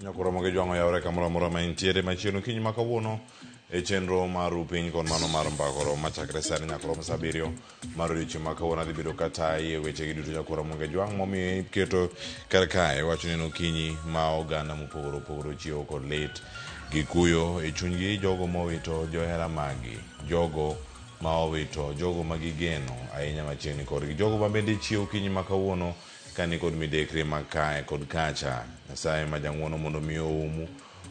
Nyakoro moge jwang'o yawre kamoro amora ma intiere machiegni okinyi ma kawuono e chenro mar piny kod mano mar mbakoro machakre sani nyaka rom saa abiriyo mar odiochieng' ma kawuono. Adhi bedo katayi e wechegi duto nyakoro moge jwang' momiyo iketo kar kae wacho ni en okinyi ma oganda mopogore opogore ochiewo kod lit gi kuyo e chunygi, jogo mowito johera maggi, jogo ma owito jogo ma gigeno ahinya machiegni kodgi, jogo ma bende chiewo okinyi ma kawuono ka ni kod midekre ma kae kod kacha. Nyasaye ma jang'uono mondo mi oumu,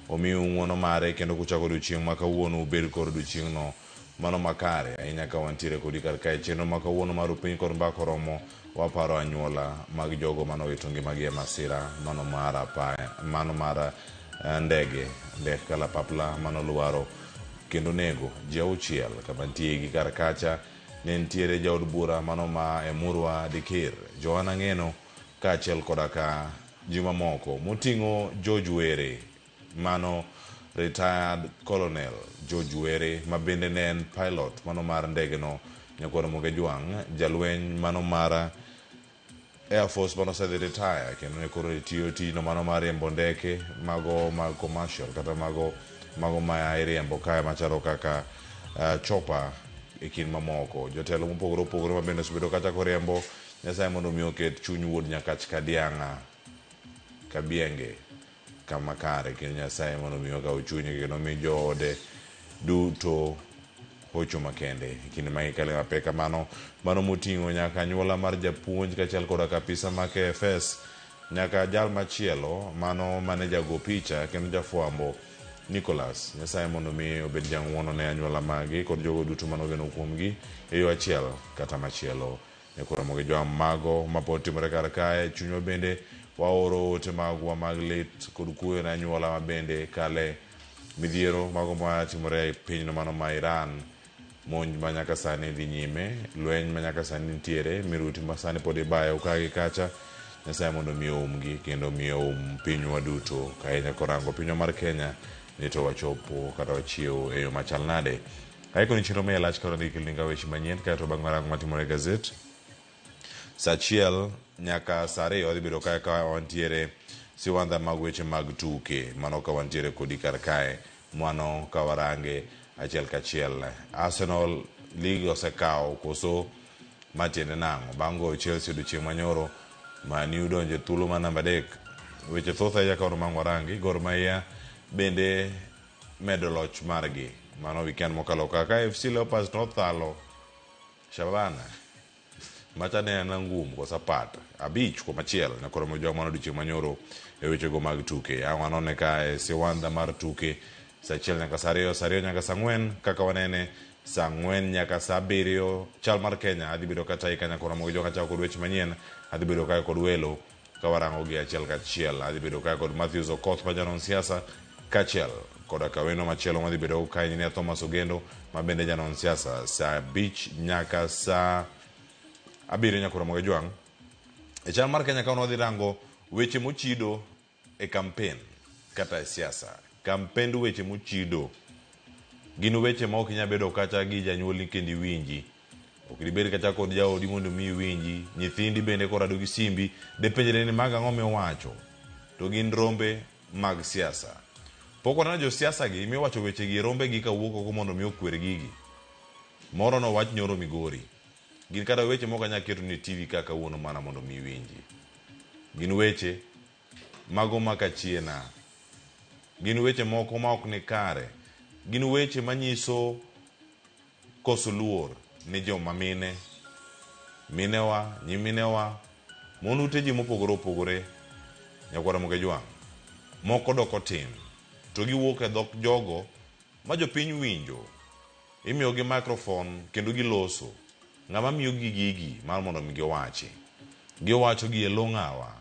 omiu ng'uono mare kendo kuchako odiochieng' ma kawuono ubed kod odiochieng'no mano makare ahinya ka wantiere kodi kar kae. Chenro ma kawuono mar Upiny kod Mbaka oromo waparo anyuola mag jogo mane owito ngimagi e masira mano mar apaya, mano mar ndege ndek kalapapla mano lwaro kendo nego ji auchiel kama nitie gi kar kacha. Ne nitiere jaod bura mano ma Emurua Dikir, Johanna Ng'eno kaachiel koda ka ji mamoko moting'o George Were mano retired colonel George Were ma bende ne en pilot mano mar ndege no Nyakwar Mogejwang', jalweny mano mar Air Force mano osedhi retire kendo ne koro tiyo tijno mano mar riembo ndeke mago mag commercial kata mago ma iriembo kae machalo kaka chopper e kind mamoko. Jotelo mopogore opogore ma bende osebedo kachako riembo. Nyasaye mondo mi oket chuny wuod Nyakach Kadiang'a Kabienge kama kare kendo Nyasaye mondo mi okaw chunye kendo omi joode duto hocho makende e kinde ma gikale mapek kamano. Mano moting'o nyaka anyuola mar japuonj kaachiel koda kapisa ma KFS nyaka jal machielo mano mane jago picha kendo jafwambo Nicholas. Nyasaye mondo mi obed jang'uono ne anyuola magi kod jogo duto mane ogeno kuomgi e yo achiel kata machielo. Nyakoro gi jwang' mago mapod timore kar kae, chunywa bende waoro ote magwa mag lit kod kuyo ne anyuola ma bende kale midhiero mago ma timore e pinyno mano ma Iran, monj ma nyaka sani dhi nyime, lweny ma nyaka sani nitiere, miruti ma sani pod ibayo ka gi kacha. Nyasaye mondo mi oumgi kendo mi oum pinywa duto ahinya korango pinywa mar Kenya ni to wachopo kata wachiewo e yo machal nade. Aikoni chenro ma iye lach kawuono adhi keloni ga weche manyien kaeto bang' warango matimore e gazet. Saa achiel nyaka saa ariyo wadhi bedo kae ka wantiere siwandha mag weche mag tuke. Mano ka wantiere kodi kar kae. Mano ka warange achiel kachiel. Arsenal league osekawo koso ma tiende nang'o? Bang' goyo Chelsea odiochieng' manyoro, Man U donjo e thuolo mar namba adek. Weche thoth ahinya ka mang' warangi. Gor Mahia bende medo loch margi. Mano weekend mokalo kaka AFC Leopards nothalo Shabana macha ne en angum koso apat 5-1 nyakoro mojwang' mano odiochieng' manyoro e wechego mag tuke. Ang' wanone ka e siwandha mar tuke saa achiel nyaka saa ariyo, saa ariyo nyaka saa ang'wen kaka wanene saa ang'wen nyaka saa abiriyo chal mar Kenya. Adhi bedo katayi ka nyakoro mojwang' achako kod weche manyien. Adhi bedo kae kod welo ka warango gi achiel kachiel. Adhi bedo kae kod Matthews Okoth ma janon siasa kaachiel koda ka wendo machielo madhi bedo ka engineer Thomas Ogendo ma bende janon siasa saa abich nyaka saa abiriyo nyakoro moge jwang'. E chal mar Kenya ka wadhi rango weche mochido e kampen kata e siasa. Kampend weche mochido gin weche ma ok inyal bedo kata gi janyuolni kendo iwinji. Ok dibed kata kod jaodi mondo mi iwinji. Nyithindi bende korado gi simbi depenjre ni mago ang'o miwacho. To gin rombe mag siasa. Pok waneno josiasa gi miwacho weche gi e rombe gi kawuok oko mondo mi okwer gigi. Moro nowach nyoro Migori. Gin kata weche mok anyal keto ni e TV ka kawuono mana mondo mi iwinji. Gin weche mago ma kachiena. Gin weche moko ma ok ni kare. Gin weche manyiso koso luor ni joma mine, minewa, nyiminewa, mon ute ji mopogore opogore, nyakwar Ramogi Ajwang'. Moko doko tim to giwuok e dhok jogo ma jopiny winjo. Imiyogi microphone kendo giloso. Ng'ama miyogi gigi mar mondo mi giwachi? Giwacho gi e lo ng'awa?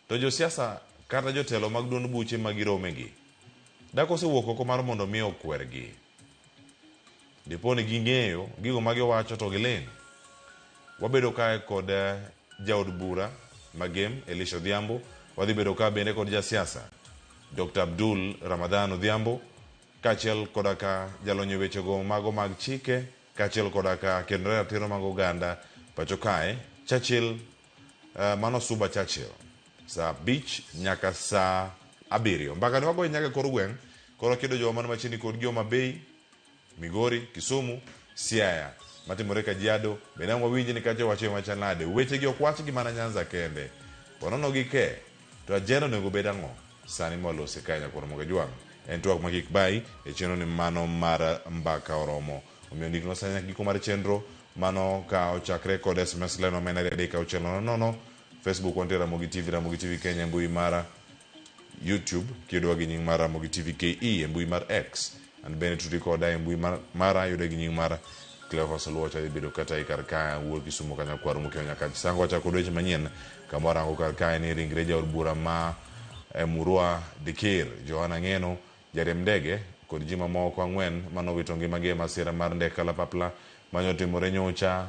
To josiasa kata jotelo mag duond buche ma giromegi dak osewuok oko mar mondo mi okwergi? Dipo ni ging'eyo gigo ma giwacho to giling'. Wabedo kae kod jaod bura ma Gem, Elisha Odhiambo. Wadhi bedo ka bende kod jasiasa Dr. Abdul Ramadhan Odhiambo, kaachiel koda ka jalony e wechego mago mag chike, kaachiel koda ka kendo ratiro mag oganda pacho kae, Churchill, mano Suba Churchill. Saa abich nyaka saa 7. Mbaka ni wagoyo nyaka e kor gweng', koro kedo jowa man machiegni kod gi Homa Bay, Migori, Kisumu, Siaya, matimore Kajiado, bende ang' wawinj ni kacha iwacho machal nade. Wechegi ok wachgi mana Nyanza kende. Wanono gi ke, to agenda onego bed ang'o? Sani mwalose kae nyakwar Ramogi Ajwang'. En twak ma kik bayi e chenro ni mano mar Mbaka Oromo. Omiyo ndiknwa sani nyaka giko mar chenro mano ka ochakre kod SMS line ma en 23600. Facebook wantie Ramogi TV, Ramogi TV Kenya e mbui mara YouTube kiyudowa gi nying mar Ramogi TV KE e mbui mar X. An bende tudi koda e mbui mar, mara yude gi nying mar Cleophas Oluoch adhi bedo kata i kar ka wuod Kisumu ka nyakwar Mokeo Nyakach. Sango wachako kod weche manyien kama warango kar kae ni ringre jaod bura ma Emurua Dikir, Johana Ng'eno, jariemb ndege kod ji mamoko ang'wen manowito ngimagi e masira mar ndek kalapapla manyotimore nyocha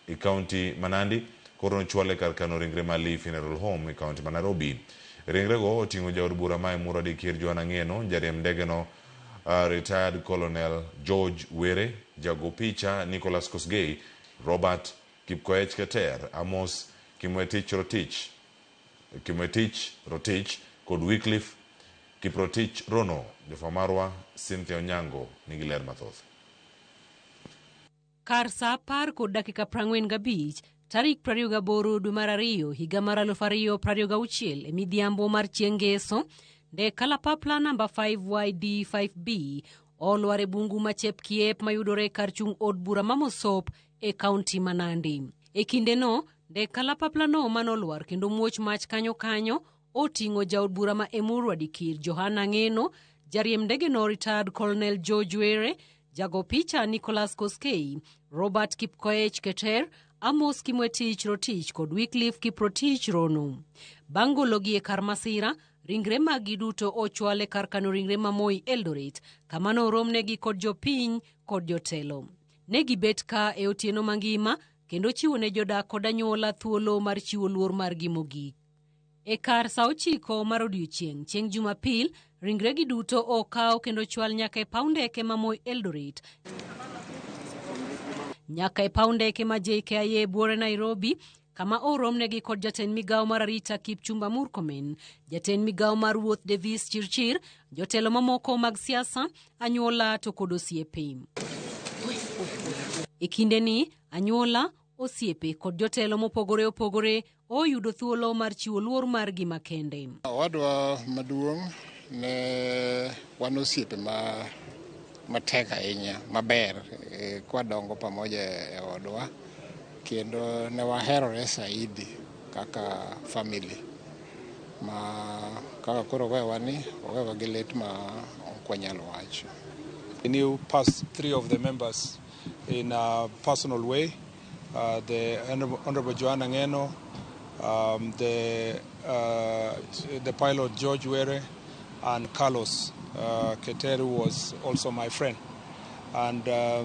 e kaunti ma Nandi koro nochwal e kar kano ringre ma Lee Funeral Home e kaunti ma Nairobi. Ringrego oting'o jaod bura ma Emurua Dikir Johana Ng'eno, jariemb ndegeno Retired Colonel George Were, jago picha Nicholas Kosgei, Robert Kipkoech Keter, Amos Kimwetich Rotich, Kimwetich Rotich kod Wycliffe Kiprotich Rono. Jofwamb marwa Cynthia Onyango nigi ler mathoth. Kar saa 10:45, tarik 28 dwe mar ariyo higa mar 2026 e midhiambo mar chieng' Ngeso, ndek kalapapla namba 5YD5B olwar e bungu ma Chepkiep mayudore kar chung' od bura ma Mosop e kaunti ma Nandi. E kindeno, ndek kalapaplano manolwar kendo muoch mach kanyo kanyo oting'o jaod bura ma Emurua Dikir Johana Ng'eno, jariemb ndegeno retired Colonel George Were, jago picha Nicholas Koskei, Robert Kipkoech Keter, Amos Kimwetich Rotich kod Wycliffe Kiprotich Rono. Bang' gologi e kar masira, ringre maggi duto ochwal e kar kano ringre ma Moi Eldoret, kama noromnegi kod jopiny kod jotelo. Ne gibet ka e otieno mangima kendo chiwo ne jodak kod anyuola thuolo mar chiwo luor margi mogik. E kar saa 9 mar odiechieng' chieng' Jumapil, ringregi duto okaw kendo chwal nyaka e paw ndeke ma Moi Eldoret, nyaka e paw ndeke ma JKIA buore Nairobi, kama oromnegi kod jatend migawo mar arita Kipchumba Murkomen, jatend migawo mar wuoth Davis Chirchir, jotelo mamoko mag siasa, anyuola to kod osiepe. E kindeni, anyuola, osiepe kod jotelo mopogore opogore oyudo thuolo mar chiwo luor margi makende. Owadwa maduong' ne wan osiepe ma matek ahinya maber kwadongo pamoja e odwa kendo ne waherore saidi kaka family ma kaka koro owewa ni owewa gi lit ma ok wanyal wacho. I knew past three of the members in a personal way. The Honorable Johana Ng'eno, the pilot George Were, and Carlos Keter, who was also my friend. And I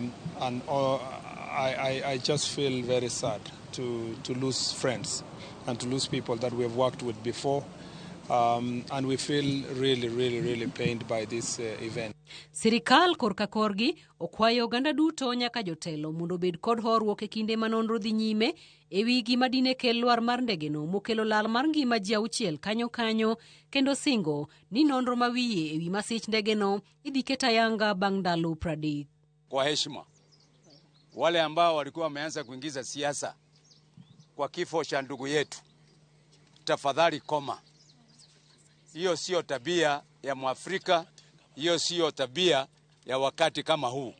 just feel very sad to lose friends and to lose people that we have worked with before. And we feel really, really, really pained by this event. Sirikal korka korgi okwayo oganda duto nyaka jotelo mondo obed kod horuok e kinde ma nonro dhi nyime e wi gima dine kel lwar mar ndegeno mokelo lal mar ngima ji auchiel kanyo kanyo kendo singo ni nonro ma wiye e wi masich ndegeno idhi ket ayanga bang' ndalo 30. Kwa heshima, wale ambao walikuwa wameanza kuingiza siasa kwa kifo cha ndugu yetu, tafadhali koma. Hiyo sio tabia ya Mwafrika, hiyo sio tabia ya wakati kama huu.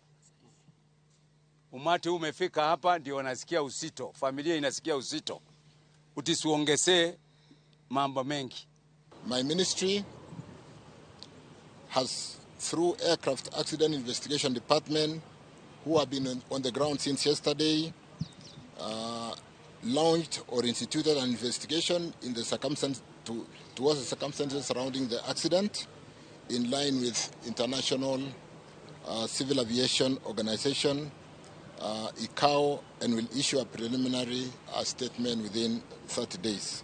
Umati huu umefika hapa ndio wanasikia uzito, familia inasikia uzito. Utisiongezee mambo mengi. My ministry has, through Aircraft Accident Investigation Department, who have been on the ground since yesterday, launched or instituted an investigation in the circumstance towards the circumstances surrounding the accident, in line with International Civil Aviation Organization, ICAO, and will issue a preliminary statement within 30 days.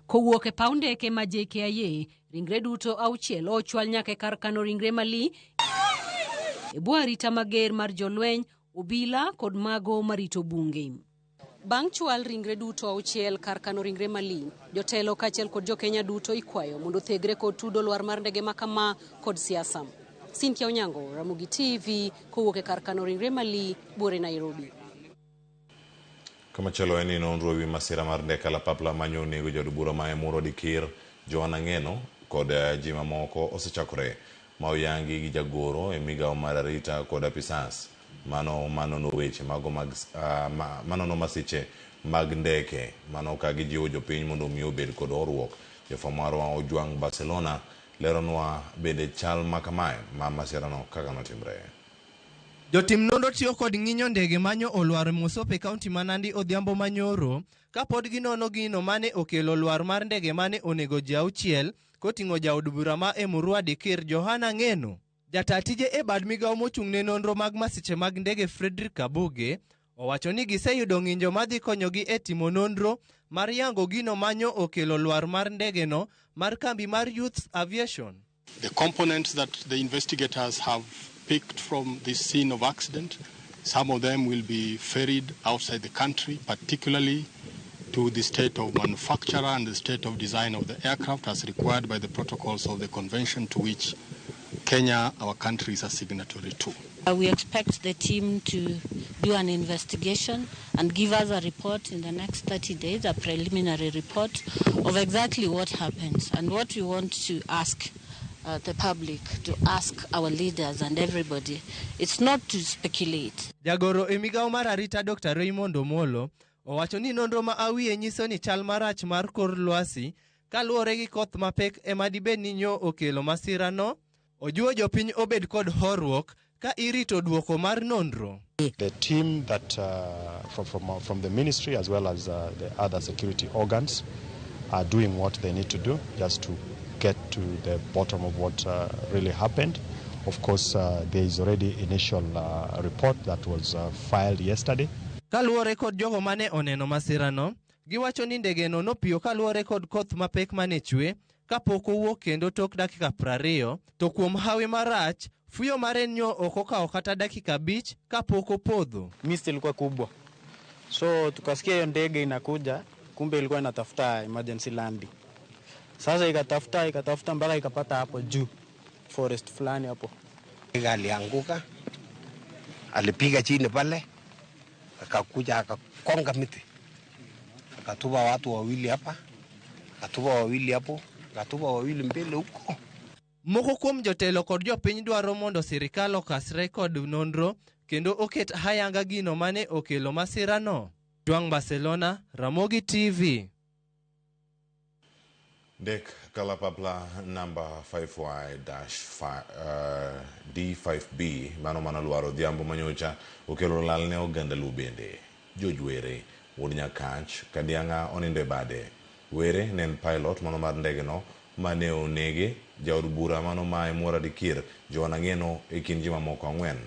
Kowuok e paw ndeke ma JKIA, ringre duto auchiel ochwal nyaka e kar kano ringre mali e bwo arita mager mar jolweny, obila kod mago marito bunge. Bang' chwal ringre duto auchiel kar kano ringre Mali, jotelo kaachiel kod jokenya duto ikwayo mondo othegre kod tudo lwar mar ndege ma kama kod siasa. Cynthia Onyango, Ramogi TV, kowuok e kar kano ringre Mali, buore Nairobi. Kamachielo en ni nonro ewi masira mar ndek kalapapla manyo onego jaod bura ma Emurua Dikirr Johana Ng'eno kod ji mamoko osechakore ma oyangi gi jagoro e migawo mar arita kod apisas mano manono weche mago mag manono masiche mag ndeke mano ka gijiwo jopiny mondo omi obed kod horuok. Jafwambo marwa Ojwang Barcelona leronwa bende chal ma kamae ma masirano kaka notimre. Jotim nonro tiyo kod ng'inyo ndege manyo olwar Mosop e kaunti ma Nandi odhiambo manyoro kapod ginono gino mane okelo lwar mar ndege mane onego ji auchiel koting'o jaod bura ma Emurua Dikirr Johana Ng'eno. Jata tije e bad migawo mochung' ne nonro mag masiche mag ndege Frederick Kabuge owacho ni giseyudo ng'injo madhi konyogi e timo nonro mar yango gino manyo okelo lwar mar ndegeno mar kambi mar Youth Aviation. The components that the investigators have picked from this scene of accident, some of them will be ferried outside the country, particularly to the state of manufacturer and the state of design of the aircraft as required by the protocols of the convention to which Kenya, our country, is a signatory to. We expect the team to do an investigation and give us a report in the next 30 days, a preliminary report of exactly what happened. And what we want to ask the public, to ask our leaders and everybody, it's not to speculate. Jagoro e migawo mar arita Dr. Raymond Omolo owacho ni nonro ma awiye nyiso ni chal marach mar kor lwasi kaluwore gi koth mapek ema dibed ni nyo okelo masirano. Ojiwo jopiny obed kod horuok ka irito duoko mar nonro. The team that from the ministry as well as the other security organs are doing what they need to do just to get to the bottom of what really happened. Of course, there is already initial report that was filed yesterday. Kaluwore kod jogo mane oneno masirano, giwacho ni ndegeno nopiyo kaluwore kod koth mapek mane chwe kapok owuok kendo tok dakika 20 to kuom hawi marach fuyo mare nyo ok okawo kata dakika 5 kapok opodho. Mist ilikuwa kubwa, so tukasikia hiyo ndege inakuja, kumbe ilikuwa inatafuta emergency landing. Sasa ikatafuta ikatafuta mpaka ikapata hapo juu forest fulani hapo. Alianguka, alipiga chini pale, akakuja akakonga miti, akatupa watu wawili hapa, akatupa wawili hapo, akatupa wawili mbele huko. Moko kuom jotelo kod jopiny dwaro mondo sirikal okasre kod nonro kendo oket ayanga gino mane okelo masirano. Jwang' Barcelona, Ramogi TV. Ndek kalapapla namba 5Y-D5B mano mano lwar odhiambo manyocha okelo lal ne oganda Luo bende. George Were wuod Nyakach Kadiang'a onindo e bade. Were ne en pilot mano mar ndegeno mane onege jaod bura mano ma Emurua Dikirr Johana Ng'eno e kind ji mamoko ang'wen.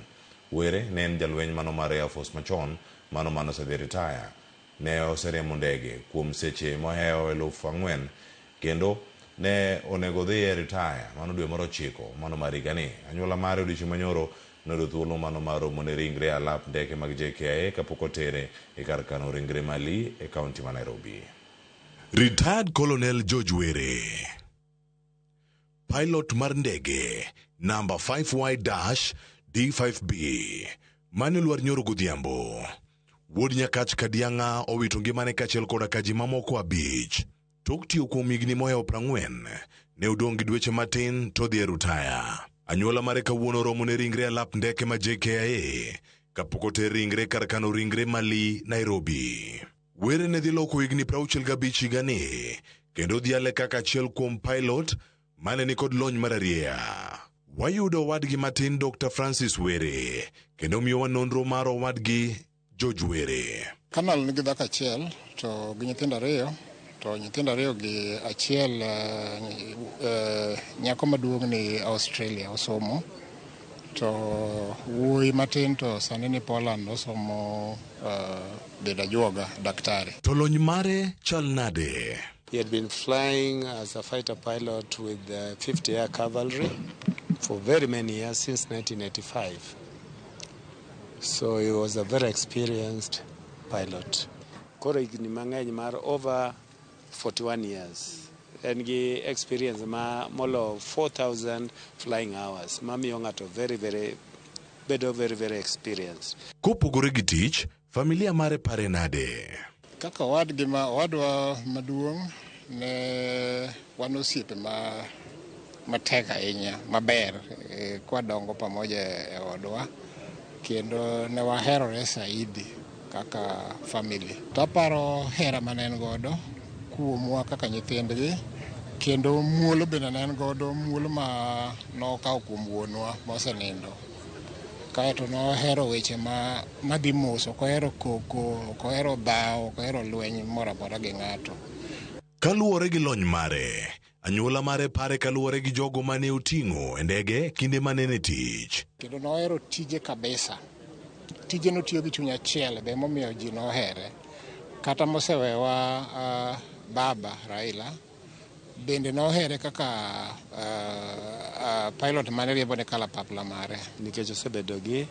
Were ne en jalweny mano mar Air Force machon mano mane osedhi ritaya. Ne oseriembo ndege kuom seche mohewo 4,000 kendo ne onego dhi e ritaya mano dwe mar ochiko mano mar higani. Anyuola mare odiochieng' manyoro noyudo thuolo mano mar romo ne ringre alap ndeke mag JKIA kapok otere e kar kano ringre Mali e kaunti ma Nairobi. Retired Colonel George Were, pilot mar ndege namba 5Y-D5B mane olwar nyoro godhiambo. Wuod Nyakach Kadiang'a owito ngimane kaachiel koda ka ji mamoko abich. Tok tiyo kuom higni mohewo 40, ne odong' gi dweche matin to odhi e rutaya. Anyuola mare kawuono oromo ne ringre alap ndeke ma JKIA kapok oter ringre kar kano ringre Mali, Nairobi. Were ne dhi loko higni 65 higani kendo odhiale kaka achiel kuom pilot mane nikod lony mararieya. Wayudo owadgi matin Dr. Francis Were kendo miyowa nonro mar owadgi George Were. Colonel nigi dhako achiel to gi nyithindo ariyo to nyithindo ariyo gi achiel nyako maduong' ni Australia osomo to wuoyi matin to sani ni Poland osomo bedo ajuoga daktari. To lony mare chal nade? He had been flying as a fighter pilot with the 50 Air Cavalry for very many years, since 1985. So he was a very experienced pilot. Koro higni mang'eny mar over 41 years. En gi experience ma molo 4000 flying hours mamiyo ng'ato very very bedo very very experienced. Kopogore gi tich, familia mare pare nade? Kaka owadgi ma owadwa maduong' ne wan osiepe ma matek ahinya maber kwadongo pamoja e odwa kendo ne waherore saidi kaka family. To aparo hera mane en godo kuomwa kaka nyithindgi kendo muolo bende ne en godo muolo ma nokawo kuom wuonwa mosenindo. Kaeto nohero weche ma madhi mos, ok ohero koko, ok ohero dhawo, ok ohero lweny moro amora gi ng'ato. Kaluwore gi lony mare, anyuola mare pare kaluwore gi jogo mane oting'o e ndege kinde mane en e tich. Kendo nohero tije kabisa. Tije notiyo gi chuny achiel be emomiyo ji nohere. Kata mosewewa baba Raila, bende nohere kaka pilot mane riembo ne kalapapla mare. Nikech osebedo gi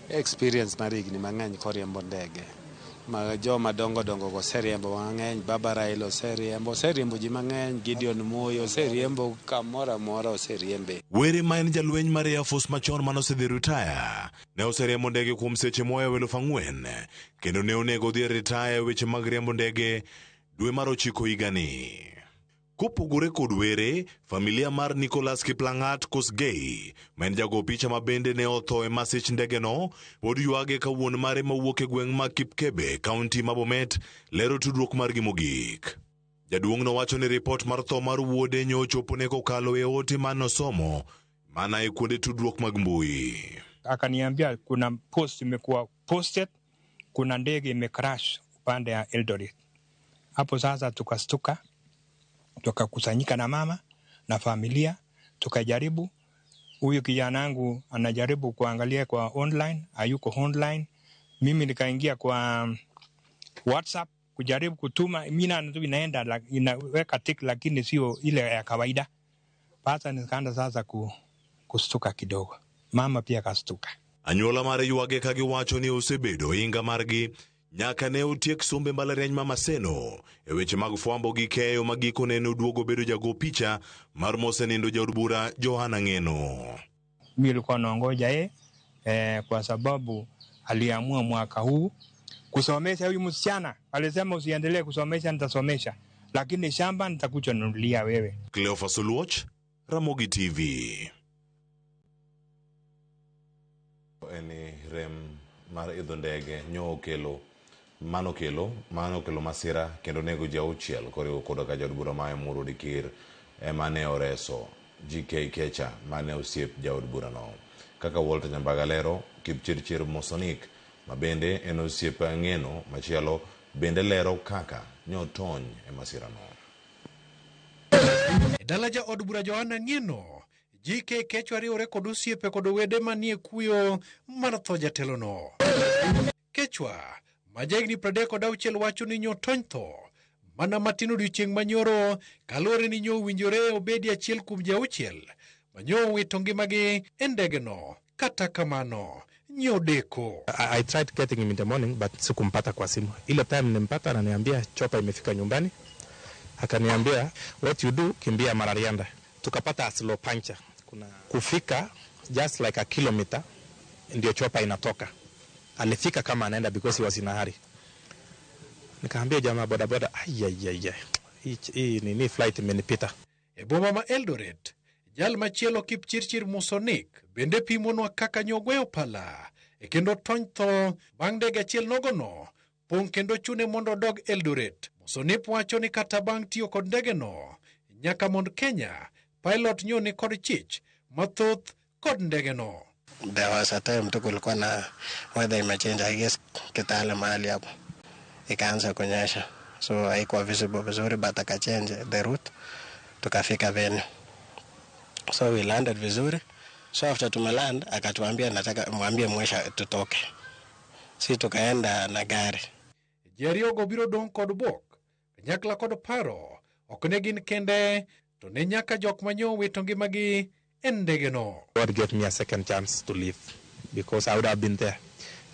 experience mar higni mang'eny koriembo ndege. Ma joma dongo dongo go oseriembo mang'eny, Baba Raila oseriembo, oseriembo ji mang'eny, Gideon Moi oseriembo kamoro amora oseriembe. Were ma en jalweny mar Air Force machon manosedhi ritaya, ne oseriembo ndege kuom seche mohewo 4,000 kendo ne onego odhi e ritaya e weche mag riembo ndege dwe mar ochiko higani. Kopogore kod Were, familia mar Nicholas Kiplangat Kosgei, ma en jago picha ma bende ne otho e masich ndegeno, pod ywage ka wuon mare mawuok e gweng' ma Kipkebe, kaunti ma Bomet, lero tudruok margi mogik. Jaduong' nowacho ni ripot mar tho mar wuode nyo ochopone kokalo e ote manosomo mana e kuonde tudruok mag mbui. Akaniambia kuna post imekuwa posted, kuna ndege imecrash upande ya Eldoret. Hapo sasa tukastuka, tukakusanyika na mama na familia, tukajaribu. Huyu kijana wangu anajaribu kuangalia kwa online, hayuko online. Mimi nikaingia kwa WhatsApp kujaribu kutuma, mimi na tu inaenda inaweka tick, lakini sio ile ya kawaida. Sasa nikaanza sasa kustuka kidogo, mama pia kastuka. Anyuola mare ywage ka giwacho ni osebedo inga margi nyaka ne otiek sombe mbalariany ma Maseno e weche mag fwambo gi keyo ma gikone ne oduogo bedo jago picha mar mosenindo jaod bura Johana Ng'eno. Mimi nilikuwa naongoja yeye kwa sababu aliamua mwaka huu kusomesha huyu msichana. Alisema usiendelee kusomesha, nitasomesha, lakini shamba nitakuchunulia wewe. Cleophas Oluoch, Ramogi TV. Eni rem mar idho ndege nyo okelo mano okelo masira kendo nego ji auchiel koriwo koda ka jaod bura ma Emuru Dikir ema ne oreso GK Kecha mane osiep jaod burano. Kaka Walter Nyambaga lero, Kipchirchir Mosonik ma bende en osiep Ng'eno machielo bende lero kaka nyotony e masirano. E dala jaod bura Johana Ng'eno, GK Kecha riwore kod osiepe kod wede manie kuyo mar tho jatelono. Kechwa ma jahigni 36 wacho ni nyotony tho mana matin odiochieng' manyoro kaluwore ni nyo owinjore obedi achiel kuom ji auchiel manyo owito ngimagi e ndegeno. Kata kamano nyodeko. I tried getting him in the morning but sikumpata kwa simu. Ile time nimpata ananiambia chopa imefika nyumbani. Akaniambia what you do, kimbia Mararianda. Tukapata slow puncture. Kuna kufika just like a kilometer ndio chopa inatoka. Alifika kama anaenda because he was in a hurry. Nikaambia jamaa boda boda, ai hii nini flight imenipita. E boma ma Eldoret, jal machielo Kipchirchir Musonik bende pimonwa kaka nyogweyo pala e kendo tony tho bang' ndege achiel nogono pong' kendo chune mondo odog Eldoret. Musonik wacho ni kata bang' tiyo kod ndegeno nyaka mond Kenya, pilot nyo ni kod chich mathoth kod ndegeno. There was a time tu kulikuwa na weather imechange, I guess Kitale mahali hapo ikaanza kunyesha, so haikuwa visible vizuri, but akachange the route tukafika venue, so we landed vizuri. So after tumeland akatuambia nataka mwambie mwesha tutoke, si tukaenda na gari. Ji ariyogo biro dong' kod bwok kanyakla kod paro ok ne gin kende to ne nyaka jok manyo wito ngimagi e ndegeno. God gave me a second chance to live because I would have been there.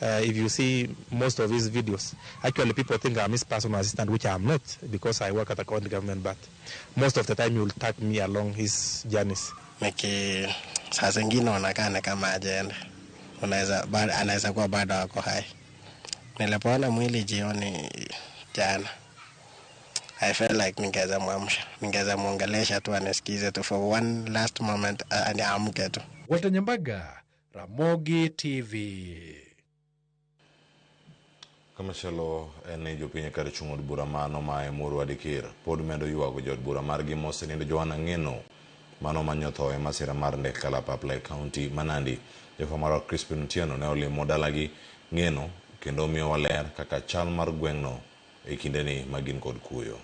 If you see most of his videos, actually people think I'm his personal assistant, which I'm not, because I work at the county government, but most of the time you will tag me along his journeys. Niki saa zingine unakaa kama hajaenda, unaweza anaweza kuwa bado ako hai. Nilipoona mwili jioni jana, I felt like ningeweza muamsha, ningeweza muongelesha tu anisikize tu for one last moment, aniamke tu. Walter Nyambaga, Ramogi TV. Kamachielo en ni jopiny kar chung' od bura mano ma Emurua Dikir pod medo ywago jood bura margi mosenindo Johanna Ng'eno mano manyotho e masira mar ndek kalapapla e kaunti ma Nandi. Jafwambo marwa Crispin Otieno ne olimo dalagi Ng'eno kendo miyowa ler kaka chal mar gweng'no e kindeni ma gin kod kuyo.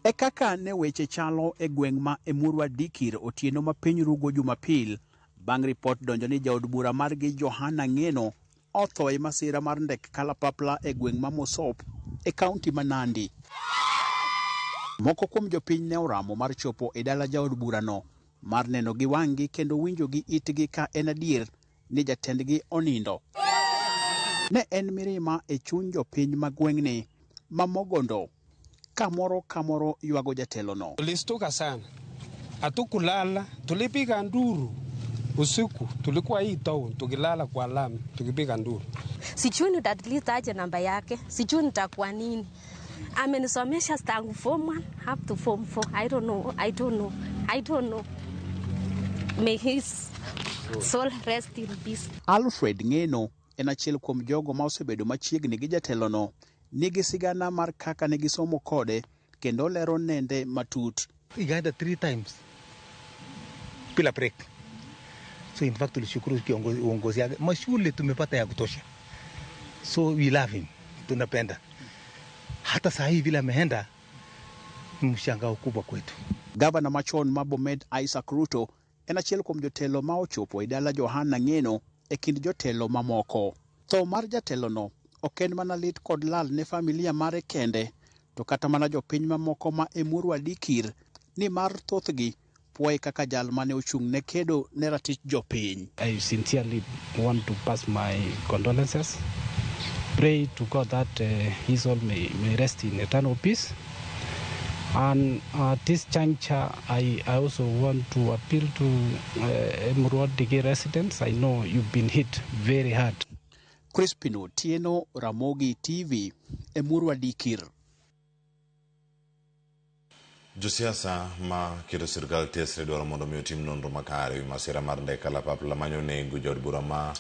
E kaka ne weche chalo e gweng' ma Emurua Dikir otieno ma piny rugo Jumapil bang' ripot donjo ni jaod bura margi Johanna Ng'eno otho e masira mar ndek kalapapla e gweng' ma Mosop e kaunti ma Nandi. Moko kuom jopiny ne oramo mar chopo e dala jaod burano mar neno gi wang'gi kendo winjo gi itgi ka en adier ni jatendgi onindo. Ne en mirima e chuny jopiny ma gweng'ni ma Mogondo kamoro kamoro ywago jatelono. Tulistuka sana, hatukulala, tulipiga nduru usiku, tulikuwa hii town tukilala kwa lami tukipiga nduru. Sijui nitadelete namba yake, sijui nitakuwa nini. Amenisomesha tangu form 1 up to form 4. I don't know, I don't know, I don't know. May his soul rest in peace. Alfred Ng'eno en achiel kuom jogo ma osebedo machiegni gi jatelono. Nigi sigana mar kaka negisomo kode kendo lero nende matut. Ikaenda 3 times bila break. So in fact tulishukuru kiongozi uongozi yake. Mashule tumepata ya kutosha. So we love him. Tunapenda. Hata saa hii vile ameenda mshangao kubwa kwetu. Gavana machon ma Bomet Isaac Ruto en achiel kuom jotelo ma ochopo e dala Johanna Ng'eno e kind jotelo mamoko. Tho mar jatelono ok en mana lit kod lal ne familia mare kende, to kata mana jopiny mamoko ma Emurua Dikir ni mar thothgi puoye kaka jal mane ochung' ne kedo ne ratich jopiny. I sincerely want to pass my condolences. Pray to God that his soul may rest in eternal peace. And at this juncture, I also want to appeal to Emurua Dikir residents. I know you've been hit very hard. Crispin Otieno, Ramogi TV, Emurua Dikir. Josiasa ma keto sirkal tesre dwaro mondo mi otim nonro makare ewi masira mar ndek kalapapla manyo nego jood bura ma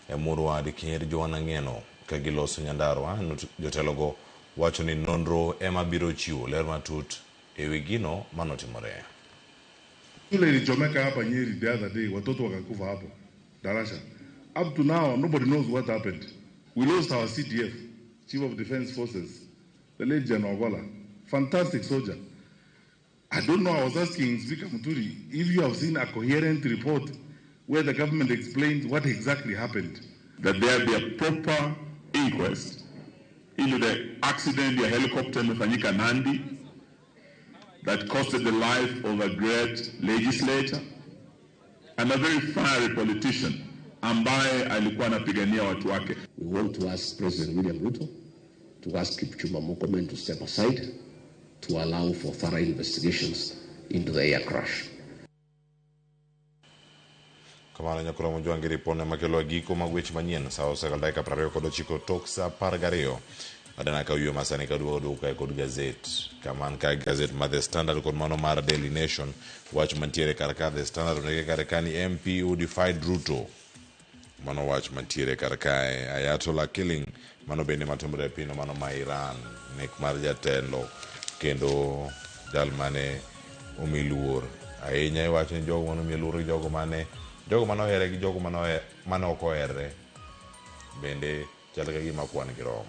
Emurua Dikir Johanna Ng'eno. Ka giloso Nyandarua, jotelogo wacho ni nonro ema biro chiwo ler matut ewi gino manotimore. Shule ilichomeka hapa Nyeri the other day, watoto wakakufa hapo darasha. Up to now, nobody knows what happened. We lost our CDF, Chief of Defense Forces, the late General Ogola, fantastic soldier. I don't know, I was asking Speaker Muturi if you have seen a coherent report where the government explained what exactly happened. That there be a proper inquest into the accident, the helicopter imefanyika Nandi, that costed the life of a great legislator and a very fiery politician ambaye alikuwa anapigania watu wake. We want to ask President William Ruto to ask Kipchumba Murkomen to step aside to allow for thorough investigations into the air crash. Kamano nyakoro Mojwang' gi ripone makelo giko mag weche manyien sa osekalo dakika 29 tok sa 12. Adana ka uyuo masani kaduogo duogo kae kod gazet. Kaman ka gazet ma The Standard kod mano mar Daily Nation. Wach mantiere kar ka The Standard ondike kar ka ni MP who defied Ruto. Mano wach mantiere kar kae. Ayatollah killing mano bende matimore e piny mano ma Iran. Nek mar jatelo kendo jal mane omi luor. Ahinya iwacho ni jogo mane omi luor gi jogo mane ohere gi jogo mane ok ohere bende chal ka gima kwan gi romo.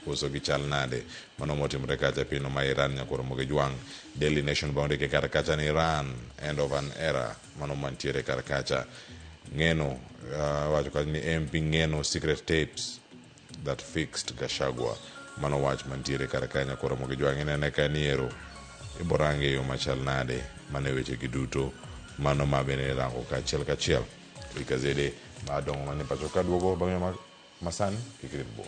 Koso gichal nade mano motimore kacha e piny ma Iran nyakoro moge jwang'. Daily Nation ba ondike kar kacha ni Iran end of an era mano mantiere kar kacha. Ng'eno wacho kacha ni MP Ng'eno secret tapes that fixed Gachagua mano wach mantiere kar kacha nyakoro moge jwang'. Inene ka ni ero Iborange e yo machal nade mane wechegi duto mano ma bende irango kachiel kachiel e gazede madongo manie pacho ka duogo bang'e masani kik rim bor.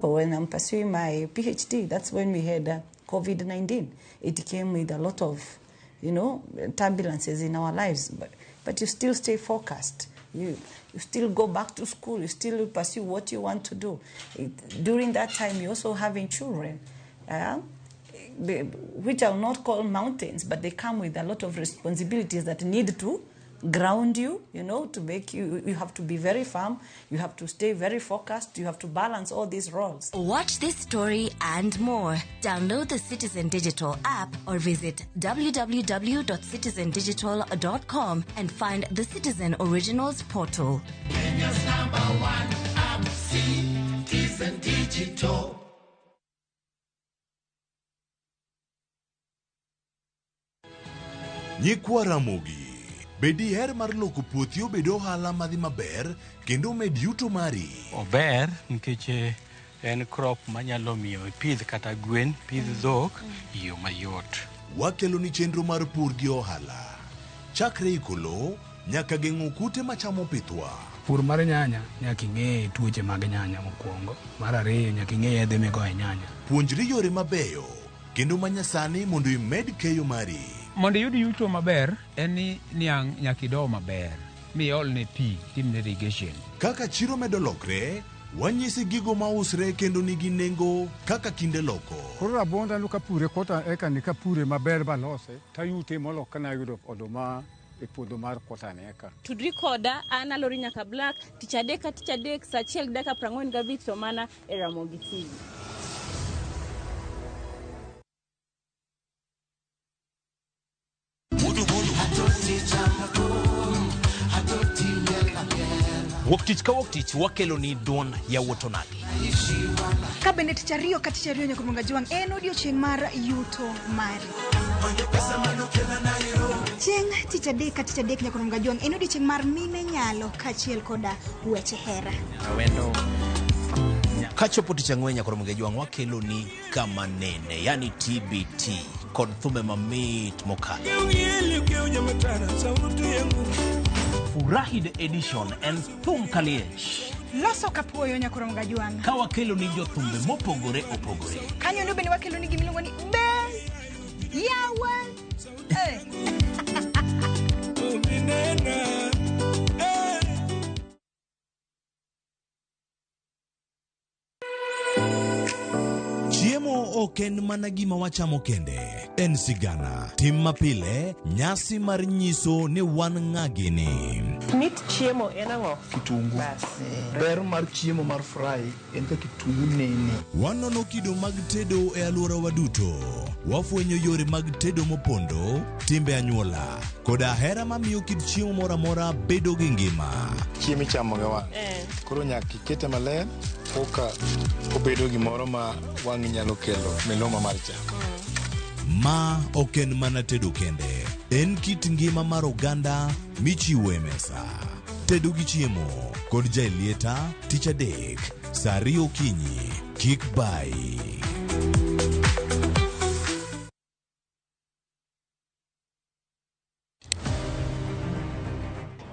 When I'm pursuing my PhD, that's when we had COVID-19. It came with a lot of, turbulences in our lives, but you still stay focused. You still go back to school, you still pursue what you want to do. During that time, you're also having children, which I will not call mountains, but they come with a lot of responsibilities that need to ground you, to make you, you have to be very firm, you have to stay very focused, you have to balance all these roles. Watch this story and more. Download the Citizen Digital app or visit www.citizendigital.com and find the Citizen Originals portal. Kenya's number one app, Citizen Digital. Nyikwa Ramogi, be diher mar loko puothi obed ohala madhi maber kendo med yuto mari? Ober nikech en crop manyalo miyo ipidh kata gwen, pidh dhok e yo mayot. Wakelo ni chenro mar pur gi ohala. Chakre iko lowo nyaka geng'o kute machamo pithwa. Pur mar nyanya nyaka ing'e tuoche mag nyanya mokwongo. Mar ariyo nyaka ing'e yedhe migoyo e nyanya. Puonjri yore mabeyo kendo manyasani mondo imed keyo mari. Mondo iyud yuto maber en ni niang' nyaka ido maber miolne pi timne irrigation. Kaka chiro medo lokre, wanyisi gigo mausre kendo nigi nengo kaka kinde loko. Koro rabonda no kapure kota eka ni kapure maber balose tayute molo kana yudo oduma e puodho mar kota ni eka. Tudri koda an Alori Nyaka Black tich adek ka tich adek saa achiel gi dakika 45 to mana e Ramogi TV. Wuok tich ka wuok tich wakelo ni duond yawuot onagi. Ka bende tich ariyo ka tich ariyo nyaka Munga Jwang' en odiochieng' mar yuto mari. Chieng' tich adek ka tich adek nyaka Munga Jwang' en odiochieng' mar mine nyalo kaachiel koda weche hera. Kachopo tich ang'wen nyaka Munga Jwang' wakelo ni kama nene, yani TBT kod thumbe mamit mokalo. Furahi the edition en thum kaliech. Loso kapuoyo nyaka Munga Jwang'. Ka wakelo ni jothumbe mopogore opogore. Kanyo ndo bende wakelo ni gimiluongo ni be yawa. Chiemo ok en mana gima wachamo kende, en sigana, tim mapile, nyasi mar nyiso ni wan ng'a gini. Mit chiemo en ang'o? Kitungu. Ber mar chiemo mar fry en ka kitungu nene. Wanono kido mag tedo e alworawa duto. Wafwenyo yore mag tedo mopondo, timbe anyuola, koda hera mamiyo kit chiemo moro amora bedo gi ngima. Chiemo ichamo gi wang'. Koro nyaka ikete maler koka obedo gimoro ma wang'i nyalo kelo miluma mar chak. Ma ok en mana tedo kende, en kit ngima mar oganda michiwo e mesa. Tedo gi chiemo kod Jaelieta tich adek saa ariyo okinyi. Kik bayi.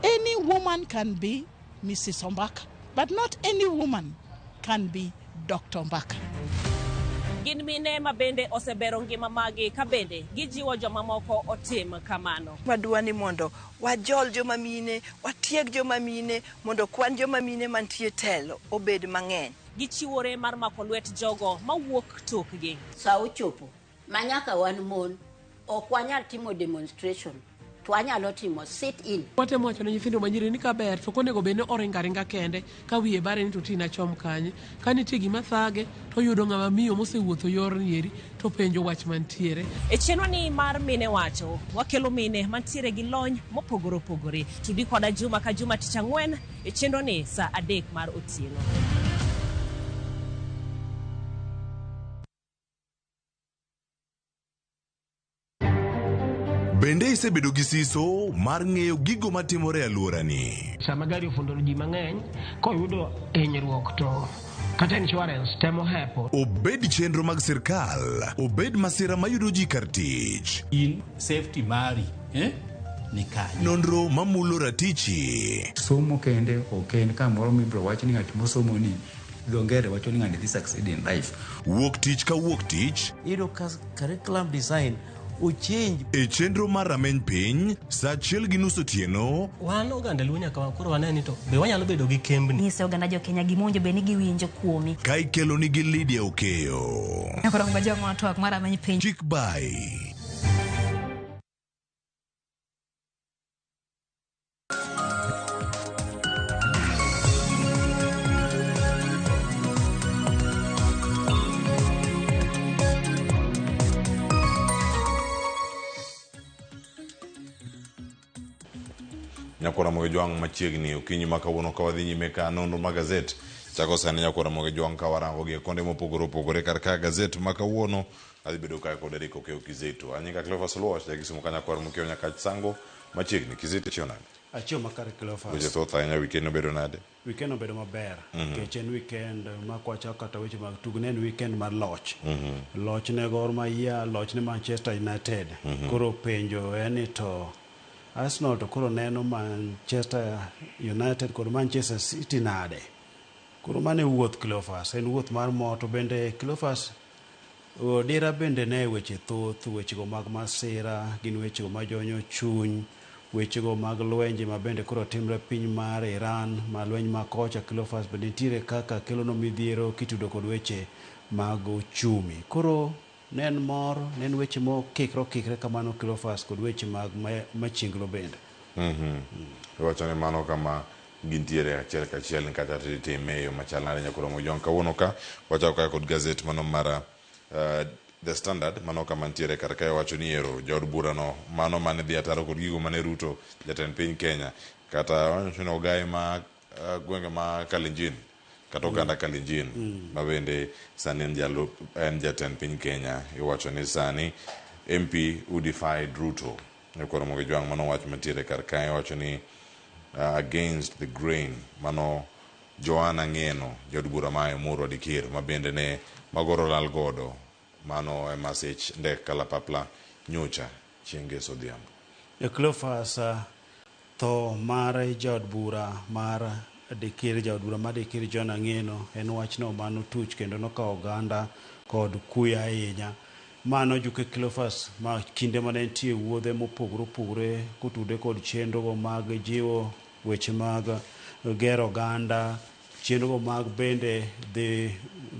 Any woman can be Mrs. Ombaka, but not any woman can be Dr. Ombaka. Gin mine ma bende osebero ngima magi ka bende gijiwo jomamoko otim kamano. Wadwa ni mondo wajol joma mine, watieg joma mine, mondo kwan joma mine mantie telo obed mang'eny. Gichiwore mar mako lwet jogo mawuok tokgi. Sa ochopo ma nyaka wan mon ok wanyal timo demonstration to wanyalo timo sit in. Watemo wacho ne nyithindo manyiri ni kaber to ok onego bed ni oringo aringa kende ka wiye bare ni to tina chom kanye. Ka nitie gima thage to oyudo ng'ama miyo mosewuotho yorni eri to penjo wach mantiere. E chenro ni mar Mine Wacho, wakelo mine mantiere gi lony mopogore opogore. Tudi koda juma ka juma tich ang'wen e chenro ni saa 3 mar otieno. Bende isebedo gi siso mar ng'eyo gigo matimore e alworani? Sama gari ofundo ji mang'eny, koyudo hinyruok to kata insurance temo hepo. Obed chenro mag sirkal, obed masira mayudo ji kar tich. In safety mari ni kanye? Nonro mamulo ratichi. Somo kende ok en kamoro mibiro wach ni ng'at mosomo ni dho ngere wacho ni ng'ani dhi succeed in life. Wuok tich ka wuok tich. Iyudo ka curriculum design ochange. E chenro mar rameny piny, saa achiel gi nus otieno. Wan oganda Luo nyaka koro wane ni to be wanyalo bedo gi kembni. Nyise oganda jo Kenya gima owinjo bed ni giwinjo kuomi. Ka ikeloni gi Lydia Okeyo. Nyakoro Mgajwang' twak mar rameny piny. Chik bai. Nyakwara Moge Jwang' machiegni okinyi ma kawuono ka wadhi nyime ka nonro ma gazet chako sani. Nyakwara Moge Jwang' ka warango gi e konde mopogore opogore kar ka gazet ma kawuono adhi bedo kae kod Eric Okeyo Kizito. Anyinga Cleophas Oluoch, jakisumu ka nyakwar Mokeo Nyakach Sango machiegni. Kizito, chiew nade? Achiew makare, Cleophas. Weche thoth ahinya, weekend obedo nade? Weekend obedo maber. Nikech en weekend ma kwachako kata weche mag tugo, ne en weekend mar loch. Loch ne Gor Mahia, loch ne Manchester United. Koro penjo en ni to Arsenal to koro neno Manchester United kod Manchester City nade? Koro mano e wuoth, Cleophas, en wuoth mar mor. To bende, Cleophas, dira bende ne weche thoth, wechego mag masira, gin wechego majonyo chuny, wechego mag lwenje ma bende koro timre piny mar Iran, ma lweny ma kocha, Cleophas, bende nitiere kaka kelono midhiero kitudo kod weche mag uchumi. Koro ne en mor, ne en weche mokikre okikre kamano, Cleophas, kod weche mag machinglo bende. Iwacho ni mano kama gintiere achiel kachiel ni kata itime e yo machal nade. Nyakoro Mojwang' kawuono ka wachako kae kod gazet mano mar The Standard, mano kama ntiere kar kae wacho ni ero jaod burano mano mane dhi ataro kod gigo mane Ruto jatend piny Kenya kata wacho ni ogai ma gwenge ma Kalenjin kata oganda Kalenjin ma bende sani en jalup en jatend piny Kenya. Iwacho ni sani MP who defied Ruto. Nyakwar Ramogi Jwang' mano wach mantiere kar kae wacho ni against the grain, mano Joanna Ng'eno jaod bura ma Emurua Dikir ma bende ne magoro lal godo mano e masich ndek kalapapla nyocha chieng' ngeso odhiambo. Cleophas, tho mar jaod bura mar Dikir, jaod bura mar Dikir John Ang'eno en wachno manotuch kendo nokawo oganda kod kuyo ahinya. Mano juke, Cleophas, ma kinde mane nitie wuodhe mopogore opogore kotude kod chenro mag jiwo weche mag gero oganda, chenro mag bende dhi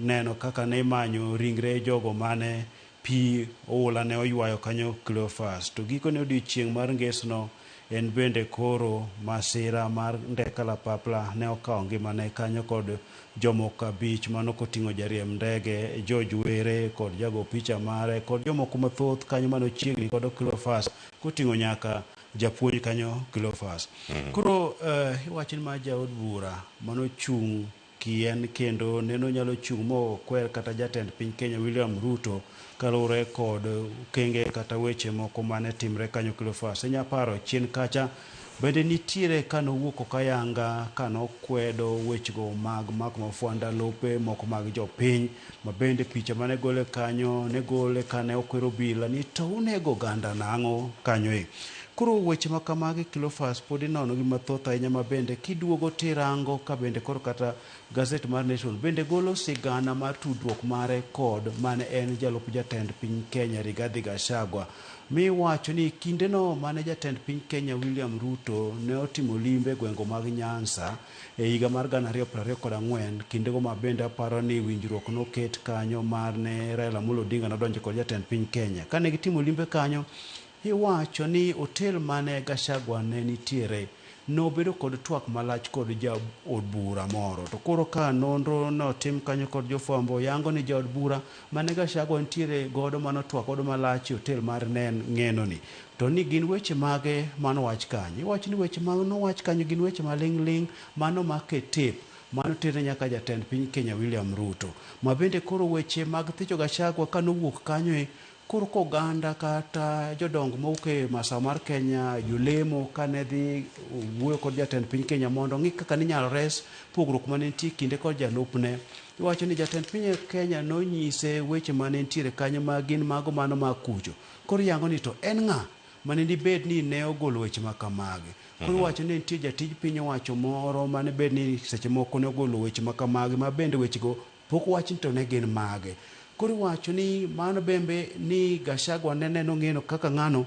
neno kaka ne imanyo ringre jogo mane pi oula ne oywayo kanyo, Cleophas. To gikone odiochieng' mar ngesno en bende koro masira mar ndek kalapapla ne okawo ngimane kanyo kod jomoko 5, mano koting'o jariemb ndege George Were kod jago picha mare kod jomoko mathoth kanyo mane ochiegni kod Cleophas, koting'o nyaka japuonj kanyo, Cleophas. Koro iwacho ni mar jaod bura manochung' kien kendo neno nyalo chung' mokwer kata jatend piny Kenya William Ruto kaluwore kod okenge kata weche moko mane timre kanyo, Cleophas. Inya paro chien kacha bende nitiere kanowuok ok ayanga kanokwedo wechego mag mako mafwanda lope moko mag jopiny, ma bende picha mane gole kanyo ne gole kane okwero obila ni to unego oganda nang'o kanyo e. Koro weche ma kamagi, Cleophas, pod inono gi mathoth ahinya, ma bende kiduogo tirango ka bende koro kata gazet mar Nation bende golo sigana mar tudruok mare kod mane en jalup jatend piny Kenya Rigathi Gachagua, miwacho ni kindeno mane jatend piny Kenya William Ruto ne otimo limbe e gwengo mag Nyanza e higa mar 2024, kindego ma bende aparo ni winjruok noket kanyo mar ne Raila Amolo Odinga nodonjo kod jatend piny Kenya. Kane gitimo limbe kanyo, iwacho ni otel mane Gachagua ne nitiere nobedo kod twak malach kod jaod bura moro. To koro ka nonro notim kanyo kod jofwambo yango ni jaod bura mane Gachagua nitiere godo mano twak godo malach e otel mar Ng'eno ni. To ni gin weche mage manowach kanyo? Iwacho ni weche manowach kanyo gin weche maling' ling' mano mak e tape mano tere nyaka jatend piny Kenya William Ruto. Ma bende koro weche mag thicho Gachagua kanowuok kanyo e Koro koganda kata jodongo mowuok e masawa mar Kenya, jolemo kane dhi wuoyo kod jatend piny Kenya mondo ong'i kaka ninyalo res pogruok mane nitie kinde kod jalupne. Iwacho ni jatend piny Kenya nonyise weche mane nitiere kanyo ma gin mago mano mag kucho. Koro iyango ni to en ng'a mane dibed ni ne ogolo weche ma kamagi. Koro iwacho ni nitie jatij piny owacho moro mane bed ni seche moko ne ogolo weche ma kamagi ma bende wechego pok owach ni to ne gin mage. Koro iwacho ni mano bende ni Gachagua ne neno ng'eno kaka ng'ano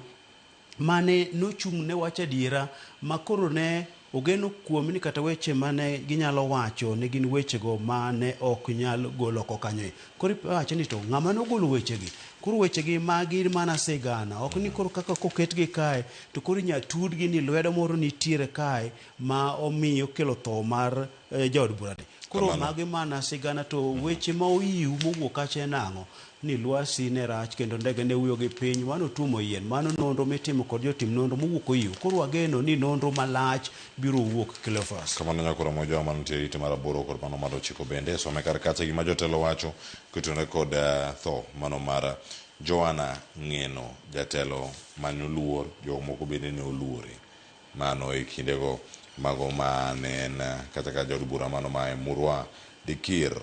mane nochung' ne wach adiera ma koro ne ogeno kuome ni kata weche mane ginyalo wacho ne gin wechego ma ne ok nyal gol oko kanyo. Koro iwacho ni to ng'ama nogolo wechegi, koro wechegi magi mana sigana, ok ni koro kaka koketgi kae to koro inya tudgi ni lwedo moro nitiere kae ma omiyo kelo tho mar jaod burani. Koro Kamano. magi mana sigana to weche ma oyiw mowuok kacha en ang'o? Ni lwasi ne rach kendo ndege ne wuyo gi piny, mano tuomo yien, mano nonro mitimo kod jotim nonro mowuok oyiw. Koro wageno ni nonro malach biro wuok Cleophas. Kamano nyakoro mojo mano nitie ite mar 8 kod mano mar 9 bende. Some kar kacha gima jotelo wacho kotenore kod tho mano mar Joanna Ng'eno, jatelo mane oluor, jomoko bende ne oluore. Mano e kindego mago ma ne en kata ka jaod bura mano ma Emurua Dikir.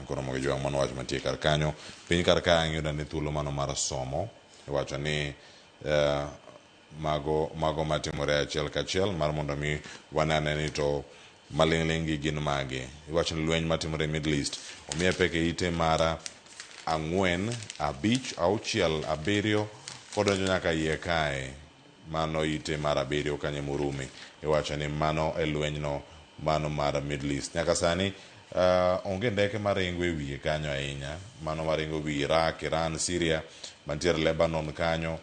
Koro mogo jwang' mano wach mantie kar kanyo. Piny kar ka ang'iyudo ane thuolo mano mar somo. Iwacho ni mago matimore achiel kachiel mar mondo mi wane ane ni to maling'ling' gi gin mage. Iwacho ni lweny matimore e Middle East omiye pek e ite mar 4, 5, 6, 7 kodonjo nyaka iye kae. Mano ite mar 7 kanyo Murumi. Iwacho ni mano e lwenyno mano mar Middle East. Nyaka sani onge ndeke maringo e wiye kanyo ahinya. Mano maringo wi Iraq, Iran, Syria, mantiere Lebanon kanyo,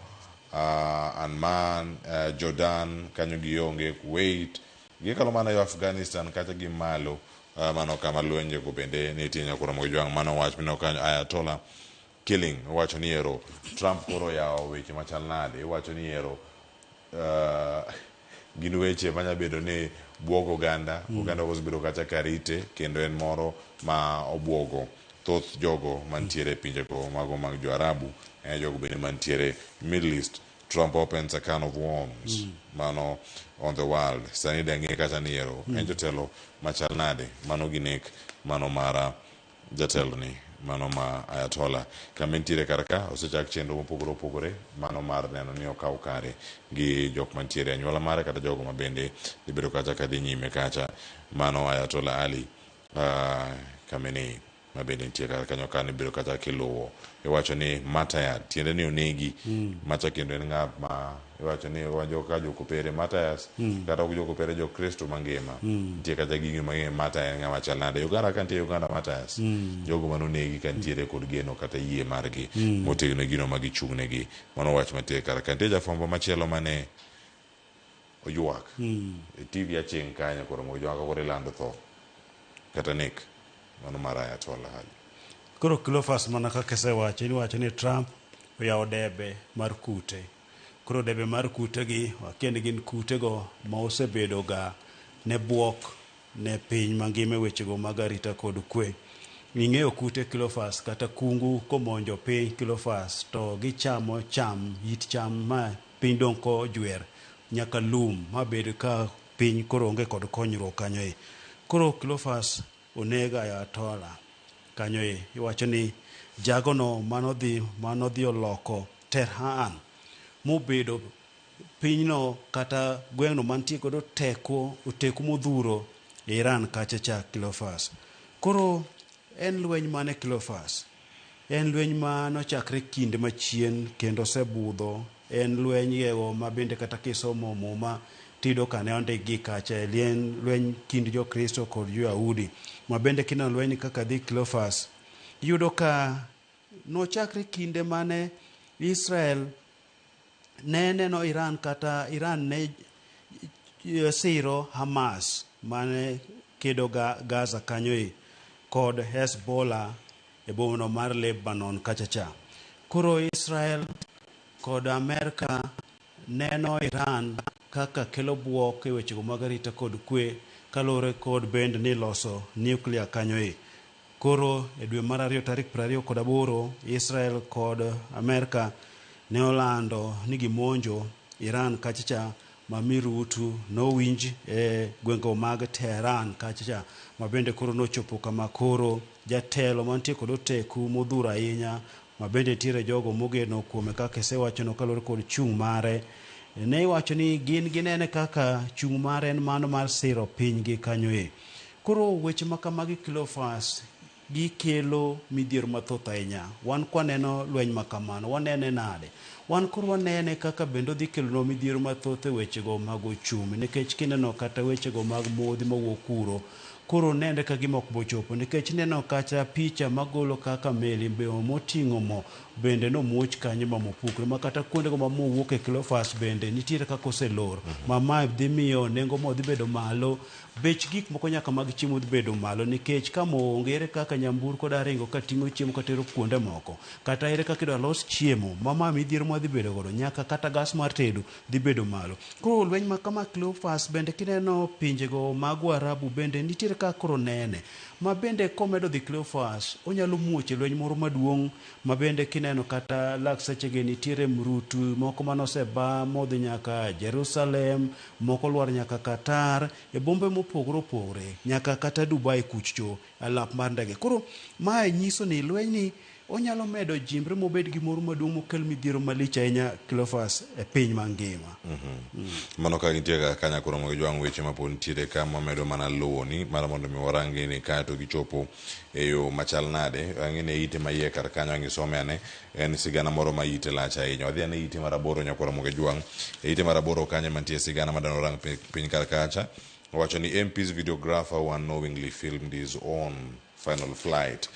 Amman, Jordan kanyo gionge, Kuwait, gikalo mana yo Afghanistan kacha gi malo, mano kama lwenjego bende nitie nyakoro Mojwang'. Mano wach mineno kanyo Ayatollah killing. Iwacho ni ero Trump koro oyawo weche machal nade. Iwacho ni ero gin weche manya bedo ni buogo oganda. Oganda osebedo kacha karite kendo en moro ma obuogo thoth jogo mantiere e pinjego mago mag jo Arabu, jogo bende mantiere Middle East. Trump opens a can of worms mano on the world. Sani dang'e kata ni ero en jotelo machal nade mano ginek mano mara jatelo ni mano ma Ayatollah. Kama entiere kar ka osechak chenro mopogore opogore mano mar neno ni okaw kare gi jok mantiere anyuola mare kata jogo ma bende dhi bedo kacha kadhi nyime kacha mano Ayatollah Ali Khamenei ma bende nitie kar kanyo ka nibedo kacha kiluwo. Iwacho ni martyr tiende ni onegi. Macha kendo en ng'at ma iwacho ni wanjo ka jokopere martyrs kata ok jokopere jokristo mangima. Nitie kacha gigi mang'eny martyr en ng'ama chal nade. Uganda ka nitie Uganda martyrs. Jogo manonegi ka nitiere kod geno kata yie margi motegno e gino ma gichung' negi. Mano wach mantie kar ka. Nitie jafwambo machielo mane oywak e TV Aching' kanyo koro Mojwang' koro ilando tho kata nek mano mar Ayatollah Ali. Koro Cleophas mana kaka isewacho, iwacho ni Trump oyawo debe mar kute. Koro debe mar kute gi wakia ni gin kutego ma osebedo ga ne buok ne piny mangima e wechego mag arita kod kwe. Ing'eyo kute Cleophas kata kungu komonjo piny Cleophas to gichamo cham, it cham ma piny dong' kojwer nyaka lum mabed ka piny koro onge kod konyruok kanyo e. Koro Cleophas oneg Ayatollah kanyo e. Iwacho ni jagono manodhi oloko Tehran mobedo pinyno kata gweng'no mantie godo teko oteku modhuro e Iran kacha cha Cleophas. Koro en lweny mane Cleophas? En lweny ma nochakre kinde machien kendo osebudho. En lweny ego ma bende kata kisomo muma tiyudo ka ne ondikgi kacha. En lweny kind Jokristo kod Jo-Yahudi. Ma bende kineno lweny kaka dhi Cleophas, iyudo ka nochakre kinde mane Israel ne neno Iran kata Iran ne siro Hamas mane kedo Gaza kanyo e kod Hezbollah e bomano mar Lebanon kacha cha. Koro Israel kod Amerka neno Iran kaka kelo buok e wechego mag arita kod kwe kaluwore kod bende ni loso nuclear kanyo e. Koro e dwe mar ariyo tarik 28, Israel kod Amerka ne olando ni gimonjo Iran kachacha ma mirutu nowinj e gwenge mag Tehran kachacha ma bende koro nochopo kama koro jatelo mantie kod oteku modhuro ahinya ma bende nitiere jogo mogeno kuome kaka isewachono kaluwore kod chung' mare. Ne iwacho ni gin ginene kaka chung' mare en mano mar siro pinygi kanyo e. Koro weche ma kamagi Cleophas gikelo midhiero mathoth ahinya. Wan kwaneno lweny ma kamano, wanene nade? Wan koro wanene kaka bende odhi kelonwa midhiero mathoth e wechego mag ochumi nikech kineno kata wechego mag modhi mawuok kuro, koro nenre ka gima ok bochopo nikech ineno kata picha magolo kaka meli be moting'o mo bende nomuoch kanyo ma mopukre ma kata kuondego ma mo wuok e Cleophas bende nitiere kaka oselor ma mae dhi miyo nengo mo dhi bedo malo. Bech gik moko nyaka mag chiemo dhi bedo malo nikech ka mo onge ere kaka nyamburko da ringo ka ting'o chiemo katero kuonde moko kata ere kaka idwa los chiemo ma ma midhiero ma dhi bedo godo nyaka kata gas mar tedo dhi bedo malo. Koro lweny ma kama Cleophas bende kineno pinjego mag Waarabu bende nitiere kaka koro nene ma bende komedo dhi Cleophas onyalo muoch e lweny moro maduong' ma bende kineno kata lak sechegi nitiere mrutu moko manoseba modhi nyaka Jerusalem, moko lwar nyaka Qatar e bombe mopogore opogore nyaka kata Dubai kuchcho e lap mar ndege. Koro mae nyiso ni lweny ni onyalo medo jimbre mobed gimoro maduong' mokel midhiero malich ahinya Cleophas e piny mangima. Mano ka gintie kaka kanya koro mondo gijwang' weche ma pod nitiere ka mamedo mana luwoni mar mondo mi warang'gi ni kae to gichopo e yo machal nade. Ang'e ni ite ma iye kar kanyo ang' isome ane en sigana moro ma ite lach ahinya. Wadhi ane ite mar aboro nyakwar Ramogi Jwang'. E ite mar aboro kanyo ema nitie sigana ma dano orang piny kar kacha. Owacho ni MP's videographer who unknowingly filmed his own final flight.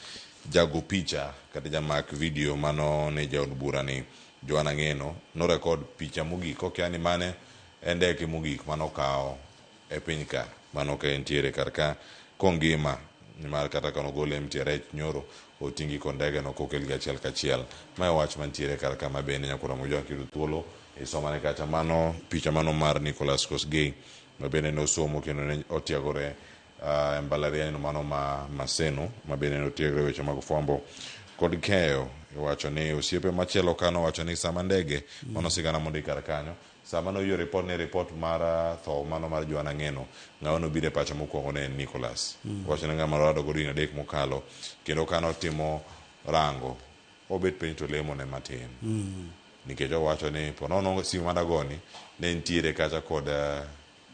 Jago picha kata jamak video mano ne jaod bura ni Joana Ng'eno norekod picha mogik kokia ni mane en ndeke mogik manokawo e piny ka mano ka entiere kar ka kongima nimar kata ka nogole e mti rech nyoro oting'gi kod ndege no kokelgi achiel kachiel. Ma e wach mantiere kar ka ma bende nyakwar Ramogi Jwang' kiyudo thuolo isomane kacha mano picha mano mar Nicholas Kosgei ma bende nosomo kendo ne otiegore e mbalariany no mano ma Maseno ma bende notiegore weche mag fwambo kod keyo. Iwacho ni osiepe machielo ka nowacho ni sama ndege mano sigana mondik kar kanyo sama noyudo ripot ni ripot mar tho mano mar Joana Ng'eno ng'ama nobiro e pacha mokwongo ne en Nicholas. Owacho ni ng'ama norado godo higni adek mokalo kendo ka notimo rango obet piny to lemo ne matin. Nikech owacho ni po nono simu madagoni ne nitiere kacha kod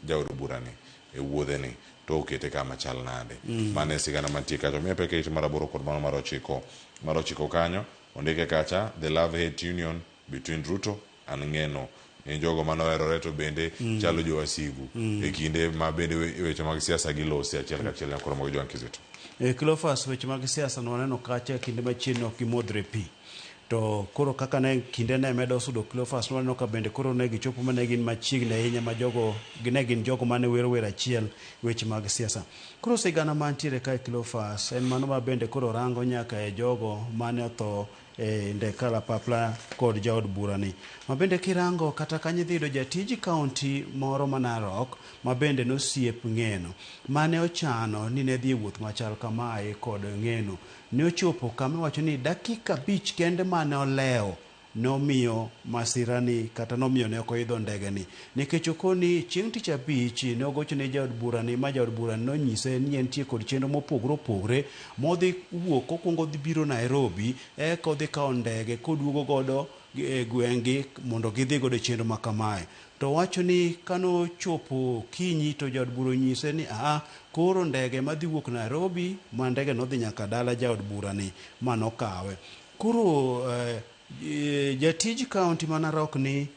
jaod burani e wuodheni to okete kama chal nade. Mano e sigana mantie kacha. Omiyo pek e mar aboro kod mano mar ochiko. Mar ochiko kanyo ondike kacha the love hate union between Ruto and Ng'eno. Ni jogo manoherore to bende chalo jowasigu e kinde ma bende weche mag siasa gilosi achiel kachiel nyakoro mag Joan Kizito. E Cleophas weche mag siasa no waneno kacha kinde machiegni ok gimodhre pi. To koro kaka ne kinde ne medo sudo Cleophas nwaneno ka bende koro ne gichopo ma ne gin machiegni ahinya ma jogo ne gin jogo mane wero wer achiel weche mag siasa. Koro sigana mantiere kae Cleophas en mano ma bende koro rango nyaka e jogo mane otho e ndek kalapapla kod jaod bura ni. Ma bende kirango kata kanyo idhi yudo jatij kaunti moro ma Narok ma bende nosiep Ng'eno mane ochano ni ne dhi e wuoth machal kamae kod Ng'eno. Ne ochopo kama iwacho ni dakika abich kende mane olewo nomiyo masirani kata nomiyo ne ok oidho ndege ni. Nikech okoni chieng' tich abich ne ogocho ne jaod burani ma jaod burani nonyise ni entie kod chenro mopogore opogore modhi wuok kokwongo odhi biro Nairobi eka odhi kawo ndege koduogo godo e gweng'gi mondo gidhi godo e chenro ma kamae. To owacho ni kanochopo okinyi to jaod bura onyise ni aa koro ndege madhi wuok Nairobi ma ndege nodhi nyaka dala jaod burani ma nokawe. Koro jatij kaunti ma Narok ni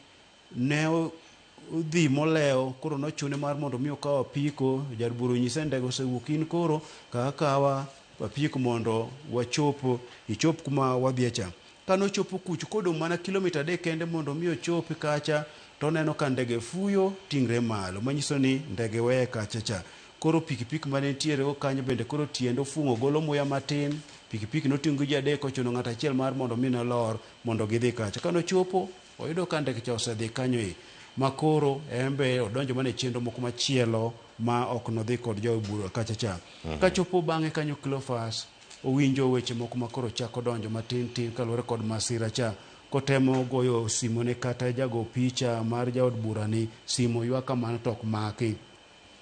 ne odhi molewo koro nochune mar mondo mi okaw apiko. Jaod bura onyise ni ndege osewuok in koro kaw akawa apiko mondo wachop ichop kuma wadhiye cha. Kanochopo kucho kodong' mana kilomita adek kende mondo mi ochopi kacha to oneno ka ndege fuyo ting're malo manyiso ni ndege weye kacha cha. Koro pikipiki mane nitiere go kanyo bende koro tiende ofung'o golo muya matin. Pikipiki noting'o gi ji adek ochuno ng'ato achiel mar mondo mi nolor mondo gidhi kacha. Kanochopo oyudo ka ndege cha osedhi kanyo e ma koro en be odonjo mana e chenro moko machielo ma ok nodhi kod jaod bura kacha cha. Kachopo bang'e kanyo Cleophas owinjo weche moko ma koro chako donjo matin tin kaluwore kod masira cha kotemo goyo simone kata jago picha mar jaod bura ni simo ywak kamano to ok maki.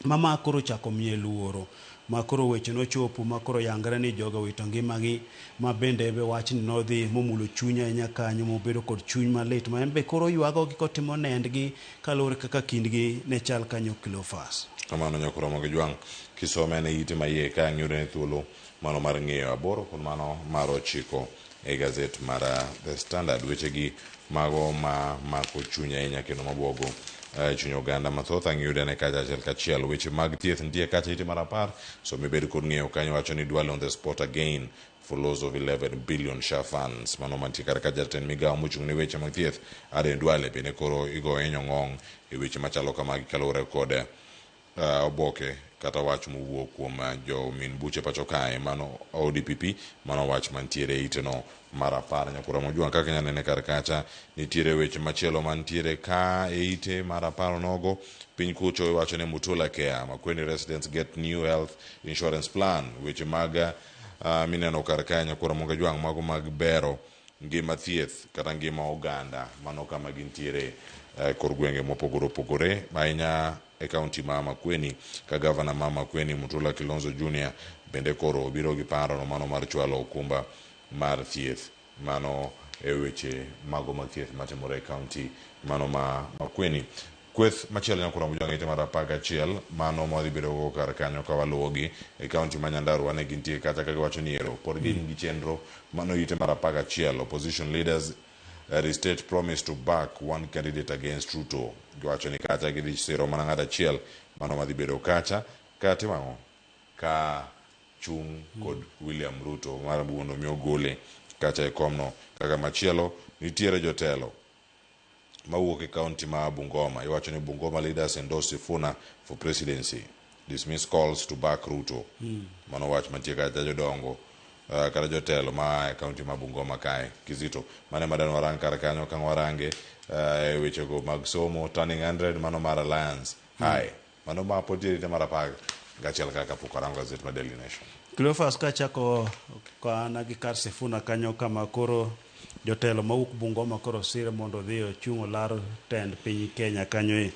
Mama koro ochako miye luoro ma koro weche nochopo ma koro yangre ni jogo owito ngimagi ma bende be wachni nodhi momulo chuny ahinya kanyo mobedo kod chuny malit ma en be koro oywagogi kotimo nendgi kaluwore kaka kindgi ne chal kanyo Cleophas. Kamano nyakura mogi jwang' kisome ane ite ma iye ka ang' yude thuolo mano mar ng'eyo aboro kod mano mar ochiko e gazet mar The Standard. Wechegi mago ma mako chuny ahinya kendo mabuogo chuny oganda mathoth ang' yude ane kacha achiel kachiel. Weche mag thieth nitie kacha ite mar 10 so mibed kod ng'eyo kanyo wacho ni Duale on the spot again for loss of 11 billion SHA funds. Mano mantie kar ka jatend migawo mochung' ne weche mag thieth Aden Duale bende koro igoye nyong'ong' e weche machalo kamagi kaluwore kod oboke kata wach mowuok kuom jo min buche pacho kae mano ODPP mano wach mantiere e iteno mar 10 nyakura mojwang' kaka inyalo nene kar kacha nitiere weche machielo mantiere ka e ite mar 10 onogo piny kucho iwacho ni Mutula Care Makueni residents get new health insurance plan weche mag mineno kar kae nyakura mojwang' mago mag bero ngima thieth kata ngima oganda mano kama gintiere kor gwenge mopogore opogore ahinya e kaunti ma Makueni ka gavana ma Makueni Mutula Kilonzo Junior bende koro obiro gi paro mano mar chwalo okumba mar thieth mano e weche mago mag thieth matimore e kaunti mano ma Makueni. Kweth machielo nyakura mojwang' ite mar 11 mano ma wadhi bedo go kar kanyo ka waluwogi e kaunti ma Nyandarua ne gintie kacha ka giwacho ni ero pod gin gi chenro mano ite mar 11 opposition leaders restate promise to back one candidate against Ruto. Giwacho ni kacha gidhi siro mana ng'ato achiel mano madhi bedo kacha ka timo ang'o ka chung' kod William Ruto mar mondo mi ogole kacha e komno. Kaka machielo nitiere jotelo mawuok e kaunti ma Bungoma iwacho ni Bungoma leaders endorse Sifuna for presidency dismiss calls to back Ruto. Mano wach mantie kacha jodongo kata jotelo ma e kaunti ma Bungoma kae Kizito mane madan warang kar kanyo ka warange e wechego mag somo turning 100 mano mar Alliance High mano ma pod tiere mar 11 kaka pok warango gazet mar Daily Nation. Cleophas kachako kana gi kar Sifuna kanyo kama koro jotelo mawuok Bungoma koro sire mondo odhi ochung' olar tend piny Kenya kanyo e.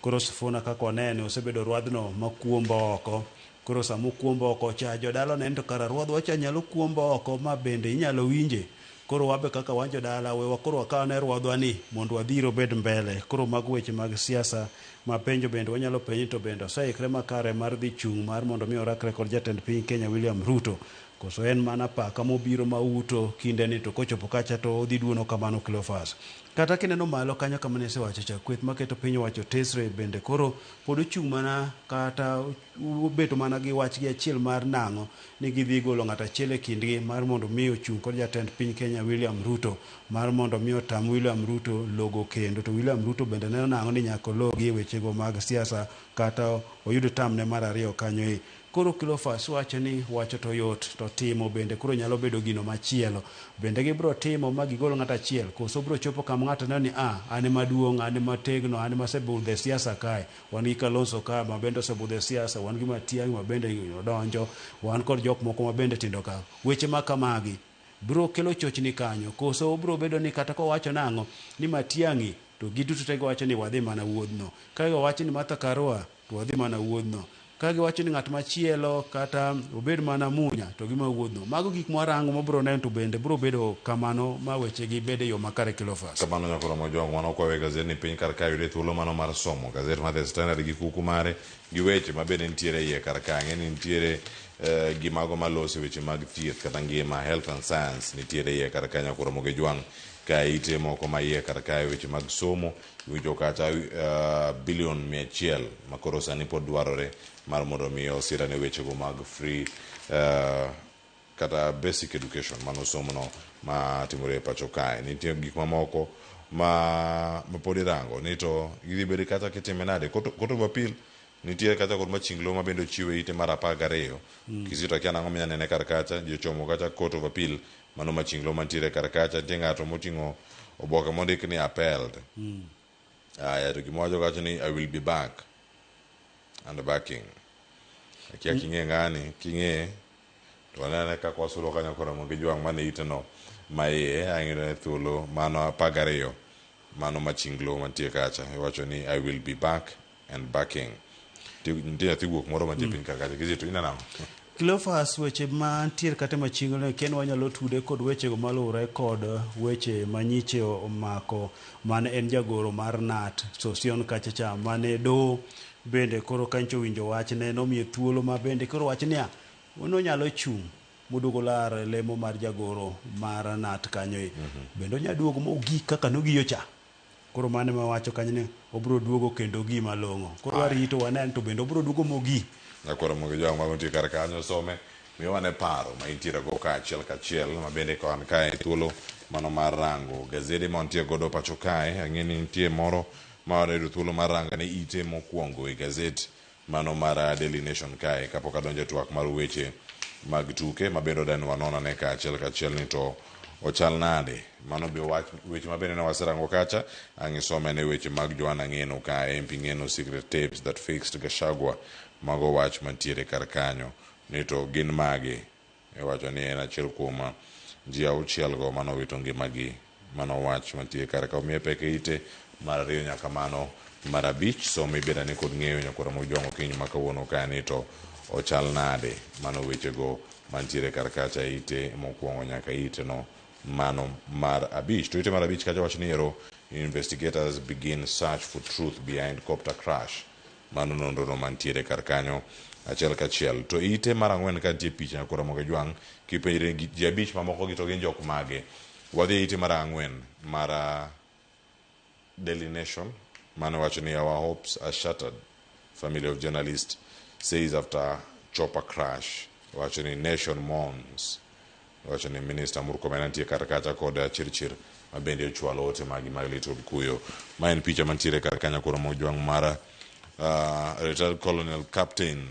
Koro Sifuna kaka wanene osebedo rwadhno makuombo oko. Koro sama okuombo oko cha jodala neno to kara rwadhwa cha nyalo kuombo oko ma bende inyalo winje. Koro wabe kaka wan jodala we koro wakaw ne rwadhwa ni mondo wadhir obed mbele. Koro mago weche mag siasa ma penjo bende wanyalo penjo to bende oseikre makare mar dhi chung' mar mondo mi orakre kod jatend piny Kenya William Ruto. Koso en mana paka mobiro mauto kinde ni to kochopo kacha to odhi duono kamano Cleophas. Kata kineno malo kanyo kama ne isewacho cha kweth maketo piny owacho tesre bende koro pod ochung' mana kata obeto mana gi wachgi achiel mar nang'o ni gidhi golo ng'ato achiel e kindgi mar mondo mi ochung' kod jatend piny Kenya William Ruto mar mondo mi otam William Ruto logo kendo to William Ruto bende neno nang'o ni nyaka ologi e wechego mag siasa kata oyud tamne mar ariyo kanyo e. Koro Cleophas wacho ni wacho to yot to timo bende koro nyalo bedo gino machielo. Bende gibiro timo ma gigol ng'ato achiel koso biro chopo kama ng'ato neno ni an ema duong', an ema tegno, an ema asebudho e siasa kae. Wan gi Kalonzo ka ma bende osebudho e siasa, wan gi Matiang'i ma bende odonjo, wan kod jok moko ma bende tindo ka. Weche ma kamagi biro kelo chochni kanyo koso biro bedo ni kata kowacho nang'o ni Matiang'i to giduto te giwacho ni wadhi mana wuodhno. Ka giwacho ni Martha Karua to wadhi mana wuodhno. Ka giwacho ni ng'at machielo kata obed mana Munya to gima wuodhno. Mago gik mwarango mabiro neno to bende biro bedo kamano ma wechegi bede yo makare Cleophas. Kamano nyakoro mojwang' mano kwawe gazet ni piny kar ka yude thuolo mano mar somo gazet mar The Standard gi kuku mare gi weche ma bende nitiere iye kar ka ng'e ni nitiere gi mago maloso weche mag thieth kata ngima health and science nitiere iye kar ka nyakoro mogejwang' ka ite moko ma iye kar kae weche mag somo iwinjo kata bilion 100 ma koro sani pod dwarore mar mondo mi osirane wechego mag free kata basic education mano somono ma timore e pacho kae. Nitie gik mamoko ma pod irango ni to gidhi bedo kata kitime nade. Court of Appeal nitiere kata kod machinglo ma bende ochiwo e ite mar 12. Kizito akia nang'o minya nene kar kacha, ji ochomo kacha Court of Appeal mano machinglo mantiere kar kacha. Nitie ng'ato moting'o oboke mondik ni upheld. Aya to gima wacho kacha ni I will be back and backing. Akia king'e ng'ani, king'e To wanene kaka wasudo kanyo koro mondo gijwang' mana iteno ma iye ang'ino ne thuolo mano 12 mano machinglo mantie kacha iwacho ni I will be back and backing. Nitie nyathi guok moro mantie piny kar kacha Kizito ineno ang'o? Cleophas weche mantiere kata machinglo ne kendo wanyalo tude kod wechego maluwore kod weche manyiche omako mane en jagoro mar NAT Sosion kacha cha mane doho bende koro kancho owinjo wachne nomiye thuolo ma bende koro wach niya nonyalo chung' moduogo lar lemo mar jagoro mar NAT kanyo e. Bende onya duogo mogik kaka nogiyo cha. Koro mano ema wacho kanyo ni obiro duogo kendo ogi malong'o. Koro warito wanen to bende obiro duogo mogi. Nyakwar Ramogi Ojwang' mago nitie kar kanyo some miyo wane paro ma intiere go kaachiel kachiel ma bende ka wan kae thuolo mano mar rango gazede ma wantie godo pacho kae ang'e ni nitie moro ma wanayudo thuolo mar rango ne ite mokwongo e gazet Mano mar Daily Nation kae kapok adonjo e twak mar weche mag tuke ma bende wadani wanon ane ka achiel kachiel ni to ochal nade. Mano be wach weche ma bende ne waserango kacha ang' isome ne weche mag Joanna Ng'eno ka MP Ng'eno secret tapes that fixed Gachagua mago wach mantiere kar kanyo ni to gin mage. Iwacho ni en achiel kuom ji auchielgo mane owito ngimagi. Mano wach mantie kar ka omiye pek e ite mar ariyo nyaka mano mar abich. Som ibed ane kod ng'eyo nyakwar Ramogi Jwang' okinyi ma kawuono ka ni to ochal nade. Mano wechego mantiere kar kacha ite mokwongo nyaka ite no mano mar abich. To ite mar abich kacha wach ni ero investigators begin search for truth behind copter crash. Mano nonrono mantiere kar kanyo achiel kachiel. To ite mar ang'wen ka nitie picha nyakwar Ramogi Ajwang' kipenjri ni ji abich mamoko gi to gin jok mage. Wadhi e ite mar ang'wen mar Daily Nation mane wacho ni our hopes are shattered family of journalist says after chopper crash. Wacho ni nation mourns. Owacho ni Minista Murkomen nitie kar kacha kod Chirchir ma bende ochwalo ote magi mag lit kod kuyo. Ma en picha mantiere kar kanyo koro mojwang' mar retired Colonel Captain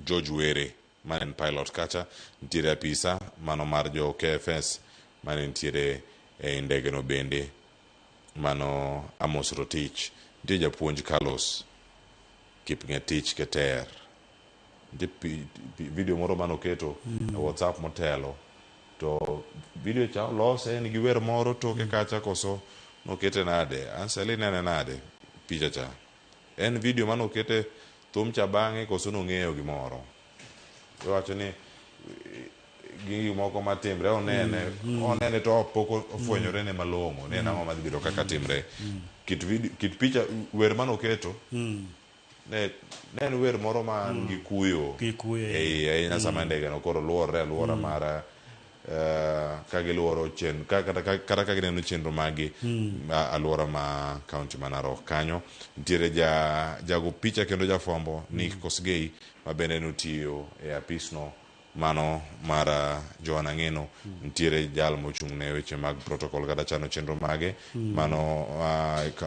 George Were ma en pilot kacha. Nitiere apisa mano mar jo KFS mane nitiere ei ndege no bende mano Amos Rotich. Nitie japuonj Carlos Kipngetich Keter. Nitie video moro mane oketo e WhatsApp motelo to video cha olose en gi wer moro toke kacha koso nokete nade Ansel inene nade picha cha en video mane okete thum cha bang'e koso nong'eyo gimoro iwacho ni gi gik moko matimre onene onene to pok ofwenyore ne malong'o ni en ang'o madhi bedo kaka timre kit video kit picha wer mane oketo Ne, ne en wer moro man gi kuyo Gi kuyo, e iye ahinya sama ndege no koro luorre aluora mar ka giluoro chen, ka, kata, ka, kata ka gineno chenro maggi alwora ma kaunti ma Narok kanyo. Nitiere ja, jago picha kendo jafwambo Nick Kosgei ma bende notiyo e apisno Mano mar Joana Ng'eno nitiere jal mochung' ne weche mag protocol kata chano chenro mage mano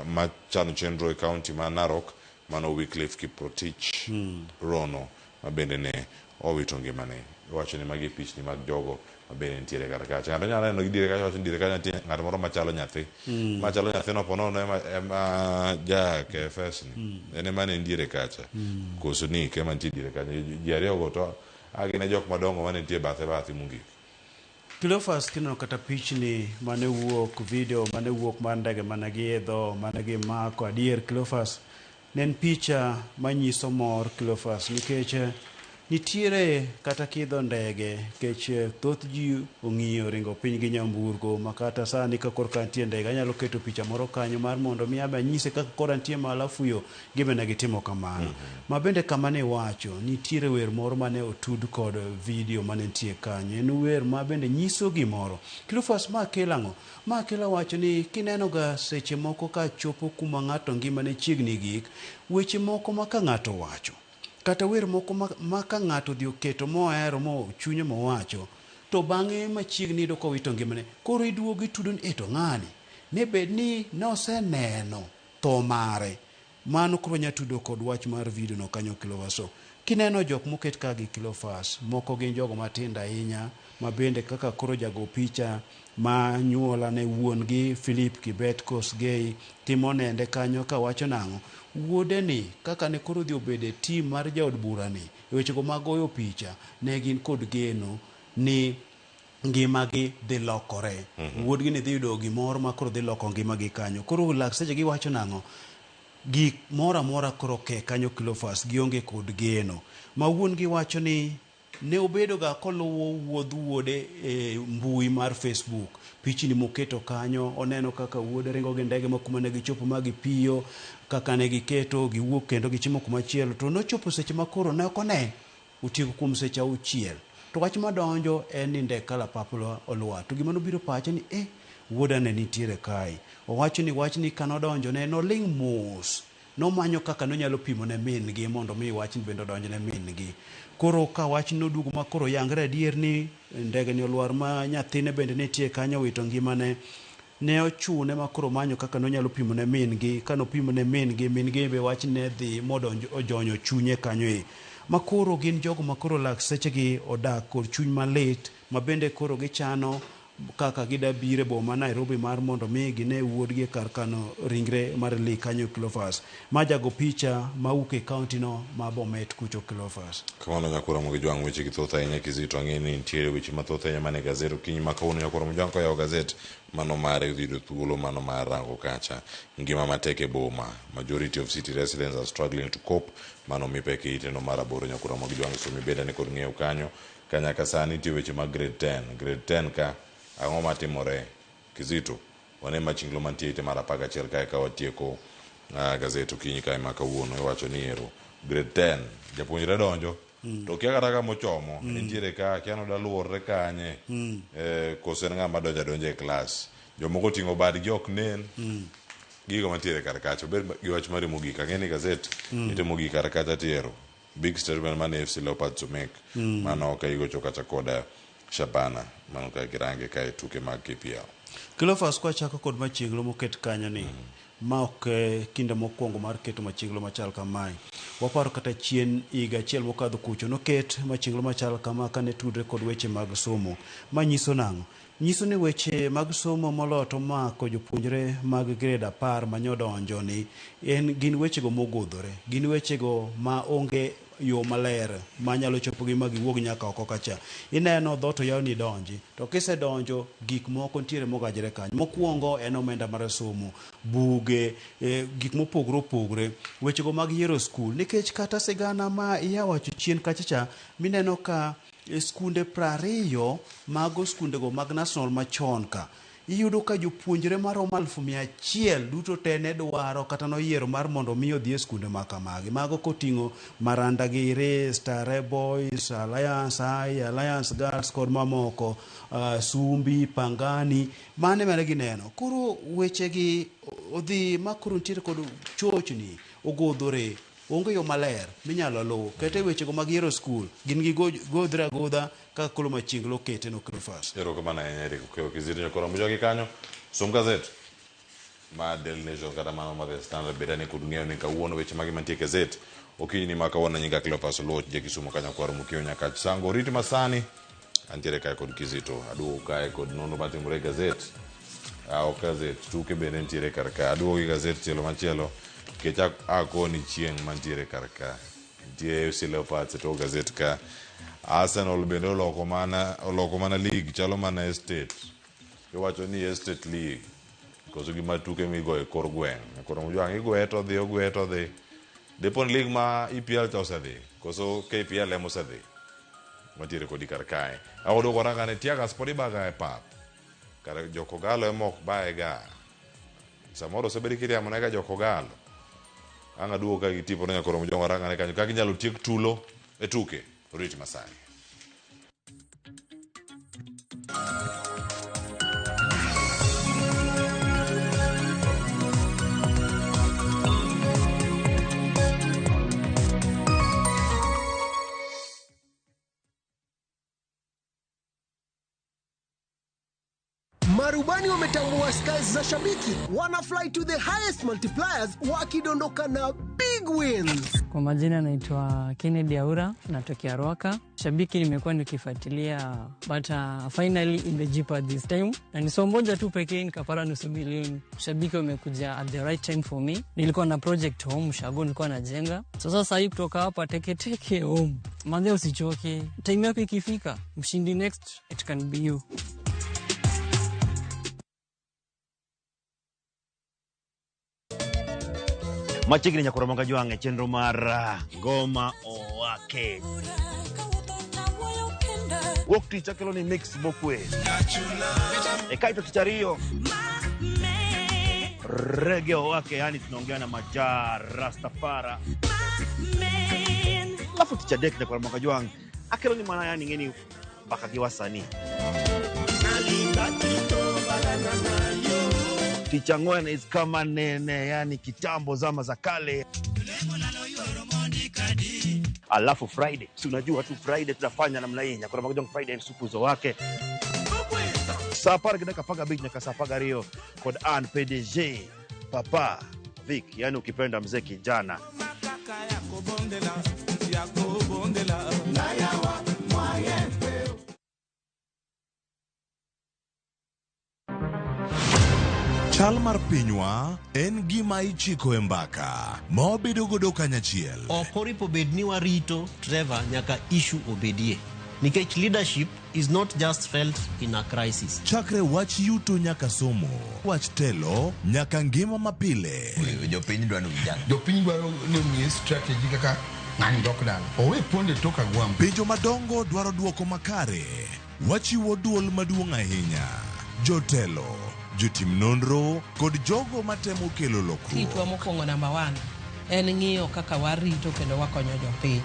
ma chano chenro e county ma Narok mano Wycliffe Kiprotich Rono ma bende ne owito ngimane. Iwacho ni magi e pichni mag jogo ma bende nitiere kar kacha. Ng'ato nyalo neno gi diere kacha wacho ni diere kacha nitie ng'at moro machalo nyathi. Machalo nyathino po nono ema, ema ja KFS ni. En ema ne en diere kacha. Koso Nick ema nitie diere kacha. Ji ariyogo to A gin e jok madongo mane nitie bathe bathe mogik. Cleophas kineno kata pichni mane wuok, video mane wuok mar ndege mane giidho, mane gimako, adier Cleophas ne en picha manyiso mor Cleophas nikech nitiere kata kiidho ndege nikech thoth ji ong'iyo ringo piny gi nyamburko ma kata sani ka korka antie ndege anyalo keto picha moro kanyo mar mondo mi abe anyise kaka koro antie malo afuyo Gibe ne gitimo kamano. Ma bende kama ne iwacho, nitiere wer moro mane otud kod video mane nitie kanyo. En wer ma bende nyiso gimoro. Cleophas, ma kelo ang'o? Ma kelo wacho ni kineno ga seche moko ka chopo kuma ng'ato ngimane chiegni gik, weche moko ma ka ng'ato owacho, kata wer moko ma ka ng'ato odhi oketo mohero mo chunye mowacho, to bang'e machiegni iyudo kowito ngimane. Koro iduogo itudo ni eh to ng'ani, ne bed ni noseneno tho mare. Mano koro wanya tudo kod wach mar video no kanyo Cleophas. So, Kineno jok moket ka gi Cleophas, moko gin jogo matindo ahinya, ma bende kaka koro jago picha ma nyuola ne wuon gi Philip Kibet Kosgei timo nende kanyo ka wacho nang'o, wuode ni kaka ne koro odhi obedo e team mar jaod bura ni e wechego mag goyo picha, ne gin kod geno ni ngimagi dhi lokore. Wuodgi ni dhi yudo gimoro ma koro dhi loko ngimagi kanyo. Koro lakteche giwacho nang'o? Gik moro amora koro ke kanyo Cleophas gionge kod geno. Ma wuon gi wacho ni ne obedo ga koluwo wuodh wuode e mbui mar Facebook. Pichni moketo kanyo, oneno kaka wuode ringo gi ndege ma kuma ne gichopo ma gipiyo, kaka ne giketo, giwuok kendo gichimo kuma chielo. To nochopo seche ma koro ne ok one, otieko kuom seche 6. To wach madonjo en ni ndek kalapapla olwar. To gima nobiro pache ni wuoda ne nitiere kae. Owacho ni wachni kanodonjo ne noling' mos. Nomanyo kaka nonyalo pimo ne min gi mondo mi wachni bende odonj ne min gi. Koro ka wach noduogo ma koro yangre adier ni ndege ni olwar ma nyathine bende nitie kanyo owito ngimane, ne ochune ma koro manyo kaka nonyalo pimo ne min gi. Ka nopimo ne min gi, min gi be wach ne dhi modonjo ojonyo chunye kanyo e. Ma koro gin jogo ma koro lakteche odak kod chuny malit, ma bende koro gichano kaka gidabiro e boma Nairobi mar mondo mi gine wuodgi e kar kano ringre mar Lee kanyo Cleophas. Ma jago picha mawuok e kaunti no ma Bomet kucho Cleophas. Kamano nyakura mogi jwang' weche gi thoth ahinya Kizito, ang'e ni nitiere weche mathoth ahinya mane gazet okinyi ma kawuono. Nyakura Mojwang' koyawo gazet mano mare dhi yudo thuolo mano mar rango kacha ngima matek e boma. Majority of city residents are struggling to cope. Mano mipek e iteno mar 8 nyakura mogi jwang' somi bende ni kod ng'eyo kanyo. Kanyaka sani nitie weche mag grade 10. Grade 10 ka ang'o matimore Kizito? Wane machinglo mantie ite mar 11 kae ka watieko gazet okinyi kae ma kawuono. Iwacho ni ero grade 10 japuonjre donjo to kia kata kama ochomo, nitiere ka kia noda luorre kanye, koso en ng'ama donjo adonja e klas. Jomoko oting'o badgi ok nen. Gigo mantiere kar kacha obed gi wach mari mogik. Ang'e ni gazet ite mogik kar kacha tiero big statement mane FC Leopards to make. Mano ka igocho kacha koda Shabana, mano ka girange kae tuke mag KPL. Cleophas, kwachako kod machieglo moket kanyo ni ma ok kinde mokwongo mar keto machieglo machal kamae. Waparo kata chien higa achiel mokadho kucho noket machieglo machal kama kane tudre kod weche mag somo. Ma nyiso nang'o? Nyiso ni weche mag somo moloyo to mako jopuonjre mag grade 10 manyodonjo ni en gin wechego mogodhore, gin wechego ma onge yo maler manyalo chopogi ma giwuog nyaka oko kacha. Ineno dhoot oyaw ni donji, to kisedonjo gik moko nitiere mogajre kanyo. Mokwongo en omenda mar somo, buge, gik mopogore opogore, wechego mag yiero skul. Nikech kata sigana ma iyawacho chien kacha cha, mineno ka skunde 20 mago skundego mag national machon ka, iyudo ka jopuonjre maromo 100,000 duto te ne dwaro kata noyiero mar mondo mi odhi e skunde ma kamagi. Mago koting'o Maranda Giri, Starehe Boys, Alliance High, Alliance Girls kod mamoko, Sumbi, Pangani, mane mane gineno. Koro wechegi odhi ma koro nitiere kod chochni, ogodhore, onge yo maler minyalo luw. Kata e wechego mag yiero skul, gin gi godhre agodha kaka koro machiegni okete no Cleophas. Erokamano ahinya Eric Okeyo Kizito nyakora Mojwang' gi kanyo. Som gazet ma Daily Nation kata mano ma The Standard bende ni kod ng'eyo ni kawuono weche mage mantie e gazet okinyi ni ma kawuono nyinga Cleophas Oluoch ja Kisumu kanyo kwaro Mukio Nyakach Sango oriti masani antiere kae kod Kizito aduogo kae kod nonro matimore e gazet. Ok gazet tuke bende nitiere kar ka. Aduogo gi gazet tielo machielo nikech akoni chieng' mantiere kar ka. Nitie AFC Leopards e tok gazet ka. Arsenal bende oloko mana league chalo mana estate. Iwacho ni estate league. Koso gima tuke migoyo e kor gweng'. Koro Mojwang' igwe to dhi, ogwe to dhi. Depo ni league ma EPL cha osedhi, koso KPL ema osedhi. Mantiere kodi kar kae. Aoduogo rangane Tiagas pod ibaga e pap. Kar Jokogalo ema ok baye ga. Samoro osebedi kiriamo nega Jokogalo. Ang' aduogo ka gi tipo no nyakoro Mojwang' rangane kanyo kaka inyalo tiek tulo e tuke. Orit masani. Marubani wametambua skies za shabiki, wana fly to the highest multipliers wakidondoka na big Big wins. Kwa majina naitwa Kennedy Aura, natokea Ruaka. Shabiki nimekuwa nikifuatilia but finally imejipa this time, na ni somo moja tu pekee nikapata 500,000. Shabiki wamekuja at the right time for me. Nilikuwa na project home Ushago, nilikuwa najenga. So sasa hii kutoka hapa teke teke home. Manze usichoke, time yako ikifika, mshindi next it can be you. Machiegni nyakoro moga jwang' e chenro mar Ngoma Owake. Wuok tich akelo ni mix mokwe. E kaeto tich ariyo Reggae Owake, yani tunaongea na Maja Rastafara. Alafu tich adek nyakoro moga jwang' akelo ni mana yani ng'eni mbaka gi wasanii. Tich ang'wen is kama nene, yani kitambo zama za kale. Alafu Friday, si unajua tu Friday tunafanya namna hii. Nyakoro moga jwang' Friday msukuzo wake. Saa apar gi dakika 15 nyaka saa 12 kod an PDG Papa Vic, yani ukipenda mzee kijana. Chal mar pinywa en gima ichiko e mbaka ma wabedo godo kanyachiel. Ok oripo bed ni warito Trevor nyaka issue obedie. Nikech leadership is not just felt in a crisis. Chakre wach yuto nyaka somo, wach telo nyaka ngima mapile. Jopiny dwaro ni ujang. Jopiny dwaro ni omiye strategy kaka ng'ani dok dala. Owe ponde tok agwambo. Penjo madongo dwaro duoko makare. Wachiwo duol maduong' ahinya. Jotelo, jotim nonro kod jogo matemo kelo lokruok. Tichwa mokwongo namba 1 en ng'iyo kaka warito kendo wakonyo jopiny.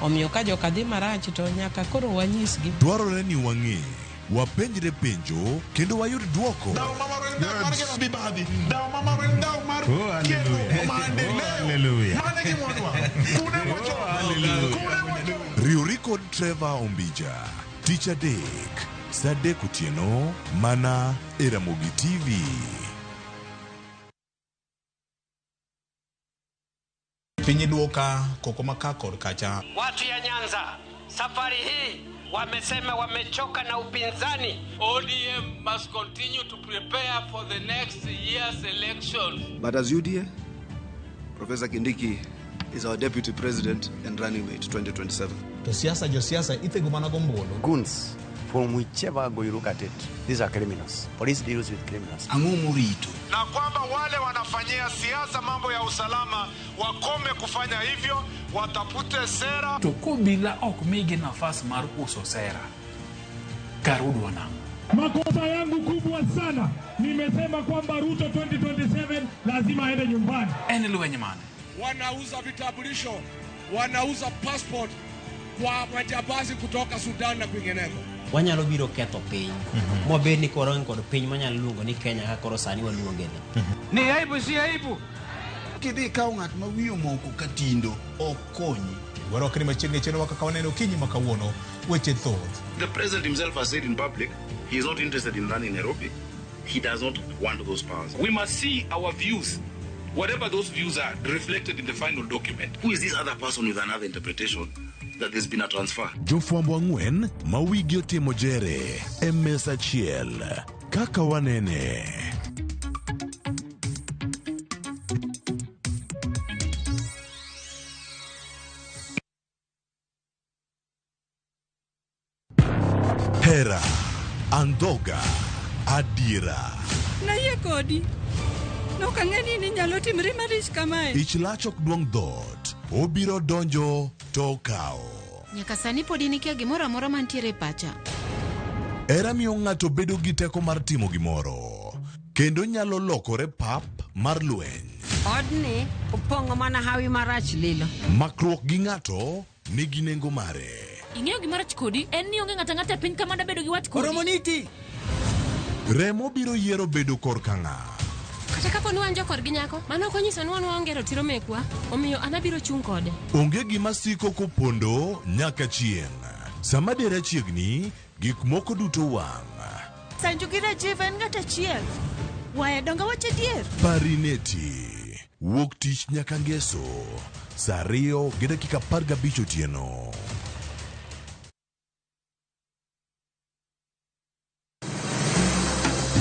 Omiyo ka joka dhi marach to nyaka koro wanyisgi. Dwarore ni wang'e, wapenjre penjo kendo wayud duoko. Riwri kod Trevor Ombija tich adek saa 3 otieno mana e Ramogi TV. Piny duoka koko maka kod kacha. Watu ya Nyanza safari hii wamesema wamechoka na upinzani. ODM must continue to prepare for the next year's elections. But as UDA, Professor Kindiki is our deputy president and running mate 2027. To siasa jo siasa ithego mana gombulu. Goons from whichever angle you look at it, these are criminals. Police deals with criminals. Ang'o murito? Na kwamba wale wanafanyia siasa mambo ya usalama wakome kufanya hivyo, watafute sera. To kobila ok migi nafas mar uso sera. Karudwa nang'o? Makosa yangu kubwa sana, nimesema kwamba Ruto 2027 lazima aende nyumbani. En lweny mane? Wanauza vitambulisho, wanauza passport kwa majambazi kutoka Sudan na kwingineko. Wanyalo biro ketho piny. Mwabed ni koro kod piny manyalo luongo ni Kenya kaka koro sani waluonge ni. Ni aibu si aibu. Kidhi ikawo ng'at ma wiye omoko katindo ok konyi. Warwakni machiegni chenro kaka waneno okinyi ma kawuono weche thoth. The president himself has said in public he is not interested in running Nairobi. He does not want those powers. We must see our views, whatever those views are, reflected in the final document. Who is this other person with another interpretation that there's been a transfer? Jofwambo ang'wen ma wigi otimo jere e mesa achiel kaka wanene. Hera, andhoga, adiera. Nayie kodi. Nok ang'e ni inyalo timri marich kamae. Ich lach ok duong' dhoot, obiro donjo to okawo. Nyaka sani pod in ikia gimoro amora mantiere e pacha. Hera miyo ng'ato bedo gi teko mar timo gimoro, kendo nyalo lokore pap mar lweny. Odni opong'o mana hawi marach lilo. Makruok gi ng'ato nigi nengo mare. Ing'eyo gima rach kodi en ni onge ng'ato ang'ata e piny ka mada bedo gi wach kodi. Oromoniti! Remo biro yiero bedo korka ng'a. Kata kapo ni wan jokorgi nyako, mano ok onyiso ni wan waonge ratiro mekwa, omiyo an abiro chung' kode. Onge gima siko kopondo nyaka chieng'. Sama dera chiegni, gik moko duto wang'. Sanju gi Rajiv en ng'at achiel. Waya donga wach adier. Parineti. Wuok tich nyaka ngeso. Saa 2:15 otieno.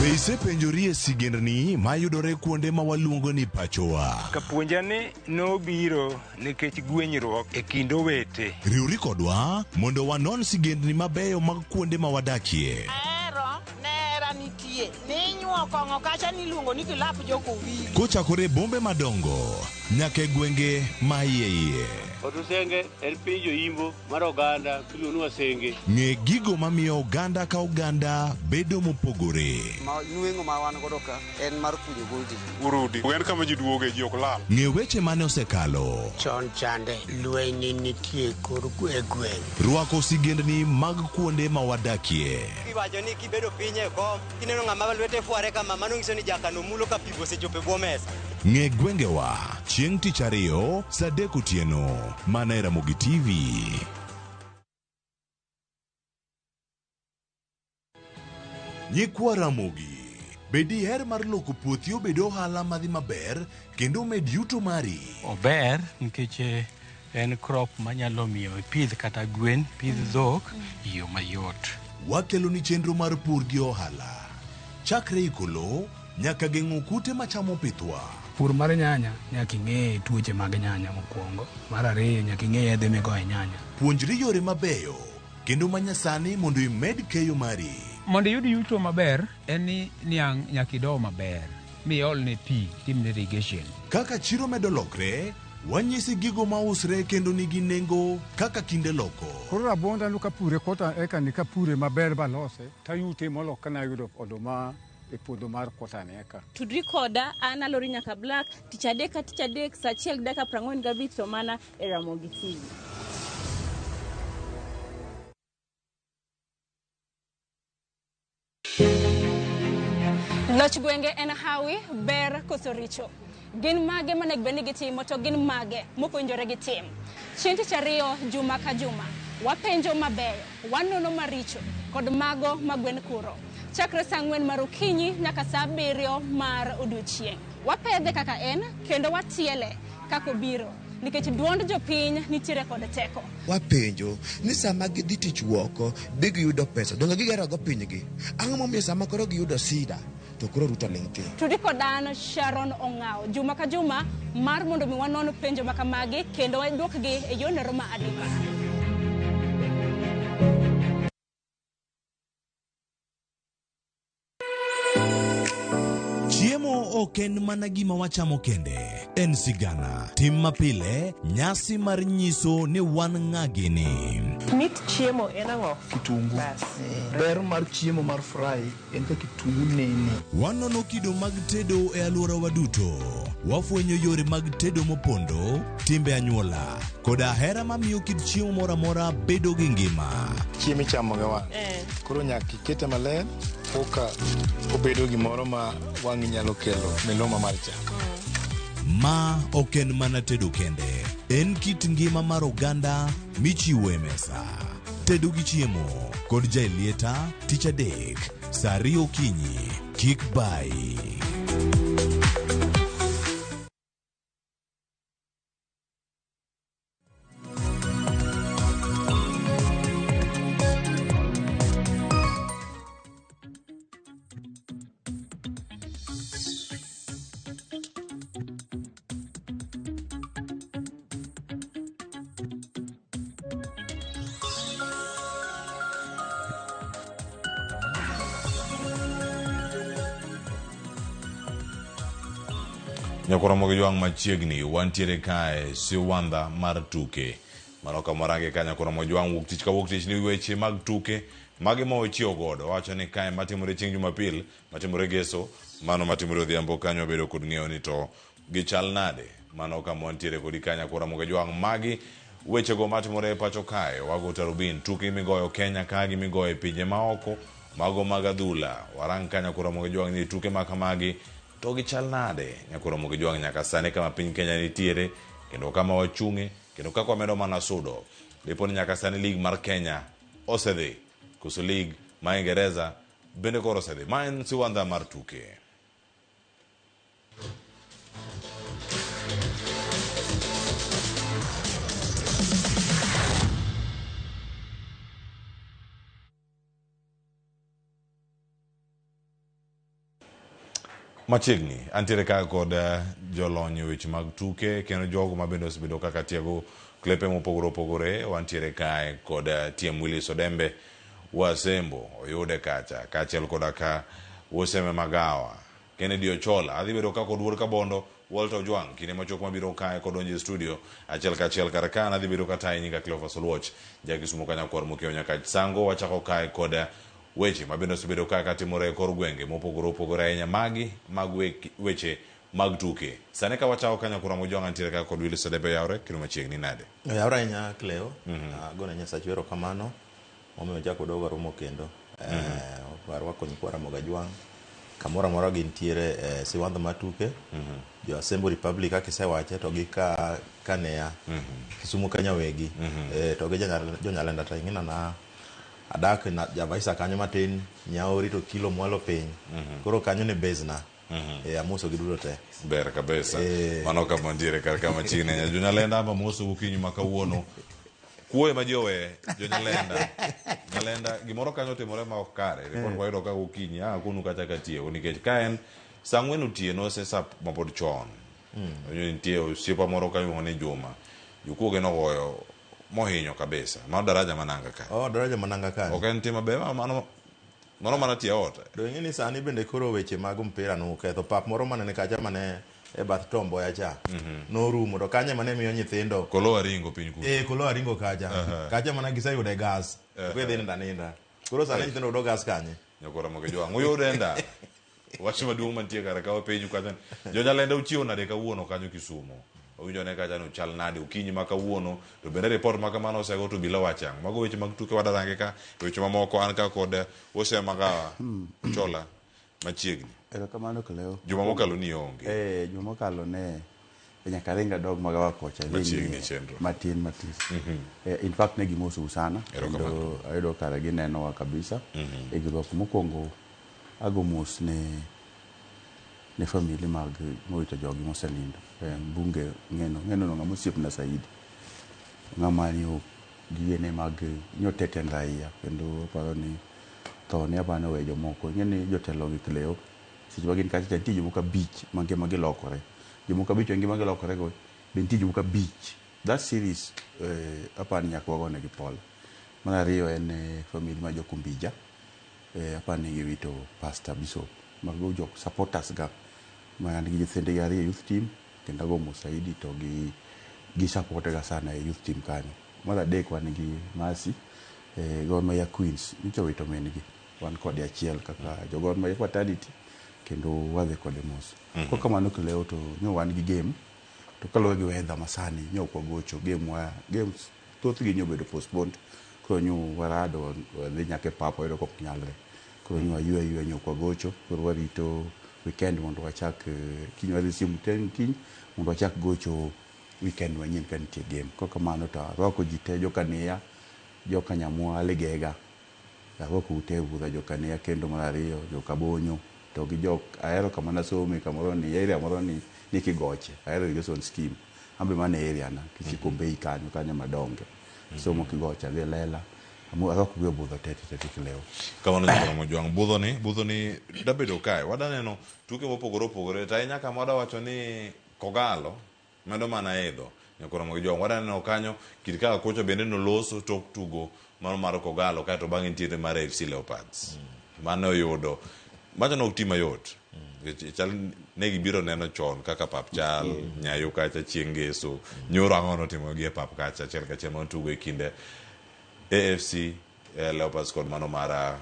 Be isepenjori e sigendni mayudore kuonde ma waluongo ni pachowa? Kapuonja ni nobiro nikech gwenyruok e kind owete. Riwri kodwa mondo wanon sigendni mabeyo mag kuonde ma wadakie. Ahero nera nitie ninyuo kong'o kacha niluongo ni kilap jokowili. Kochakore e bombe madongo nyaka e gwenge ma iye iye. Otusenge en piny joimbo mar oganda miluongo ni Wasenge. Ng'e gigo mamiyo oganda ka oganda bedo mopogore. Ma nweng'o ma wan godo ka en mar kunyo goldi. Urudi. En kama ji duoge ji ok lal. Ng'e weche mane osekalo. Chon chande lweny nitie kor e gweng'. Rwako sigendni mag kuonde ma wadakie. Iwacho ni kibedo piny e kom, kineno ng'ama lwete fware kama, mano nyiso ni jakano mulo ka pi osechopo e bwo mesa. Ng'e gwengewa chieng' tich ariyo saa 3 otieno mana e Ramogi TV. Nyikwa Ramogi, be diher mar loko puothi obed ohala madhi maber kendo omed yuto mari? Ober nikech en crop manyalo miyo ipidh kata gwen, pidh dhok e yo mayot. Wakeloni chenro mar pur gi ohala. Chakre iko lowo nyaka geng'o kute machamo pithwa. Pur mar nyanya nyaka ing'e tuoche mag nyanya mokwongo. Mar ariyo nyaka ing'e yedhe migoyo e nyanya. Puonjri yore mabeyo kendo manyasani mondo imed keyo mari. Mondo iyud yuto maber en ni niang' nyaka ido maber miolne pi timne irrigation. Kaka chiro medo lokre, wanyisi gigo mausre kendo nigi nengo kaka kinde loko. Koro rabuonda no kapure kota eka ni kapure maber balose tayute molo kana ayudo oduma e puodho mar kota ni eka. Tudri koda an Alori Nyaka Black tich adek ka tich adek saa 1:45 to mana e Ramogi TV. Loch gwenge en hawi, ber koso richo. Gin mage monego bed ni gitimo to gin mage mok owinjore gitim. Chieng' tich ariyo juma ka juma, wapenjo mabeyo, wanono maricho kod mago ma gwen kuro. Chakre saa 4 mar okinyi nyaka saa 7 mar odiochieng'. Wapedhe kaka en kendo watiele kaka obiro nikech duond jopiny nitiere kod teko. Wapenjo ni sama gidhi tich woko be giyudo pesa donge gigero go pinygi ang'o momiyo sama koro giyudo sida to koro Ruto ling' thi. Tudi kod an Sharon Ong'awo juma ka juma mar mondo mi wanon penjo makamagi kendo waduokgi e yorno ma adimba. Chiemo ok en mana gima wachamo kende, en sigana, tim mapile, nyasi mar nyiso ni wan ng'a gini. Mit chiemo en ang'o? Kitungu. Ber mar chiemo mar fry en ka kitungu nene. Wanono kido mag tedo e alworawa duto. Wafwenyo yore mag tedo mopondo, timbe anyuola, koda hera mamiyo kit chiemo moro amora bedo gi ngima. Chiemo ichamo gi wang'. Koro nyaka ikete maler koka obedo gimoro ma wang'i nyalo kelo miluma mar chamo. Ma ok en mana tedo kende, en kit ngima mar oganda michiwo e mesa. Tedo gi chiemo kod Jaelieta tich adek saa 2 okinyi. Kik bai. Nyakoromo gi jwang' machiegni wantiere kae siwandha mar tuke. Mano kamorange ka nyakoromo jwang' wuok tich ka wuok tich ni weche mag tuke magi ma wachiewo godo. Wacho ni kae matimore chieng' Jumapil, matimore Geso, mano matimore odhiambo kanyo wabedo kod ng'eyo ni to gichal nade. Mano kama wantiere kodi ka nyakoromo gi jwang' magi wechego matimore e pacho kae. Wago tarubin tuke migoyo Kenya ka gi migoyo e pinje maoko mago mag adhula. Warang ka nyakoromo gi jwang' ni tuke makamagi to gichal nade. Nyakoromo gi jwang' nyaka sani kama piny Kenya nitiere kendo kama wachung'e kendo kaka wamedo mana sudo. Dipo ni nyaka sani lig mar Kenya osedhi koso lig ma Ingereza bende koro osedhi. Ma en siwandha mar tuke. Machiegni antiere ka kod jolony e weche mag tuke kendo jogo ma bende osebedo kaka tiego klepe mopogore opogore. Wantiere kae kod TM Willis Odembe Wasembo oyude kacha kaachiel koda ka Woseme Magawa Kennedy Ochola. Adhi bedo ka kod Wuod Kabondo Walter Ojwang kinde machuok mabiro kae kodonjo e studio achiel kachiel. Kar ka an adhi bedo katayi nyinga Cleophas Oluoch ja Kisumu Kanyakwar Mokiewo nyaka Sango. Wachako kae kod weche mabende osebedo kaka timore e kor gwenge mopogore opogore ahinya, magi mag weche mag tuke. Sani ka wachako kanyo kura Mojwang antiere ka kod Willis Odembe. Oyawre kendo machiegni nade? Oyawre ahinya Cleo. Agone Nyasachu erokamano momiyo ochako waduogo waromo kendo. Warwako nyikwa Ramogi Ajwang' kamoro amora gintiere e siwandha mar tuke. Jo Asembo Republic kaka isewache to gi ka Kanea Kisumu Kanyawegi to gi Jonyalenda to ing'ina na adak na Javaisa kanyo matin Nyaori to kilo mwalo piny. Koro kanyo ne base na. Amoso gi duto te. Ber kabisa. Mano kama ntiere kar ka machiegni ahinya. Jonyalenda amba moso gokinyi ma kawuono. Kuoyo ma ji owe jonyalenda. Nyalenda gimoro kanyo otimore ma ok kare. Ripot wayudo ka gokinyi akonu kacha katieko nikech ka en saa 4 otieno ose sa mapod chon. Nitie osiepa moro kanyo iluongo ni Juma. Jokuoge nogoyo mohinyo kabisa. Mano daraja mananga ka. Oh, daraja mananga ka. Ok en tim maber mano mano mana tie ot. Do ing'e ni sani bende koro weche mag mpira noketho pap moro mane ni kacha mane e bath Tom Mboya cha. Norumo to kanyo mane miyo nyithindo Kolo aringo piny kucho. Kolo aringo kacha. Kacha mana giseyude gas. Kidhi nindo aninda. Koro sani nyithindo yudo gas kanye? Nyakora Ramogi Ajwang' uyude ndara. Wach maduong' mantie kar ka wapenju kacha. Jonyalenda uchiewo nade kawuono kanyo Kisumu? Owinjo ne kacha ni uchal nade okinyi ma kawuono to bende report ma kamano osego to bila wacho ang'o? Mago weche mag tuke wadarange ka weche mamoko an ka kod Wose Magawa Ochola machiegni. Erokamano Cleo. Juma mokalo ni onge. Juma mokalo ne nyaka ring adog Magawa kocha. Machiegni chenro. Matin matis. In fact ne gimosou sana. Kendo ayudo kare ginenowa kabisa. E girruok mokwongo ago mos ne family mag mowito jogi mosenindo. Mbunge ng'eno no ng'ama osiepna Saidi. Ng'ama ni gigene mag nyoteten raia kendo aparo ni tho ne apani oweyo jomoko. Ing'e ni jotelo gi Cleo seche ma gin kacha nitie jomoko 5 ma ngima gi lokore. Jomoko 5 ngima gi lokore go be nitie jomoko 5. That series apani nyaka wagonegi pole. Mar ariyo en family ma Jokumbija. Apani giwito Pastor Bishop. Mago jok supporters ga ma an gi nyithindgi 2 youth team kendo ago mos Saidi to gi support ga sana e youth team kanyo. Mar adek wan gi Mercy Gor Mahia Queens nyocha owito min gi. Wan kode achiel kaka jo Gor Mahia fraternity kendo wadhi kode mos. Kok kamano Cleo to nyo wan gi game to kaluwore gi weather masani nyo ok wagocho game wa games thothgi nyo obedo postponed. Koro nyo warado wadhi nyaka e pap wayudo ka ok nyalre. Koro nyo waywe ayweya nyo ok wagocho. Koro warito weekend mondo wachak kiny wadhi simu kiny mondo wachak gocho weekend manyien ka nitie game. Kok kamano to arwako ji te joka Nia, joka Nyamwa Ligega. Arwako ute budho joka Nia kendo mar ariyo joka Bonyo to gi jok ahero kama nasome kamoro ni area moro ni Kigoche. Ahero irrigation scheme. An be mano e area na Kikombei kanyo kanyo madonge. Somo Kigoche adhi Lela. Arwako gi e budho te te te Cleo. Kamano nyakora Mojwang' budho ni dabedo kae wadaneno tuke mopogore opogore to ahinya kama wadawacho ni Kogalo medo mana idho nyakora Mojwang' wadaneno kanyo kit kaka kocha bende noloso tok tugo mano mar Kogalo kaeto bang'e nitiere mar AFC Leopards. Mane oyudo macho ne ok ti mayot. Chal ne gibiro neno chon kaka pap chal Nyayo kacha chieng' ngeso nyoro ang'o notimo gi e pap kacha achiel kachiel mano tugo e kinde AFC Leopards kod mano mar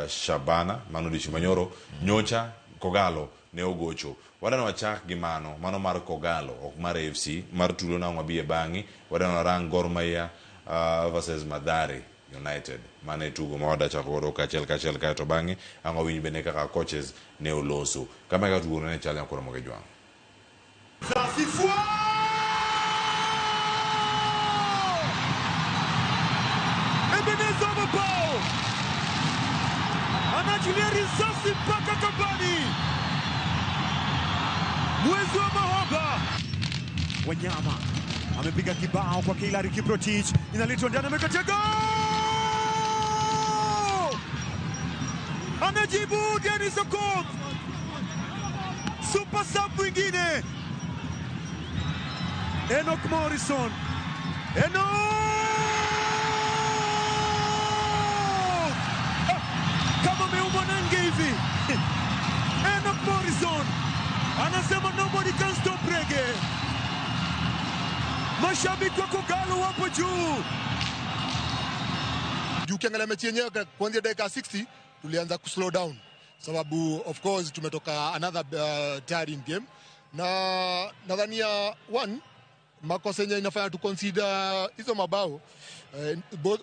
Shabana mano odiochieng' manyoro nyocha Kogalo ne ogocho. Wadano wachak gi mano mar Kogalo ok mar AFC mar tulo nang' wabi e bang'e. Wadano warang Gor Mahia versus Mathare United mano e tugo ma wadachako godo kachiel kachiel kaeto bang'e ang' wawinj bende kaka coaches ne oloso. Kama e kaka tugo ne chal nyakora Ramogi Ajwang'. Ebeneza mabao anaachilia risasi mpaka kambani. Mwezi wa mahaba. Wanyama amepiga kibao kwa Hilary Kiprotich, inaletwa ndani, amekatia gol! Anajibu Dennis Okoth, Super sub mwingine Enoch Morrison. Enoch! Ah, kama ameumwa na nge hivi. Enoch Morrison anasema nobody can stop reggae. Mashabiki wa Kogalo wapo juu. Juu ukiangalia mechi yenyewe kuanzia dakika 60 tulianza kuslow down, sababu of course tumetoka another tiring game, na nadhania one makosa yenye inafanya tu consider hizo mabao,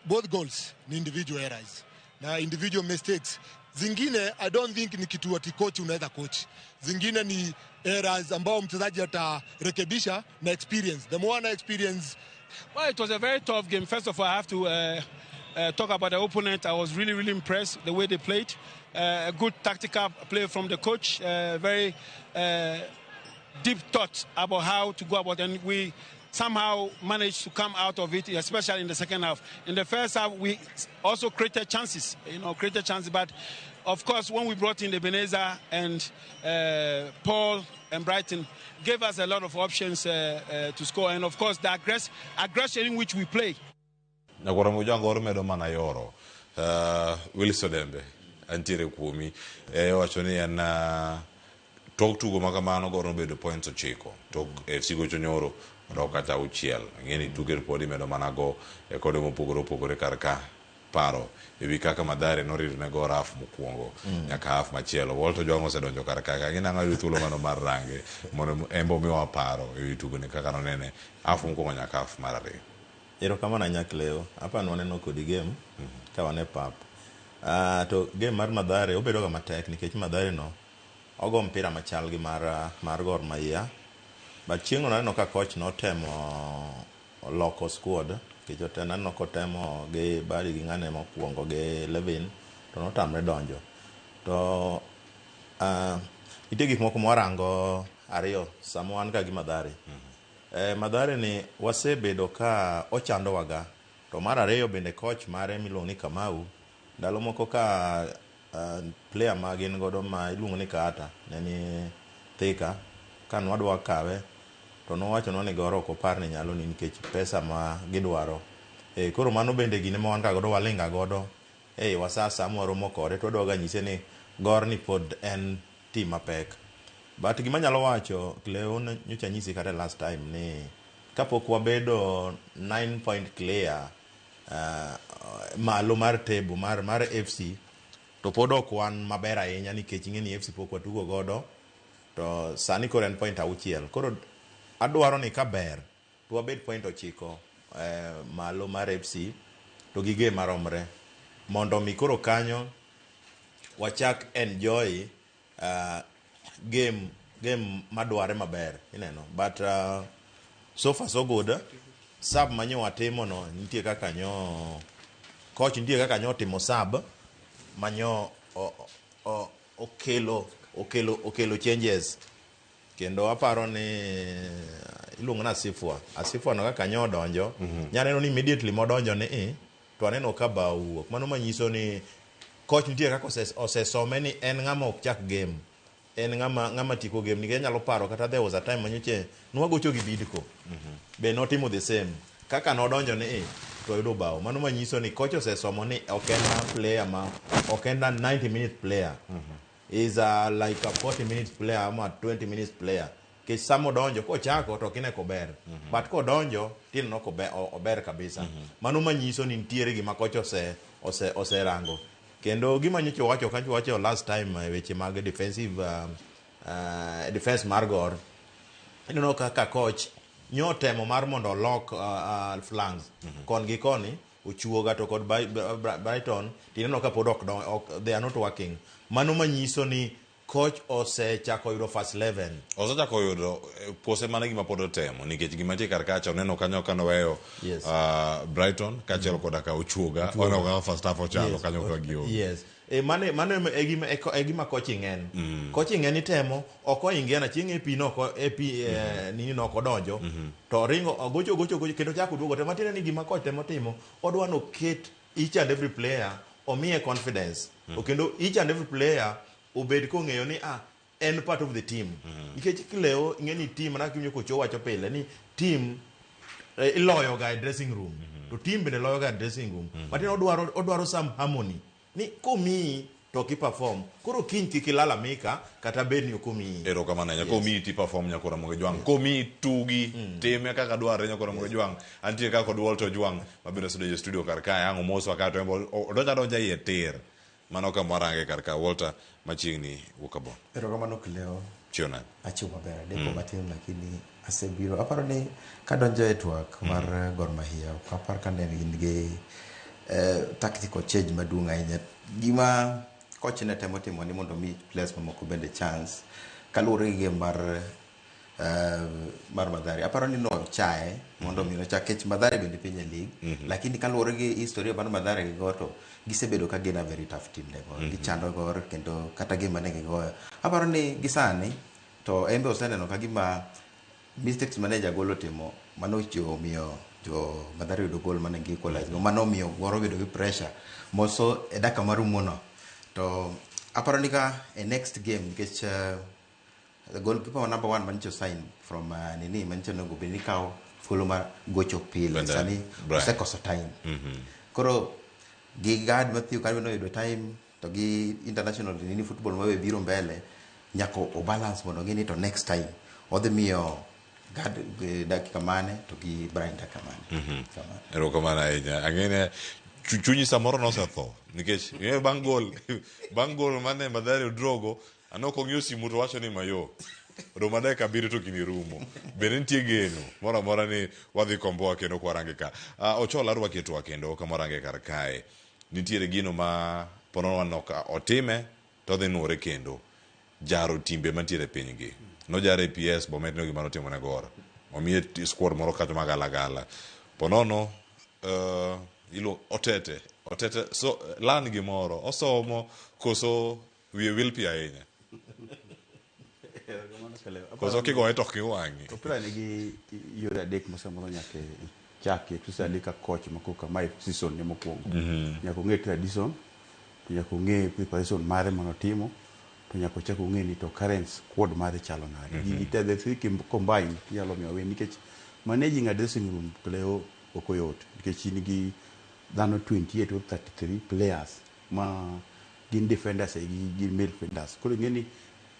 both goals ni individual errors na individual mistakes. Zingine I don't think ni kitu ati coach unaweza coach. Zingine ni errors ambao mchezaji atarekebisha na experience. The more ana experience. Well, it was a very tough game. First of all, I have to talk about the opponent. I was really, really impressed the way they played. A good tactical play from the coach. Very deep thought about how to go about, and we somehow managed to come out of it, especially in the second half. In the first half, we also created chances, but of course, when we brought in Ebenezer and Paul and Brighton, gave us a lot of options to score, and of course, the aggression in which we play. Nyakwar Mojang Gor medo mana yoro. Wilson Dembe antiere kuomi wacho ni en tok tugo ma kamano Gor nobedo points 9 tok FC gocho nyoro odok kata 6. Ang'e ni tuke pod imedo mana go e kode mopogore opogore kar ka paro ewi kaka Mathare norito ne Gor half mokwongo nyaka half machielo. Walter Ojwang osedonjo kar ka ang'e nang'o ayudo thuolo mano mar range mondo en be omiwa paro ewi tugoni kaka nonene half mokwongo nyaka half mar ariyo. Erokamano ahinya Cleo. Apa nwaneno kodi game ka wan e pap. To game mar Mathare obedo ga matek nikech Mathare no ogo mpira machal gi mar Gor Mahia. But chieng' no naneno ka coach notemo loko squad nikech naneno kotemo gi Bari gi ng'ane mokwongo gi Levin to notamre donjo. To nitie gik moko mwarango ariyo sama wan ka gi Mathare. Mathare ni wasebedo ka ochandowaga. To mar ariyo bende coach mare miluongo ni Kamau ndalo moko ka player ma gin godo ma iluongo ni Kaata ne ni Thika ka nwadwa kawe to nowachonwa ni Gor ok opar ni nyalo ni nikech pesa ma gidwaro. Koro mano bende gine ma wan ga godo walinga godo wasa sama waromo kode to wadwa ga nyise ni Gor ni pod en team mapek. But gima anyalo wacho Cleo nyocha anyisi kata last time ni kapok wabedo 9 point clear malo mar table mar FC to pod ok wan maber ahinya nikech ing'e ni FC pok watugo godo to sani koro en point 6. Koro adwaro ni kaber to wabed point 9 malo mar FC to gi game maromre mondo mi koro kanyo wachak enjoy game madware maber ineno. But so far so good. Sub manyo watimo no nitie kaka nyo coach nitie kaka nyo timo sub manyo okelo changes kendo aparo ni iluongo na Asifwa no kaka nyo odonjo. Nyaneno ni immediately modonjo ni to aneno ka bao wuok. Mano manyiso ni coach nitie kaka osesome ni en ng'ama ok chak game, en ng'ama tieko game nikech anyalo paro kata there was a time manyoche nwagocho gi Bidco be notimo the same kaka nodonjo ni to oyudo bao. Mano manyiso ni coach osesomo ni ok en player ma ok en a 90 minute player. Is a like a 40 minutes player ama 20 minutes player. Nikech sama odonjo kochako to ok ine kober. But kodonjo tineno ober kabisa. Mano manyiso ni nitiere gima coach oserango. Kendo gima nyocha wacho kanyo wacho last time weche mag defensive defense mar Gor. Ineno kaka coach nyo temo mar mondo olok flanks kon gi koni ochuoga to kod Brighton tineno ka pod ok they are not working. Mano manyiso ni coach osechako yudo first 11. Osechako yudo pose mana gima pod otemo nikech gima nitie kar kacha oneno kanyo ka noweyo Brighton kaachiel koda ka Ochuoga. Oneno kaka first half ochalo kanyo ka gionge. Yes. Mano e gima coaching en. Coaching en itemo ok oingiana chieng' AP no AP nini no ok odonjo to ringo ogocho gocho kendo chako duogo te matiende ni gima coach temo timo odwa no ket each and every player omiye confidence. Kendo each and every player obed kong'eyo ni en part of the team. Nikech Kileo ing'e ni team mana kiwinjo kocha owacho pile ni team iloyo ga e dressing room. To team bende loyo ga e dressing room. Matin odwaro some harmony. Ni komiyi to ok i-perform. Koro kiny kik ilalamika kata bed ni ok omiyi. Erokamano ahinya. Komiyi ti perform nyakora Ramogi Jwang'. Komiyi tugi, time kaka dwarre nyakora Ramogi Jwang'. Antie ka kod Walter Ojwang' mabiro osedonjo e studio kar kae. Ang' omoswa ka to en be odonjo adonja iye tir. Mano kama warange kar ka. Walter, machiegni wuok abon. Erokamano Cleo. Chiew nade? Achiew maber, adeko matin lakini asebiro. Aparo ni kadonjo e twak mar Gor Mahia, ok apar ka ne gin gi tactical change maduong' ahinya. Gima coach ne temo timo ni mondo mi players mamoko bende chance kaluwore gi game mar Mathare. Aparo ni nochaye mondo mi nochak kech Mathare bende piny e league, lakini kaluwore gi historia mar Mathare gi Gor to gisebedo ka gin a very tough team ne Gor. Gichando Gor kendo kata game mane gigoyo. Aparo ni gisani to en be oseneno ka gima mistakes mane jagol otimo mano omiyo jo Mathare yudo goal mane gi equalize go. Mano omiyo Gor obedo gi pressure moso e dakika marumo no. To aparo ni ka e next game nikech the goalkeeper number 1 mancho sign from nini mancho onego bed ni kawo thuolo mar gocho pile. Sani osekoso time. Koro gi Gad Matthew kanyo noyudo time to gi international nini football mabe biro mbele nyaka o balance mondo ng'e ni to next time odhi miyo Gad dakika mane to gi Brian dakika mane. Erokamano ahinya. Ang'e ni chunyi samoro nosetho nikech ing'eyo bang' goal mane Mathare odrogo ano kong'iyo simu to wacho ni mayo romo dakika 7 to gini rumo. Bende nitie geno moro amora ni wadhi komboa kendo kwarange ka. Ochola arwaki e twak kendo kama warange kar kae. Nitiere gino ma ponono waneno ka otime to odhi nuore kendo. Jaro timbe mantiere e pinygi. Nojare e PS Bomet no gima notimo ne Gor. Omiye squad moro kacho magalagala. Ponono ilo otete so lan gimoro osomo koso wiye wil pi ahinya. Koso kigoye to ok iwang'i. Opira nigi yore adek ma samoro nyaka ichaki especially ka coach ma koka mae season ne mokwongo. Nyaka ong'e tradition, to nyaka ong'e preparation mare manotimo, to nyaka ochak ong'e ni to current squad mare chalo nade. Gigi te the three combined nyalo miyo win nikech managing a dressing room Cleo ok oyot nikech in gi dhano 28 or 33 players ma gin defenders e gi midfielders. Koro ing'e ni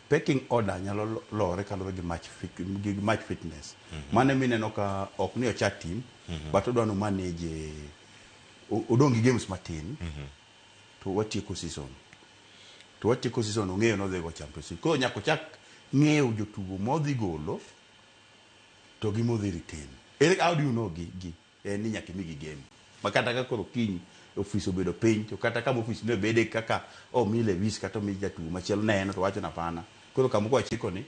pecking order nyalo lore kaluwore gi match fitness. Mano mineno ka ok ni ocha team, but odwa no manage odong' gi games matin to watieko season. To watieko season ong'eyo nodhi go Champions League. Koro nyaka ochak ng'eyo jotugo modhi golo to gi modhi retain. How do you know gi? En ni nyaka imigi game. Ma kata ka koro kiny ofis obedo piny to kata kama ofis ne bede kaka omi Lewis kata omi jatugo machielo neno to wacho napana. Koro kama kwachiko ni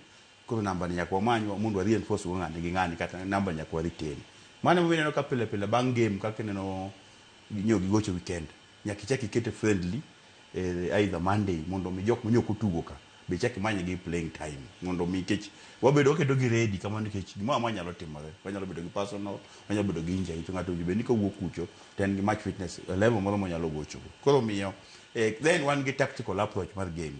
koro namba ni nyaka wamany mondo wa reinforce go ng'ani gi ng'ani kata namba nyaka wa retain. Mano emomiyo ineno ka pile pile bang' game kaka ineno nyo gigocho weekend nyaka ichak ikete friendly either Monday mondo mi jok manyo otugo ka be ichak imany gi playing time mondo mi nikech wabedo waketo gi ready kamano nikech gimoro amora nyalo timore. Wanyalo bedo gi personal, wanyalo bedo gi injury to ng'ato owinjo bed ni kowuok kucho to en gi match fitness e level moro monyalo gochogo. Koro miyo then wan gi tactical approach mar game.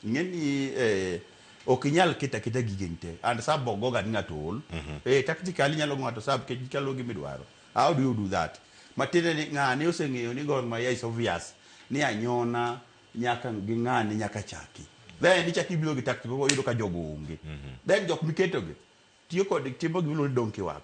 Ing'e ni ok inyal keto aketa gigeni te and sub ok goga ni ng'ato ol. Tactically inyalo go ng'ato sub nikech kaluwore gi gimidwaro. How do you do that? Matiende ni ng'ani oseng'eyo ni Gor Mahia is obvious ni Anyona nyaka gi ng'ani nyaka chaki. Then ichak ibiro gi tactic oyudo ka jogo onge. Then jok miketogi tiyo kod timo gimiluongo ni donkey work.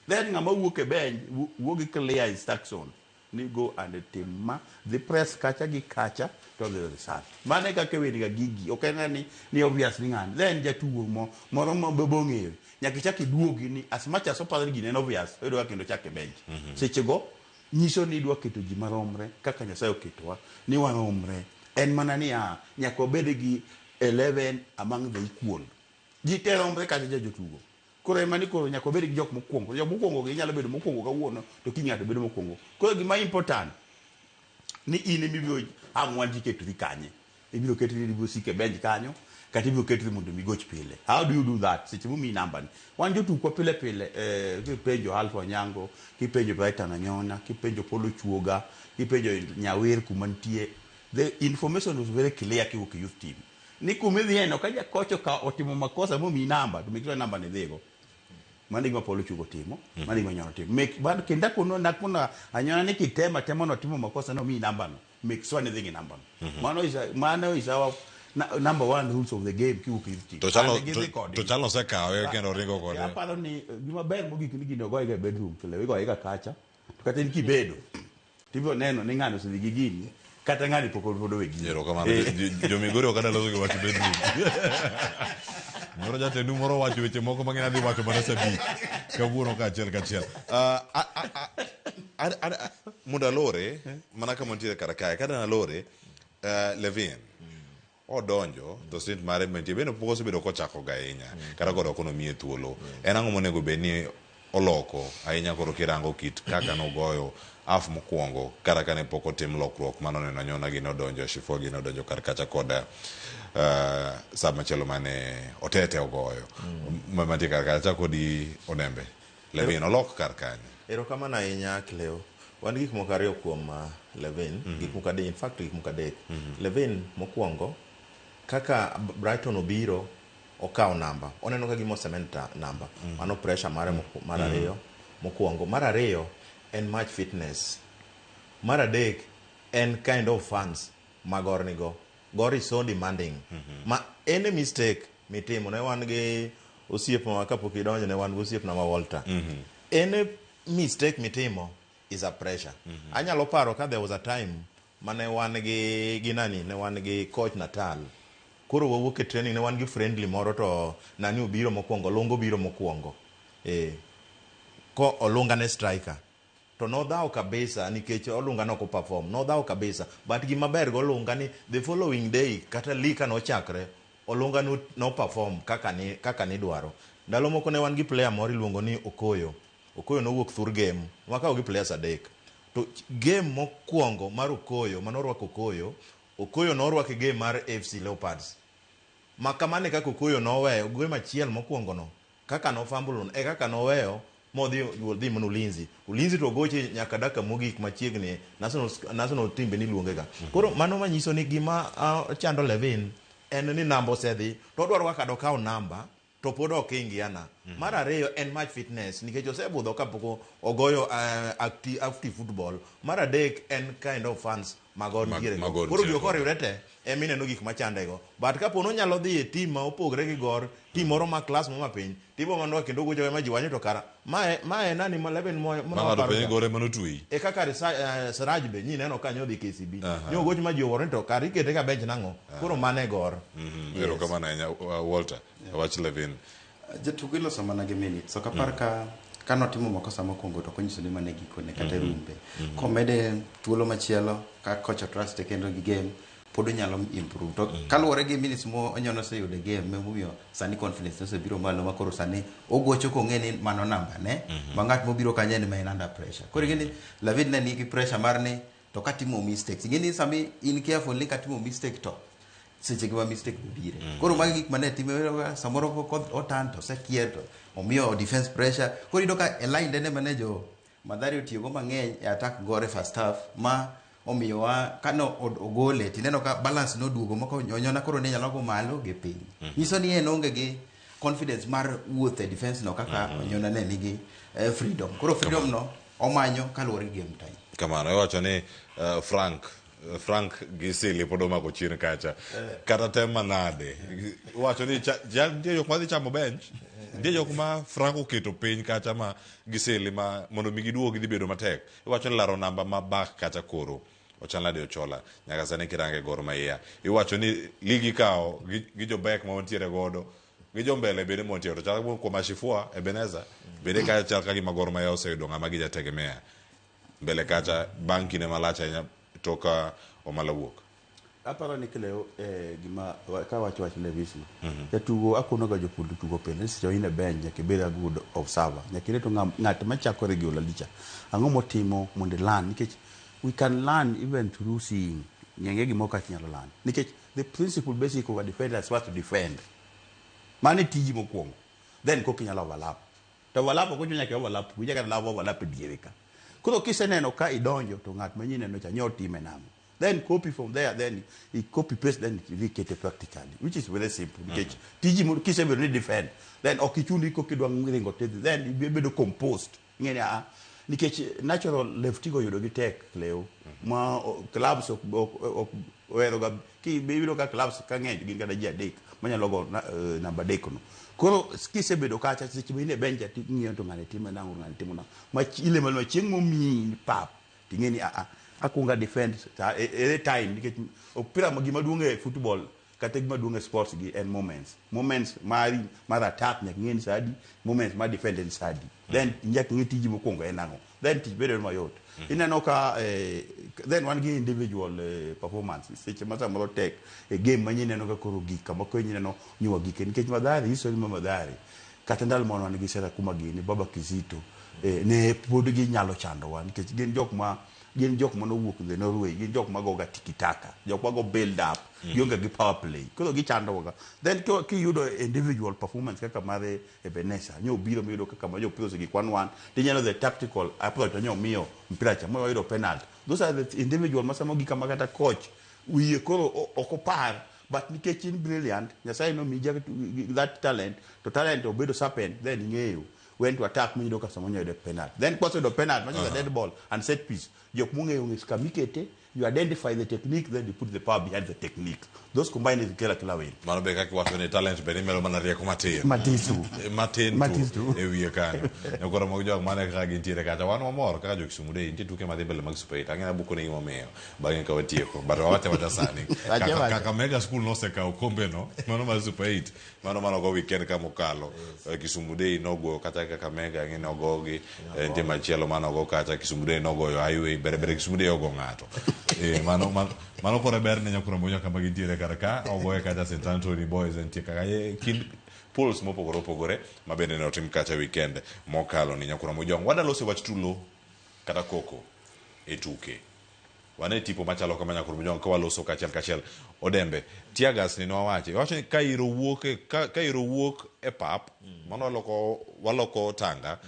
Then ng'ama wuok e bench wuok gi clear instruction ni go and tim ma dhi press kacha gi kacha to dhi result. Mano e kaka iwin ga gigi. Ok en ni obvious ni ng'ani. Then jatugo moro ma be ong'eyo nyaka ichak iduogi ni as much as oparo ni gini en obvious oyudo ka kendo chak e bench. Sechego nyiso ni idwa keto ji maromre kaka Nyasaye oketowa ni waromre. En mana niya nyaka wabed gi 11 among the equal. Ji te romre kata jotugo. Koro ema ni koro nyaka wabed gi jok mokwongo. Jok mokwongo gi nyalo bedo mokwongo kawuono to kiny ng'ato bedo mokwongo. Koro gima important ni in ema ibiro ang' wan tiketri kanye. Ibiro ketri ibiro sike bench kanyo kata ibiro ketri mondo mi goch pile. How do you do that? Seche momiyi namba ni. Wan jotukwa pile pile kipenjo Alpha Onyango, kipenjo Brighton Anyona, kipenjo Polo Chuoga, kipenjo Nyawir kuma nitie. The information was very clear kiwuok e youth team. Ni kumidhieno ka jakocha ka otimo makosa momiyi namba to make sure namba ni dhigo. Mano e gima Paul Ochugo timo, mano e gima Anyona timo. Make but kendo akono nakono Anyona ni kitema tema notimo makosa nomiyi namba no, make sure ni idhi gi namba no. Mano is our number one rules of the game kiwuok ir team. To chalo And gidhi kodgi. to chalo osekawe kendo oringo kode. Aparo ni gima ber mogik ni gini ogoye ga e bedroom to igoye ga kacha. To kata in kibedo tibiro neno ni ng'ani osedhi gi gini kata ng'ani pok pod owe gini. Erokamano. Jo Migori ok adwa loso gi wach bedroom. Nyoro jatendu moro owacho weche moko mang'eny adhi wacho mana saa 5 kawuono kaachiel kachiel. Mondo alore mana kama nitiere kar kae kada nalore Levin odonjo to stint mare mantie bende pok osebedo kochako ga ahinya kata kod ok nomiye thuolo. En ang'o monego bed ni oloko ahinya koro kirango kit kaka nogoyo half mokwongo kata kane pok otim lokruok manoneno Anyona gi nodonjo Shifwa gi nodonjo kar kacha kod sub machielo mane Otete ogoyo mantie kar kacha kodi Onembe. Levin olok kar kanye? Erokamano ahinya Cleo. Wan gik moko ariyo kuom Levin, gik moko adek, in fact gik moko adek. Levin mokwongo, kaka Brighton obiro okawo namba, oneno ka gima ocement namba. Mano pressure mare mar ariyo mokwongo. Mar ariyo en match fitness. Mar adek en kind of fans ma Gor nigo. Gor is so demanding. Ma any mistake mitimo ne wan gi osiepna kapok idonjo ne wan gi osiepna ma Walter. Any mistake mitimo is a pressure. Anyalo paro ka there was a time mane wan gi nani ne wan gi coach Natal. Koro wawuok e training ne wan gi friendly moro to nani obiro mokwongo, Olunga obiro mokwongo. Ko Olunga ne striker. To nodhawo kabisa nikech Olunga nok perform. Nodhawo kabisa. But gima ber go Olunga ni the following day kata league ka nochakre Olunga no perform kaka nidwaro. Ndalo moko ne wan gi player moro iluongo ni Okoyo. Okoyo nowuok thur game. Wakawo gi players adek. To game mokwongo mar Okoyo, manorwako Okoyo, Okoyo norwako e game mar AFC Leopards. Ma kamano e kaka Okoyo noweyo game achiel mokwongo no. Kaka nofumble e kaka noweyo modhi dhi mana Ulinzi. Ulinzi to ogoche nyaka dakika mogik machiegni national team be niluonge ga. Koro mano manyiso ni gima chando Levin en ni namba osedhi to odwaro kaka dokaw namba to pod ok ingiana. Mar ariyo en match fitness nikech osebudho kapok ogoyo active football. Mar adek en kind of fans mag Gor nitiere go. Gor Koro nitiere gigo go. koriwre te emineno gik machandego. But kapo nonyalo dhi e team ma opogre gi Gor, team moro ma class mo mapiny, tibo mano kendo gocho ma ji wanyo to kara mae nani ma Levin mo Ma ng'ato penjo Gor ema notweyi. E kaka Siraj be nyineno ka nyodhi KCB. Nyogoch ma ji owuoro ni to kar ikete ka bench nang'o. Koro mane Gor. Yes. Erokamano ahinya Walter. Wach Levin. Jatugo iloso mana gi minutes. Ok apar ka notimo makosa mokwongo to ok onyiso ni mane gikone kata rumbe. Komede thuolo machielo ka kocha trust kendo gi game pod onyalo improve. To kaluwore gi minutes mo Onyona oseyudo e game emomiyo sani confidence osebiro malo ma koro sani ogocho kong'e ni mano namba ne ma ng'at mobiro kanyo en ma en under pressure. Koro ing'e ni Lavin ne nigi pressure mar ni to katimo mistakes. Ing'e ni sami in careful ni katimo mistake to seche gi ma mistake biro. Koro magi gik mane time samoro otan to osekier to omiyo defense pressure. Koro iyudo ka e line dene mane jo Mathare otiyogo mang'eny e attack Gor e first half ma omiyowa kano ogole tineno ka balance noduogo moko Onyona koro ne nyalo go malo gi piny. Nyiso ni en onge gi confidence mar wuotho e defense no kaka Onyona ne nigi freedom. Koro freedom no omanyo kaluwore gi game time. Kamano iwacho ni Frank gi Sili pod omako chien kacha. Kata tem manade. Iwacho ni nitie jok madhi chamo bench. Nitie jok ma Frank oketo piny kacha ma gi Sili ma mondo mi giduogi dhi bedo matek. Iwacho ni laro namba ma back kacha koro ochal nade Ochola nyaka sani kirange Gor Mahia. Iwacho ni ligi ikawo gi jobek ma wantiere godo gi jombele bende mantiere to chal kuom Ashifua Ebenezer bende kacha chal ka gima Gor Mahia oseyudo ng'ama gijategemea mbele kacha bang' kinde malach ahinya tok Omala wuok. Aparo ni Cleo gima ka wacho wach Levis no. Jatugo akono ga jopur tugo pile ni seche in e bench nyaka ibed a good observer. Nyaka irit ng'at machako regularly cha. Ang'o motimo mondo ilearn nikech we can learn even through seeing. Ng'enge gimoro kaka inyalo learn. Nikech the principle basic of a defender is what to defend. Mano e tiji mokwongo. Then koka inyalo overlap. To overlap ok ochuno nyaka overlap, winja kata lavo overlap e diere ka. Koro kiseneno ka idonjo to ng'at ma nyineno cha nyo time nang'o. Then copy from there, then i copy paste, then idhi kete practically, which is very simple. Nikech tiji kisebedo ni defend, then ok ichuni kokidwa ringo tidhi, then ibedo composed. Ing'e ni ah, nikech natural lefty go yudo gi tek leo ma clubs ok ohero ga ki iyudo ka clubs ka ng'eny gin kata ji adek manyalo go namba adek no. Koro kisebedo kacha seche ma in e bench cha ting'iyo to ng'ani timo nang'o, ng'ani timo nang'o. Ma ilemo alema chieng' momiyi pap ting'e ni aa akunga defend ere time nikech opira gima duong' e football kata gima duong' e sports gi en moments. Moments mari mar attack nyaka ing'e ni sa adi, moments mar defend en sa adi. Then nyaka ing'e tiji mokwongo en ang'o. Then tich bedo mayot. Ineno ka then wan gi individual performance seche ma samoro tek e game ma ineno ka koro gik kama koro ineno ni wagike nikech Mathare history ma Mathare kata ndalo mane wan gi Sera Kuma gini Baba Kizito ne pod ginyalo chandowa nikech gin jok ma gin jok manowuok the Norway, gin jok magoga tiki-taka, jok mago build up, gionge gi power play, koro gichandowaga. Then kiyudo individual performance kaka mar Ebenezer nyo obiro miyudo kaka ma jopira osegik 1-1, tinyalo the tactical approach nyo miyo mpira cha moyudo penalty. Those are the individual ma samo gik ma kata coach wiye koro ok opar, but nikech in brilliant, Nyasaye nomiyi that talent, to talent obedo sharpened, then ing'eyo when to attack miyudo ka samoro yudo penalty. Then koseyudo penalty, macho dead ball and set piece, jok mong'eyo ng'is kamikete, you identify the technique, then you put the power behind the technique. Those combined is kela kila win. Mano be kaka iwacho ni talent be imedo mana rieko matin. Matin tu. Matin Matin tu tu. e wiye kanyo. Nyakoro mag jok mane kaka gintiere kacha. Wan wamor kaka jo Kisumu Day nitie tuke madhi mbele mag Super 8. Ang'e abuko ni gimomiyo bang'e ka watieko. But wawache awacha sani. Wache awacha. Kakamega School nosekawo kombe no, mano mar Super 8. Mano mano go weekend ka mokalo. Kisumu Day nogoyo kata Kakamega ang'e nogogi. Nitie machielo manogo kacha Kisumu Day nogoyo Highway. Bere bere Kisumu Day ogo ng'ato. Mano koro ber ne nyakuro monyo kama gintiere kar ka ogoye kacha St Anthony Boys nitie kaka kind pools mopogore opogore ma bende ne otim kacha weekend mokalo ni nyakuro mojong. Wadwa loso wach tulo kata koko e tuke. Wane tipo machalo kama nyakuro mojong ka waloso kachiel kachiel. Odembe tear gas ni nowacho. Iwacho ni ka iro wuok e, ka iro wuok e pap, mano waloko tanga,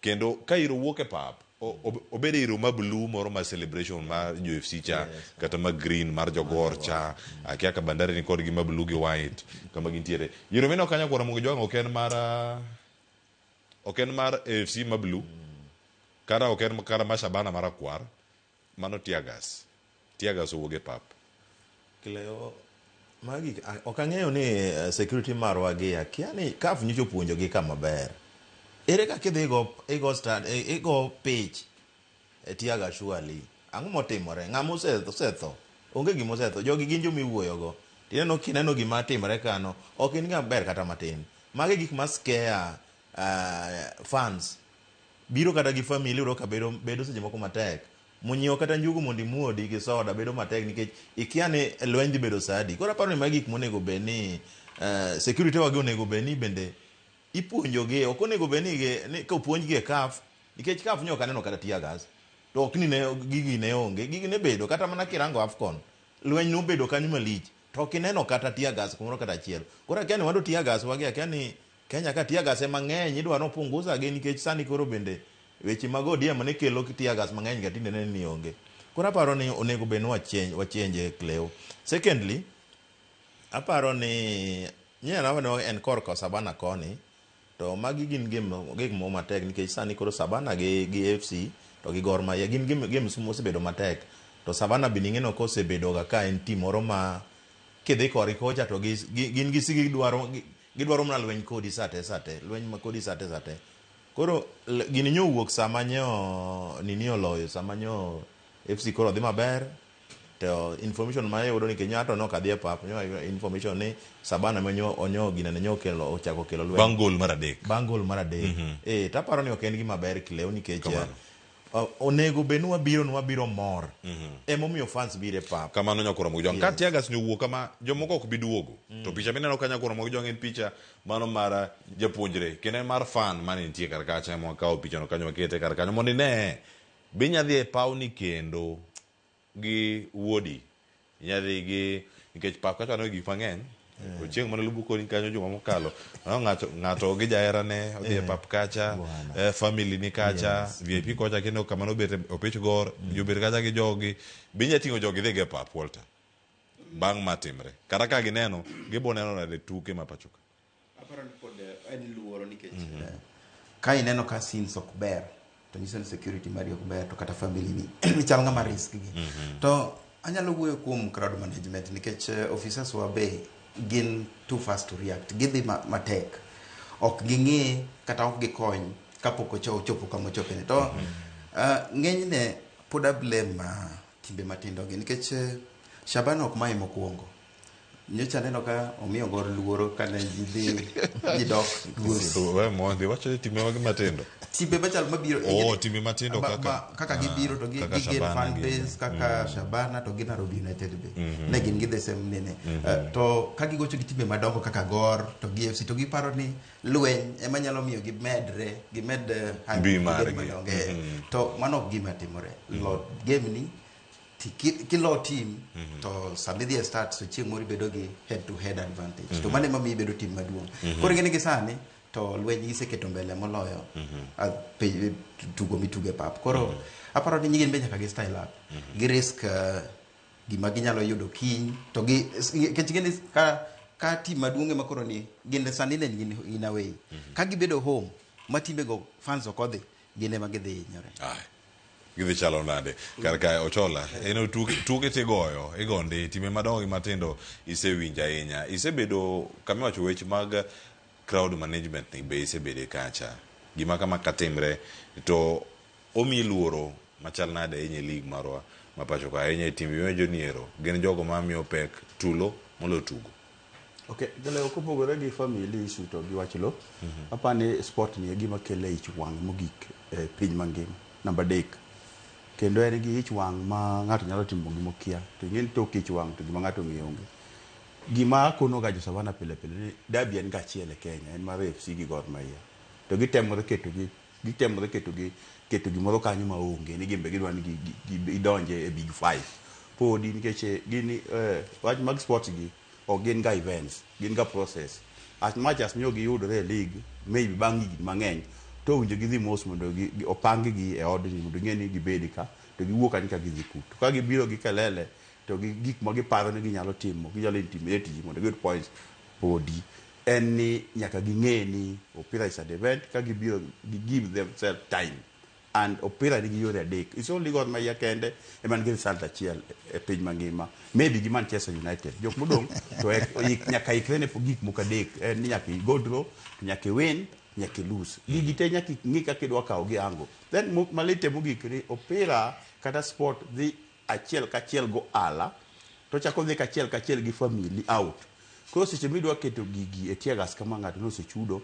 kendo ka iro wuok e pap obed iro ma blue moro ma celebration mar UFC cha, kata ma green mar jogor cha, akia ka Bandari ni kodgi ma blue gi white kama gintiere. Iro mineno kanyo kwara Ramogi Jwang' ok en mar AFC ma blue, kata ok en kata ma Shabana marakwar, mano tear gas. Tear gas owuok e pap. Cleo, magi ok ang'eyo ni security marwa gi akia ni CAF nyocha opuonjogi kama ber. Ere kaka idhi igo stand, igo pitch e tear gas surely. Ang'o motimore? Ng'ama osetho? Onge gima osetho. Jogi gin joma iwuoyogo. Tineno kineno gima timore kano, ok in ng'ama ber kata matin. Magi gik ma scare fans. Biro kata gi family yudo ka bedo seche moko matek. Monyiewo kata njugu mondo imuodi gi soda bedo matek nikech ikia ni lweny dhi bedo sa adi. Koro aparo ni magi gik monego bed ni security wagi onego bed ni bende ipuonjogi. Ok onego bed ni kopuonjgi e CAF, nikech CAF nyo ok aneno kata tear gas. To ok ni ne gigi ne onge, gigi ne bedo kata mana kirango AFCON. Lweny nobedo kanyo malich. To ok ineno kata tear gas kumoro kata achiel. Koro akia ni wado tear gas wagi, akia ni Kenya ka tear gas ema ng'eny, idwa nopunguza gi nikech sani koro bende weche mag ODM ne kelo tear gas mang'eny ga tinde neno ni onge. Koro aparo ni onego bed ni wachange Cleo. Secondly, aparo ni nyalo ni en korka Sabana koni, to magi gin game gik moko matek nikech sani koro Sabana gi AFC to gi Gor Mahia gin games mosebedo matek. To Sabana bende ing'eno kosebedo ga ka en team moro ma kidhi korgi kocha to gin gi gidwaro mana lweny kodi sate sate, lweny ma kodi sate sate. Koro gini nyo owuok sama nyo nini oloyo, sama nyo FC koro dhi maber, to information ma ayudo nikech nyo ato nok adhi e pap, nyo ayudo information ni Sabana ma nyo onyo gine ne nyo okelo, ochako kelo lweny. Bang' gol mar adek. Bang' gol mar adek. To aparo ni ok en gima ber Cleo nikech, Kamano. onego bed ni wabiro mor. Emomiyo fans biro e pap. Kamano nyakoro Ramogi Jwang'. Ka tear gas ni owuok kama, jomoko ok bi duogo. To picha mineno ka nyakoro Ramogi Jwang' en picha mano mar japuonjre, kendo en mar fan mane nitie kar kacha, ema wakawo picha no kanyo wakete kar kanyo mondo ine. Be inya dhi e pawni kendo gi wuodi, inya dhi gi nikech pap kacha waneno gik mang'eny. Ochieng' mane lubu koni kanyo juma mokalo. Aneno ng'ato ng'ato gi jaherane odhi e pap kacha, family ni kacha, VIP kocha kendo kama nobet e opich gor, jobet kacha gi jogi. Be inya ting'o jogi idhi go e pap Walter? Bang' ma timre. Kata ka gineno, gibo neno nade tuke ma pacho ka? Aparo ni pod en luoro nikech ka ineno ka scenes ok ber to nyiso ni security mari ok ber to kata family ni chal ng'ama risk gi. To anyalo wuoyo kuom crowd management nikech officers wa be gin too fast to react. Gidhi matek. Ok ging'i kata ok gikony kapok ochopo kama ochope ni. To ng'enyne pod a blame timbe matindo gi nikech Shabana ok mae mokwongo. Nyocha aneno ka omiyo Gor luoro kane ji dhi ji dok Gusii. We mondi, wacho ni timbe mage matindo? Timbe machal mabiro. Oh, timbe matindo kaka kaka gibiro to kaka gi gain Shabana fan gini. base kaka Shabana to gi Nairobi United be. Ne gin gi the same nene. To ka gigocho gi timbe madongo kaka Gor to gi FC to giparo ni lweny ema nyalo miyo gimedre, gimed hype Mbi gibed margi. madongo. To mano ok gima timore. Lo game ni kilo team to sama idhi e start to chieng' moro ibedo gi head to head advantage. To mano ema miyo ibedo team maduong'. Koro ing'e ni gi sani to lweny giseketo mbele moloyo tugo mitugo e pap. Koro aparo ni gin be nyaka gi style up. Gi risk gima ginyalo yudo kiny to gi nikech ing'e ni ka team maduong' ema koro ni gin sani ne gin in away. Ka gibedo home ma timbe go fans ok odhi gin ema gidhi hinyore. Ai. Gidhi chalo nade? Kar kae Ochola, en tuke tigoyo, igondi, timbe madongo gi matindo isewinjo ahinya. Isebedo kama iwacho weche mag crowd management ni be isebede kacha. Gima kama katimre to omiyi luoro machal nade ahinya e league marwa ma pacho ka ahinya e timbe miwacho ni ero gin jogo mamiyo pek tulo moloyo tugo. Okay, jalo kopogore gi family issue to gi wach lo, apani sport ni e gima kelo ich wang' mogik e piny mangima, namba 3. Kendo en gi ich wang' ma ng'ato nyalo timo gima okia, to ing'e ni tok ich wang' to gima ng'ato ong'eyo onge. Gima akono ga jo Savannah pile pile ni derby en ga achiel e Kenya, en mar AFC gi Gor Mahia. To gitemore keto gi, gitemore keto gi, keto gimoro kanyo maonge, ni gin be gidwa ni gidonje e big 5. Podi nikech gini wach mag sports gi ok gin ga events, gin ga process. As much as nyo giyudore e league, maybe bang' higni mang'eny, to owinjo gidhi mos mondo opang gi e odni mondo ging'e ni gibed ka, to giwuok kanyo ka gidhi ku. To ka gibiro gi kelele, to gi gik ma giparo ni ginyalo timo, ginyalo intimidate ji mondo giyud points, podi. En ni nyaka ging'e ni opira is an event, ka gibiro, gi give themselves time. And opira nigi yore adek. It's only Gor Mahia kende ema nigi result achiel e piny mangima. Maybe gi Manchester United. Jok modong' to nyaka ikre ne gik moko adek. En ni nyaka i go draw, nyaka i win, nyaka i lose. Gigi te nyaka ing'i kaka idwa kawo gi ango. Then malite mogik ni opira kata sport dhi achiel kachiel go ala, to chako dhi kachiel kachiel gi family out. Koro seche midwa keto gigi e tear gas kama ng'ato nosechudo,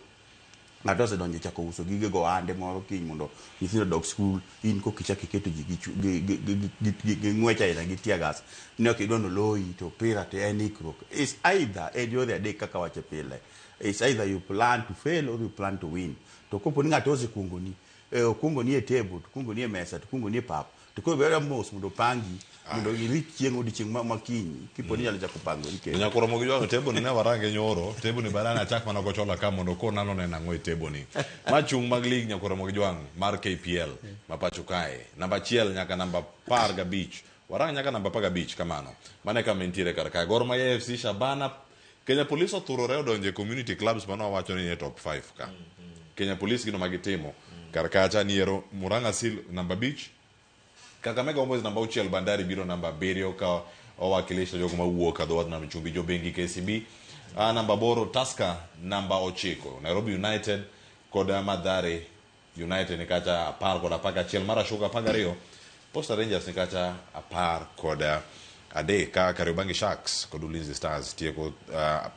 ng'ato osedonjo chako uso gige go ohande moro kiny mondo nyithindo odog skul, in koka ichako iketo ji gi ng'wech aina gi tear gas, ne ok idwa noloyi to opira to en ikruok. It's either en yore adek kaka wacho pile. It's either you plan to fail or you plan to win. To kopo ni ng'ato osekuongoni, okuongoni e table, to okuongoni e mesa, to okuongoni e pap, to koro bedo mos mondo opangi, mondo irit chieng' odiochieng' ma kinyi, kipo ni inyalo chako pangori kendo. Nyakoro mogi jwang'o table ni ne warange nyoro, table ni badane achak mana gochola ka mondo okona noneno ang'o e table ni. Ma chung' mag league Nyakoro mogi jwang' mar KPL ma pacho kae. Namba 1 nyaka namba 15. Warang nyaka namba 15 kamano. Mano e kama entiere kar kae. Gor Mahia FC, Shabana, Kenya Police othurore odonje community clubs mano wawacho ni e top 5 ka. Kenya Police gino magitimo kar kacha ni ero Murang'a Seal namba 5, Kakamega Homeboyz namba 6, Bandari biro namba 7 ka owakilisha jogo mawuok e dho wath nam chumbi, Jobengi KCB namba 8, Tusker namba 9, Nairobi United kod Mathare United ni kacha 10 kod 11, Mara Sugar 12, Posta Rangers ni kacha 10 kod 3, ka Kariobangi Sharks kod Ulinzi Stars tieko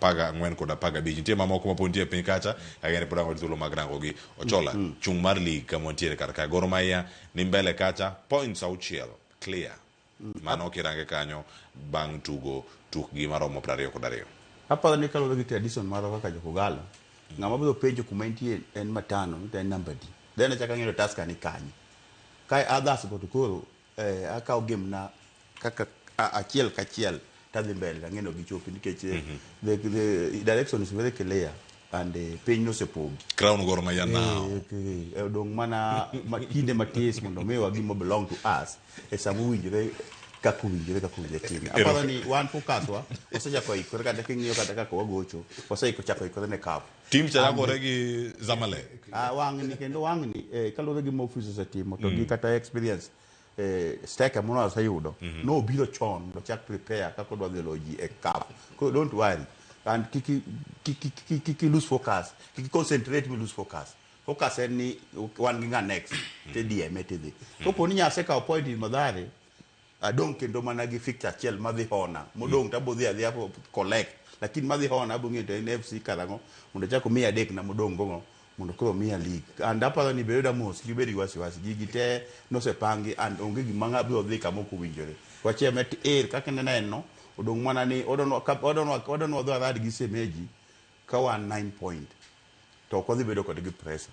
14 kod 15. Nitie mamoko mapod nitie piny kacha, agene pod ang' thuolo mag rango gi. Ochola, chung' mar league kama wantiere kar kae. Gor Mahia ni mbele kacha, points 6 clear. Mano kirange kanyo bang' tugo tukgi maromo 22. Aparo ni kaluwore gi tradition marwa kaka jo Kogalo, ng'ama biro penjo kuma entie en matano, to en namba di. Then achako ang'eyo Tusker ni kanye. Kae others go to koro akawo game na kaka achiel kachiel. tadhi mbele tang'e ni ok gichopi nikech the direction is very clear and piny nosepogi. Crown Gor Mahia now. Odong' mana kinde matis mondo miwa gima belong to us e sama owinjore kaka owinjore time. Aparo ni wan focus wa wasechako ikore kata king'iyo kata kaka wagocho waseiko chako ikore ne cup. Team cha chakore gi Zamalek. Wang'ni kendo wang'ni kaluwore gi ma office osetimo to gi kata experience striker moro aseyudo nobiro chon mondo ochak prepare kaka odwa dhi loyo ji e cup. Koro don't worry and kiki lose focus, kiki concentrate mi lose focus. Focus en ni wan gi ng'a next tidhi tidhi. Kopo ni nyasekawo point in Mathare adong' kendo mana gi fixture achiel madhi hona modong' to abodhi adhiya collect lakini madhi hona abong'eyo to en FC karang'o mondo chak omiya adek na modong' go mondo koro miya league and aparo ni bedo mos kik ibed gi wasiwasi gigi te nosepangi and onge gima ng'a biro dhi kama ok owinjore wacheme er kaka ineno odong' mana ni odonwa dho arad gi semeji ka wan 9 point to ok wadhi bedo kodgi pressure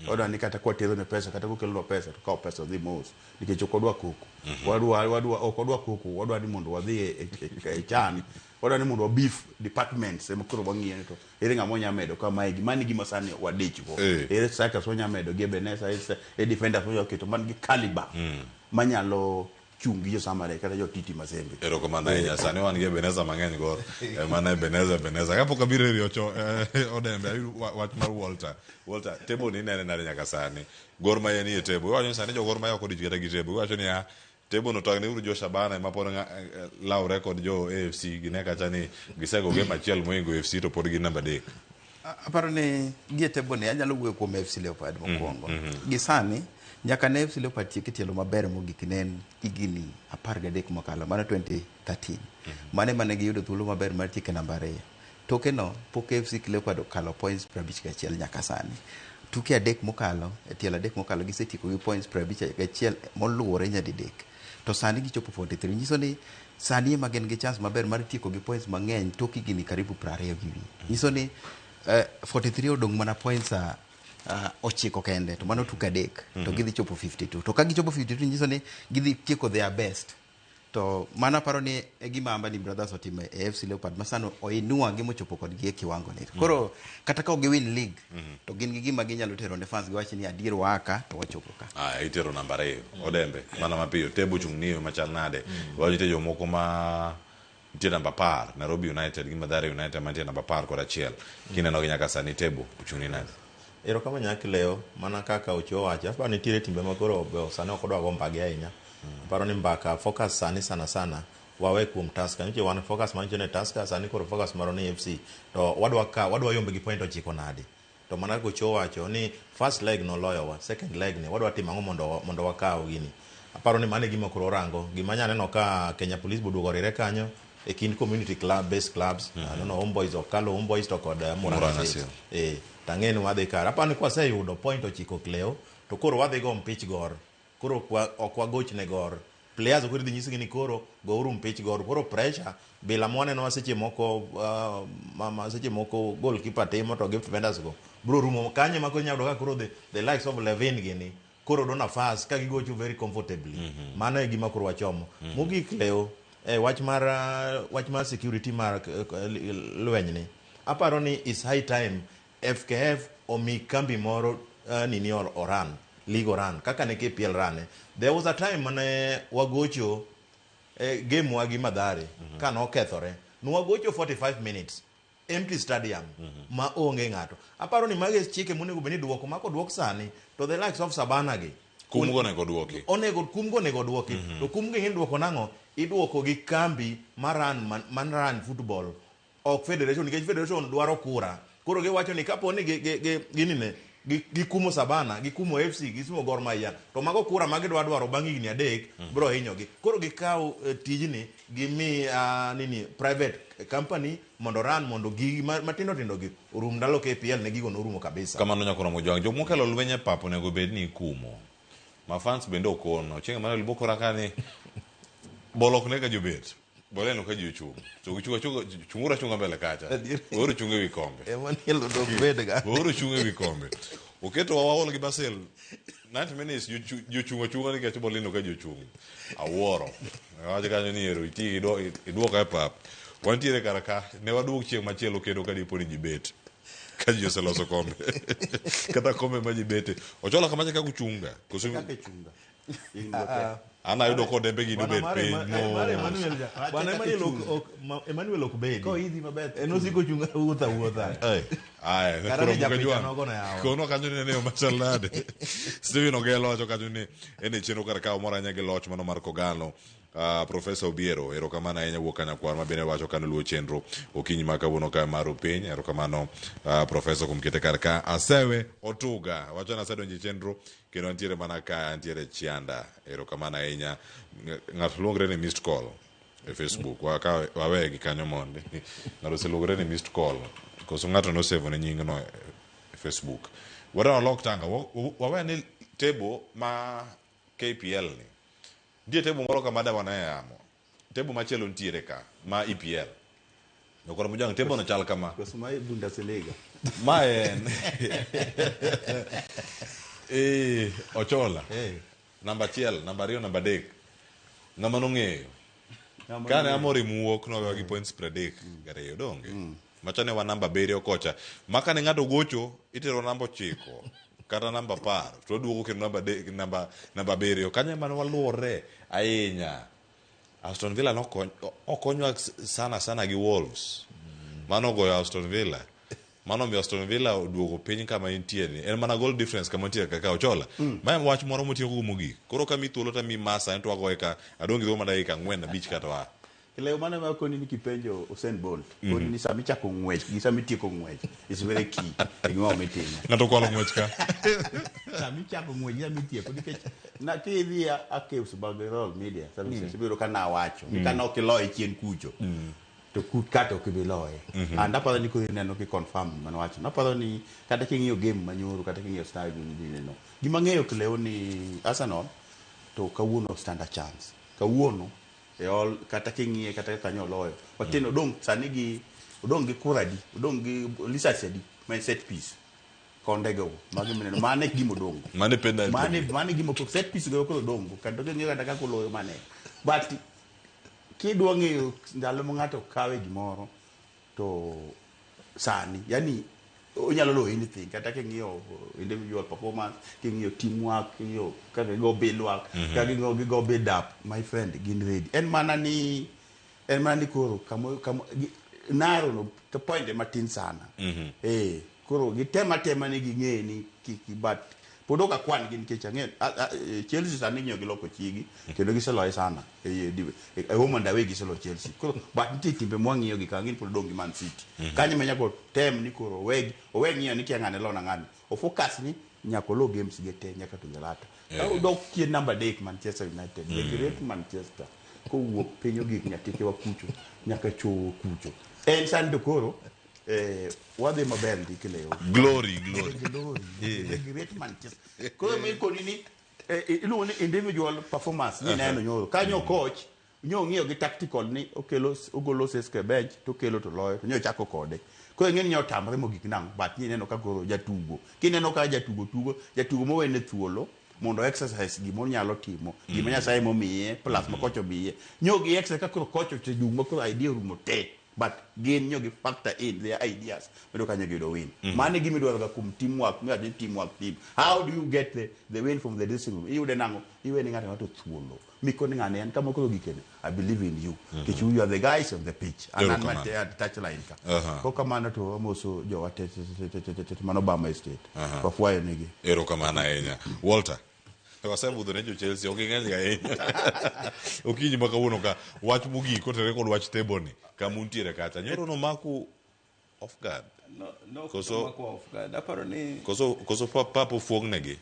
odwa ni kata kwatero ne pesa kata kokelonwa pesa to kawo pesa dhi mos nikech ok odwa koko wadwa ok odwa koko wadwa ni mondo wadhi e chan wadwa ni mondo wabif departments ema koro wang'iyo ni to ere ng'ama wanya medo ka mae mani gima sani wadich go ere strikers wanya medo gi Ebenezer e defenders wanya keto man gi caliber manyalo chung' gi jo Zamalek kata jo Titi Mazembe. Erokamano ahinya. Sani wan gi Ebenezer mang'eny Gor. Mana Ebenezer. Kapok abiro iri Ocho Odembe, ayudo wach mar Walter. Walter, table ni inene nade nyaka sani? Gor Mahia nie table. Iwacho ni sani jo Gor Mahia ok odich kata gi table. Iwacho niya, table no tang' uru jo Shabana ema pod lawre kod jo AFC. Gine kacha ni gisego game achiel mohingo AFC to pod gin namba 3. Aparo ni gie table ni anyalo wuoyo kuom FC Leopard mokwongo. Gi sani nyaka ne FC Leopard tiek e tielo maber mogik ne en higni 13 mokalo, mano 2013. Mane mane giyudo thuolo maber mar tieko e namba 2. Toke no pok FC Leopard okalo points 51 nyaka sani. Tuke 3 mokalo, e tielo 3 mokalo gisetieko gi points 51 moluwore nyadidek. To sani gichopo 43. Nyiso ni sani ema gin gi chance maber mar tieko gi points mang'eny tok higni karibu 20 gi wiye. Nyiso ni 43 odong' mana points 9 kende to mano tuke 3 to gidhi chopo 52. To ka gichopo 52 nyiso ni gidhi tieko their best. To mano aparo ni e gima Ambani Brothers otimo e FC Leopard ma sani oinua gi mochopo kodgi e kiwango ni. Koro kata ka ok giwin league to gin gi gima ginyalo tero ne fans giwach ni adier waa ka to wachopo ka. Itero namba 2 Odembe mana mapiyo table chung' ni machal nade. Wacho nitie jomoko ma nitie namba 10 Nairobi United gi Mathare United mantie namba 11. Kineno gi nyaka sani table ochung' ni nade? Erokamano nyaka leo mana kaka Ocho wacho aparo nitiere timbe ma koro sani ok odwa go mbagi ahinya. Aparo ni mbaka focus sani sana sana wawe kuom Tusker. Nyocha wan focus manyicho ne Tusker, sani koro focus marwa ni FC. To wadwa yombe gi point 9 nade. To mana kaka Ocho wacho ni first leg noloyowa, second leg ni wadwa timo ang'o mondo wakaw gini. Aparo ni mano e gima koro orango. Gima anya neno ka Kenya Police boduogo orire kanyo e kind community club based clubs. Aneno Homeboys okalo Homeboys to kod Murang'a Seal. Tang'e ni wadhi kare. Aparo ni kwaseyudo point 9 Cleo to koro wadhi go mpich Gor. Koro ok wagoch ne Gor. Players ok idhi nyisgi ni koro gouru mpich Gor. Koro pressure bila mwaneno seche moko seche moko goalkeeper timo to gi defenders go bro rumo kanye ma koro inyalo yudo ka koro the likes of Levin gini koro yudo nafas ka gigocho very comfortably. Mano e gima koro wachomo. Mogik Leo, wach mar security mar lweny ni. Aparo ni is high time FKF omi kambi moro nini oran, league oran, kaka ne KPL rane. There was a time mane wagocho game wa gi Mathare ka nokethore. Nwagocho 45 minutes empty stadium ma onge ng'ato. Aparo ni magi chike monego bed ni duoko ma koduok sani to the likes of Sabana gi kum go onego duoki. Onego kum go onego duoki. To kum gi iduoko nang'o? Iduoko gi kambi man run football ok federation nikech federation dwaro kura. Koro giwacho ni kapo ni ginine gikumo Sabana, gikumo FC, gikumo Gor Mahia, to mago kura ma gidwa dwaro bang' higni 3 bro hinyogi. Koro gikaw tijni gimi nini private company mondo run mondo gigi matindo tindo gi orum ndalo KPL ne gigo norumo kabisa. Kamano nyakoro Mojwang', jok mokelo lweny e pap onego bed ni ikumo. Ma fans bende okono. Chieng' mane libokora ka ni bol ok nega jobet. Boleno ka ji ochung'. To gichung' achunga, chung'uru achunga mbele kacha. Weuru chung' ewi kombe. Ema nielo dog bed ga. Weuru chung' ewi kombe. Oketo wa waol gi Basel 90 minutes jochung' achunga nikech boleno ka ji ochung'. Awuoro. Wach kanyo ni ero iti iduoka e pap. Wantiere kar ka, ne waduog chieng' machielo kendo ka dipo ni ji bet. Ka ji oseloso kombe. Kata kombe ma ji bete. Ochola kamacha kaka uchunga. Koso Kaka ichunga. An ayudo kodembe gi Bwana dobet mare piny Ema- mare mos. Emmanuel ja- Bwana Emmanuel Emmanuel ok bedi. Koidhi maber. En osiko chung' wuotho awuotha. Aya, Kata koro ni japicha Mukajwang'. nogo ne yawa. Kono kanyo ni ne machal nade. Steven Ogelo wacho kanyo ni en e chenro kar ka omor ahinya gi loch mano mar Kogalo. Profesa Obiero, erokamano ahinya wuok Kanyakwar ma bende wacho kane luwo chenro okinyi ma kawuono ka mar piny. Erokamano Profesa kuom kete kar ka. Asewe Otuga wacho ni asedonjo e chenro kendo antiere mana ka antiere Chianda. Erokamano ahinya. Ng'ato luongre ni missed call e Facebook. Waweye gi kanyo mondi. Ng'ato oseluongre ni missed call. Koso ng'ato nosevo ne nyingno e Facebook. Wadwa walok tanga. Wawe ni table ma KPL ni. Nitie table moro kama da wane yamo. Table machielo nitiere ka ma EPL. Nokoro mujang table no chal kama. Koso ma Bundesliga. Ma en. Ochola. Namba 1, namba 2, namba 3. Ng'ama nong'eyo. Kane Amorim wuok nowewa gi points 32 donge. Macha ne wan namba 7 kocha. Ma kane ng'ato gocho itero namba 9 kata namba 10 to waduogo kendo namba 3 namba 7. Kanyo ema ne waluwore ahinya. Aston Villa nokonywa sana sana gi Wolves. Mano ogoyo Aston Villa. Mano omiyo Aston Villa oduogo piny kama entie ni. En mana goal difference kama entie kaka Ochola. Ma en wach moro motieko go mogik. Koro ka mi thuolo to mi masa en to wagoye ka adong' gi thuolo mar dakika 4 5 kata wa. Leo mano ema koni ni kipenjo Usain Bolt, koni ni sama ichako ng'wech gi sama itieko ng'wech is very key e gima mitimo. Ng'ato okwalo ng'wech ka. Sama ichako ng'wech gi sama itieko nikech na kidhi archives mag Royal Media Services ibiro ka nawacho ni ka nok iloye chien kucho to kut kata ok ibi loye. And aparo ni koro ineno ki confirm gima nawacho. Naparo ni kata king'iyo game manyoro kata king'iyo style gineno. Gima ng'eyo Cleo ni Arsenal to kawuono stand a chance. Kawuono e all kata king'iye kata kanyo oloyo. Watin odong' sani gi odong' gi kura di, odong' gi lisasi adi ma en set piece. Konde go magi mineno mane gima odong'. Mane penalty. Mane gima koro set piece go koro odong' go kendo king'iyo kata kaka oloyo mane. But kidwa ng'eyo ndalo ma ng'ato kawe gimoro to sani yani onyalo loyo anything kata king'iyo individual performance king'iyo teamwork king'iyo kaka gigo build work kaka gigo gigo build up my friend gin ready en mana ni koro kamo naro no to point matin sana koro gitema tema ni ging'e ni kiki but pod ok akwan gi nikech ang'e Chelsea sani ng'iyo gi loko chigi kendo giseloye sana e home and away giselo Chelsea koro but nitie timbe mwang'iyo gi ka ng'in pod odong' gi Man City kanyo ma nyaka tem ni koro owe ng'iyo ni kia ng'ane lona ng'ani o focus ni nyaka olo games ge te nyaka to the latter ka odok chien namba 3 Manchester United the great Manchester kowuok piny ogik nyatike wa kucho nyaka chowo kucho en sani to koro wadhi maber ndiki leo glory glory the great Manchester koro mi koni ni iluongo ni individual performance ni neno nyoro kanyo coach nyo ng'iyo gi tactical ni okelo ogolo Cesc e bench to okelo to loyo to nyo chako kode koro ing'e ni nyo tamre mogik nang'o but ni neno ka koro jatugo kineno ka jatugo tugo jatugo mowene thuolo mondo exercise gima onyalo timo gima Nyasaye momiye plus ma coach omiye nyo gi exercise ka koro coach osejung ma koro idea orumo te but gin nyo gi factor in their ideas bedo kanyo giyudo win mano e gima idwaro ga kuom teamwork miwacho ni teamwork team how do you get the win from the dressing room iyude nang'o iwene ng'ato ng'ato thuolo mikoni ng'ane en kama koro gikene I believe in you nikech you are the guys on the pitch an an at touchline ka kokamano to amoso jowa te mano Bama Estate wafwayo negi erokamano ahinya Walter wasebudho ne jo Chelsea ok ing'eny ga ahinya okinyi ma kawuono ka wach mogik kotenore kod wach table ni kama untiere kacha nyoro nomaku off guard no koso off guard aparo ni koso pap ofuong' negi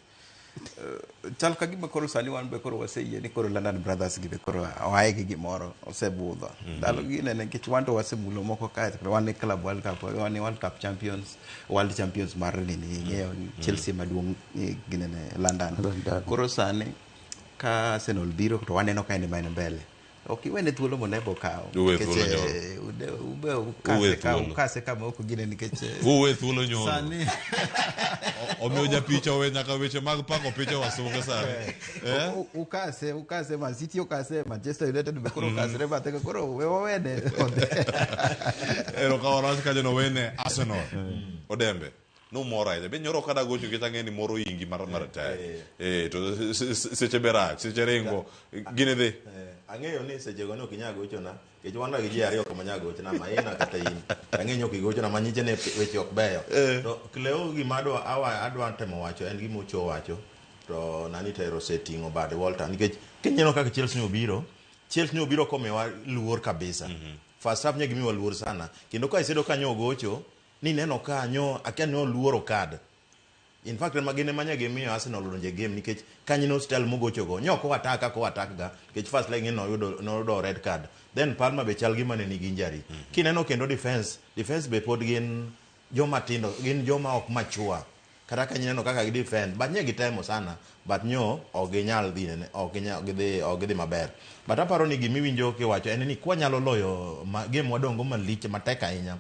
chal ka gima koro sani wan be koro waseyie ni koro London Brothers gi be koro oaye gi gimoro osebudho ndalo gi nene nikech wan to wasemulo moko kae wan e club World Cup wan e World Cup champions world champions mar nini ing'eyo Chelsea maduong' ginene London koro sani ka Arsenal biro to waneno ka en ema en mbele Ok iwene thuolo monego okaw. Uwe Nikech, thuolo nyoro. ube Uwe thuolo. ukase kama ok gine nikech Uwe thuolo nyoro. Sani Omiyo japicha owe nyaka weche mag pako picha wasunge sani. Eh? Ukase Man City, okase Manchester United be koro okasre bathe koro we wawene. Erokamano wach kanyo nowene Arsenal. Odembe. Numor ahinya. Be nyoro kada gocho nikech ang'e ni moro ingi mar taya. To seche be rach, seche ringo. Gini dhi. Ang'eyo ni sechego ne ok inyal gochona nikech wan ga gi ji ariyo kama nyal gochona Maina kata in. Ang'eyo ni ok igochona manyiche ni weche ok beyo. To Cleo gima adwa temo wacho en gima Ocho wacho to nani Tero oseting'o bade Walter nikech kineno kaka Chelsea ne obiro, Chelsea ne obiro komiwa luor kabisa. First half ne gimiwa luor sana kendo ka isedo ka nyo ogocho ni neno ka nyo akia ni oluoro card. In fact ema gin ema ne gimiyo Arsenal odonjo e game nikech kanyo no style mogochogo nyo ok oattack kaka oattack ga nikech first leg ni noyudo red card. Then Palmer be chal gima ne nigi injury. Kineno kendo defense be pod gin joma tindo, gin joma ok mature. Kata ka ineno kaka gi defend, but nye gitemo sana, but nyo ok ginyal dhi nene, ok ginyal gidhi, ok gidhi maber. But aparo ni gimiwinjo kiwacho en ni kwanyalo loyo game wadongo malich matek ahinya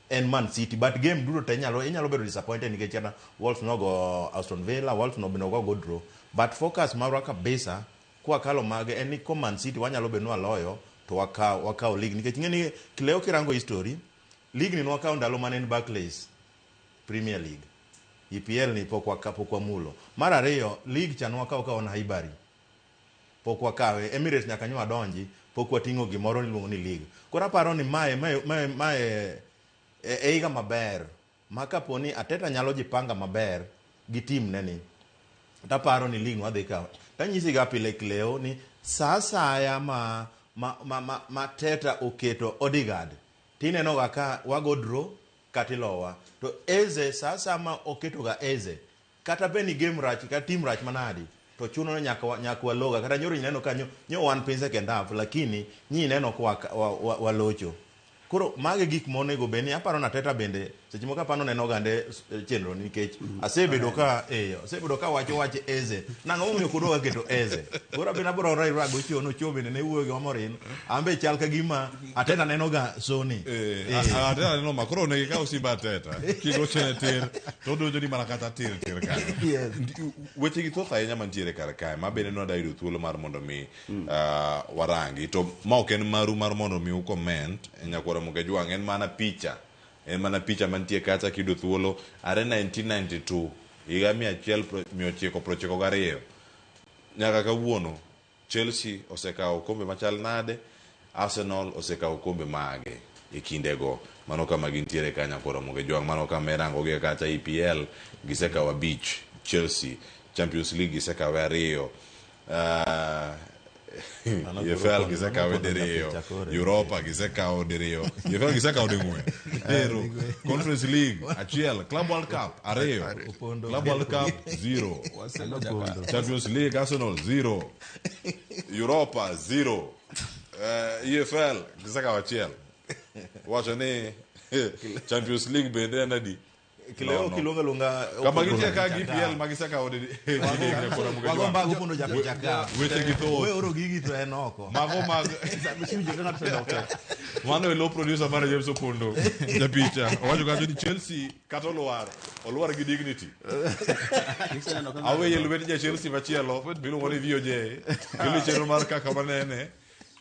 en Man City, but game duto te inyalo bedo disappointed nikech kata Wolves nogo Aston Villa, Wolves no bende ogo draw. But focus marwa kabisa kwakalo mage en ni ko Man City wanyalo bedo ni waloyo to wakaw league nikech ing'e ni Cleo kirango history league ni nwakawo ndalo mane en Barclays Premier League. EPL ni pok wamulo. Mar ariyo league cha nwakawo ka wan Highbury. Pok wakawe Emirates nyaka nyo wadonji pok wating'o gimoro miluongo ni league. Koro aparo ni mae e higa maber ma kapo ni Arteta nyalo jipanga maber gi team ne ni taparo ni league wadhi kawo. Tanyisi ga pile Cleo ni sa asaya ma Arteta oketo Odegaard tineno ga ka wago draw kata ilowa. To Eze sa asaya ma oketo ga Eze kata bed ni game rach kata team rach manadi to chuno ni nyaka waloga. Kata nyoro ineno ka nyo wan piny second half lakini nyi ineno ka walocho. Koro mage gik monego bed ni aparo na Arteta bende seche moko apano neno gande chenro nikech asebedo ka wacho wach Eze. Nang'o momiyo ok odwoga keto Eze? Koro abende abiro raira gocho no chwo bende ne wuoyo gi Amorim. An be chal ka gima Arteta neno ga Sony. Arteta neno ma koro onego ikaw simba Arteta kigochone tir to odonjo ni mana kata tir tir kanyo. Weche gi thoth ahinya mantiere kar kae ma bende nwadwa yudo thuolo mar mondo mi warangi to ma ok en maru mar mondo mi u comment nyakwara Mugejwang' en mana picha. En mana picha mantie kacha kiyudo thuolo are 1992 higa 1992 nyaka kawuono Chelsea osekawo okombe machal nade, Arsenal osekawo okombe mage e kindego. Mano kama gintiere ka nyakwara Mugejwang', mano kama irango gi kacha EPL gisekawo 5, Chelsea Champions League gisekawe 2, EFL gisekawe diriyo, Europa gisekawo diriyo, EFL gisekawo ding'wen, Ero, Conference League 1, Club World Cup 2, Club World Cup 0, Champions League Arsenal 0, Europa 0, EFL gisekawo 1. Wacho ni Champions League bende en adi? Kileo kiluongo luonga kama gintie ka gi EPL ma gisekawo wago mbago pondo japicha ka weche gi thoth we oro gigi to en oko mago mag mano e low producer mar James Opondo japicha owacho kacho ni Chelsea kata olwar gi dignity. Aweye lwet ja Chelsea machielo miluongo ni VOJ kendo chenro mar kaka manene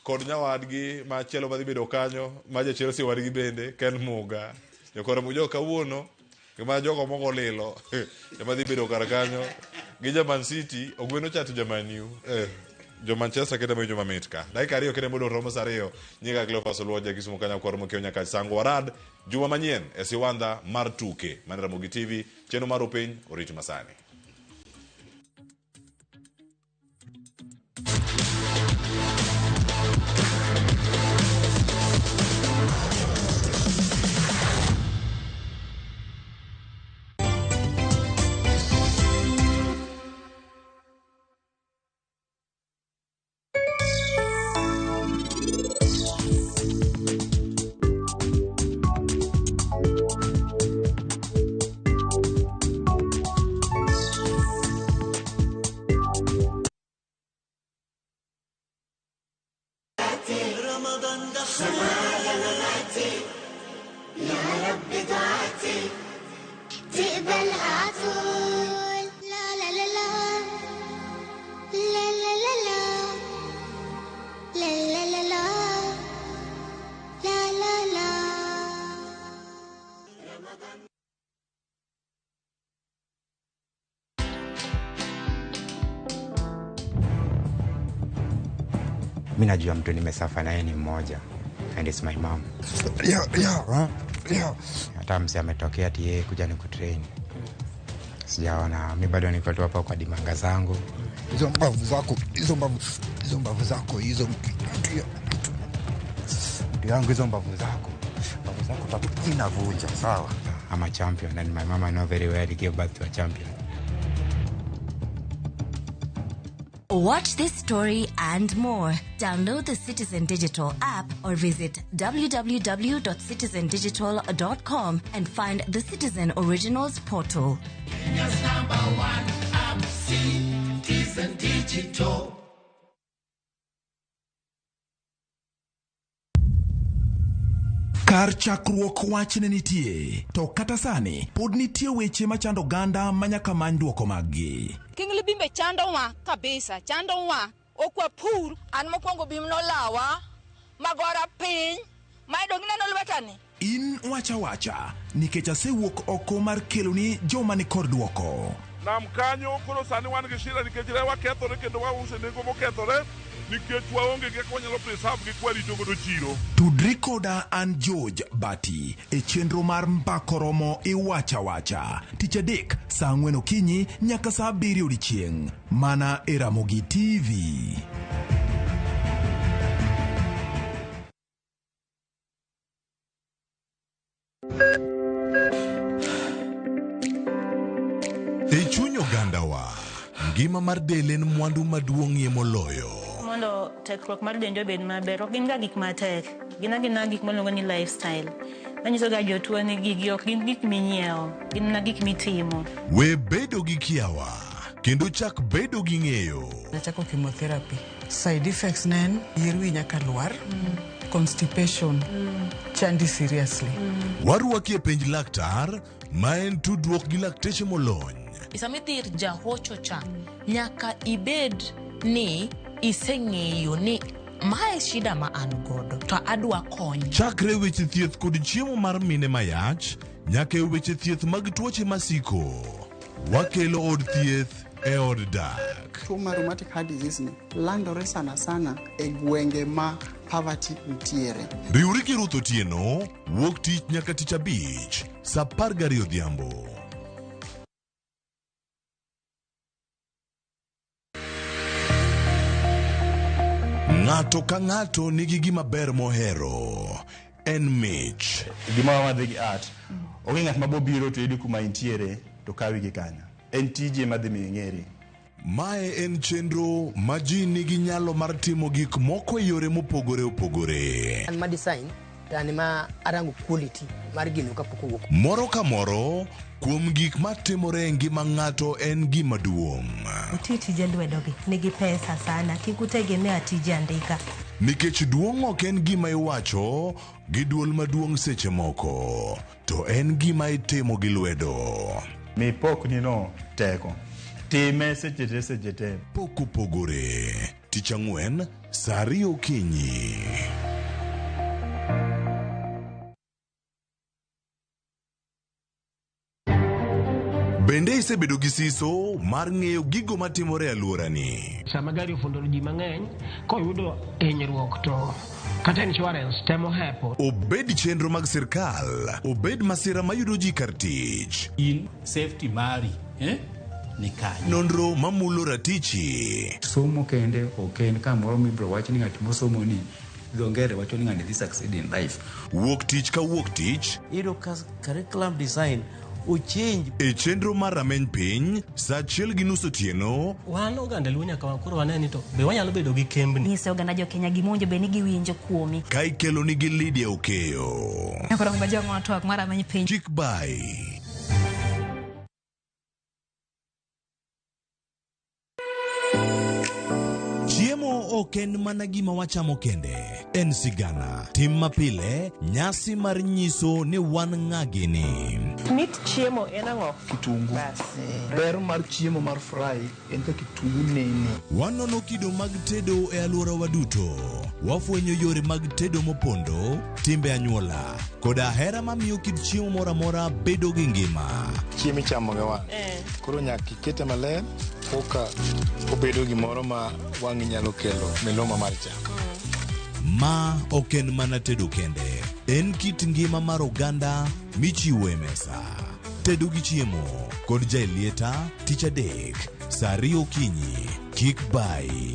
kod nyawadgi machielo madhi bedo kanyo ma ja Chelsea wadgi bende Ken Muga jokore mujo kawuono ma jogo moko lilo ema dhi bedo kar kanyo gi ja Man City ogweno cha to ja Man U jo Manchester kende ma joma mit ka dakika 2 kende modong' romo saa 2 nyinga Cleophas Oluoja Kisumu kanya kwaro mokiewo nyaka Sango Warad juma manyien e Siwandha mar tuke man Ramogi TV chenro mar Upiny orit masani. تقبلها عطول. لا لا لا لا لا لا لا لا لا لا لا لا لا لا. Mi najua mtu nimesafa naye ni mmoja, and it's my mom. Yeah. Hata mse ametokea ati yeye kuja ni kutrain, sijaona. Mi bado niko tu hapa kwa dimanga zangu. Hizo mbavu zako, hizo mbavu, hizo mbavu zako, hizo mtu yangu, hizo mbavu zako, mbavu zako tatu inavunja, sawa? I'm a champion and my mama know very well give birth to a champion. Watch this story and more. Download the Citizen Digital app or visit www.citizendigital.com and find the Citizen Originals portal. Kenya's number one app, Citizen Digital. Kar chakruok wach ne nitie, to kata sani pod nitie weche machando oganda ma nyaka many duoko maggi. King bimbe chandowa kabisa, chandowa. Ok wapur. An mokwongo bim nolawa, magora piny, mayudo gineno lwetani. In wacha wacha, nikech asewuok oko mar keloni joma ni kod duoko. Nam kanyo koro sani wan gi shida nikech rewa kethore kendo wauso e nengo mokethore nikech waonge gi kaka wanyalo preserve gi kwarito godo chiro. Tudri koda an George Bati e chenro mar Mbako Romo Iwacha Wacha tich adek saa 4 okinyi nyaka saa 7 odiechieng' mana e Ramogi TV. E chuny ogandawa, ngima mar del en mwandu maduong'ie moloyo. Mondo tekruok mar dendi obed maber, ok gin ga gik matek, gin agina gik miluongo ni lifestyle. Manyiso ga jotuo ni gigi ok gin gik minyiewo, gin mana gik mitimo. We bedo gi kiawa kendo chak bedo gi ng'eyo. Nachako chemotherapy. Side effects ne en yier wi nyaka lwar, constipation, chandi seriously. Warwaki e penj laktar ma en tudruok gi lakteche molony. Sama idhi ir jahocho cha, nyaka ibed ni iseng'eyo ni mae shida ma an godo to adwa kony. Chakre weche thieth kod chiemo mar mine mayach nyaka e weche thieth mag tuoche masiko. Wakelo od thieth e od dak. Tuo mar rheumatic heart disease ni landore sana sana e gwenge ma poverty nitiere. Riwri gi Ruth Otieno wuok tich nyaka tich abich saa 12 odhiambo. Ng'ato ka ng'ato nigi gima ber mohero. En mich. Gima wadhi gi art. Onge ng'at ma bobiro to yudi kuma intiere to kawi gi kanyo. En tiji ema dhi miyo ing'eri. Mae en chenro ma ji nigi nyalo mar timo gik moko e yore mopogore opogore. An ma design to an ma arango quality mar gino kapok owuok. Moro ka moro kuom gik matimore e ngima ng'ato en gima duong'. Uti tije lwedogi nigi pesa sana, kik utegemea tije andika. Nikech duong' ok en gima iwacho gi duol maduong' seche moko, to en gima itimo gi lwedo. Mi pokni no teko. Time seche te seche te. Pok opogore. Tich ang'wen saa 2 okinyi. Bende isebedo gi siso mar ng'eyo gigo matimore e alworani? Sama gari ofundo ji mang'eny, koyudo hinyruok to kata insurance temo hepo. Obed chenro mag sirkal, obed masira mayudo ji kar tich. In safety mari, ni kanye? Nonro mamulo ratichi. Somo kende ok en kamoro mibiro wach ni ng'at mosomo ni dho ngere wacho ni ng'ani dhi succeed in life. Wuok tich ka wuok tich. Iyudo ka curriculum design ochange. E chenro mar rameny piny saa 1:30 otieno. Wan oganda Luo nyaka koro wane ni to be wanyalo bedo gi kembni. Nyiso oganda jo Kenya gima owinjo bed ni giwinjo kuomi. Ka ikelo nigi Lydia Okeyo. Koro ng'ama twak mar rameny piny. Chik bai. Chiemo ok en mana gima wachamo kende, en sigana, tim mapile, nyasi mar nyiso ni wan ng'a gini. Mit chiemo en ang'o? Kitungu. Ber mar chiemo mar fry en ka kitungu nene. Wanono kido mag tedo e alworawa duto. Wafwenyo yore mag tedo mopondo, timbe anyuola, koda hera mamiyo kit chiemo moro amora bedo gi ngima. Chiemo ichamo gi wang'. Koro nyaka ikete maler koka obedo gimoro ma wang'i nyalo kelo miluma mar chamo. Ma ok en mana tedo kende, en kit ngima mar oganda michiwo e mesa. Tedo gi chiemo kod Jaelieta tich adek saa 2 okinyi. Kik bai.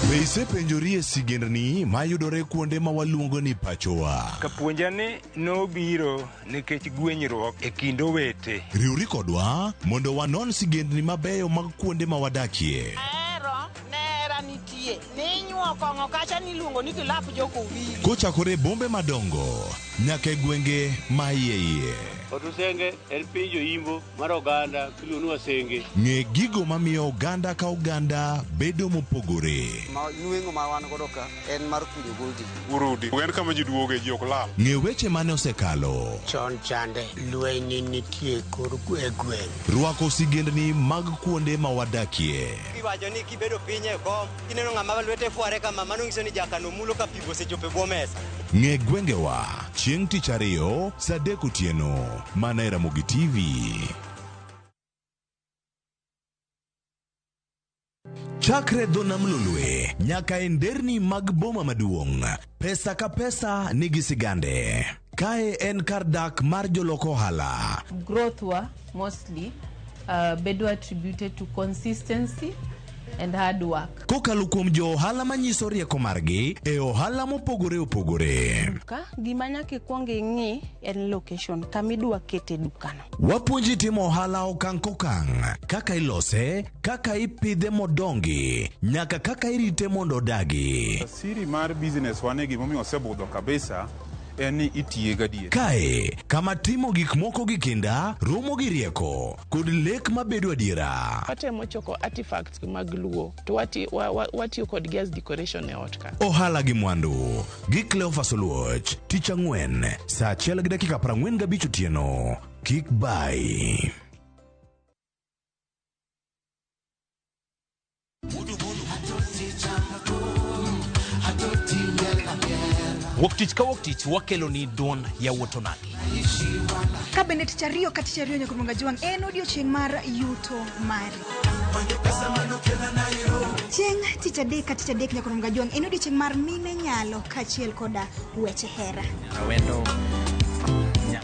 Be isepenjori e sigendni mayudore kuonde ma waluongo ni pachowa? Kapuonja ni nobiro nikech gwenyruok e kind owete. Riwri kodwa mondo wanon sigendni mabeyo mag kuonde ma wadakie. Ahero nera nitie. Ninyuo kong'o kacha niluongo ni kilap jokowili. Kochakore e bombe madongo nyaka e gwenge ma iye iye. Otusenge en piny joimbo mar oganda miluongo ni Wasenge. Ng'e gigo mamiyo oganda ka oganda bedo mopogore. Ma nweng'o ma wan godo ka en mar kunyo goldi. Urudi. En kama ji duoge ji ok lal. Ng'e weche mane osekalo. Chon chande lweny nitie kor e gweng'. Rwako sigendni mag kuonde ma wadakie. Iwacho ni kibedo piny e kom, kineno ng'ama lwete fware kama, mano nyiso ni jakano mulo ka pigo osechopo e bwo mesa. Ng'e gwengewa chieng' tich ariyo saa 3 otieno mana e Ramogi TV. Chakre dho nam Lolwe nyaka e nderni mag boma maduong', pesa ka pesa nigi sigande. Kae en kar dak mar jolok ohala. Growth wa mostly bedo attributed to consistency and hard work. Kokalo kuom jo ohala manyiso rieko margi e ohala mopogore opogore. Duka, gima nyaka ikwong ing'i en location kama idwa kete dukano. Wapuonji timo ohala okang' kokang', kaka ilose, kaka ipidhe modongi, nyaka kaka irite mondo odagi. Siri mar business wane gimomiyo osebudho kabisa en ni itiye gadier. Kae, kama timo gik moko gi kinda, romo gi rieko, kod lek mabedo adiera. Watemo choko artifacts mag Luo to watiyo kodgi as decoration e ot ka. Ohala gi mwandu gi Cleophas Oluoch, tich ang'wen, saa 1:45 otieno. Kik bai. Wuok tich ka wuok tich wakelo ni duond yawuot onagi. Ka bende tich ariyo ka tich ariyo nyaka Juang en odiochieng' mar yuto mari. Chieng' tich adek ka tich adek nyaka Juang en odiochieng' mar mine nyalo kaachiel koda weche hera. Awendo.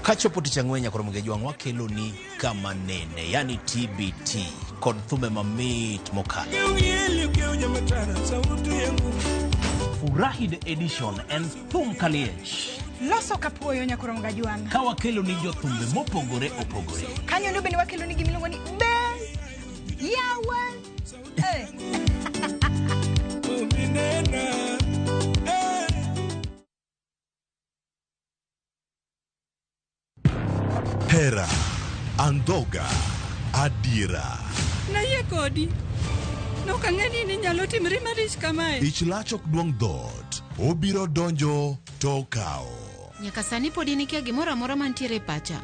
Kachopo tich ang'wen nyaka Juang wakelo ni kama nene, yani TBT kod thumbe mamit mokalo. Furahi the edition en thum kaliech. Loso kapuoyo nyaka Juang. Ka wakelo ni jothumbe mopogore opogore. Kanyo ndo bende wakelo ni gimiluongo ni be yawa. Hera, andhoga, adiera. Nayie kodi. Nok ang'e ni inyalo timri marich kamae. Ich lach ok duong' dhoot. Obiro donjo to okawo. Nyaka sani pod in ikia gimoro amora mantiere e pacha.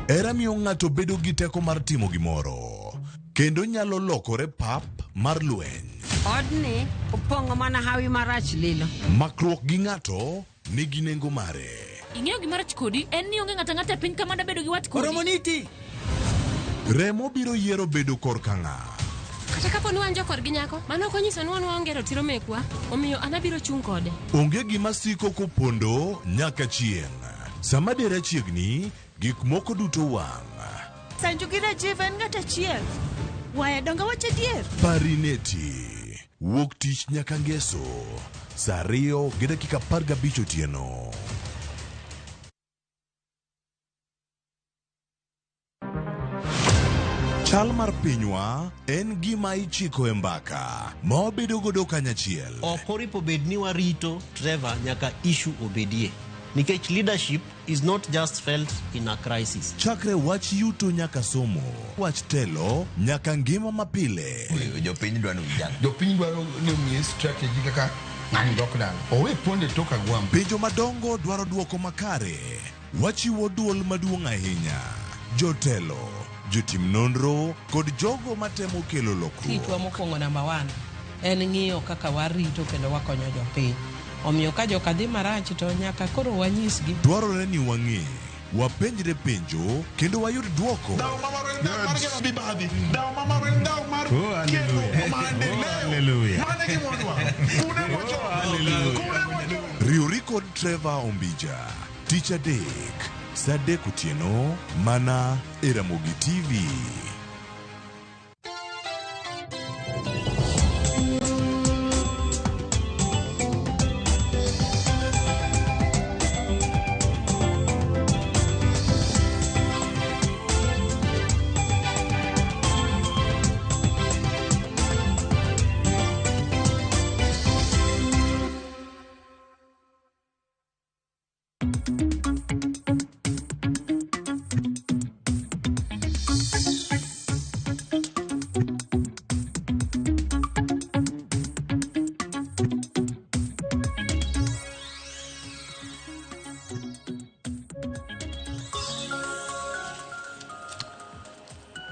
Hera miyo ng'ato bedo gi teko mar timo gimoro. Kendo nyalo lokore pap mar lweny. Odni opong'o mana hawi marach lilo. Makruok gi ng'ato nigi nengo mare. Ing'eyo gima rach kodi en ni onge ng'ato ang'ata e piny ka mada bedo gi wat kodi. Oromo niti. Remo biro yiero bedo korka ng'a. Kata kapo ni wan jokorgi nyako, mano ok onyiso ni wan waonge ratiro mekwa, omiyo an abiro chung' kode. Onge gima siko kopondo nyaka chieng'. Sama dera chiegni, gik moko duto wang'. Sanju gi Rajiv en ng'at achiel. Waya donga wach adier. Parineti. Wuok tich nyaka ngeso. Saa 2:15 otieno. Chal mar pinywa en gima ichiko e mbaka ma wabedo godo kanyachiel. Ok oripo bed ni warito Trevor nyaka issue obedie. Nikech leadership is not just felt in a crisis. Chakre wach yuto nyaka somo, wach telo nyaka ngima mapile. Jopiny dwaro ni vijana. Jopiny dwaro ni omiye strategy kaka Ng'ani dok dala. Owe ponde tok agwambo. Penjo madongo dwaro dwoko makare. Wachiwo duol maduong' ahinya. Jotelo, jotim nonro kod jogo matemo kelo lokruok. Tijwa mokwongo namba one en ng'iyo kaka warito kendo wakonyo jopiny. Omiyo ka joka dhi marach to nyaka koro wanyisgi. Dwarore ni wang'e, wapenjre penjo kendo wayud dwoko. Riwri kod Trevor Ombija tich adek saa 3 otieno mana e Ramogi TV.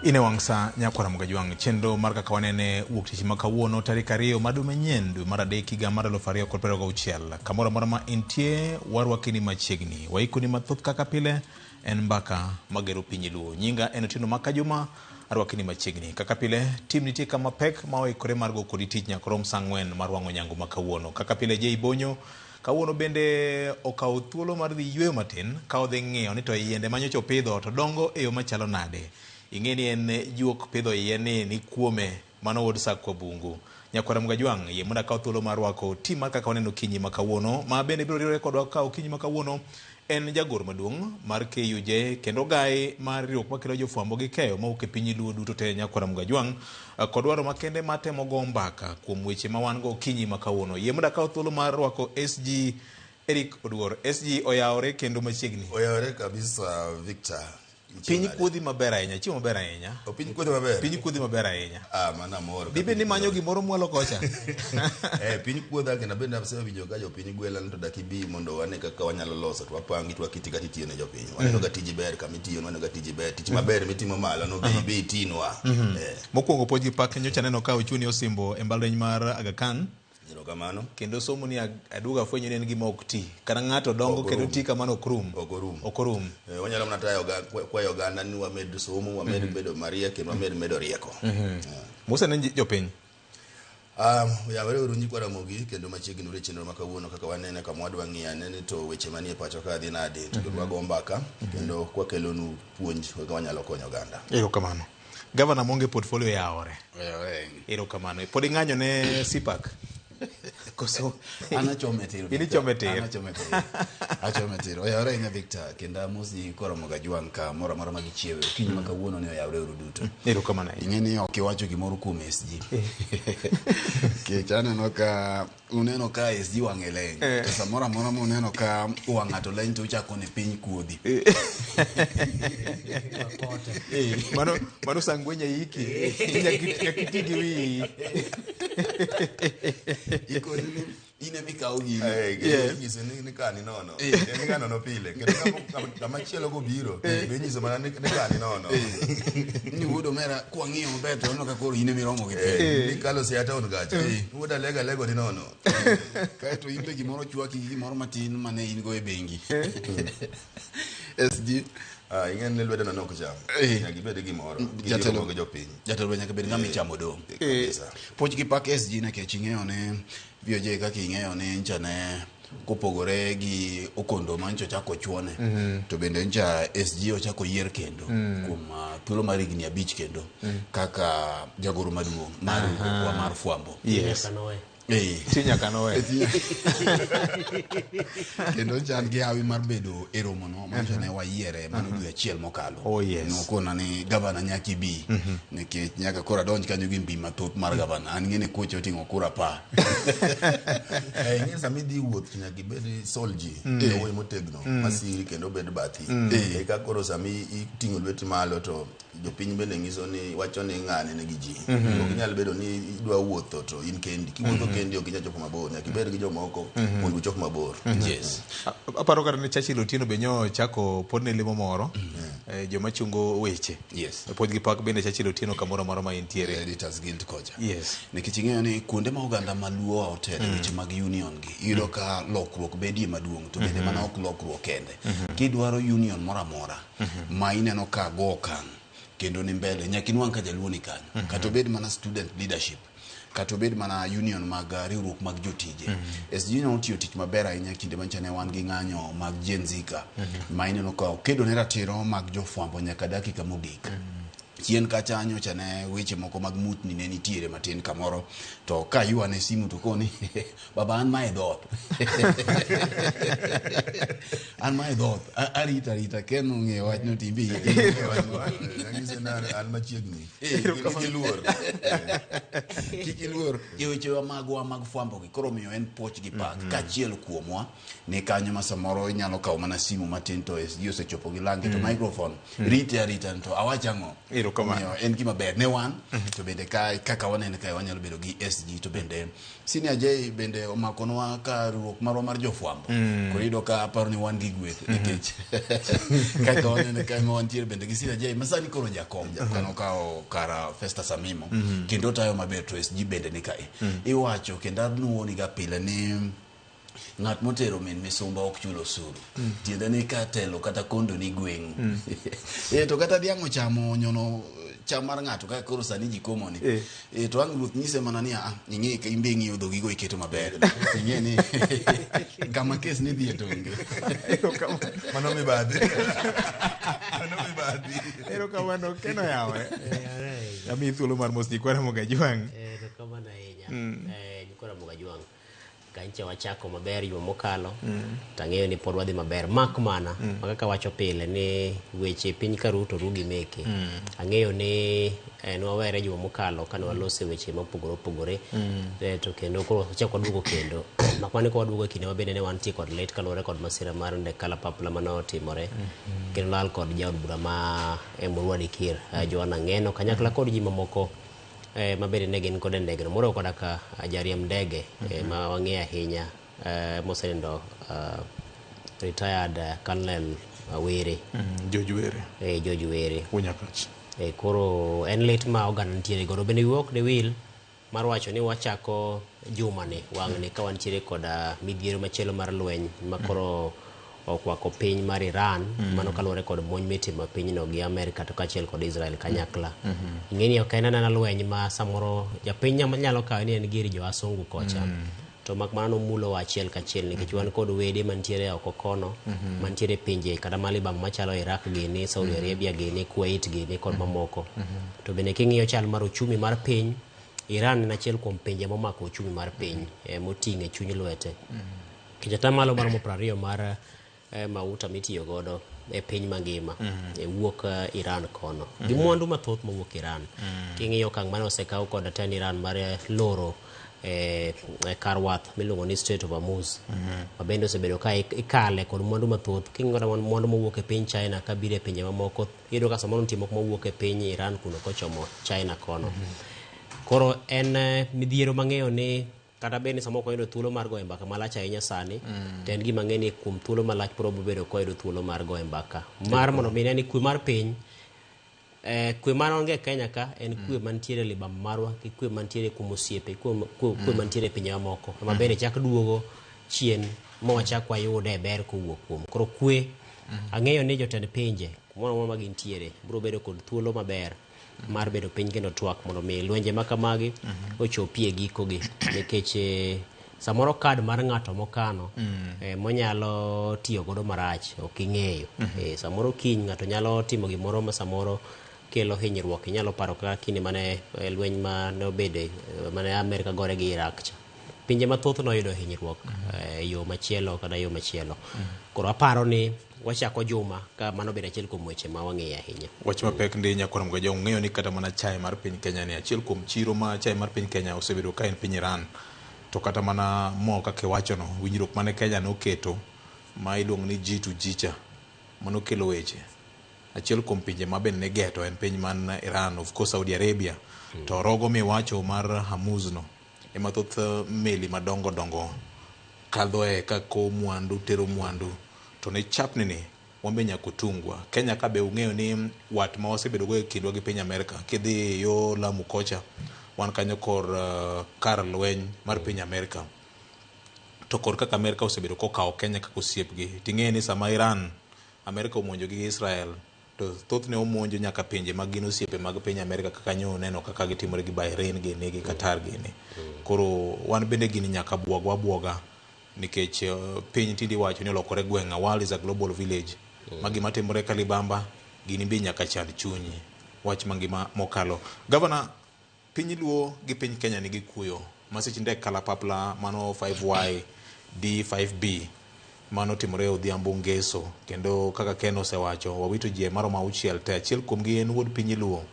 In e wang' sa nyakwara Mugajwang' chenro mar kaka wanene wuok tich ma kawuono tarik 2 mar dwe manyien dwe mar 3 higa mar 2026. Kamoro amora ma intie warwaki ni machiegni. Waikoni mathoth kaka pile en mbaka magero piny Luo. Nyinga en Otieno Makajuma arwaki ni machiegni. Kaka pile tim nitie kama pek ma oikore mar go kodi tich nyaka rom sa 4 mar wang'o nyango ma kawuono. Kaka pile Jay Bonyo kawuono bende okawo thuolo mar dhi yueyo matin ka odhi ng'iyo ni to yiende manyocha opidho to dongo e yo machalo nade. Ing'e ni en juok pidho yien ni kuome mano wuod Sakwa Bungu. Nyakwara Mugajwang' yie mondo akaw thuolo mar rwako tim mar kaka waneno okinyi ma kawuono ma bende biro riwore kodwa ka okinyi ma kawuono en jagoro maduong' mar KUJ kendo gai mar riwruok makelo jofwambo gi keyo mawuok e piny Luo duto te Nyakwara Mugajwang' kod dwaro makende matemo go mbaka kuom weche ma wan go okinyi ma kawuono. Yie mondo akaw thuolo mar rwako SG Eric Oduor. SG oyawore kendo machiegni. Oyawore kabisa Victor. Piny kuodhi maber ahinya, chiemo maber ahinya. Piny kuodhi maber. Piny kuodhi maber ahinya. Ah, mana mor. Dibe ni manyo gimoro mwalo kocha. Piny kuodha kendo bende asewinjo ka jopiny gwela ni to dak ibi mondo wane kaka wanyalo loso to wapangi to waketi kata itiyo ne jopiny. Waneno ka tiji ber kama itiyo, waneno ka tiji ber. Tich maber mitimo malo no be ibi itinwa. Mokwongo puonj gi pak nyocha neno ka ochuni osimbo e mbalariany mar Aga Khan. Erokamano. Kendo somo ni aduogo afwenyo ni en gima ok ti. Kata ng'ato dongo kendo ti kamano ok rum. Ok orum. Ok orum. Wanyalo mana tayo kwayo oganda ni wamed somo, wamed bedo mariek kendo wamed medo rieko. Musa ne jopiny. Oyawore uru nyikwa Ramogi kendo machiegni uru e chenro ma kawuono kaka wanene kama wadwa ng'iyo ane ni to weche manie pacho ka dhi nade to kendo wago mbaka kendo kwakelonu puonj kaka wanyalo konyo oganda. Erokamano. Gavana monge portfolio yawore. Erokamano. Pod ing'anyo ne CPAC? Koso An achome tir. In ichome tir. An achome tir. Achome tir. Oyawore ahinya Victor kendo amosi koromo gajwang' ka moro amora ma gichiewe. Okinyi ma kawuono ni oyawore uru duto. Erokamano ahinya. Ing'e ni ok iwacho gimoro kuom SG. Kech aneno ka uneno ka SG wang'e leny. To samoro amora ma uneno ka wang' ng'ato leny to uchako ni piny kuodhi. Mano sangwenya iki. Nyaka iti gi wiyi. Ikoni ni in ema ikawo gini. Inyiso ni kani nono. Ni ka nono pile. Kendo kama chielo kobiro, be inyiso mana ni kani nono. Ni wuod omera kwang'iyo maber to waneno ka koro in ema iromo gi piny. Nikalo Siaya town kacha. Wuod alega lego ni nono. Kaeto in be gimoro chwaki gi gimoro matin mane in go e bengi. SG. Ing'e ni lwedo no ok cham. Nyaka ibed gi gimoro. Jatelo gi jopiny. Jatelo nyaka bed ng'ama ichamo dong'. Puonj gi pak SG nikech ing'eyo ni VOJ kaka ing'eyo ni ncha ne kopogore gi Okondo ma ncha ochako chuone to bende ncha SG ochako yier kendo kuom thuolo mar higni 5 kendo kaka jagoro maduong' mar riwruokwa mar fwambo. Yes. Ti nyaka nowe. Kendo ncha an gi hawi mar bedo e romono manyiso ne wayiere mano dwe achiel mokalo. Oh, yes. Nokona ni gavana nyaka ibi nikech nyaka koro adonj kanyo gi mbi mathoth mar gavana. An ng'e ni kocha oting'o kura 10. Ing'e sama idhi wuoth to nyaka ibed solji wuoyi motegno masiri kendo obed bathi. Eka koro sama iting'o lweti malo to jopiny bende nyiso ni wacho ni ng'ane nigi ji. Ok inyal bedo ni idwa wuotho to in kendi. Kiwuotho Kendi ok inyal chopo mabor, nyaka ibed gi jomoko mondo uchop mabor. Yes. Aparo kata ni Churchill Otieno be nyo chako pod ne lemo moro joma chungo weche. Yes. Pod gi pak bende Churchill Otieno kamoro amora ma entiere. Editors Guild kocha. Yes. Nikech ing'eyo ni kuonde ma oganda maluo otele weche mag union gi iyudo ka lokruok bedie maduong' to bende mana ok lokruok kende. Kidwaro union moro amora ma ineno ka go okang' kendo ni mbele nyaka inwang' ka jaluo ni kanyo. Kata obed mana student leadership, kata obed mana union mag riwruok mag jotije. SG notiyo tich maber ahinya kinde mancha ne wan gi ng'anyo mag Gen Z ka ma ineno ka okedo ne ratiro mag jofwambo nyaka dakika mogik. Chien kacha nyocha ne weche moko mag mutni ne nitiere matin kamoro to ka ywane simu to koni baba an mae dhoth an mae dhoth arita arita ken ong'eyo wachno timbe Anyise ni an machiegni. Kik iluor. Kik iluor e wechewa magwa mag fwambo gi koro omiyo en puoch gi pak kaachiel kuomwa ni kanyo ma samoro inyalo kawo mana simu matin to SG osechopo gi lange to microphone rite arita to awach ang'o. Omiyo en gima ber ne wan to bende ka kaka wanene kae wanyalo bedo gi SG to bende Senior J bende omakonwa ka riwruok marwa mar jofwambo. Koro iyudo ka aparo ni wan gi gweth nikech kaka wanene kae ma wantiere bende gi Senior J ma sani koro jakom kanokawo kara Festus Amimo kendo otayo maber to SG bende ni kae. Iwacho kendo anuoni ga pile ni ng'at motero min misumba ok chul osuru. Tiende ni ka telo kata kondo ni gweng'u. To kata dhiang' ochamo nyono cham mar ng'ato kaka koro sani ji komoni. To ang' ruoth nyise mana ni a ing'e ka imbe ing'iyo dhogigo iketo maber. Ing'e ni kama kes ni dhiye to onge. Mano mibadhi. Mano mibadhi. Erokamano Keno yawe. Amiyi thuolo mar mos nyikwa Ramogi Ajwang'. Erokamano ahinya. Nyikwa Ramogi Ajwang'. Kancha wachako maber juma mokalo tang'eyo ni pod wadhi maber mak mana kaka wacho pile ni weche piny ka ruto ru gi meke. Ang'eyo ni nwawere juma mokalo kane walose weche mopogore opogore to kendo koro wachako waduogo kendo mak mana ni kwaduogo e kinde ma bende ne wantie kod lit kaluwore kod masira mar ndek kalapapla mane otimore kendo lal kod jaod bura ma Emurua Dikir Joana Ng'eno kanyakla kod ji mamoko ma bende ne gin kod e ndegeno moriwo koda ka jariemb ndege ma wang'eyo ahinya mosenindo retired Colonel Were. George Were. George Were. Wunyakach. Koro en lit ma oganda nitiere godo bende wiwa ok dewil mar wacho ni wachako jumani wang'ni ka wantiere koda midhiero machielo mar lweny ma koro okwako piny mar Iran mano kaluwore kod monj mitimo e pinyno gi Amerka to kaachiel kod Israel kanyakla. Ing'e ni ok en anena lweny ma samoro japiny nyalo kawe ni en gir jo wasungu kocha. To mak mana nomulowa achiel kachiel nikech wan kod wede mantiere oko kono mantiere pinje kata malibam machalo Iraq gini, Saudi Arabia gini, Kuwait gini kod mamoko. To bende king'iyo chal mar uchumi mar piny, Iran en achiel kuom pinje momako uchumi mar piny moting'e chuny lwete. Nikech atamalo maromo 20 mar mauta mitiyo godo e piny mangima wuok Iran kono. Gi mwandu mathoth mowuok Iran. King'iyo okang' mane osekaw kod tend Iran mar loro kar wath miluongo ni Strait of Hormuz ma bende osebedo ka ikale kod mwandu mathoth. King'iyo kata mwandu mowuok e piny China kabiro e pinje mamoko, iyudo ka samoro nitie moko mowuok e piny Iran kuno kochomo China kono. Koro en midhiero mang'eyo ni kata bed ni samoro ok wayudo thuolo mar goyo mbaka malach ahinya sani to en gima ang'e ni kuom thuolo malach pod wabiro bedo ka wayudo thuolo mar goyo mbaka mar mondo mi ne ni kwe mar piny kwe ma onge e Kenya ka en kwe mantiere e libamba marwa gi kwe mantiere kuom osiepe kwe mantiere e pinje mamoko ema bende chak duogo chien ma wachak wayude e ber kowuok kuom koro kwe ang'eyo ni jotend pinje kumoro amora ma gintiere biro bedo kod thuolo maber mar bedo piny kendo twak mondo mi lwenje ma kamagi ochopie gikogi nikech samoro kad mar ng'ato mokano monyalo tiyo godo marach ok ing'eyo. Samoro kiny ng'ato nyalo timo gimoro ma samoro kelo hinyruok. Inyalo paro kaka kinde mane lweny mane obede mane Amerka gore gi Iraq cha. Pinje mathoth noyudo hinyruok e yo machielo kata yo machielo. Koro aparo ni wachako juma ka mano bedo achiel kuom weche ma wang'eyo ahinya. Wach mapek ndi nyakwar Mgaja ong'eyo ni kata mana chae mar piny Kenya ni achiel kuom chiro ma chae mar piny Kenya osebedo ka en piny Iran. To kata mana mo kaka iwachono, winjruok mane Kenya noketo ma iluongo ni G2G cha, mano kelo weche. Achiel kuom pinje ma bende ne geto en piny man Iran, of course Saudi Arabia. To rogo miwacho mar Hormuz no, ema thoth meli madongo dongo kadhoe ka kowo mwandu, tero mwandu. To ne chapni ni wan be nyaka otungwa. Kenya ka be ung'eyo ni wat ma wasebedo go e kindwa gi piny Amerka, kidhi yo Lamu kocha, wan kanyo kor kar lweny mar piny Amerka. To kod kaka Amerka osebedo kokawo Kenya kaka osiepgi. Ting'eyo ni sama Iran, Amerka omonjo gi Israel, to thothne omonjo nyaka pinje mag gin osiepe mag piny Amerka kaka nyo neno kaka gitimore gi Bahrain gini gi Qatar gini. Koro wan bende gini nyaka buogwa buoga nikech piny tinde iwacho ni olokore gweng', a world is a global village. Ma gima timore Kalibamba, gini be nyaka chand chunyi. Wach mangima mokalo. Gavana, piny Luo gi piny Kenya nigi kuyo. Masich ndek kalapapla mano 5Y D5B mano timore odhiambo ngeso kendo kaka Ken osewacho wawito ji maromo 6 te achiel kuomgi en wuod piny Luo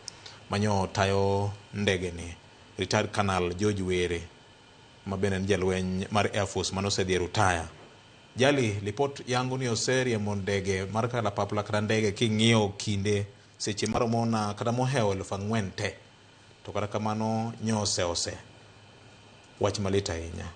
manyo tayo ndege ni retired Colonel George Were ma bende en jalweny mar Air Force mane osedhi e rutaya. Jali lipot yango ni oseriembo ndege mar kalapapla kata ndege king'iyo kinde seche maromo na kata mohewo 4,000 te to kata kamano nyo ose wach malit ahinya.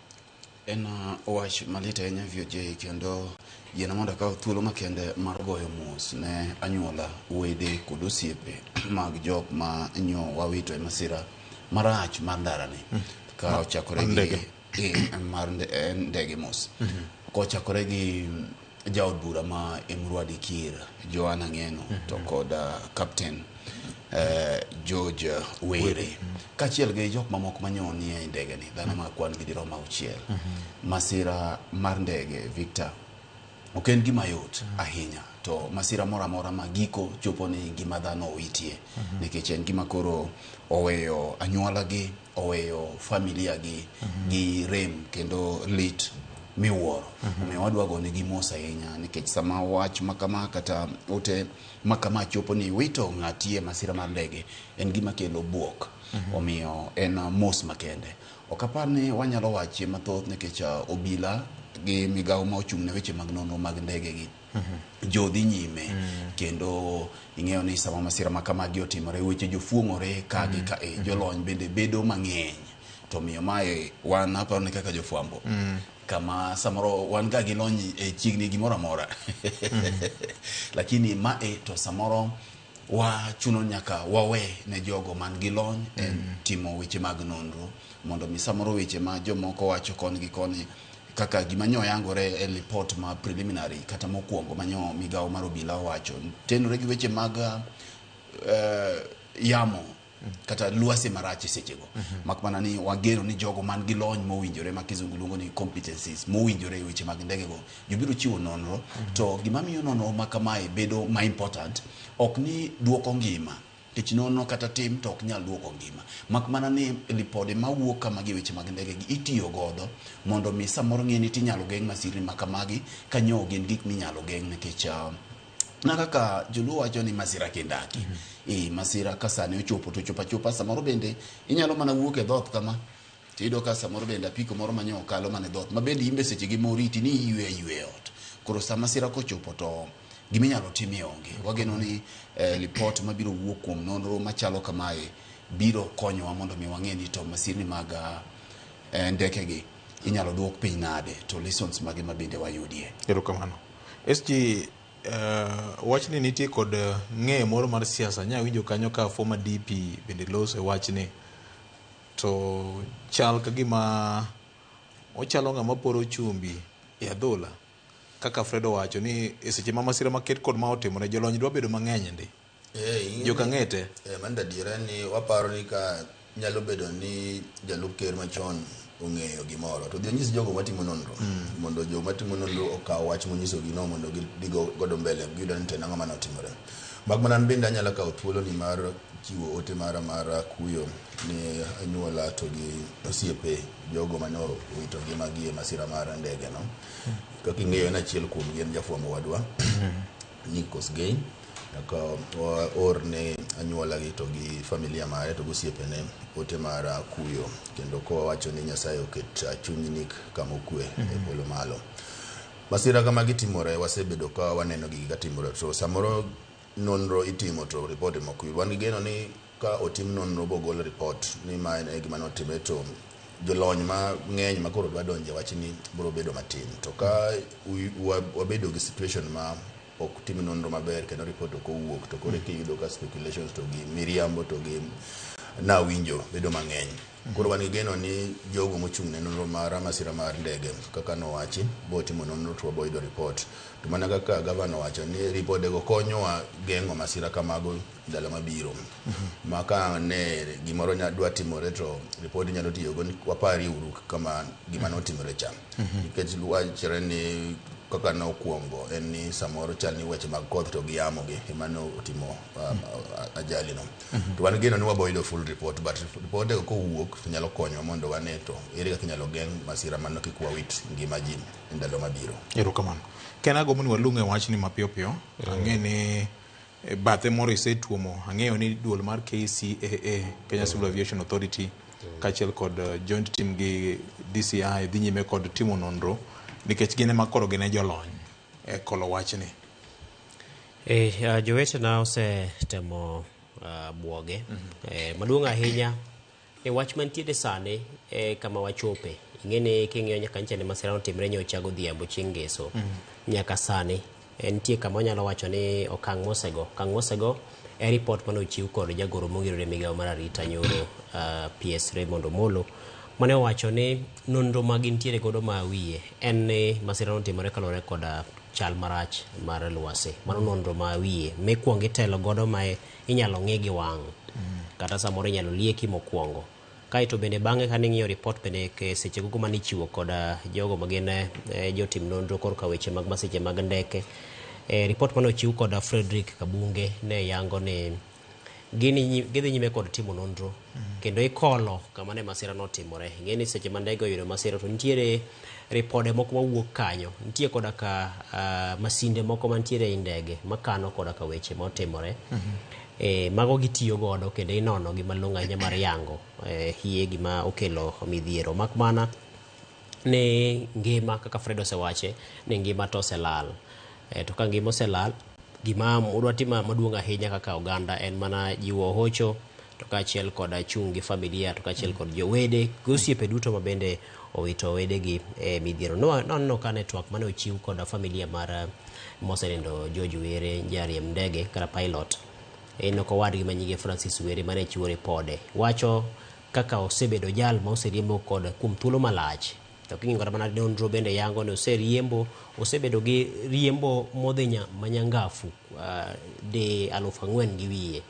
En wach malit ahinya VOJ, kendo yiena mondo akaw thuolo makende mar goyo mos ne anyuola, wede kod osiepe mag jok ma nyo wawito e masira marach mar ndarani ka ochakore gi mar ndege mos kochakore gi jaod bura ma Emurua Dikir Joanna Ng'eno to kod captain George Were kaachiel gi jok mamoko manyo nie ndege ni, dhano ma kwan gi dirom 6. Masira mar ndege, Victor, ok en gima yot ahinya, to masira moro amora ma giko chopo ni ngima dhano owitie, nikech en gima koro oweyo anyuola gi, oweyo familia gi gi rem kendo lit miwuoro. Omiyo wadwa gonegi mos ahinya, nikech sama wach makama kata ote makama chopo ni wito ng'ati e masira mar ndege, en gima kelo buok. Omiyo en mos makende. Ok apar ni wanyalo wachie mathoth, nikech obila gi migawo ma ochung' ne weche mag nonro mag ndege gi jo dhi nyime, kendo ing'eyo ni sama masira ma kamagi otimore, weche jofuong'ore ka gi ka e jolony bende bedo mang'eny. To miyo mae wan aparo ni kaka jofwambo kama samoro wan ga gi lony e chiegni gimoro amora, lakini mae to samoro wachuno nyaka wawe ne jogo man gi lony e timo weche mag nonro, mondo mi samoro weche ma jomoko wacho koni gi koni kaka gima nyo yangore e lipot ma preliminary kata mokwongo manyo migawo mar obila owacho tenore gi weche mag yamo kata lwasi marach e sechego. Mak mana ni wageno ni jogo man gi lony mowinjore, ma kizungu luongo ni competencies mowinjore e weche mag ndege go, jobiro chiwo nonro. To gima miyo nonro ma kamae bedo ma important ok ni duoko ngima, nikech nonro kata tim to ok nyal duoko ngima, mak mana ni lipode mawuok kamagi e weche mag ndege gi itiyo godo mondo mi samoro ng'e ni tinyalo geng' masirni ma kamagi kanyo gin gik minyalo geng', nikech na kaka joluo wacho ni masira kindaki e masira ka sani ochopo to chopo achopa. Samoro bende inyalo mana wuok e dhoth kama tiyudo ka samoro bende apiko moro manyo okalo mana e dhoth ma bende imbe seche gi moriti ni iywe aywe e ot. Koro sama masira kochopo to giminyalo timie onge. Wageno ni lipot mabiro wuok kuom nonro machalo kamae biro konyowa mondo mi wang'e ni to masirni mag ndeke gi inyalo duok piny nade, to lessons mage ma bende wayudie. Erokamano. SG, wachni nitie kod ng'eyo moro mar siasa. Nya winjo kanyo ka former DP bende loso e wachni. To chal ka gima ochalo ng'ama poro chumbi e adhola. Kaka Fred owacho ni e seche ma masira maket kod ma otimore, jolony dwa bedo mang'eny ndi. Joka ng'ete. Mano adiera ni waparo ni ka nyalo bedo ni jalup ker machon ong'eyo gimoro to dhi onyis jogo matimo nonro mondo jogo matimo nonro okaw wach monyisogi no mondo gidhi godo mbele giyudo ni to en ang'o mane otimore. Mak mana an bende anyalo kawo thuolo ni mar chiwo ote mara mar kuyo ni anyuola to gi osiepe jogo mane owito ngimagi e masira mar ndege no. Kaka ing'eyo, en achiel kuomgi en jafwambo wadwa Nick Kosgei. Nyaka waor ne anyuola gi to gi familia mare to gi osiepene ote mar kuyo, kendo kowacho ni Nyasaye oket chuny Nick kama okwe e polo malo. Masira kamagi timore, wasebedo ka waneno gigi katimore, to samoro nonro itimo to ripot ema ok yud. Wan gi geno ni ka otim nonro bogol ripot ni ma en e gima notimre to Jolony mang'eny ma koro dwa donje wachni biro bedo matin. To ka wabedo gi situation ma ok tim nonro maber kendo report ok owuok, to koro eka iyudo ka speculations to gi miriambo to gi nawinjo bedo mang'eny. Koro wan gi geno ni jogo mochung' ne nonro mar masira mar ndege kaka nowachi bo timo nonro to wabo yudo report. To mana kaka gavana owacho ni ripodego konyowa geng'o masira kamago ndalo mabiro. Ma ka ne gimoro dwa timore to ripod inyalo tiyogo ni wapari uru kama gima notimore cha. Nikech wachre ni kaka nokwongo en ni samoro chal ni weche mag koth to gi yamo gi ema notimo ajali no. To wan geno ni wabo yudo full report, but report go kowuok to nyalo konyowa mondo wane to ere kaka inyalo geng' masira mano kik wawit ngima ji e ndalo mabiro. Erokamano. Ken agombo ni walung' e wachni mapiyo piyo. Ang'e ni bathe moro isetuomo. Ang'eyo ni duol mar KCAA, Kenya Civil Aviation Authority, kaachiel kod joint team gi DCI dhi nyime kod timo nonro nikech gin ema koro gin e jolony e kolo wachni. Jowetena osetemo buoge. Maduong' ahinya e wach mantiere sani e kama wachope. Ing'e ni king'iyo nyaka nyicha ne masira notimre nyocha godhiambo chieng' ngeso. Nyaka sani nitie kama wanyalo wacho ni okang' mosego. Okang' mosego e report mane ochiw kod jagoro mongirore e migawo mar arita nyoro, PS Raymond Omolo, mane owacho ni nonro ma gintiere godo ma wiye en ni masira notimore kaluwore kod chal marach mar lwasi. Mano nonro ma wiye mikwongo itelo godo ma inyalo ng'i gi wang' kata samoro inyalo lieki mokwongo. Kaeto bende bang'e kane ing'iyo report bende ke seche gogo mane ichiwo kod jogo ma gin jotim nonro korka weche mag masiche mag ndeke. Report mane ochiw kod Frederick Kabunge ne yango ni gidhi nyime kod timo nonro kendo ikolo kama ne masira notimore. Ing'e ni seche ma ndege oyudo masira to nitiere ripode moko mawuok kanyo. Nitie koda ka masinde moko mantiere ei ndege makano koda ka weche motimore. Mago gitiyo godo kendo inono gi malong'o ahinya mar yango hie gima okelo midhiero. Mak mana ni ngima kaka Fred osewache ni ngima to oselal. To ka ngima oselal, gima udwa timo maduong' ahinya kaka oganda en mana jiwo hocho to kaachiel kod chung' gi familia to kaachiel kod jowede gi osiepe duto ma bende owito wedegi e midhiero. Noneno ka ne twak mane ochiw kod familia mar mosenindo George Were jariemb ndege kata pilot. Ineno kowadgi manyinge Francis Were mane chiwo ripode. Wacho kaka osebedo jal ma oseriembo kod kuom thuolo malach. To king'iyo kata mana nonro bende yango ni oseriembo, osebedo gi riembo modhi manyangafu de 4,000 gi wiye.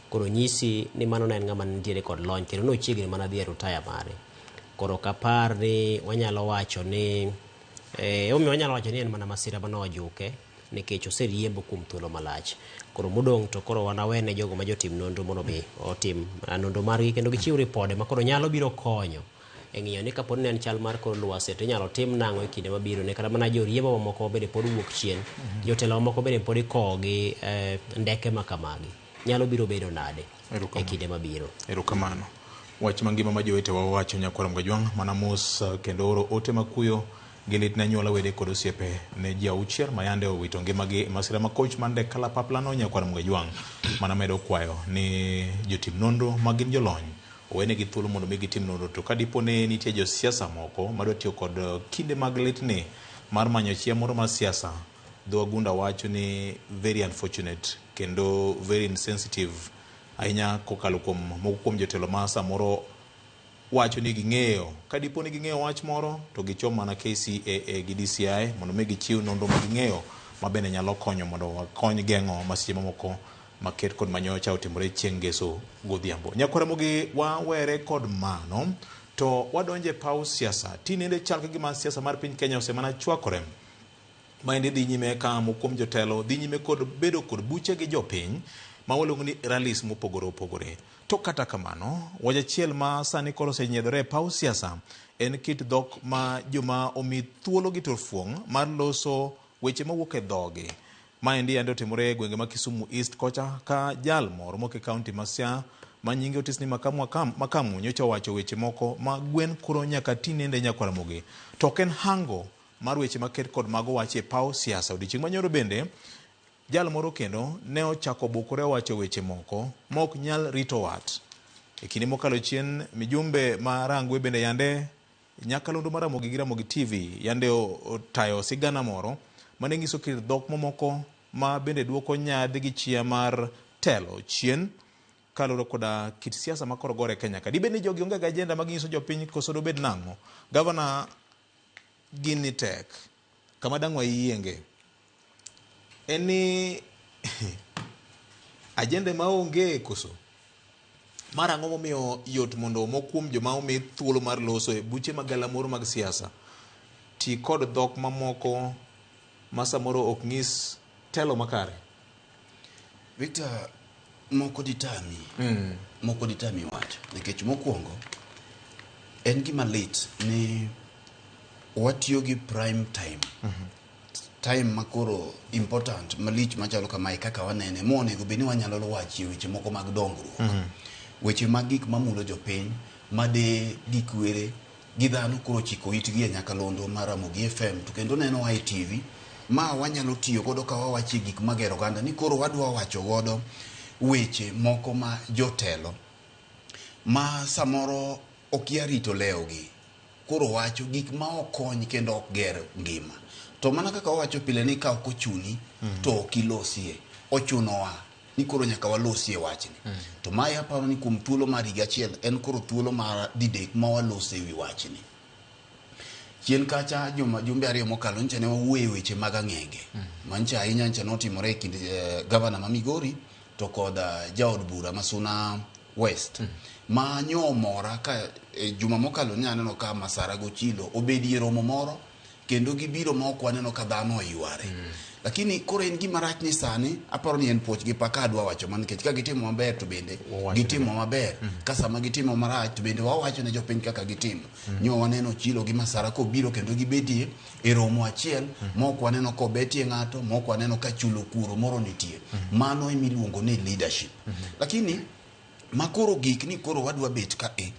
Koro nyisi ni mano ne en ng'ama nitiere kod lony kendo nochiegni mana dhi e rutaya mare. Koro ok apar ni wanyalo wacho ni omiyo wanyalo wacho ni en mana masira mane ojuke nikech oseriembo kuom thuolo malach. Koro modong' to koro wanawene jogo ma jotim nonro mondo mi otim nonro margi kendo gichiw ripode ma koro nyalo biro konyo e ng'iyo ni kapo ni en chal mar kor lwasi to inyalo tim nang'o e kinde mabiro ne kata mana joriembo mamoko bende pod wuok chien. Jotelo mamoko bende pod ikowo gi ndeke ma kamagi. Nyalo biro bedo nade e kinde mabiro. Erokamano. Wach mangima ma jowetewa wacho nyakwar Mgajwang' mana mos kendo oro ote makuyo gi lit ne anyuola wede kod osiepe ne ji 6 ma yande owito ngimagi e masira ma koch mar ndek kalapapla no nyakwar Mgajwang' mana medo kwayo ni jotim nonro ma gin jolony owenegi thuolo mondo mi gitim nonro to ka dipo ni nitie josiasa moko madwa tiyo kod kinde mag litni mar manyo chia moro mar siasa dho wagunda wacho ni very unfortunate kendo very insensitive ahinya kokalo kuom moko kuom jotelo ma samoro wacho ni ging'eyo ka dipo ni ging'eyo wach moro to gichom mana KCAA gi DCI mondo mi gichiw nonro ma ging'eyo ma bende nyalo konyo mondo wakony geng'o masiche mamoko maket kod manyocha otimore chieng' ngeso godhiambo. Nyakwar Ramogi wawere kod mano to wadonje paw siasa. Tinende chal ka gima siasa mar piny Kenya osemana chwakore. Maendi dhi nyime ka moko kuom jotelo dhi nyime kod bedo kod buche gi jopiny ma waluongo ni rallies mopogore opogore. To kata kamano, wach achiel ma sani koro osenyiedhore e paw siasa en kit dhok ma joma omi thuolo gi turfuong' mar loso weche mawuok e dhogi. Maendi yande otimore e gwenge ma Kisumu East kocha ka jal moro moke kaunti ma Siaya ma nyinge otis ni Makamu, Makamu nyocha owacho weche moko ma gwen koro nyaka tinende nyakwar Ramogi. To ok en hango mar weche maket kod mago wacho e paw siasa. Odiochieng' manyoro bende jal moro kendo ne ochako bukore owacho weche moko ma ok nyal rito wat. E kinde mokalo chien, mijumbe ma Rangwe bende yande nyakalondo mar Ramogi gi Ramogi TV yande otayo sigana moro mane nyiso kit dhok mamoko ma bende duoko nyadhi gi chia mar telo chien kaluwore koda kit siasa ma koro gore e Kenya ka. Dibed ni jogi onge gi agenda ma ginyiso jopiny koso dobed nang'o? Gavana, gini tek. Kama dang' wayienge en ni agenda ma onge koso? Mar ang'o momiyo yot mondo moko kuom joma omi thuolo mar loso e buche mag galamoro mag siasa ti kod dhok mamoko ma samoro ok nyis telo makare? Victor, moko ditami. Moko ditami wacho. Nikech mokwongo, en gima lit ni watiyo gi prime time. Time makoro important malich machalo kamae kaka wanene monego bed ni wanyalo wachie weche moko mag dongruok. Weche mag gik mamulo jopiny, made gi kwere gi dhano koro chiko itgi e nyakalondo mar Ramogi FM to kendo nenowa e TV ma wanyalo tiyo godo ka wawachie gik magero oganda ni koro wadwa wacho godo weche moko ma jotelo ma samoro okia rito lewgi koro wacho gik ma ok kony kendo ok ger ngima. To mana kaka wawacho pile ni ka ok ochuni to ok ilosie. Ochunowa ni koro nyaka walosie wachni. To mae aparo ni kuom thuolo mar higa achiel en koro thuolo mar didek ma walose wi wachni. Chien kacha juma jumbe ariyo mokalo ncha ne wawuoye weche mag ang'enge. Mancha ahinya ncha notimore e kind gavana ma Migori to kod jaod bura ma Suna West. Ma nyo omora ka juma mokalo ne aneno ka Masara Gochilo obedie romo moro kendo gibiro ma ok waneno ka dhano oyware. Lakini koro en gima rach ni sani aparo ni en puoch gi paka adwa wacho mana nikech ka gitimo maber to bende gitimo maber. Ka sama gitimo marach to bende wawacho ne jopiny kaka gitimo. Nyo waneno Chilo gi Masara kobiro kendo gibedie e romo achiel ma ok waneno kobetie ng'ato, ma ok waneno ka chulo kuoro moro nitie. Mano ema iluongo ni leadership. Lakini ma koro gik ni koro wadwa bet ka e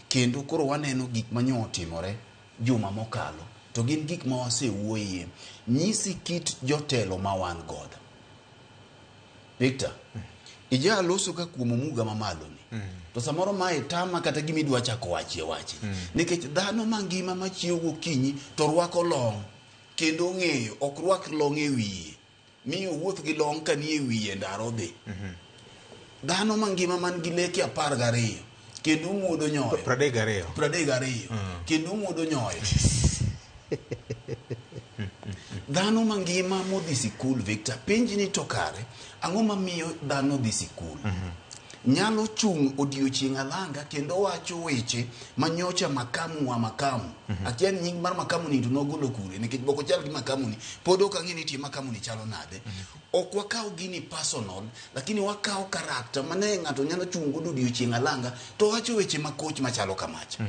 kendo koro waneno gik manyo otimore juma mokalo to gin gik ma wasewuoyie. Nyisi kit jotelo ma wan godo. Victor, ija loso ka kuom omuga mamalo ni. To samoro mae tama kata gima idwa chako wachie wachi. Nikech dhano mangima machiewo gokinyi to rwako long kendo ong'eyo ok rwak long e wiye. Miyo wuoth gi long ka nie wiye ndaro dhi. Dhano mangima man gi leke 12 kendo muodo nyoyo. 32. 32. Kendo muodo nyoyo. Dhano mangima modhi sikul, Victor, penj ni to kare, ang'o mamiyo dhano dhi sikul? Nyalo chung' odiochieng' alanga kendo wacho weche manyocha makamu wa makamu. Akia ni nying mar makamu ni to nogolo kure nikech bok ochal gi makamu ni. Pod ok ang'e ni tie makamu ni chalo nade. Ok wakaw gini personal, lakini wakaw character mane ng'ato nyalo chung' godo odiochieng' alanga to wacho weche makoch machalo kamacha.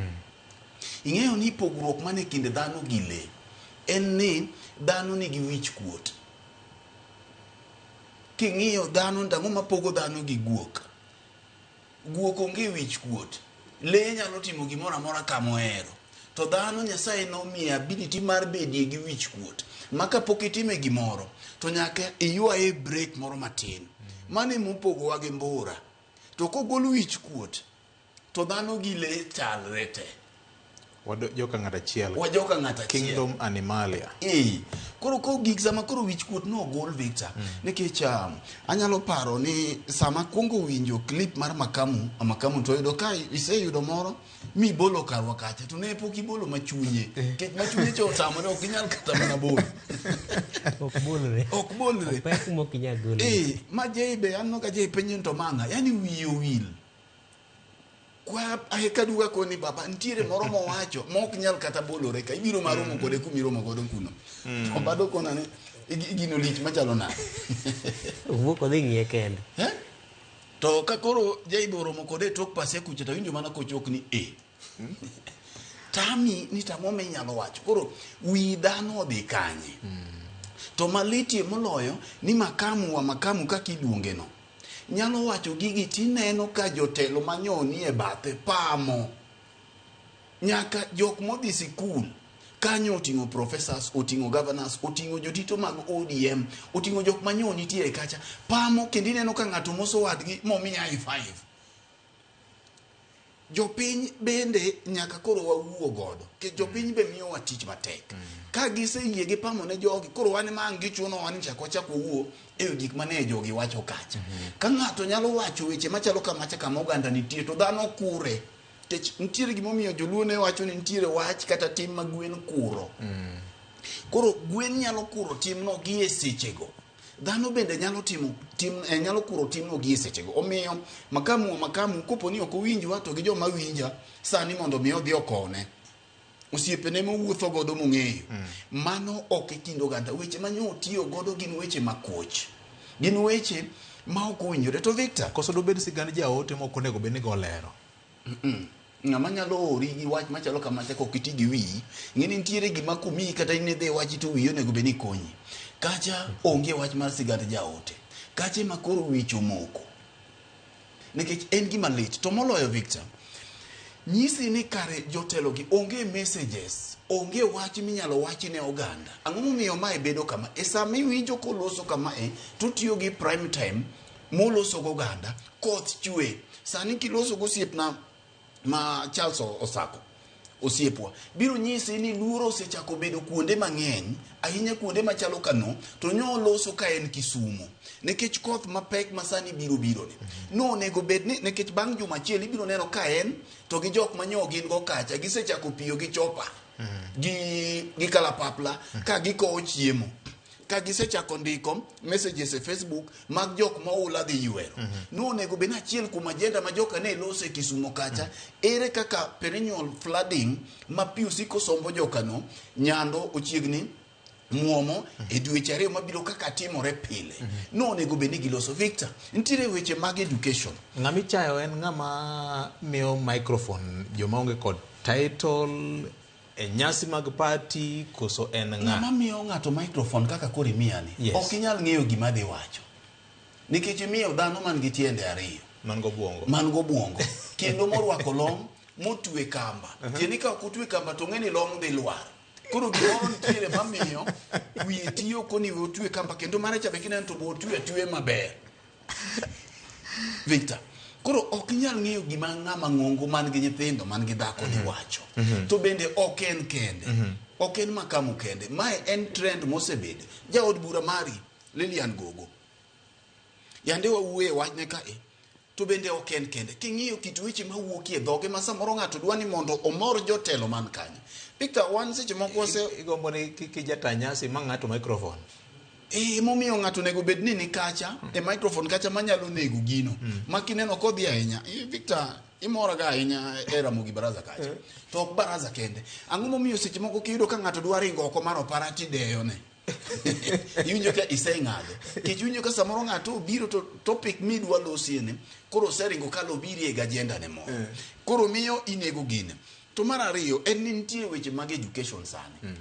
Ing'eyo ni pogruok mane kind dhano gi lee en ni dhano nigi wich kuot. King'iyo dhano to ang'o mapogo dhano gi guok? Guok onge wich kuot. Lee nyalo timo gimoro amora kama ohero. To dhano Nyasaye nomiye ability mar bedie gi wich kuot. Ma kapok itime gimoro to nyaka iywaye break moro matin. Mano emopogowa gi mbura. To kogol wich kuot to dhano gi lee chalre te. Wajoka ng'at achiel. Wajoka ng'at achiel. Kingdom Animalia. Koro ko gik sama koro wich kuot nogol Victor. Nikech anyalo paro ni sama kuongo winjo clip mar Makamu, Makamu to yudo ka iseyudo moro mibolo karwa kacha to ne pok ibolo machunye. Nikech machunye cha otamore ok inyal kata mana bolo. Ok bolre. Ok bolre. Opek mok inyal golo. Ma Jay be aneno ka Jay penjo ni to mang'a, yani wiye owil. Kwa ahekaduga koni baba nitiere moro mowacho ma ok nyal kata bolore ka ibiro maromo kode kumiromo godo kuno. To bado kona ni gino lich machalo nade. Owuok odhi ng'iye kende. To ka koro Jaibo oromo kode e tok pasia kucha to winjo mana kochok ni e. Tami ni tang'o minyalo wacho. Koro wi dhano odhi kanye. To malitie moloyo ni makamu wa makamu kaka iluonge no. Nyalo wacho gigi tineno ka jotelo manyoni e bathe pamo. Nyaka jok modhi sikul kanyo oting'o professors, oting'o governors, oting'o jotito mag ODM, oting'o jok manyo nitiere kacha pamo kendo ineno ka ng'ato moso wadgi momiye high five. Jopiny bende nyaka koro wawuo godo. Nikech jopiny be miyowa tich matek. Ka giseyie gi pamo ne jogi, koro wan ema ang' gichunowa ni chak wachak wawuo e wi gik mane jogi wacho kacha. Ka ng'ato nyalo wacho weche machalo kamacha kama oganda nitie to dhano kure. Nikech nitiere gimomiyo joluo ne wacho ni nitiere wach kata tim ma gwen kuro. Koro gwen nyalo kuro timno gi e sechego. Dhano bende nyalo timo tim, eh, nyalo kuro timno gi e sechego. Omiyo makamu wa makamu kopo ni ok owinjwa to gi joma winja sani mondo mi odhi okone osiepene mowuotho godo mong'eyo. Mano ok e kind oganda. Weche ma nyo otiyo godo gin weche makoch. Gin weche ma ok owinjore. To Victor, Koso dobed sigand jaote mok onego bed ni go lero. Ng'ama nyalo ori gi wach machalo kamacha kok iti gi wiyi, ng'e ni nitiere gima komiyi kata in idhi iwachi to wiyi onego bed ni konyi. Kacha onge wach mar sigand jaote. Kacha ema koro wich omoko. Nikech en gima lit. To moloyo Victor, nyisi ni kare jotelo gi onge messages, onge wach minyalo wachi ne oganda. Ang'o momiyo mae bedo kama? E sama iwinjo koloso kamae, to otiyo gi prime time moloso go oganda, koth chwe. Sani kiloso gosiepna ma Charles Osako, osiepwa, biro nyisi ni luoro osechako bedo kuonde mang'eny, ahinya kuonde machalo Kano, to nyo loso ka en Kisumo. Nikech koth mapek ma sani biro biro ni. No onego bed ni nikech bang' juma achiel ibiro neno ka en to gi jok manyo gin go kacha gisechako piyo gi chopa gi kalapapla ka gikowo chiemo. Ka gisechako ndiko messages e Facebook mag jok ma oula dhi ywero. No onego bed ni achiel kuom agenda ma joka ne loso e Kisumo kacha, ere kaka perennial flooding ma pi osiko sombo jokano nyando ochiegni muomo e dweche ariyo mabiro kaka timore pile. No onego bed ni giloso. Victor, nitiere weche mag education. Ng'ama ichayo en ng'ama miyo microphone joma onge kod title e nyasi mag party koso en ng'a? Ng'ama miyo ng'ato microphone kaka koro imiyani, ok inyal ng'eyo gima dhi wacho. Nikech imiyo dhano man gi tiende ariyo. Man gobwongo. Man gobwongo. Kendo morwako long motwe kamba. Tiende ka ok otwe kamba to ng'e ni long dhi lwar. Koro gimoro nitiere mamiyo wiye tiyo koni we otwe kamba kendo mare cha be kineno to be otwe atwe maber. Victor, koro ok inyal ng'eyo gima ng'ama ng'ongo man gi nyithindo man gi dhako dhi wacho. To bende ok en kende. Ok en makamu kende. Mae en trend mosebede. Jaod bura mari, Lilian Gogo. Yande wawuoye wachne kae. To bende ok en kende. King'iyo kit weche mawuok e dhoge ma samoro ng'ato dwa ni mondo omor jotelo man kanyo. Victor, wan seche moko wase... Igombo ni kik ijata nyasi ma ng'ato microphone. Momiyo ng'ato onego bed ni ni kacha, e microphone kacha manyalo nego gino. Ma kineno kodhi ahinya, Victor, imoraga ahinya e Ramogi Baraza kacha. To ok baraza kende. Ang'o momiyo seche moko kiyudo ka ng'ato dwa ringo oko mar opara tideyone? Iwinjo ka iseng'ado. Nikech iwinjo ka samoro ng'ato obiro to topic midwa losie ni, koro oseringo kalo obiro e agenda ne moro. Koro miyo inego gine. To mar ariyo, en ni nitie weche mag education sani.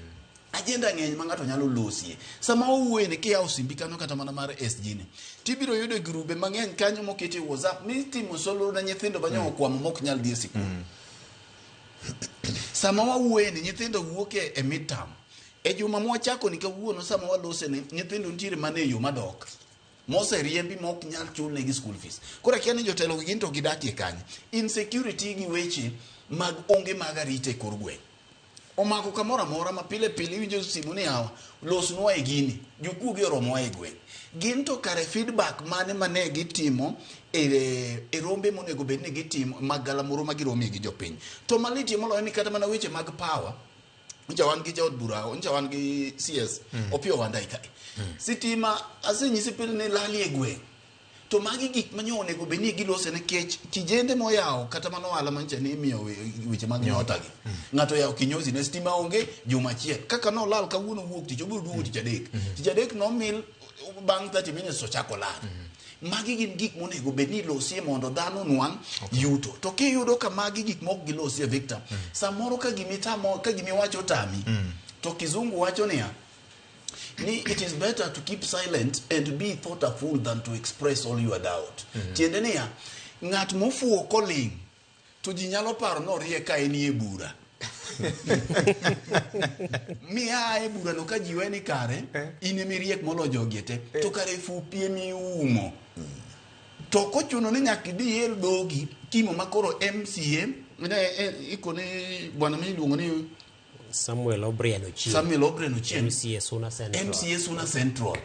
Agenda ng'eny ma ng'ato nyalo losie. Sama owuoye ni kiyawo simbi kanyo kata mana mar SG ni, tibiro yudo grube mang'eny kanyo moketi e WhatsApp mitimo solro ne nyithindo ma nyo okwamo mok nyal dhi e sikul. Sama wawuoye ni nyithindo wuok e midterm. E juma mwachako ni kawuono sama walose ni nyithindo nitiere mana e yo madok. Moseriembi mok nyal chulnegi school fees. Koro akia ni jotelo gi gin to gidakie kanye. Insecurity gi weche mag onge mag arita e kor gweng'. Omako kamoro amora ma pile pile iwinjo simu ni hawa losnwa e gini, jokuoge oromowa e gweng'. Gin to kare feedback mane mane gitimo e rombe monego bed ni gitimo mag galamoro ma giromie gi jopiny. To malitie moloyo ni kata mana weche mag power, ncha wan gi jaod bura, ncha wan gi CS, Opiyo Wandayi kae. Sitima asenyisi pile ni lali e gweng'. To magi gik manyo onego bed ni gilose nikech kijende moyawo kata mana ohala manyicha ni imiyo weche mag nyota gi. Ng'ato oyawo kinyozi ne stima onge juma achiel. Kaka nolal kawuono wuok tich, obiro duogo tich adek. Tich adek nomil bang' 30 minutes to ochako lal. Magi gin gik monego bed ni ilosie mondo dhano onwang' yuto. To kiyudo ka magi gik mok gilosie Victor, samoro ka gimitamo, ka gimiwacho otami, to kizungu wacho niya, ni it is better to keep silent and be thought a fool than to express all your doubt. Tiende niya, ng'at mofuwo koling' to ji nyalo paro ni oriek ka en e bura. Mi a e bura no ka ji we ni kare, in ema iriek moloyo jogi te. To kare fupi ema iumo. To ok ochuno ni nyaka idhi iel dhogi kimo ma koro MCA ne ikone bwana miluongo ni Samuel Obrien Ochieng. Samuel Obrien Ochieng. MCA Suna Central. MCA Suna Central.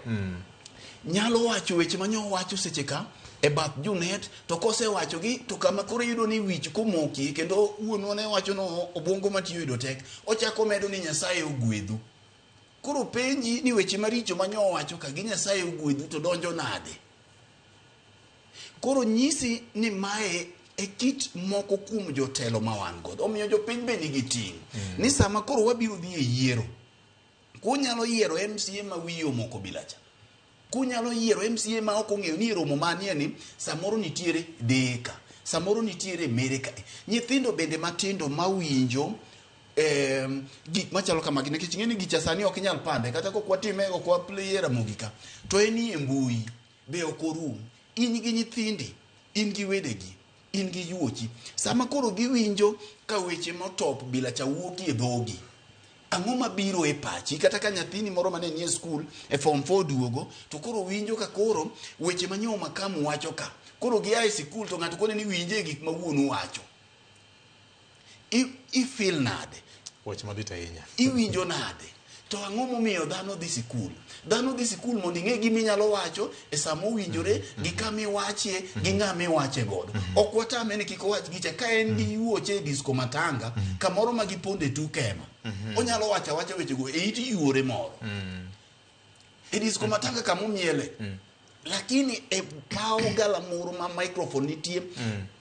Nyalo wacho weche ma nyowacho seche ka e bath Junet to kosewachogi to kama koro iyudo ni wich komoki kendo wuonwa ne wacho no obwongo matiyo yudo tek ochako medo ni Nyasaye ogwedhu. Koro penji ni weche maricho ma nyowacho ka gi Nyasaye ogwedhu to donjo nade? Koro nyisi ni mae e kit moko kuom jotelo ma wan godo. Omiyo jopiny be nigi ting'. Ni sama koro wabiro dhi e yiero, kunyalo yiero MCA ma wiye omoko bila cha. Kunyalo yiero MCA ma ok ong'eyo ni e romo manie ni samoro nitiere deka, samoro nitiere mere ka. Nyithindo bende matindo mawinjo gik machalo kamagi nikech ing'e ni gicha sani ok inyal pande kata kok watime ok waplay e Ramogi ka to en e mbui be ok orum. In gi nyithindi, in gi wedegi, in gi yuochi. Sama koro giwinjo ka weche motop bila cha wuok e dhogi, ang'o mabiro e pachi? Kata ka nyathini moro mane nie skul e form 4 duogo, to koro winjo ka koro weche ma nyo makamu wacho ka. Koro gia e sikul to ng'ato kone ni winje gik ma wuonu wacho. I feel nade? Wach malit ahinya. Iwinjo nade? To ang'o momiyo dhano dhi sikul? Dhano dhi sikul mondo ing'e gima inyalo wacho e sama owinjore gi kama iwachie gi ng'ama iwache godo. Ok watame ni kik owach gicha ka en gi yuoche e disco matanga kamoro ma giponde tuk ema. Onyalo wacho awacha wechego e it yuore moro. E disco matanga kama omiele. Lakini e paw galamoro ma microphone nitie,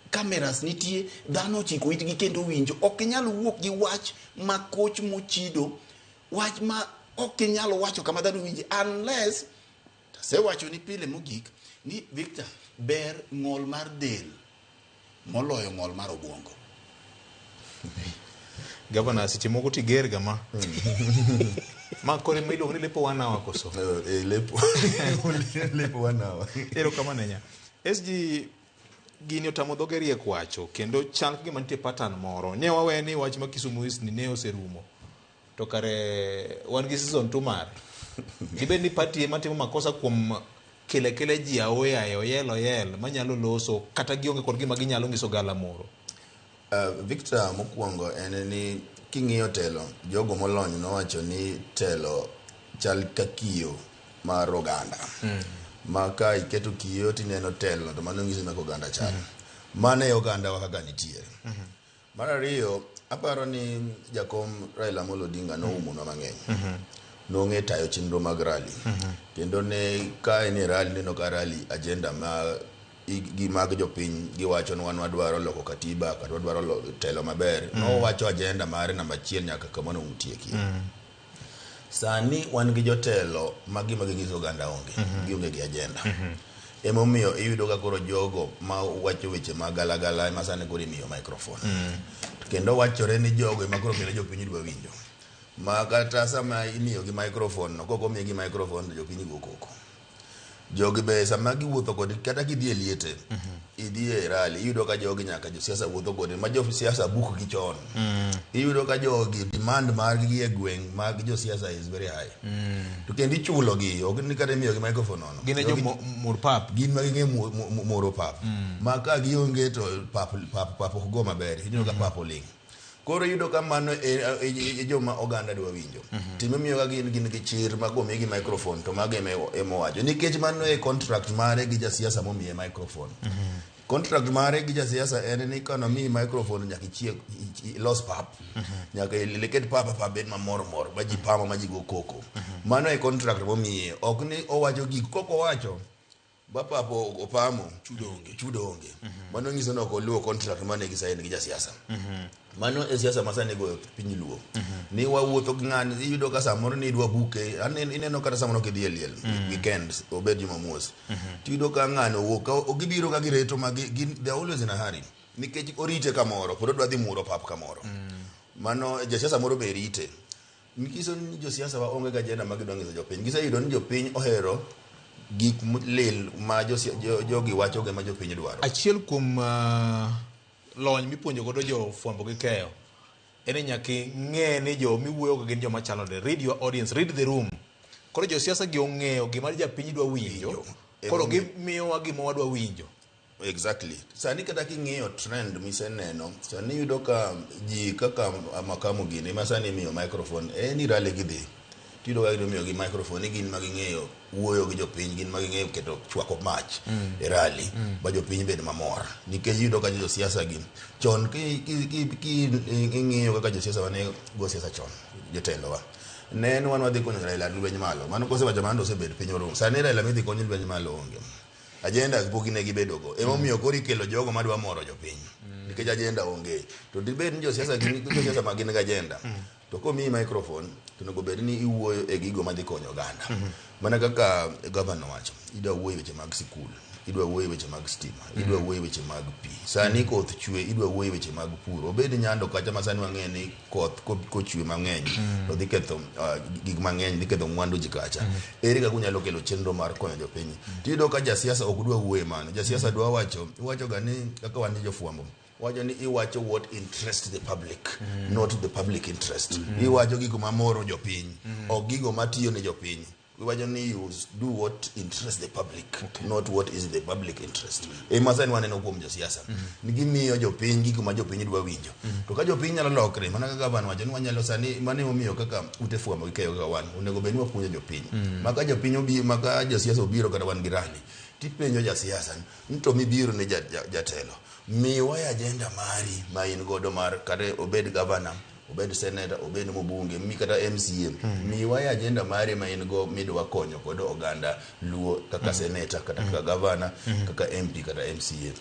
cameras nitie, dhano ochiko itgi kendo winjo. Ok inyal wuok gi wach ma koch mochido, wach ma ok inyal wacho kama dhano winji unless tasewacho ni pile mogik ni Victor ber ng'ol mar del moloyo ng'ol mar obwongo. Gavana seche moko tiger ga ma. Ma koro ema iluongo ni lepo 1 hour koso? Lepo. Lepo 1 hour. Erokamano ahinya. SG gini otamo dhoge riek wacho kendo chal ka gima nitie pattern moro. Ne wawe ni wach ma Kisumu East ni ne oserumo. To kare wan gi season 2 mare. Dibed ni party ema timo makosa kuom kele kele ji aoyaye oyel oyel manyalo loso kata gionge kod gima ginyalo nyiso gala moro. Victor, mokwongo en ni king'iyo telo, jogo molony nowacho ni telo chal ka kiyo mar oganda. Ma ka iketo kiyo tineno telo to mano nyiso ni kaka oganda chal. Mano e oganda wa kaka nitiere. Mar ariyo, aparo ni jakom Raila Amolo Odinga noumonwa mang'eny. Nong'e tayo chenro mag rally. Kendo ne ka en e rally neno ka rally agenda ma gi mag jopiny giwacho ni wan wadwaro loko katiba kata wadwaro telo maber. Nowacho agenda mare namba 1 nyaka kama notieki. Sani wan gi jotelo ma gima ginyiso oganda onge. Gionge gi agenda. Emomiyo iyudo ka koro jogo ma wacho weche ma galagala ema sani koro imiyo microphone. Kendo wachore ni jogo ema koro kendo jopiny dwa winjo. Ma kata sama imiyo gi microphone no, kok omigi microphone to jopiny go koko. Jogi be sama giwuotho kodi kata kidhi e liete, idhi e rally, iyudo ka jogi nyaka josiasa wuotho kodi, ma josiasa book gi chon. Iyudo ka jogi demand margi e gweng' mag josiasa is very high. To kendo ichulo gi, ok ni kata imiyo gi microphone nono. Gin e jo mur pap. Gin ma ging'e muro pap. Ma ka gionge to pap pap pap ok go maber. Iyudo ka pap oling'. Koro iyudo ka mano e joma oganda dwa winjo. Timomiyo ka gin gi chir ma komigi microphone to mago ema owacho. Nikech mano e contract mare gi jasiasa momiye microphone. Contract mare gi jasiasa en ni kanomiyi microphone nyaka ichiek ilos pap. Nyaka iket pap pap bed mamor mor ma ji pamo ma ji go koko. Mano e contract momiye. Ok ni owacho gik kok owacho ba pap opamo chudo onge chudo onge. Mano nyiso ni ok oluwo contract mane gisign gi jasiasa. Mano e siasa ma sani goyo piny luo. Ni wawuotho gi ng'ani iyudo ka samoro ni idwa buke ineno kata samoro kidhi e liel weekend obed Jumamos. Tiyudo ka ng'ano owuok ka gibiro ka gireto ma gin they are always in a hurry. Nikech orite kamoro pod odwa dhi muro pap kamoro. Mano jasiasa moro be rite. Nyiso ni josiasa wa onge gi agenda ma gidwa nyiso jopiny. Giseyudo ni jopiny ohero gik lil ma jogi wacho gi ma jopiny dwaro. Achiel kuom lony mipuonjo godo jo fwambo gi keyo en ni nyaka ing'e ni jo miwuoyo go gin joma chalo nade. Read your audience, read the room. Koro josiasa gi ong'eyo gima japiny dwa winjo. Koro gimiyowa gima wadwa winjo. Exactly. Sani kata king'iyo trend miseneno, sani iyudo ka ji kaka Makamu gini ma sani imiyo microphone, en rally gidhi. Tiyudo ka imiyogi microphone ni gin ma ging'eyo wuoyo gi jopiny, gin ma ging'eyo keto chwako mach e rally ba jopiny bed mamor. Nikech iyudo ka josiasa gi chon ki ing'iyo kaka josiasa wane go siasa chon, jotelowa. Ne en wan wadhi konyo Raila lweny malo. Mano kosewacho mano to osebet piny orumo. Sani Raila midhi kony lweny malo onge. Agenda pok ne gibedogo. Emomiyo koro ikelo jogo madwa moro jopiny. Nikech agenda onge. To dibed ni josiasa gin josiasa ma gin gi agenda. To komiyi microphone to onego bed ni iwuoyo e gigo madhi konyo oganda. Mana kaka gavana owacho, idwa wuoyo e weche mag sikul, idwa wuoyo e weche mag stima, idwa wuoyo e weche mag pi. Sani koth chwe, idwa wuoyo e weche mag pur. Obed Nyando kacha ma sani wang'eyo ni koth kochwe mang'eny to dhi ketho gik mang'eny, dhi ketho mwandu ji kacha. Ere kaka unyalo kelo chenro mar konyo jopiny? Tiyudo ka jasiasa ok dwa wuoyo e mano. Jasiasa dwa wacho, iwacho ga ni kaka wan jofwambo, wacho ni iwacho what interest the public, not the public interest. Iwacho gigo mamoro jopiny, ok gigo matiyo ne jopiny. Iwacho ni you do what interests the public, not what is the public interest. Ema sani waneno kuom josiasa. Ni gimiyo jopiny gigo ma jopiny dwa winjo. To ka jopiny nyalo lokre, mana kaka gavana wacho ni wanyalo sani, mano emomiyo kaka ute fwambo gi keyo kaka wan, onego bed ni wapuonjo jopiny. Ma ka jopiny obiro, ma ka josiasa obiro kata wan gi rally, tipenjo jasiasa ni to mibiro ne jatelo, miwa e agenda mari ma in godo mar kata obed gavana, obed senator, obed mbunge, mi kata MCA, miwa e agenda mari ma in go midwa konyo godo oganda Luo kaka senator, kata kaka gavana, kaka MP kata MCA.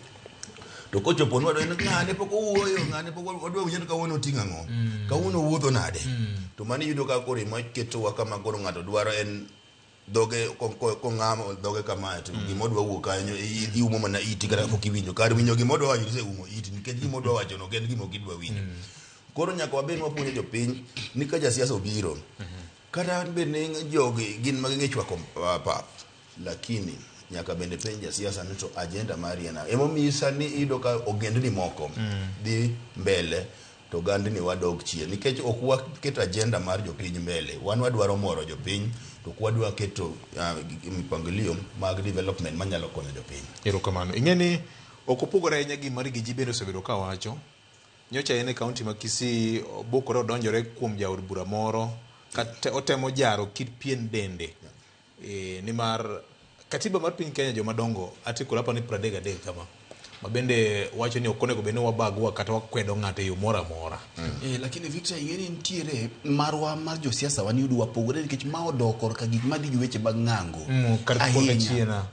To kochopo ni wadwa ni ng'ane pok owuoyo, ng'ane pok wadwa winjo ni kawuono oting'o ang'o, kawuono owuotho nade. To mano iyudo ka koro ema ketowa kama koro ng'ato dwaro en dhoge kong'amo dhoge kamae to gima odwa wuok kanyo iumo mana iti kata pok iwinjo. Kar winjo gima odwa wacho iseumo iti nikech gima odwa wacho no ok en gima ok idwa winjo. Koro nyaka wabed wapuonjo jopiny ni ka jasiasa obiro, kata bed ni jogi gin ma ging'e chwako pap, lakini nyaka bende penj jasiasa ni to agenda mari en ang'o. Emomiyo sani iyudo ka ogendni moko dhi mbele to ogandni wadok chien nikech ok waketo agenda mar jopiny mbele. Wan wadwaro moro jopiny to ok wadwa keto mipangilio mag development manyalo konyo jopiny. Erokamano. Ing'e ni ok opogore ahinya gi ma Rigiji bende osebedo ka wacho. Nyocha en e kaunti ma Kisii obukore odonjore kuom jaod bura moro kata otemo jaro kit pien dende. Nimar katiba mar piny Kenya joma dongo article apani 33 kama ma bende wacho ni ok onego bed ni wabagua kata wakwedo ng'ato e yo moro amora. Lakini Victor, ing'e ni nitiere marwa mar josiasa wan yudo wapogore nikech ma odok korka gik madhi gi weche mag ng'ango. Kar Ahinya. kuonde chiena.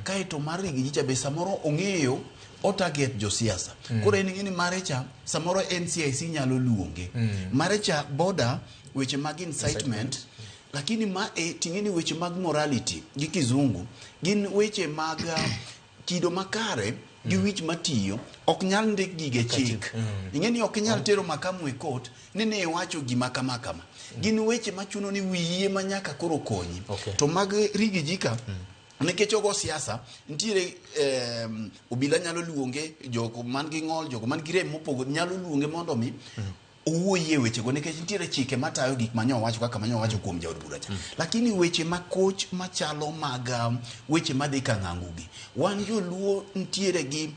Kaeto mar Rigiji cha be samoro ong'eyo o target josiasa. Koro en ing'e ni mare cha samoro NCIC nyalo luonge. Mare cha border weche mag incitement. Lakini ma e ting'e ni weche mag morality gi kizungu gin weche mag kido makare gi wich matiyo ok nyal ndik gige chik. Ing'e ni ok inyal tero makamu e court ni ne iwacho gima kama kama. Gin weche machuno ni wiyi ema nyaka koro konyi. To mag Rigiji ka, nikech ogo siasa, nitiere obila nyalo luonge, jogo man gi ng'ol, jogo man gi rem mopogore nyalo luonge mondo mi owuoyie wechego nikech nitiere chike matayo gik manyo wacho kaka manyo wacho kuom jaod bura cha. Lakini weche makoch machalo mag weche madhi ka ng'angugi, wan joluo nitiere gi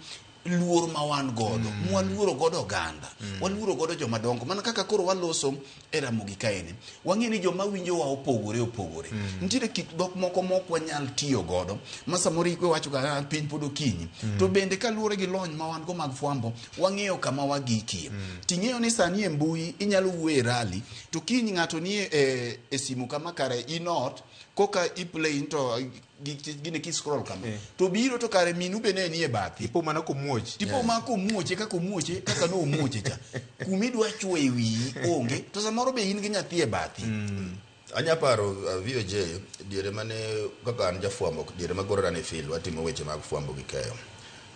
luor ma wan godo, mwaluoro godo oganda, waluoro godo joma dongo. Mana kaka koro waloso e Ramogi kaeni, wang'e ni joma winjowa opogore opogore. Nitiere kit dhok moko mok wanyal tiyo godo, ma samoro ikwe wacho ga piny pod okinyi. To bende kaluwore gi lony ma wan go mag fwambo, wang'eyo kama wagikie. Ting'eyo ni sani e mbui inyalo wuoyo e rally, to kiny ng'ato ni e simu kama kare in ot, koka i play to gine ki scroll kama. To biro to kare minu be ne nie bathi. Ipo mana komuoch. Tipo mana komuoche kaka omuoche kaka no omuoche cha. Kuma idwa chuo e wiyi onge, to samoro be in gi nyathi e bathi. Anya paro VOJ diere mane kaka an jafwambo, diere ma koro an e field watimo weche mag fwambo gi keyo.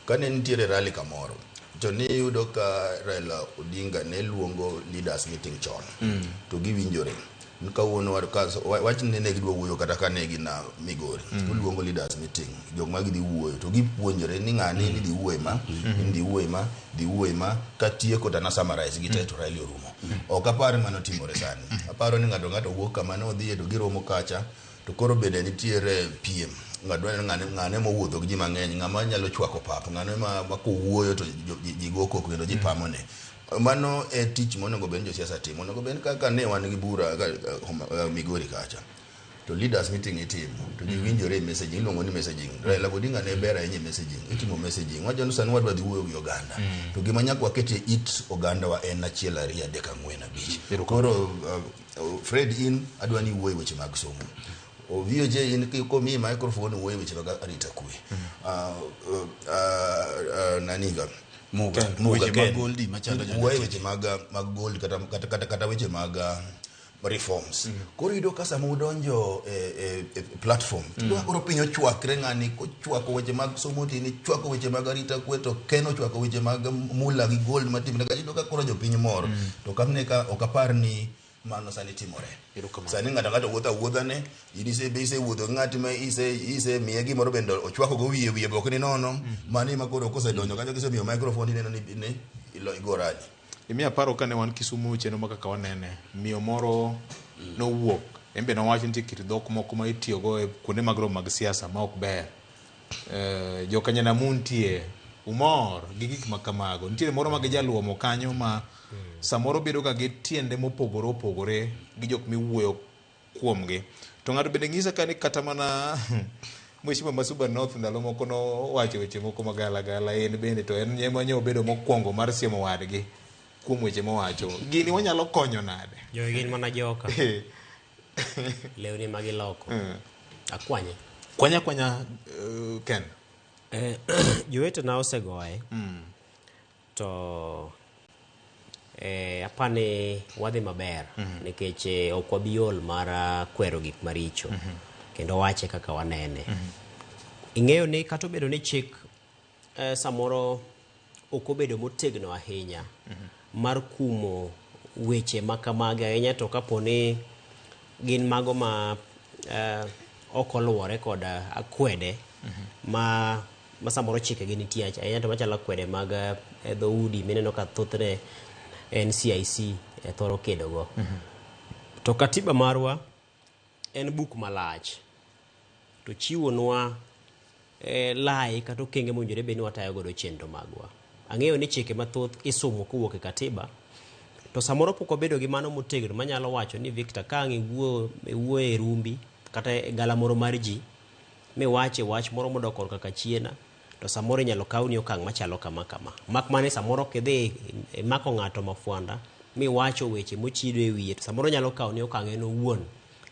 Kane nitiere rally kamoro, to niyudo ka Raila Odinga ne luongo leaders meeting chon. To giwinjore. Kawuono wach ni ne gidwa wuoyo kata ka ne gin Migori. Oluongo leaders meeting, jok ma gidhi wuoyo to gipuonjore ni ng'ani ni dhi wuoyo ma, in dhi wuoyo ma, dhi wuoyo ma, katieko to na summarize gi te to rally orumo. Ok apar ni mano timore sani. Aparo ni ng'ato ng'ato wuok kama ne odhiye to giromo kacha, to koro bende nitiere PM. Ng'at dwa neno ng'ane ng'ane mowuotho gi ji mang'eny, ng'ama nyalo chwako pap, ng'ane ma, ma kowuoyo to ji, ji go koko kendo ji pamone. Mano e tich monego bed ni josiasa timo. Onego bed ni kaka ne wan gi bura ka, Migori kacha. To leaders meeting itimo to ji winjore e messaging iluongo ni messaging. Raila Odinga ne ber ahinya e messaging. Itimo messaging. Wacho ni sani wadwa dhi wuoyo gi oganda. To gima nyaka waket e it oganda wa en achiel ariyo adek ang'wen abich. Koro Fred in adwa ni iwuo e weche mag somo. VOJ in komiyi microphone wuoyo e weche mag arita kwe. Naniga Muga. Ken, Muga Weche mag Ken. Goldie machando Wuoyo e weche mag mag gold kata kata kata, kata weche mag reforms. Koro iyudo ka sama udonjo e, e, e platform, mm. Koro piny ochwakre ng'ani kochwako weche mag somo tini chwako weche mag arita kwe to Ken ochwako weche mag mula gi gold matimre ka iyudo ka koro jopiny mor. To kamne ka ok apar ni mano sani timore. Sani ng'ato ang'ato wuotho awuotha ne, in ise be isewuotho gi ng'at ma ise ise miye gimoro bende ochwako go wiye wiye be ok ni nono. Mano ema koro kosedonjo kanyo kisemiyo microphone ineno ni ni ilo igo rali. Imiya paro kane wan Kisumu chenro ma kaka wanene, miyo moro nowuok, en be nowacho nitie kit dhok moko ma itiyogo e kuonde mag romo mag siasa ma ok ber. Joka Nyanamu nitie, umor gi gik ma kamago. Nitiere moro ma gijaluomo kanyo ma samoro bedo ga gi tiende mopogore opogore gi jok miwuoyo kuomgi. To ng'ato bende nyisa ka ni kata mana Mheshimiwa Masuba North ndalo moko nowacho weche moko magalagala en bende to en ema nyo obedo mokwongo mar siemo wadgi kuom weche mowacho. Gini wanyalo konyo nade? Jogi gin mana joka. Lewni ma giloko. Akwanye. Kwanya kwanya Ken. Jowetena osegoye. To apani wadhi maber nikech ok wabi ol mar kwero gik maricho kendo wache kaka wanene. Ing'eyo ni kata obedo ni chik samoro ok obedo motegno ahinya mar kumo weche ma kamagi ahinya to kapo ni gin mago ma ok oluwore kod akwede ma ma samoro chikegi nitie ahinya to machalo akwede mag dhoudi mineno ka thothne NCIC thoro kedogo. To katiba marwa en buk malach to chiwonwa lai kata okenge mowinjore bed ni watayo godo chenro magwa. Ang'eyo ni chike mathoth isumo kowuok e katiba to samoro pok wabedo gi mano motegno manyalo wacho ni Victor ka ang' iwuo iwuoyo e rumbi kata e galamoro mar ji miwache wach moro modok korka kachiena to samoro inyalo kawni okang' machalo kama kama. Mak mana ni samoro kidhi imako ng'ato mafwanda miwacho weche mochido e wiye to samoro nyalo kawni okang' en owuon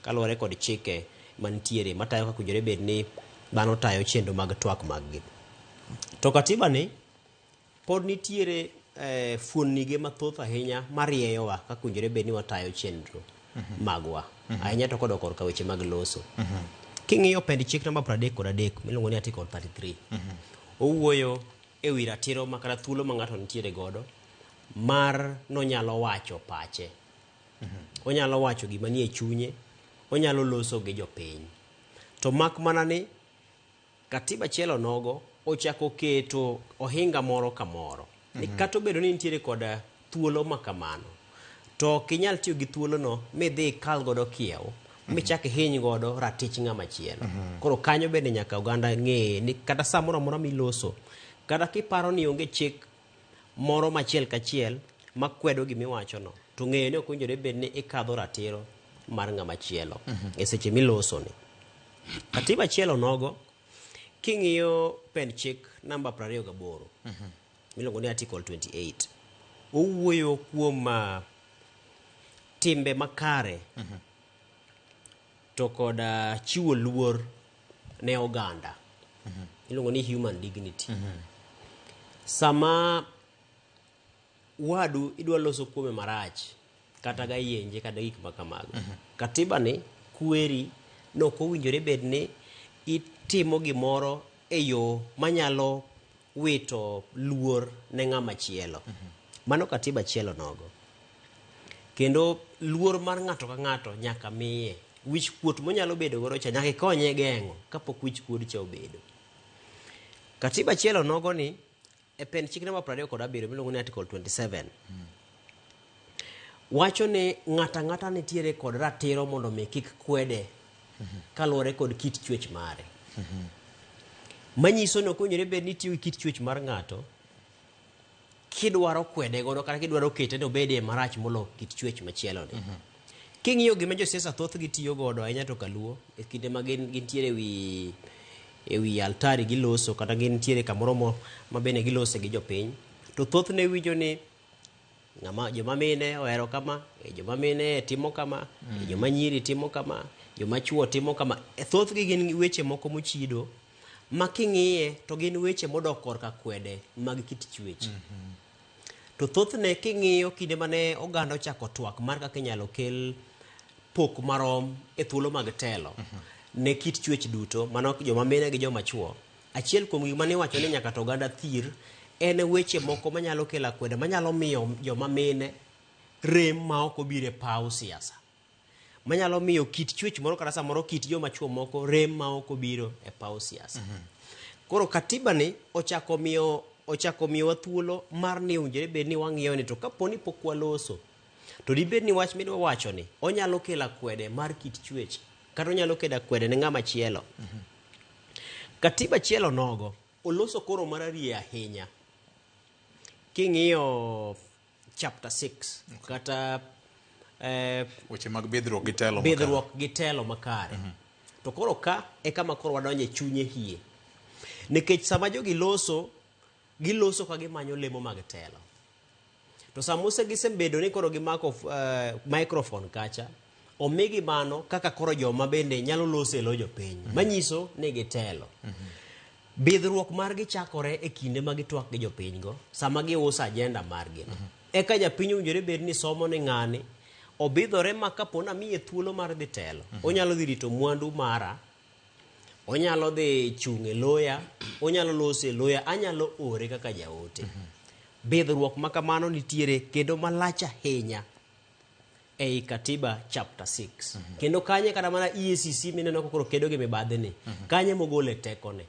kaluwore kod chike mantiere matayo kaka owinjore bed ni dhano tayo chenro mag twak mag gi. To katiba ni pod nitiere fuonnige mathoth ahinya marieyowa kaka owinjore bed ni watayo chenro magwa. Ahinya to kodok korka weche mag loso. King'iyo pend chik namba 33 miluongo ni article 33 owuoyo e wi ratiro ma kata thuolo ma ng'ato nitiere godo mar nonyalo wacho pache. Onyalo wacho gima nie chunye, onyalo loso gi jopiny. To mak mana ni katiba chielo nogo ochako keto ohinga moro kamoro. Ni kata obedo ni nitiere kod thuolo ma kamano, to ok inyal tiyo gi thuolono midhi ikal godo kiewo, michak ihiny godo ratich ng'ama chielo. Koro kanyo bende nyaka oganda ng'e ni kata samoro amora miloso, kata kiparo ni onge chik moro machiel kachiel makwedo gimiwachono, to ng'eyo ni ok owinjore bed ni ikadho ratiro mar ng'ama chielo e seche miloso ni. Katiba chielo nogo, king'iyo pend chik namba 28 miluongo ni article 28 owuoyo kuom timbe makare to kod chiwo luor ne oganda iluongo ni human dignity. Sama wadu idwa loso kuome marach kata ga yenje kata gik ma kamago, katiba ni kweri ni ok owinjore bed ni itimo gimoro e yo manyalo wito luor ne ng'ama chielo. Mano katiba chielo nogo. Kendo luor mar ng'ato ka ng'ato nyaka miye. Wich kuot monyalo bedo godo cha nyaka ikonye geng'o kapok wich kuod cha obedo. Katiba chielo nogo ni e pend chik namba 27 miluongo ni article 27 wacho ni ng'ato ang'ata nitiere kod ratiro mondo mi kik kwede kaluwore kod kit chwech mare. Manyiso ni ok owinjore bed ni itiyo gi kit chwech mar ng'ato kidwaro kwede godo kata kidwaro kete ni obedie marach molo kit chwech machielo ni. King'iyo gima josiasa thothgi tiyo godo ahinya to kaluo e kinde ma gin gintiere ewi ewi altari giloso kata gintiere kamoro mo ma bende gilose gi jopiny to thothne iwinjo ni ng'ama joma mine ohero kama, e joma mine timo kama, e joma nyiri timo kama, joma chuo timo kama. E thothgi gin weche moko mochido ma king'iye to gin weche modok korka kwede mag kit chwech. To thothne king'iyo kinde mane oganda ochako twak mar kaka inyalo kel pok marom e thuolo mag telo ne kit chwech duto, mano joma mine gi joma chuo, achiel kuom gik mane iwacho ni nyaka to oganda thir en weche moko manyalo kelo akwede manyalo miyo joma mine rem ma ok obiro e paw siasa manyalo miyo kit chwech moro kata samoro kit joma chuo moko rem ma ok obiro e paw siasa. Koro katiba ni ochako miyo ochako miyowa thuolo mar ni owinjore bed ni wang'iyo ni to kapo ni pok waloso to dibed ni wach midwa wacho ni onyalo kelo akwede mar kit chwech kata onyalo kelo akwede ne ng'ama chielo. Katiba chielo nogo oloso koro marariye ahinya. King'iyo chapter 6 kata weche mag bidhruok gi telo makare. Bidhruok gi telo makare. To koro ka e kama koro wadonje e chunye hie. Nikech sama jogi loso, giloso ka gimanyo lemo mag telo. To sama ose gisebedo ni koro gimako microphone kacha, omigi mano kaka koro joma bende nyalo loso e lo jopiny. Manyiso ni gitelo. Bidhruok margi chakore e kinde ma gitwak gi jopiny go, sama giuso agenda margi no. Eka japiny owinjore bed ni somo ni ng'ani obidhore ma kapo ni amiye thuolo mar dhi telo, onyalo dhi rito mwandu mara, onyalo dhi chung' e loya, onyalo loso e loya, anyalo ore kaka jaote. Bidhruok ma kamano nitiere kendo malach ahinya ei katiba chapter 6. Kendo kanye kata mana EACC mineno ka koro kedo gi mibadhi ni, kanye mogole tekone.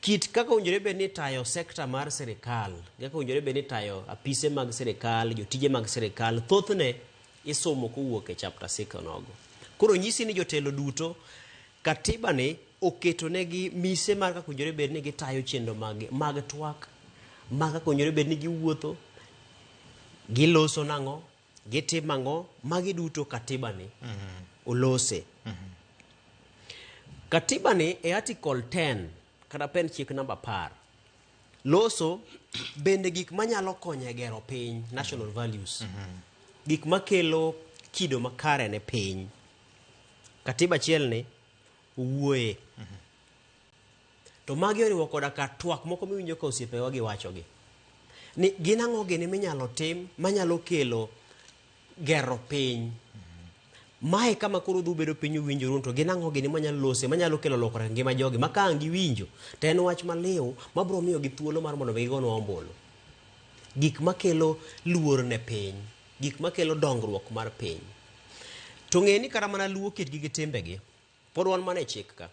Kit kaka owinjore bed ni itayo sekta mar sirikal, kaka owinjore bed ni itayo apise mag sirikal, jotije mag sirikal, thothne isomo kowuok e chapter 6 onogo. Koro nyisi ni jotelo duto, katiba ni oketo negi mise mar kaka owinjore bed ni gitayo chenro mag, mag twak, mag kaka owinjore bed ni giwuotho, giloso nang'o, gitimo ang'o, magi duto katiba ni olose. Katiba ni e article 10 kata pen chik namba 10 loso bende gik manyalo konyo e gero piny, national values. Gik makelo kido makare ne piny. Katiba achiel ni owuoye. To magi oriwo koda ka twak moko miwinjo ka osiepewa gi wachogi. Ni gin ang'o gini minyalo tim manyalo kelo gero piny. Mae kama koro udhi ubedo piny uwinjoru to gin ang'o gini manyalo lose manyalo kelo lokruok e ngima jogi ma ka ang' giwinjo to en wach maliw mabiro miyogi thuolo mar mondo mi gigonwa ombulu. Gik makelo luor ne piny, gik makelo dongruok mar piny. To ng'e ni kata mana luo kitgi gi timbegi pod wan mana e chik ka.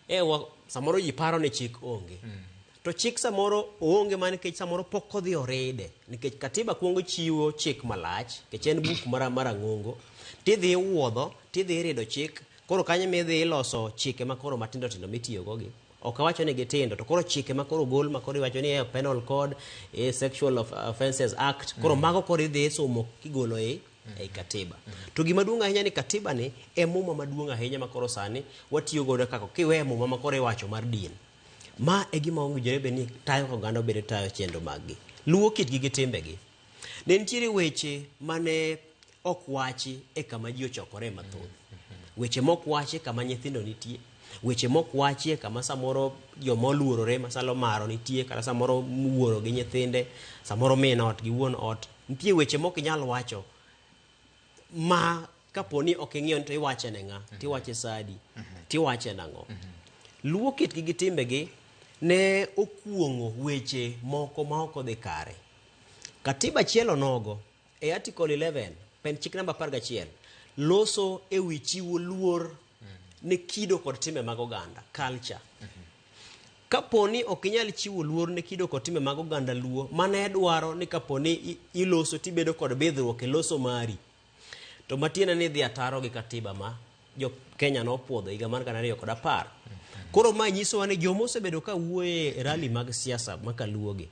Ewa samoro ji paro ni chik onge. To chik samoro oonge mana nikech samoro pok odhi oride. Nikech katiba kuongo chiwo chik malach, nikech en buk mara marang'ongo. Tidhi iwuodho, tidhi irido chik, koro kanyo midhi iloso chike makoro matindo tindo mitiyogo gi. Ok awacho ni gitindo, to koro chike makoro ogol makoro iwacho ni eh, Penal Code, eh, Sexual Offences Act, koro mago koro idhi isomo kigolo e ei katiba. To gima duong' ahinya ni katiba ni e muma maduong' ahinya ma koro sani watiyo godo kaka kiwe muma ma koro iwacho mar din. Ma e gima owinjore bed ni tayo kaka oganda obedo tayo chenro mag gi. Luwo kitgi gi timbegi. Ne nitiere weche mane ok wachi e kama ji ochokore mathoth. Weche mok wachi kama nyithindo nitie. Weche mok wachi e kama samoro joma oluorore masalo maro nitie kata samoro wuoro gi nyithinde, samoro min ot gi wuon ot. Nitie weche mok inyal wacho ma kapo ni ok ing'iyo ni to iwache ne ng'a, tiwache sa adi, tiwache nang'o. Luwo kitgi gi timbegi ne okuong'o weche moko ma ok odhi kare. Katiba chielo nogo e article 11 pen chik namba 11 loso e wi chiwo luor ne kido kod timbe mag oganda, culture. Kapo ni ok inyal chiwo luor ne kido kod timbe mag oganda luo, mane dwaro ni kapo ni iloso tibedo kod bidhruok e loso mari, to matiende ni idhi ataro gi katiba ma jo Kenya nopuodho higa mar 2010. Koro ma nyisowa ni joma osebedo ka wuoye e rally mag siasa makaluogi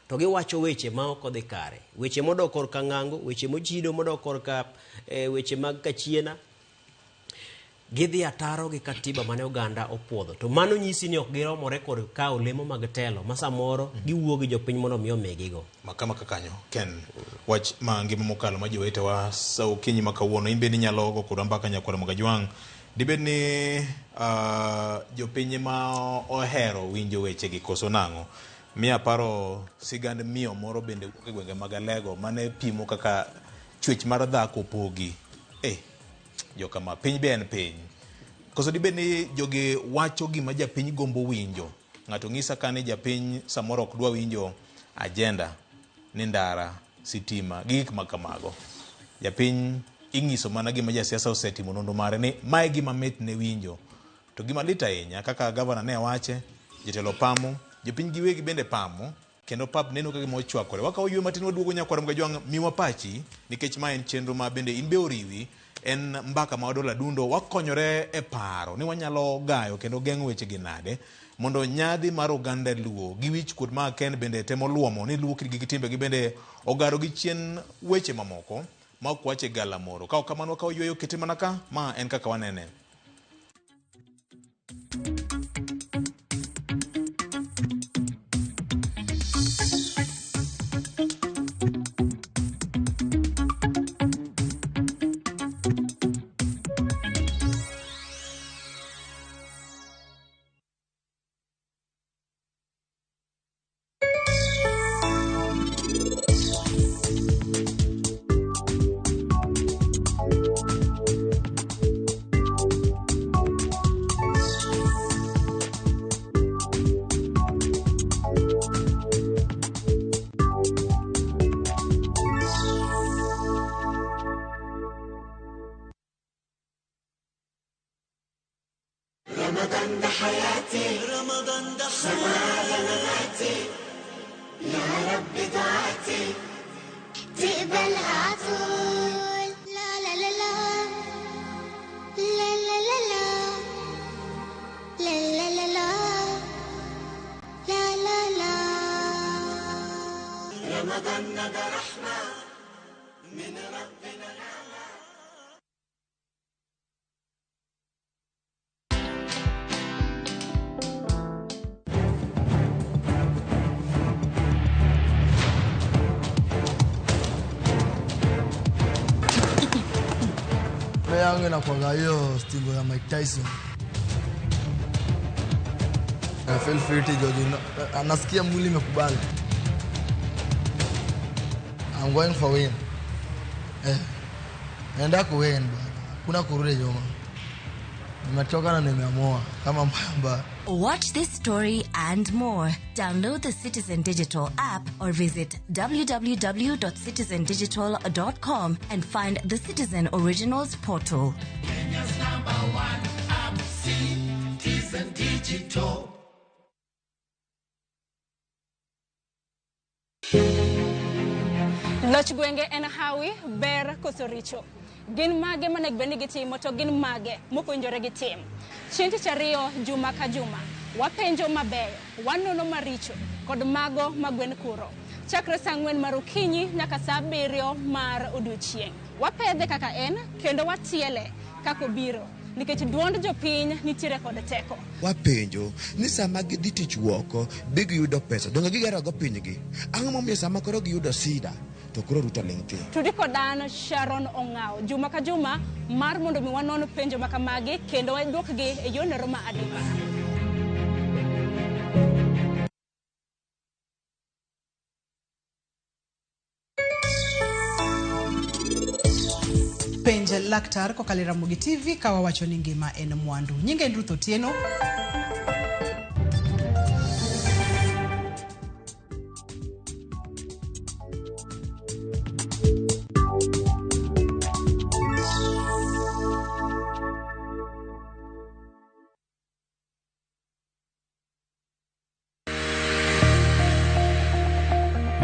to giwacho weche ma ok odhi kare, weche modok korka ng'ango, weche mochido modok korka weche mag kachiena, gidhi ataro gi katiba mane oganda opuodho. To mano nyisi ni ok giromore kod kawo lemo mag telo ma samoro giwuo gi jopiny mondo mi omigigo. Makama kakanyo, Ken, wach ma ngima mokalo ma jowetewa sa okinyi ma kawuono, in bende inyalo go kodwa mbaka nyakwar Mogajwang'. Dibed ni jopiny ma ohero winjo wechegi koso nang'o? Miya paro sigand miyo moro bende wuok e gwenge mag Alego mane pimo kaka chwech mar dhako opogi. Jokama, piny be en piny. Koso dibed ni jogi wacho gima japiny gombo winjo? Ng'ato ng'isa ka ni japiny samoro ok dwa winjo agenda ni ndara, sitima gi gik ma kamago. Japiny ing'iso mana gima jasiasa osetimo nonro mare ni mae gima mit ne winjo. To gima lit ahinya kaka gavana ne wache, jotelo pamo, jopiny giwegi bende pamo, kendo pap neno ka gima ochwakore. Wakawo ywe matin waduogo nyakwar Mgajwang', miwa pachi nikech ma en chenro ma bende in be oriwi. En mbaka ma wadola dundo, wakonyore e paro ni wanyalo gayo kendo geng'o weche gi nade mondo nyadhi mar oganda Luo gi wich kuot ma Ken bende temo luomo ni Luo kitgi gi timbegi bende ogaro gi chien weche mamoko ma ok wache gala moro. Ka ok kamano wakawo yweyo kete mana ka, ma en kaka wanene. رمضان ده حياتي، رمضان ده حياتي، مماتي، يا رب دعاتي تقبلها عطول. لا لا لا لا لا لا لا لا لا لا لا لا لا لا. رمضان ده رحمة من ربنا نعمة. Yangu inakuwaga hiyo stingo ya Mike Tyson. I feel fit George. Nasikia mwili imekubali. I'm going for win. Naenda ku win bwana. Kuna kurudi nyuma. Nimetoka na nimeamua kama mbamba. Watch this story and more. Download the Citizen Digital app or visit www.citizendigital.com and find the Citizen Originals portal. Kenya's number one app, Citizen Digital. Loch gwenge en hawi, ber koso richo. Gin mage manego bed ni gitimo to gin mage mokowinjore gitim. Chieng' tich ariyo juma ka juma, wapenjo mabeyo, wanono maricho kod mago ma gwen kuro. Chakre saa 4 mar okinyi nyaka saa 7 mar odiochieng'. Wapedhe kaka en kendo watiele kaka obiro, nikech duond jopiny nitiere kod teko. Wapenjo ni sama gidhi tich woko be giyudo pesa, donge gigero go pinygi? Ang'o momiyo sama koro giyudo sida to koro Ruto ling' thi? Tudi kod an Sharon Ong'awo juma ka juma mar mondo mi wanon penjo makamagi kendo waduokgi e yorno ma adimba. Penj laktar kokalo e Ramogi TV ka wawacho ni ngima en mwandu. Nyinga en Ruth Otieno.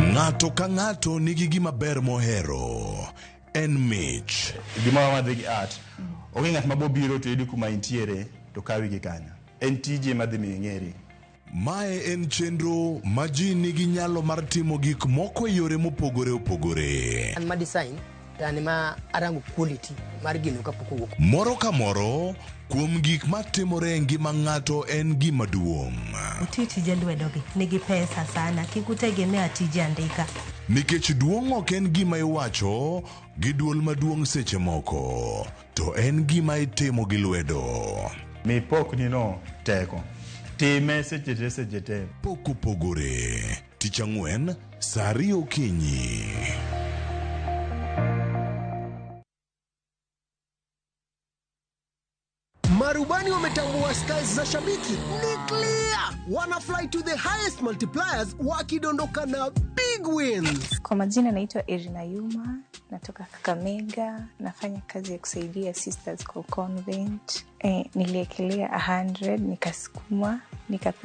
Ng'ato ka ng'ato nigi gima ber mohero. en mich. Gimoro madhi gi art. Onge ng'at ma bobiro to yudi kuma intiere to kawi gi kanyo. En tiji ema dhi miyo ing'eri. Mae en chenro ma ji nigi nyalo mar timo gik moko e yore mopogore opogore. An ma design to an ema arango quality mar gino kapok owuok. Moro ka moro kuom gik matimore e ngima ng'ato en gima duong'. Uti tije lwedogi nigi pesa sana, kik utegemea tije andika. Nikech duong' ok en gima iwacho gi duol maduong' seche moko, to en gima itimo gi lwedo. Mi pokni no teko. Time seche te seche te. Pok opogore. Tich ang'wen, saa ariyo okinyi. Marubani wametambua skies za shabiki ni clear, wana fly to the highest multipliers wakidondoka na big wins. Kwa majina naitwa Irina Yuma, natoka Kakamega, nafanya kazi ya kusaidia Sisters kwa convent. Niliekelea 100 nikasukuma,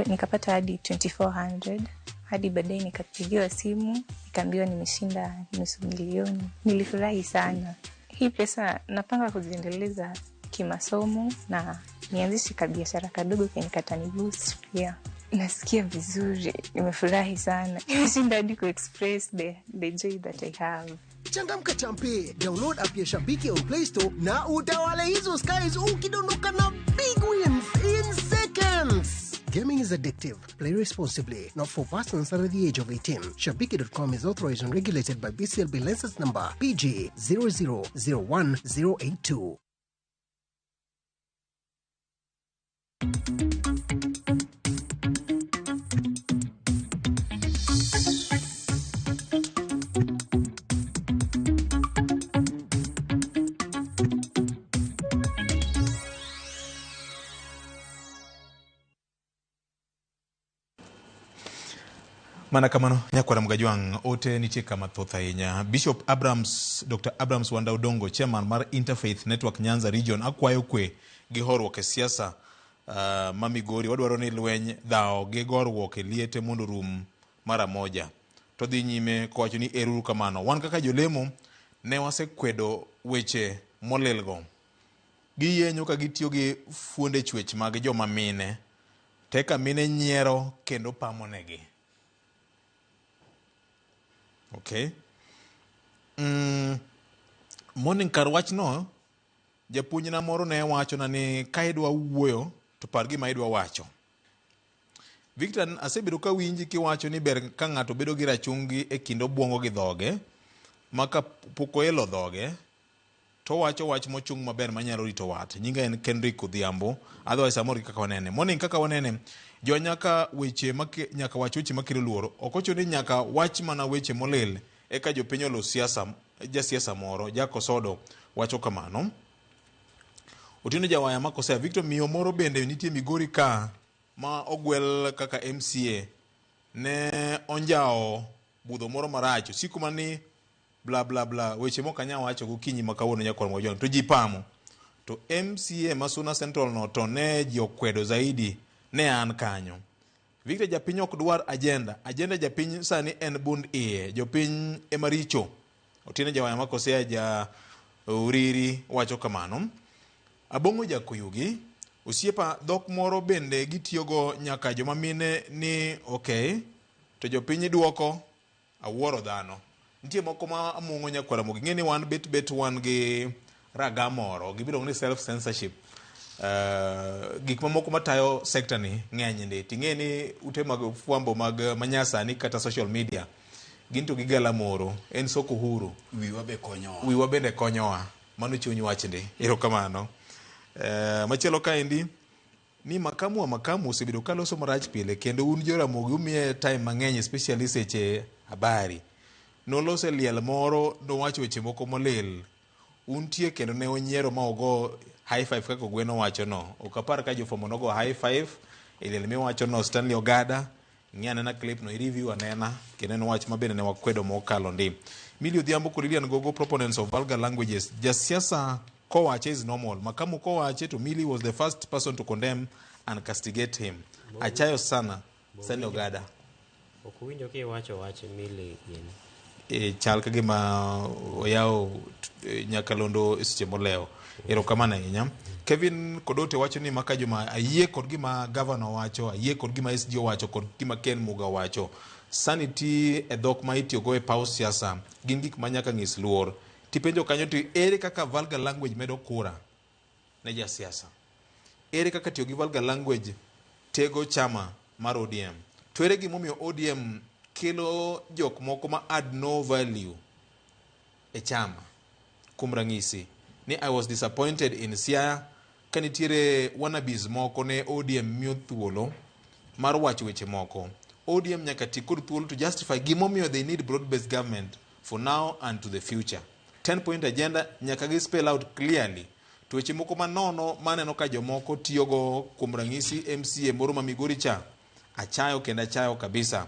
nikapata hadi 2400 hadi baadaye nikapigiwa simu nikaambiwa nimeshinda 500,000. Nilifurahi sana. Hii pesa napanga kuziendeleza kimasomo na nianzishe kabiashara kadogo kenye kataniboost pia. Nasikia vizuri, nimefurahi sana. Nimeshinda hadi kuexpress the joy that I have. Changamka champe, download app ya Shabiki on Play Store na utawale hizo skies ukidondoka na big wins in seconds. Gaming is addictive. Play responsibly. Not for persons under the age of 18. Shabiki.com is authorized and regulated by BCLB license number PG 0001082. Mana kamano nyakwara Mgajwang' ote nitie kama thoth ahinya. Bishop Abrams, Dr. Abrams Wanda Odongo, chairman mar Interfaith Network Nyanza Region, akwayo kwe gi horuok e siasa ma Migori. Wadwaro ni lweny, dhawo gi goruok e liete mondo rum mara moja. To dhi nyime kowacho ni eruru kamano. Wan kaka jolemo ne wasekwedo weche molilgo. Giyenyo ka gitiyo gi fuonde chwech mag joma mine. Teka mine nyiero kendo pamonegi. Okay. Morning kar wachno, japuonjna moro ne wachona ni ka idwa wuoyo to par gima idwa wacho. Victor, asebedo ka winji kiwacho ni ber ka ng'ato bedo gi rachungi e kind obwongo gi dhoge, ma kapok oelo dhoge, to wacho wach mochung' maber manyalo rito wat. Nyinga en Kendrick Odhiambo, otherwise amor gi kaka wanene. Morning kaka wanene, jo nyaka weche nyaka wach weche makelo luoro. Ok ochuno ni nyaka wach mana weche molil eka jopiny olo siasa, jasiasa moro, Jack Osodo wacho kamano. Otieno Jawaya makosea, Victor, miyo moro bende nitie Migori ka ma ogwel kaka MCA ne onjawo budho moro marach, osiko mani bla bla bla, weche mok anyal wacho gokinyi ma kawuono nyakwar Mojwang' to ji pamo. To MCA ma Suna Central no to ne ji okwedo zaidi, ne an kanyo. Victor, japiny ok dwar agenda. Agenda japiny sani en bund iye. Jopiny ema richo. Otieno Jawaya makosea ja Uriri wacho kamano. Abong'o Jakuyugi, osiepa dhok moro bende gitiyogo nyaka joma mine ni okay, to jopiny duoko awuoro dhano. Nitie moko ma among'o nyakwara Ramogi. Ing'e ni wan bet wan gi raga moro, gibiluongo ni self censorship. Gik mamoko matayo sekta ni ng'eny ndi. Ting'e ni ute mag fwambo mag manyasani kata social media gin to gigala moro, en soko huru. Wiwa be konyowa. Wiwa bende konyowa. Mano chuny wach ndi. Erokamano. Machielo kaendi ni makamu wa makamu osebedo ka loso marach pile kendo un joramogi umiye time mang'eny especially seche habari. Noloso e liel moro, nowacho weche moko molil. Untie kendo ne onyiero ma ogo high five kaka Ogweno wacho no. Ok apar ka jofwambo nogo high five e liel miwacho no. Stanley Ogada, ng'i anena clip no, i-review anena, kendo en wach ma bende ne wakwedo mokalo ndi. Milly Odhiambo kod Lilian Gogo, proponents of vulgar languages. Jasiasa kowache is normal. Makamu kowache to Milly was the first person to condemn and castigate him. Achayo sana Stanley Ogada. Ok uwinjo kiwacho wach Milly gini. Chal ka gima oyawo nyakalondo e seche molewo. Erokamano ahinya. Kevin Kodote wacho ni maka juma ayie kod gima gavana owacho, ayie kod gima SG owacho kod gima Ken Muga owacho. Sanity e dhok ma itiyogo e paw siasa gin gik ma nyaka nyis luor. Tipenjo kanyo to ere kaka vulgar language medo kura ne jasiasa? Ere kaka tiyo gi vulgar language tego chama mar ODM? To ere gimomiyo ODM kelo jok moko ma add no value e chama? Kuom ranyisi, ni I was disappointed in Siaya ka nitiere wannabes moko ne ODM miyo thuolo mar wacho weche moko. ODM nyaka ti kod thuolo to justify gimomiyo they need broad based government for now and to the future. 10 point agenda nyaka gi spell out clearly. To weche moko manono maneno ka jomoko tiyogo kuom ranyisi MCA moro ma Migori cha achayo kendo achayo kabisa.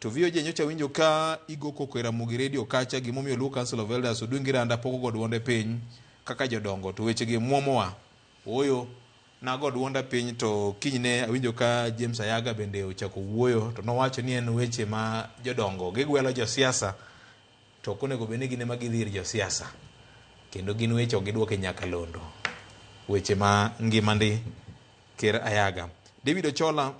To VOJ nyocha winjo ka igo koko e Ramogi Radio kacha gimomiyo Luo Council of Elders Odwingi Randa pok ogo duonde piny kaka jodongo to wechegi muomowa. Ooyo, nago duonda piny to kinyne awinjo ka James Ayaga bende ochako wuoyo to nowacho ni en weche ma jodongo gigwelo josiasa to ok onego bed ni gin ema gidhi ir josiasa kendo gin weche ok gidwok e nyakalondo. Weche ma ngima ndi Ker Ayaga. David Ochola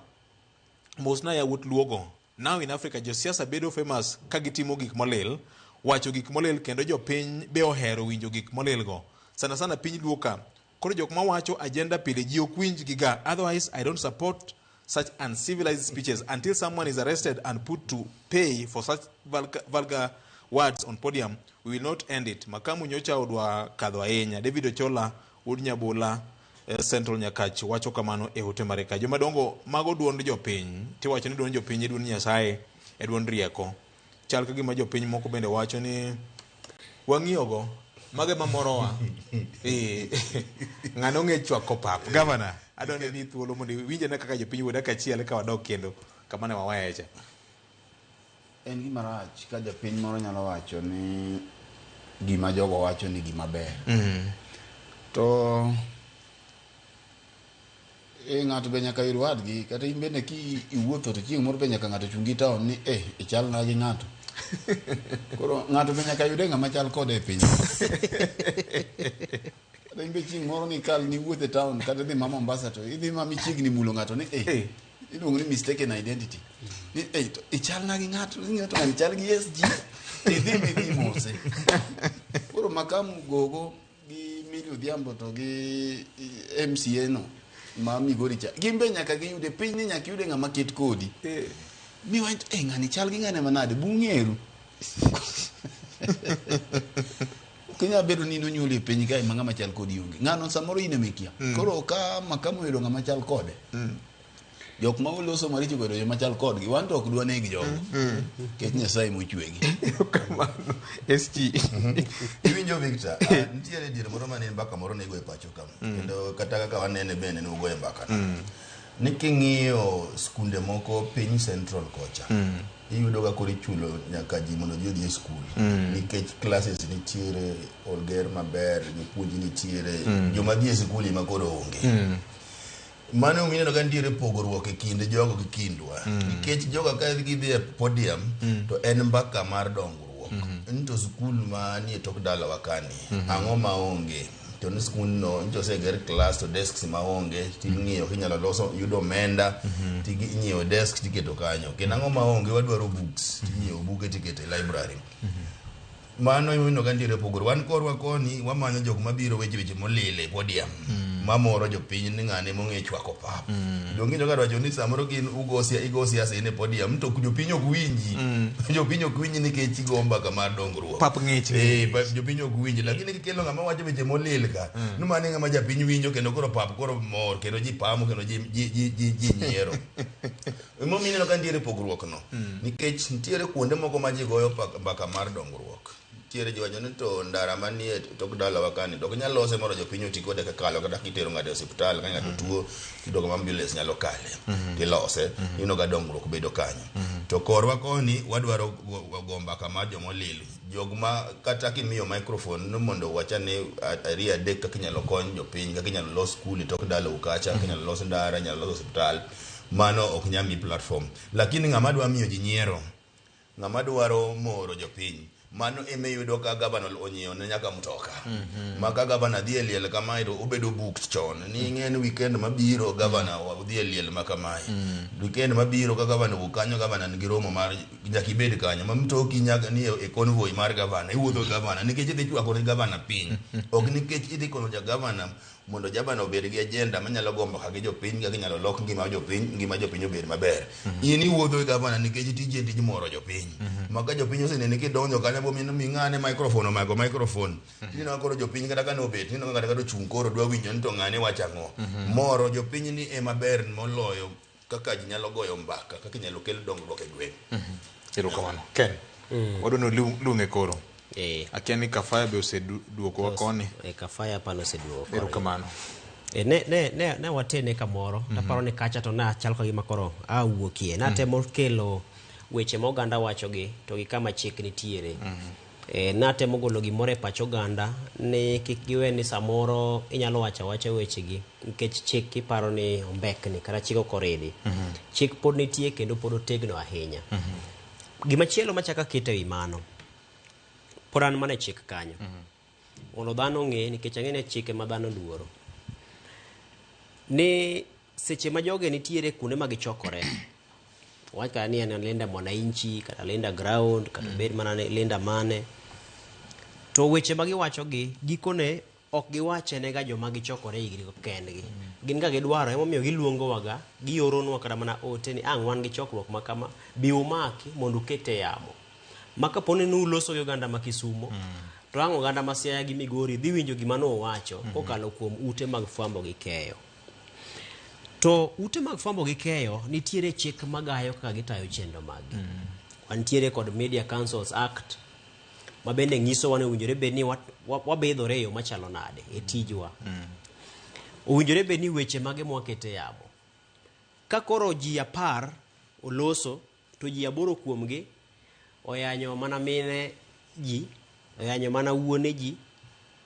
mosna yawuot Luogo. Now in Africa josiasa bedo famous ka gitimo gik molil, wacho gik molil kendo jopiny be ohero winjo gik molil go. Sana sana piny Luo ka. Koro jok mawacho agenda pile ji ok winj gi ga. Otherwise I don't support such uncivilized speeches until someone is arrested and put to pay for such vulgar words on podium. We will not end it. Makamu nyocha odwa kadho ahinya. David Ochola, wuod Nyabula, Central Nyakach wacho kamano e ote mare ka. Jomadongo mago duond jopiny. Tiwacho ni duond jopiny e duond Nyasaye, e duond rieko. Chal ka gima jopiny moko bende wacho ni wang'iyogo mago ema morowa. Ng'ano ong'e chwako pap. Gavana, adwa ni imiyi thuolo mondo iwinj ane kaka jopiny wuoyo dakika achiel ka wadok kendo kama ne wawaye cha. En gima rach ka japiny moro nyalo wacho ni gima jogo wacho ni gima ber. To ng'ato be nyaka yud wadgi kata in bende ki iwuotho to chieng' moro be nyaka ng'ato chungi town ni ichalna gi ng'ato. Koro ng'ato be nyaka yude ng'ama chal kode e piny. Kata in be chieng' moro ni kal ni wuoth e town kata idhi ma Mombasa to idhi ma michiegni mulo ng'ato ni iluongo ni mistaken identity. Ni to ichalna gi ng'ato, ng'ato ng'ani chal gi SG. Idhi midhi mose. Koro Makamu gogo gi Milly Odhiambo to gi MCA no ma Migori cha. Gin be nyaka giyude piny ni nyaka iyude ng'ama ket kodi. Mi wach ng'ani chal gi ng'ane manade bung'eru. Ok inyal bedo ni in onyuoli e piny kae ma ng'ama chal kodi onge. Ng'ano samoro in ema ikia. Koro ka Makamu oyudo ng'ama chal kode. Jok ma oloso maricho go joma chal kodgi wan to ok dwa neg jogo. Nikech Nyasaye mochwegi. Kamano SG. Iwinjo Victor, nitiere diere moro mane mbaka moro nego e pacho ka. Kendo kata kaka wanene bende ne ugoye mbaka. Ni king'iyo skunde moko piny Central kocha. Iyudo ka koro ichulo nyaka ji mondo ji odhi e skul. Nikech classes nitiere, oger maber, jopuonj nitiere, joma dhi e skul ema koro onge. Mano omiyo ineno ka nitiere pogruok e kind jogo gi kindwa. Nikech jogo ka gidhi e podium to en mbaka mar dongruok. Ni to skul manie tok dalawa kani, ang'o ma onge? To ni skundno nyocha oseger klas to desks maonge ting'iyo kinyalo loso yudo omenda tinyiewo desk tiketo kanyo. Kendo ang'o maonge wadwaro books tinyiewo buge tiketo e library. Mano ineno ka nitiere pogruok. Wan korwa koni wamanyo jok mabiro weche weche molil e podium mamoro jopiny ni ng'ane mong'e chwako pap. Donge ineno ka wacho ni samoro gin ugo igo siasa in e podium to jopiny ok winji. Jopiny ok winji nikech igo mbaka mar dongruok. Pap ng'ich. Jopiny ok winji. Lakini kikelo ng'ama wacho weche molil ka, no mano e ng'ama japiny winjo kendo koro pap koro mor kendo ji pamo kendo ji nyiero. Emomiyo ineno ka nitiere pogruok no. Nikech nitiere kuonde moko ma ji goyo mbaka mar dongruok. Nitiere ji wacho ni to ndara manie tok dalawa kani to ok nyal lose mondo jopiny oti kode kakalo kata kitero ng'ato e osiptal ka ng'ato tuo tiyudo kama ambulance nyalo kale tilose ineno ka dongruok bedo kanyo. To korwa koni wadwaro go mbaka mar jomolil. Jok ma kata kimiyo microphone ni mondo owacha ni ariyo adek kaka inyalo kony jopiny, kaka inyalo los skul e tok dalau kacha, kaka inyalo los ndara, inyalo los osiptal, mano ok nyal mi platform. Lakini ng'ama dwa miyo ji nyiero Ng'ama dwaro moro jopiny. Mano ema iyudo ka gavana onyiewo ne nyaka mtoka. Ma ka gavana dhi e liel kamae to obedo booked chon. Ni ing'e ni weekend mabiro gavana dhi e liel ma kamae. Weekend mabiro ka gavana owuok kanyo gavana nigi romo mar nyaka ibed kanyo. Ma mtoki nyaka ni e convoy mar gavana. Iwuotho gi gavana nikech idhi chwako ne gavana piny. Ok nikech idhi konyo ja gavana mondo gavana obed gi agenda manyalo gombo ka gi jopiny kaka inyalo lok ngima jopiny ngima jopiny obed maber. In iwuotho gi gavana nikech tiji en tij moro jopiny. Ma ka jopiny oseneni kidonjo kanyo bo mi ng'ane microphone omako microphone. Tineno ka koro jopiny kata kane obet tineno ka kata kata ochung' koro dwa winjo ni to ng'ane wacho ang'o. Moro jopiny ni ema ber moloyo kaka ji nyalo goyo mbaka kaka inyalo kel dongruok e gweng'. Erokamano. Ken, wadwa ni luonge koro. Akia ni Kafaya be oseduokowa koni. Kafaya pano oseduogo koni. Erokamano. Ne, ne, ne, ne watene kamoro. Taparo ni kacha to nachal ka gima koro awuokie. Natemo kelo weche ma oganda wachogi to gi kama chik nitiere. Natemo golo gimoro e pach oganda ni kik giwe ni samoro inyalo wacho awacha wechegi nikech chik iparo ni ombekni kata chik ok oridi. Chik pod nitie kendo pod otegno ahinya. Gimachielo machako aketo ewi mano, pod an mana e chik kanyo. Mondo dhano ong'e nikech ang'e ni chike ma dhano luoro. Ni seche ma joge nitiere kuonde ma gichokore, wach kata ni en Linda Mwananchi, kata Linda Ground, kata bed mana ni Linda mane, to weche ma giwacho gi, gikone ok giwache ne ga joma gichokore igni kendgi. Gin ga gidwaro, emomiyo giluongowa ga, gioronwa kata mana ote ni ang' wan gi chokruok ma kama, bi umaki mondo uket e yamo. Ma kapo ni nuloso gi oganda ma Kisumo, to ang' oganda ma Siaya gi Migori dhi winjo gima nuwacho kokalo kuom ute mag fwambo gi keyo. To ute mag fwambo gi keyo nitiere chik magayo kaka gitayo chenro maggi. Wantiere kod Media Councils Act ma bende nyisowa ni owinjore bed ni wabidhore e yo machalo nade e tijwa. Owinjore bed ni weche mage mwakete yamo. Ka koro ji 10 oloso to ji 8 kuomgi oyanyo mana mine ji, oyanyo mana wuone ji,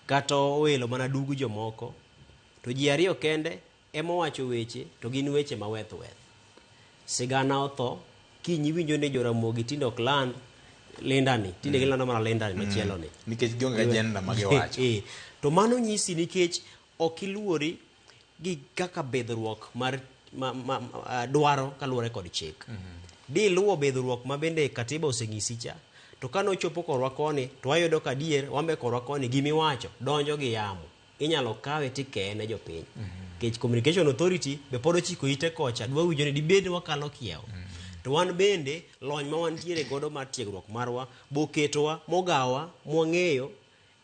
kata oelo mana dug jomoko, to ji 2 kende ema owacho weche to gin weche ma weth weth. Sigana otho, kiny iwinjo ni Joramogi tinde ok land lindani, tinde gilando mana lindani machielo ni. Nikech gionge agenda ma giwacho. To mano nyisi nikech ok iluori gi kaka bidhruok mar dwaro kaluwore kod chik. Di luwo bidhruok ma bende katiba oseng'isi cha, to kane ochopo korwa koni, to wayudo ka adier wambe korwa koni gimiwacho donjo gi yamo. Inyalo kawe tikeye ne jopiny. Nikech Communication Authority be pod ochiko ite kocha, dwa winjo ni dibed wakalo kiewo. To wan bende lony ma wantiere godo mar tiegruok marwa boketowa mogawa mwang'eyo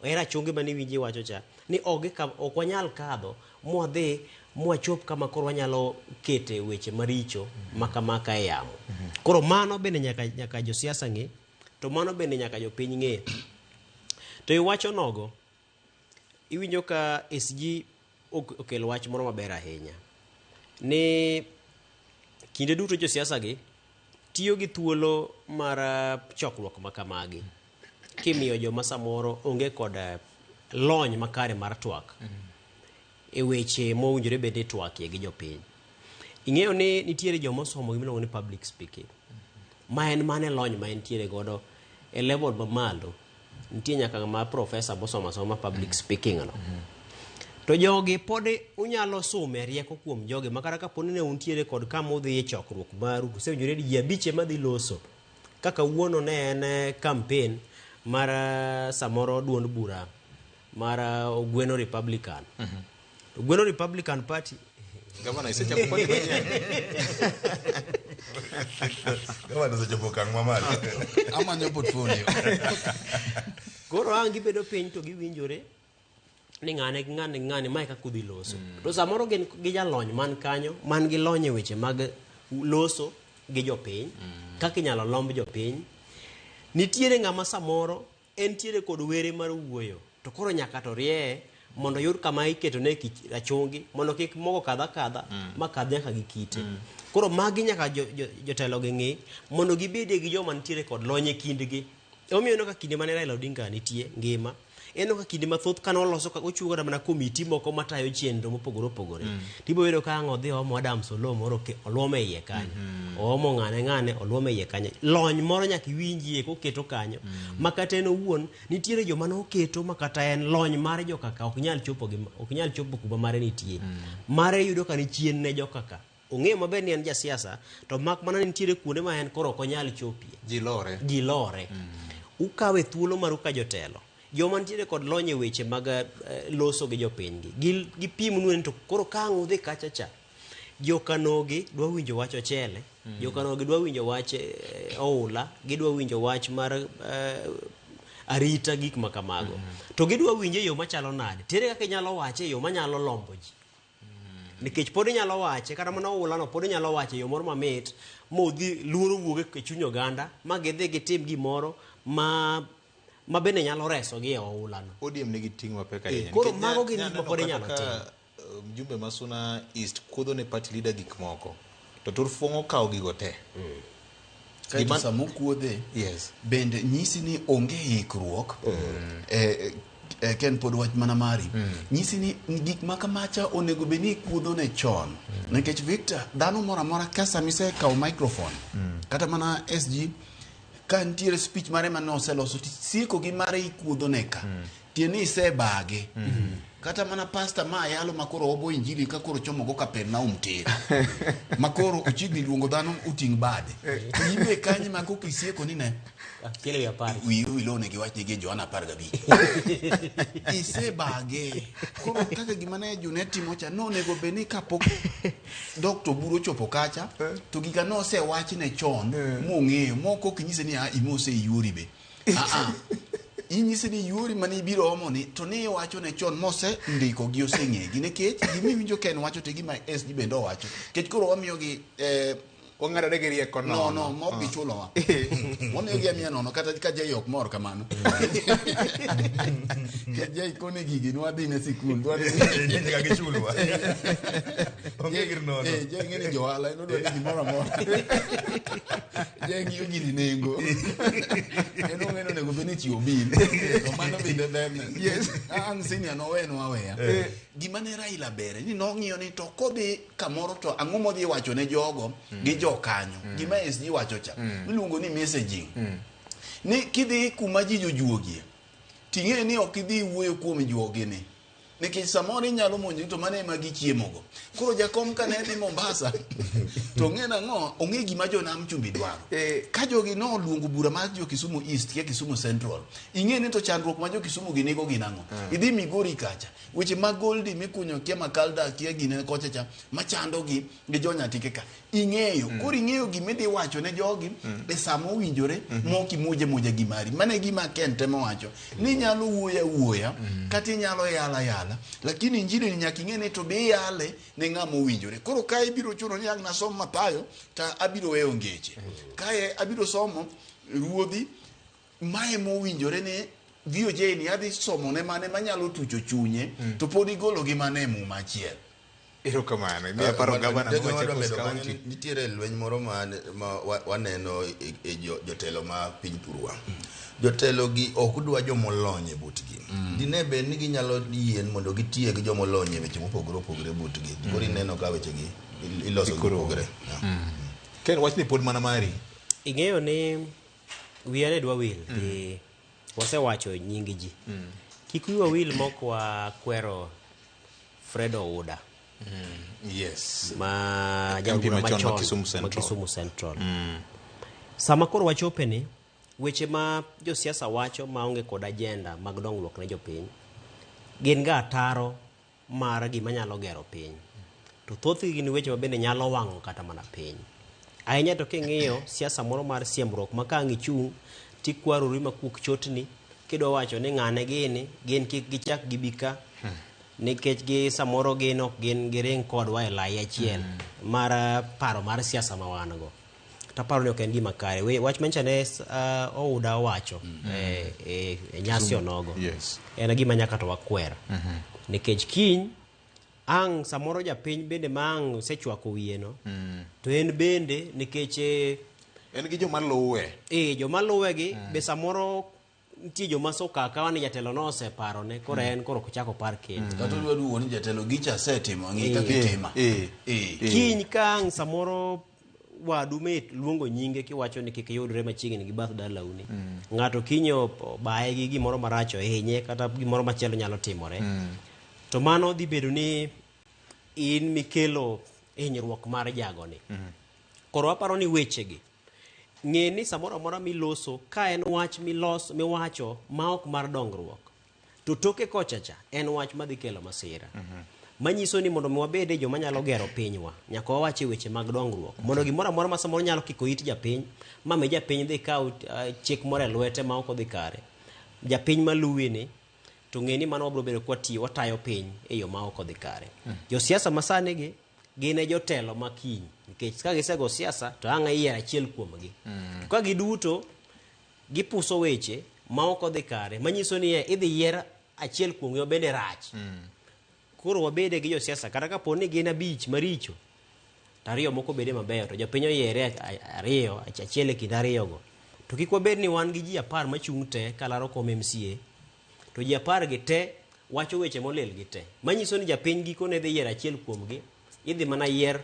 e rachungi mane iwinjo iwacho cha ni ok wanyal kadho mwadhi mwachop kama koro wanyalo kete weche maricho makamaka e yamo. Koro mano bende nyaka josiasa ng'e, to mano bende nyaka jopiny ng'e. To iwacho nogo, iwinjo ka SG okelo wach moro maber ahinya ni kinde duto josiasa gi tiyo gi thuolo mar chokruok ma kamagi kimiyo joma samoro onge kod lony makare mar twak e weche mowinjore bed ni twakie gi jopiny. Ing'eyo ni nitiere joma osomo gima iluongo ni public speaking, ma en mane lony ma entiere godo e level mamalo. Nitie nyaka ng'ama professor mosomo asoma public speaking no. To jogi pod unyalo sume rieko kuom jogi ma kata kapo ni ne untiere kod kama udhi e chokruok maru, usewinjore ni ji 5 ema dhi loso. Kaka wuono ne en campaign mar samoro duond bura mar Ogweno Republican. Ogweno Republican Party. Gavana isechako party manyien. Gavana osechopo okang' mamalo. Amanyo portfolio. Koro ang' gibedo piny to giwinjore ni ng'ane gi ng'ane gi ng'ane mae kaka udhi loso. To samoro gin gi jalony man kanyo, man gi lony e weche mag loso gi jopiny, kaka inyalo lomb jopiny. Nitiere ng'ama samoro entiere kod were mar wuoyo, to koro nyaka to rieye mondo oyud kama iketone rachungi mondo kik mogo kadh akadha ma kadh nyaka gi kite. Koro magi nyaka jotelo gi ng'i mondo gibedie gi joma nitiere kod lony e kindgi. Emomiyo ineno ka kinde mane Raila Odinga nitie ngima, Ineno ka kinde mathoth kane oloso ka ochiwo kata mana komiti moko matayo chenro mopogore opogore. Tibiro yudo ka ang' odhi oomo Adams Oloo moro oluom e iye kanyo. Oomo ng'ane ng'ane oluom e iye kanyo. Lony moro nyaka iwinjie koketo kanyo. Ma kata en owuon nitiere joma noketo ma kata en lony mar jokaka ok nyal chopo gi ok nyal chopo kuma mare nitie. Mare yudo ka ni chien ne jokaka. Ong'eyo maber ni en jasiasa to mak mana ni nitiere kuonde ma en koro ok onyal chopie. Ji lore. Ji lore. Ukawe thuolo maru ka jotelo. Joma nitiere kod lony e weche mag loso gi jopinygi. Gipimnu ni to koro ka ang' udhi kacha cha, jokanogi dwa winjo wach ochele, jokanogi dwa winjo wach oula, gidwa winjo wach mar arita gik ma kamago. To gidwa winje e yo machalo nade? Tere kaka inyalo wache e yo manyalo lombo ji. Nikech pod inyalo wache, kata mana oula no pod inyalo wache e yo moro mamit, modhi luoro wuog e chuny oganda, ma gidhi gitim gimoro ma bende nyalo resogi e oula no. ODM nigi ting' mapek ahinya. Koro Nikech mago gin gik ma pod nyaneno inyalo kata tim. ka, mjumbe ma Suna East kuodho ne party leader gik moko, to Turfwong' okawo gigo te. Kaeto sama okuodhe, bende nyisi ni onge ikruok, ken pod wach mana mari. Nyisi ni gik ma kamacha onego bed ni ikuodho ne chon. Nikech Victor, dhano moro amora ka sama isekawo microphone, kata mana SG, ka nitiere speech mare mane oseloso, to sieko gi mare ikuodho ne ka. Tiende ni isebage. Kata mana pastor ma yalo ma koro obo injili ka koro chomo go Kapernaum tir. Ma koro ochiegni luongo dhano oting' bade. To in be kanyo ma kok isieko ni ne. Kelo wi apar. Wiyi owil onego iwach ni gi Johana 15. Isebage. Koro kaka gima ne Junet timo cha, nonego bed ni kapok Dr. Oburu ochopo kacha, to gika nosewachne chon mong'eyo, mok ok inyise ni imose iyuori be. Inyise ni yuori mane ibiro omo ni, to ni iwacho ne chon mose ndiko gi oseng'egi, nikech gima iwinjo ka en wacho to e gima SG bende owacho. Nikech koro wamiyogi, Wang'adore gi rieko No, nono. no, ma ok gichulowa. Wamiyogi amiya nono, kata ka Jay ok mor kamano. Nikech Jay kone gigi, nwadhi ne sikul, nwadhi Nyaka gichulwa. Onge gir nono. Jay ng'e ni johala, en odwa ni gimoro amora. Jay ng'iyo gini nengo. En ong'e ni onego bed ni chiwo bill. To mano bende berne. Yes. Ang' senior nowenwa aweya. Gima ne Raila bere ni nong'iyo ni to kodhi kamoro to ang'o modhi wacho ne jogo gi jokanyo. Gima SG wacho cha. Iluongo ni messaging. Ni kidhi kuma ji jojuogie, ting'e ni ok idhi wuoyo kuom juogi ni. Nikech samoro inyalo monjogi to mano ema gichiemogo. Koro jakom ka ne dhi Mombasa, to ong'e nang'o, ong'e gima jo Nam Chumbi dwaro. Ka jogi noluongo bura mar jo Kisumu East kia Kisumu Central, ing'e ni to chandruok ma jo Kisumu gi nigo gin ang'o. Idhi Migori kacha, weche mag Goldi mikunyo kia Makalda kia gine kocha cha, machando gi gi jo Nyatike ka. Ing'eyo, koro ing'eyo gima idhi wacho ne jogi e sama owinjore, mok imuje muja gimari. Mano e gima Ken temo wacho. Ni inyalo wuoyo awuoya, kata inyalo yala yala, lakini injili ni nyaka ing'e ni to be iyale ne ng'ama owinjore. Koro kae ibiro chuno ni ang' nasom Mathayo, to abiro weyo ngeche. Kae abiro somo Ruodhi, mae mowinjore ne VOJ ni adhi somo ne mane manyalo tucho chunye, to pod igolo gi mane e muma achiel. Erokamano. Imiya paro gavana ma Wadwa Machakos medo kanyo County. ni nitiere lweny moro ma waneno e jotelo ma piny thurwa. Jotelo gi ok dwa jomolony e butgi. Dine bed ni ginyalo yien mondo gitieg jomolony e weche mopogore opogore e butgi. Koro ineno ka weche gi iloso gi opogore. Ken, wachni pod mana mari. Ing'eyo ni wiya ne dwa wil gi wasewacho nying ji. Kik wiwa wil mok wakwero Fred Ouda. Yes. Ma MP jaod bura machon ma machon Kisumu ma Central. Kisumu Central. Sama koro wachope ni, weche ma josiasa wacho maonge kod agenda mag dongruok ne jopiny, gin ga ataro mar gima nyalo gero piny. To thothgi gin weche ma bende nyalo wang'o kata mana piny. Ahinya to king'iyo siasa moro mar siemruok ma ka ang' ichung' tikwarori makuok chotni, kidwa wacho ni ng'ane gini, gin kik gichak gibi ka, nikech gi samoro gin ok gin giring kodwa e lai achiel mar paro mar siasa ma wan go. Taparo ni ok en gima kare. Wach manyicha ne Ouda owacho e nyasi onogo. En gima nyaka to wakwer. Nikech kiny ang' samoro japiny bende ma ang' osechwako wiye no, to en bende nikech en gi joma luwe. Joma luwe gi be samoro nitie joma soka akawa ni jatelo no oseparone koro en koro ok ochak opar kendo. Kata odwa duogo ni jatelo gicha asetimo ng'i kaka itima. Kiny ka ang' samoro wadu mit luongo nyinge kiwacho ni kik yudre machiegni gi bath dalauni. Ng'ato kiny obaye gi gimoro marach ohinye kata gimoro machielo nyalo timore. To mano dhi bedo ni in mikelo hinyruok mar jagoni. Koro waparo ni wechegi ng'e ni samoro amora miloso ka en wach milos miwacho ma ok mar dongruok to toke kocha cha en wach madhi kelo masira. Manyiso ni mondo mi wabede joma nyalo gero pinywa nyaka wawache weche mag dongruok mondo gimoro amora ma samoro nyalo kiko it japiny ma mi japiny dhi kaw chik moro e lwete ma ok odhi kare japiny maluwi ni to ng'e ni mano wabiro bedo kwatiyo watayo piny e yo ma ok odhi kare. Josiasa masani gi gin e jotelo ma kiny nikech ka gisego siasa to ang' iyiero achiel kuomgi. To ka giduto gipuso weche ma ok odhi kare manyiso ni idhi yier achiel kuomgi ma bende rach. Koro wabede gi josiasa kata kapo ni gin abich maricho to ariyo moko bede mabeyo to jopiny oyiere ariyo achiel e kind ariyogo. To kik wabed ni wan gi ji 10 machung' te kalaro kom MCA to ji 10 gi te wacho weche molil gi te. Manyiso ni japiny gikone dhi yiero achiel kuomgi, idhi mana yier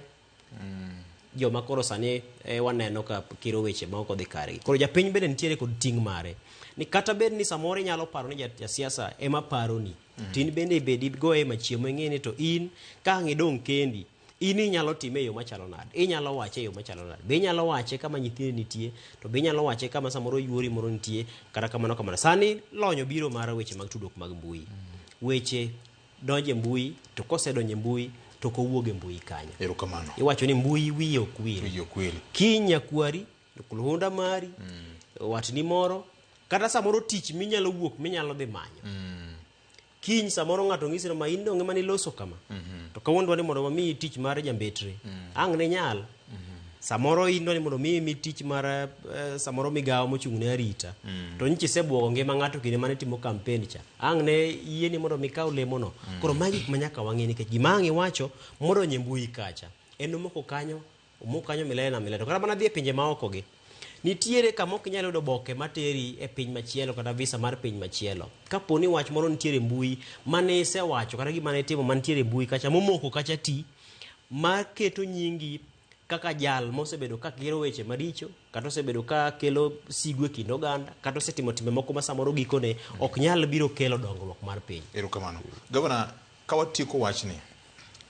joma koro sani waneno ka kiro weche ma ok odhi kargi. Koro japiny bende nitiere kod ting' mare. Ni kata bed ni samoro inyalo paro ni jasiasa ema paroni. To in bende ibed igoye machiemo ing'e ni to in ka ang' idong' kendi, in inyalo time e yo machalo nade? Inyalo wache e yo machalo nade? Be inyalo wache kama nyithindi nitie? To be inyalo wache kama samoro yuori moro nitie? Kata kamano kamano. Sani lony obiro mar weche mag tudruok mag mbui. Weche donjo e mbui, to kosedonjo e mbui, to ok owuog e mbui kanyo. Erokamano. Iwacho ni mbui wiye ok wil. Wiye ok wil. Kiny nyakwari, luhunda mari, watni moro, kata samoro tich minyalo wuok minyalo dhi manyo. Kiny samoro ng'ato ng'isi ni ma in donge mane iloso kama. To kawuono dwa ni mondo wamiyi tich mar jambetre. Ang' ne nyal. Samoro in dwa ni mondo miyi mi tich mar samoro migawo mochung' ne arita. To nyicha isebuogo ngima ng'ato kinde mane timo campaign cha. Ang' ne yieni mondo mikaw lemono. Koro magi gik ma nyaka wang'e nikech gima ang' iwacho modonjo e mbui kacha. En omoko kanyo, omoko kanyo milele na milele. To kata mana dhi e pinje maoko gi. Nitiere kama ok inyal yudo oboke materi e piny machielo kata visa mar piny machielo. Kapo ni wach moro nitiere e mbui mane isewacho kata gima ne itimo mantiere e mbui kacha momoko kacha ti maketo nyingi kaka jal mosebedo ka kiro weche maricho kata osebedo ka kelo sigu e kind oganda kata osetimo timbe moko ma samoro gikone ok nyal biro kelo dongruok mar piny. Erokamano. Gavana, ka watieko wachni,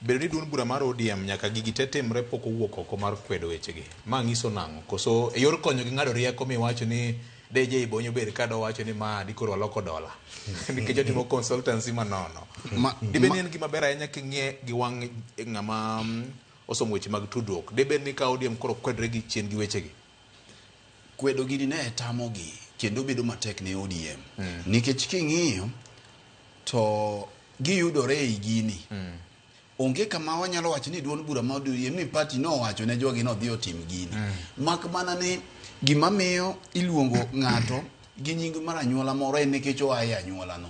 bedo ni duond bura mar ODM nyaka gigi te timre pok owuok oko mar kwedo wechegi. Ma nyiso nang'o? Koso e yor konyogi ng'ado rieko miwacho ni DJ Bonyo bed ka dowacho ni ma dikoro waloko dola. Nikech otimo consultancy manono. Dibed ni en gima ber ahinya king'iye gi wang' ng'ama osomo weche mag tudruok. Dibed ni ka ODM koro kwedre gi chien gi wechegi? Kwedo gini ne tamogi kendo bedo matek ne ODM. Nikech king'iyo to giyudore ei gini. Onge kama wanyalo wacho ni duond bura ma ODM ni party nowacho ne jogi nodhi otim gini. Mak mana ni gima miyo iluongo ng'ato gi nying mar anyuola moro en nikech oa e anyuola no.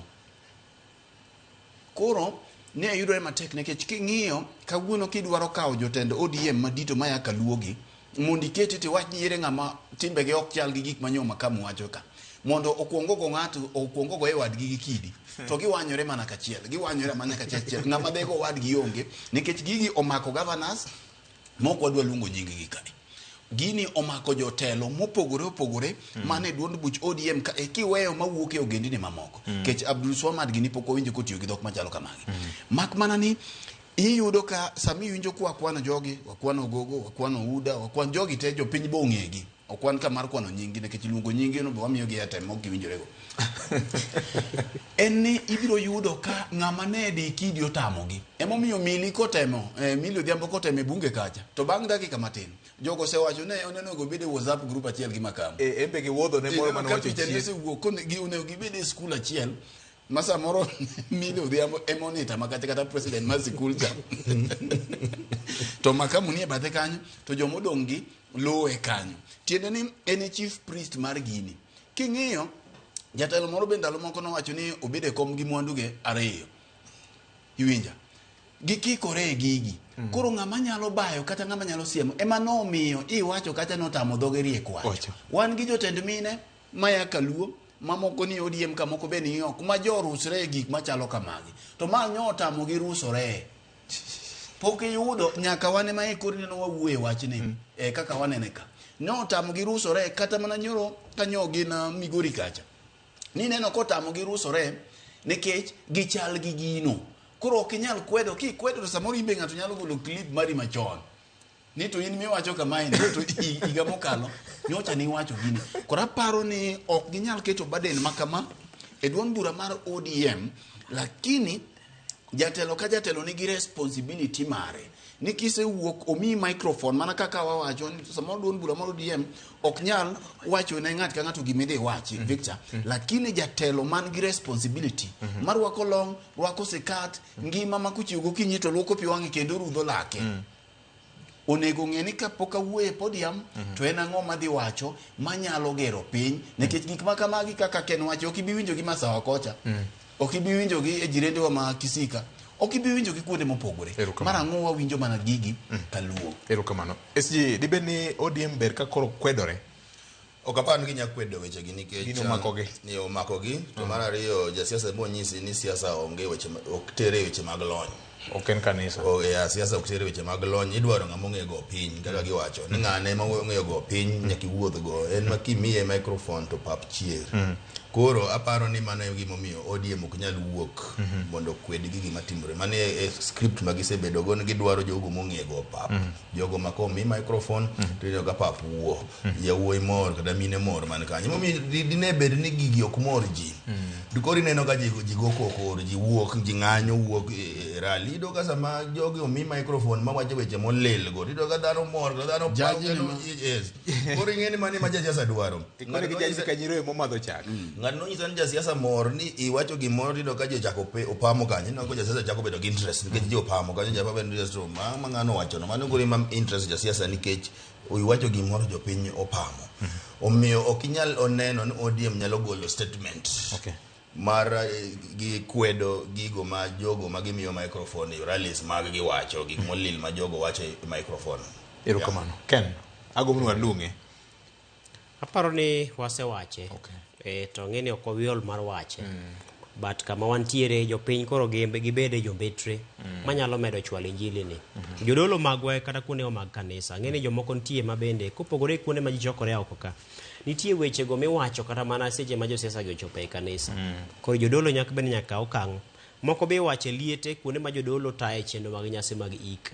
Koro ne yudore matek nikech king'iyo kawuono kidwaro kawo jotend ODM madito maya kaluogi mondo iketi tiwach ni ere ng'ama timbege ok chal gi gik manyo Makamu wacho ka. Mondo okuong ogo ng'ato, okuong ogo e wadgi gi kidi. To giwanyore mana kachiel, giwanyore mana kachiel. Ng'ama dhego wadgi onge nikech gigi omako governors mok wadwa luongo nying gi kae. Gini omako jotelo mopogore opogore mane duond buch ODM ka e kiweyo mawuok e ogendini mamoko. Kech Abdul Swamad gini pok wawinjo kotiyo gi dhok machalo kamagi. Mak mana ni iyudo ka sami iwinjo kwa kwano jogi, wakwano Gogo, wakwano Uda, wakwano jogi te jopiny bo ong'egi. Ok wan ka mar kwano nyinggi nikech luongo nyinggi no be wamiyogi airtime mok giwinjorego. En ni ibiro yudo ka ng'ama ne di kidi otamogi. Emomiyo Milly kotemo, Milly Odhiambo kotemo e bunge kacha, to bang' dakika matin, jogo osewacho ne onego obed e WhatsApp group achiel gi Makamu. En be giwuodho ne moro mane owacho chien. Osewuok onego gibed e skul achiel ma samoro Milly Odhiambo ema onita makata kata president mar sikul cha. To Makamu nie bathe kanyo, to jomodong' gi luwe kanyo. Tiende ni en e chief priest mar gini. King'iyo, jatelo moro be ndalo moko nowacho ni obed e kom gi mwanduge ariyo. Iwinja? Gikikore e gigi. Koro ng'ama nyalo bayo kata ng'ama nyalo siemo ema nomiyo iwacho kata notamo dhoge riek wacho. Wan gi jotend mine maya kaluo Mamoko ni ODM ka moko be ni oko ma jorusre e gik machalo kamagi. To ma nyo otamogi rusore. Pok iyudo nyaka wan ema e koro ineno wawuoye wachni e kaka wanene ka. Ne otamogi rusore kata mana nyoro ka nyo gin Migori kacha. Nineno kotamogi rusore nikech gichal gi gino. Koro ok inyal kwedo, kikwedo to samoro in be ng'ato nyalo golo clip mari machon. Ni to in miwacho kamae ni to higa mokalo nyocha niwacho gini. Koro aparo ni ok ginyal keto burden ma kama e duond bura mar ODM, lakini jatelo ka jatelo nigi responsibility mare. Ni kisewuok omiyi microphone mana kaka wawacho ni samoro duond bura mar ODM ok nyal wacho ne ng'at ka ng'ato gima idhi wachi Victor, lakini jatelo man gi responsibility mar rwako long, rwako sikat, ngima ma kochiew gokinyi to luoko pi wang'e kendo rudho lake. Onego ng'e ni kapok awuoyo e podium to en ang'o madhi wacho manyalo gero piny nikech gik ma kamagi kaka Ken wacho ok ibi winjo gi Masawa kocha ok ibi winjo gi e jirendewa ma Kisika ok ibi winjo gi kuonde mopogore mar ang'o wawinjo mana gigi kaluo. Erokamano. SG, dibed ni ODM ber ka koro kwedore? Ok apar ni ginya kwedo wechegi nikech Gino omakogi. Ni omakogi. To mar ariyo jasiasa bonyisi ni siasa onge weche ok tere weche mag lony. Ok en kanisa. Oh, yeah, siasa ok tere weche mag lony. Idwaro ng'ama ong'eyo go piny kaka giwacho. Ni ng'ane ma ong'eyo go piny nyaka iwuoth go. En ma kimiye microphone to pap chier. Koro aparo ni mano e gimomiyo ODM ok nyal wuok mondo okwed gi gima timore. Mano e script ma gisebedo go ni gidwaro jogo mong'eyo go pap. Jogo ma komi microphone to ineno ka pap wuo. Yawuoyi mor kata mine mor man kanyo. Emomiyo dine bed ni gigi ok mor ji. To koro ineno ka ji go koko, ji wuok, ji ng'anyo wuok e rally. Iyudo ka sama jogi omi microphone mawacho weche molil go, iyudo ka dhano mor, kata dhano Jaji paro ni kendo ma- yes. Koro ing'e ni mano ema jasiasa dwaro. Koro gi jaji ka nyiroye momadho chak. Ng'ato nonyisa ni jasiasa mor ni iwacho gimoro tiyudo ka ji ochako opamo kanyo. Ineno ka jasiasa chako bedo gi interest nikech ji opamo kanyo, japa bedo interest to ma ng'ano owachono. Mano koro ema interest jasiasa nikech iwacho gimoro jopiny opamo. Omiyo ok inyal oneno ni ODM nyalo golo statement. Mar gi kwedo gigo ma jogo ma gimiyo microphone e rallies mag giwacho, gik molil ma jogo wacho e microphone. Erokamano. Ken, agombo ni walung'e. Aparo ni wasewache. To ng'e ni ok wabiol mar wache. But kama wantiere jopiny koro gibede jombetre manyalo medo chwalo injili ni. Jodolo magwa kata kuondewa mag kanisa, ng'e ni jomoko nitie ma bende kopogore gi kuonde ma ji chokore oko ka. Nitie wechego miwacho kata mana seche ma josiasa gi ochopo e kanisa. Koro jodolo nyaka bende nyaka okang'. Moko be iwacho e liete kuonde ma jodolo taye chenro mag nyasi mag ik.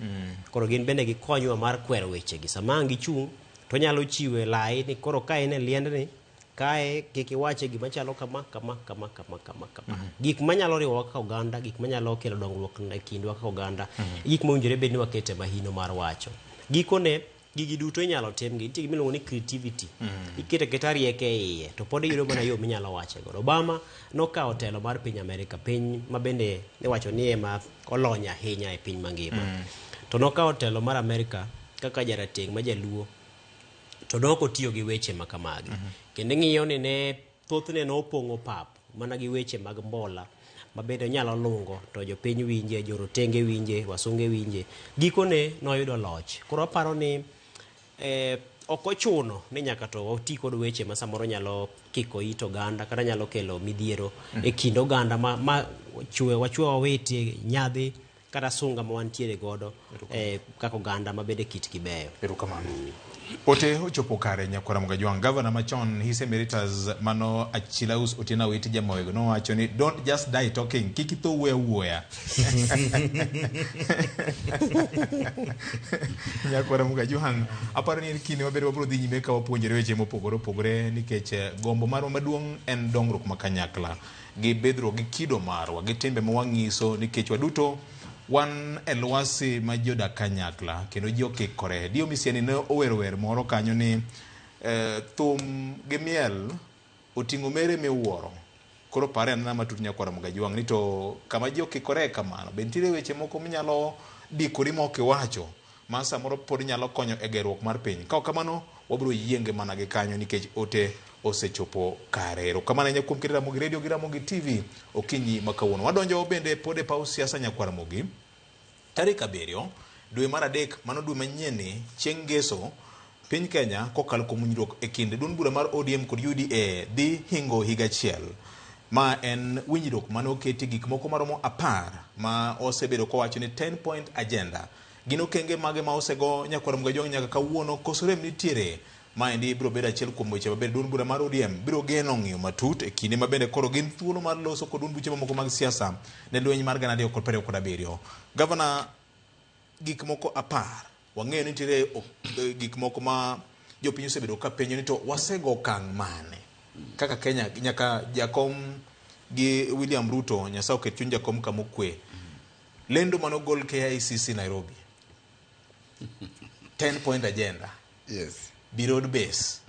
Koro gin bende gikonywa mar kwero wechegi. Sama ang' gichung' to nyalo chiwe lai ni koro ka in e liendni, kae kik iwache gima chalo kama, kama, kama, kama, kama, kama. Gik manyalo riwowa kaka oganda, gik manyalo kelo dongruok e kindwa kaka oganda, gik mowinjore bed ni wakete mahino mar wacho. Gikone, gigi duto inyalo timgi. Nitie gima iluongo ni creativity. Iketo aketa rieko e iye, to pod iyudo mana yo minyalo wache godo. Obama nokawo telo mar piny Amerika, piny ma bende iwacho ni ema olony ahinya e piny mangima. To nokawo telo mar Amerika kaka jarateng' ma jaluo, to ne ok otiyo gi weche ma kamagi. Kendo ing'iyo ni ne thothne nopong'o pap mana gi weche mag mbola ma bende onyalo lungo to jopiny winje, jorotenge winje, wasunge winje. Gikone noyudo loch. Koro aparo ni ok ochuno ni nyaka to wati kod weche ma samoro nyalo kiko it oganda kata nyalo kelo midhiero e kind oganda ma chwe wachwe wawiti nyadhi kata sunga ma wantiere godo kaka oganda ma bende kitgi beyo. Erokamano. Ote ochopo kare nyakwara Mugajwang'. Gavana machon His Emeritus mano Achilaus Otieno Awiti Jamoyego nowacho ni don't just die talking, kik itho wuoyo awuoya. Nyakwara Mugajwang', aparo ni en kinde maber wabiro dhi nyime ka wapuonjore weche mopogore opogore nikech gombo marwa maduong' en dongruok ma kanyakla gi bidhruok gi kido marwa gi timbe ma wang'iso nikech waduto wan e lwasi ma ji odak kanyakla kendo ji okikore. Dio Misiani ne owero wer moro kanyo ni thum gi miel oting'o mere miwuoro. Koro pare anena matut nyakwara Mugajwang' ni to kama ji okikore kamano, be nitiere weche moko minyalo dikori ma ok iwacho ma samoro pod nyalo konyo e gerruok mar piny. Ka ok kamano, wabiro yienge mana gi kanyo nikech ote osechopo kare. Erokamano ahinya kuom keto Ramogi Radio gi Ramogi TV okinyi ma kawuono. Wadonjo bende pod e paw siasa nyakwar Ramogi. Tarik 7 dwe mar 3 mano dwe manyien ni chieng' ngeso Piny Kenya kokalo kuom winjruok e kind duond bura mar ODM kod UDA dhi hingo higa achiel. Ma en winjruok mane oketi gik moko maromo 10 ma osebedo kowacho ni 10 point agenda. Gin okenge mage ma osego nyakwar Mgajwang' nyaka kawuono koso rem nitiere? Maendi biro bedo achiel kuom weche mabende duond bura mar ODM biro geno ng'iyo matut e kinde ma bende koro gin thuolo mar loso kod duond buche mamoko mag siasa ne lweny mar 2027. Gavana, gik moko 10 wang'eyo ni nitiere gik moko ma jopiny osebedo ka penjo ni to wasego okang' mane kaka Kenya nyaka jakom gi William Ruto, Nyasaye oket chuny jakom kama okwe. Lendo mane ogol KICC Nairobi 10 point agenda. Yes. Be road base.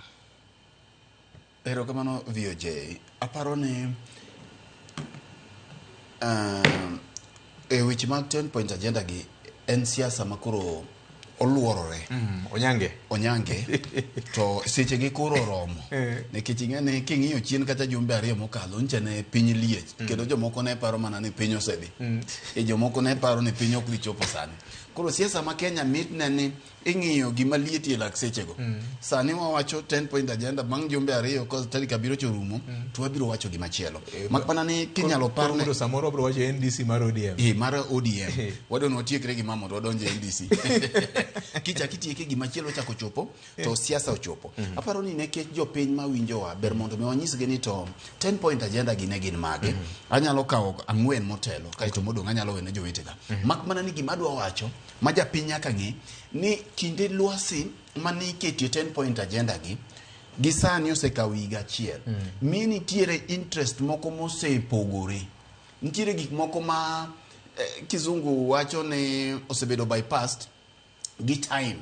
Erokamano VOJ. Aparo ni e weche mag 10 point agenda gi en siasa makoro oluorore. Onyange. Onyange. To seche gi koro oromo. Nikech ing'e ni king'iyo chien kata jumbe 2 mokalo ncha ne piny liech. Kendo jomoko ne paro mana ni piny osedhi. E jomoko ne paro ni piny ok dhi chopo sani. Koro siasa ma Kenya mit ne ni ing'iyo gima liet e lak sechego. Sani wawacho 10 point agenda bang' jumbe 2 ka tarik 7 chorumo to wabiro wacho gima chielo. Mak mana ni kinyalo Koro parne samoro wabiro wacho NDC mar ODM. Mar ODM. Wadwa ni watiekre gi mama mondo wadonje NDC. Kichak itieke gima chielo chako chopo to siasa ochopo. Aparo ni nikech jopiny mawinjowa ber mondo mi wanyisgi ni to 10 point agenda gi ne gin mage. Anyalo kawo 4 motelo kaeto modong' anyalo wene jowetega. Mak mana ni gima adwa wacho ma japiny nyaka ng'e ni kinde lwasi mane iketie 10 point agenda gi sani osekawo higa achiel. Mi nitiere interest moko mosepogore. Nitiere gik moko ma kizungu wacho ni osebedo bypassed gi time.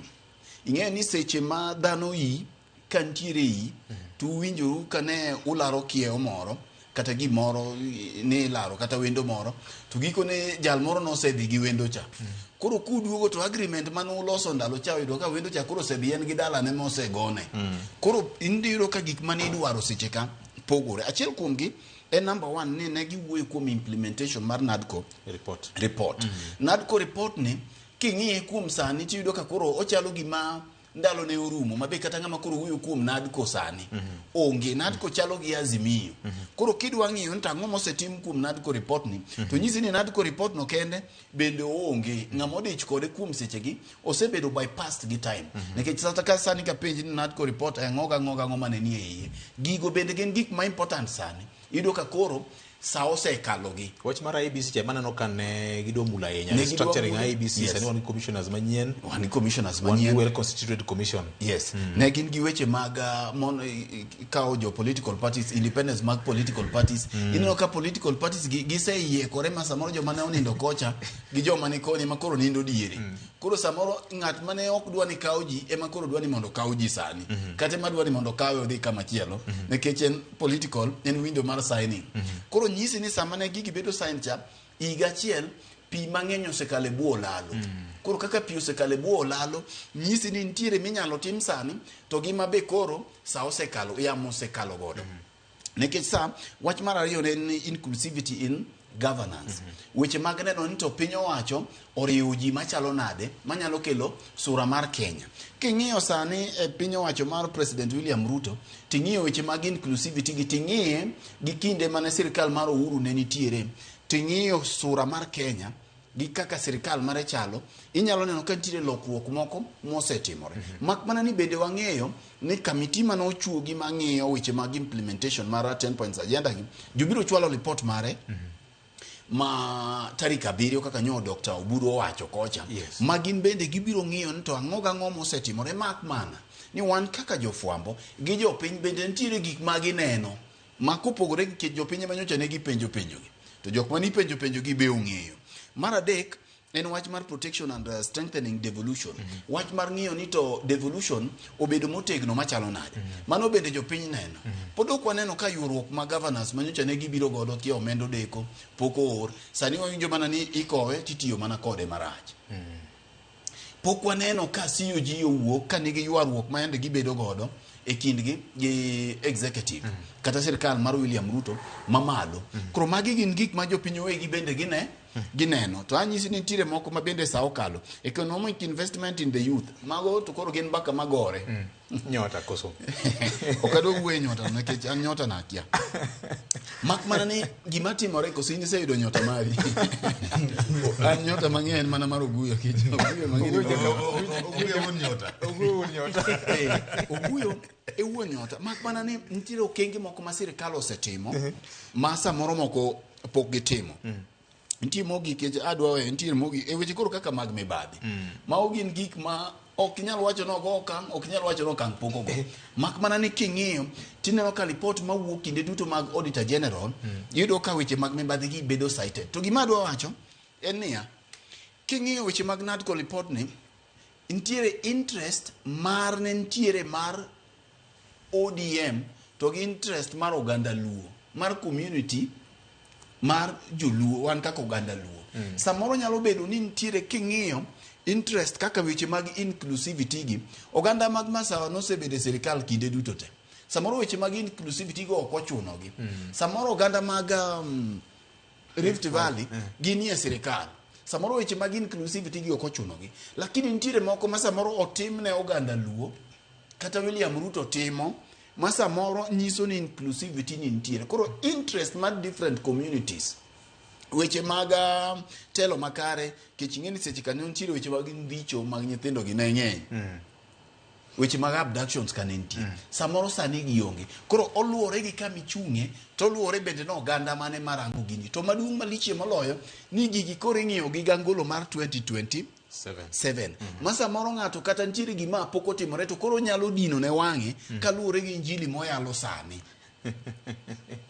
Ing'eyo ni seche ma dhano yi ka nitiere yi to uwinjoru kane ularo kiewo moro kata gimoro ni ilaro kata wendo moro to gikone jal moro nosedhi gi wendo cha. Koro kuduogo to agreement mane uloso ndalo cha oyudo ka wendo cha koro osedhi en gi dalane mosegone. Koro iyudo ka gik mane idwaro seche ka pogore. Achiel kuomgi en number 1 ni ne giwuoyo kuom implementation mar NADCO report. NADCO report ni king'iye kuom sani tiyudo ka koro ochalo gima ndalo ne orumo mabe kata ng'ama koro wuoyo kuom NADCO sani onge. NADCO chalo gi Azimio. Koro kidwa ng'iyo ni to ang'o mosetim kuom NADCO report ni to nyisi ni NADCO report no kende bende oonge. Ng'ama odich kode kuom sechegi osebedo bypassed gi time. Nikech sata ka sani ka penji ni NADCO report ang'o gang'o gang'o mane nie iye, gigo bende gin gik ma important sani. Iyudo ka koro sa osekalogi. Wach mar IEBC cha maneno ka ne gidwa mulo ahinya. Ne gidwa Restructuring mulo. IEBC, Yes. sani wan gi commissioners manyien. Wan gi commissioners Wan gi manyien. well constituted commission. Yes. Ne gin gi weche mag kawo jo political parties, independence mag political parties. Ineno ka political parties giseyiekore ma samoro joma ne onindo kocha gi joma ni koni ma koro nindo diere. Koro samoro ng'at mane ok dwa ni kaw ji ema koro dwa ni mondo okaw ji sani. Kata ema dwa ni mondo okawe odhi kama chielo. Nikech en political, en window mar signing. Koro nyisi ni sama ne gigi bedo sign cha, higa achiel pi mang'eny osekalo e bwo olalo. Koro kaka pi osekalo e bwo olalo, nyisi ni nitiere minyalo tim sani, to gima be koro sa osekalo, yamo osekalo godo. Nikech sa, wach mar ariyo ne en inclusivity in governance. Weche mag neno ni to piny owacho oriwo ji machalo nade manyalo kelo sura mar Kenya. King'iyo sani e piny owacho mar President William Ruto, ting'iyo weche mag inclusivity gi ting'iye gi kinde mane sirkal mar Uhuru ne nitiere, ting'iyo sura mar Kenya gi kaka sirkal mare chalo, inyalo neno ka nitiere lokruok moko mosetimore. Mak mana ni bende wang'eyo ni kamiti mane ochuogi mang'iyo weche mag implementation mar 10 points agenda gi, jobiro chwalo report mare ma tarik 7 kaka nyo Dr. Oburu owacho kocha. Ma gin bende gibiro ng'iyo ni to ang'o gang'o mosetimore, mak mana ni wan kaka jofwambo gi jopiny bende nitiere gik ma gineno ma kopogore gi jopiny ema nyocha ne gipenjo penjogi, to jok mane ipenjo penjogi be ong'eyo. Mar adek en wach mar protection and strengthening devolution. Wach mar ng'iyo ni to devolution obedo motegno machalo nade. Mano bende jopiny neno. Pod ok waneno ka ywaruok ma governors manyocha ne gibiro godo kia omenda odeko pok oor. Sani wawinjo mana ni ikowe titiyo mana kode marach. Pok waneno ka COG owuok ka nigi ywaruok ma yande gibedo godo e kindgi gi executive kata sirkal mar William Ruto mamalo. Koro magi gin gik ma jopiny owegi bende gine. Gineno to anyisi ni nitiere moko ma bende sa okalo. Economic investment in the youth. Mago to koro gin mbaka magore. Nyota koso. Ok adwa wuoyo e nyota nikech an nyota nakia. Mak mana ni gima timore koso in iseyudo nyota mari. An nyota mang'eny en mana mar Oguyo kech Oguyo mang'eny. Oguyo wuon nyota. Oguyo wuon nyota. Oguyo e wuon nyota. Mak mana ni nitiere okenge moko ma sirikal osetimo ma samoro moko pok gitimo. Nitie mogik kech adwa weyo nitie mogik e weche koro kaka mag mibadhi. Mago gin gik ma ok inyal wacho ni ogo okang', ok inyal wacho ni okang' pok ogo. Mak mana ni king'iyo tineno ka lipot mawuok kinde duto mag Auditor General iyudo ka weche mag mibadhi gi bedo cited. To gima adwa wacho en niya, king'iyo weche mag NADCO lipot ni, nitiere interest mar ne nitiere mar ODM to gi interest mar oganda Luo, mar community mar joluo wan kaka oganda Luo. Samoro nyalo bedo ni nitiere king'iyo interest kaka weche mag inclusivity gi, oganda mag Masawa nosebedo e sirikal kinde duto te. Samoro weche mag inclusivity go ok ochunogi. Samoro oganda mag Rift Valley ginie sirikal. Samoro weche mag inclusivity gi ok ochunogi. Lakini nitiere moko ma samoro otim ne oganda Luo, kata William Ruto timo, ma samoro nyiso ni inclusivity ni nitiere. Koro interest mar different communities, weche mag telo makare, kech ing'e ni seche ka ne nitiere weche mag ndhicho mag nyithindo gi ne ng'eny. Weche mag abductions ka ne nitie. Samoro sani gionge. Koro oluwore gi kama ichung'e, to oluwore bende ni oganda mane marango gini. To maduong' malichie moloyo, ni gigi koro ing'iyo gi gangolo mar 2027. Ma samoro ng'ato kata nitiere gima pok otimore to koro nyalo dino ne wang'e kaluwore gi injili moyalo sani.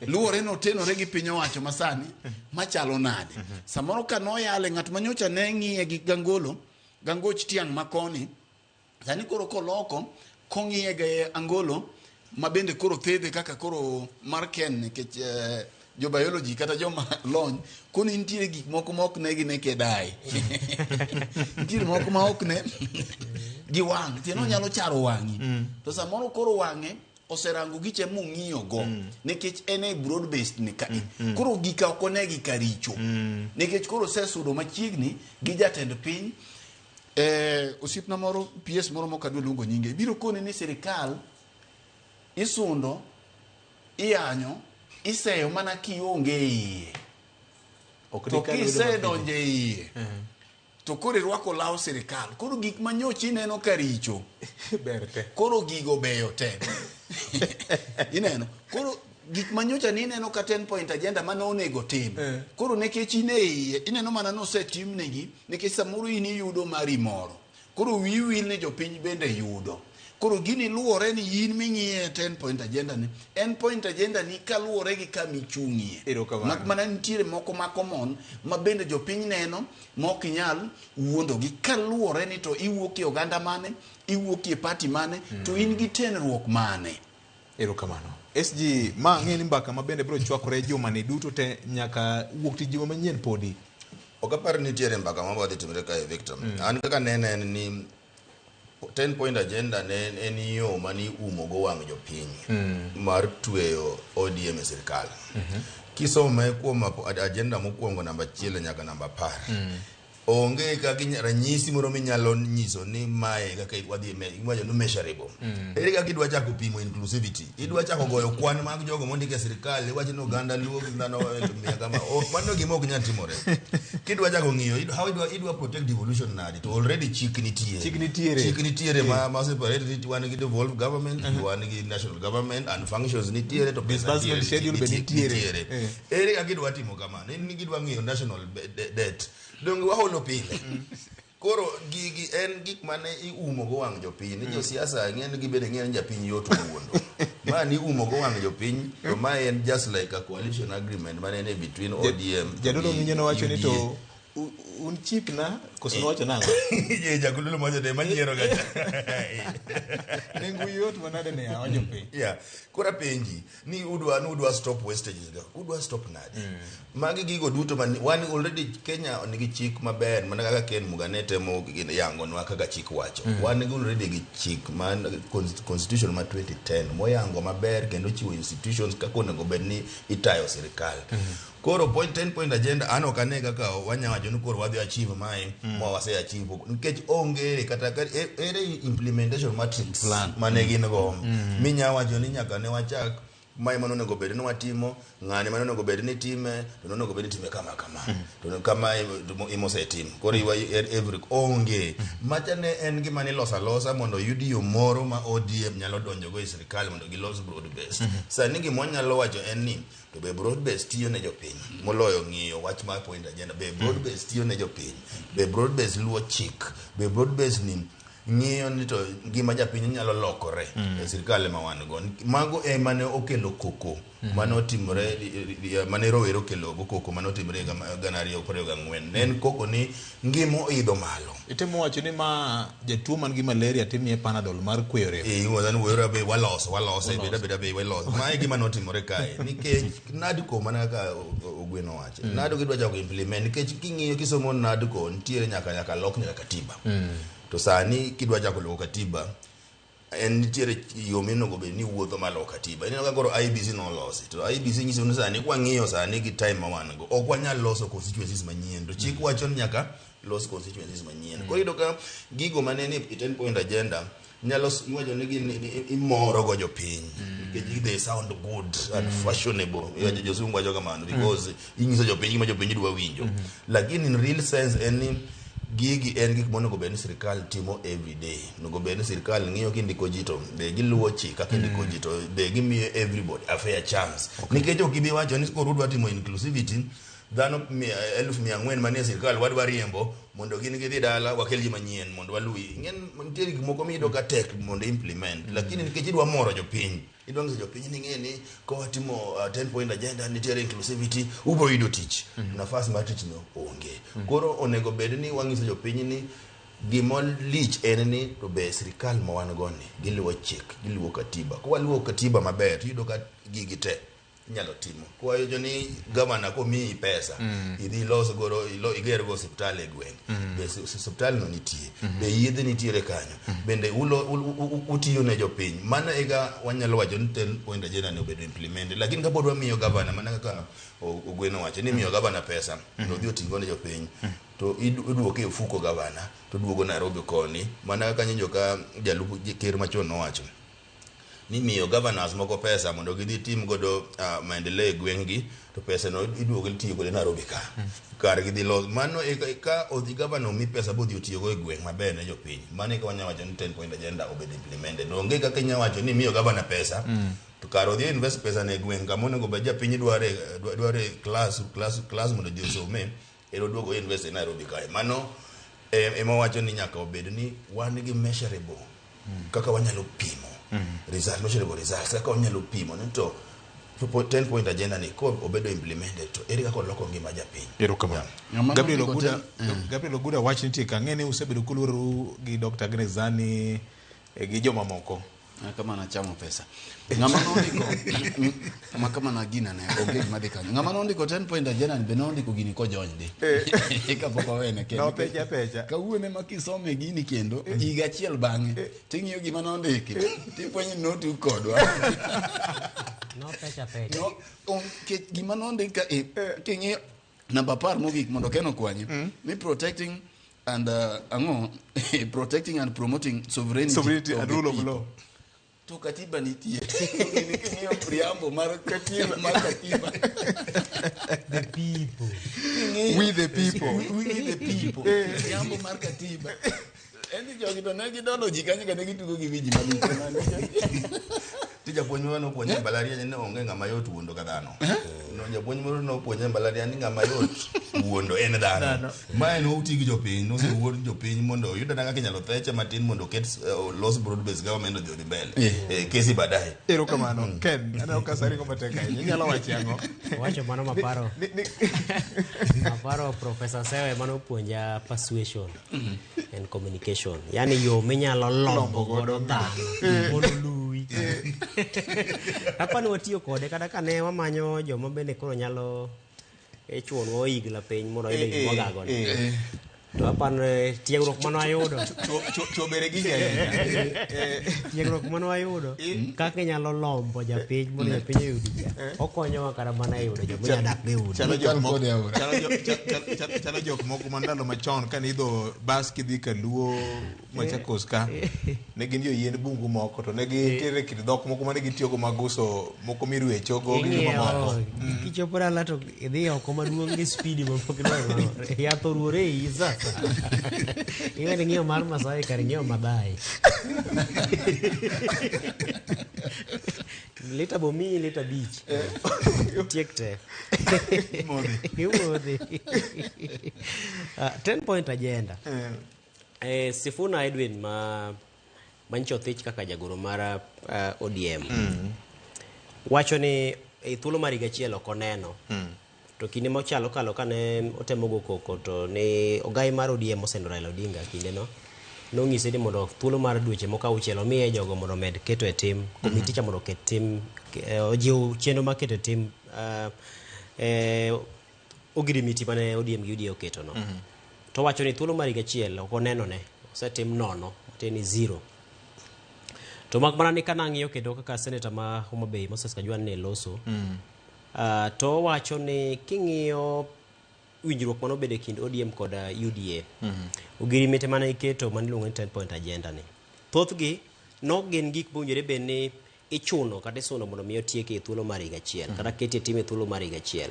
Luwore ni otenore gi piny owacho masani machalo nade. Samoro ka noyale ng'at manyocha ne ng'iye gi gangolo, gangoch tiang' makoni, sani koro koloko kong'iye gi angolo ma bende koro thedhe kaka koro mar Ken nikech jo biology kata joma lony koni nitiere gik moko ma ok ne gi naked eye. Nitiere moko ma ok ne gi wang', tiende onyalo charo wang'i. To samoro koro wang'e oserango giche mong'iyo go nikech en e broad based ni ka. Koro gika ok onegi ka richo. Nikech koro osesudo machiegni gi jatend piny. Osiepna moro PS moro mok adwa luongo nyinge biro koni ni sirikal isundo, iyanyo, iseyo mana kionge iye. To kisedonjo e iye to koro irwako law sirikal. Koro gik manyocha ineno ka richo ber te. Koro gigo beyo te. Ineno? Koro gik manyocha ni ineno ka 10 point agenda mane onego tim. Koro nikech in e iye, ineno mana nosetimnegi nikech samoro in iyudo mari moro. Koro wiyi wil ni jopiny bende yudo. Koro gini luwore ni in ming'iye 10 point agenda ni, en point agenda ni kaluwore gi kama ichung'ie. Mak mana nitiere moko ma common ma bende jopiny neno ma ok inyal wuondogi kaluwore ni to iwuok e oganda mane, iwuok e party mane, to in gi tenruok mane. Erokamano. SG, ma ang'e ni mbaka ma bende biro chwakore juma ni duto te nyaka wuok tich juma manyien podi. Ok apar ni nitiere mbaka ma dhi timore kae Victor. An kaka nene en ni 10 point agenda ne en yo mane iumo go wang' jopiny mar tweyo ODM e sirikal. Kisome kuom agenda mokwongo namba 1 nyaka namba 10. Onge kaka ranyisi moro minyalo nyiso ni mae kaka wadhi iwacho ni measurable. Ere kaka idwa chako pimo inclusivity? Idwa chako goyo kwan mag jogo mondik e sirikal, iwacho ni oganda Luo gi dhano mia kama. Mano gima ok nyal timore. Kidwa chako ng'iyo, how idwa protect devolution nadi? To already chik nitie. Chik nitiere. Chik nitiere ma separate ni wan gi devolved government, wan gi national government and functions nitiere to pesa Disbursement schedule be nitiere. nitiere. Ere kaka idwa timo kamano? En ni gidwa ng'iyo national debt. Donge waholo pile. Koro gigi en gik mane iumo go wang' jopiny. Ni josiasa ng'en gi bende ng'en ni japiny yot wuondo. Ma ni umo go wang' jopiny to ma en just like a coalition agreement mane en between ODM Jadolo gi Minyo nowacho ni UDA. to un chip na Koso nowacho nang'o? Je, jakululu moja de manyiero gacha. Nengo yot manade ne yawa jopiny. Yeah. Koro apenji ni udwa ni udwa stop wastages go. Udwa stop nade? Magi gigo duto man wan already Kenya nigi chik maber mana kaka Ken Mugane temo yangonwa kaka chik wacho. Wan gi already gi chik man constitution ma 2010 moyango maber kendo chiwo institutions kaka onego bed ni itayo sirikal. Koro point 10 point agenda an ok ane kaka wanya wacho ni koro wadhi achieve mae ma wase achieve nikech onge kata ere implementation matrix Plan. mane gin go minya wacho ni nyaka ne wachak mae mane onego bed ni watimo ng'ani mane onego bed ni time to nonego bed ni time kama kama to kama imosetim koro iwa every onge macha ne en gima niloso alosa mondo oyud yo moro ma ODM nyalo donjogo e sirikal mondo gilos broad based. Sani gima wanyalo wacho en ni to be broad based tiyo ne jopiny moloyo ng'iyo wach mar point agenda. Be broad based tiyo ne jopiny, be broad based luwo chik, be broad based ni ng'iyo ni to ngima japiny nyalo lokore e sirikal ema wan go. Mago ema ne okelo koko mane otimore, mane rowere okelo go koko mane otimore higa 2024. Ne en koko ni ngima oidho malo. Itemo wacho ni ma jatuo man gi malaria timiye Panadol mar kweyo rem. Eh, iwacho ni wero be waloso walose beda beda be waloso. Mae e gima notimore kae nikech NADCO mana kaka Ogweno wacho. NADCO gidwa chako implement nikech king'iyo kisomo NADCO nitiere nyaka lok nyaka katiba. To sani kidwa chako loko katiba en nitiere yo monego bed ni wuotho mar loko katiba. Ineno ka koro IEBC nolosi to IEBC nyiso ni sani kwang'iyo sani gi time ma wan go ok wanyal loso constituencies manyien to chik wacho ni nyaka los constituencies manyien. Koro iyudo ka gigo mane ni e 10 point agenda nyalo iwacho ni gin imoro go jopiny nikech they sound good and fashionable. Iwacho josungu wacho kamano because inyiso jopiny gima jopiny dwa winjo. Lakini in real sense en ni gigi en gik monego bed ni sirikal timo every day. Onego bed ni sirikal ng'iyo kindiko ji to be giluwo chik kaka indiko ji to be gimiyo everybody a fair chance. Nikech ok ibi wacho ni koro udwa timo inclusivity dhano 400,000 manie sirikal wadwa riembo mondo gin gidhi dala wakel ji manyien mondo waluwi. Ing'en nitie gik moko miyudo ka tek mondo implement lakini nikech idwa moro jopiny idwa nyiso jopiny ni ng'e ni ka watimo 10 point agenda nitiere inclusivity ubro yudo tich. Nafas mar tich no onge. Koro onego bed ni wang'iso jopiny ni gima lich en ni to be sirikal ma wan go ni giluwo chik, giluwo katiba. Ka waluwo katiba maber tiyudo ka gigi te inyalo timo. Kwawacho ni gavana komiyi pesa idhi ilos godo iger go osiptal e gweng'. Be osiptal no nitie, be yedhe nitiere kanyo, bende utiyo ne jopiny. Mano eka wanyalo wacho ni 10 point agenda ni obedo implemented. Lakini kapod wamiyo gavana mana kaka Ogweno wacho ni imiyo gavana pesa to odhi oting'o ne jopiny to iduoke e ofuko gavana to duogo Nairobi koni mana kaka nyicho ka jalup ker machon nowacho ni miyo governors moko pesa mondo gidhi tim godo maendeleo e gweng'gi to pesa no iduogo itiyo kode Nairobi ka kar gidhi los mano ka odhi governor omi pesa bodhi otiyogo e gweng' maber ne jopiny mano eka wanyalo wacho ni 10 point agenda obedo implemented. Onge kaka inyalo wacho ni imiyo governor pesa to kar odhi invest pesa ne e gweng' kama onego bed japiny dware dware class class class mondo ji osome ero duogo invest e Nairobi kae. Mano ema wacho ni nyaka obed ni wan gi measurable kaka wanyalo pimo result, measurable results kaka wanyalo pimo ni to 10 point agenda ni ko obedo implemented to ere kaka oloko ngima japiny. Erokamano. Ng'ama Gabriel nondiko Oguda, Gabriel Oguda wach nitie ka ang'e ni usebedo kuluoru gi Dr. Agnes Zani gi jomamoko. Kama nachamo pesa. Ng'ama nondiko ma kama na gina ne onge gima dhi kanyo. Ng'ama nondiko 10 point agenda ni be nondiko gini kojony di. Kapok owene kendo. Nopecha pecha. Kawuono ema kisome gini kendo higa achiel bang'e ting'iyo gima nondiki tifwenyo ni notug kodwa. Nopecha pecha. No, nikech gima nondik ka king'iyo namba 10 mogik mondo Ken okwanye ni protecting and ang'o protecting and promoting sovereignty, Sovereignty of and the rule of people. law. To katiba nitie. Gini king'iyo preamble mar katiba mar katiba. The people. King'iyo- We the people. We the people. Preamble mar katiba. En ni jogi to ne gidolo ji kanyo ka ne gitugo gi wi ji malich. Ti japuonj ma nopuonjo e mbalariany ni onge ng'ama yot wuondo ka dhano. No japuonj moro nopuonje e mbalariany ni ng'ama yot wuondo en dhano. Dhano. Ma en oti gi jopiny, nosewuond jopiny mondo oyud kata kaka inyalo theche matin mondo oket olos broad based government odhi odhi mbele. Kesi baadaye. Erokamano. Ken, aneno ka sani go matek ahinya. Inyalo wacho ang'o? Wacho mano maparo. Maparo Professor Sewe manopuonja persuasion and communication. Yani yo minyalo lombo godo dhano mondo oluwi. Apani watiyo kode kata ka ne wamanyo joma bende koro nyalo chuonwa oigla piny mondo oyud gima wagago ni. To apani tiegruok mane wayudo. Chuo bere gigi ahinya. Tiegruok mane wayudo kaka inyalo lombo japiny mondo japiny oyudi cha. Okonyowa kata mana e yudo joma nya dak e udi. Chalo jok moko chalo jo- cha- cha- cha- chalo jok moko ma ndalo machon kane idho bas kidhi Kaluo Machakos ka ne gin joyien bungu moko to ne gintiere kit dhok moko mane gitiyogo mag uso moko mirwechogo gi Ing'iyo, mamoko. kichopo dala to idhi oko maduong' gi spidi mapok idwaro. Yath oruore e iyi sasa. Iwe ni ng'iyo mar Masai kar ng'iyo Madhai. Lita bomiyi lita 5. Tiek te. Imodhi. 10 point agenda. Sifuna Edwin ma manyicho thich kaka jagoro mar ODM wacho ni e thuolo mar higa achiel ok oneno to kinde mochalo kalo kane otemo go koko to ne ogai mar ODM osendo Raila Odinga kindeno nonyise ni mondo thuolo mar dweche moko auchiel omiye jogo mondo omed keto e tim komiti cha mondo oket tim ojiw chenro mar keto e tim ogirimiti mane ODM gi UDA oketo no. To wacho ni thuolo mar higa achiel ok oneno ne osetim nono matiende ni zero. To mak mana ni kanang'iyo kendo kaka seneta ma Homa Bay Moses Kajwang' ne loso to owacho ni king'iyo winjruok mane obedo e kind ODM kod UDA ogirimiti mane iketo mane iluongo ni 10 point agenda ni thothgi nok gin gik mowinjore bed ni ichuno kata isuno mondo mi otieki e thuolo mar higa achiel kata keti e tim e thuolo mar higa achiel.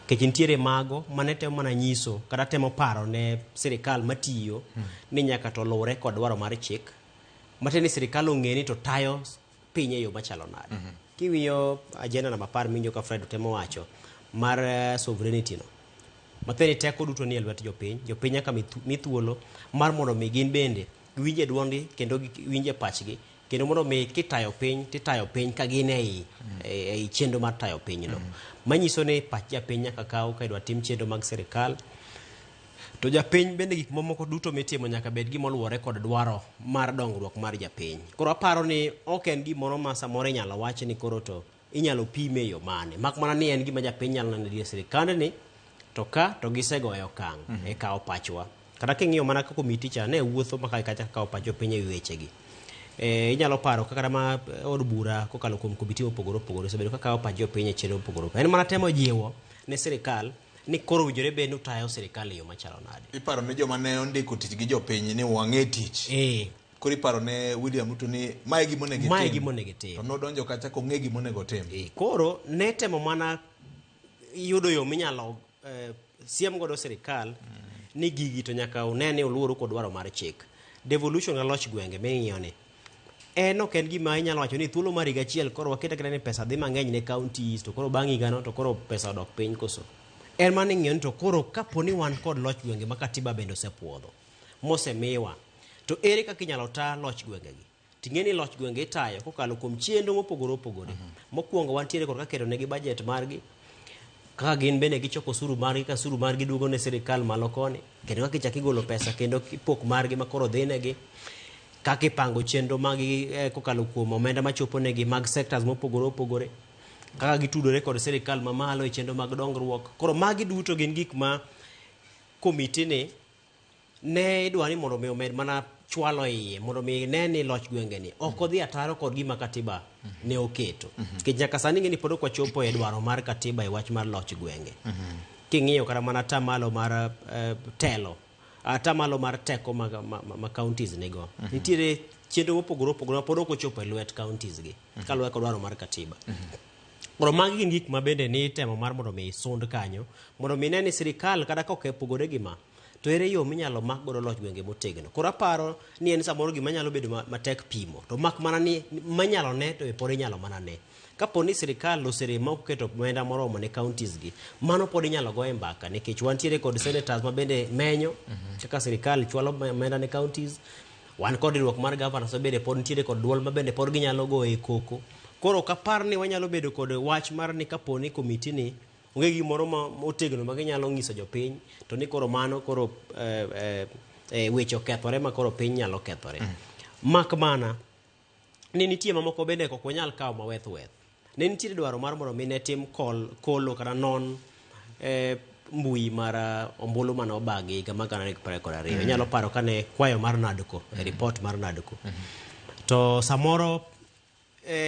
Nikech nitiere mago mane temo mana nyiso kata temo paro ne sirikal matiyo ni nyaka to luwre kod dwaro mar chik matiende ni sirikal ong'e ni to tayo piny e yo machalo nade. Kiwinjo agenda namba 10 miwinjo ka Fred temo wacho mar sovereignty no matiende ni teko duto nie lwet jopiny, jopiny nyaka mi thuolo mar mondo mi gin bende giwinje duondgi kendo giwinje pachgi kendo mondo mi kitayo piny titayo piny ka gin ei ei chenro mar tayo pinyno. Manyiso ni pach japiny nyaka kaw ka idwa tim chenro mag sirikal. To japiny bende gik mamoko duto mitimo nyaka bed gima oluwore kod dwaro mar dongruok mar japiny. Koro aparo ni ok en gimoro ma samoro inyalo wach ni koro to inyalo pime e yo mane. Mak mana ni en gima japiny nyalo neno e sirikandni to ka to gisegoyo okang' e kawo pachwa. Kata king'iyo mana kaka komiti cha ne wuotho ma kae kacha kawo pach jopiny e wi wechegi. Inyalo paro kaka ma od bura kokalo kuom komiti mopogore opogore osebedo ka kawo pach jopiny e chenro mopogore opogore. En mana temo jiwo ne sirikal ni koro owinjore bed ni utayo sirikal e yo machalo nade. Iparo ne joma ne ondiko tich gi jopiny ni wang'e tich. Koro iparo ne William Ruto ni mae gima onego itim. Mae gima onego itim. To nodonjo kacha kong'e gima onego otim. Koro ne temo mana yudo yo minyalo siem godo sirikal ni gigi to nyaka une ni uluoru kod dwaro mar chik. Devolution ga loch gwenge ming'iyo ni en ok en gima inyalo wacho ni thuolo mar higa achiel koro waket aketa ni pesa dhi mang'eny ne counties to koro bang' higano to koro pesa odok piny koso. En mana ing'iyo ni to koro kapo ni wan kod loch gwenge ma katiba bende osepuodho mosemiwa to ere kaka inyalo ta loch gwengegi. Ting'e ni loch gwenge itayo kokalo kuom chenro mopogore opogore. Mokwongo wantiere kod kaka keto negi budget margi, kaka gin bende gichoko osuru margi, ka osuru margi duogo ne sirikal malo koni, kendo kaka ichako igolo pesa kendo pok margi ma koro dhi negi, kaka ipango chenro margi kokalo kuom omenda machopo negi mag sectors mopogore opogore, kaka gitudore kod sirikal mamalo e chenro mag dongruok. Koro magi duto gin gik ma komiti ni ne idwa ni mondo mi omed mana chwalo iye mondo mi ne ni loch gwenge ni ok odhi ataro kod gima katiba ne oketo. Nikech nyaka sani ing'e ni pod ok wachopo e dwaro mar katiba e wach mar loch gwenge. King'iyo kata mana atamalo mar telo, atamalo mar teko ma counties nigo. Nitiere chenro mopogore opogore ma pod ok ochopo e lwet counties gi kaluwore kod dwaro mar katiba. Koro magi gin gik ma bende ni temo mar mondo mi sund kanyo mondo mi ne ni sirikal kata ka ok opogore gi ma To ere yo minyalo mak godo loch gwenge motegno? Koro aparo ni en samoro gima nyalo bedo matek pimo, to mak mana ni manyalo ne to be pod inyalo mana ne. Kapo ni sirikal oserem ma ok oketo omenda moromo ne counties gi, mano pod inyalo goye mbaka nikech wantiere kod senators ma bende menyo kaka sirikal chwalo omenda ne counties. Wan kod riwruok mar governors ma bende pod nitiere kod duol ma bende pod ginyalo goye koko. Koro ok apar ni wanyalo bedo kod wach mar ni kapo ni komiti ni onge gimoro ma motegno ma ginyalo nyiso jopiny to ni koro mano koro weche okethore ma koro piny nyalo kethore. Mak mana ni nitie mamoko bende ok wanyal kawo maweth weth. Ne nitiere dwaro mar mondo mi ne tim kolo kata non mbui mar ombulu mane obagi higa mar 2022. Inyalo paro kane kwayo mar NADCO, report mar NADCO. To samoro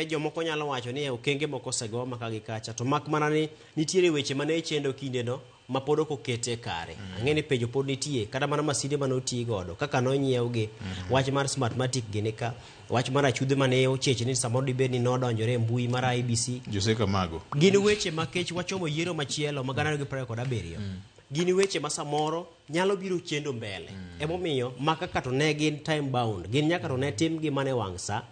jomoko nyalo wacho ni okenge moko osego maka gi kacha, to mak mana ni nitiere weche mane chendo kindeno ma pod ok okete kare. Ang'e ni penjo pod nitie, kata mana masinde mane oti godo, kaka nonyiewgi, wach mar Smartmatic gini ka, wach mar achudhe mane ocheche ni samoro dibed ni nodonjore e mbui mar IEBC. Jose Camargo. Gin weche ma kech wachomo yiero machielo ma 2027. Gin weche ma samoro nyalo biro chendo mbele. Emomiyo ma kaka to ne gin time bound, gin nyaka to ne timgi mana e wang' sa.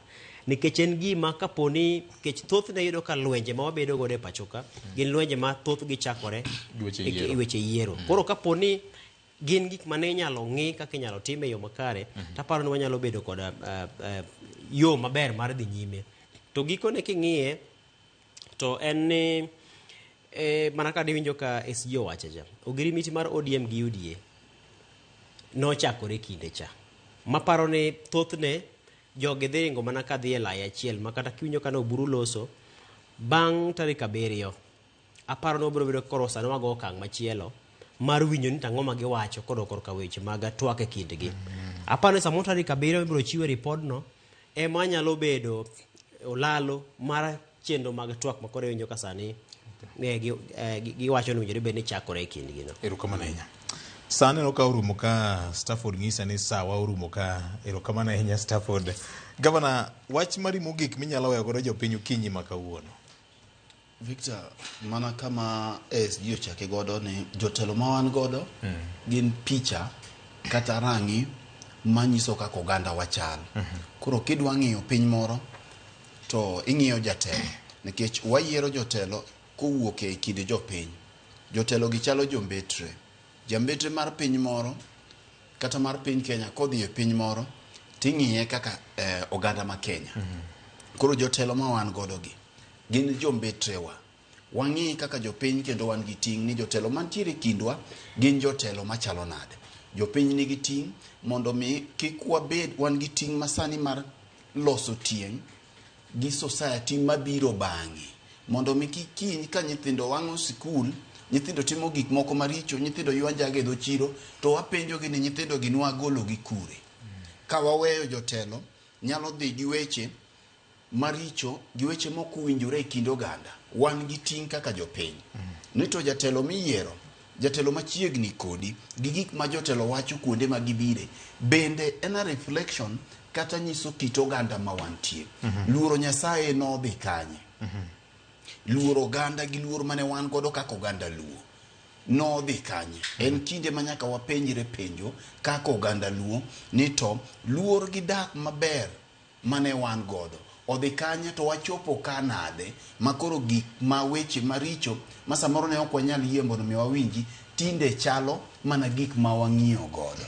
Nikech en gima kaponi, nikech thothne iyudo ka lwenje ma wabedo godo e pacho ka, gin lwenje ma thothgi chakore Weche e yiero. weche yiero. Koro kaponi gin gik mane inyalo ng'i kaka inyalo tim e yo makare, taparo ni wanyalo bedo kod yo maber mar dhi nyime. To gikone king'iye, to en ni mana ka diwinjo ka SG owacho cha, ogirimiti mar ODM gi UDA nochakore kinde cha. Maparo ni thothne jogi dhi ringo mana ka dhi e lai achiel, ma kata kiwinjo ka ne Oburu loso, bang' tarik 7, aparo ni wabiro bedo koro sani wago okang' machielo mar winjo ni tang'o ma giwacho kodok korka weche mag twak e kindgi. Aparo ni samoro tarik 7 ibiro chiwe ripodno, ema nyalo bedo olalo mar chenro mag twak ma koro iwinjo ka sani giwacho ni owinjore bed ni chakore e kindgi no. Erokamano ahinya. Sa aneno ka orumo ka Stafford ng'isa ni sawa orumo ka. Erokamano ahinya Stafford. Gavana, wach mari mogik minyalo weyo godo jopiny okinyi ma kawuono. Victor, mana kama SG ochake godo ni jotelo ma wan godo gin picha kata rang'i manyiso kaka oganda wachal. Koro kidwa ng'iyo piny moro to ing'iyo jatelo, nikech wayiero jotelo kowuok e kind jopiny. Jotelo gi chalo jombetre. Jambetre mar piny moro kata mar piny Kenya kodhi e piny moro ting'iye kaka oganda ma Kenya. Koro jotelo ma wan godo gi gin jombetrewa. Wang'i kaka jopiny kendo wan gi ting' ni jotelo mantiere e kindwa gin jotelo machalo nade. Jopiny nigi ting' mondo mi kik wabed wan gi ting' masani mar loso tieng' gi society mabiro bang'e. Mondo mi kik kiny ka nyithindo wang'o sikul, nyithindo timo gik moko maricho, nyithindo ywa njaga e dho chiro, to wapenjogi ni nyithindo gi nwagologi kure. Ka waweyo jotelo nyalo dhi gi weche maricho, gi weche mok owinjore e kind oganda. Wan gi ting' kaka jopiny. Ni to jatelo miyiero, jatelo machiegni kodi, gi gik ma jotelo wacho kuonde ma gibire, bende en a reflection kata nyiso kit oganda ma wantie. Luoro Nyasaye nodhi kanye? Luoro oganda gi luor mane wan godo kaka oganda Luo nodhi kanye? En kinde ma nyaka wapenjre penjo kaka oganda Luo ni to luor gi dak maber mane wan godo odhi kanye, to wachopo ka nade ma koro gik ma weche maricho ma samoro ne ok wanyal yie mondo mi wawinji tinde chalo mana gik ma wang'iyo godo.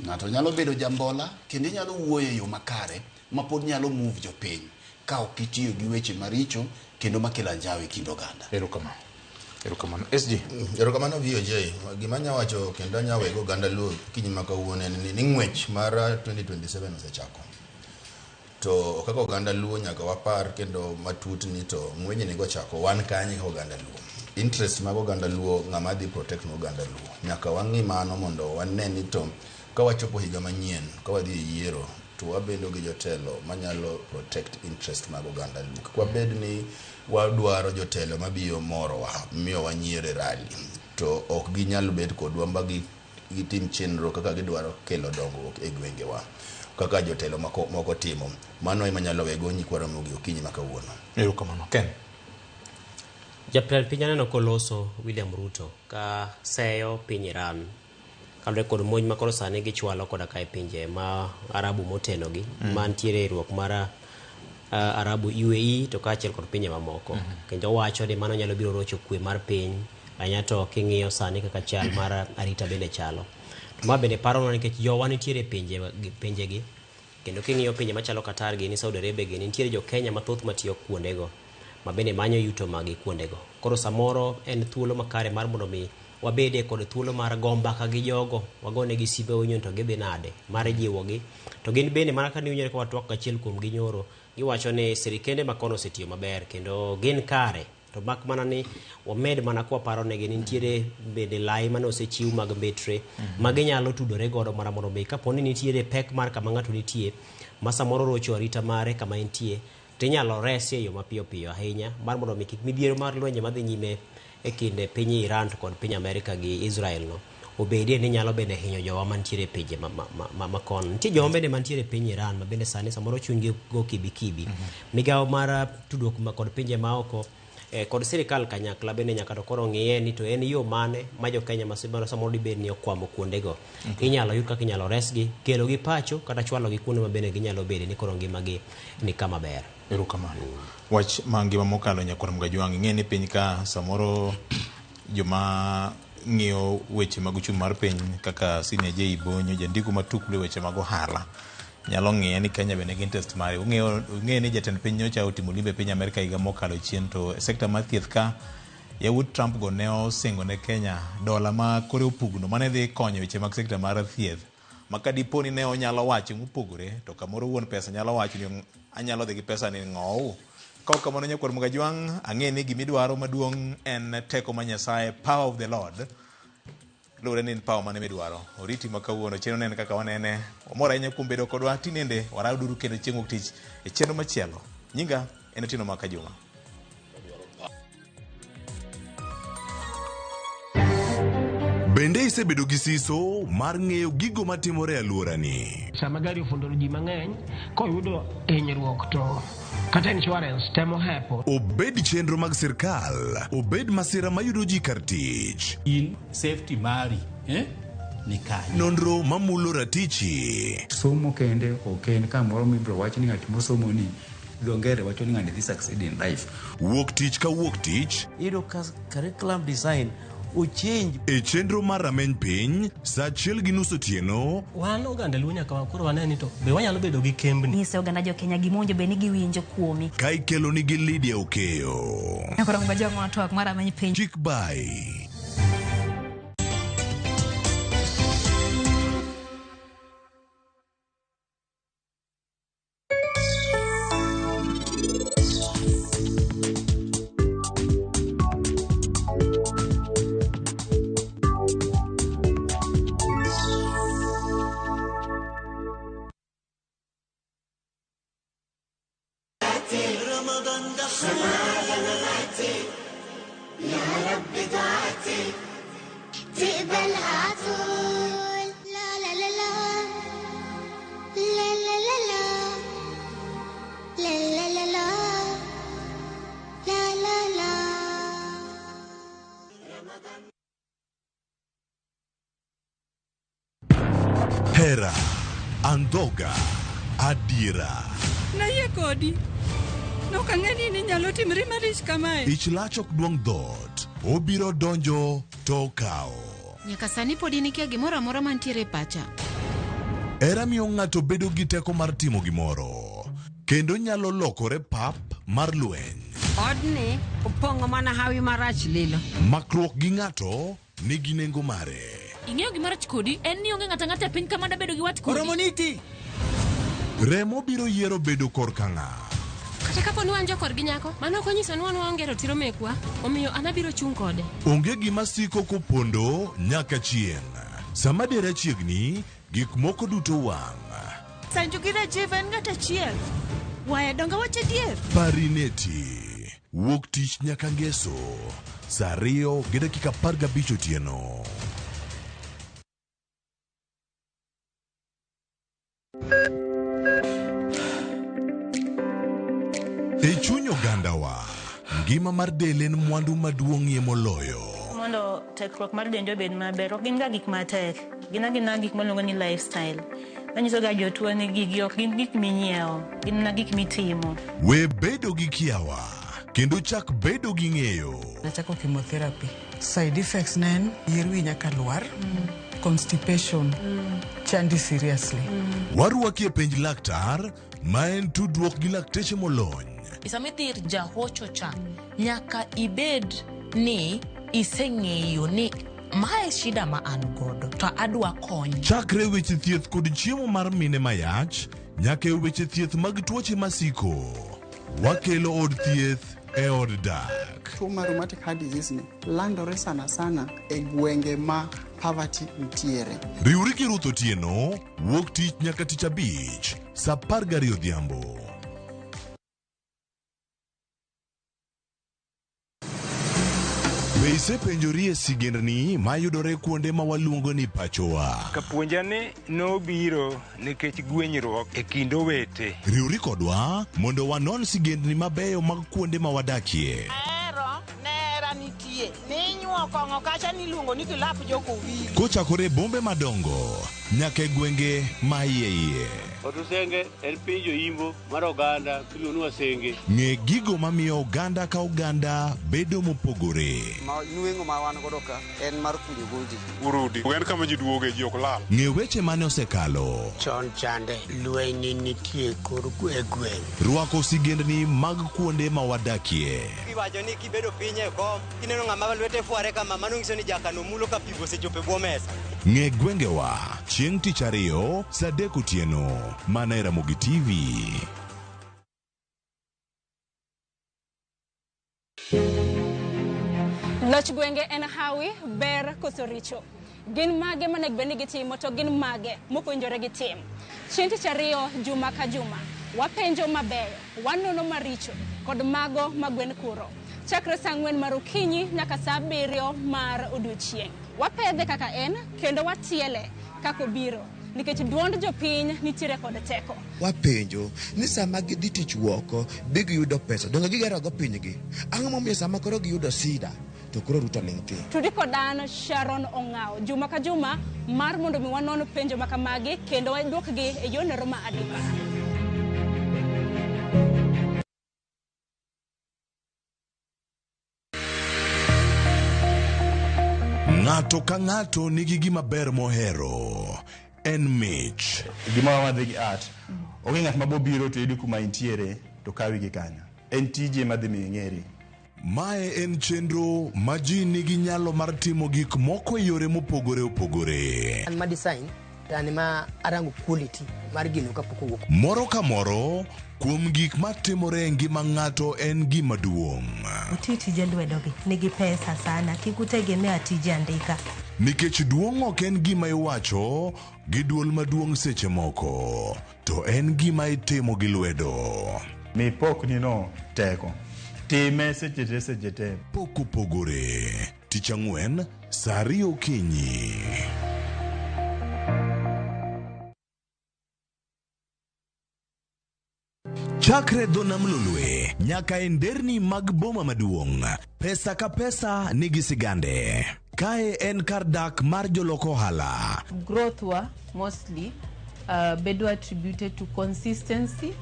Ng'ato nyalo bedo jambola kendo inyalo wuoyo e yo makare ma pod nyalo move jopiny ka ok itiyo gi weche maricho kendo makelo anjawo e kind oganda. Erokamano. Erokamano. SG. Erokamano VOJ. Gima anya wacho kendo anya wego oganda Luo kinyi ma kawuono en ni ng'wech mar 2027 osechako. To kaka oganda Luo nyaka wapar kendo matut ni to ng'wejni kochako wan kanye kaka oganda Luo. Interest mag oganda Luo, ng'ama dhi protect no oganda Luo. Nyaka wang'i mano mondo wane ni to ka wachopo higa manyien, ka wadhi e yiero, to wabedo gi jotelo manyalo protect interest mag oganda Luo. Kik wabed ni wadwaro jotelo mabiro morowa, miyo wanyier e rally, to ok ginyal bet kodwa ma gitim chenro kaka gidwaro kelo dongruok e gwengewa kaka jotelo moko timo. Mano ema nyalo wego nyikwa Ramogi okinyi ma kawuono. Erokamano. Ken. Jatend piny aneno koloso William Ruto ka seyo piny Iran Kaluwore kod monj ma koro sani gichwalo koda ka e pinje ma Arabu motenogi mantiere e riwruok mar Arabu UAE to kaachiel kod pinje mamoko. Kendo owacho ni mano nyalo biro rocho kwe mar piny ahinya to king'iyo sani kaka chal mar arita bende chalo. To ma bende paronwa nikech jowa nitiere e pinje pinjegi kendo king'iyo pinje machalo Qatar gini Saudi Arabia gini nitiere jo Kenya mathoth matiyo kuondego ma bende manyo yuto maggi kuondego. Koro samoro en thuolo makare mar mondo mi wabede kod thuolo mar go mbaka gi jogo, wagonegi simbe wawinjo ni to gidhi nade, mar jiwogi. To gin bende mana ka niwinjore ka watwak gachiel kuom gi nyoro, giwacho ni sirikende ma kono osetiyo maber kendo gin kare. To mak mana ni wamed mana kwaparo negi ni nitiere bende lai mane osechiw mag mbetre ma ginyalo tudore godo mana mondo mi kapo ni nitiere pek mar kama ng'ato nitie ma samoro rocho arita mare kama entie tinyalo resi e yo mapiyo piyo ahinya mar mondo mi kik midhiero mar lwenje madhi nyime e kind piny Iran to kod piny Amerika gi Israel no obedie ni nyalo bende hinyo jowa mantiere e pinje ma kono. Nitie jowa bende mantiere e piny Iran ma bende sani samoro chunygi go kibikibi. Migawo mar tudruok kod pinje maoko kod sirikal kanyakla bende nyaka to koro ng'iye ni to en yo mane ma jo Kenya ma samoro dibed ni okwamo kuondego. Inyalo yud kaka inyalo resgi, kelogi pacho kata chwalogi kuonde ma bende ginyalo bede ni koro ngimagi ni kama ber. Erokamano. Wach mangima mokalo nyakwar Mgajwang', ing'e ni piny ka samoro joma ng'iyo weche mag uchumi mar piny kaka Senior J Bonyo, jandiko matuklu e weche mag ohala, nyalo ng'iye ni Kenya bende nigi interest mare. Ung'eyo ni jatend piny nyocha otimo limbe e piny Amerka higa mokalo chien to e sekta mar thieth ka yawuot Trump go ne osingo ne Kenya dola ma kore opugno mane dhi konyo weche mag sekta mar thieth. Ma ka dipo ni ne onyalo wacho mopogore to kamoro wuon pesa nyalo wacho ni anyalo dhi gi pesa ni ng'owu. Kaok kamano nyakwar Mgajwang', ang'e ni gimidwaro maduong' en teko ma Nyasaye, power of the Lord. Luwore ni en power mane midwaro. Oriti ma kawuono chenro ne en kaka wanene. Wamor ahinya kuom bedo kodwa tinende waraduru kendo chieng' wuok tich e chenro machielo. Nyinga en Otieno Maka Juma. Bende isebedo gi siso mar ng'eyo gigo matimore e alworani? Sama gari ofundoro ji mang'eny, koyudo hinyruok to kata insurance temo hepo. Obed chenro mag sirkal, obed masira mayudo ji kar tich. In safety mari ni kanye? Nonro mamulo ratichi. Somo kende ok en kamoro mibiro wach ni ng'at mosomo ni dho ngere wacho ni ng'ani dhi succeed in life. Wuok tich ka wuok tich. Iyudo ka curriculum design ochange. E chenro mar rameny piny, saa 1:30 otieno. Wan oganda Luo nyaka koro wane ni to be wanyalo bedo gi kembni. Nyise oganda jo Kenya gima owinjo bed ni giwinjo kuomi. Ka ikelo nigi Lydia Okeyo. Koro ng'ajo ng'o twak mar rameny piny. Chik bai. Hera, andhoga, adiera. Nayie kodi. Nok ang'e ni inyalo timri malich kamae. Ich lach ok duong' dhoot. Obiro donjo to okawo. Nyaka sani pod in ikia gimoro amora mantiere e pacha. Hera miyo ng'ato bedo gi teko mar timo gimoro. Kendo nyalo lokore pap mar lweny. Odni opong'o mana hawi marach lilo. Makruok gi ng'ato nigi nengo mare. Ing'eyo gima rach kodi en ni onge ng'ato ang'ata e piny ka mada bedo gi wat kodi. Oromo niti. Remo biro yiero bedo korka ng'a. Kata kapo ni wan jokorgi nyako, mano ok onyiso ni wan waonge ratiro mekwa, omiyo an abiro chung' kode. Onge gima siko kopondo nyaka chieng'. Sama dera chiegni, gik moko duto wang'. Sanju gi Rajiv en ng'at achiel. Waya donge wach adier? Parineti. Wuok tich nyaka ngeso. Saa 2:15 otieno. E chuny ogandawa, ngima mar del en mwandu maduong'ie moloyo. mondo tekruok mar dendi obed maber ok gin ga gik matek. Gin agina gik miluongo ni lifestyle. Manyiso ga jotuo ni gigi ok gin gik minyiewo, gin mana gik mitimo. We bedo gi kiawa kendo chak bedo gi ng'eyo. Nachako chemotherapy. Side effects ne en yier wi nyaka lwar, constipation, chandi seriously. Warwaki e penj laktar ma en tudruok gi lakteche molony. Sama idhi ir jahocho cha, nyaka ibed ni iseng'eyo ni mae shida ma an godo to adwa kony. Chakre weche thieth kod chiemo mar mine mayach nyaka e weche thieth mag tuoche masiko. Wakelo od thieth e od dak. Tuo mar rheumatic heart disease ni landore sana sana e gwenge ma poverty nitiere. Riwri gi Ruth Otieno wuok tich nyaka tich abich saa 12 odhiambo. Be isepenjori e sigendni mayudore kuonde ma waluongo ni pachowa? Kapuonja ni nobiro nikech gwenyruok e kind owete. Riwri kodwa mondo wanon sigendni mabeyo mag kuonde ma wadakie. Ahero nera nitie ninyuo kong'o kacha niluongo ni kilap jokowili. Kochakore e bombe madongo nyaka e gwenge ma iye iye. Otusenge en piny joimbo mar oganda miluongo ni Wasenge. Ng'e gigo mamiyo oganda ka oganda bedo mopogore. Ma nweng'o ma wan godo ka en mar kunyo gondi. Urudi en kama ji duoge ji ok lal. Ng'e weche mane osekalo. Chon chande lweny nitie kor e gweng'. Rwako sigendni mag kuonde ma wadakie. Iwacho ni kibedo piny e kom, kineno ng'ama lwete fware kama, mano nyiso ni jakano mulo ka pigo osechopo e bwo mesa. Ng'e gwengewa chieng' tich ariyo saa 3 otieno mana e Ramogi TV. Loch gwenge en hawi, ber koso richo. Gin mage monego bed ni gitimo to gin mage mok owinjore gitim. Chieng' tich ariyo juma ka juma, wapenjo mabeyo, wanono maricho kod mago ma gwen kuro. Chakre saa 4 mar okinyi nyaka saa 7 mar odiochieng'. Wapedhe kaka en kendo watiele kaka obiro nikech duond jopiny nitiere kod teko. Wapenjo ni sama gidhi tich woko be giyudo pesa donge gigerogo pinygi? Ang'o momiyo sama koro giyudo sida to koro Ruto ling' thi? Tudi kod an Sharon Ong'awo juma ka juma mar mondo mi wanon penjo makamagi kendo waduokgi e yorno ma adimba. Ng'ato ka ng'ato nigi gima ber mohero. En mich. Gima wadhi gi art. Onge ng'at ma bobiro to yudi kuma intiere to kawi gi kanyo. En tije madhi miyo ing'eri. Mae en chenro ma ji nigi nyalo mar timo gik moko e yore mopogore opogore. An ma design to an ma arango quality mar gino kapok owuok. Moro ka moro kuom gik matimore e ngima ng'ato en gima duong'. Uti tije lwedogi nigi pesa sana, kik utegemea tije andika. Nikech duong' ok en gima iwacho gi duol maduong' seche moko, to en gima itimo gi lwedo. Mi pokni no teko. Time seche te seche te. Pok opogore. Tich ang'wen saa 2 okinyi. Chakre dho nam Lolwe nyaka e nderni mag boma maduong', pesa ka pesa nigi sigande. Kae en kar dak mar jolok ohala. Growth wa mostly bedo attributed to consistency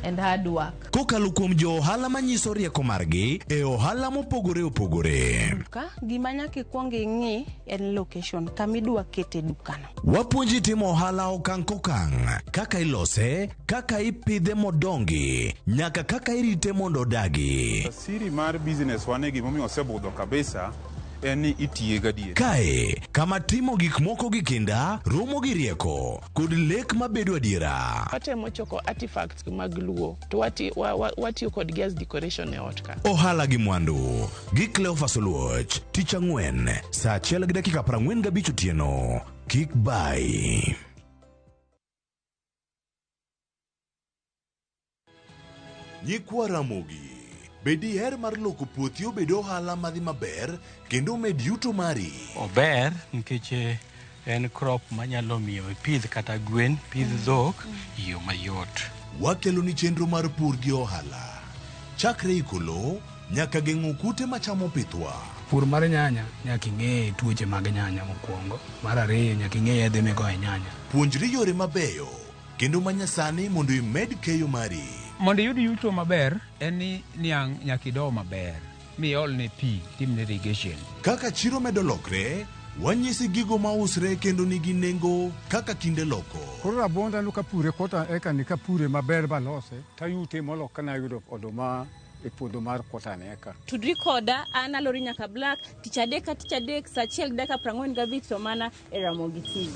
and hard work. Kokalo kuom jo ohala manyiso rieko margi e ohala mopogore opogore. Duka, gima nyaka ikwong ing'i en location kama idwa kete dukano. Wapuonji timo ohala okang' kokang', kaka ilose, kaka ipidhe modongi, nyaka kaka irite mondo odagi. Siri mar business wane gimomiyo osebudho kabisa en ni itiye gadier. Kae, kama timo gik moko gi kinda, romo gi rieko, kod lek mabedo adiera. Watemo choko artifacts mag Luo to watiyo kodgi as decoration e ot ka. Ohala gi mwandu gi Cleophas Oluoch, tich ang'wen, saa 1:45 otieno. Kik bai. Nyikwa Ramogi, be diher mar loko puothi obed ohala madhi maber kendo omed yuto mari? Ober nikech en crop manyalo miyo ipidh kata gwen, pidh dhok e yo mayot. Wakelo ni chenro mar pur gi ohala. Chakre iko lowo nyaka geng'o kute machamo pithwa. Pur mar nyanya nyaka ing'e tuoche mag nyanya mokwongo. Mar ariyo nyaka ing'e yedhe migoyo e nyanya. Puonjri yore mabeyo kendo manyasani mondo imed keyo mari. Mondo iyud yuto maber en ni niang' nyaka ido maber miolne pi timne irrigation. Kaka chiro medo lokre, wanyisi gigo mausre kendo nigi nengo kaka kinde loko. Koro rabuonda no kapure kota eka ni kapure maber balose tayute molo kana yudo oduma e puodho mar kota ni eka. Tudri koda an Alori Nyaka Black tich adek ka tich adek saa achiel gi dakika 45 to mana e Ramogi TV.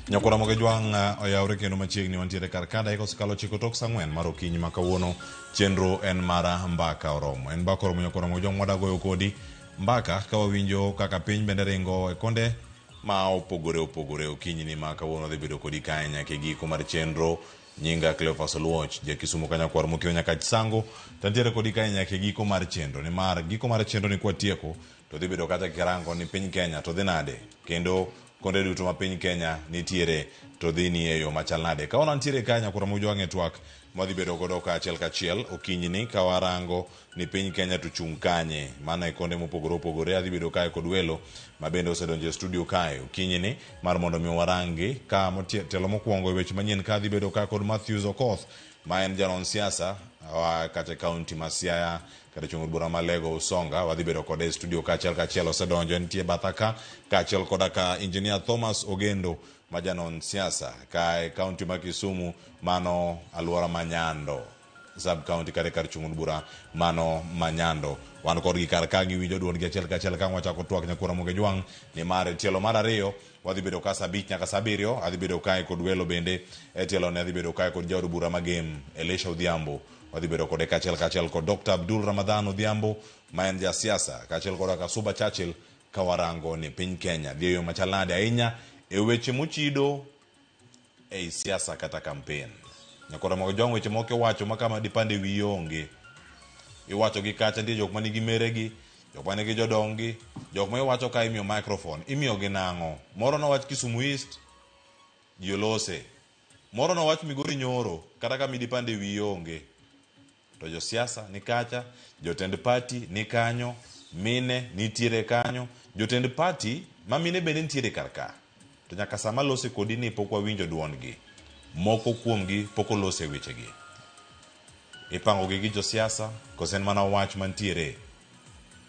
Nyakwara Moge Jwang' oyawre kendo machiegni wantiere kar ka dakika osekalo 9 tok saa 4 mar okinyi ma kawuono. Chenro en mara mbaka oromo. En mbaka oromo nyakwara Moge Jwang' wadagoyo kodi mbaka ka wawinjo kaka piny bende ringo e konde ma opogore opogore okinyi ni ma kawuono dhi bedo kodi kae nyaka e giko mar chenro. Nyinga Cleophas Oluoch, ja Kisumu ka nyakwar Mokio Nyakach Sango, to antiere kodi kae nyaka e giko mar chenro. Nimar giko mar chenro ni kwatieko to dhi bedo kata kirango ni piny Kenya to dhi nade kendo konde duto ma piny Kenya nitiere to dhi ni e yo machal nade. Ka wan ntiere ka nyakwar Mujwang' e twak mwadhi bedo godo ka achiel kachiel okinyi ni ka warango ni piny Kenya to chung' kanye. Mano e konde mopogore opogore. Adhi bedo kae kod welo ma bende osedonjo e studio kae okinyi ni mar mondo mi warangi ka tielo mokwongo e weche manyien ka adhi bedo ka kod Matthews Okoth ma en janon siasa oa kata e kaunti ma Siaya kata chung' od bura ma Lego Usonga. Wadhi bedo kode e studio kaachiel kachiel, osedonjo entie batha ka kaachiel koda ka Engineer Thomas Ogendo ma janon siasa ka e kaunti ma Kisumu, mano alwora ma Nyando sub county kata kar chung' od bura mano ma Nyando. Wan kodgi kar ka giwinjo duondgi achiel kachiel ka wachako twak nyakwara Moge Jwang' nimar e tielo mar ariyo wadhi bedo ka saa 5 nyaka saa 7. Adhi bedo kae kod welo bende e tielo ne adhi bedo kae kod jaod bura Magem Elisha Odhiambo. Wadhi bedo kode kaachiel kaachiel kod Dr. Abdul Ramadhan Odhiambo ma en jasiasa kaachiel koda Kasuba Churchill ka warango ni piny Kenya dhi e yo machal nade ahinya e weche mochido ei siasa kata kampen. Nyakwara Moge Jwang' weche moko iwacho ma kama dipande wiyi onge. Iwacho gi kacha nitie jok manigi meregi, jok manigi jodonggi, jok ma iwacho ka imiyo microphone, imiyo gi nang'o? Moro nowach Kisumu East, ji olose. Moro nowach Migori Nyoro, kata kama idipande wiyi onge. To josiasa ni kacha, jotend party ni kanyo, mine nitiere kanyo, jotend party ma mine bende nitiere kar ka. To nyaka sama lose kodi ni pok wawinjo duondgi. Moko kuomgi pok olose wechegi. Ipangogi gi josiasa, koso en mana wach mantiere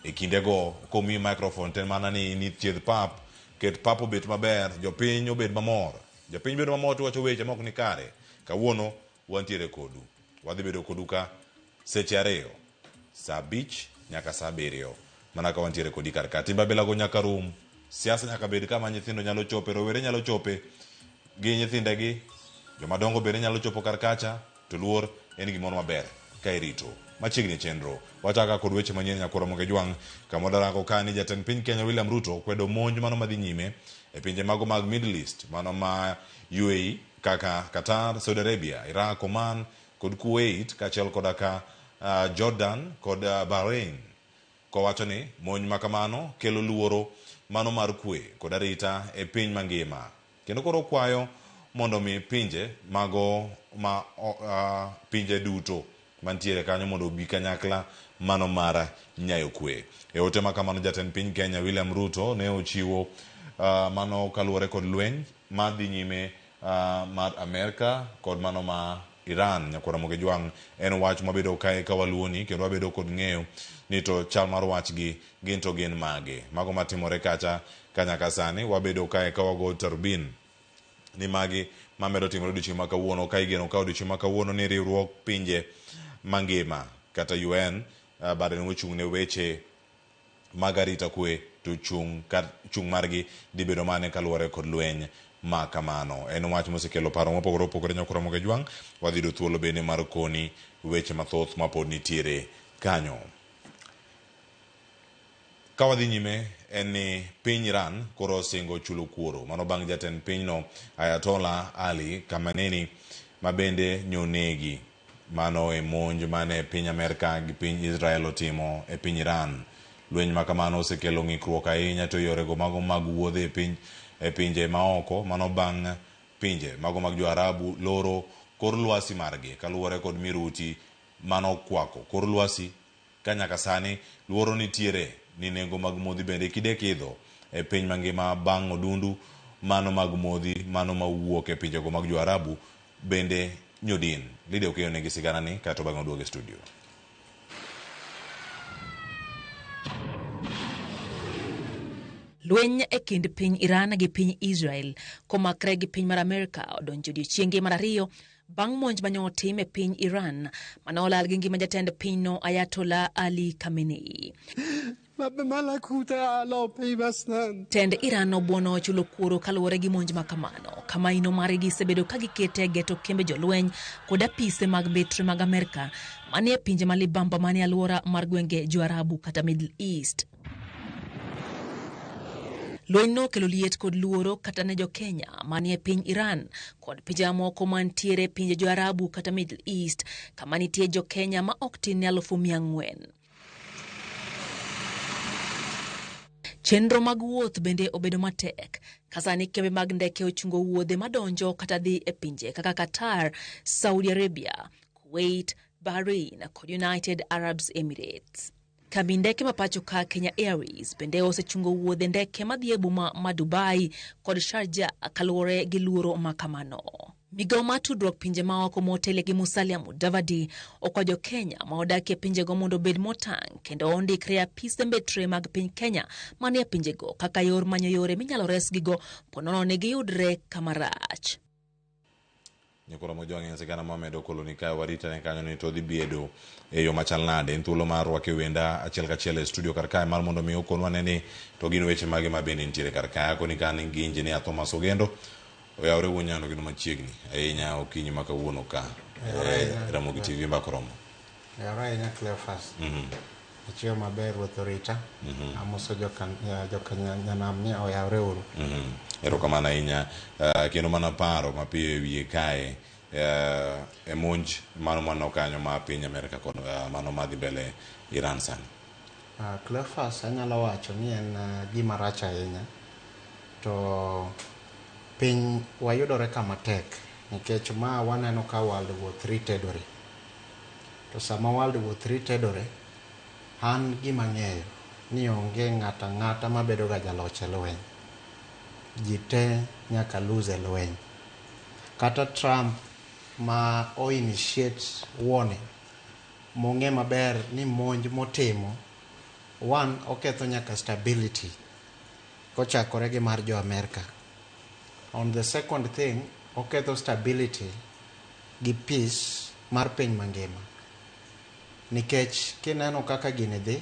e kindego komiyi microphone to en mana ni in ithiedh pap, ket pap obet maber, jopiny obed mamor. Jopiny bedo mamor to iwacho weche mok ni kare. Kawuono wantiere kodu. Wadhi bedo kodu ka seche 2, saa 5 nyaka saa 7. Mana ka wantiere kodi kar ka. Timbe abilago nyaka rum. Siasa nyaka bed kama nyithindo nyalo chope, rowere nyalo chope gi nyithindegi, jomadongo bende nyalo chopo kar kacha, to luor en gimoro maber ka irito. Machiegni e chenro. Wachaka kod weche manyien nyakwara Moge Jwang' kama wadarango ka ni jatend piny Kenya William Ruto kwedo monj mano madhi nyime e pinje mago mag Middle East, mano ma UAE kaka Qatar, Saudi Arabia, Iraq, Oman kod Kuwait kaachiel koda ka Jordan kod Bahrain. Kowacho ni monj makamano kelo luoro mano mar kwe kod arita e piny mangima. Kendo koro okwayo mondo mi pinje mago ma pinje duto mantiere kanyo mondo obi kanyakla mano mar nyayo kwe. E ote ma kamano jatend piny Kenya William Ruto ne ochiwo mano kaluwore kod lweny madhi nyime mar Amerka kod mano ma Iran. Nyakwara Moge Jwang' en wach mwabedo kae ka waluoni kendo wabedo kod ng'eyo ni to chal mar wachgi gin to gin mage. Mago matimore kacha ka nyaka sani wabedo kae ka wago tarubin ni magi mamedo timore odiochieng' ma kawuono ka igeno ka odiochieng' ma kawuono ni riwruok pinje mangima kata UN bade mochung' ne weche mag arita kwe to chung' kar chung' margi dhi bedo mane kaluwore kod lweny ma kamano. En wach mosekelo paro mopogore opogore nyakoro Ramogi Ajwang'. Wadhi yudo thuolo bende mar koni weche mathoth mapod nitiere kanyo. Ka wadhi nyime en ni piny Iran koro osingo chulo kuoro mano bang' jatend pinyno Ayatollah Ali Khamenei ma bende nyonegi mano e monj mane piny Amerka gi piny Israel otimo e piny Iran. Lweny ma kamano osekelo ng'ikruok ahinya to yorego mago mag wuodhe e piny e pinje maoko mano bang' pinje mago mag jo-Arabu loro kor lwasi margi kaluwore kod miruti manokwako kor lwasi ka nyaka sani luoro nitiere ni nengo mag modhi bende kidek idho e piny mangima bang' odundu mano mag modhi mano mawuok e pinjego mag jo-Arabu bende nyodin. Lydia Okeyo nigi sigana ni kaeto bang'e oduogo e studio. Lweny e kind piny Iran gi piny Israel komakre gi piny mar Amerka odonjo odiechienge mar ariyo bang' monj mane otim e piny Iran mane olal gi ngima jatend pinyno Ayatollah Ali Khamenei. Tend Iran obuono chulo kuoro kaluwore gi monj ma kamano, kama ino margi gisebedo ka gikete e geto kembe jolweny kod apise mag betre mag Amerka manie pinje ma libamba manie alwora mar gwenge jo-Arabu kata Middle East. Lweny nokelo liet kod luoro kata ne jo-Kenya manie piny Iran kod pinje mamoko mantiere e pinje jo-Arabu kata Middle East kama nitie jo-Kenya ma ok tin ne 4,000. Chenro mag wuoth bende obedo matek ka sani kembe mag ndeke ochungo wuodhe madonjo kata dhi e pinje kaka Qatar, Saudi Arabia, Kuwait, Bahrain kod United Arab Emirates. Kambi ndeke ma pacho ka Kenya Airways bende osechungo wuodhe ndeke madhi e boma ma Dubai kod Sharjah kaluwore gi luoro ma kamano. Migawo mar tudruok pinje maoko motelie gi Musalia Mudavadi okwa jo Kenya ma odak e pinjego mondo obed motang' kendo ondikre e apise mbetre mag piny Kenya manie pinjego kaka yor manyo yore minyalo resgigo ponono ni giyudre kama rach. Nyikwa Ramogi Jwang' sigana mamedo koloni kae waritane kanyo ni to dhi bedo e yo machal nade. En thuolo mar rwako e wenda achiel kachiel e studio kar kae mar mondo mi okonwa ne ni to gin weche mage ma bende nitiere kar kae. Akoni ka an gi Engineer Thomas Ogendo oyawre wuon nyando kendo machiegni ahinya okinyi ma kawuono ka Ramogi TV mbaka oromo. Oyawre ahinya Cleophas. Achiewo maber Ruoth orita. Amoso joka joka nyanam ni oyawre uru. Erokamano ahinya. Kendo mana paro mapiyo e wiye kae e monj mano mano kanyo ma piny Amerka kod mano madhi mbele Iran sani. Cleophas anyalo wacho ni en gima rach ahinya to piny wayudore kama tek nikech ma waneno ka World War III tedore. To sama World War III tedore, an gima ang'eyo ni onge ng'ato ang'ata mabedo ga jaloch e lweny. Ji te nyaka lose e lweny. Kata Trump ma o initiate war ni, mong'e maber ni monj motimo, one, oketho nyaka stability kochakore gi mar jo Amerka. On the second thing, oketho stability gi peace mar piny mangima. Nikech kineno kaka gini dhi,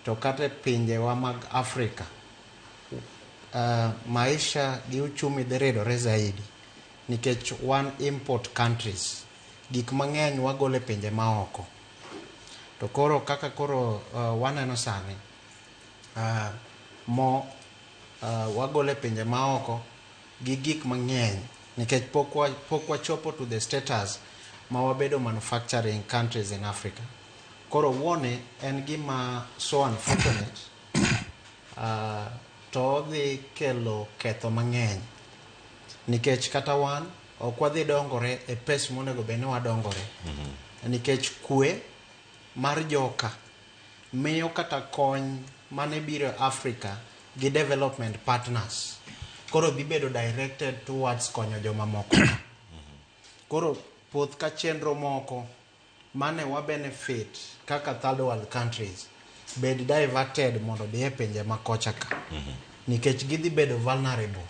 to kata e pinjewa mag Afrika, maisha gi uchumi dhi ridore zaidi. Nikech wan import countries, gik mang'eny wagolo e pinje maoko. To koro kaka koro waneno sani, mo wagolo e pinje maoko gi gik mang'eny nikech pok wachopo to the status ma wabedo manufacturing countries in Africa. Koro wuone en gima so unfortunate, to odhi kelo ketho mang'eny nikech kata wan ok wadhi dongore e pace monego bed ni wadongore. Nikech kwe mar joka miyo kata kony mane biro Africa gi development partners koro dhi bedo directed towards konyo jomamoko. Koro puoth ka chenro moko mane wa benefit kaka third world countries bed diverted mondo odhi e pinje ma kocha ka. Nikech gidhi bedo vulnerable.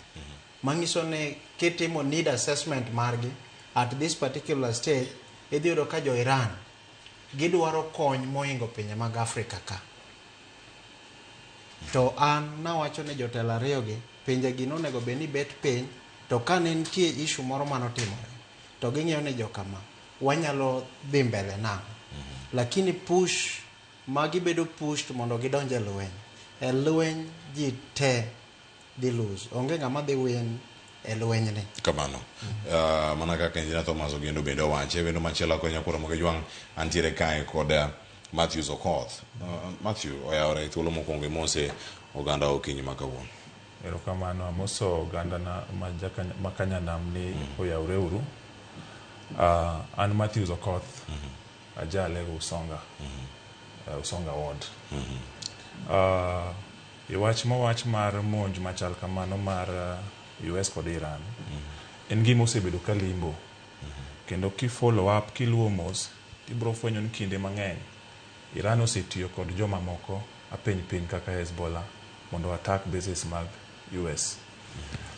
Manyiso ni kitimo need assessment margi at this particular stage, idhi yudo ka jo Iran Gidwaro kony mohingo pinje mag Afrika ka. To an nawacho ni jotelo ariyogi, pinje gi nonego bed ni bet piny, to ka ne nitie issue moro manotimore, to ging'iyo ni jokama, wanyalo dhi mbele nang'o. Lakini push, ma gibedo pushed mondo gidonj e lweny. E lweny ji te dhi lose. Onge ng'ama dhi win e lwenyni. Kamano. Mana kaka Engineer Thomas Ogendo bende owache, wendo machielo akonya koro moke jwang' antiere kae kod Matthews Okoth. Matthew oyawore thuolo mokwongo imose oganda okinyi ma kawuono. Erokamano, amoso oganda na ma Kanyanam ni oyawre uru. An Matthews Okoth, ajalego Usonga, Usonga Ward. E wach mowach mar monj machal kamano mar US kod Iran, en gima osebedo ka limbo. Kendo ki follow up, kiluwo mos, tibiro fwenyo ni kinde mang'eny Iran osetiyo kod joma moko apiny piny kaka Hezbollah mondo attack bases mag US.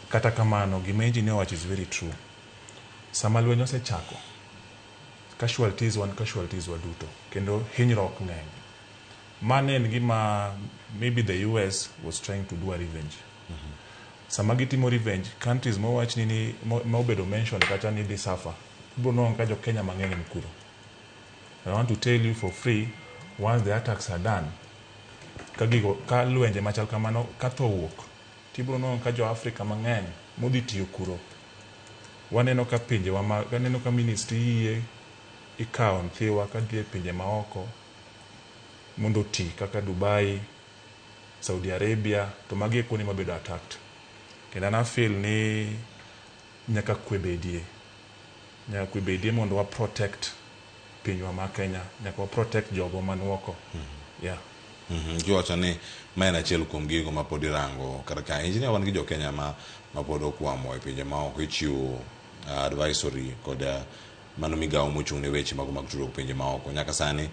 Kata kamano, gima engineer owacho is very true. Sama lweny osechako, casualties wan casualties waduto, kendo hinyruok ng'eny. Mano en gima maybe the US was trying to do a revenge. Sama gitimo revenge, countries mowach ni mobedo mentioned kacha ni dhi suffer, ibiro nwang'o ka jo Kenya mang'eny ni kuro. I want to tell you for free, once the attacks are done, ka gigo, ka lwenje machal kamano, ka tho wuok, tibiro nwang'o ka jo Afrika mang'eny modhi tiyo kuro. Waneno ka pinje wa ma, waneno ka ministry yie ikawo nyithiwa kadhi e pinje maoko mondo oti kaka Dubai, Saudi Arabia, to magi e kuonde mabedo attacked. Kendo an a feel ni nyaka kwe bedie. Nyaka kwe bedie mondo wa protect pinywa ma Kenya, nyaka wa protect jogo man oko. Yeah. Kiwacho ni ma en achiel kuom gigo ma pod irango kar ka. Engineer, wan gi jo Kenya ma pod okwamo e pinje maoko ichiwo advisory kod mano migawo mochung' ne weche mago mag tudruok pinje maoko. Nyaka sani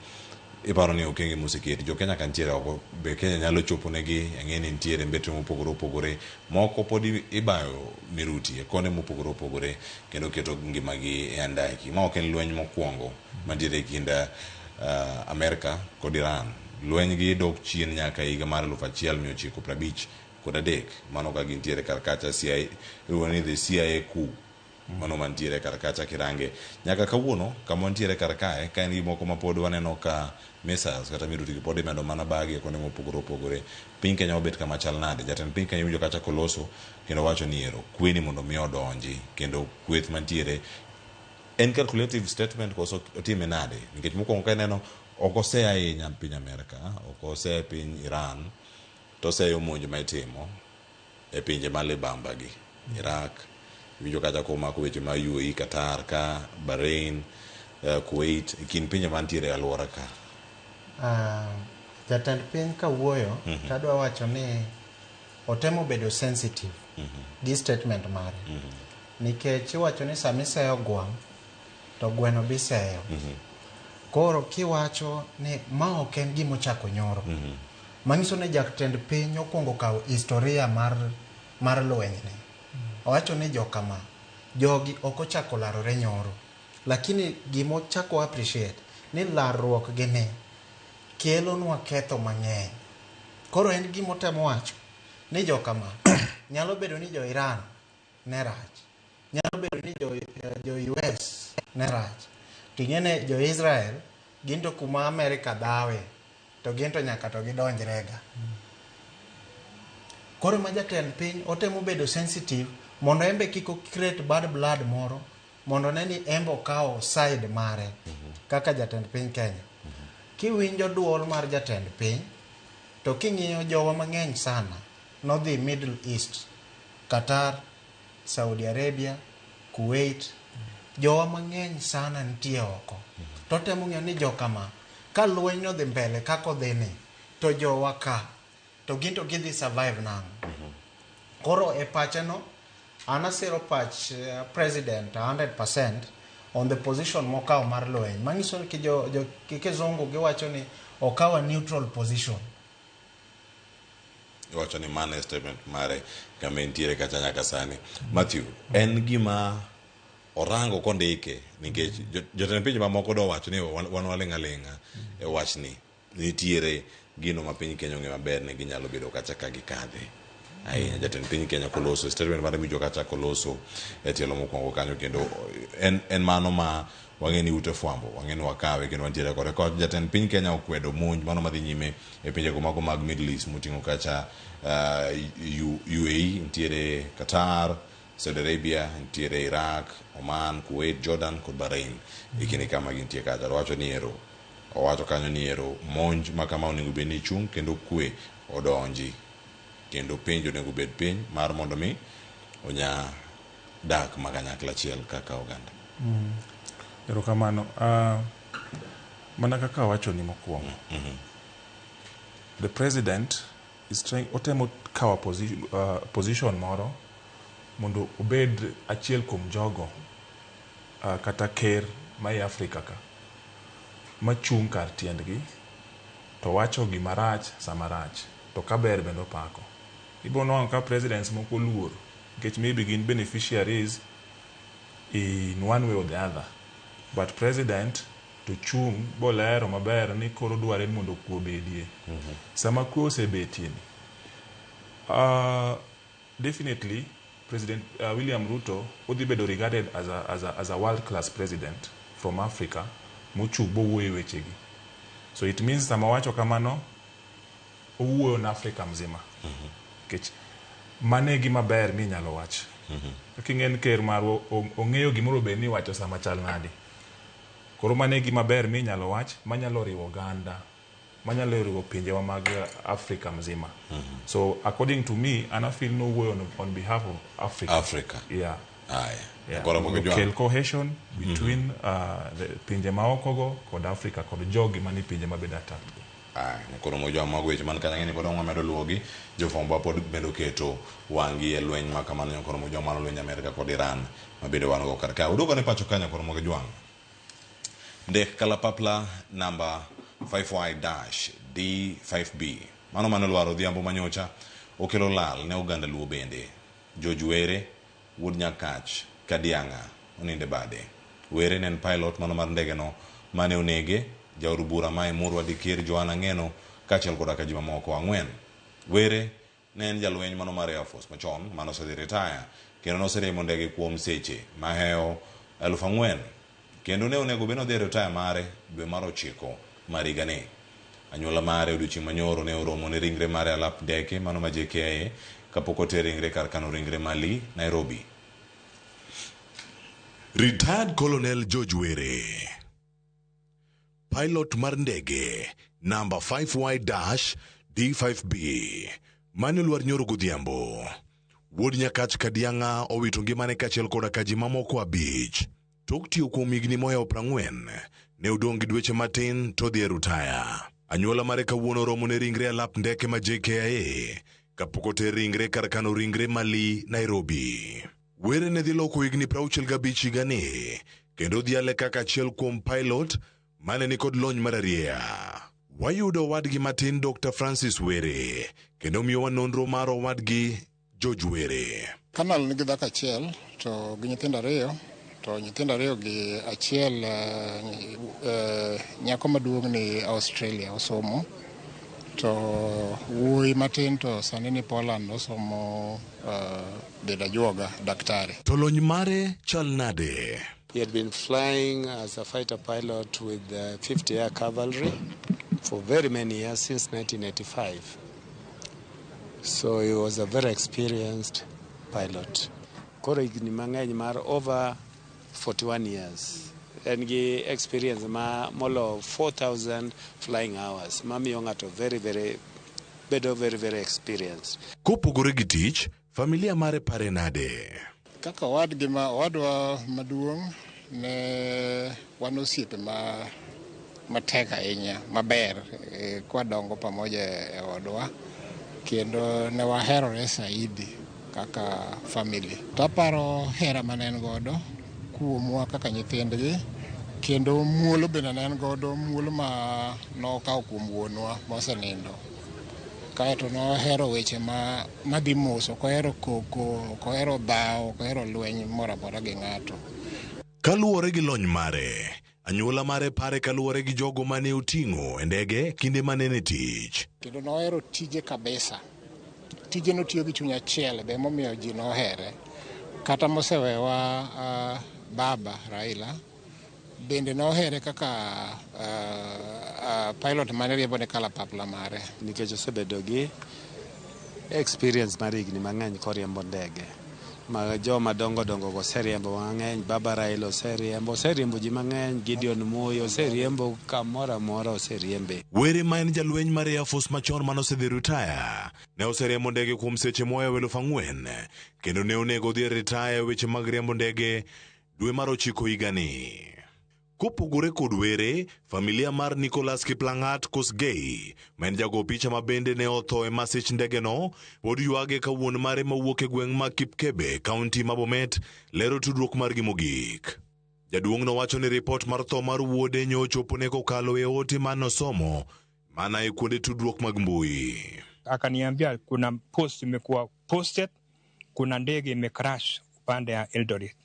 iparo ni okenge moseketi jo Kenya ka nitiere oko be Kenya nyalo chopo negi ang'e ni nitiere mbetre mopogore opogore moko pod ibayo miruti e konde mopogore opogore kendo keto ngimagi e andaki. Ma ok en lweny mokwongo mantiere e kind Amerka kod Iran. Lweny gi dok chien nyaka higa mar 1953 mano ka gintiere kar kacha CIA iluongo ni the CIA coup mano mantiere kar kacha kirange nyaka kawuono kama wantiere kar kae ka en gimoko ma pod waneno ka missiles kata miruti gi pod imedo mana bagi e kuonde mopogore opogore. Piny Kenya obet kama chal nade? Jatend piny Kenya iwinjo kacha koloso kendo wacho ni ero kweni mondo mi odonji kendo kweth mantiere en calculative statement koso otime nade? Nikech mokwongo ka ineno ok ose ahinya piny Amerka, ok ose piny Iran, to oseyo monj ma itimo e pinje ma libamba gi Iraq, iwinjo kacha komako weche ma UAE, Qatar ka, Bahrain, Kuwait, e kind pinje mantiere e alwora ka. Jatend piny kawuoyo, tadwa wacho ni otemo bedo sensitive gi statement mare. Nikech iwacho ni sama iseyo gwang', to gweno biseyo. Koro kiwacho ni ma ok en gima ochako nyoro. Manyiso ni jatend piny okwongo kawo historia mar lwenyni. Owacho ni jokama, jogi ok ochako larore nyoro. Lakini gimochako appreciate ni larruok gi ni kelonwa ketho mang'eny. Koro en gimotemo wacho ni jokama nyalo bedo ni jo Iran ne rach, nyalo bedo ni jo US ne rach. To ing'e jo Israel gin to kuma Amerika dhawe to gin to nyaka to gidonjrega. Koro ma jatend piny otemo bedo sensitive mondo en be kik o create bad blood moro mondo ne ni en be okawo side mare kaka jatend piny Kenya. Kiwinjo duol mar jatend piny to king'iyo jowa mang'eny sana nodhi Middle East, Qatar, Saudi Arabia, Kuwait, jowa mang'eny sana nitie oko. To temo ng'iyo ni jokama ka lweny nodhi mbele kaka odhi ni to jowa ka to gin to gidhi survive nang'o. Koro e pache no an asiro pach president 100% on the position mokawo mar lweny. Manyiso ni jo kizungu giwacho ni okawo a neutral position. Iwacho ni mano e statement mare kama entiere kacha nyaka sani. Matthew, en gima Orango kondike nikech jotend pinje mamoko dowacho ni wan waling' aling'a e wachni. Nitiere gino ma piny Kenya ong'eyo maber ni ginyalo bedo kacha ka gikadhe ahinya. Jatend piny Kenya koloso statement mare miwinjo kacha koloso e tielo mokwongo kanyo kendo en mano ma wang'e ni ute fwambo wang'e ni wakawe kendo wantiere kode. Koch jatend piny Kenya okwedo monj mano madhi nyime e pinjego mago mag Middle East moting'o kacha UAE, nitiere Qatar, Saudi Arabia, nitiere Iraq, Oman, Kuwait, Jordan kod Bahrain e kinde kama gintie kacha. To owacho ni ero owacho kanyo ni ero monj ma kama onego bed ni chung' kendo kwe odonji kendo penjo onego bed piny mar mondo mi onya dak ma kanyakla achiel kaka oganda. Erokamano. Mana kaka awachoni mokwongo. The president is trying, otemo kawo position moro mondo obed achiel kuom jogo kata ker ma e Afrika ka machung' kar tiendgi to wacho gima rach sama rach to kaber bende opako. Ibiro nwang'o ka presidents moko luor nikech maybe gin beneficiaries in one way or the other. But president to chung' bolero maber ni koro dware ni mondo kwe obedie. Sama kwe osebetie ni, definitely President William Ruto odhi bedo regarded as a world class president from Africa mochung' bowuoyo e wechegi. So it means sama wacho kamano, owuoyo na Afrika mzima. Nikech mano e gima ber minyalo wach. Kaka ing'e ni ker marwa ong'eyo gimoro bed ni iwacho sama chal nade. Koro mano e gima ber minyalo wach manyalo riwo oganda, manyalo riwo pinjewa mag Afrika mzima. So according to me, an I feel nowuoyo on behalf of Africa. Africa. Yeah. Aya. Yeah. Koro Mondo Jwang'. kel cohesion between the pinje maokogo kod Africa kod jogi manie pinje mabende attacked. Aya, koro mojo mago weche man kanyo ng'eni pod wamedo luwogi jofwambo pod medo keto wang'gi e lweny ma kamano koro mojo mano lweny Amerika kod Iran ma bende wan go kar ka. Uduogo ne pacho kanyo koro mogo jwang'. Ndek kalapapla namba 5Y-D5B mano mane olwar odhiambo manyocha okelo lal ne oganda Luo bende. George Were wuod Nyakach Kadiang'a oninde bade. Were ne en pilot mano mar ndege no mane onege, jaod bura ma Emurua Dikir Joanna Ng'eno kaachiel koda ka ji mamoko 4. Were ne en jalweny mano mar Air Force machon mane osedhi retire kendo noseriembo ndege kuom seche mahewo 4,000 kendo ne onego bed ni odhi e retire mare dwe mar 9 mar higani. Anyuola mare odiochieng' manyoro ne oromo ne ringre mare alap ndeke mano ma JKIA kapok oter ringre kar kano ringre Mali, Nairobi. Retired Colonel George Were, pilot mar ndege namba 5Y-D5B mane olwar nyoro godhiambo. Wuod Nyakach Kadiang'a owito ngimane kaachiel koda ka ji mamoko 5. Tok tiyo kuom higni mohewo 40, ne odong' gi dweche matin to odhi e rutaya. Anyuola mare kawuono oromo ne ringre alap ndeke ma JKIA kapok oter ringre kar kano ringre Mali, Nairobi. Were ne dhi loko higni 65 higani kendo odhiale kaka achiel kuom pilot mane nikod lony mararieya. Wayudo owadgi matin Dr. Francis Were kendo miyowa nonro mar owadgi George Were. Colonel nigi dhako achiel to gi nyithindo 2 to nyithindo 2 gi achiel nyako maduong' ni Australia osomo to wuoyi matin to sani ni Poland osomo bedo ajuoga daktari. To lony mare chal nade? He had been flying as a fighter pilot with the 50 Air Cavalry for very many years, since 1985. So he was a very experienced pilot. Koro higni mang'eny mar over 41 years. En gi experience ma molo 4,000 flying hours, mamiyo ng'ato very, very, bedo very, very experienced. Kopogore gi tich, familia mare pare nade? Kaka owadgi ma owadwa maduong' ne wan osiepe ma matek ahinya maber kwadongo pamoja e odwa kendo ne waherore saidi kaka family. To aparo hera mane en godo kuomwa kaka nyithindgi kendo muolo bende ne en godo, muolo ma nokawo kuom wuonwa mosenindo. Kaeto nohero weche ma madhi mos, ok ohero koko, ok ohero dhawo, ok ohero lweny moro amora gi ng'ato. Kaluwore gi lony mare, anyuola mare pare kaluwore gi jogo mane oting'o e ndege kinde mane en e tich. Kendo nohero tije kabisa. Tije notiyo gi chuny achiel be emomiyo ji nohere. Kata mosewewa baba Raila bende nohere kaka pilot mane riembo ne kalapapla mare. Nikech osebedo gi experience mar higni mang'eny koriembo ndege ma joma dongo dongo go oseriembo mang'eny, baba Raila oseriembo, oseriembo ji mang'eny, Gideon Moi oseriembo kamoro amora oseriembe. Were ma en jalweny mar Air Force machon manosedhi ritaya ne oseriembo ndege kuom seche mohewo 4,000 kendo ne onego odhi e ritaya e weche mag riembo ndege dwe mar 9 higani. Kopogore kod Were, familia mar Nicholas Kiplangat Kosgei, ma en jago picha ma bende ne otho e masich ndegeno, pod ywage ka wuon mare mawuok e gweng' ma Kipkebe, kaunti ma Bomet, lero tudruok margi mogik. Jaduong'no wacho ni ripot mar tho mar wuode nyo ochopone kokalo e ote manosomo mana e kuonde tudruok mag mbui. Akaniambia kuna post imekuwa posted, kuna ndege imecrash upande ya Eldoret.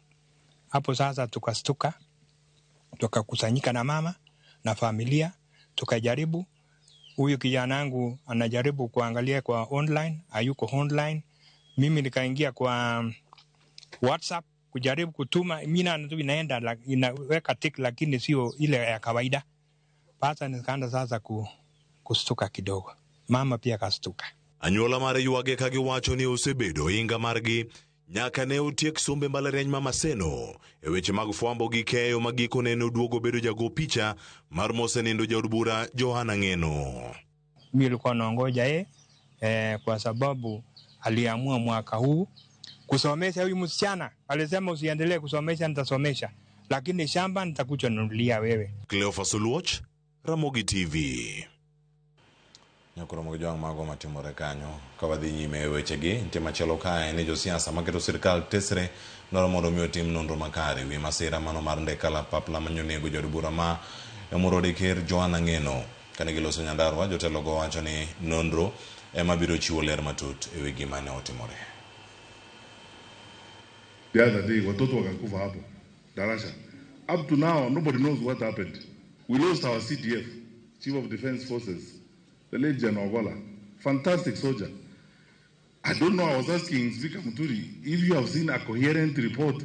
Hapo sasa tukastuka, tukakusanyika na mama na familia, tukajaribu. Huyu kijana wangu anajaribu kuangalia kwa online, hayuko online. Mimi nikaingia kwa WhatsApp kujaribu kutuma, mimi na tu inaenda inaweka tick, lakini sio ile ya kawaida. Sasa nikaanza sasa kustuka kidogo. Mama pia kastuka. Anyuola mare ywage ka giwacho ni osebedo inga margi nyaka ne otiek sombe mbalariany ma Maseno e weche mag fwambo gi keyo ma gikone ne oduogo bedo jago picha mar mosenindo jaod bura Johana Ng'eno. Mimi nilikuwa naongoja kwa sababu aliamua mwaka huu kusomesha huyu msichana. Alisema usiendelee kusomesha, nitasomesha, lakini shamba nitakuchunulia wewe. Cleophas Oluoch, Ramogi TV. Nyakoro mag jwang' mago matimore kanyo ka wadhi nyime e wechegi nitie machielo kae ni josiasa maketo sirikal tesre dwaro mondo mi otim nonro makare wi masira mano mar ndek kalapapla manyonego jaod bura ma Emurua Dikirr Johana Ng'eno. Kane giloso Nyandarua, jotelogo wacho ni nonro ema biro chiwo ler matut e wi gima ne otimore. The other day watoto wakakufa hapo Darasha. Up to now nobody knows what happened. We lost our CDF, Chief of Defense Forces, the late General Ogolla, fantastic soldier. I don't know, I was asking Speaker Muturi if you have seen a coherent report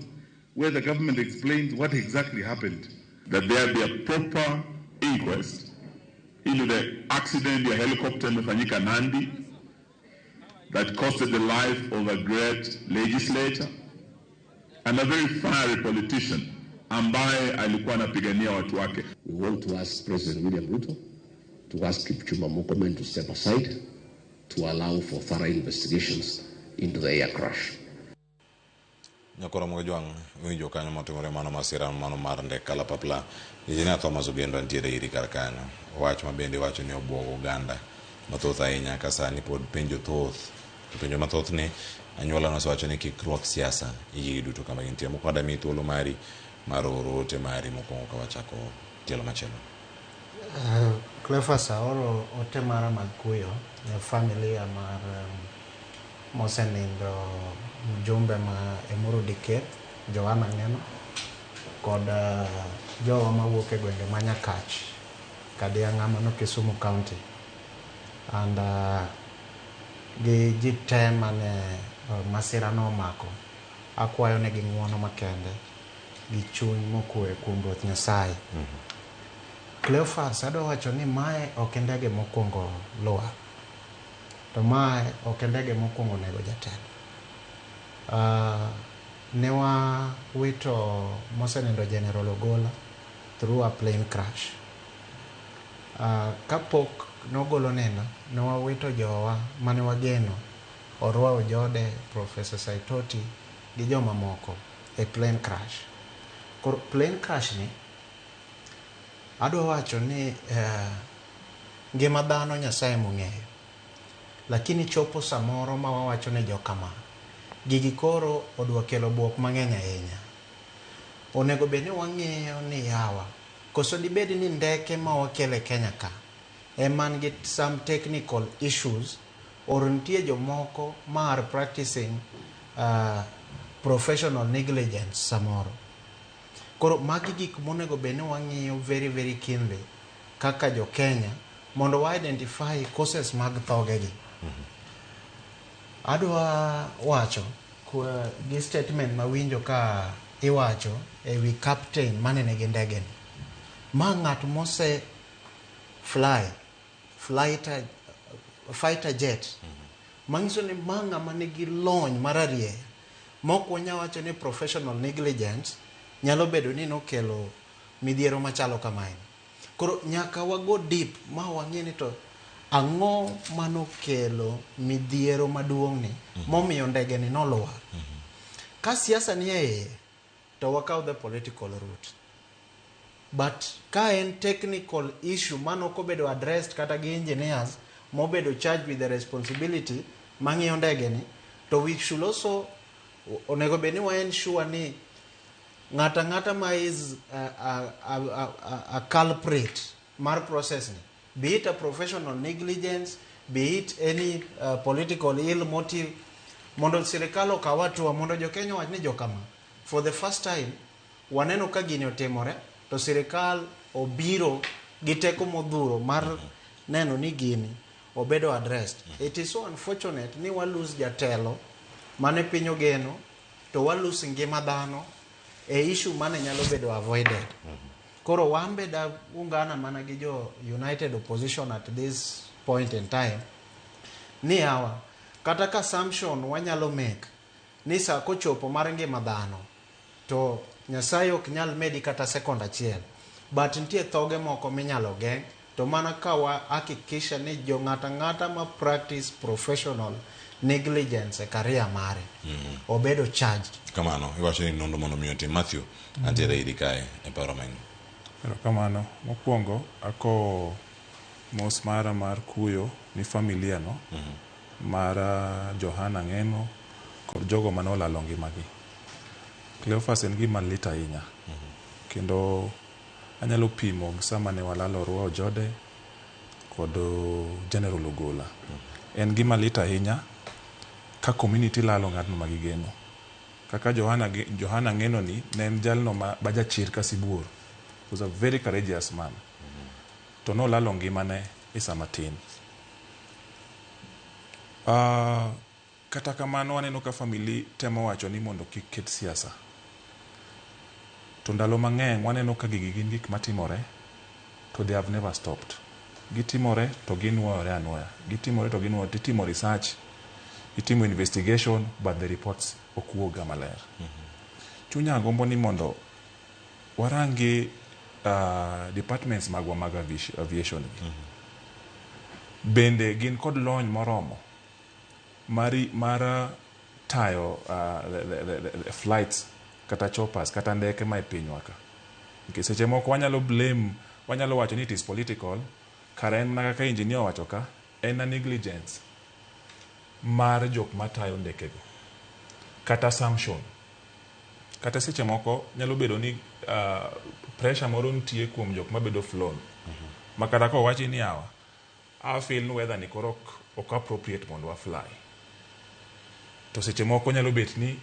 where the government explained what exactly happened. That there be a proper inquest into the accident ya helicopter imefanyika Nandi that costed the life of a great legislator and a very fiery politician ambaye alikuwa anapigania watu wake. We want to ask President William Ruto to ask Kipchumba Murkomen to step aside to allow for thorough investigations into the air crash. Nyakoro mag jwang' winjo kanyo motimore mano masira mano mar ndek kalapapla. Engineer Thomas Obiendo nitiere iri kar kanyo. Wach ma bende wacho ni obwogo oganda mathoth ahinya ka sani pod penjo thoth. To penjo mathoth ni anyuola nosewacho ni kik rwak siasa e gigi duto kama gintie. Moko adami thuolo mari mar oro ote mari mokwongo ka wachako tielo machielo. Cleophas, aoro ote mara mag kuyo ne familia mar mosenindo mjumbe ma Emurua Dikirr Johana Ng'eno kod jowa mawuok e gwenge ma Nyakach Kadiang'a mano Kisumu County and gi ji te mane masira no omako. Akwayo negi ng'uono makende gi chuny mokwe kuom Ruoth Nyasaye. Cleophas, adwa wacho ni mae ok en ndege mokwongo lwar, to mae ok en ndege mokwongo nego jatelo. Ne wawito mosenindo General Ogolla through a plane crash. Kapok nogolo neno, ne wawito jowa mane wageno, Orwa Ojode, Professor Saitoti gi joma moko e plane crash. Koro plane crash ni adwa wacho ni ngima dhano Nyasaye mong'eyo, lakini chopo samoro ma wawacho ne jokama gigi koro odwa kelo buok mang'eny ahinya. Onego bed ni wang'iyo ni yawa koso dibed ni ndeke ma wakelo e Kenya ka ema nigi some technical issues or nitie jomoko ma are practicing professional negligence samoro. Koro magi gik monego bed ni wang'iyo very very keenly kaka jo Kenya mondo wa identify causes mag thogegi. Adwa wacho gi statement mawinjo ka iwacho e wi captain mane nigi ndege ni. Ma ng'at mose fly fighter jet. Manyiso ni ma ng'ama nigi lony mararieya. Mok wanya wacho ni professional negligence nyalo bedo ni nokelo midhiero machalo kamae. Koro nyaka wago deep ma wang'e ni to ang'o manokelo midhiero maduong' ni momiyo ndege ni nolwar. Ka siasa ni e iye, to wakaw the political route. But ka en technical issue mano ok obedo addressed kata gi engineers mobedo charged with the responsibility mang'iyo ndege ni, to we should also onego bed ni wa ensure ni ng'ata ng'ata ma is a culprit mar process ni, be it a professional negligence, be it any political ill motive, mondo sirikal okaw hatua mondo jo Kenya owach ni jokama. For the first time waneno ka gini otimore to sirikal obiro gi teko modhuro mar neno ni gini obedo addressed. It is so unfortunate ni wa lose jatelo mane piny ogeno to wa lose ngima dhano e issue mane nyalo bedo avoided. Koro wan be da ungana mana gi jo United Opposition at this point in time ni yawa kata ka assumption wanyalo make ni sa kochopo mar ngima dhano to Nyasaye ok nyal medi kata second achiel, but nitie thoge moko minyalo geng' to mana ka wa hakikisha ni jo ng'ata ng'ata ma practice professional negligence e career mare obedo charged. Kamano iwacho ni nonro mondo mi otim. Matthew, antiere iri kae e paro mang'eny. Erokamano. Mokwongo akowo mos mara mar kuyo ni familia no mar Johana Ng'eno kod jogo mane olalo ngimagi. Cleophas en gima lit ahinya. Kendo anyalo pimo gi sama ne walalo Rua Ojode kod General Ogola. En gima lit ahinya ka community lalo ng'atno ma gigeno. Kaka Johana Ng'eno ni ne en jalno ma jachir ka sibuor. Was a very courageous man. To nolalo ngimane e sama tin. Kata kamano waneno ka family temo wacho ni mondo kik ket siasa. To ndalo mang'eny waneno ka gigi gin gik matimore to they have never stopped. Gitimore to ginuoyore anuoya. Gitimore to ginuoyore. Titimo research, itimo investigation, but the reports ok wuog maler. Chunya gombo ni mondo warangi departments magwa mag aviation gi. Bende gin kod lony moromo mar tayo the flights kata choppers kata ndeke ma e pinywa ka. Nikech seche moko wanyalo blame, wanyalo wacho ni it is political, kara en mana kaka engineer owacho ka, en a negligence mar jok matayo ndekego. Kata assumption. Kata seche moko nyalo bedo ni pressure moro nitie kuom jok mabedo flown. Ma kata kowachi ni yawa, I feel ni weather ni koro ok appropriate mondo wa fly. To seche moko nyalo bet ni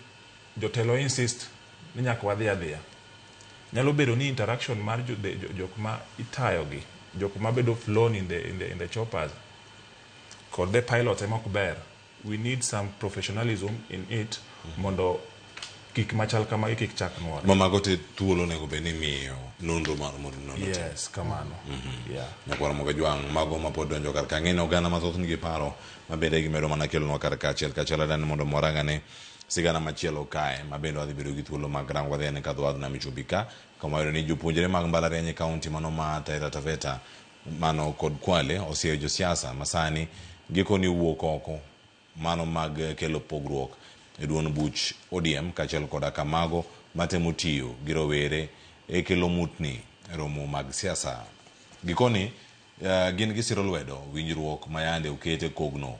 jotelo insist ni nyaka wadhi adhiya. Nyalo bedo ni interaction mar jok ma itayo gi, jok ma bedo flown in the choppers kod the pilots ema ok ber. We need some professionalism in it mondo gik machal kamagi kik chak nuore. Ma mago te thuolo onego bed ni imiyo nonro mar mondo nonro otim. Yes, kamano. Yeah. Nyakwar Moga Jwang', mago ma pod donjo kar ka. Ang'e ni oganda mathoth nigi paro ma bende gimedo mana kelonwa kar ka achiel kachiel. Adani mondo warang'ane sigana machielo kae ma bende wadhi bedo gi thuolo mag rango wadhi ane kadho wadhi Nam Chumbi ka kama wayudo ni jopuonjre mag mbalariany e kaunti mano ma Taita Taveta mano kod Kwale osieyo josiasa masani gikoni owuok oko mano mag kelo pogruok e duond buch ODM kaachiel koda kamago matemo tiyo gi rowere e kelo mutni e romo mag siasa. Gikoni gin gisiro lwedo winjruok ma yande oket e kogno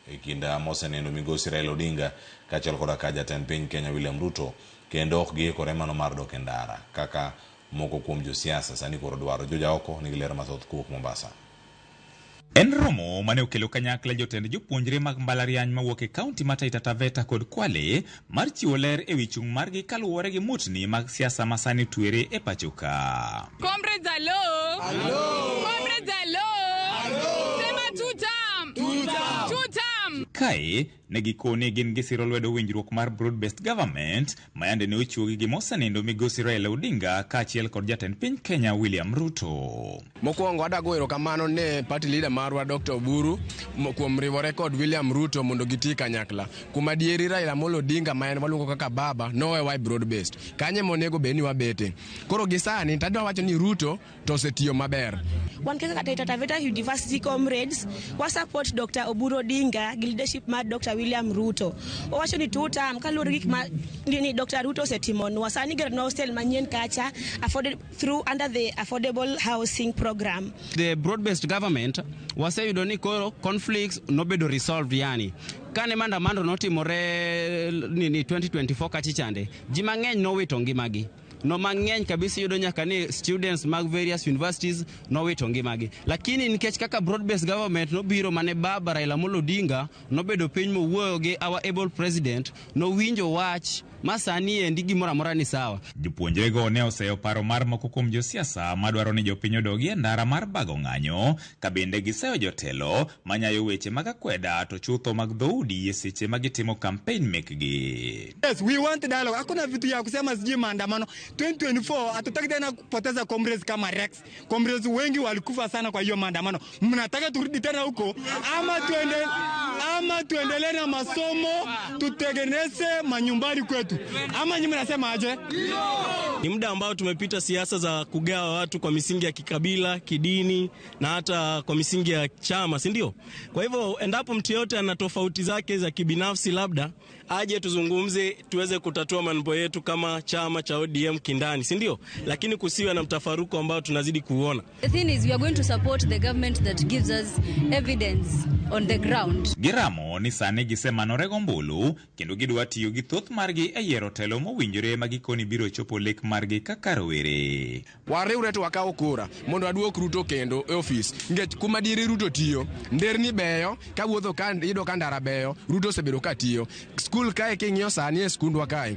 e kind moseneno migosi Raila Odinga kaachiel koda ka jatend piny Kenya William Ruto, kendo ok giikore mano mar dok e ndara kaka moko kuom josiasa sani koro dwaro. Joja oko nigi ler mathoth kowuok Mombasa. En romo mane okelo kanyakla jotend jopuonjre mag mbalariany mawuok e kaunti ma Taita Taveta kod Kwale mar chiwo ler ewi chung' margi kaluwore gi mutni mag siasa ma sani twere e pacho ka. Comrades, hello. Hello. Comrades, hello. Hello. Sema two term. Two term. Two term. Kae ne gikone gin gisiro lwedo winjruok mar broad based government ma yande ne ochiwogi gi mosenindo migosi Raila Odinga kaachiel kod jatend piny Kenya William Ruto. Mokwongo adago erokamano ne party leader marwa Dr. Oburu kuom riwore kod William Ruto mondo giti kanyakla. Kuom adieri Raila Amolo Odinga ma en waluongo kaka baba nowewa e broad based. Kanye monego bed ni wabete. Koro gi sani tadwa wacho ni Ruto to osetiyo maber. Wan kaka Taita Taveta University comrades, wa support Dr. Oburu Odinga gi leadership mar Dr. William Ruto. Owacho ni two term kaluwore gi gik ma ni Dr. Ruto osetimonwa. Sani geronwa hostel manyien kacha afforded through under the affordable housing program. The broad-based government waseyudo ni koro conflicts nobedo resolved yani kane maandamano notimore nini 2024 kachichande ji mang'eny nowito ngimagi no mang'eny kabisa iyudo nyaka ni students mag various universities nowito ngimagi lakini nikech kaka broad based government nobiro mane baba Raila Amolo Odinga nobedo piny mowuoyo gi our able president nowinjo wach ma sani endi gimoro amora ni sawa. Jopuonjrego ne oseyo paro mar moko kuom josiasa madwaro ni jopiny odogi e ndara mar bago ng'anyo ka bende giseyo jotelo manyayo weche mag akweda to chutho mag dhoudi e seche ma gitimo kampen mekgi. Yes, we want dialogue. Hakuna vitu ya kusema sijui maandamano. 2024 hatutaki tena kupoteza comrades kama Rex. Comrades wengi walikufa sana kwa hiyo maandamano. Mnataka turudi tena huko ama tuende ama tuendelee na masomo tutengeneze manyumbani kwetu? Ama nyinyi mnasema aje? Ni muda ambao tumepita siasa za kugawa watu kwa misingi ya kikabila, kidini na hata kwa misingi ya chama, si ndio? Kwa hivyo endapo mtu yote ana tofauti zake za kibinafsi, labda aje tuzungumze, tuweze kutatua mambo yetu kama chama cha ODM kindani, si ndio? Lakini kusiwe na mtafaruku ambao tunazidi kuona. The thing is we are going to support the government that gives us evidence on the ground. Giramo ni sani gisemanore gombulu kendo gidwa tiyo gi thoth margi e yiero telo mowinjore ma gikoni biro chopo lek margi kaka rowere. Wariwre to wakaw kura mondo waduok Ruto kendo e ofis nikech kuma diere Ruto tiyo nderni beyo kawuotho ka iyudo ka ndara beyo Ruto osebedo ka tiyo skul kae king'iyo sani e skundwa kae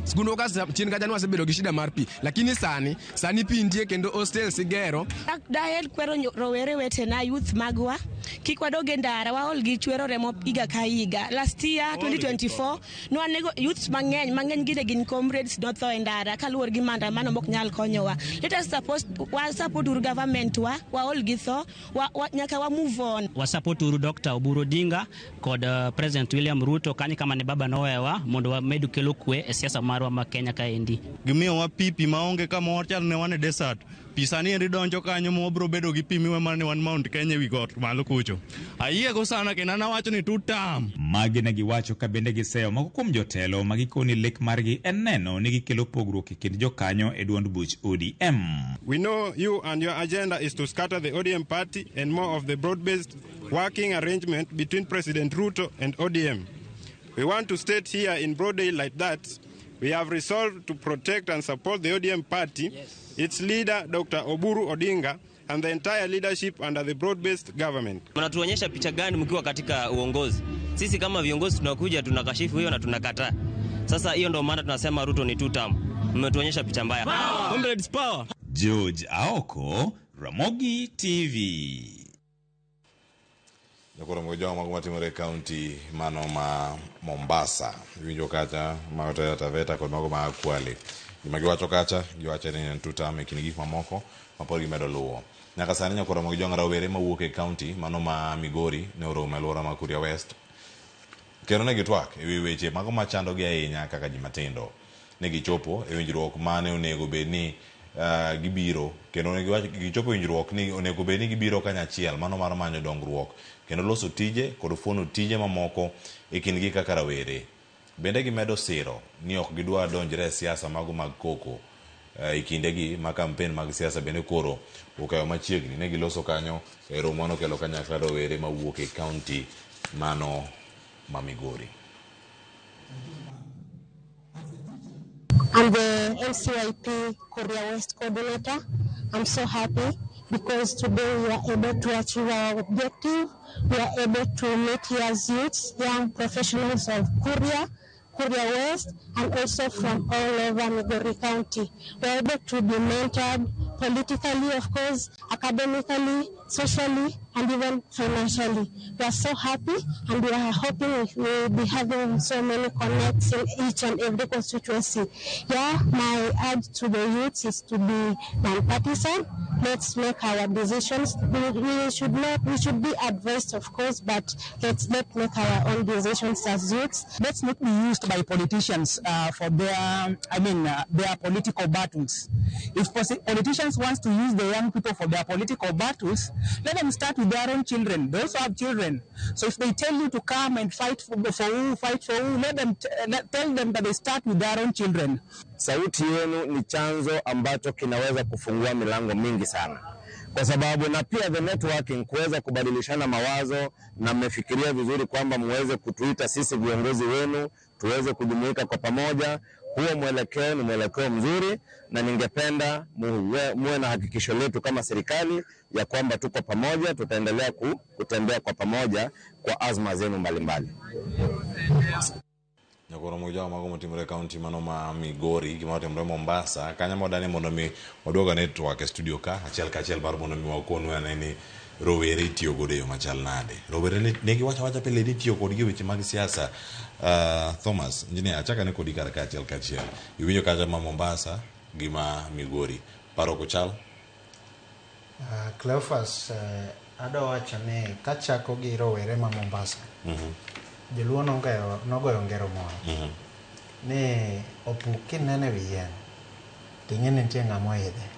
skundwa ka chien kacha nwasebedo gi shida mar pi lakini sani sani pi nitie kendo hostels igero. Daher kwero rowere wetena youth magwa kik wadog e ndara waol gi chwero remo higa ka higa. Last year 2024 nwanego youths mang'eny mang'eny gi ne gin comrades notho e ndara kaluwore gi maandamano mok nyal konyowa. Let us support wa support uru government wa waol gi tho wa, wa, nyaka wa move on. Wasupport uru Dr. Oburu Odinga kod President William Ruto kanyo kama ne baba nowewa mondo wamed kelo kwe e siasa marwa ma Kenya kaendi. Gimiyowa pi pi maonge kama wachal ne wan e desert. Pi sani endi donjo kanyo ma wabiro bedo gi pi miwe mana ni wan Mount Kenya ewi got malo kucho. Ayiego sana kendo an awacho ni two term. Magi ne giwacho ka bende giseyo moko kuom jotelo ma gikoni lek margi en neno ni gikelo pogruok e kind jokanyo e duond buch ODM. We know you and your agenda is to scatter the ODM party and more of the broad-based working arrangement between President Ruto and ODM. We want to state here in broad daylight that we have resolved to protect and support the ODM party, yes, its leader Dr. Oburu Odinga, and the entire leadership under the broad-based government. Mnatuonyesha picha gani mkiwa katika uongozi? Sisi kama viongozi tunakuja tunakashifu hiyo na tunakataa. Sasa hiyo ndio maana tunasema Ruto ni two term. Mmetuonyesha picha mbaya. Comrades power. George Aoko, Ramogi TV. Nyakoro mogo mago matimore e kaunti mano ma Mombasa. Iwinjo kacha ma Taita Taveta kod mago ma Kwale. Gima giwacho kacha, giwacho ni en two term e kind gik mamoko ma pod gimedo luwo. Nyaka sani nyakoro mag jong rawere mawuok e kaunti mano ma Migori ne oromo e alwora ma Kuria West. Kendo ne gitwak e wi weche mago machandogi ahinya kaka ji matindo. Ne gichopo e winjruok mane onego bed ni gibiro kendo ne giwacho gichopo e winjruok ni onego bed ni gibiro kanyachiel mano mar manyo dongruok kendo loso tije kod fuono tije mamoko e kindgi kaka rawere. Bende gimedo siro ni ok gidwa donjre e siasa mago mag koko e kindegi ma kampen mag siasa bende koro okayo machiegni. Ne giloso kanyo e romo mano kelo kanyakla rowere mawuok e kaunti mano ma Migori. I'm the MCYP Korea West coordinator. I'm so happy because today we are able to achieve our objective. We are able to meet here as youths, young professionals of Kuria, Kuria West, and also from all over Migori County. We are able to be mentored politically, of course, academically, socially, and even financially. We are so happy, and we are hoping we will be having so many connects in each and every constituency. Yeah, my urge to the youths is to be non-partisan. Let's make our decisions. We should not, we should be advised, of course, but let's not make our own decisions as youths. Let's not be used by politicians for their, their political battles. If politicians want to use the young people for their political battles, let them start with their own children. They also have children. So if they tell you to come and fight for who, fight for who, let them tell them that they start with their own children. Sauti yenu ni chanzo ambacho kinaweza kufungua milango mingi sana, kwa sababu na pia the networking, kuweza kubadilishana mawazo, na mmefikiria vizuri kwamba muweze kutuita sisi viongozi wenu tuweze kujumuika kwa pamoja. Huo mwelekeo ni mwelekeo mzuri, na ningependa muwe na hakikisho letu kama serikali ya kwamba tuko pamoja, tutaendelea kutembea kwa pamoja kwa azma zenu mbalimbali. Nyakoro moja mago motimore kaunti mano ma Migori gima otimore Mombasa kanya modane mondo mi waduogo network e studio ka achiel kachiel mar mondo mi wakonwa ane ni rowere itiyo godo e yo machal nade. Rowere ne giwacho awacha pile ni itiyo kodgi e weche mag siasa. Thomas, engineer, achak ane kodi kar ka achiel kachiel. Iwinjo kacha ma Mombasa gi ma Migori. Paro ok ochal? Cleophas, adwa wacho ni kachako gi rowere ma Mombasa, Joluo nogoyo ngero moro ni opuk kineno e wi yien ting'e ni nitie ng'ama oidhe.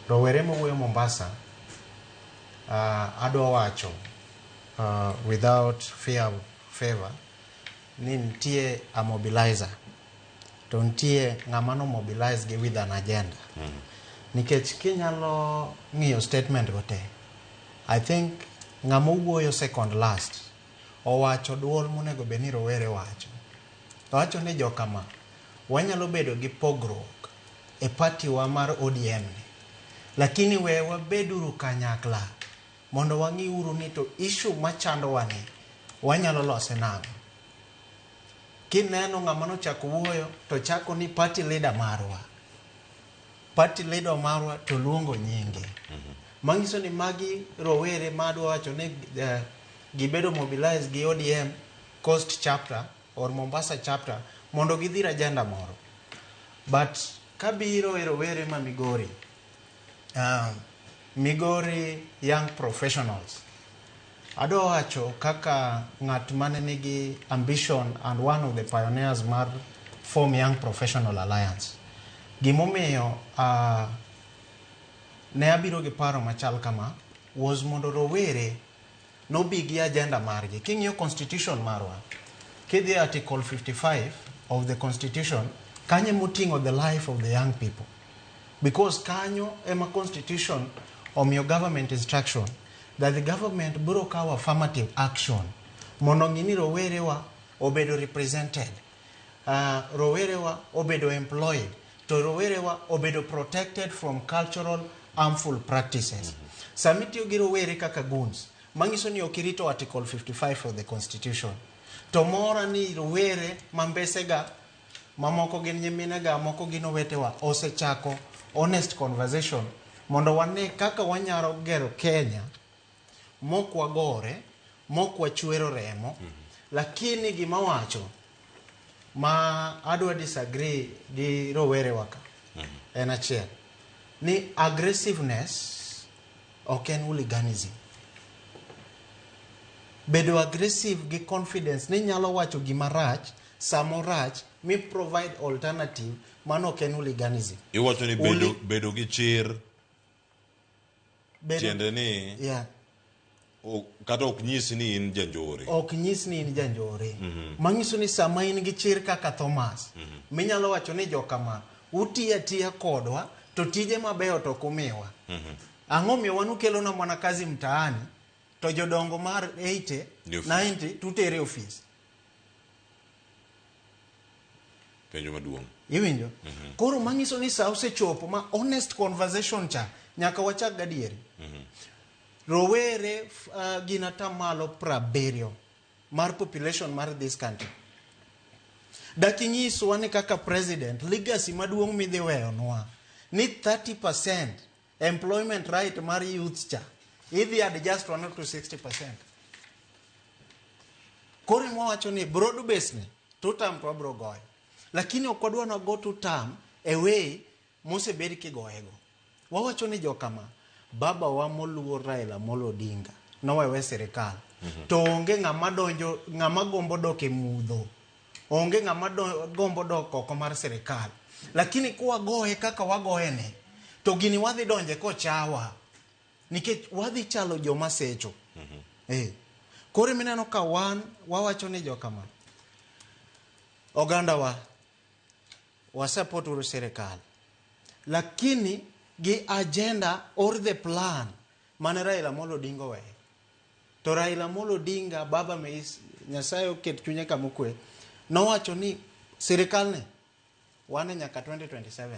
Rowere mowuoyo Mombasa, adwa wacho without fear of favor ni nitie a mobilizer to nitie ng'ama no mobilize gi with an agenda. Nikech kinyalo ng'iyo statement go te, I think ng'ama owuoyo second last owacho duol monego bed ni rowere wacho. Owacho ni jokama wanyalo bedo gi pogruok e party wa mar ODM ni, lakini we wabeduru kanyakla mondo wang'iuru ni to issue machandowa ni wanyalo lose nang'o. Kineno ng'ama nochako wuoyo to chako ni party leader marwa, party leader marwa to luongo nyinge. Manyiso ni magi rowere madwa wacho ni gibedo mobilized gi ODM Coast chapter or Mombasa chapter mondo gidhir agenda moro. But kabiro e rowere ma Migori, Migori young professionals, adwa wacho kaka ng'at mane nigi ambition and one of the pioneers mar form Young Professional Alliance. Gimomiyo ne abiro gi paro machal kama was mondo rowere nobi gi agenda margi. King'iyo constitution marwa, kidhi article 55 of the constitution, kanyo moting'o the life of the young people. Because kanyo ema constitution omiyo government instruction that the government biro kawo affirmative action mondo ng'i ni rowerewa obedo represented, rowerewa obedo employed, to rowerewa obedo protected from cultural harmful practices. Sama itiyo gi rowere kaka goons, manyiso ni ok irito article 55 of the constitution. To mora ni rowere mambesega, mamoko gin nyiminega, moko gin owetewa, osechako honest conversation mondo wane kaka wanyalo gero Kenya mok wagore, mok wachwero remo. Lakini gima wacho ma adwa disagree gi rowere waka en achiel ni aggressiveness ok en hooliganism. Bedo aggressive gi confidence ni nyalo wacho gima rach samorach mi provide alternative, mano ok en hooliganism. Iwacho ni bedo gi chir tiende ni kata ok nyis ni in janjore. Ok nyis ni in janjore. Manyiso ni sama in gi chir kaka Thomas, minyalo wacho ni jokama utiyo atiya kodwa to tije mabeyo to ok umiwa. Ang'o miyo wan ukelona mana kazi mtaani to jodongo mar 80, 90 tutere ofis. Penjo maduong'. Iwinjo? Koro manyiso ni sa osechopo ma honest conversation cha Nyaka wachak gadieri. Rowere gin atamalo 70 mar population mar this country. Dak inyiswa ni kaka president, legacy maduong' midhi weyonwa ni 30% employment right mar youth cha idhi adjust one to 60%. Koro ema wawacho ni broad base ni two term to wabro goyo. Lakini ok wadwa na go two term e way mosebed kigoyego. Wawacho ni jokama, baba wa moluor Raila Amolo Odinga nowewe sirikal. To onge ng'ama donjo, ng'ama gombo dok e mudho. Onge ng'ama gombo dok oko mar sirikal. Lakini kwagoye kaka wagoye ni, to gini wadhi donje kochawa. Nikech wadhi chalo joma secho. Koro mineno ka wan wawacho ni jokama, oganda wa wasupport uru sirikal. Lakini gi agenda or the plan mane Raila Amolo Odinga oweyo. To Raila Amolo Odinga, baba meis, Nyasaye oket chunye kama okwe, nowacho ni sirikal ni wan nyaka 2027.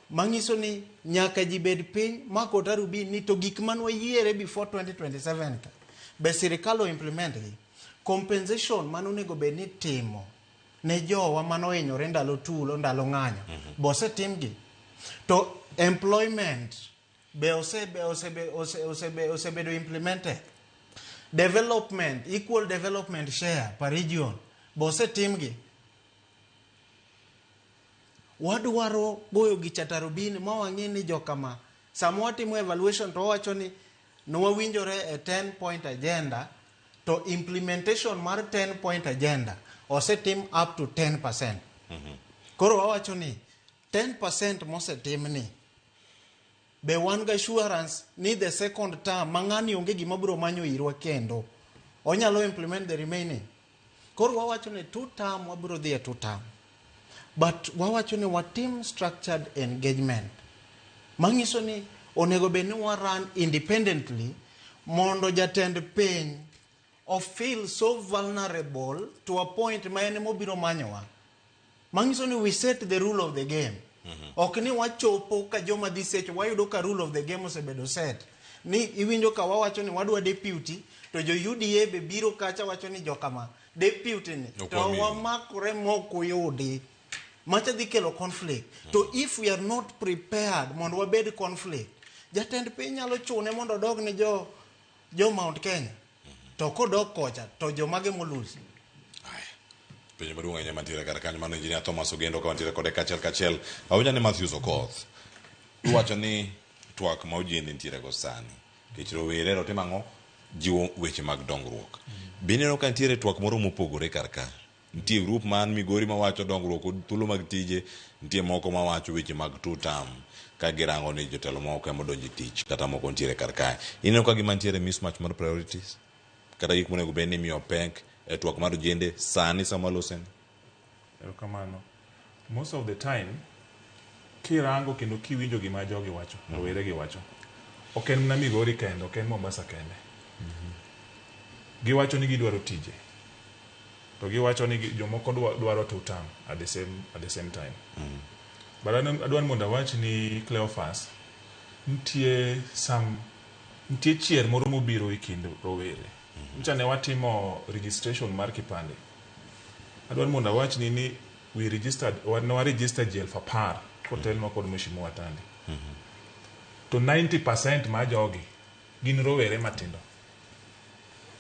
Manyiso ni nyaka ji bed piny ma kod arubin ni to gik man wayiere before 2027 ka, be sirikal o implement gi. Compensation mane onego bed ni timo ne jowa mane ohinyore ndalo tulo, ndalo ng'anyo, be osetimgi. To employment be osebedo implemented. Development, equal development share per region be osetimgi. Wadwaro goyo gicha tarubini ma wang'e ni jokama, sama watimo evaluation to wawacho ni nwawinjore e 10 point agenda, to implementation mar 10 point agenda osetim up to 10%. Koro wawacho ni 10% mosetim ni be wan gi assurance ni the second term ma ng'ani onge gima biro manyo irwa kendo onyalo implement the remaining. Koro wawacho ni two term wabiro dhi e two term, but wawacho ni watim structured engagement manyiso ni onego bed ni wa run independently mondo jatend piny o feel so vulnerable to a point ma en mobiro manyowa, manyiso ni we set the rule of the game. Ok ni wachopo ka joma dhi secho wayudo ka rule of the game osebedo set ni iwinjo ka wawacho ni wadwa deputy, to jo UDA be biro kacha wacho ni jokama deputy ni Ok to wamiyi. Wamakore mok uyudi macha dhi kelo conflict. To if we are not prepared mondo wabed conflict, jatend piny nyalo chune mondo odog ne jo Mount Kenya, to kodok kocha to jomage molusi. Penjo maduong' ahinya mantiere kar kanyo, mano Engineer Thomas Ogendo ka wantiere kode kachiel kachiel. Awinjo ni Matthews Okoth iwacho ni twak ma ojende nitiere go sani nikech rowere otimo ang'o jiwo weche mag dongruok. Be ineno ka nitiere twak moro mopogore kar ka? Nitie group man Migori mawacho dongruok kod thuolo mag tije, nitie moko mawacho weche mag two term ka girango ni jotelo moko ema odonjo e tich kata moko nitiere kar kae. Ineno ka gima nitiere mismatch mar priorities kata gik monego bed ni imiyo pek e twak mar ojende sani sama waloseni? Erokamano. Most of the time, kirango kendo kiwinjo gima jogi wacho, rowere gi wacho, ok en mana Migori kende, ok en Mombasa kende. Giwacho ni gidwaro tije. To giwacho ni jomoko dwaro two term at the same time. But adwa ni mondo awach ni Cleophas, nitie chier moro mobiro e kind rowere. Nyocha ne watimo registration mar kipande. Adwa ni mondo awach ni we registered, ne wa register ji 10,000 kotelnwa kod Mheshimiwa Tandi. To 90% mar jogi gin rowere matindo.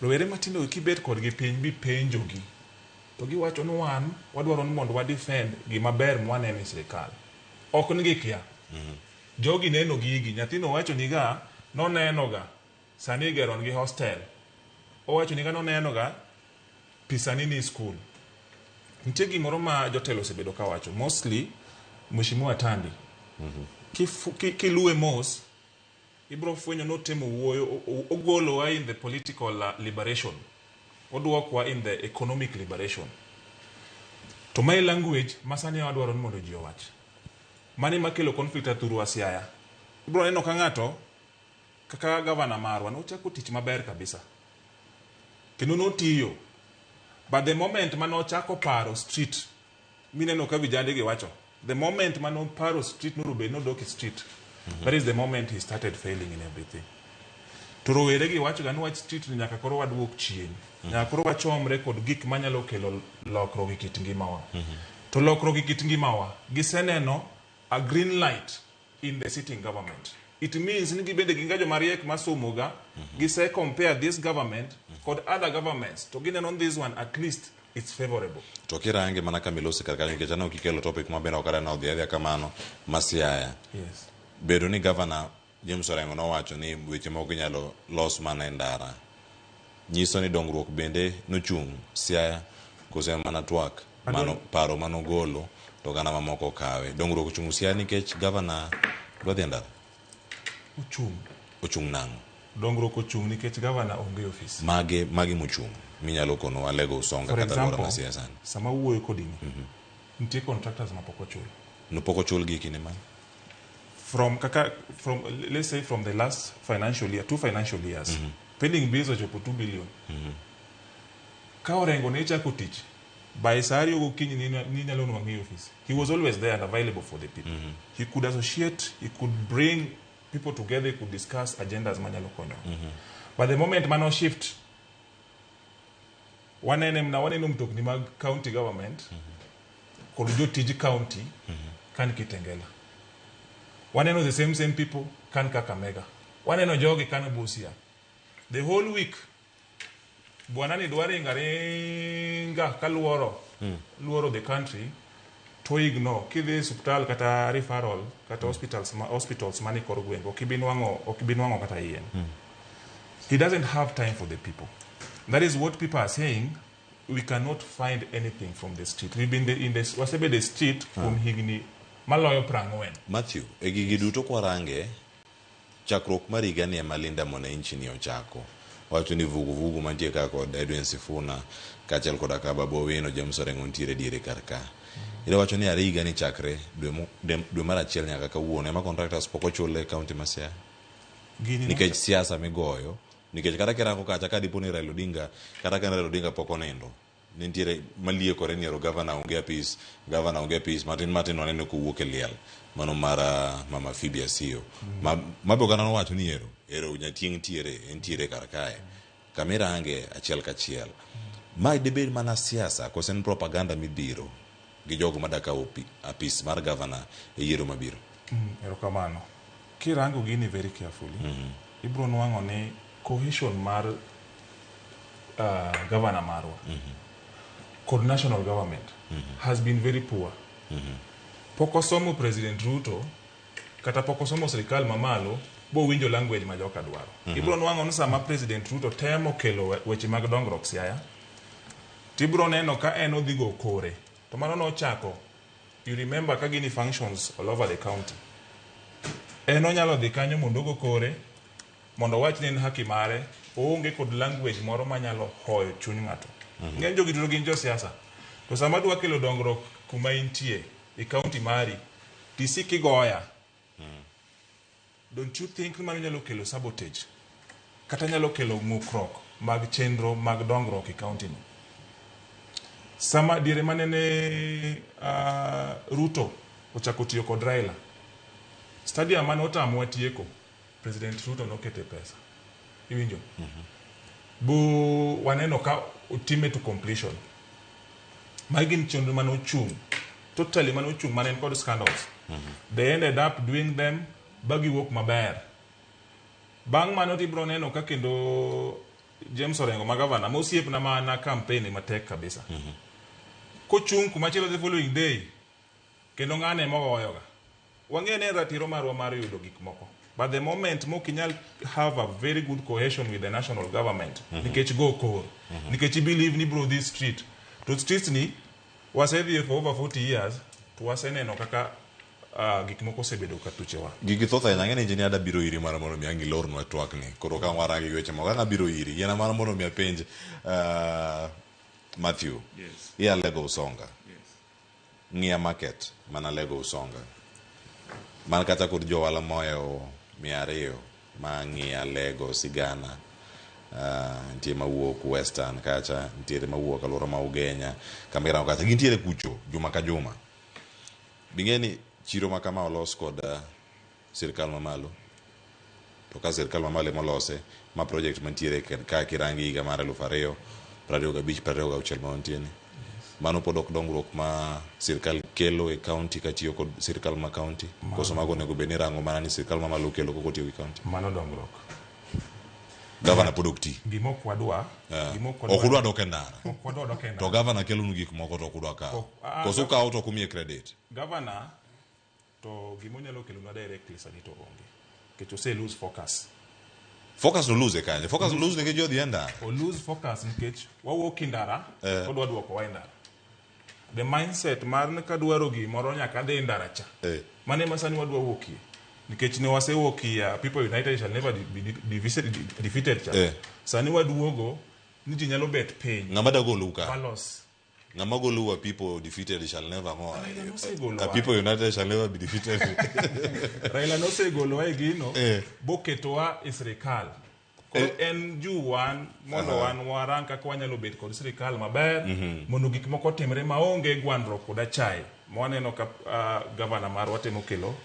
Rowere matindo gi kibet kodgi piny bipenjogi to giwacho ni wan wadwaro ni mondo wa defend gima ber mwaneno e sirikal. Ok ni gikia. Jogi neno gigi. Nyathino wacho ni ga noneno ga sani igero nigi hostel. Owacho ni ga noneno ga pisani ni school. Nitie gimoro ma jotelo osebedo kawacho, mostly Mheshimiwa Tandi. Kiluwe mos, ibiro fwenyo notemo wuoyo, ogolowa in the political liberation, oduokwa in the economic liberation. To mae language ma sani wadwaro ni mondo ji owach. Mano ema kelo conflict athurwa Siaya. Ibiro neno ka ng'ato kaka gavana marwa nochako tich maber kabisa. Kendo notiyo. But the moment mane ochako paro street, mineno ka vijande gi wacho, the moment mane oparo street nonego bed nodok e street. That is the moment he started failing in everything. To rowere gi wacho ga ni wach street ni nyaka koro waduok chien. Nyaka koro wachomre kod gik manyalo kelo lokruok e kit ngimawa. To lokruok e kit ngimawa, giseneno a green light in the sitting government. It means ni gibende gin ga joma riek masomo ga, gise compare this government kod other governments to gineno ni this one at least it's favorable. To kirange mana kama ilose kar kanyo nikech aneno kikelo topic ma bende ok adwa ni odhi adhiya kamano ma Siaya. Bedo ni gavana James Orengo nowacho ni weche moko inyalo los mana e ndara. Nyiso ni dongruok bende nochung' Siaya koso en mana twak mano paro manogolo to oganda mamoko okawe. Dongruok ochung' Siaya nikech gavana dwa dhi e ndara. Ochung'. Ochung' nang'o? Dongruok ochung' nikech gavana onge e ofis. Mage mage mochung' minyalo konowa Alego Usonga For kata alwora example, ma Siaya sani. sama wuoyo kodini, nitie contractors mapok ochul. Nopok ochulgi e kinde mane? From kaka from let's say from the last financial year, two financial years, pending bills ochopo 2 billion. Ka Orengo ne chako tich, by saa ariyo gokinyi ni nyalo nwang'e e office. He was always there and available for the people. He could associate, he could bring people together, he could discuss agendas manyalo konyo. But the moment mano shift, wanene mna waneno mtokni mag county government kod jotij county kan Kitengela. Waneno the same same people kan Kakamega. Waneno jogi kan Busia. The whole week bwana ni dwa ringa ringa kaluoro luoro the country to ignore kidhi e osiptal kata referral kata hospitals ma, hospitals mani kor gwenge ok ibi nwang'o kata yien. He doesn't have time for the people. That is what people are saying. We cannot find anything from the street. We've been in the wasebedo e street kuom higni maloyo 40. Matthew, e gigi duto kwarange, chakruok mar higa ni ema Linda Mwananchi ni ochako. Wacho ni vuguvugu mantie ka kod Edwin Sifuna kaachiel koda ka Babu Owino, James Orengo nitiere diere kar ka. Ida wacho ni are higa ni chakre dwe mar achiel nyaka kawuono ema contractors pok ochul e county ma Siaya. Gini Nikech siasa migoyo, nikech kata kirango kacha ka dipo ni Raila Odinga, kata ka Raila Odinga pok onindo, nitiere maliekore ni ero gavana onge apis, gavana onge apis, matin matin waneno kowuok e liel. Mano mar Mama Phoebe Asiyo. Ma be oganda nowacho ni ero nyatieng' tiere, entiere kar kae. Kamirange achiel kachiel. Ma dibed mana siasa koso en propaganda midhiro gi jogo madak kawo apis mar gavana e yiero mabiro. Erokamano. Kirango gini very carefully, ibro nwang'o ni cohesion mar governor marwa kod national government has been very poor. Pok osomo President Ruto kata pok osomo sirikal mamalo bowinjo language ma joka dwaro. Ibro nwang'o ni sama President Ruto temo kelo weche mag dongruok Siaya, tibro neno ka en odhi go kore. To mano nochako, you remember ka gini functions all over the county. En onyalo dhi kanyo mondo ogo kore, mondo owach ni en haki mare, oonge kod language moro manyalo hoyo chuny ng'ato. Ng'eny jogi duto gin josiasa. To sama dwa kelo dongruok kuma intie, e county mari, tisik igoya. Don't you think ni mano nyalo kelo sabotage? Kata nyalo kelo ng'ukruok mag chenro mag dongruok e county no? Sama diere manene Ruto ochako tiyo kod Raila, stadium mane otamowa tieko, President Ruto nokete pesa. Iwinjo? Bu waneno ka otime to completion. Magi gin chenro mane ochung', totally mane ochung' mane en kod scandals. They ended up doing them ba giwuok maber. Bang' mano tibro neno ka kendo James Orengo ma gavana ma osiepna ma na campaign matek kabisa. Kochung' kumachielo the following day, kendo ng'ane emogoyoga. Wang'e ni en ratiro marwa mar yudo gik moko. But the moment mok inyal have a very good cohesion with the national government, nikech go kor, nikech i believe ni bro this street, to streets ni wasedhie for over 40 years, to waseneno kaka gik moko osebedo ka tuchewa. Gigi thoth ahinya, ang'e ni engineer da biro iri mar mondo mi ang' ilornwa twakni. Koro ka warange gi weche moko, ang' abiro iri. Yiena mar mondo mi apenj Matthew. Yes. Iya Alego Usonga. Yes. Ng'iya market mana Alego Usonga. Man kata kod johala mohewo 200 ma ng'iya Alego Sigana. Nitie mawuok Western kacha, nitiere mawuok alwora ma Ugenya, kama irango kacha, gintiere kucho juma ka juma. Bing'e ni chiro ma kama olos kod sirkal mamalo. To ka sirkal mamalo ema olose, ma project mantiere ka kirangi higa mar 2025 26 ma wantie ni. Mano pod ok dongruok ma sirkal kelo e county katiyo kod sirkal ma county. Koso mago onego bed ni rango mana ni sirkal mamalo kelo koko tiyo gi county. Mano dongruok. Gavana pod ok ti. Gima ok wadwa, gima ok Ok udwa dok e ndara. Ok wadwa dok e ndara. To gavana kelonu gik moko to ok udwa kawo. Koso ukawo to ok umiye credit. Gavana to gima onyalo kelonwa directly sani to onge. Nikech ose lose focus. Focus no lose e kanye? Focus no lose nikech jodhi e ndara. O lose focus nikech wawuok e ndara, odwa duokowa e ndara. The mindset mar ni kadwaro gimoro nyaka adhi e ndara cha. Mano ema sani wadwa wuokie. Nikech ne wasewuokie people united shall never be defeated cha. Sani waduogo ni ji nyalo bet piny. Ng'ama da golou ka? Balos. Ng'ama golou a people defeated shall never more. Raila nosegolowa. A people united shall never be defeated. Raila nosegolowa e gino boketowa e sirikal. Koro en juu wan mondo wan warang kaka wanyalo bet kod sirikal maber mondo gik moko otimre maonge gwandruok kod achaye ma waneno ka gavana marwa temo kelo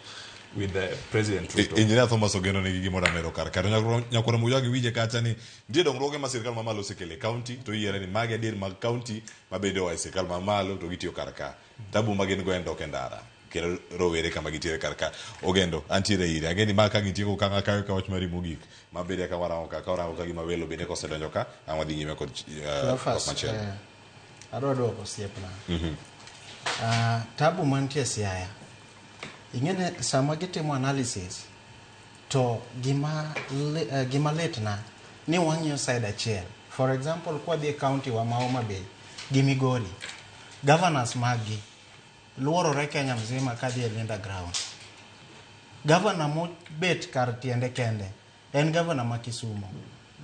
with the President Ruto. Engineer Thomas Ogendo nigi gimoro amedo kar ka. Nyakwara Mujagi winje kacha ni nitie dongruoge ma sirkal mamalo osekelo e county to iyiere ni magi adier mag county ma bende oa e sirkal mamalo to gitiyo kar ka. Tabu ma gin go en dok e ndara. Kendo rowere kama gitiere kar ka. Ogendo, antiere ire. Ang'e ni ma ka gitieko kang' akayo ka wach mari mogik. Ma bende ka warango ka, ka warango ka gima welo bende kosedonjo ka, ang' wadhi nyime kod Cleophas, machielo. Adwa duoko osiepna. Tabu mantie Siaya. Ing'e sama gitimo analysis to gima litna ni wang'iyo side achiel. For example, kwadhi e county wa ma Homa Bay gi Migori, governors maggi luorore Kenya mzima kadhi e Linda ground. Governor mobet kar tiende kende en governor ma Kisumu,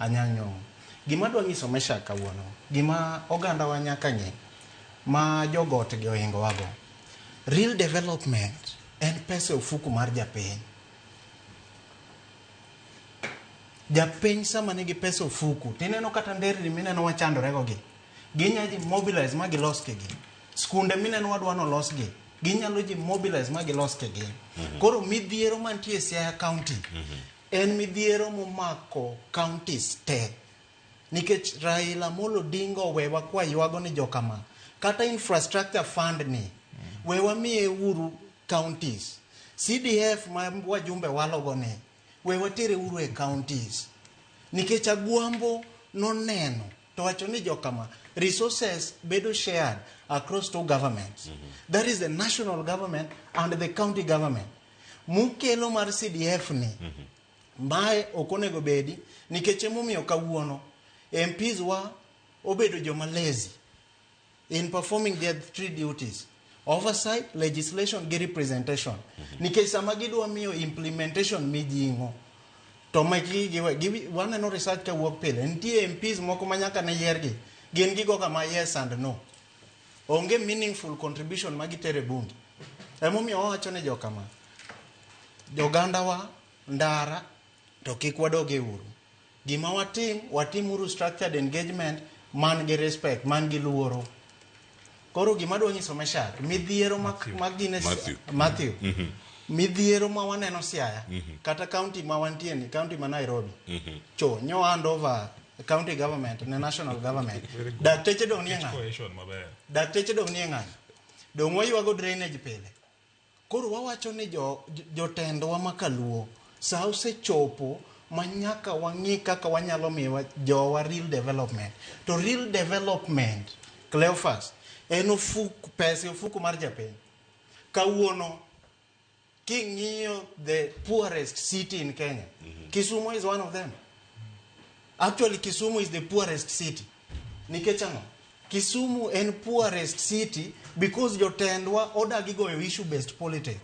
Anyang' Nyong'o. Gima adwa nyiso Meshack kawuono, gima oganda wa nyaka ng'e ma jogot gi ohingowago. Real development en pesa e ofuku mar japiny. Japiny sama nigi pesa ofuku, tineno kata nderni mineno wachandore go gi. Ginya ji mobilize ma gilos kigi. Skunde mineno wadwa no losgi. Ginyalo ji mobilize ma gilos kigi. Koro midhiero mantie e Siaya County en midhiero momako counties te. Nikech Raila Amolo Odinga owewa kwa ywago ni jokama. Kata infrastructure fund ni, we wamiye uru counties. CDF ma wajumbe walogo ni, we watere uru e counties. Nikech Agwambo noneno to wacho ni jokama resources bedo shared across two governments. That is the national government and the county government. Mukelo mar CDF ni, mae ok onego bedi nikech emomiyo kawuono MPs wa obedo joma lazy in performing their three duties: oversight, legislation gi representation. Nikech sama gidwa miyo implementation mijing'o to meki giwe waneno research kawuok pile nitie MPs moko ma nyaka ne yiergi gin gigo kama yes and no, onge meaningful contribution ma gitere bunge. Emomiyo wawacho ni jokama jogandawa ndara to kik wadog e uru. Gima watim, watim uru structured engagement man gi respect, man gi luoro. Koro gima adwa nyiso Meshack, midhiero ma gine Matthew. Matthew. Midhiero ma waneno Siaya, kata county ma wantie ni, county ma Nairobi. Cho, nyo hand over county government ne national government. Dakteche dong' nie ng'anyo. Cohesion maber. Dakteche dong' nie ng'anyo. Dong' waywago drainage pile. Koro wawacho ni jotendwa ma kaluo sa osechopo ma nyaka wang'i kaka wanyalo miyo jowa real development. To real development, Cleophas, en ofuku, pesa e ofuku mar japiny. Kawuono, king'iyo the poorest city in Kenya, Kisumu is one of them. Actually, Kisumu is the poorest city. Nikech ang'o? Kisumu en poorest city because jotendwa odagi goyo issue based politics.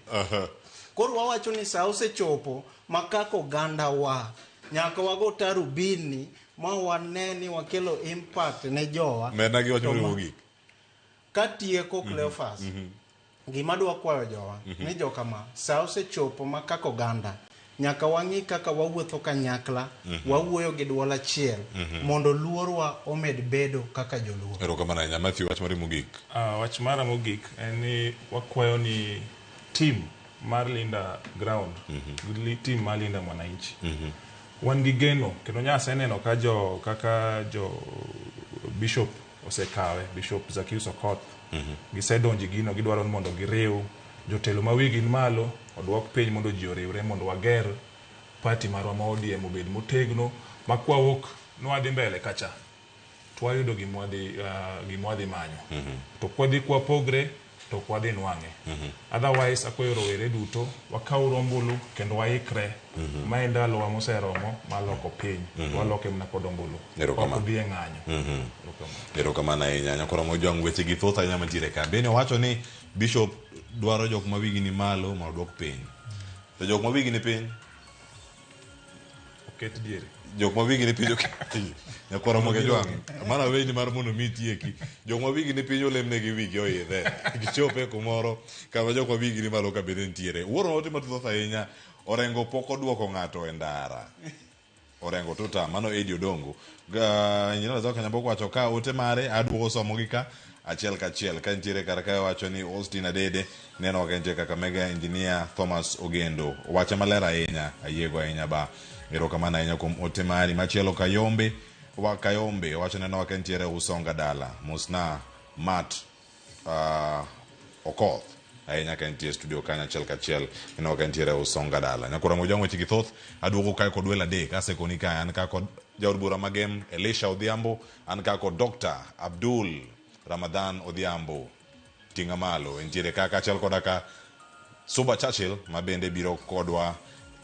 Koro wawacho ni sa osechopo ma kaka oganda wa nyaka wago tarubini ma wane ni wakelo impact ne jowa. Medna gi wach To moro mogik. Katieko Cleophas, gima adwa kwayo jowa ni jokama sa osechopo ma kaka oganda nyaka wang'i kaka wawuotho kanyakla, wawuoyo gi duol achiel mondo luorwa omed bedo kaka joluo. Erokamano ahinya Matthew, wach mari mogik. Wach mara mogik en ni wakwayo ni team mar Linda Ground gi team mar Linda Mwananchi. Wan gi geno kendo nyaseneno ka jo kaka jo Bishop osekawe, Bishop Zacchaeus Okoth. Gisedonjo e gino, gidwaro ni mondo giriw jotelo ma wigi ni malo oduok piny mondo ji oriwre mondo wager party marwa ma ODM obed motegno ma kwawuok nwadhi mbele kacha to wayudo gimwadhi manyo. To kwadhi kwapogre to ok wadhi nwang'e. Otherwise akwayo rowere duto wakaw ombulu kendo waikre. Ma en ndalowa moseromo mar loko piny. Waloke mana kod ombulu. Erokamano. Ok odhi e ng'anyo. Erokamano ahinya. Nyakoro Mojwang' weche gi thoth ahinya mantiere ka. Bende owacho ni Bishop dwaro jok ma wigi ni malo mondo oduok piny. To jok ma wigi ni piny oket diere. Jok ma wigi ni piny oket diere. Nyakwara Mojwang', mano aweni mar mondo mi itieki. Jok ma wigi ni piny olemnegi wigi oidhe. Gichope kumoro kama jok ma wigi ni malo ka bende nitiere. Wuoro note mathoth ahinya. Orengo pok oduoko ng'ato e ndara. Orengo tuta, mano Eddie Odongo. Engineer Razak Nyambok wacho ka ote mare aduogo somogi ka achiel kachiel ka nitiere kar kae wacho ni Austin Adede neno ka nitie Kakamega Engineer Thomas Ogendo. Wache maler ahinya, ayiego ahinya ba. Erokamano ahinya kuom ote mari. Machielo Kayombe, wa Kayombe wacho neno ka nitiere Usonga dala. Mosna Matt Okoth ahinya ka nitie studio kanyo achiel kachiel neno ka nitiere Usonga dala. Nyakora Mojwang' weche gi thoth aduogo kae kod welo adek asekoni kae an ka kod jaod bura Magem Elisha Odhiambo, an ka kod Dr. Abdul Ramadhan Odhiambo ting'a malo entiere ka kaachiel koda ka Suba Churchill ma bende biro kodwa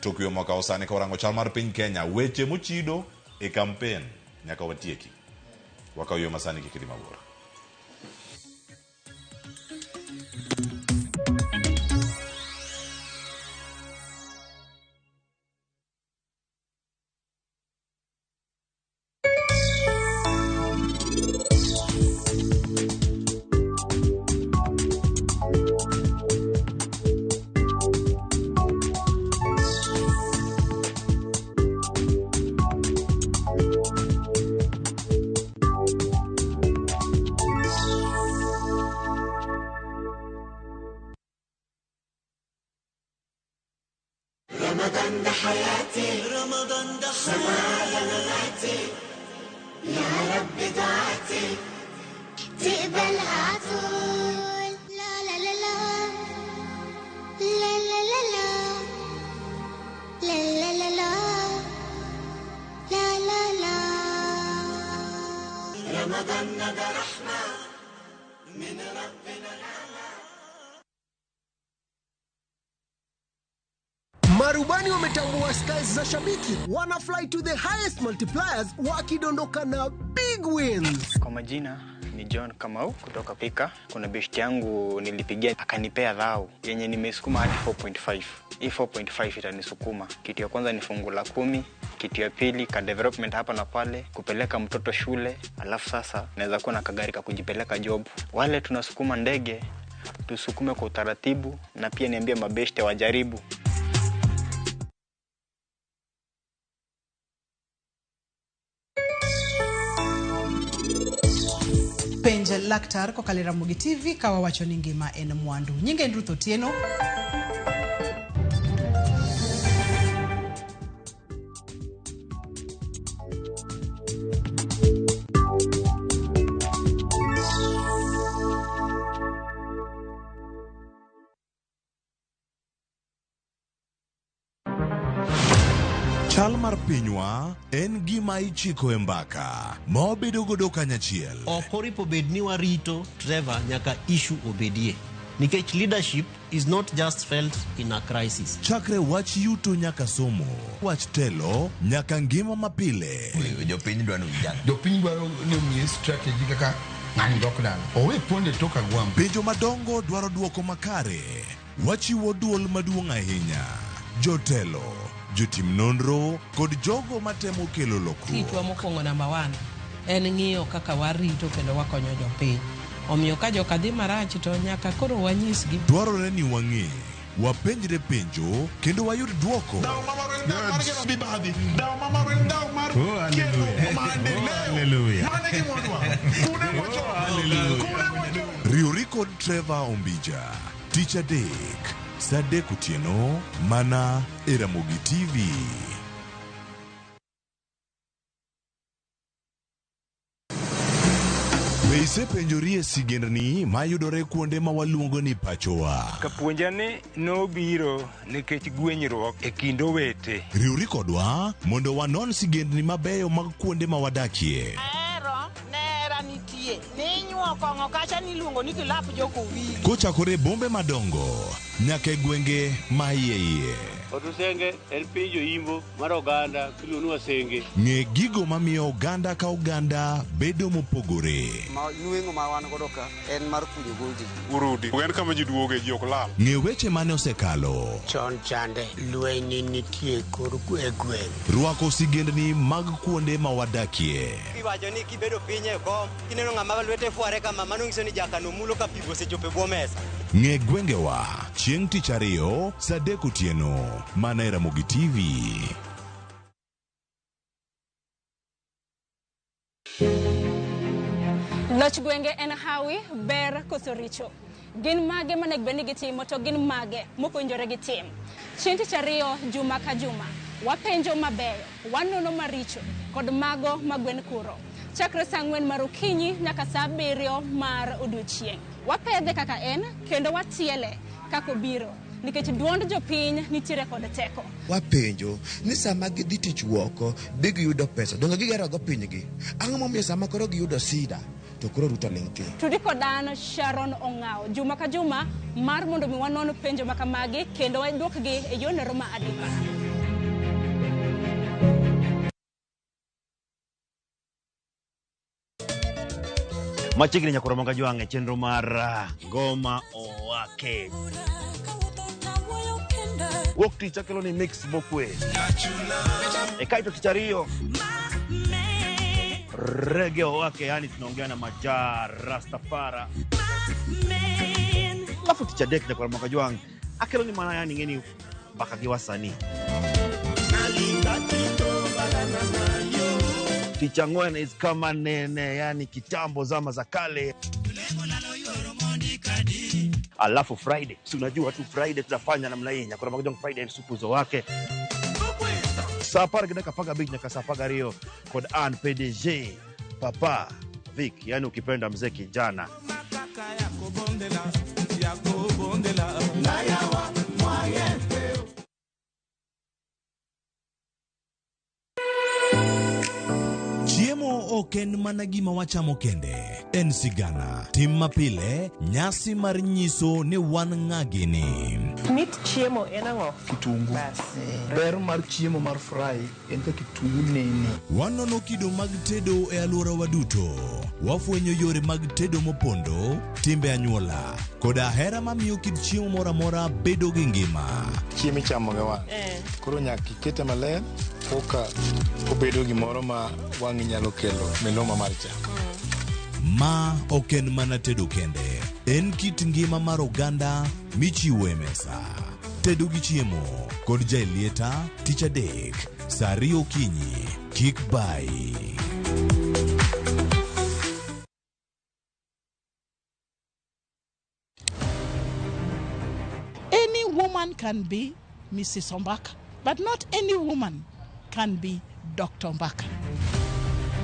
tok yo mwaka osani ka orango chal mar piny Kenya weche mochido e kampen nyaka watieki. Wakaw yo masani kik idhi mabor. رمضان ده حياتي، رمضان ده حياتي، مماتي، يا رب دعاتي تقبلها عطول. لا لا لا لا لا لا لا لا لا لا لا لا لا لا. رمضان ده رحمة من ربنا الأعلى. Marubani wametambua skies za shabiki, wana fly to the highest multipliers wakidondoka na big wins. Kwa majina ni John Kamau kutoka Pika. Kuna beshti yangu nilipigia akanipea dhao yenye nimesukuma hadi 4.5. Hii 4.5 itanisukuma. Kitu ya kwanza ni fungu la 10, kitu ya pili ka development hapa na pale, kupeleka mtoto shule, alafu sasa naweza kuwa na kagari ka kujipeleka job. Wale tunasukuma ndege, tusukume kwa utaratibu na pia niambie mabeshte wajaribu. Penj laktar kokalo e Ramogi TV ka wawacho ni ngima en mwandu. Nyinga en Ruth Otieno. Chal mar pinywa en gima ichiko e mbaka ma wabedo godo kanyachiel. Ok oripo bed ni warito Trevor nyaka issue obedie. Nikech leadership is not just felt in a crisis. Chakre wach yuto nyaka somo, wach telo nyaka ngima mapile. Jopiny dwaro ni vijana. Jopiny dwaro ni omiye strategy kaka ng'ani dok dala. Owe ponde tok agwambo. Penjo madongo dwaro duoko makare. Wachiwo duol maduong' ahinya. Jotelo, jotim nonro kod jogo matemo kelo lokruok. Tijwa mokwongo namba 1 en ng'iyo kaka warito kendo wakonyo jopiny. Omiyo ka joka dhi marach to nyaka koro wanyisgi. Dwarore ni wang'e, wapenjre penjo kendo wayud duoko. Riwri kod Trevor Ombija, tich adek, Saa 3 otieno mana e Ramogi TV. Be isepenjorie sigendni mayudore kuonde ma waluongo ni pachowa? Kapuonja ni nobiro nikech gwenyruok e kind owete. Riwri kodwa mondo wanon sigendni mabeyo mag kuonde ma wadakie. Ahero nera nitie ninyuo kong'o kacha niluongo ni kilap jokowili. Kochakore e bombe madongo nyaka e gwenge ma iye iye. Otusenge en piny joimbo mar oganda miluongo ni Wasenge. Ng'e gigo mamiyo oganda ka oganda bedo mopogore. Ma nweng'o ma wan godo ka en mar kunyo gold. Urudi. En kama ji duoge ji ok lal. Ng'e weche mane osekalo. Chon chande lweny nitie kor e gweng'. Rwako sigendni mag kuonde ma wadakie. Iwacho ni kibedo piny e kom kineno ng'ama lwete fware kama mano nyiso ni jakano mulo ka pi osechopo e bwo mesa. Ng'e gwengewa chieng' tich ariyo saa 3 otieno mana e Ramogi TV. Loch gwenge en hawi, ber koso richo. Gin mage monego bed ni gitimo to gin mage mok owinjore gitim. Chieng' tich ariyo juma ka juma, wapenjo mabeyo, wanono maricho kod mago ma gwen kuro. Chakre saa 4 mar okinyi nyaka saa 7 mar odiochieng'. Wapedhe kaka en kendo watiele kaka obiro nikech duond jopiny nitiere kod teko. Wapenjo ni sama gidhi tich woko bi giyudo pesa donge gigero go pinygi ang'o momiyo sama koro giyudo sida to koro Ruto ling' thi. Tudi kod an Sharon Ong'awo juma ka juma mar mondo mi wanon penjo ma kamagi kendo waduokgi e yorno ma adimba. Machiegni nyakoro moga jwang' e chenro mar Ngoma Owake. Wuok tich akelo ni mix mokwe. E kaito tich ariyo Reggae Owake, yani tunaongea na Majaa Rastafara. Alafu tich adek nyakoro moga jwang' akelo ni mana yani ng'eni mbaka gi wasanii. Tich ang'wen is kama nene, yani kitambo zama za kale. Alafu Friday, si unajua tu Friday tunafanya namna hii, nyakoro moga jwang' Friday supuzo wake. Saa 10:15 nyaka saa 12 kod an PDG Papa Vic, yani ukipenda mzee kijana. Chiemo ok en mana gima wachamo kende, en sigana, tim mapile, nyasi mar nyiso ni wan ng'a gini. Mit chiemo en ang'o? Kitungu. Ber mar chiemo mar fry en ka kitungu nene. Wanono kido mag tedo e alworawa duto. Wafwenyo yore mag tedo mopondo, timbe anyuola, koda hera mamiyo kit chiemo moro amora bedo gi ngima. Chiemo ichamo gi wang'. Koro nyaka ikete maler koka obedo gimoro ma wang'i nyalo kelo miluma mar chak. Ma ok en mana tedo kende, en kit ngima mar oganda michiwo e mesa. Tedo gi chiemo kod Jaelieta tich adek saa 2 okinyi. Kik bai. Any woman can be Mrs. Ombaka, but not any woman can be Dr. Ombaka.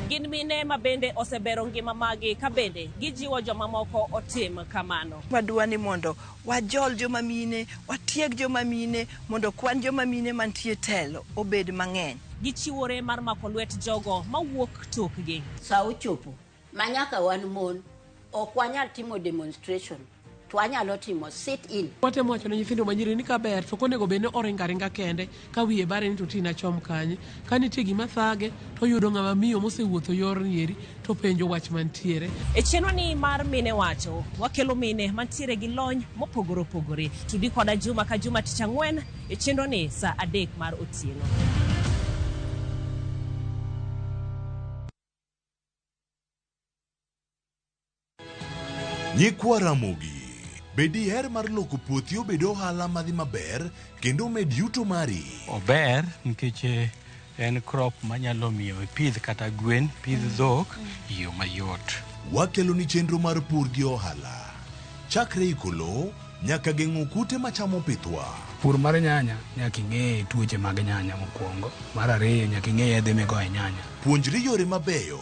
Gin mine ma bende osebero ngima magi ka bende gijiwo jomamoko otim kamano. Wadwa ni mondo wajol joma mine, watieg joma mine mondo kwan joma mine mantie telo obed mang'eny. Gichiwore mar mako lwet jogo mawuok tokgi. Sa ochopo ma nyaka wan mon ok wanyal timo demonstration to wanyalo timo sit in. Watemo wacho ne nyithindo manyiri ni kaber to ok onego bed ni oringo aringa kende ka wiye bare ni to tina chom kanye. Ka nitie gima thage to oyudo ng'ama miyo mosewuotho yorni eri to penjo wach mantiere. E chenro ni mar Mine Wacho, wakelo mine mantiere gi lony mopogore opogore. Tudi koda juma ka juma tich ang'wen e chenro ni saa 3 mar otieno. Nyikwa Ramogi, be diher mar loko puothi obed ohala madhi maber kendo omed yuto mari? Ober nikech en crop manyalo miyo ipidh kata gwen, pidh dhok e yo mayot. Wakelo ni chenro mar pur gi ohala. Chakre iko lowo, nyaka geng'o kute machamo pithwa. Pur mar nyanya nyaka ing'e tuoche mag nyanya mokwongo. Mar ariyo nyaka ing'e yedhe migoyo e nyanya. Puonjri yore mabeyo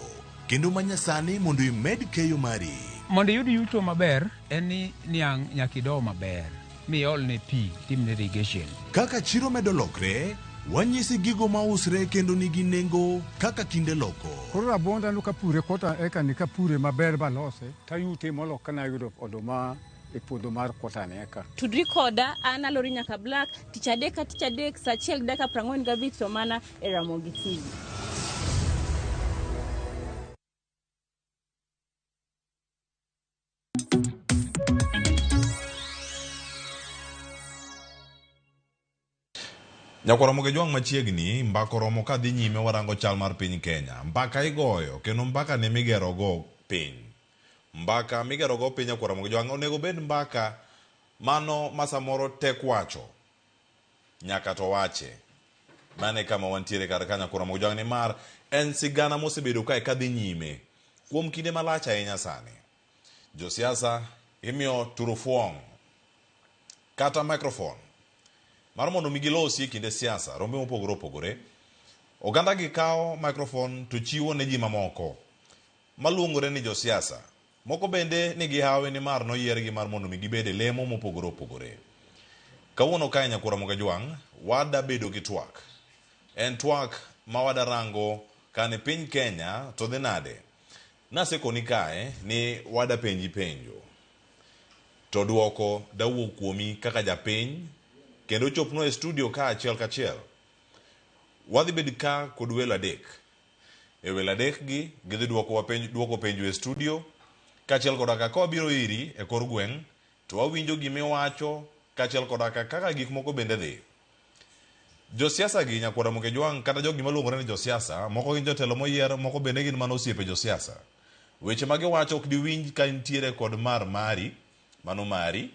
kendo manyasani mondo imed keyo mari. Mondo iyud yuto maber en ni niang' nyaka ido maber miolne pi timne irrigation. Kaka chiro medo lokre, wanyisi gigo mausre kendo nigi nengo kaka kinde loko. Koro rabuonda no kapure kota eka ni kapure maber balose tayute molo kana ayudo oduma e puodho mar kota ni eka. Tudri koda an Alori Nyaka Black tich adek ka tich adek saa achiel gi dakika 45 to mana e Ramogi TV. Nyakwar Ramogi Ojwang' machiegni, mbaka oromo ka dhi nyime warango chal mar piny Kenya. Mbaka igoyo kendo mbaka ni migerogo piny. Mbaka migerogo piny Nyakwar Ramogi Ojwang' onego bed mbaka mano ma samoro tek wacho nyaka to wache. Mano e kama wantiere kar ka Nyakwar Ramogi Ojwang' nimar en sigana mosebedo kae kadhi nyime kuom kinde malach ahinya sani. Josiasa imiyo turufuong' kata microphone mar mondo mi gilosi e kinde siasa rombe mopogore opogore. Oganda gi kawo microphone to chiwo ne ji mamoko maluongore ni josiasa. Moko bende nigi hawi nimar noyiergi mar mondo mi gibed e lemo mopogore opogore. Kawuono kae Nyakwar Ramogi Ojwang' wada bedo gi twak. En twak ma wada rango kane piny Kenya to dhi nade. Nasekoni kae ni wada penji penjo. To duoko dawuok kuomi kaka japiny kendo chopnwa e studio ka achiel kachiel. Wadhi bedo ka kod welo adek. E welo adek gi gidhi duoko penjo, duoko penjo e studio kaachiel koda ka wabiro iri e kor gweng' to wawinjo gimiwacho kaachiel koda ka kaka gik moko bende dhi. Josiasa gi Nyakwar Ramogi Ojwang' kata jogi maluongore ni josiasa, moko gin jotelo moyier, moko bende gin mana osiepe josiasa. Weche ma giwacho ok diwinj ka intiere kod mar mari, mano mari,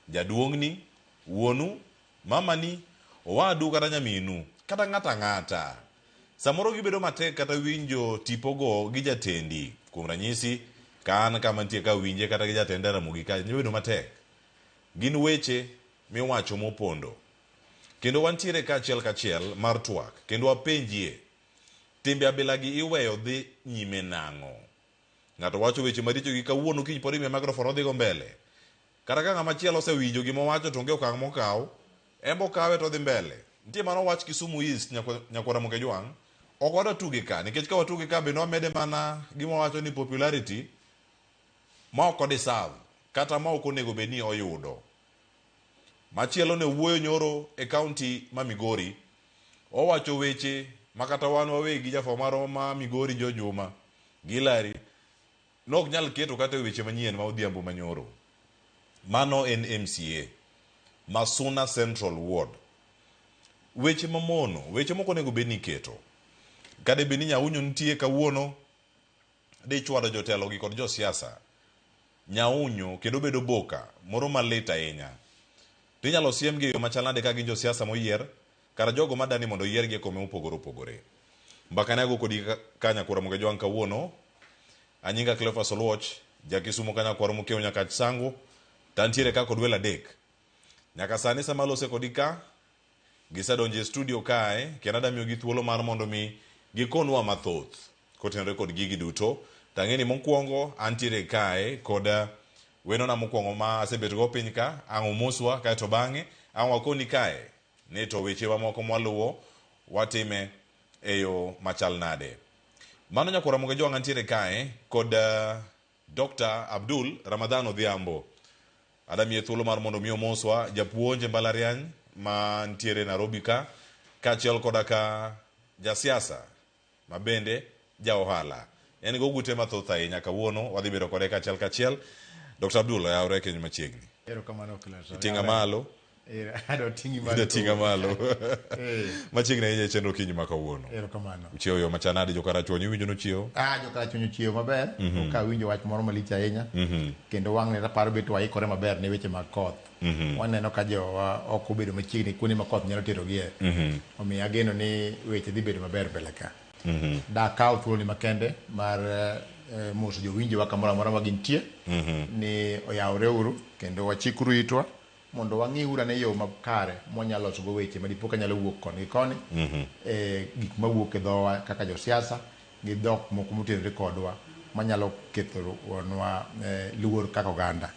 jaduong'ni, wuonu, mamani, owadu kata nyaminu, kata ng'ato ang'ata. Samoro gibedo matek kata winjo tipogo gi jatendi. Kuom ranyisi, ka an kama nitie ka winje kata gi jatenda Ramogi ka, nyalo bedo matek. Gin weche miwacho mopondo. Kendo wantiere kaachiel kachiel mar twak, kendo wapenjie, timbe abilagi iweyo dhi nyime nang'o? Ng'ato wacho weche maricho gi kawuono kiny pod imiye microphone odhigo mbele. Kata ka ng'ama chielo osewinjo gima owacho to onge okang' mokaw, en bo okawe to odhi mbele. Nitie mano wach Kisumu East Nyakwar Ramogi Ojwang', ok wadwa tuge ka, nikech ka watuge ka bende wamede mana gima wawacho ni popularity ma ok odeserve, kata ma ok onego bed ni oyudo. Machielo ne wuoyo nyoro e kaunti ma Migori. Owacho weche ma kata wan wawegi jafwambo marwa ma Migori George Juma gi Hilary ne ok nyal keto kata e weche manyien ma odhiambo manyoro. Mano en MCA ma Suna Central Ward. Weche mamono, weche mok onego bed ni iketo. Kade bed ni Nyaunyo nitie kawuono, dhi chwado jotelo gi kod josiasa. Nyaunyo kendo bedo boka moro malit ahinya. To inyalo siemgi e yo machal nade ka gin josiasa moyier kata jogo madani mondo oyiergi e kombe mopogore opogore. Mbaka ne ago kodi ka Nyakwar Ramogi Ojwang' kawuono. Anyinga Cleophas Oluoch, ja Kisumo ka Nyakwar Mokiewo Nyakach Sango, to antiere ka kod welo adek. Nyaka sani sama alose kodi ka, gisedonjo e studio kae kendo adwa miyogi thuolo mar mondo mi gikonwa mathoth kotenore kod gigi duto. To ang'e ni mokwongo antiere kae kod wenona mokwongo ma asebet go piny ka, ang' omoswa kaeto bang'e ang' wakoni kae ni to weche mamoko mwaluwo watime e yo machal nade. Mano Nyakwar Ramogi Ojwang' antiere kae kod Dr. Abdul Ramadhan Odhiambo. Adwa miye thuolo mar mondo mi omoswa, japuonj e mbalariany ma ntiere Nairobi ka, kaachiel koda ka jasiasa ma bende ja ohala. En gi ogute mathoth ahinya kawuono, wadhi bedo kode kaachiel kachiel. Dr. Abdul, oyawre keny machiegni. Erokamano Clatous. Iting'a malo. Adwa ting'i malo. Idwa ting'a malo. Eh. Machiegni ahinya e chenro okinyi ma kawuono. Erokamano. Uchiewo yo machal nade jokarachuonyo iwinjo nochiewo? Ah, jokarachuonyo ochiewo maber. Ka awinjo wach moro malich ahinya. Kendo wang'ni raparo bet waikore maber ne weche mag koth. Waneno ka jowa ok obedo machiegni kuonde ma koth nyalo terogie. Omiyo ageno ni weche dhi bedo maber mbele ka. Dakaw thuoloni makende mar moso jowinjowa kamoro amora ma gintie ni oyawre uru kendo wachikuru itwa. mondo wang'iuru ane yo makare mwanyalo losogo weche ma dipo ka nyalo wuok koni gi koni e gik mawuok e dhowa kaka josiasa gi dhok moko motenore kodwa manyalo kethonwa luor kaka oganda.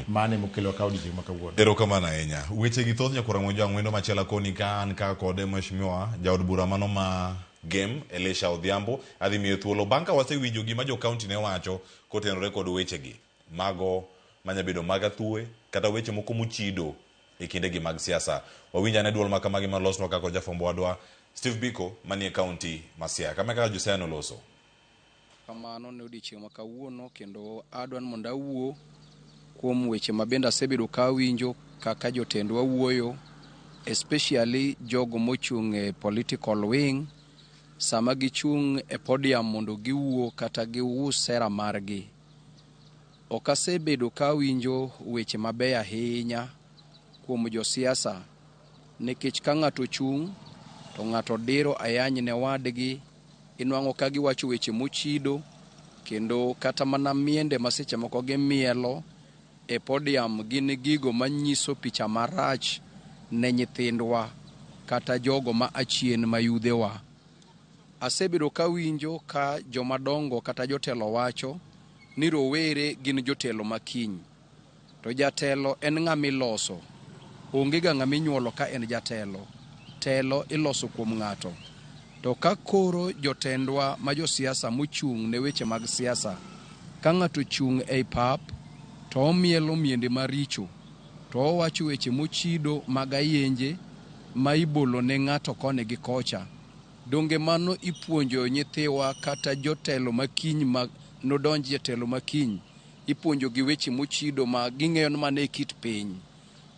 Mano emokelo ka odiochieng' ma kawuono. Erokamano ahinya. Weche gi thoth nyakwar Ramogi Jwang' wendo machielo koni ka an ka kode Mheshimiwa jaod bura mano ma Gem Elisha Odhiambo. Adhi miye thuolo bang' ka wasewinjo gima jo county ne wacho kotenore kod wechegi. Mago manya bedo mag athuwe kata weche moko mochido e kindegi mag siasa. Wawinj ane duol ma kamagi malosnwa ka kod jafwambo wadwa Steve Biko manie county ma Siaya. Kama e kaka jo Siaya noloso. Kamano ne odiechieng' ma kawuono kendo adwa ni mondo awuo kuom weche ma bende asebedo ka awinjo kaka jotendwa wuoyo, especially jogo mochung' e political wing sama gichung' e podium mondo giwuo kata gius sera margi. Ok asebedo ka awinjo weche mabeyo ahinya kuom josiasa nikech ka ng'ato ochung' to ng'ato diro ayany ne wadgi, inwang'o ka giwacho weche mochido kendo kata mana miende ma seche moko gimielo e podium gin gigo manyiso picha marach ne nyithindwa kata jogo ma achien ma yudhewa. Asebedo kawinjo ka jomadongo kata jotelo wacho ni rowere gin jotelo makiny. To jatelo en ng'ama iloso. Onge ga ng'ama inyuolo ka en jatelo. Telo iloso kuom ng'ato. To ka koro jotendwa ma josiasa mochung' ne weche mag siasa, ka ng'ato ochung' ei pap to omielo miende maricho, to owacho weche mochido mag ayenje ma ibolo ne ng'ato koni gi kocha, donge mano ipuonjo nyithiwa kata jotelo makiny ma nodonj e telo makiny, ipuonjo gi weche mochido ma ging'eyo ni mano e kit piny.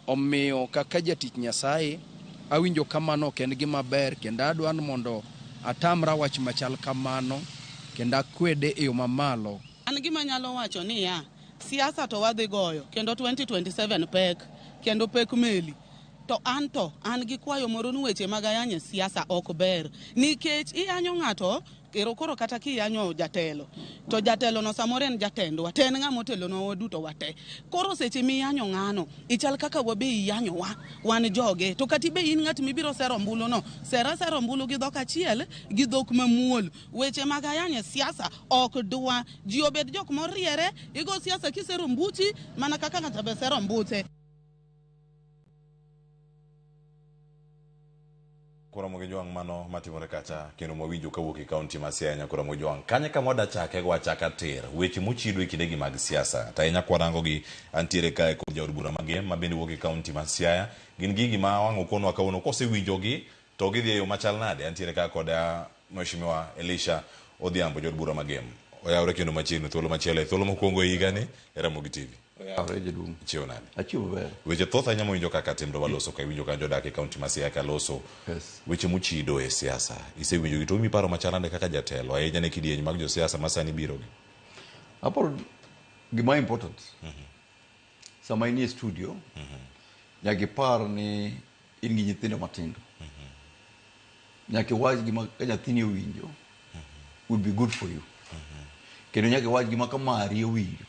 Omiyo kaka jatich Nyasaye, awinjo ka mano ok en gima ber kendo adwa ni mondo atamra wach machal kamano kendo akwede e yo mamalo. An gima anyalo wacho niya, siasa to wadhi goyo kendo 2027 pek kendo pek meli. To an to an gi kwayo moro ni weche mag ayany e siasa ok ber nikech iyanyo ng'ato ero koro kata kiyanyo jatelo to jatelo no samoro en jatendwa to en ng'ama otelonwa waduto wate. Koro seche miyanyo ng'ano ichal kaka wabe iyanyowa wan joge, to kata ibe in ng'at mibiro sero ombulu no, ser asera ombulu gi dhok achiel gi dhok mamuol. Weche mag ayany e siasa ok dwa ji obed jok moriere, igo siasa kisero ombuchi mana kaka ng'ato be sero ombuche. Koro Jwang' mano matimore kacha kendo mwawinjo kawuok e kaunti ma Siaya nyakora Mojwang'. Kanye kama wadachake go achaka tir weche mochido e kindegi mag siasa. To ahinya kwarango gi antiere kae kod jaod bura Magem ma bende wuok e kaunti ma Siaya. Gin gigi ma wang' okonwa kawuono kosewinjogi to gidhi e yo machal nade. Antiere ka kod Mheshimiwa Elisha Odhiambo jaod bura Magem. Oyawre kendo machiegni thuolo machielo e thuolo mokwongo e higani e Ramogi TV. Oyawre jaduong'. Ichiewo nade? Achiewo maber. Weche thoth ahinya mawinjo kaka timdo waloso ka iwinjo ka jodak e kaunti ma Siaya ka loso. Yes. Weche mochido e siasa. Isewinjo gi to omiyi paro machal nade kaka jatelo ahinya ne kidieny mag josiasa ma sani biro gi. Aparo gima important. Sama inie studio, nyaka ipar ni in gi nyithindo matindo. Nyaka iwach gima ka nyathini owinjo would be good for you. Kendo nyaka iwach gima ka mari owinjo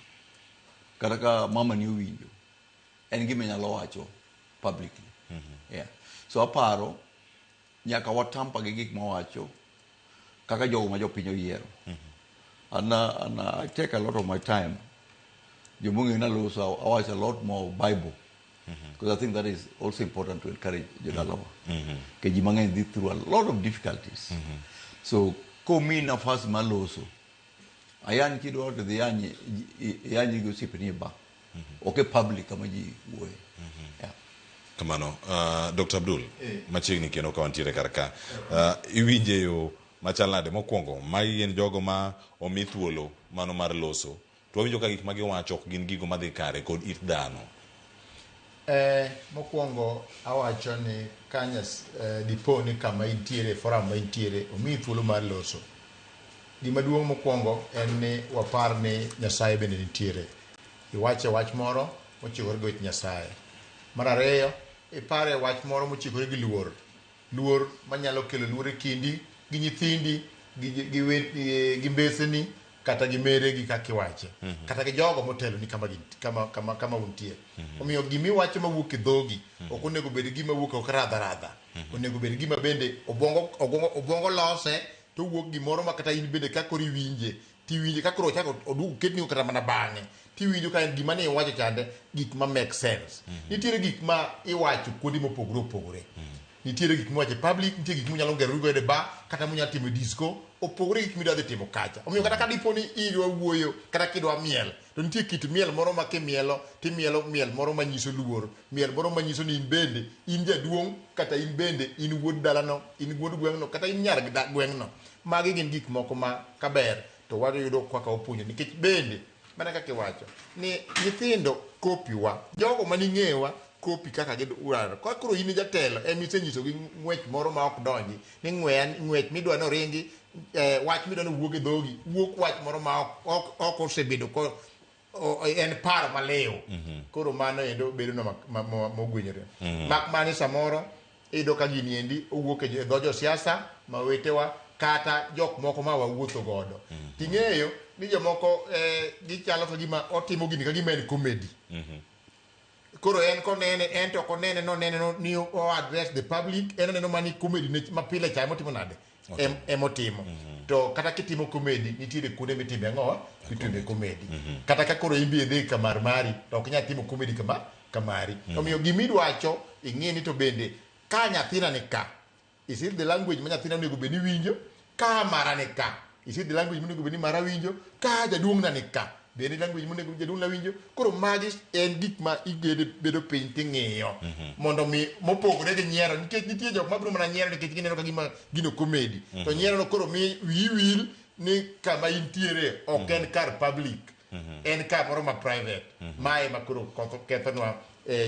kata ka mama ni owinjo en gima inyalo wacho publicly. Yeah. So aparo nyaka watampa gi gik mawacho kaka jogo ma jopiny oyiero. And I take a lot of my time. Jomong'eyo naloso awacho a lot more Bible. Because I think that is also important to encourage jodalawa. Ke ji mang'eny dhi through a lot of difficulties. So komiyi nafas mar loso, ayany kidwaro to dhi iyany iyany gi osiepeni e bar. Ok e public kama ji wuoye. Yeah. Kamano, Dr. Abdul, machiegni kendo ka wantiere kar ka. Iwinje yo machal nade? Mokwongo, magi gin jogo ma omi thuolo mano mar loso. To wawinjo ka gik ma giwacho ok gin gigo madhi kare kod it dhano. Mokwongo awacho ni ka dipo ni kama intiere, forum ma intiere, omiyi thuolo mar loso. Gima duong' mokwongo en ni wapar ni Nyasaye bende nitiere. Iwache wach moro mochikore gi wech Nyasaye. Mar ariyo, ipare wach moro mochikore gi luor. Luor manyalo kelo luor e kindi gi nyithindi, gi mbeseni, kata gi meregi kaka iwache kata gi jogo moteloni kama, kama, kama, kama untie. Omiyo gimiwacho mawuok e dhogi ok onego bed gima wuok ok radha radha. Onego bed gima bende obwongo, obwongo, obwongo lose to wuok gimoro ma kata in bende ka koro iwinje tiwinje ka koro ochako oduog ketni kata mana bang'e tiwinjo ka en gima ne iwacho chande gik ma make sense. Nitiere gik ma iwacho kuonde mopogore opogore. Nitiere gik miwacho e public, nitie gik munyalo gerori godo e bar, kata munyalo timo e disco, opogore gi gik midwa dhi timo kacha. Omiyo kata ka dipo ni idwa wuoyo kata kidwa miel, to nitie kit miel moro ma kimielo, timielo miel moro manyiso luor, miel moro manyiso ni in bende in jaduong' kata in bende in wuod dalano, in wuod gweng'no kata in nyar gweng'no. Magi gin gik moko ma kaber to wayudo kaka wapuonjo nikech bende mana kaka iwacho ni nyithindo kopiwa, jogo maning'ewa kopi kaka gidwaro. Ka koro in jatelo ema isenyisogi ng'wech moro ma ok donji ni ng'wech midwa ni oringi, wach midwa ni owuog e dhogi, wuok wach moro ma ok osebedo ko en paro maliw. Koro mano endo bedo no mogwenyore. Mak mana ni samoro iyudo ka gini endi owuok e dho josiasa ma wetewa kata jok moko ma wawuotho godo. Ting'eyo ni jomoko gichalo ka gima otimo gini ka gima en comedy. Koro en konene, en to ok onene nonene no, ni o address the public, en oneno mana ni comedy ne ma pile cha emotimo nade? Emotimo. To kata kitimo comedy, nitiere kuonde mitime ang'owa? Mitime comedy. Kata ka koro in be idhi kamar mari, to ok inyal timo comedy kama kamari. Omiyo gimidwacho, ing'e ni to bende, ka nyathina ni ka, is it the language ma nyathina onego bed ni winjo? Ka mara ni ka, is it the language monego bed ni mara winjo? Ka jaduong'na ni ka, bende language monego jaduong'na winjo? Koro magi en gik ma igedo bedo piny ting'iyo mondo mi mopogore gi nyiero, nikech nitie jok mabiro mana nyiero nikech gineno ka gima gino comedy. To nyiero no koro mi wiyi wil ni kama intiere ok en kar public, en kamoro ma private. Mae ma koro kethonwa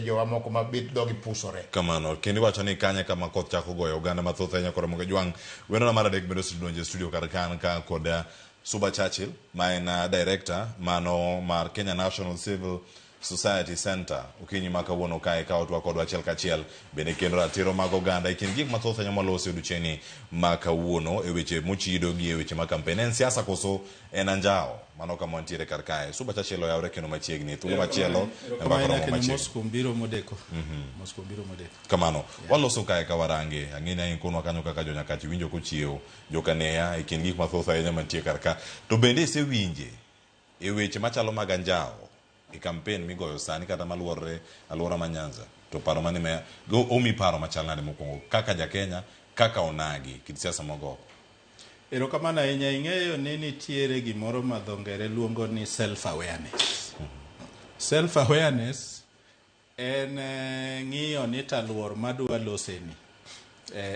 jowa moko ma bet dhogi pusore. Kamano, kendo iwacho ni kanye kama koth chako goyo oganda mathoth ahinya koro mondo jwang' wendona mar adek bende osedonjo e studio kar kan ka kod Suba Churchill ma en director mano mar Kenya National Civil Society Center. Okinyi ma kawuono kae ka otwa kodwa achiel kachiel bende kendo ratiro mag oganda e kind gik mathoth ahinya mwaloso e odiochieng'ni ma kawuono e weche mochido gi e weche mag kampen. En siasa koso en anjawo? Mano kama wantiere kar kae. Suba Churchill oyawre kendo machiegni. Thuolo machielo e mbaka romo machiegni. Mos kuom biro modeko. Mos kuom biro modeko. Kamano. Waloso kae ka warange. Ang'e ni ikonwa kanyo kaka jonyakachi winjo kochiewo jokaneya e kind gik mathoth ahinya mantie kar ka. To bende isewinje e weche machalo mag anjawo e kampen migoyo sani kata maluorore alwora ma Nyanza? To paro mane ma omi paro machal nade mokwongo kaka ja Kenya, kaka onagi kit siasa mogo? Erokamano ahinya. Ing'eyo ni nitiere gimoro ma dho ngere luongo ni self awareness. Self awareness en ng'iyo ni taluor madwa loseni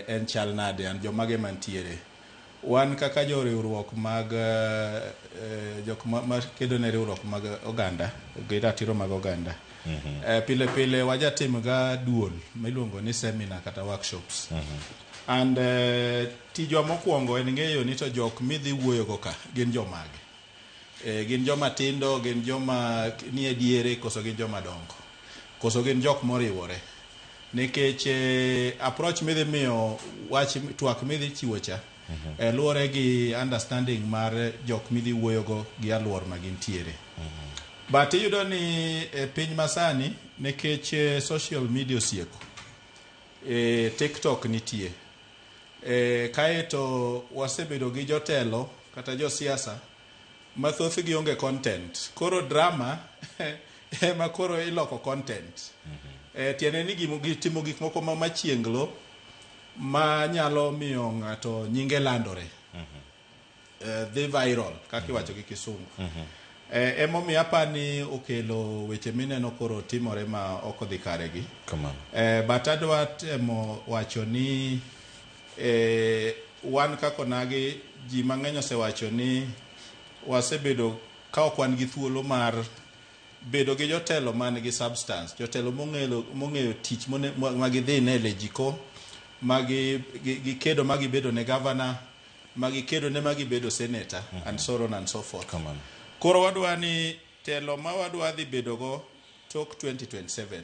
en chal nade, an jomage mantiere. Wan kaka jo riwruok mag jok ma kedo ne riwruok mag oganda gi ratiro mag oganda, pile pile wajatim ga duol miluongo ni seminar kata workshops. And tijwa mokwongo en ng'eyo ni to jok midhi wuoyogo ka gin jomage. Gin joma tindo, gin joma nie diere, koso gin joma dongo, koso gin jok moriwore. Nikech approach midhi miyo wach twak midhi chiwo cha luwore gi understanding mar jok midhi wuoyogo gi aluor ma gintiere. But iyudo ni e piny masani nikech social media osieko, TikTok nitie, kaeto wasebedo gi jotelo kata josiasa ma thothgi onge content. Koro drama ema koro iloko content. Tiende ni gitimo gik moko ma machienglo ma nyalo miyo ng'ato nyinge landore. Dhi viral kaka iwacho gi kisungu. Emomiyo apani okelo weche mineno koro timore ma ok odhi kare gi. But adwa temo wacho ni wan kaka onagi ji mang'eny osewacho ni wasebedo ka ok wan gi thuolo mar bedo gi jotelo man gi substance, jotelo mong'eyo tich ma gidhi ne lejiko, ma gikedo ma gibedo ne governor, ma gikedo ne ma gibedo senator, and so on and so forth. Koro wadwa ni telo ma wadwa dhi bedo go tok 2027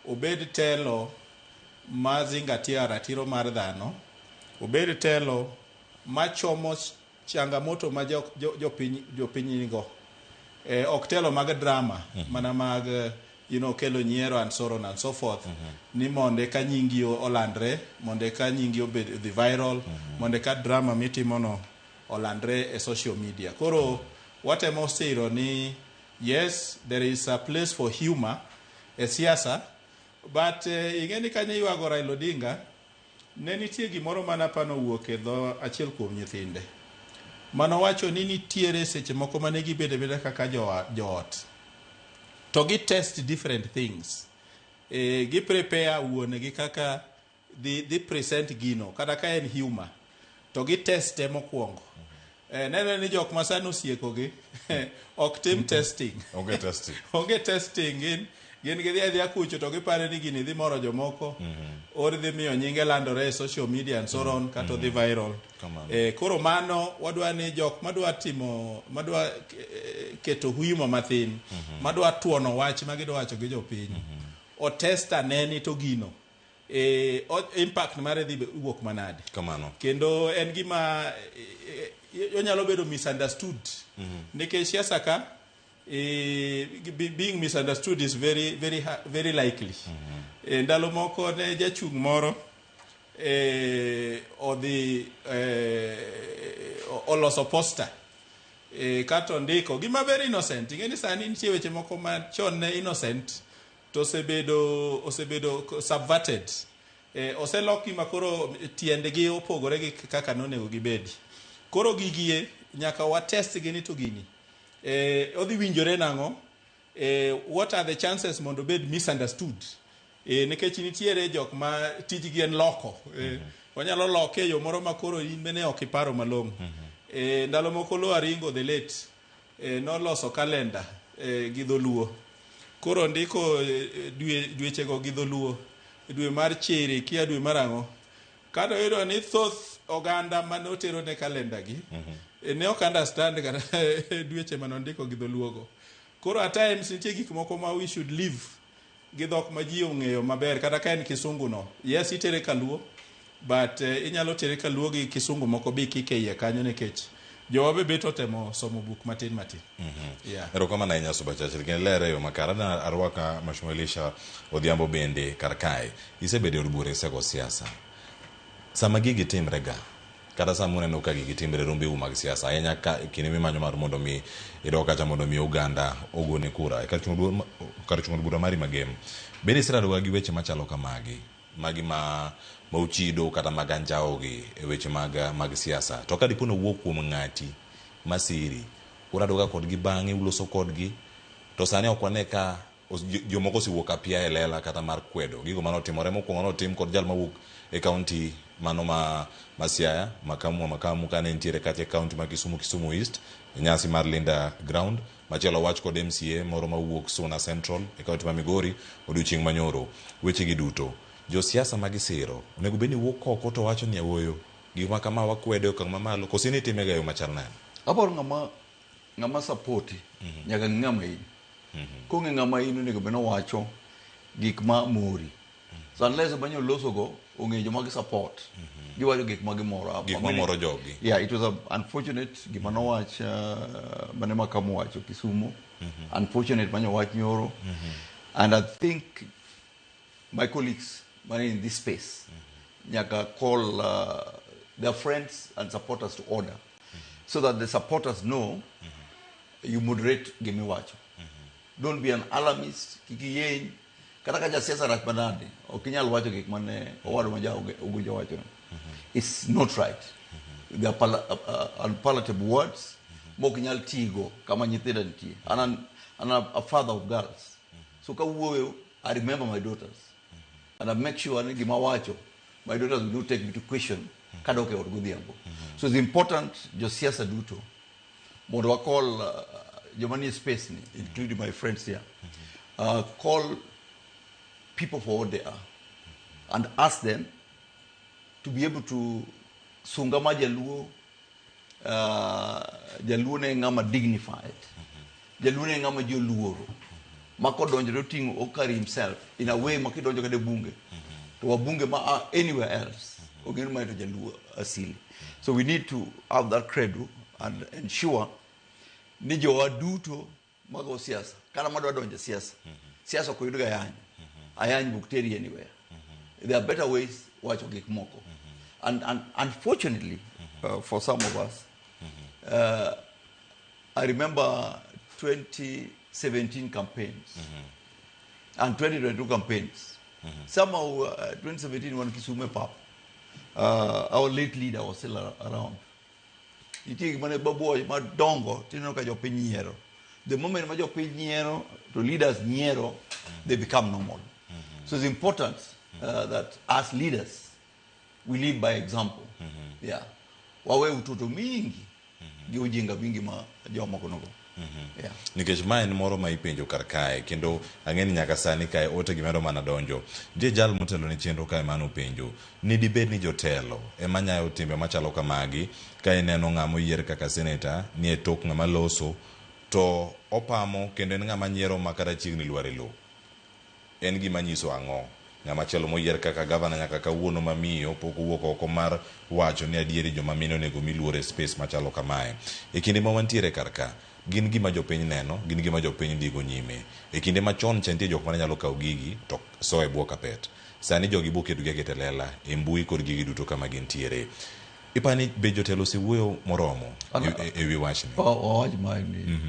obed telo ma zingatia ratiro mar dhano, obed telo machomo changamoto ma jopiny jopiny nigo. Ok telo mag drama, mana mag kelo nyiero and so on and so forth, ni mondo eka nyingi olandre, mondo eka nyingi obed dhi viral, mondo eka drama mitimono olandre e social media. Koro watemo siro ni yes, there is a place for humor e siasa, but ing'e ni kanyo iywago Raila Odinga, ne nitie gimoro mana pano wuok e dho achiel kuom nyithinde manowacho ni nitiere seche moko mane gibedo abeda kaka joot to gi test different things, gi prepare wuon-gi kaka dhi present gino, kata ka en humor to gi teste mokwongo. Nenre ni jok ma sani osiekogi ok tim testing. Onge testing. Onge testing. Gin gidhi adhiya kucho to gipare ni gini dhi moro jomoko, or dhi miyo nyinge landore e social media and so on, kata odhi viral. Kamano. Koro mano wadwa ni jok madwa timo, madwa keto humor mathin, madwa tuono wach ma gidwa wacho gi jopiny, otest ane ni to gino impact mare dhi wuok manade. Kamano. Kendo en gima onyalo bedo misunderstood, nikech siasa ka being misunderstood is very very very likely. Ndalo moko ne jachung' moro odhi oloso poster, kato ondiko gima very innocent. Ing'e ni sani nitie weche moko ma chon ne innocent to osebedo subverted, oseloki ma koro tiendgi opogore gi kaka nonego gibedi. Koro gigie nyaka watest gi ni to gini odhi winjore nang'o, what are the chances mondo obed misunderstood, nikech nitiere jok ma tijgi en loko, onyalo loke e yo moro ma koro in bende ok iparo malong'o. Ndalo moko Lo Aringo the late noloso kalenda gi dholuo. Koro ndiko dwe, dwechego gi dholuo, dwe mar chiri kia dwe mar ang'o, kato yudo ni thoth oganda mane otero ne kalenda gi ne ok understand kata dweche mane ondiko gi dholuogo. Koro at times nitie gik moko ma we should leave gi dhok ma ji ong'eyo maber, kata ka en kisungu no. Yes, itere kaluo, but inyalo tere kaluo gi kisungu moko bi kike iye kanyo, nikech jowa be bet otemo somo buk matin matin. Yeah. Erokamano ahinya, Suba Churchill, kendo lere e yo makare. Adwa arwaka Mheshimiwa Elisha Odhiambo bende kar kae. Isebedo e od bura, isego siasa. Sama gigi timre ga, kata sama uneno ka gigi timre rombeu mag siasa, ahinya ka kinde mimanyo mar mondo mi idog kacha mondo mi oganda ogoni kura, e kar chung' od bura mari Magem, bende iseradoga gi weche machalo kamagi, magi ma uchido kata mag anjawo gi e weche mag siasa? To ka dipo ni owuok kuom ng'ati masiri, uradoga kodgi bang'e uloso kodgi, to sani ok wane ka jomoko osewuok apia e lela kata mar kwedo gigo mane otimore. Mokwongo notim kod jal mawuok e kaunti mano ma Siaya, makamu wa makamu, kane nitiere kacha e kaunti ma Kisumu, Kisumu East, e nyasi mar Linda Ground. Machielo wach kod MCA moro mawuok Suna Central e kaunti ma Migori odiochieng' manyoro. Wechegi duto josiasa magisiro onego bed ni wuok oko to wacho ni awoyo gik ma kama wakwedo e okang' mamalo, koso nitimega e yo machal nade? Aparo ng'ama support nyaka ng'i ng'ama in. Kong'e ng'ama in, onego bed nowacho gik ma mori. So unless manyo losogo ong'e joma gi support, giwacho gik ma gimoro. Gik ma moro jogi. Yeah, it was a unfortunate gima nowach, mane makamu wacho Kisumu. Unfortunate manyo wach nyoro. And I think my colleagues mane in this space nyaka call their friends and supporters to order, so that the supporters know you moderate gimiwacho. Don't be an alarmist, kik iyeny. Kata ka jasiasa rach manade, ok inyal wacho gik mane owadwa ma ja Ugunja wacho. It's not right. They are unpalatable words mok inyal tigo kama nyithindo nitie. And I'm a father of girls. So kawuoyo, I remember my daughters. And I make sure ni gima wacho, my daughters will not take me to question kadok e ot godhiambo. So it's important josiasa duto mondo wakol joma nie space ni, including my friends here, call people for what they are and ask them to be able to sunga ma jaluo. Jaluo ne ng'ama dignified, jaluo ne ng'ama ji oluoro ma kodonjo to oting'o, o carry himself in a way ma kidonjo kata e bunge to wabunge ma a anywhere else ong'e ni mae to jaluo asili. So we need to have that credo. and ensure ni jowa duto mago siasa kata madwa donjo e siasa siasa ok oyud ga ayany ayany ok teri anywhere there are better ways wacho gik moko and unfortunately for some of us I remember 2017 campaigns and 2022 campaigns. Somehow, 2017 when Kisumu pap, our late leader was still around. Nitie gima ne babuoy madongo tineno ka jopiny nyiero. The moment ma jopiny nyiero, to leaders nyiero, they become normal. So it's important that as leaders, we lead by example. Yeah. Wawe utoto mingi gi ujinga mingi ma jomoko nogo. Yeah. Nikech ma en moro ma ipenjo kar kae kendo ang'e ni nyaka sani kae ote gi medo mana donjo. Nitie jal motelo ne chenro kae mano penjo ni dibed ni jotelo ema nyayo timbe machalo kamagi ka ineno ng'ama oyier kaka seneta ni e tok ng'ama loso to opamo kendo en ng'ama nyiero ma kata chiegni lwar e lowo. En gima nyiso ang'o? Ng'ama chielo moyier kaka gavana nyaka kawuono mamiyo pok owuok oko mar wacho ni adieri joma mine onego mi luor e space machalo kamae. E kinde ma wantiere kar ka, gin gima jopiny neno, gin gima jopiny dhigo nyime. E kinde machon cha nitie jok mane nyalo kawo gigi to soyo e bwo kapet. Sani jogi bo ketogi aketa e lela e mbui kod gigi duto kama gintiere. Ipani be jotelo osewuoyo moromo e wi wachni? Wawach mae ni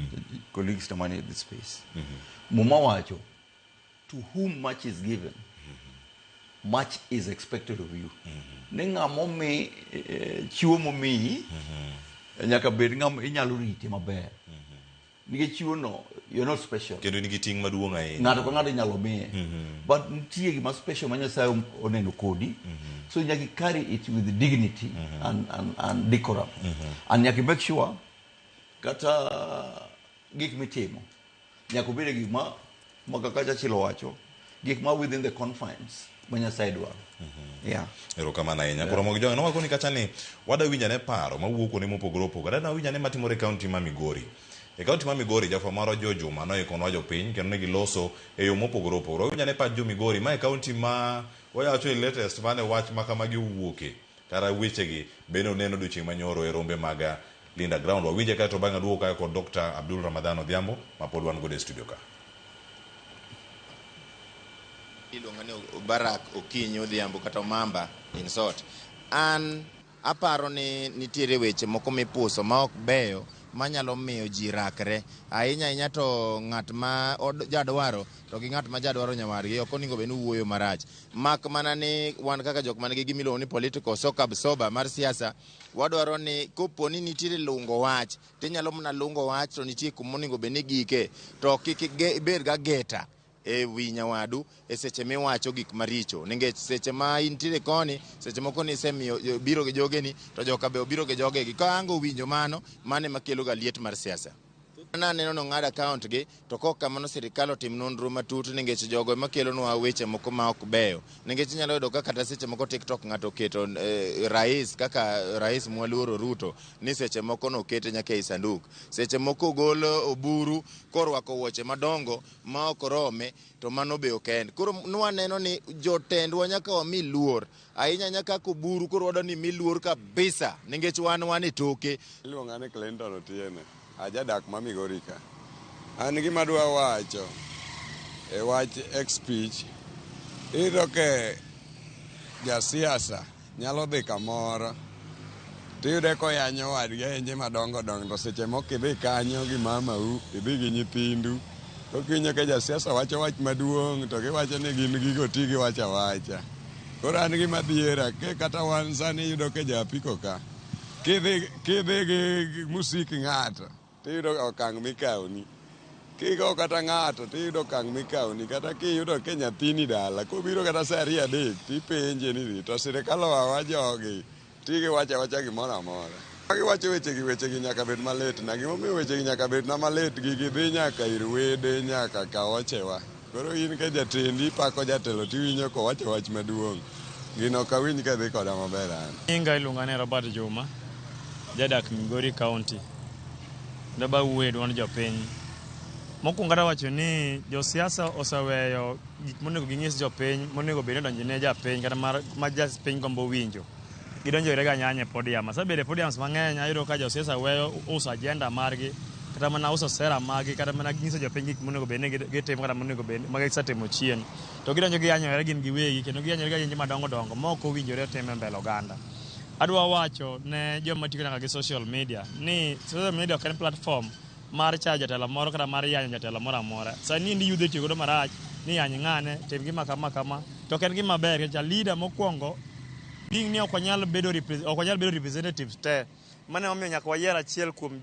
colleagues na manie this space. Muma wacho, to whom much is given, much is expected of you. Ni ng'ama omi chiwo momiyi nyaka bed ng'ama inyalo rite maber. Nikech chiwo no, you're not special. Kendo in gi ting' maduong' ahinya. Ng'ato ka ng'ato inyalo miye. But nitie gima special ma Nyasaye oneno kodi. So nyaka i carry it with dignity and decorum. And nyaka i make sure kata gik mitimo nyaka obed e gik ma kaka Churchill owacho, gik ma within the confines ma Nyasaye dwaro. Yeah. Erokamano ahinya. Koro mogi joge nowako ni kacha ni wada winjo ane paro mawuok kuonde mopogore opogore. Adwa winjo ane matimore e kaunti ma Migori. E kaunti ma Migori jafwambo marwa Joe Juma noikonwa jopiny kendo ne giloso e yo mopogore opogore. Wawinjo ane pach jo Migori. Ma e kaunti ma wawacho ni latest mane wach ma kamagi owuoke. Kara wechegi bende oneno odiochieng' manyoro e rombe mag Linda Ground. Wawinje kae to bang'e aduogo kae kod Dr. Abdul Ramadhan Odhiambo ma pod wan godo e studio ka. Iluonga ni Barak Okinyi Odhiambo kata Omamba in short. An aparo ni nitiere weche moko mipuso ma ok beyo manyalo miyo ji rakre. Ahinya ahinya to ng'at ma jadwaro to gi ng'at ma jadwaro nyawadgi ok onego bed ni wuoyo marach. Mak mana ni wan kaka jok man gi gima iluongo ni political shock absorber mar siasa, wadwaro ni kopo ni nitiere lungo wach, tinyalo mana lungo wach to nitie kuma onego bed ni gike. To kik ibed ga geta e wi nyawadu e seche miwacho gik maricho, nikech seche ma intiere koni, seche moko nisemiyo biro gi jogeni to joka be obiro gi jogegi. Ka ang' owinjo mano, mano ema kelo ga liet mar siasa. Naneno nong'ad account gi, to kok kamano sirikal otim nonro matut, nikech jogo ema kelonwa weche moko ma ok beyo. Nikech inyalo yudo ka kata seche moko TikTok ng'ato oketo rais kaka rais mwaluoro Ruto ni seche moko nokete nyaka ei sanduk. Seche moko ogol Oburu korwako wuoche madongo ma ok orome, to mano be ok en. Koro nwaneno ni jotendwa nyaka wami luor. Ahinya ahinya kaka Oburu koro wadwa ni mi luor kabisa, nikech wan e toke. Iluonga ni Clinton Otieno, ajadak ma Migori ka. An gima adwa wacho e wach ex-speech, iyudo ke jasiasa nyalo dhi kamoro tiyude koyanyo wadgi ayenje madongo dongo, to seche moko idhi kanyo gi mamau, idhi gi nyithindu, to kiwinjo ka jasiasa wacho wach maduong' to giwacho ni gin gigo ti giwacho awacha. Koro an gima dhiera, ke kata wan sani iyudo ka ja apiko ka, kidhi gi musik ng'ato, tiyudo okang' mikawoni. Kigo kata ng'ato, tiyudo okang' mikawoni. Kata kiyudo ke nyathini dala, kobiro kata sa 2 3 tipenje ni to sirikal owawa jogi, ti giwacho awacha gimoro amora. Giwacho wechegi nyaka bed malit na. Gimomiyo wechegi nyaka bed na malit, gigi dhi nyaka ir wede, nyaka kaochewa. Koro in ka jatendi ipako jatelo tiwinjo kowacho wach maduong'. Gino ok awinj ka dhi koda maber an. Nyinga iluonga ni Robert Juma, jadak Migori County. Daba wuoyo e duond jopiny. Mokwongo adwa wacho ni josiasa oseweyo gik monego ginyis jopiny, monego bed ni odonjne japiny kata ma japiny gombo winjo. Gidonjore ga nyanya e podium. Asebedo e podiums mang'eny ayudo ka josiasa weyo uso agenda margi kata mana uso sera margi kata mana nyiso jopiny gik monego bed ni gitimo kata monego bed ma gisetimo chien. To gidonjo giyanyore gin giwegi kendo giyanyore gi ayenje madongo dongo ma ok owinjore otim e mbele oganda. Adwa wacho ne joma tiyo nyaka gi social media ni social media ok en platform mar chayo jatelo moro kata mar yanyo jatelo moro amora. Sani endi yudhe itiyo godo marach ni yany ng'ane, tim gima kama kama. To ok en gima ber nikech a leader mokwongo being ni ok wanyal bedo ok wanyal bedo representatives te. Mano emomiyo nyaka wayier achiel kuom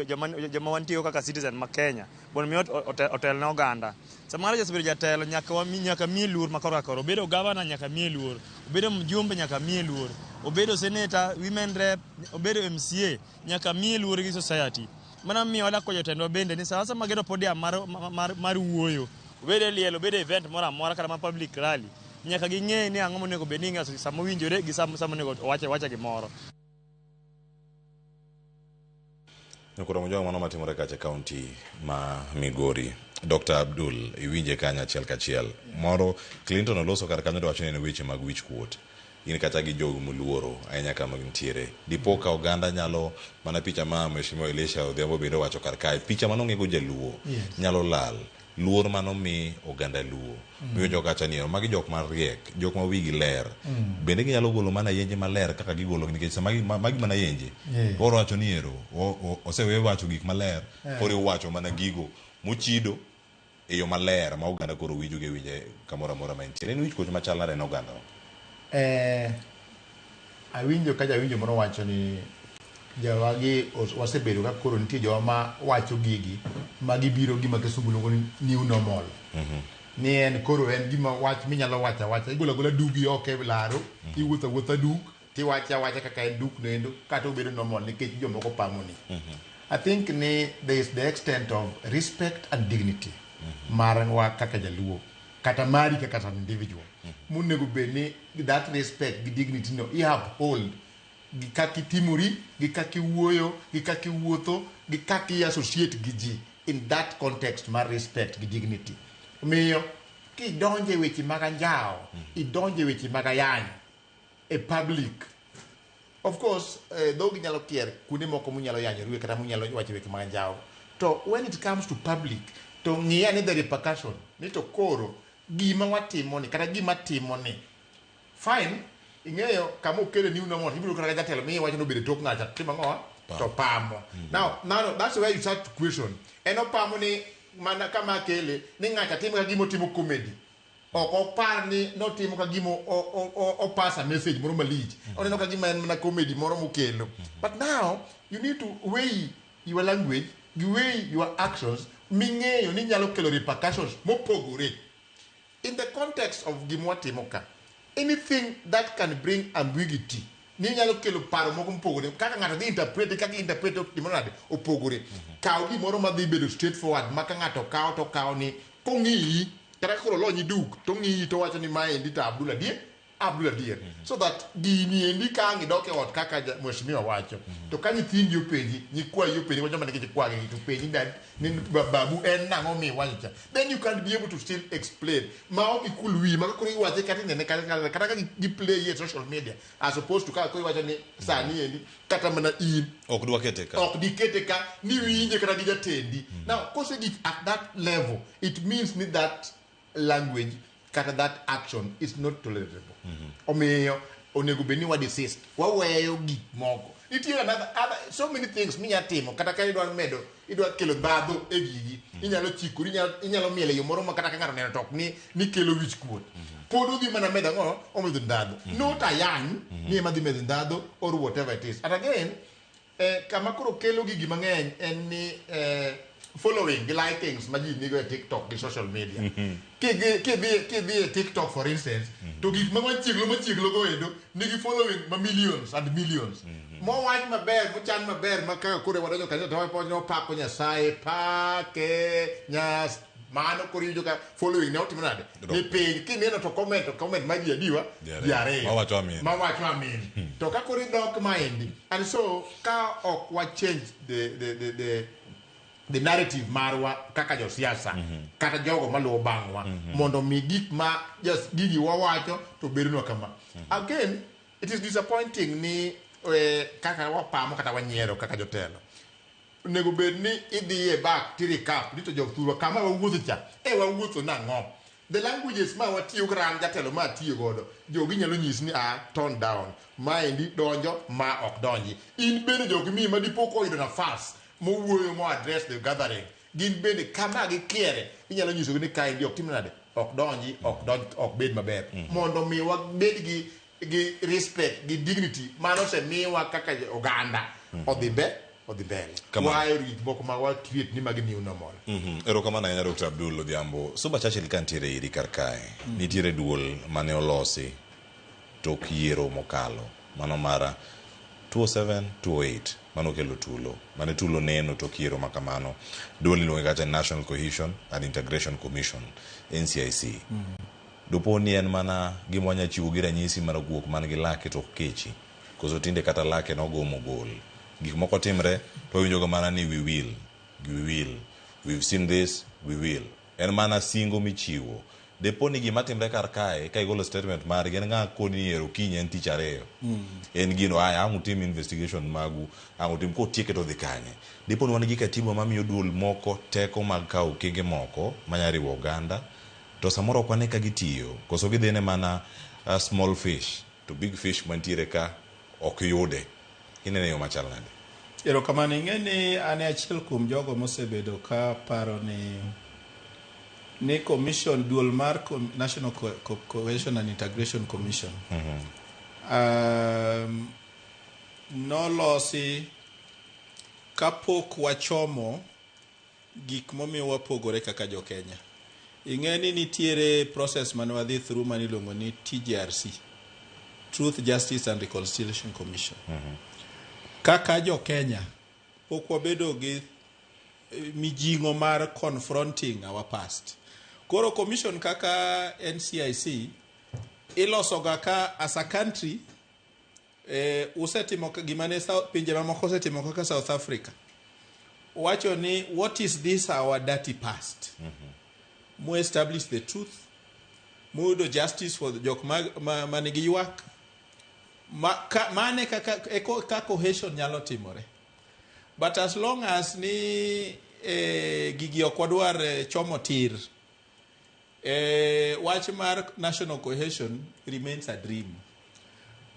joma joma wantie kaka citizen ma Kenya mondo mi otel ne oganda. Sama ng'ato osebedo jatelo nyaka wami nyaka miye luor ma korka kore. Obedo gavana nyaka miye luor, obedo mjumbe nyaka miye luor, obedo senator, women rep, obedo MCA nyaka miye luor gi society. Mano miyo wadak ko jotendwa bende ni sama sama gedo podium mar, mar, mar wuoyo, obed e liel, obed e event moro amora kata ma public rally, nyaka ging'e ni ang'o monego bed ni ing'aso sama owinjore gi sama sama onego owache wache gimoro. Nyakoro Mojwang' mano matimore kacha e kaunti ma Migori. Dr. Abdul iwinje kanyo achiel kachiel. Moro Clinton oloso kar kanyo to wacho ni en weche mag wich kuot. In kata gi jogo muluoro ahinya kama gintiere. Dipo ka oganda nyalo mana picha ma Mheshimiwa Elisha Odhiambo bende owacho kar kae. Picha mane ong'ego jaluo Yes. nyalo lal. Luor mane omi oganda luo. Miwinjo kacha ni magi jok mariek, jok ma wigi ler. Bende ginyalo golo mana yenje maler kaka gigolo nikech sama magi mana yenje. Yeah. Koro wacho ni ero osewe wacho gik maler, koro iwacho mana gigo mochido e yo maler ma oganda koro winjo gi winje kamoro amora ma entie. En wich kuot machal nade ne oganda? Awinjo ka jawinjo moro wacho ni jawagi wasebedo ka koro nitie jowa ma wacho gigi ma gibiro gima kisungu luongo ni new normal. Ni en koro en gima wach minyalo wacho awacha igolo agola dugi oko e laro iwuotho awuotha duk tiwache awacha kaka en duk noendo kata obedo normal nikech jomoko pamoni. I think ni there is the extent of respect and dignity marwa kaka jaluo kata mari kaka as an individual monego bed ni that respect gi dignity no i uphold gi kaka itimori gi kaka iwuoyo gi kaka iwuotho gi kaka i associate gi ji in that context mar respect gi dignity. Omiyo kidonjo e weche mag anjawo, idonjo e weche mag ayany e public, of course dhogi nyalo kier kuonde moko munyalo yanyorie kata munyalo wacho weche mag anjawo, to when it comes to public to ng'i ane the repercussion ni to koro gima watimo ni kata gima timo ni fine. Ing'eyo kama okele new normal ibiro kata ka jatelo mi iwacho ni obedo e tok ng'acha timo ang'o to pamo. Now that's where you start to question en opamo ni mana kama akele ni ng'acha timo ka gima otimo comedy ok opar ni notimo ka gima opasa message moro malich oneno ka gima en mana comedy moro mokelo. But now you need to weigh your language gi weigh your actions ming'eyo ni nyalo kelo repercussions mopogore in the context of gima watimo ka. Anything that can bring ambiguity ni nyalo kelo paro moko mopogore kaka ng'ato dhi interpret kaka interpret gimoro nade opogore. Kaw gimoro madhi bedo straightforward ma ka ng'ato kawo to kawo ni kong'iyi kata ka koro olonyi duk to ng'iyi to wacho ni maendi to Abdul adier Abdul adier so that gini endi ka ang' idok e ot kaka mheshimiwa wacho to ka nyithindi openji nyikwayi openji wacho mana nikech kwagi to penji dad ni babu en nang'o mi iwacho cha, then you can be able to still explain ma ok ikul wiyi ma ka koro iwache kata inene kata kata ka gi play e social media as opposed to ka koro iwacho ni sani endi kata mana in ok dwa kete ka ok dikete ka ni winje kata gi jatendi. Now kosegik at that level, it means ni that language kata that action is not tolerable. Omiyo onego bed ni wa desist waweyo gik moko. Nitie another, other, so many things minya timo kata ka idwa medo idwa kelo ndhadhu e gigi inyalo chikori inyalo miel e yo moro ma kata ka ng'ato oneno to ok ni kelo wich kuot pod odhi mana medo ang'o omedo ndhadhu not ayany ni ema dhi medo ndhadhu or whatever it is. And again kama koro kelo gigi mang'eny en ni following gi likings ma ji nigo e TikTok gi social media. Kidhi e TikTok for instance to gik ma machieglo machieglo go endo nigi following ma millions and millions mowach maber mochan maber ma kaka koro wadonjo kanisa to wawacho ni wapako Nyasaye pake nyas mano koro iwinjo ka following ne otimo nade ni piny kineno to comment to comment ma ji adiwa ji ariyo Mawacho amin. Mawacho amin to ka koro idok maendi. And so ka ok wa change the narrative marwa kaka josiasa kata jogo maluwo bang'wa mondo mi gik ma gigi wawacho to bednwa kama again. It is disappointing ni eh, kaka wapamo kata wanyiero kaka jotelo. Onego bed ni idhi e back ti recap ni to jothurwa kama wawuotho cha e wawuotho nang'o? The languages ma watiyo kata an jatelo ma atiyo godo jogi nyalo nyisi ni a tone down maendi donjo ma ok donji. In bende jogi miyi ma dipo koyudo nafas mowuoyo mo address the gathering gin bende kama gikiere inyalo nyisogi ni kaendi ok tim nade ok donji ok donj ok bed maber mondo mi wabed gi gi respect gi dignity mano osemiwa kaka oganda odhi mbe odhi mbele Kamano. wayo gik moko ma wa create ni magi new normal Erokamano ahinya Dr. Abdul Odhiambo. Suba Churchill ka nitiere iri kar kae, nitiere duol mane olosi tok yiero mokalo, mano mar 207, 208, mano kelo tulo, mane tulo neno tok yiero ma kamano. Duol iluonge kacha ni National Cohesion and Integration Commission, NCIC. Dopo ni en mana gima wanya chiwo gi ranyisi mar guok man gi lake to ok kechi. Koso tinde kata lake nogo mogol. Gik moko timre to wawinjo ga mana ni we will, we will, we've seen this, we will. En mana singo michiwo. Depo ni gima timre kar kae, ka igolo statement margi, en ng'a koni ni ero kiny en tich ariyo. En gino, aya, ang' utim investigation magu, ang' utim kotieke to dhi kanye. Dipo ni wan gi katiba mamiyo duol moko teko mag kawo okenge moko manya riwo oganda, to samoro ok wane ka gitiyo, koso gidhine mana small fish, to big fish mantiere ka ok yude. Inene yo machal nade? Erokamano, ing'e ni an e achiel kuom jogo mosebedo ka paro ni ni commission duol mar com, National Co Co Cohesion and Integration Commission nolosi kapok wachomo gik momiyo wapogore kaka jo Kenya. Ing'e ni nitiere process mane wadhi through mane iluongo ni TJRC, Truth, Justice and Reconciliation Commission. Kaka jo Kenya pok wabedo gi mijing'o mar confronting our past. Koro commission kaka NCIC ilosoga ka as a country usetimo gima ne pinje mamoko osetimo kaka South Africa. Wacho ni what is this our dirty past? Mo establish the truth, moyudo justice for jok ma nigi ywak. Mane kaka eko ka cohesion nyalo timore. But as long as ni gigi ok wadwar chomo tir, wach mar national cohesion remains a dream.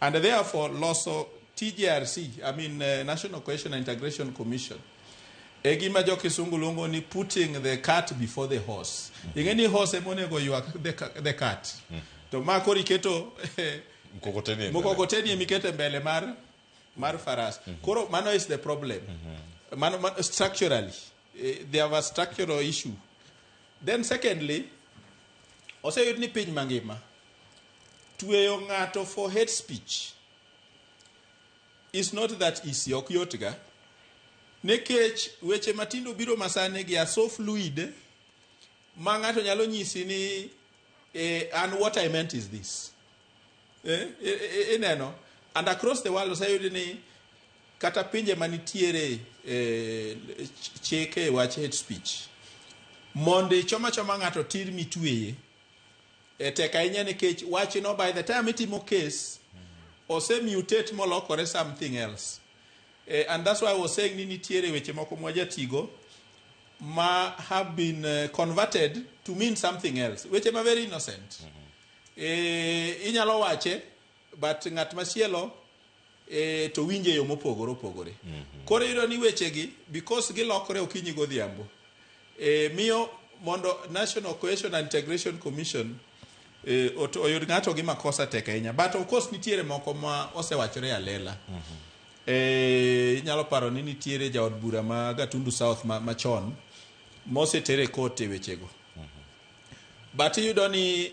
And therefore, loso TJRC, I mean National Cohesion and Integration Commission, e gima jo kisungu luongo ni putting the cart before the horse. Ing'e ni horse ema onego ywak the cart. To ma koro iketo Mkokoteni e mbele. mkokoteni emiketo e mbele mar faras. Koro mano is the problem. Mano, structurally, they have a structural issue. Then secondly, oseyud ni piny mangima tweyo ng'ato for hate speech is not that easy, ok yot ga. Nikech weche matindo biro masani gi are so fluid ma ng'ato nyalo nyisi ni and what I meant is this. Ineno, and across the world oseyudi ni kata pinje manitiere chike e wach hate speech mondo ichoma choma ng'ato tir mitweye tek ahinya nikech wachno by the time itimo case ose mutate molokore something else. And that's why I was saying ni nitiere weche moko mwajatigo ma have been converted to mean something else. Weche ma very innocent. Inyalo wache but ng'at machielo to winje e yo mopogore opogore. Koro iyudo ni wechegi because gilokore okinyi godhiambo miyo mondo National Cohesion and Integration Commission oyud ng'ato gi makosa tek ahinya. But of course nitiere moko ma osewachore alela. Inyalo paro ni nitiere jaod bura ma Gatundu South machon mosetere e court e wechego. But iyudo ni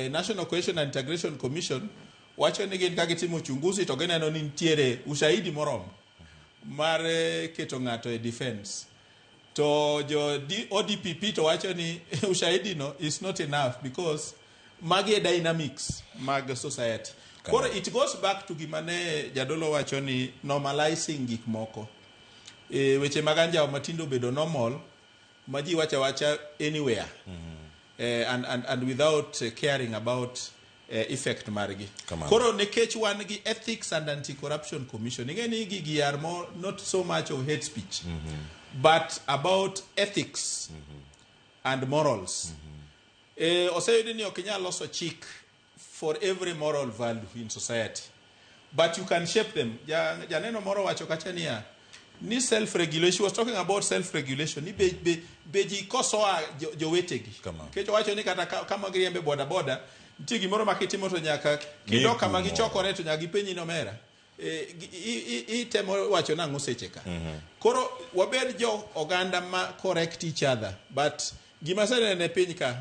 National Cohesion and Integration Commission wacho ni gin ka gitimo uchunguzi to gineno ni nitiere ushahidi moromo mar keto ng'ato e defense. To jo ODPP to wacho ni ushahidi no is not enough because magi e dynamics mag society. Koro it goes back to gima ne jadolo wacho ni normalizing gik moko. Weche mag anjawo matindo obedo normal ma ji wacho awacha anywhere. And without caring about effect margi. Kamano. Koro nikech wan gi Ethics and Anti-Corruption Commission, ing'e ni gigi are more not so much of hate speech, but about ethics and morals. Oseyudi ni ok inyal loso chik for every moral value in society, but you can shape them. Janeno moro wacho kacha niya ni self regulation, she was talking about self regulation, ni be ji kosoa jowetegi. Nikech owacho ni kata kama giriembe boda boda, nitie gimoro ma kitimo to nyaka kidok kama gichokore to nyaka gipenji ni omera. Itemo wacho nang'o seche ka. Koro wabed jo oganda ma correct each other, but gima aseneno e piny ka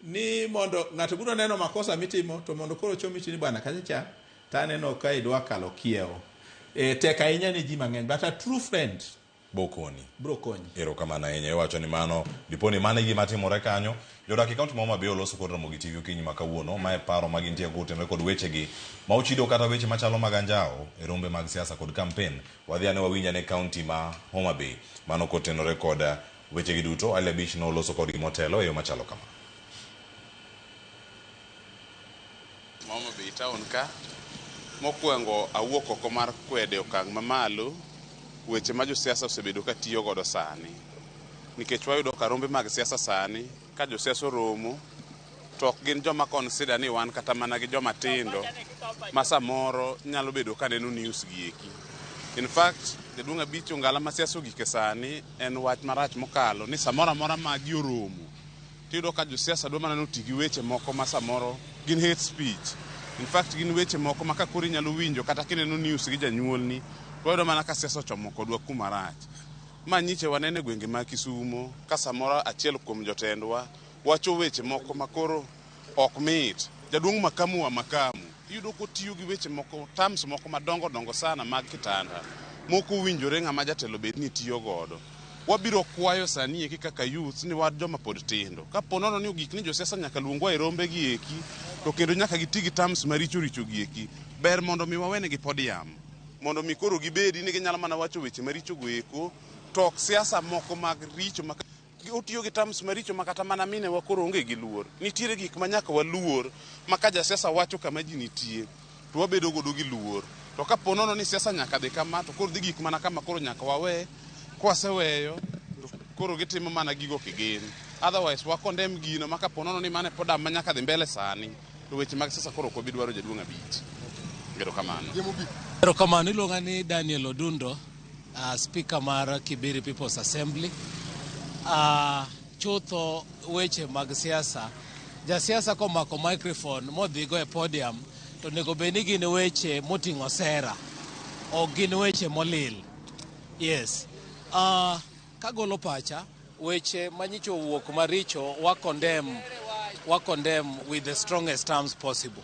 ni mondo ng'ato biro neno makosa mitimo to mondo koro chomi ni bwana kacha cha to aneno ka idwa kalo kiewo. Tek ahinya ne ji mang'eny, but a true friend Bokoni. bro konyi. Erokamano ahinya. Iwacho ni mano dipo ni mano e gima timore kanyo. Jodak e kaunti ma Homa Bay oloso kod Ramogi TV okinyi ma kawuono. Mae paro ma gintie kotenore kod wechegi ma ochido kata weche machalo mag anjawo e rombe mag siasa kod kampen. Wadhi ane wawinj ane kaunti ma Homa Bay. Mano kotenore kod wechegi duto. Ali Abich noloso kodgi motelo e yo machalo kama. Homa Bay town ka mokwongo awuok oko mar kwede okang' mamalo weche ma josiasa osebedo ka tiyo godo sani, nikech wayudo ka rombe mag siasa sani ka josiasa oromo to ok gin joma consider ni wan kata mana gi joma tindo ma samoro nyalo bedo ka neno news gi eki. In fact, jaduong' Abich Ongala ma siasa ogike sani en wach marach mokalo ni samoro amora ma ji oromo tiyudo ka josiasa dwa mana ni oti gi weche moko ma samoro gin hate speech. In fact, gin weche moko ma ka koro inyalo winjo kata kineno news gi janyuolni, to wayudo mana ka siasa ochomo kodwa kuma rach. Ma nyiche waneno e gwenge mag Kisumo ka samoro achiel kuom jotendwa wacho weche moko ma koro ok mit. Jaduong' Makamu wa Makamu, iyudo kotiyo gi weche moko, terms moko madongo dongo sana mag kitanda, mok owinjore ng'ama jatelo bed ni tiyo godo. Wabiro kwayo sani eki kaka youth ni wan joma pod tindo. Kapo nono ni ogik ni josiasa nyaka luongwa e rombe gi eki, to kendo nyaka giti gi terms maricho richo gi eki, ber mondo mi wawenegi podium. Mondo mi koro gibedi ni ginyalo mana wacho weche maricho go eko, to ok siasa moko mag richo ma otiyo gi terms maricho ma kata mana minewa koro onge gi luor. Nitiere gik ma nyaka waluor ma ka jasiasa wacho kama ji nitie, to wabedo godo gi luor. To kapo nono ni siasa nyaka dhi kama, to koro dhi gik mana kama koro nyaka wawe. Kwaseweyo, to koro gitimo mana gigo kigin. Otherwise, wa condemn gino ma kapo nono ni mano e podium ma nyaka dhi mbele sani, to weche mag siasa koro ok wabi dwaro jaduong' Abich. Erokamano. Erokamano, iluonga ni Daniel Odundo, Speaker mar Kibiri People's Assembly. Chutho weche mag siasa, jasiasa komako microphone modhigo e podium, to onego bed ni gin weche moting'o sera, ok gin weche molil. Yes. Kagolo pacha, weche manyicho owuok maricho wa condemn with the strongest terms possible.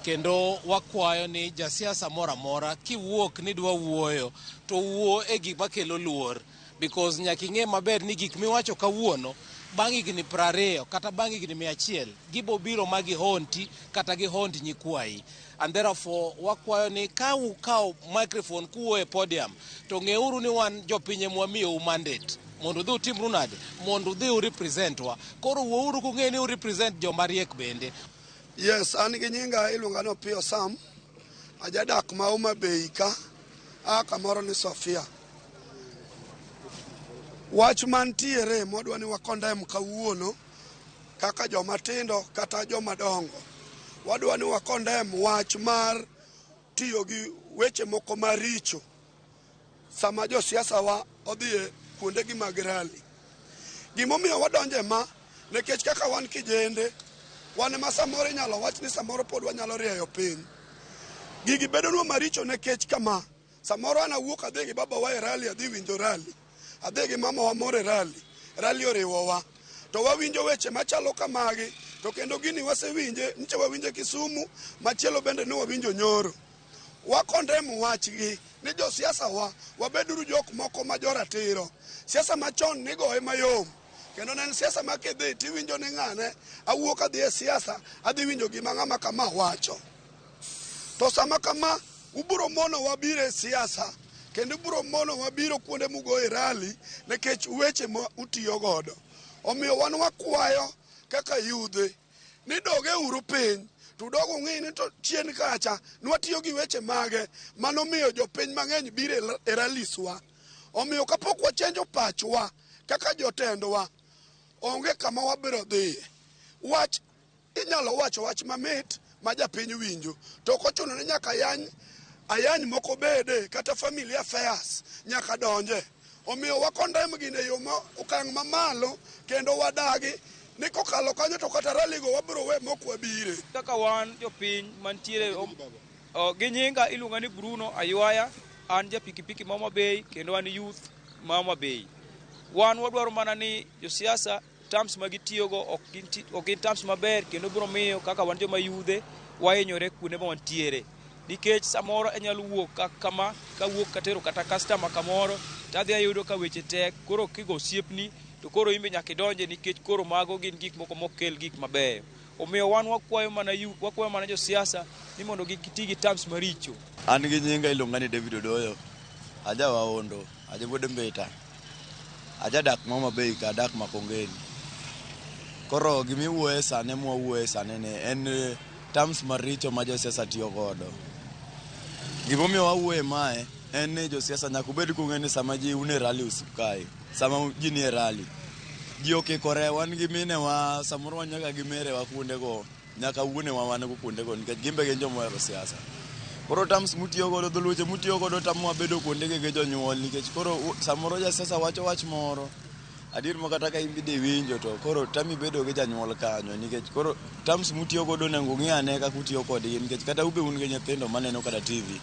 Kendo wakwayo ni jasiasa moro amora kiwuok ni dwa wuoyo to wuo e gik makelo luor, because nyaka ing'e maber ni gik miwacho kawuono bang' higni 20 kata bang' higni 100 gibo biro ma gihonti kata gihont nyikwayi. And therefore wakwayo ni ka ukawo microphone kuwuoyo e podium to ng'euru ni wan jopiny ema wamiyou mandate mondo udhi utimru nade, mondo udhi urepresent wa. Koro wuouru kung'e ni urepresent joma riek bende. Yes, an gi nyinga iluonga ni Opiyo Sam. Ajadak ma Homa Bay ka, a kamoro ni Sofia. Wach mantiere mwadwa ni wakondem kawuono kaka joma tindo kata joma dongo. Wadwa ni wakondem wach mar tiyo gi weche moko maricho sama josiasa wa odhi e kuondegi mag rally. Gimomiyo wadonje ma, nikech kaka wan kijende, wan ema samoro inyalo wach ni samoro pod wanyalo rieyo piny. Gigi bedonwa maricho nikech kama, samoro an awuok adhi gi babawa e rally, adhi winjo rally. Adhi gi mamawa moro e rally, rally oriwowa. To wawinjo weche machalo kamagi, to kendo gini wasewinje, nyicha wawinje Kisumu, machielo bende ne wawinjo nyoro. Wakondem wachgi ni josiasa wa, wabeduru jok moko ma joratiro. Siasa machon nigoye mayom. Kendo ne en siasa ma kidhi tiwinjo ni ng'ane, awuok adhi e siasa, adhi winjo gima ng'ama kama wacho. To sama kama, ubiro monowa biro e siasa, kendo ubiro monowa biro kuonde mugoye rally, nikech weche ma utiyo godo. Omiyo wan wakwayo kaka yudhe, ni doge uru piny, To udog ung'i ni to chien kacha nwatiyo gi weche mage manomiyo jopiny mang'eny biro e rallies wa. Omiyo kapok wachenjo pachwa kaka jotendwa, onge kama wabiro dhiye. Wach inyalo wacho wach mamit ma japiny winjo, to ok ochuno ni nyaka yany ayany moko bede kata family affairs nyaka donje. Omiyo wa condemn gini e yo ma okang' mamalo kendo wadagi ni kokalo kanyo to kata rally go wabiro we mok wabire. Kaka wan jopiny mantiere gi nyinga iluonga ni Bruno Aywaya, an ja pikipiki ma Homa Bay kendo an youth ma Homa Bay. Wan wadwaro mana ni josiasa terms ma gitiyogo ok gin terms maber kendo biro miyo kaka wan joma yudhe wahinyore kuonde ma wantiere. Nikech samoro anyalo wuok kama kawuok katero kata customer kamoro tadhi ayudo ka weche tek, koro kigo osiepni to koro in be nyaka idonje nikech koro mago gin gik moko mok kel gik mabeyo. Omiyo wan wakwayo mana wakwayo mana josiasa ni mondo kik ti gi terms maricho. An gi nyinga iluonga ni David Odoyo, aja Waondo, aja wuod Mbita, ajadak ma Homa Bay ka adak Makongeni. Koro gimiwuoye sani mwawuoye sani ni en terms maricho ma josiasa tiyo godo. Gimomiyo wawuoye mae en ni josiasa nyaka ubed kung'e ni sama ji un e rally kae, sama ji nie rally, ji okikore, wan gi minewa, samoro wan nyaka gi merewa kuondego, nyaka wuonewa wan go kuondego nikech gin be gin joma ohero siasa. Koro terms mutiyo godo, dholuoche mutiyo godo tamowa bedo kuondegi gi jonyuol nikech koro samoro jasiasa wacho wach moro, adier ma kata ka in bende iwinjo to koro tami bedo gi janyuol kanyo nikech koro terms mutiyo godo onego ung'i ane kaka utiyo kodgi nikech kata ube un gi nyithindo maneno kata TV.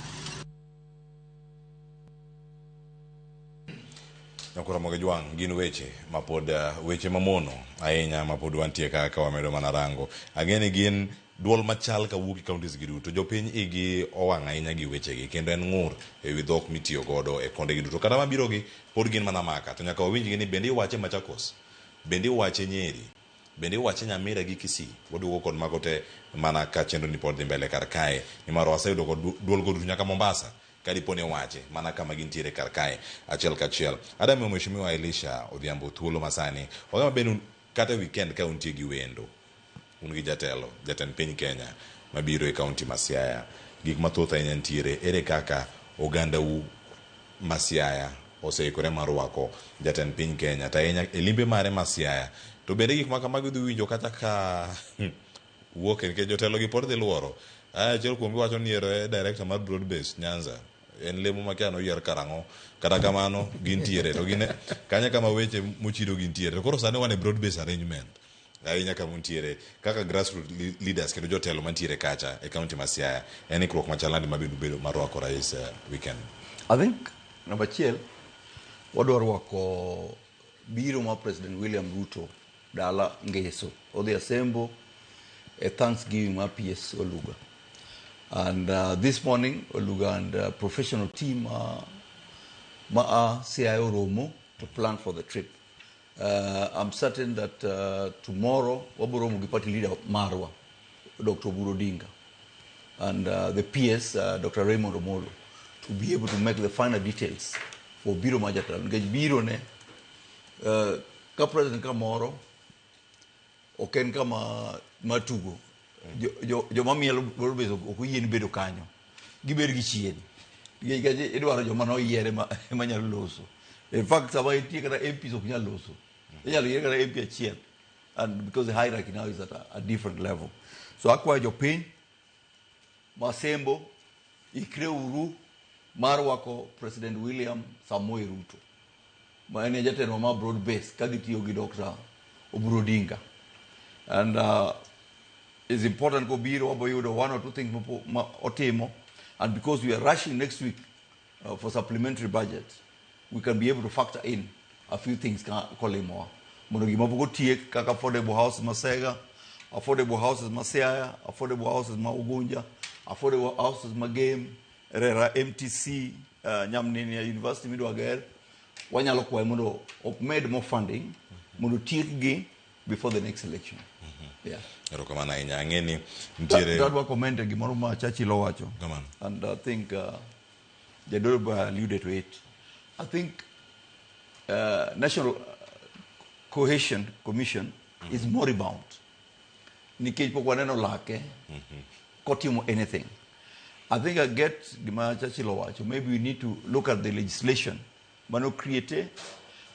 Nyakura Mogejwang' gin weche mapod weche mamono ahinya mapod wantie ka ka wamedo mana rango. Ang'e ni gin duol machal kawuok e counties gi duto. Jopiny igi owang' ahinya gi wechegi kendo en ng'ur ewi dhok mitiyo godo e konde gi duto. Kata mabiro gi pod gin mana maka to nyaka wawinj gi ni bende iwache Machakos, bende iwache Nyeri, bende iwache Nyamira gi Kisii. Waduogo kod mago te mana ka chenro ni pod dhi mbele kar kae nimar waseyudo kod duol go duto nyaka Mombasa. Kadipo ni owache mana kama gintiere kar kae achiel kachiel. Adamiyo Mheshimiwa Elisha Odhiambo thuolo masani. Wang'e maber kata weekend ka untie gi wendo, un gi jatelo, jatend piny Kenya mabiro e kaunti ma Siaya. Gik mathoth ahinya nitiere. Ere kaka ogandau ma Siaya oseikore mar rwako jatend piny Kenya to ahinya e limbe mare ma Siaya. To bende gik ma kamago idhi winjo kata ka wuok nikech jotelo gi pod dhi luoro. Achiel kuomgi wacho ni ero e director mar broad base Nyanza. En lemo makia noyier karang'o. Kata kamano gintiere to gin kanya kama weche mochido gintiere. To koro sani wan e broad base arrangement. Ahinya kama untiere kaka grassroots leaders kendo jotelo mantiere kacha e county ma Siaya. En ikruok machal nade mabiro bedo mar rwako rais weekend? I think namba achiel wadwa rwako biro mar President William Ruto dala Ngeso. Odhi Asembo e Thanksgiving mar PS Oluga. And this morning Oluga and professional team ma a Siaya oromo to plan for the trip. I'm certain that tomorrow wabiro romo gi party leader marwa, Dr. Oburu Odinga, and the PS, Dr. Raymond Omolo, to be able to make the final details for biro mar jatelo. Nikech biro ne, ka president kamoro, ok en kama matugo. Joma mielo biro ok oyien bedo kanyo. Gibed gi chien. Nikech idwaro joma noyier ema nyalo loso. In fact, sama intie kata MPs ok nyal loso. Inyalo yier kata MP achiel. And because the hierarchy now is at a different level. So akwayo jopiny, Masembo, ikre uru mar rwako President William Samoei Ruto. Ma en e jatelo ma broad base ka gitiyo gi Dr. Oburu Odinga. And it's important kobiro wabo yudo one or two things ma otimo. And because we are rushing next week for supplementary budget, we can be able to factor in a few things kolimowa. Mondo gima pok otiek kaka affordable houses ma Sega, affordable houses ma Siaya, affordable houses ma Ugunja, affordable houses ma Gem, Rera MTC, Nyamnini University midwa ger, wanyalo kwaye mondo omed more funding mondo otiekgi before the next election. Yeah. Erokamano ahinya. Ang'e ni nitiere Tadwa comment e gimoro ma Churchill owacho. Kamano. And I think Jadolo alluded to it. I think National Cohesion Commission is moribund. Nikech pok waneno lake kotimo anything. I think I get gima Churchill owacho. Maybe we need to look at the legislation mano create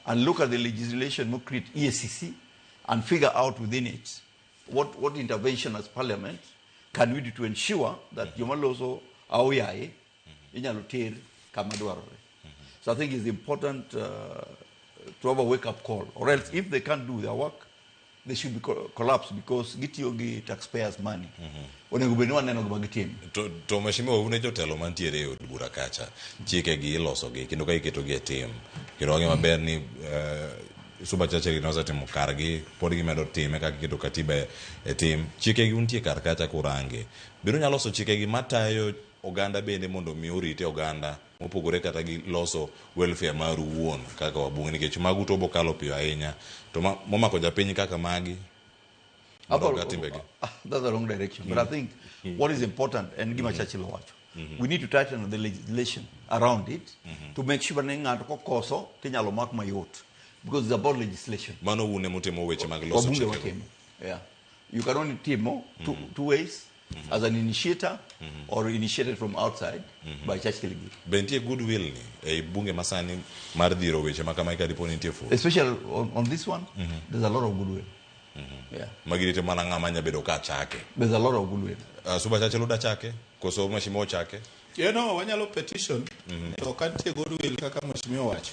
and look at the legislation mo create EACC and figure out within it what intervention as parliament can we do to ensure that joma loso aoyaye inyalo ter kama dwarore. So I think it's important to have a wake-up call, or else if they can't do their work, they should be collapsed because gitiyo gi taxpayers' money. Onego bed ni waneno gima gitimo. To mheshimiwa un e jotelo mantiere e od bura kacha, chike gi iloso gi kendo ka iketo gi e tim. Kendo wang'eyo maber ni Suba Churchill gi nosetimo kargi, pod gimedo time kaka giketo katiba e tim. Chike gi untie kar kacha kurange. Bende unyalo loso chike gi matayo oganda bende mondo mi orite oganda mopogore kata gi loso welfare maru wuon kaka wabunge, nikech magu to bokalo piyo ahinya to momako japiny kaka magi timbegi. That's the wrong direction. But I think what is important, and gima Churchill owacho, we need to tighten the legislation around it to make sure ni ng'ato kokoso tinyalo mak mayot, because it's about legislation. Mano un emutimo weche mag loso Wabunge chike. watimo. Yeah. You can only timo two ways, as an initiator or initiated from outside by Churchill. Be nitie goodwill ni ei bunge masani mar dhiro weche ma kamae ka dipo ni nitie fursa? Especially on this one, there's a lot of goodwill. Yeah. Magi rito mana ng'ama nya bedo ka chake. There's a lot of goodwill. Suba Churchill uda chake koso mheshimiwa ochake? You know, wanyalo petition to ka nitie goodwill kaka mheshimiwa wacho.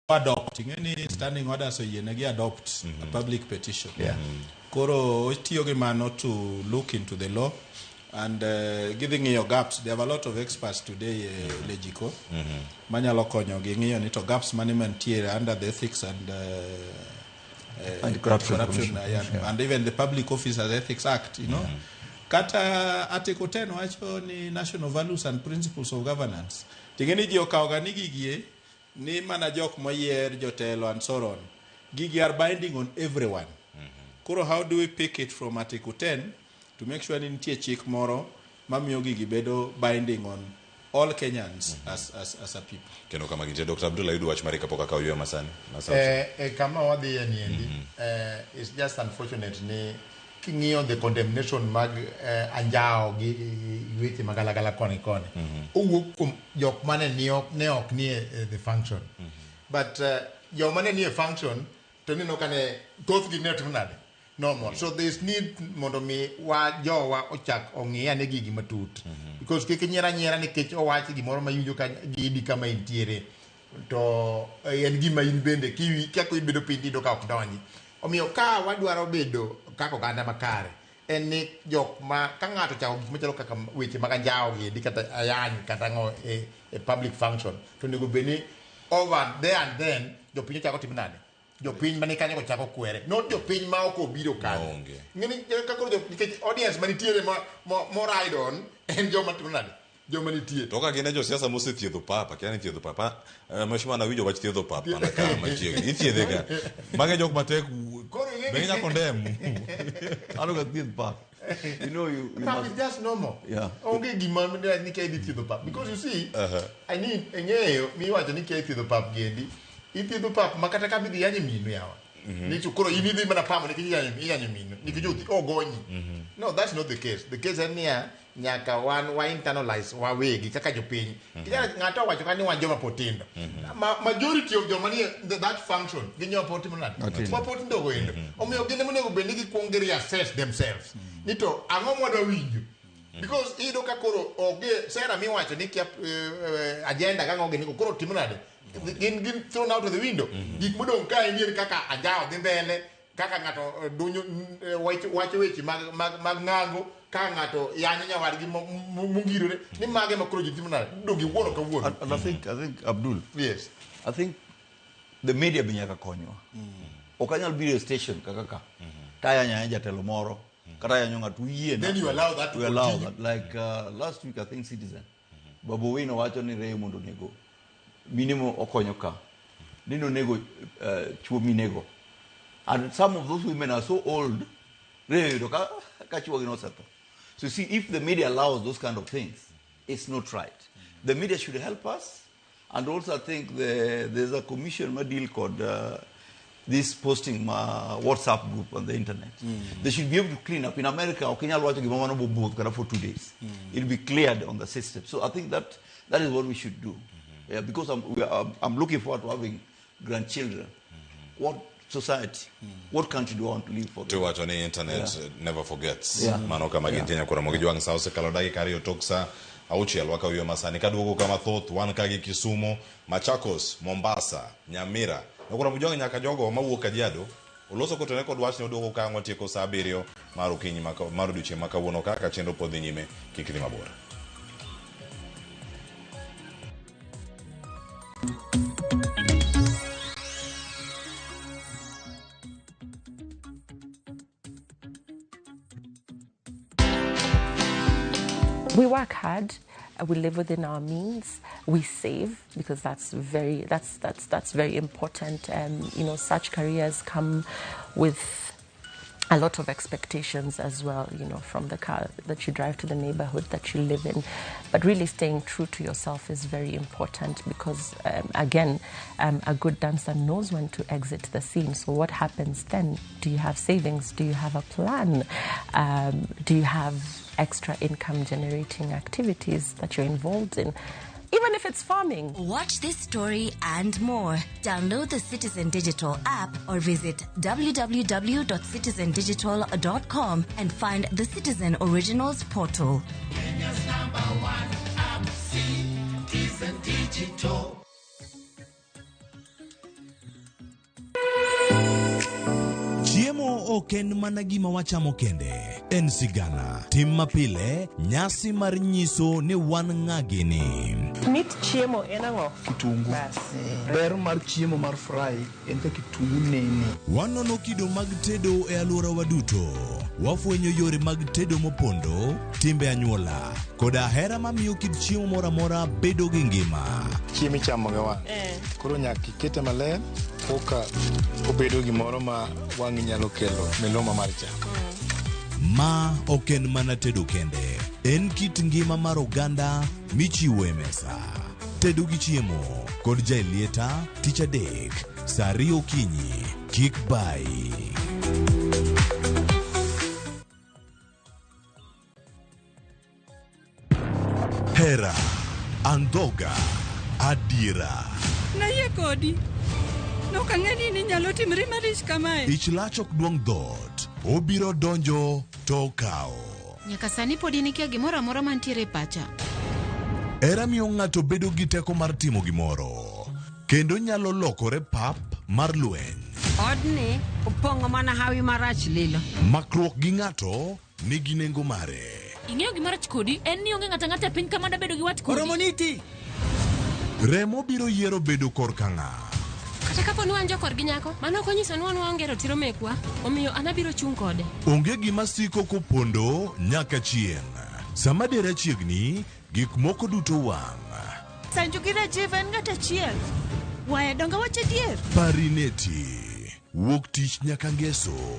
Adopt, ing'e ni standing orders oyienegi adopt a public petition. Koro otiyo gi mano to look into the law and gidhi ng'iyo gaps. They have a lot of experts today e Legico manyalo konyogi ng'iyo ni to gaps mane mantiere under the ethics and Anti-corruption Commission. Yeah, and even the Public Officers Ethics Act, you know. Kata Article 10 wacho ni national values and principles of governance. Ting'e ni ji okawoga ni gigie ni mana jok moyier jotelo and so on. Gigi are binding on everyone. Koro how do we pick it from Article 10 to make sure ni nitie chik moro mamiyo gigi bedo binding on all Kenyans as a people. Kendo kama gintie Dr. Abdullah yudo wach mari kapok akawo yweyo masani. Kama wadhiye niendi, it's just unfortunate ni king'iyo the condemnation mag anjawo gi weche magalagala koni koni, owuok kuom jok mane ne ok nie the function. But joma ne nie function to neno ka ne thothgi ne otimo nade? Normal. So there is need mondo mi wa jowa ochak ong'i ane gigi matut. Because kik nyiera nyiera nikech owach gimoro ma iwinjo ka gidi kama intiere to en gima in bende kaka ibedo piny tiyudo ka ok donji. Omiyo ka wadwaro bedo kaka oganda makare, en ni jok ma ka ng'ato ochako gik machalo kaka weche mag anjawo gi endi kata ayany kata ang'o e public function, to onego bed ni over there and then jopiny ochako timo nade? Jopiny mani kanyo ochako kwere, not jopiny ma ok obiro kanyo. Ng'eni ka koro nikech audience manitiere ma ride on en joma timo nade? Joma nitie. To ka gin e josiasa mosethiedho papa, kia ni thiedho papa, mheshimiwa nawinjo wach thiedho papa mana ka machiegni. Ithiedhe ga. Mage jok matek be ginya condemn. Ano ga thiedh pap. You know you Pap must is just normal. Yeah. Onge gima ni kia idhi thiedho pap. Because you see, I need ing'eyo miwacho ni kia ithiedho pap gendi. Ithiedho pap ma kata kama idhi yanye minu yawa. Ni to koro in idhi mana pamo nikech iyanyo minu. Nikech odhi ogonyi. No, that's not the case. The case en niya, nyaka wan wa internalize wawegi kaka jopiny. Kijana ng'ato owacho ka ni wan joma pod tindo. Majority of joma nie that function gin joma pod timo nade? Matindo. Ma pod tindo go endo. Omiyo gin ema onego bed ni gikuongo gi reassess themselves. Ni to ang'o mwadwa winjo? Because iyudo ka koro onge sera miwacho ni kia agenda kang'o gini koro timo nade? Gin thrown out of the window. Gik modong' ka en kaka anjawo dhi mbele, kaka ng'ato dunyo wacho weche mag ng'ango, kaka ng'ato yanyo nyawadgi mongirore, ni mage ma koro ji timo nade? Dong' giwuoro kawuono. And I think Abdul. Yes. I think the media be nyaka konywa. Ok anyal biro e station kaka ka. Tayanyo anya jatelo moro, kata yanyo ng'ato uyie. Then you allow that to We allow continue. that. Like last week I think Citizen. Babu Owino wacho ni Raymond onego mine mo okonyo ka. Ni nonego chuo minego. And some of those women are so old, Ray yudo ka chuo gi nosetho. So you see, if the media allows those kind of things, it's not right. The media should help us. And also I think there's a commission ma deal called this posting ma WhatsApp group on the internet. They should be able to clean up. In America, ok inyal wacho gima mano bobudh kata for 2 days. It'll be cleared on the system. So I think that that is what we should do. Yeah, because I'm looking forward to having grandchildren. What society, what country do I want to live for? To wacho ni internet never forgets. Mano kama gintie nyakora mogi jwang' sa osekalo dakika 2 tok sa 6 wakawiyo masani kaduogo kama thoth wan ka gi Kisumu, Machakos, Mombasa, Nyamira. Nyakora Mojwang' nyaka jogo mawuok Kajiado oloso kotene kod wachni oduogo ka ang' watieko sa 7 mar okinyi mar odiochieng' ma kawuono kaka chenro pod dhi nyime kik idhi mabor. We work hard. We live within our means. We save because that's very important. Such careers come with a lot of expectations as well, from the car that you drive to the neighborhood that you live in. But really staying true to yourself is very important because, again, a good dancer knows when to exit the scene. So what happens then? Do you have savings? Do you have a plan? Do you have extra income generating activities that you're involved in? Even if it's farming. Watch this story and more. Download the Citizen Digital app or visit www.citizendigital.com and find the Citizen Originals portal. Kenya's number one app, Citizen Digital. Chiemo ok en mana gima wachamo kende, en sigana, tim mapile, nyasi mar nyiso ni wan ng'a gini. Mit chiemo en ang'o? Kitungu. Bas. Ber mar chiemo mar fry en ka kitungu nene. Wanono kido mag tedo e alworawa duto. Wafwenyo yore mag tedo mopondo, timbe anyuola, koda hera mamiyo kit chiemo moro amora bedo gi ngima. Chiemo ichamo gi wang'. Koro nyaka ikete maler koka obedo gimoro ma wang'i nyalo kelo miluma mar chamo. Ma ok en mana tedo kende, en kit ngima mar oganda michiwo e mesa. Tedo gi chiemo kod Jaelieta tich adek sa 2 okinyi. Kik bayi. Hera, andhoga, adiera. Nayie kodi. Nok ang'e ni ninyalo timri malich kamae. Ich lach ok duong' dhoot. Obiro donjo to okawo. Nyaka sani pod in ikia gimoro amora mantiere e pacha. Hera miyo ng'ato bedo gi teko mar timo gimoro. Kendo nyalo lokore pap mar lweny. Odni opong'o mana hawi marach lilo. Makruok gi ng'ato nigi nengo mare. Ing'eyo gima rach kodi en ni onge ng'ato ang'ata e piny ka mada bedo gi wat kodi. Oromoniti! Remo biro yiero bedo korka ng'a. Kata kapo ni wan jokorgi nyako, mano ok onyiso ni wan waonge ratiro mekwa, omiyo an abiro chung' kode. Onge gima siko kopondo nyaka chieng'. Sama dera chiegni, gik moko duto wang'. Sanju gi Rajiv en ng'at achiel. Waya donge wach adier? Parineti. Wuok tich nyaka ngeso.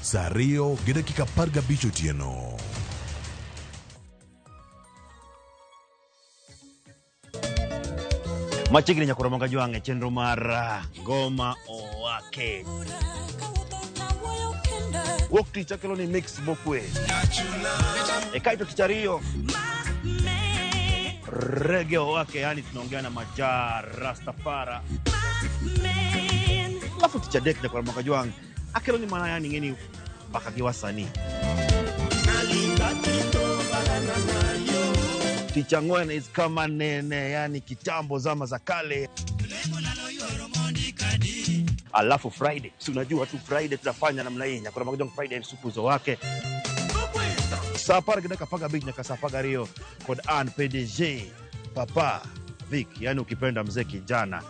Sa 2:15 otieno. Machiegni nyakoro moga jwang' e chenro mar Ngoma Owake. Wuok tich akelo ni mix mokwe. E kaeto tich ariyo Reggae Owake, yani tunaongea na Maja Rastafara. Alafu tich adek nyakoro moga jwang' akelo ni mana yani ng'eni mbaka gi wasanii. Tich ang'wen is kama nene, yani kitambo zama za kale. Alafu Friday, si unajua tu Friday tunafanya namna hii, nyakoro moga jwang' Friday msukuzo wake. Sa 10:15 nyaka sa 12 kod an PDG Papa Vic, yani ukipenda mzee kijana.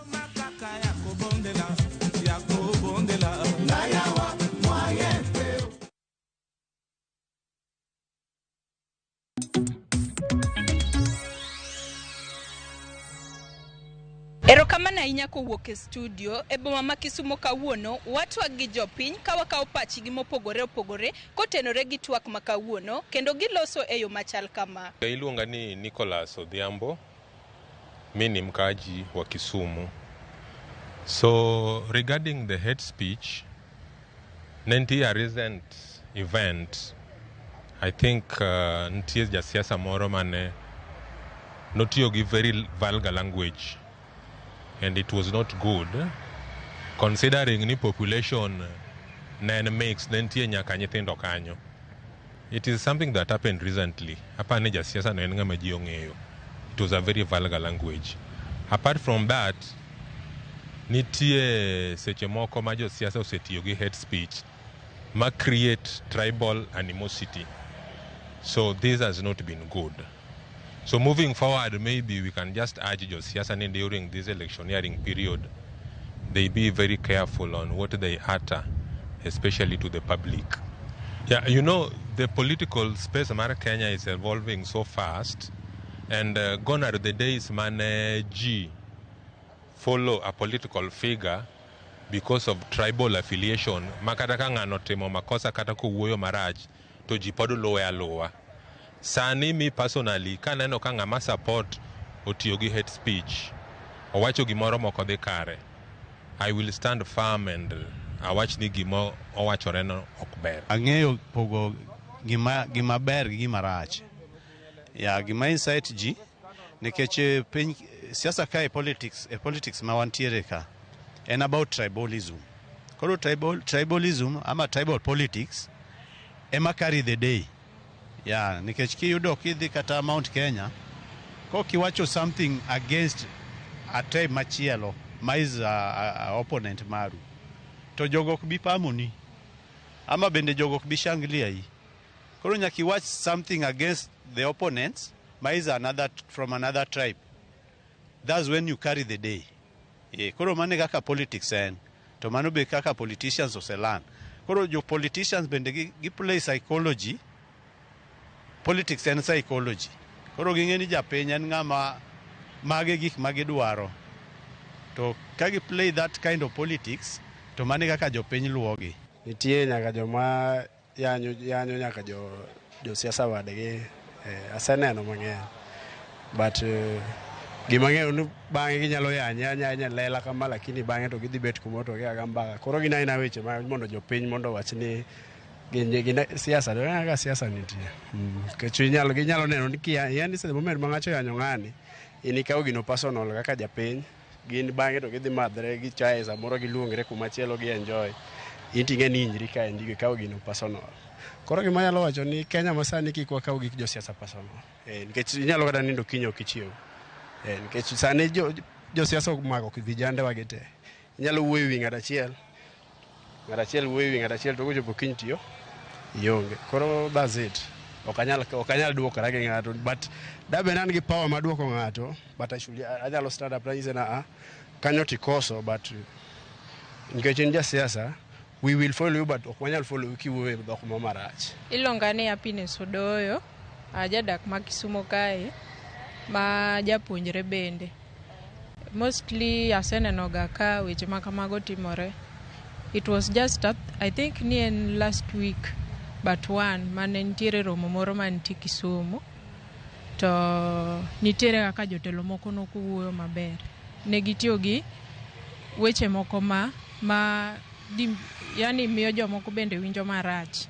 Erokamano ahinya kowuok e studio e boma ma Kisumo kawuono watwak gi jopiny ka wakawo pachgi mopogore opogore kotenore gi twak ma kawuono kendo giloso e yo machal kama. Iluonga ni Nicholas Odhiambo, mi ni mkaaji wa Kisumu. So regarding the hate speech, ne nitie a recent event, I think nitie jasiasa moro mane notiyo gi very vulgar language and it was not good considering ni population ne en mixed, ne nitie nyaka nyithindo kanyo. It is something that happened recently. Apani ni jasiasa no en ng'ama ji ong'eyo. It was a very vulgar language. Apart from that, nitie seche moko ma josiasa osetiyo gi hate speech ma create tribal animosity. So this has not been good. So moving forward, maybe we can just urge josiasa ni during this electioneering period, they be very careful on what they utter, especially to the public. Yeah, you know, the political space mar Kenya is evolving so fast, and gone are the days mane ji follow a political figure because of tribal affiliation. Ma kata ka ng'ano timo makosa kata kowuoyo marach, to ji pod luwe aluwa. Sani me personally, kaneno ka ng'ama support otiyo gi hate speech, owacho gimoro mok odhi kare, I will stand firm and awach ni gima owachoreno ok ber. Ang'eyo pogo gima ber gi gima rach. Ya gima incite ji nikech piny siasa ka e politics ma wantiere ka en about tribalism. Koro tribalism ama tribal politics ema carry the day. Ya nikech kiyudo kidhi kata Mount Kenya kokiwacho something against a tribe machielo ma is a opponent maru, to jogo ok bi pamoni ama bende jogo ok bi shangilia. Koro nyaka iwach something against the opponents ma is another from another tribe. That's when you carry the day. Koro mano kaka politics en, to mano be kaka politicians oselan. Koro jo politicians bende gi play psychology. Politics en psychology. Koro ging'e ni japiny en ng'ama mage gik magidwaro. To ka gi play that kind of politics, to mano kaka jopiny luwogi. Nitie nyaka joma yanyo nyaka josiasa wadgi, aseneno mang'eny. But gima ang'eyo ni bang'e ginyalo yanye anya lela kama, lakini bang'e to gidhi bet kumoro to giaga mbaka. Koro gin aina weche ma mondo jopiny mondo owach ni gin siasa, to kaka siasa nitie. Nikech ginyalo neno ni yani the moment ma ng'ato oyanyo ng'ani, in ikawo gino personal kaka japiny, gin bang'e to gidhi madhre, gichaye, samoro giluongre kumachielo gi enjoy. In ting'e ni ihinyri kaendi gikawo gino personal. Koro gima anyalo wacho ni Kenya masani kik wakaw gik josiasa personal. Nikech inyalo kata nindo kiny ok ichiew. Nikech sani josiasa omako vijande wagi te. Inyalo wuoyo ewi ng'at achiel, ng'at achiel wuoyo ewi ng'at achiel to kochopo kiny tiyo ionge. Koro that's it. Ok anyal duokora gi ng'ato, but dabe an gi power mar duoko ng'ato, but I should, anyalo stand up tanyise na kanyo tikoso, but nikech in jasiasa, we will follow you, but ok wanyal follow you kiwuoyo e dhok mo marach. Iluonga ni Happiness Odoyo, ajadak ma Kisumo kae, ma japuonjre bende. Mostly asenenoga ka weche ma kamago timore. It was just, I think ni en last week, but one, mane nitiere romo moro mantie Kisumu, to nitiere kaka jotelo moko nokowuoyo maber. Ne gitiyo gi weche moko ma yani miyo jomoko bende winjo marach.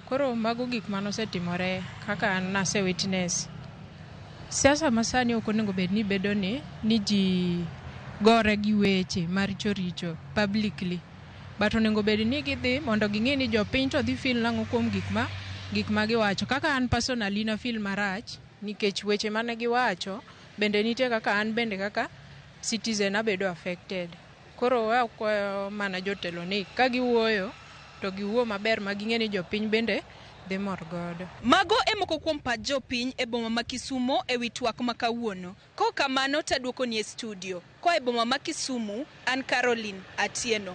Koro mago gik manosetimore kaka an nase witness. Siasa masani ok onego bed ni bedo ni ji gore gi weche maricho richo publicly. But onego bed ni gidhi mondo ging'e ni jopiny to dhi feel nang'o kuom gik ma giwacho. Kaka an personally na feel marach nikech weche mane giwacho bende nitie kaka an bende kaka citizen abedo affected. Koro wakwayo mana jotelo ni ka giwuoyo to giwuo maber ma ging'e ni jopiny bende dhi mor godo. Mago e moko kuom pach jopiny e boma ma Kisumo e wi twak ma kawuono. Kok kamano taduokoni e studio. Koa e boma ma Kisumu, an Caroline Atieno.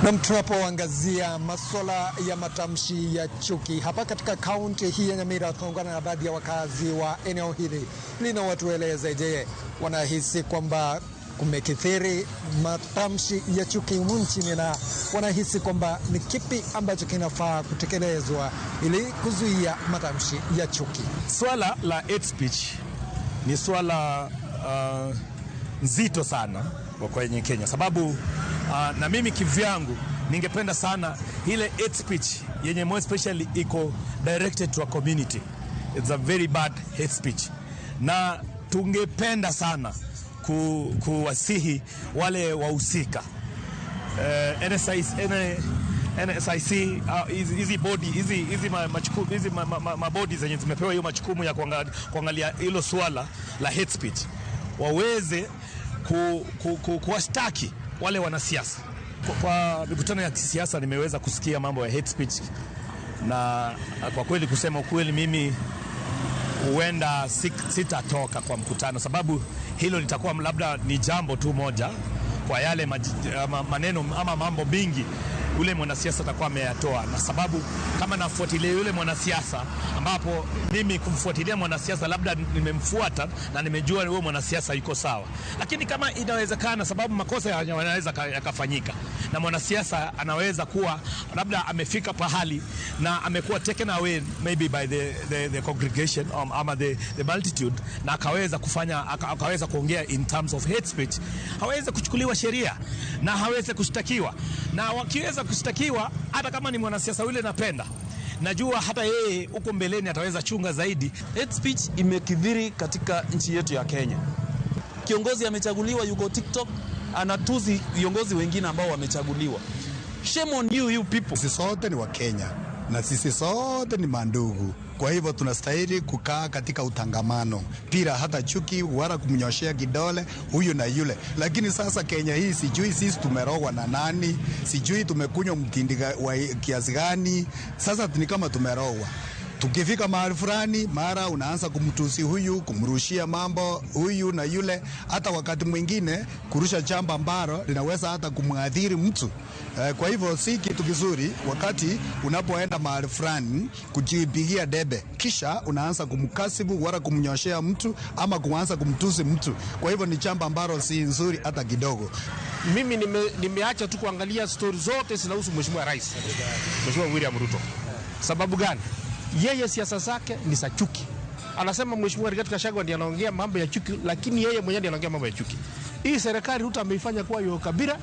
Na tunapoangazia masuala ya matamshi ya chuki hapa katika kaunti hii ya Nyamira, tunaungana na baadhi ya wakazi wa eneo hili linawatueleza, je, wanahisi kwamba kumekithiri matamshi ya chuki humu nchini na wanahisi kwamba ni kipi ambacho kinafaa kutekelezwa ili kuzuia matamshi ya chuki? Swala la hate speech ni swala nzito sana kwenye Kenya, sababu na mimi kivyangu ningependa sana ile hate speech yenye more especially iko directed to a community. It's a very bad hate speech, na tungependa sana kuwasihi wale wahusika, NSIC, hizi body hizi machukumu hizi mabodi zenye zimepewa hiyo machukumu ya kuangalia hilo swala la hate speech, waweze kuwashtaki wale wanasiasa. Kwa mikutano ya kisiasa nimeweza kusikia mambo ya hate speech, na kwa kweli, kusema ukweli, mimi huenda sitatoka kwa mkutano, sababu hilo litakuwa labda ni jambo tu moja kwa yale maneno ama mambo mingi yule mwanasiasa atakuwa ameyatoa, na sababu kama nafuatilia yule mwanasiasa, ambapo mimi kumfuatilia mwanasiasa labda nimemfuata na nimejua huyo mwanasiasa yuko sawa, lakini kama inawezekana, sababu makosa yanaweza yakafanyika na mwanasiasa anaweza kuwa labda amefika pahali na amekuwa taken away maybe by the congregation ama the multitude, na akaweza kufanya akaweza kuongea in terms of hate speech, hawezi kuchukuliwa sheria na hawezi kushtakiwa. Na wakiweza kushtakiwa, hata kama ni mwanasiasa yule napenda, najua hata yeye huko mbeleni ataweza chunga zaidi. Hate speech imekithiri katika nchi yetu ya Kenya. Kiongozi amechaguliwa yuko TikTok anatusi viongozi wengine ambao wamechaguliwa. Shame on you, you people. Sisi sote ni Wakenya na sisi sote ni mandugu. Kwa hivyo tunastahili kukaa katika utangamano bila hata chuki wala kumnyoshea kidole huyu na yule. Lakini sasa Kenya hii, sijui sisi tumerogwa na nani, sijui tumekunywa mtindi wa kiasi gani. Sasa ni kama tumerogwa. Tukifika mahali fulani, mara unaanza kumtusi huyu, kumrushia mambo huyu na yule, hata wakati mwingine kurusha jambo ambalo linaweza hata kumwadhiri mtu. Kwa hivyo si kitu kizuri wakati unapoenda mahali fulani kujipigia debe, kisha unaanza kumkasibu wala kumnyoshea mtu ama kuanza kumtusi mtu. Kwa hivyo ni jambo ambalo si nzuri hata kidogo. Mimi nimeacha tu kuangalia stori zote zinahusu Mheshimiwa Rais, Mheshimiwa William Ruto. Sababu gani? Yeye siasa zake ni za chuki. Anasema Mheshimiwa Rigathi Gachagua ndiye anaongea mambo ya chuki, lakini yeye mwenyewe ndiye anaongea mambo ya chuki. Hii serikali Ruto ameifanya kuwa ya kabila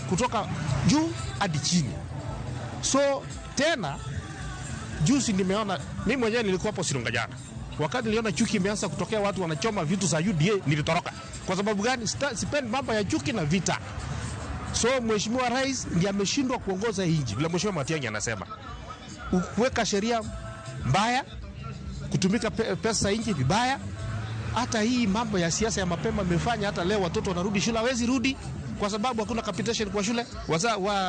kutoka juu hadi chini. So tena juzi nimeona, mimi mwenyewe nilikuwa hapo Sirunga jana. Wakati niliona chuki imeanza kutokea, watu wanachoma vitu za UDA, nilitoroka. Kwa sababu gani? Sipendi mambo ya chuki na vita. So Mheshimiwa Rais ndiye ameshindwa kuongoza hii nchi. Vile Mheshimiwa Matiang'i anasema, kuweka sheria mbaya, kutumika pesa nchi vibaya. Hata hii mambo ya siasa ya mapema imefanya hata leo watoto wanarudi shule hawezi rudi kwa sababu hakuna capitation kwa shule,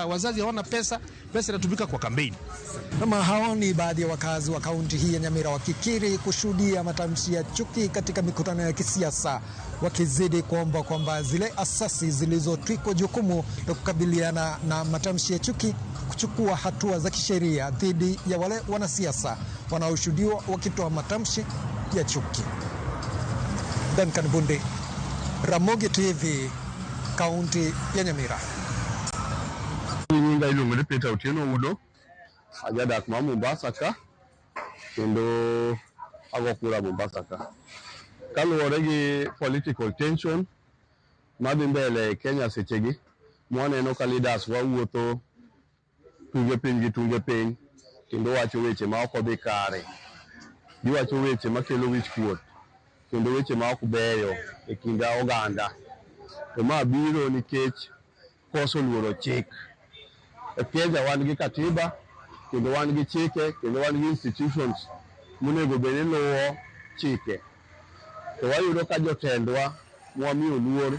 wazazi hawana pesa, pesa inatumika kwa kampeni. Kama hao ni baadhi ya wakazi wa kaunti hii ya Nyamira wakikiri kushuhudia matamshi ya chuki katika mikutano ya kisiasa, wakizidi kuomba kwamba zile asasi zilizotwikwa jukumu la kukabiliana na matamshi ya chuki kuchukua hatua za kisheria dhidi ya wale wanasiasa wanaoshuhudiwa wakitoa matamshi ya chuki. Duncan Bunde, Ramogi TV, kaunti ya Nyamira. Nyinga iluongo ni Peter Otieno Udo, ajadak ma Mombasa ka, kendo ago kura Mombasa ka. Kaluwore gi political tension madhi mbele e Kenya sechegi, mwaneno ka leaders wawuotho tunge piny gi tunge piny, kendo wacho weche ma ok odhi kare. Giwacho weche makelo wich kuot, kendo weche ma ok beyo e kind oganda. To ma biro nikech koso luoro chik. E Kenya wan gi katiba, kendo wan gi chike, kendo wan gi institutions monego bed ni luwo chike. To wayudo ka jotendwa mwamiyo luor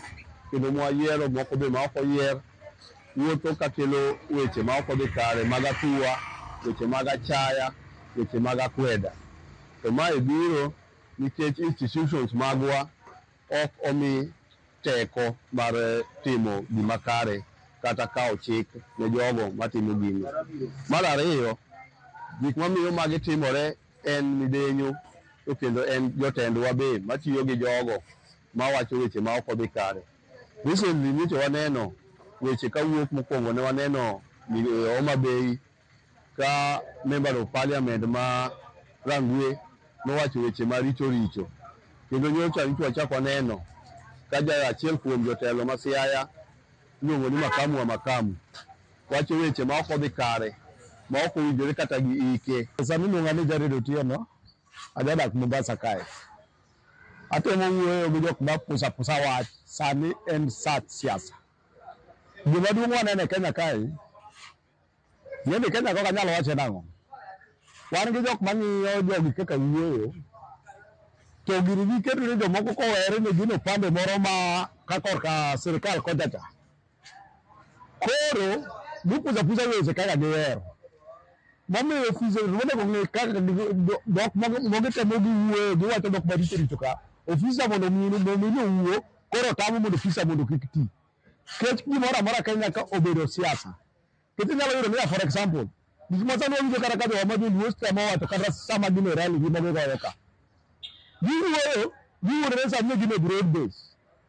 kendo mwayiero moko be ma ok oyier wuotho kakelo weche ma ok odhi kare mag atua, weche mag achaya, weche mag akweda. To mae biro nikech institutions magwa ok omi teko mar timo gima kare kata kawo chik ne jogo matimo gino. Mar ariyo, gik mamiyo magi timore en midenyo to kendo en jotendwa be matiyo gi jogo mawacho weche ma ok odhi kare. Recently nyocha waneno weche kawuok mokwongo ne waneno Homa Bay ka member of parliament ma Rangwe nowacho weche maricho richo. Kendo nyocha wachako waneno Ka ja achiel kuom jotelo ma Siaya iluongo ni Makamu wa Makamu wacho weche ma ok odhi kare, ma ok owinjore kata gi ike. Sani iluonga ni Jared Otieno, ajadak Mombasa kae. Atemo wuoyo gi jok ma pusa pusa wach, sani en sach siasa. Gima duong' waneno e Kenya kae, ng'eni Kenya kok anyal wache nang'o. Wan gi jok mang'iyo jogi kaka wuoyo, to gini giketo ni jomoko kowere ni gin opande moro ma ka korka sirikal kocha cha. Koro gipusa pusa weche kaka gihero. Momiyo ofise monego ng'i kaka dhok mogitemo giwuoyo giwacho dhok maricho richo ka. Ofisa mondo mi owuo, koro tamo mondo ofisa mondo kik ti. Kech gimoro amora Kenya ka obedo siasa. Kech inyalo yudo niya for example, gik ma sani wawinjo kata ka jowa ma joluo temo wacho kata sama gin e rally gi magigoyo ka. Giwuoyo, giwuondore sani ni gin e broad base.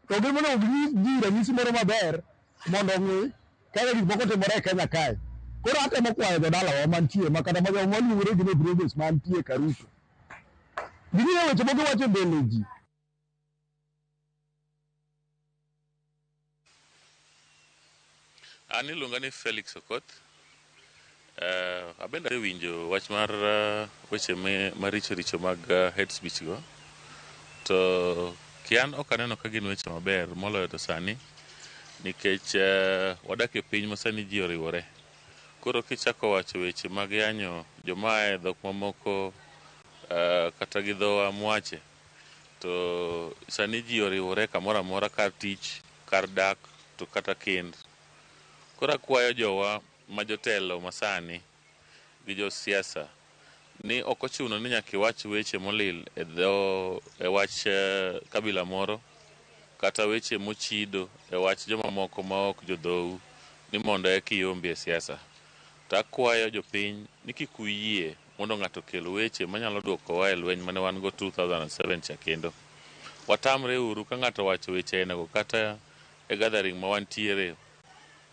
To gin monego ginyis ji ranyisi moro maber mondo ong'i kaka gik moko timore e Kenya kae. Koro atemo kwayo jodalawa mantie ma kata ma maluongore gin e broad base mantie Karuto. Ging'iyo weche moko giwacho e mbele ji. An iluonga ni Felix Okoth. Abende awinjo wach mar weche maricho richo mag hate speech go. To kian ok aneno ka gin weche maber moloyo to sani nikech wadak e piny ma sani ji oriwore. Koro kichako wacho weche mag yanyo joma ae e dhok mamoko kata gi dhowa mwache, to sani ji oriwore kamoro amora kar tich, kar dak to kata kend. Koro akwayo jowa ma jotelo masani gi josiasa ni ok ochuno ni nyaka iwach weche molil e dho e wach kabila moro kata weche mochido e wach jomamoko ma ok jodhou ni mondo eka iyombi e siasa. To akwayo jopiny ni kik uyie mondo ng'ato okel weche manyalo duokowa e lweny mane wan go 2007 cha kendo. Watamre uru ka ng'ato owacho weche ainago kata e gathering ma wantiere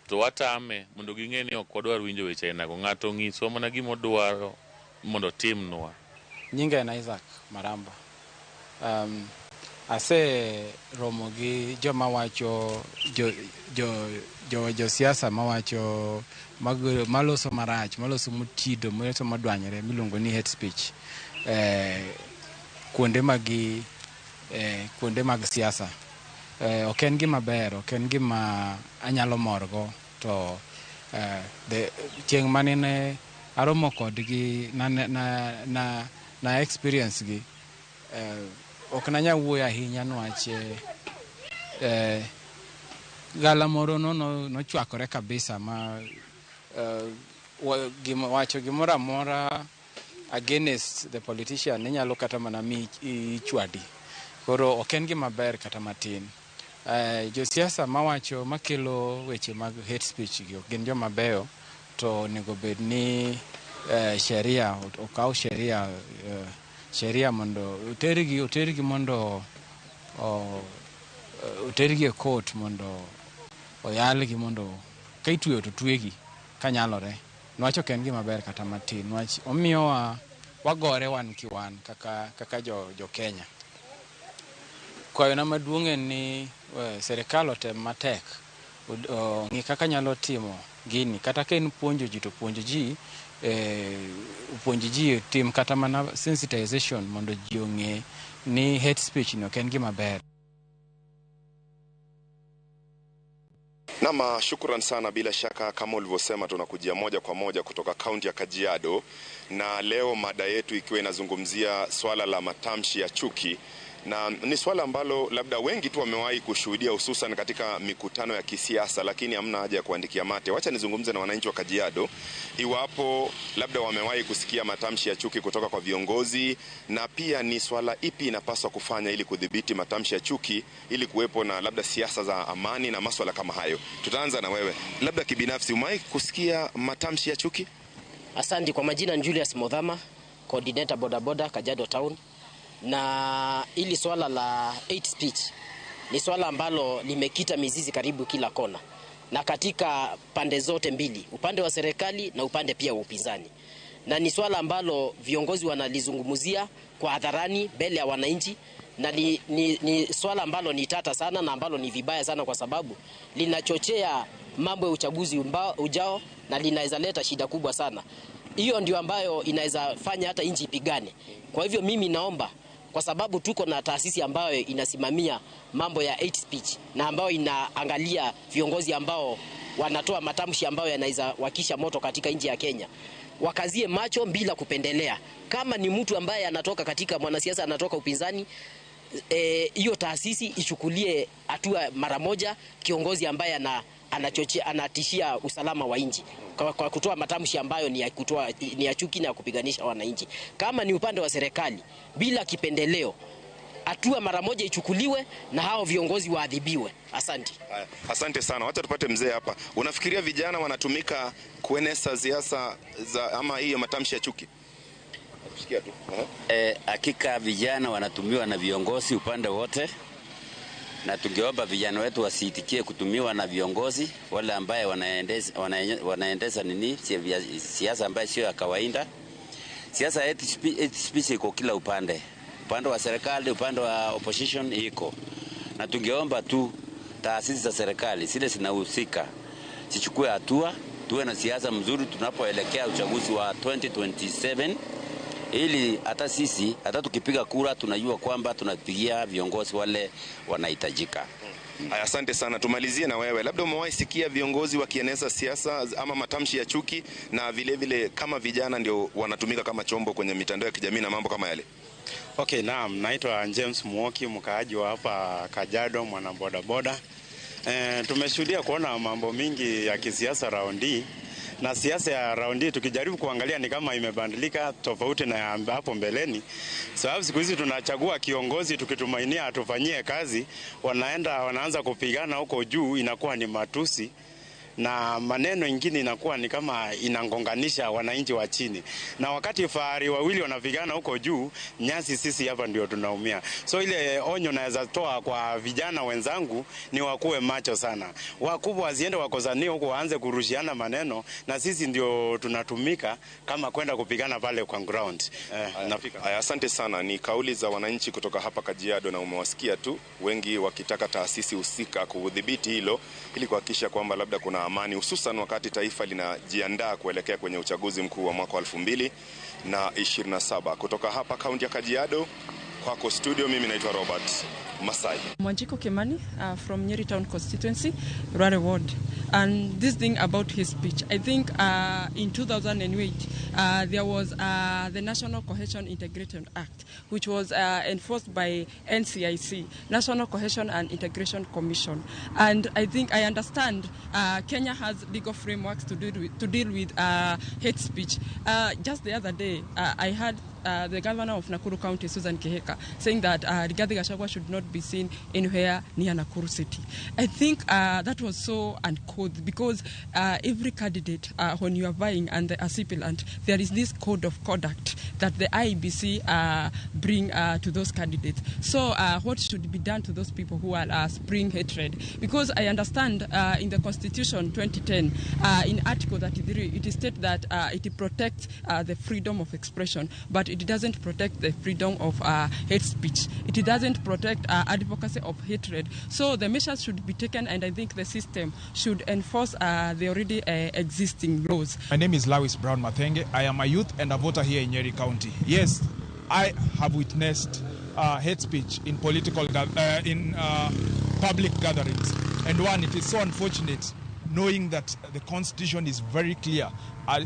to watame mondo ging'e ni ok wadwar winjo weche ainago. Ng'ato onyiswa mana gima odwaro mondo otimnwa. Nyinga en Isaac Maramba. Ase romo gi joma wacho josiasa mawacho maloso marach, maloso mochido, maloso modwanyore miluongo ni hate speech kuonde mag siasa. Ok en gima ber, ok en gima anyalo morgo to chieng' manene aromo kodgi na experience gi ok nanya wuoyo ahinya niwach gala moro nochwakore kabisa ma wacho gimoro amora against the politician ninyalo kata mana mi ichwadi. Koro ok en gima ber kata matin. Josiasa mawacho makelo weche mag hate speech gi ok gin joma beyo to onego bed ni sheria okaw sheria mondo otergi mondo otergi e court mondo oyalgi mondo ka itweyo to twegi kanyalore. Niwach ok en gima ber kata matin niwach omiyowa wagore wan ki wan kaka jo Kenya. Kwayona maduong' en ni serikal otem matek ong'i kaka nyalo timo gini kata ka en puonjo ji to puonj ji tim kata mana sensitization mondo ji ong'e ni hate speech ni ok en gima ber. Nama, shukran sana. Bila shaka kama ulivyosema, tunakujia moja kwa moja kutoka kaunti ya Kajiado, na leo mada yetu ikiwa inazungumzia swala la matamshi ya chuki, na ni swala ambalo labda wengi tu wamewahi kushuhudia hususan katika mikutano ya kisiasa, lakini hamna haja ya kuandikia mate. Wacha nizungumze na wananchi wa Kajiado iwapo labda wamewahi kusikia matamshi ya chuki kutoka kwa viongozi, na pia ni swala ipi inapaswa kufanya ili kudhibiti matamshi ya chuki ili kuwepo na labda siasa za amani na maswala kama hayo. Tutaanza na wewe, labda kibinafsi umewahi kusikia matamshi ya chuki? Asante. Kwa majina Julius Modhama, coordinator boda boda Kajiado Town. Na hili swala la hate speech ni swala ambalo limekita mizizi karibu kila kona na katika pande zote mbili, upande wa serikali na upande pia wa upinzani. Na ni swala ambalo viongozi wanalizungumzia kwa hadharani mbele ya wananchi, Na ni swala ambalo ni tata sana na ambalo ni vibaya sana, kwa sababu linachochea mambo ya uchaguzi ujao na linaweza leta shida kubwa sana. Hiyo ndio ambayo inaweza fanya hata nchi ipigane. Kwa hivyo mimi naomba, kwa sababu tuko na taasisi ambayo inasimamia mambo ya hate speech na ambayo inaangalia viongozi ambao wanatoa matamshi ambayo yanaweza wakisha moto katika nchi ya Kenya, wakazie macho bila kupendelea. Kama ni mtu ambaye anatoka katika mwanasiasa anatoka upinzani, hiyo taasisi ichukulie hatua mara moja kiongozi ambaye anachochea, anatishia usalama wa nchi kwa kutoa matamshi ambayo ni ya chuki na kupiganisha wananchi. Kama ni upande wa serikali, bila kipendeleo, hatua mara moja ichukuliwe na hao viongozi waadhibiwe. Asante. Asante sana. Wacha tupate mzee hapa. Unafikiria vijana wanatumika kueneza siasa za ama hiyo matamshi ya chuki? Nakusikia tu. Hakika vijana wanatumiwa na viongozi upande wote, na tungeomba vijana wetu wasiitikie kutumiwa na viongozi wale ambaye wanaendeza nini siasa ambaye sio ya kawaida. Siasa hate speech iko kila upande, upande wa serikali, upande wa opposition iko, na tungeomba tu taasisi za serikali zile zinahusika zichukue hatua, tuwe na siasa mzuri tunapoelekea uchaguzi wa 2027, ili hata sisi hata tukipiga kura tunajua kwamba tunapigia viongozi wale wanahitajika. Asante sana. Tumalizie na wewe. Labda umewahi sikia viongozi wakieneza siasa ama matamshi ya chuki, na vile vile kama vijana ndio wanatumika kama chombo kwenye mitandao ya kijamii na mambo kama yale? Okay, naam, naitwa James Muoki, mkaaji wa hapa Kajiado, mwana boda boda. Tumeshuhudia kuona mambo mingi ya kisiasa raundi, na siasa ya raundi tukijaribu kuangalia ni kama imebadilika tofauti na hapo mbeleni. Sababu siku hizi tunachagua kiongozi tukitumainia atufanyie kazi, wanaenda wanaanza kupigana huko juu, inakuwa ni matusi na maneno ingine inakuwa ni kama inangonganisha wananchi wa chini. Na wakati fahari wawili wanapigana huko juu, nyasi sisi hapa ndio tunaumia. So ile onyo naweza toa kwa vijana wenzangu ni wakuwe macho sana. Wakubwa wasiende wakozanie huko waanze kurushiana maneno, na sisi ndio tunatumika kama kwenda kupigana pale kwa ground. Nafika. Asante sana. Ni kauli za wananchi kutoka hapa Kajiado, na umewasikia tu wengi wakitaka taasisi husika kudhibiti hilo ili kuhakikisha kwamba labda kuna amani, hususan wakati taifa linajiandaa kuelekea kwenye uchaguzi mkuu wa mwaka 2027. Kutoka hapa kaunti ya Kajiado, kwako studio, mimi naitwa Robert Masai. Mwanjiko Kimani from Nyeri Town Constituency, Rware Ward. And this thing about his speech, I think in 2008 there was the National Cohesion Integration Act, which was enforced by NCIC, National Cohesion and Integration Commission. And I think I understand Kenya has legal frameworks to deal with hate speech. Just the other day, I had the governor of Nakuru County, Susan Kihika, saying that Rigathi Gachagua should not be seen anywhere near Nakuru City. I think that was so uncouth, because every candidate, when you are vying and the aspirant, there is this code of conduct that the IEBC bring to those candidates. So what should be done to those people who are spring hatred? Because I understand in the Constitution 2010, in Article 33, it is stated that it protects the freedom of expression, but it doesn't protect the freedom of hate speech. It doesn't protect advocacy of hatred. So the measures should be taken, and I think the system should enforce the already existing laws. My name is Lawis Brown Mathenge. I am a youth and a voter here in Nyeri County. Yes, I have witnessed hate speech in political public gatherings. And one, it is so unfortunate knowing that the Constitution is very clear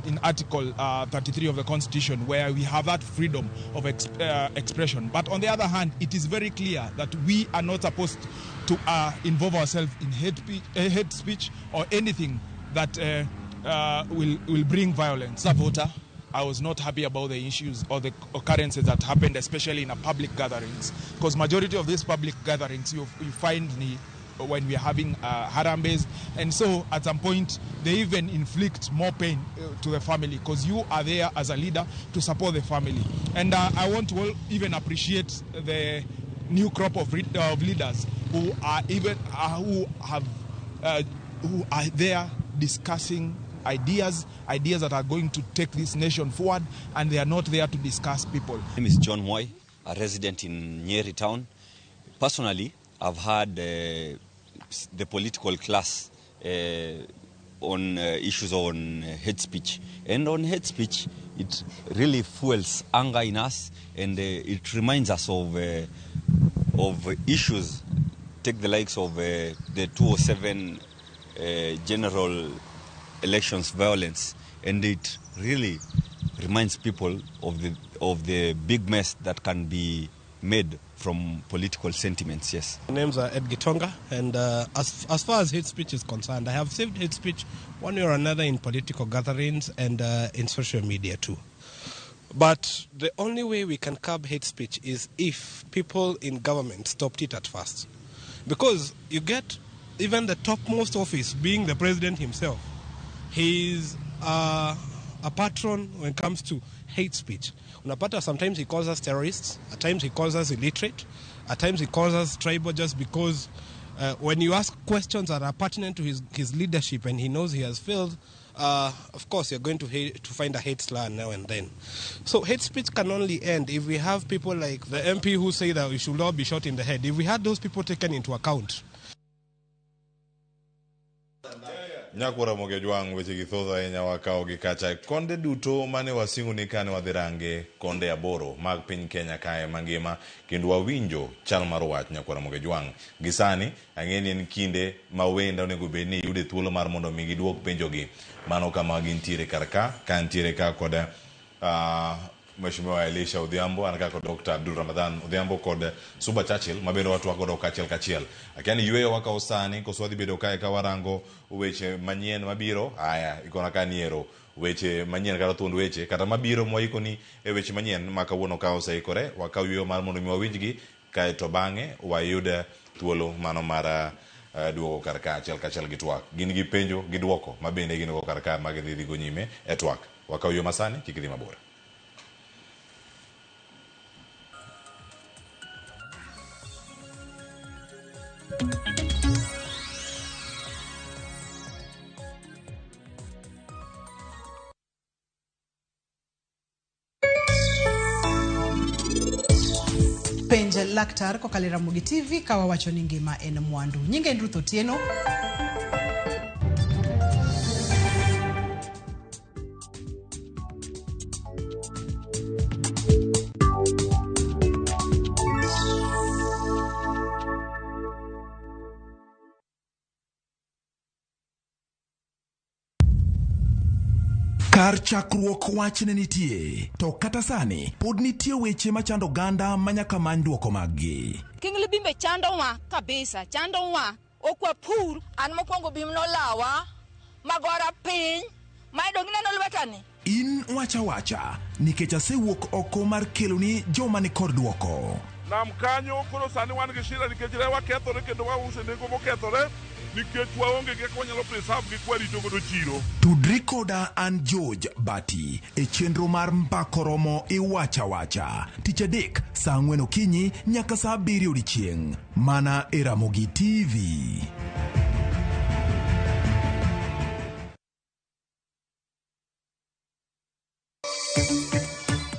in Article 33 of the Constitution, where we have that freedom of expression. But on the other hand, it is very clear that we are not supposed to involve ourselves in hate speech or anything that will bring violence. As a voter, I was not happy about the issues or the occurrences that happened, especially in a public gatherings, because majority of these public gatherings you find when we are having harambees, and so at some point they even inflict more pain to the family, because you are there as a leader to support the family. And I want to even appreciate the new crop of leaders who are even who are there discussing ideas that are going to take this nation forward, and they are not there to discuss people. My name is John Moy, a resident in Nyeri town. Personally, I've had the political class on issues on hate speech. And on hate speech, it really fuels anger in us, and it reminds us of issues. Take the likes of the 2007 general elections violence, and it really reminds people of the big mess that can be made from political sentiments. Yes. My name's Ed Gitonga, and as far as hate speech is concerned, I have saved hate speech one way or another in political gatherings and in social media too. But the only way we can curb hate speech is if people in government stopped it at first. Because you get even the topmost office, being the president himself, he's a patron when it comes to hate speech. Unapata, sometimes he calls us terrorists, at times he calls us illiterate, at times he calls us tribal, just because when you ask questions that are pertinent to his leadership and he knows he has failed, of course you're going to find a hate slur now and then. So hate speech can only end if we have people like the MP who say that we should all be shot in the head. If we had those people taken into account. Nyakwara Mogejwang' weche gi thoth ahinya wakawo gi kacha konde duto mane wasingo ni kane wadhi range konde 8 mag piny Kenya kae mangima kendo wawinjo chal mar wach Nyakwara Mogejwang'. Gi sani ang'e ni en kinde ma wenda onego bed ni yude thuolo mar mondo mi giduok penjogi mano kama gintiere kar ka kantiere ka kod Mheshimiwa Elisha Odhiambo, an ka kod Dr. Abdul Ramadhan Odhiambo kod Suba Churchill mabende watwak godo kachiel kachiel. Akia ni yweyo wakawo sani koso wadhi bedo kae ka warango weche manyien mabiro. Aya, ikona ka niero weche manyien kata thuond weche kata mabiro mwaikoni e weche manyien ma kawuono ka oseikore. Wakaw yweyo mar mondo mi wawinjgi kaeto bang'e wayud thuolo mano mar duogo kar ka achiel kachiel gi twak. Gin gi penjo gi duoko mabende gin go kar ka ma gidhi dhigo nyime e twak. Wakaw yweyo masani, kik idhi mabor. Penj laktar kokalo e Ramogi TV ka wawacho ni ngima en mwandu. Nyinga en Ruth Otieno. Kar chakruok wach ne nitie, to kata sani pod nitie weche machando oganda manyaka many duoko maggi. King Libimbe chandowa kabisa, chandowa, ok wapur. An mokwongo bim nolawa, magora piny, mayudo gineno lwetani. In wacha wacha, nikech asewuok oko mar keloni joma ni kod duoko. Nam kanyo koro sani wan gi shida nikech rewa kethore kendo wause nengo mokethore nikech waonge gi kaka wanyalo preserve gi kwarito godo chiro. Tudri koda an George Bati e chenro mar Mbako Romo Iwacha Wacha tich adek saa 4 okinyi nyaka saa 7 odiechieng' mana e Ramogi TV.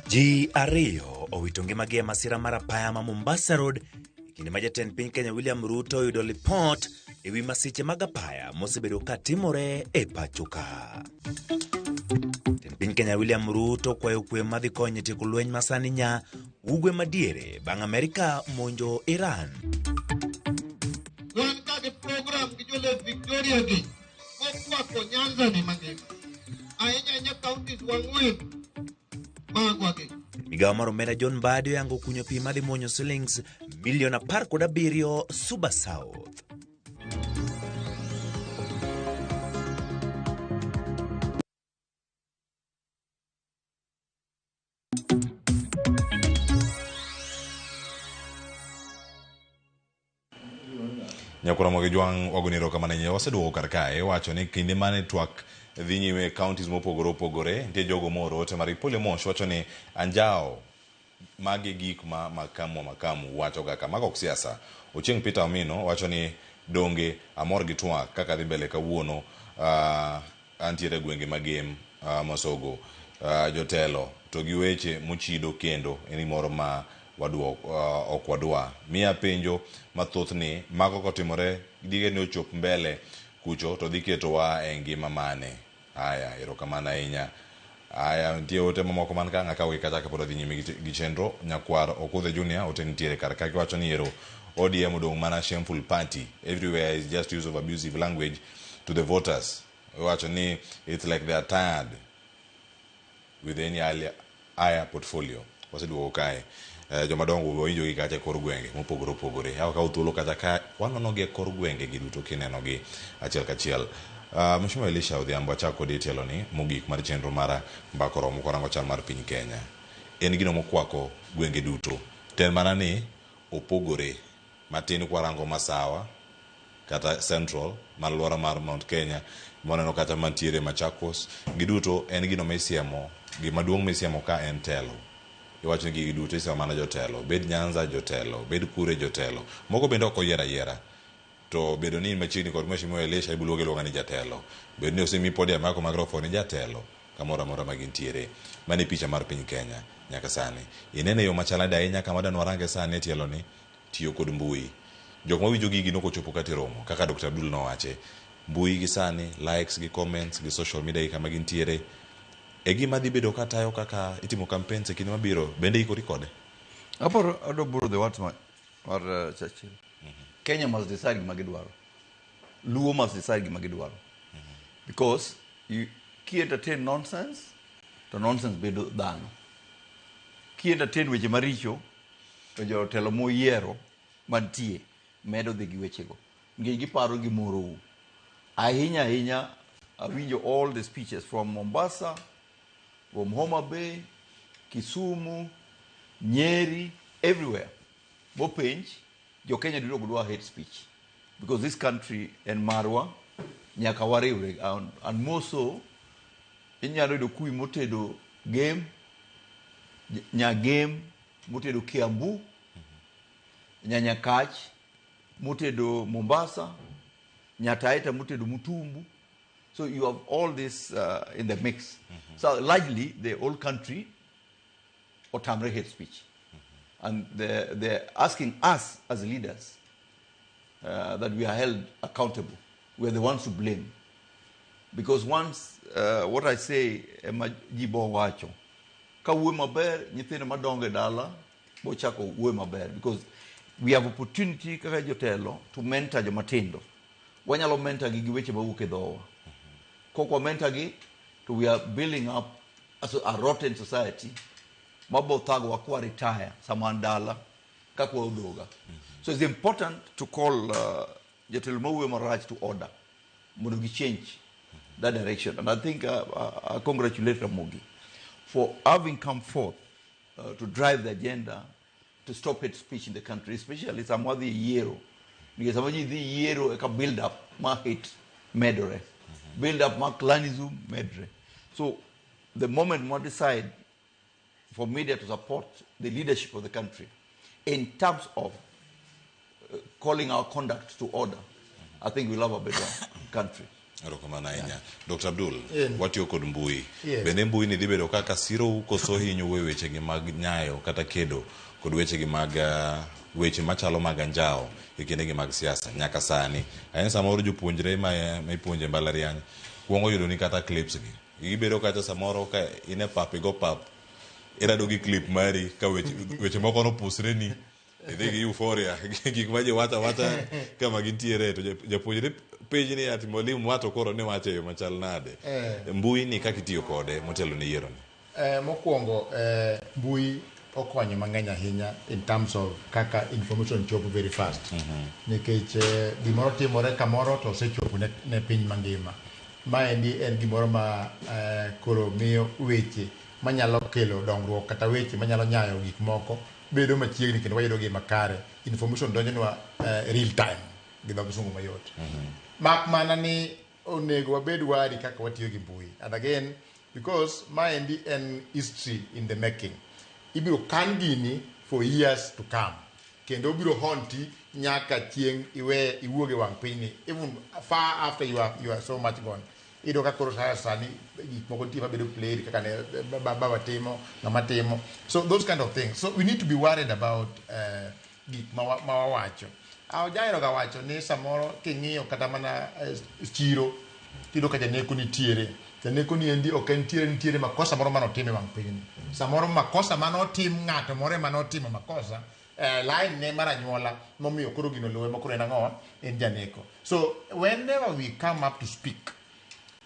Ji ariyo owito ngimagi e masira mar apaya ma Mombasa Road e kinde ma jatend piny Kenya William Ruto oyudo lipot e wi masiche mag apaya mosebedo ka timore e pacho ka. Jatend piny Kenya William Ruto kwayo kwe madhi konyo e tieko lweny ma sani nya ugwe madiere bang' Amerika monjo Iran. Wan ka gi program gi jo Lake Victoria gi mokwako Nyanza ni mangima. Ahinya ahinya counties wang'wen magwa gi. Migawo mar omenda John Mbadi oyango kunyo pi madhi muonyo silings milion 17 Suba South. Nyakwara Mogejwang' wagoni erokamano ahinya. Waseduogo kar kae wacho ni kinde mane twak dhi nyime e counties mopogore opogore nitie jogo mooro ote mar Polio Mosh wacho ni anjao magi gik ma makamu wa makamu wacho kaka mago ok siasa. Ochieng' Peter Omino wacho ni donge amor gi twak kaka dhi mbele kawuono antiere gwenge magem Masogo jotelo to gi weche mochido kendo en gimoro ma waduok, ok wadwa. Miya penjo mathoth ni mago kotimore dige ni ochop mbele kucho to dhi ketowa e ngima mane? Aya, erokamano ahinya. Aya, nitie ote mamoko man ka ng'akaw gi kacha kapod adhi nyime gi chenro. Nyakwar Okudhe Junior ote nitiere kar ka giwacho ni ero ODM odong' mana shameful party. Everywhere is just use of abusive language to the voters. Iwacho ni it's like they are tired with any higher portfolio. Waseduogo kae. Jomadongo wawinjo gi kacha e kor gwenge mopogore opogore. Akawo thuolo kacha ka wanono gi e kor gwenge gi duto kineno gi achiel kachiel. Mheshimiwa Elisha Odhiambo, achako kodi e tielo ni mogik mar chenro mar Mbaka Oromo kwarango chal mar piny Kenya. En gino mokwako gwenge duto. To en mana ni opogore matin kwarango Masawa kata Central mar alwora mar Mount Kenya moneno kata mantiere Machakos. Giduto en gino misiemo, gima duong' misiemo ka en telo. Iwacho ni gigi duto isiemo mana jotelo. Bed Nyanza jotelo, bed kure jotelo. Moko bende ok oyier ayiera. To bedo ni in machiegni kod Mheshimiwa Elisha ibiro luongi aluonga ni jatelo. Bed ni osemi podium mako microphone ni jatelo kamoro amora ma gintiere. Mano e picha mar piny Kenya nyaka sani. Inene yo machal nade ahinya kama dwa warange sani e tielo ni tiyo kod mbui. Jok mawinjo gigi nokochopo kata e romo kaka Dr. Abdul nowache. Mbui gi sani, likes gi comments gi social media gi kama gintiere e gima dhi bedo katayo kaka itimo campaigns e kinde mabiro. Bende ikori kode? Aparo adwa borrow the words mar Churchill. Kenya must decide gima gidwaro. Luo must decide gima gidwaro. Because you ki entertain nonsense, to nonsense bedo dhano. Ki entertain weche maricho, to jotelo moyiero mantie medo dhi gi wechego. Nikech giparo gimorou. Ahinya ahinya, awinjo all the speeches from Mombasa, from Homa Bay, Kisumu, Nyeri, everywhere. Mopenj, jo Kenya duto ok dwa hate speech. Because this country en marwa, nyaka wariwre. And more so, inyalo yudo kui motedo Gem, Nyagem motedo Kiambu, Nyanyakach motedo Mombasa, Nyataita motedo Mutumbu. So you have all this in the mix. So largely, the whole country otamre hate speech. And they're asking us as leaders that we are held accountable. We are the ones to blame. Because once, what I say, ema ji bo wacho, ka wuoyo maber, nyithindo madongo e dala, bo chako wuoyo maber. Because we have opportunity kaka jotelo to mentor jomatindo. Wanyalo mentor gi gi weche mawuok e dhowa. Kok wa mentor gi, to we are building up a rotten society mabo thagowa kwa retire sama wan dala kaka waodhoga. So it's important to call jotelo mawuoyo marach to order mondo gi change that direction. And I think I congratulate Ramogi for having come forth to drive the agenda to stop hate speech in the country, especially sama wadhi e yiero. Nikech sama ji dhi yiero eka build up mar hate medore. Build up mar clanism medore. So the moment we decide for media to support the leadership of the country in terms of calling our conduct to order, I think we'll have a better country. Erokamano ahinya. Dr. Abdul, watiyo kod mbui. Yes. Bende mbui ni dhi bedo kaka sirou koso hinyou e wechegi mag nyayo kata kedo kod wechegi mag weche machalo mag anjawo e kindegi mag siasa nyaka sani. Ahinya samoro jopuonjre ma ipuonjo e mbalariany kuongo yudo ni kata clips gi. Gibedo kacha samoro ka in e pap igo pap irado gi clip mari ka weche moko nopusre ni idhi gi euphoria gik ma ji wacho awacha kama gintiere to japuonjre penji ni ati mwalimu wato koro ne wacho e yo machal nade. Mbui ni kaka itiyo kode motelo ne yiero ni. Mokwongo mbui okonyo mang'eny ahinya in terms of kaka information chopo very fast. Nikech gimoro timore kamoro to osechopo ne piny mangima. Maendi en gimoro ma koro miyo weche manyalo kelo dongruok kata weche manyalo nyayo gik moko bedo machiegni kendo wayudo gi makare. Information donjonwa real time gi dho kisungu mayot. Mak mana ni onego wabed wari kaka watiyo gi mbui. And again, because maendi en history in the making. Ibiro kan gini for years to come. Kendo obiro haunti nyaka chieng' iwe iwuog e wang' pinyni even far after you are so much gone. Iyudo ka koro sani gik moko nitie mabedo played kaka ne baba timo, ng'ama timo. So those kind of things. So we need to be worried about gik ma wawacho. Ajaero ga wacho ni samoro king'iyo kata mana chiro, tiyudo ka janeko nitiere. Janeko ni endi ok entiere nitiere makosa moro manotim e wang' pinyni. Samoro makosa manotim ng'ato moro ema notimo makosa, line ne mar anyuola momiyo koro gino luwe ma koro en ang'o? En janeko. So whenever we come up to speak,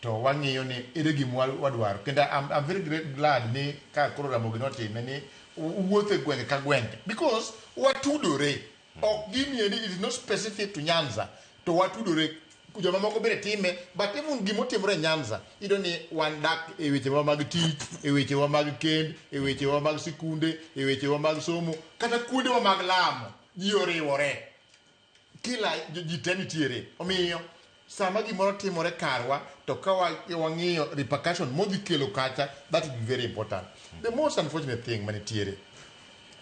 to wang'iyo ni ere gima wadwaro. Kendo I'm very great glad ni ka koro Ramogi notime ni wuotho e gwenge ka gwenge. Because watudore. Ok gini endi it is not specific to Nyanza. To watudore. Joma moko bende time, but even gimotimore e Nyanza, iyudo ni wan dak e wechewa mag tich, e wechewa mag kend, e wechewa mag sikunde, e wechewa mag somo, kata kuondewa mag lamo, ji oriwore. Kila ji te nitiere. Omiyo, sama gimoro timore karwa, to ka wang'iyo repercussion modhi kelo kacha, that will be very important. The most unfortunate thing manitiere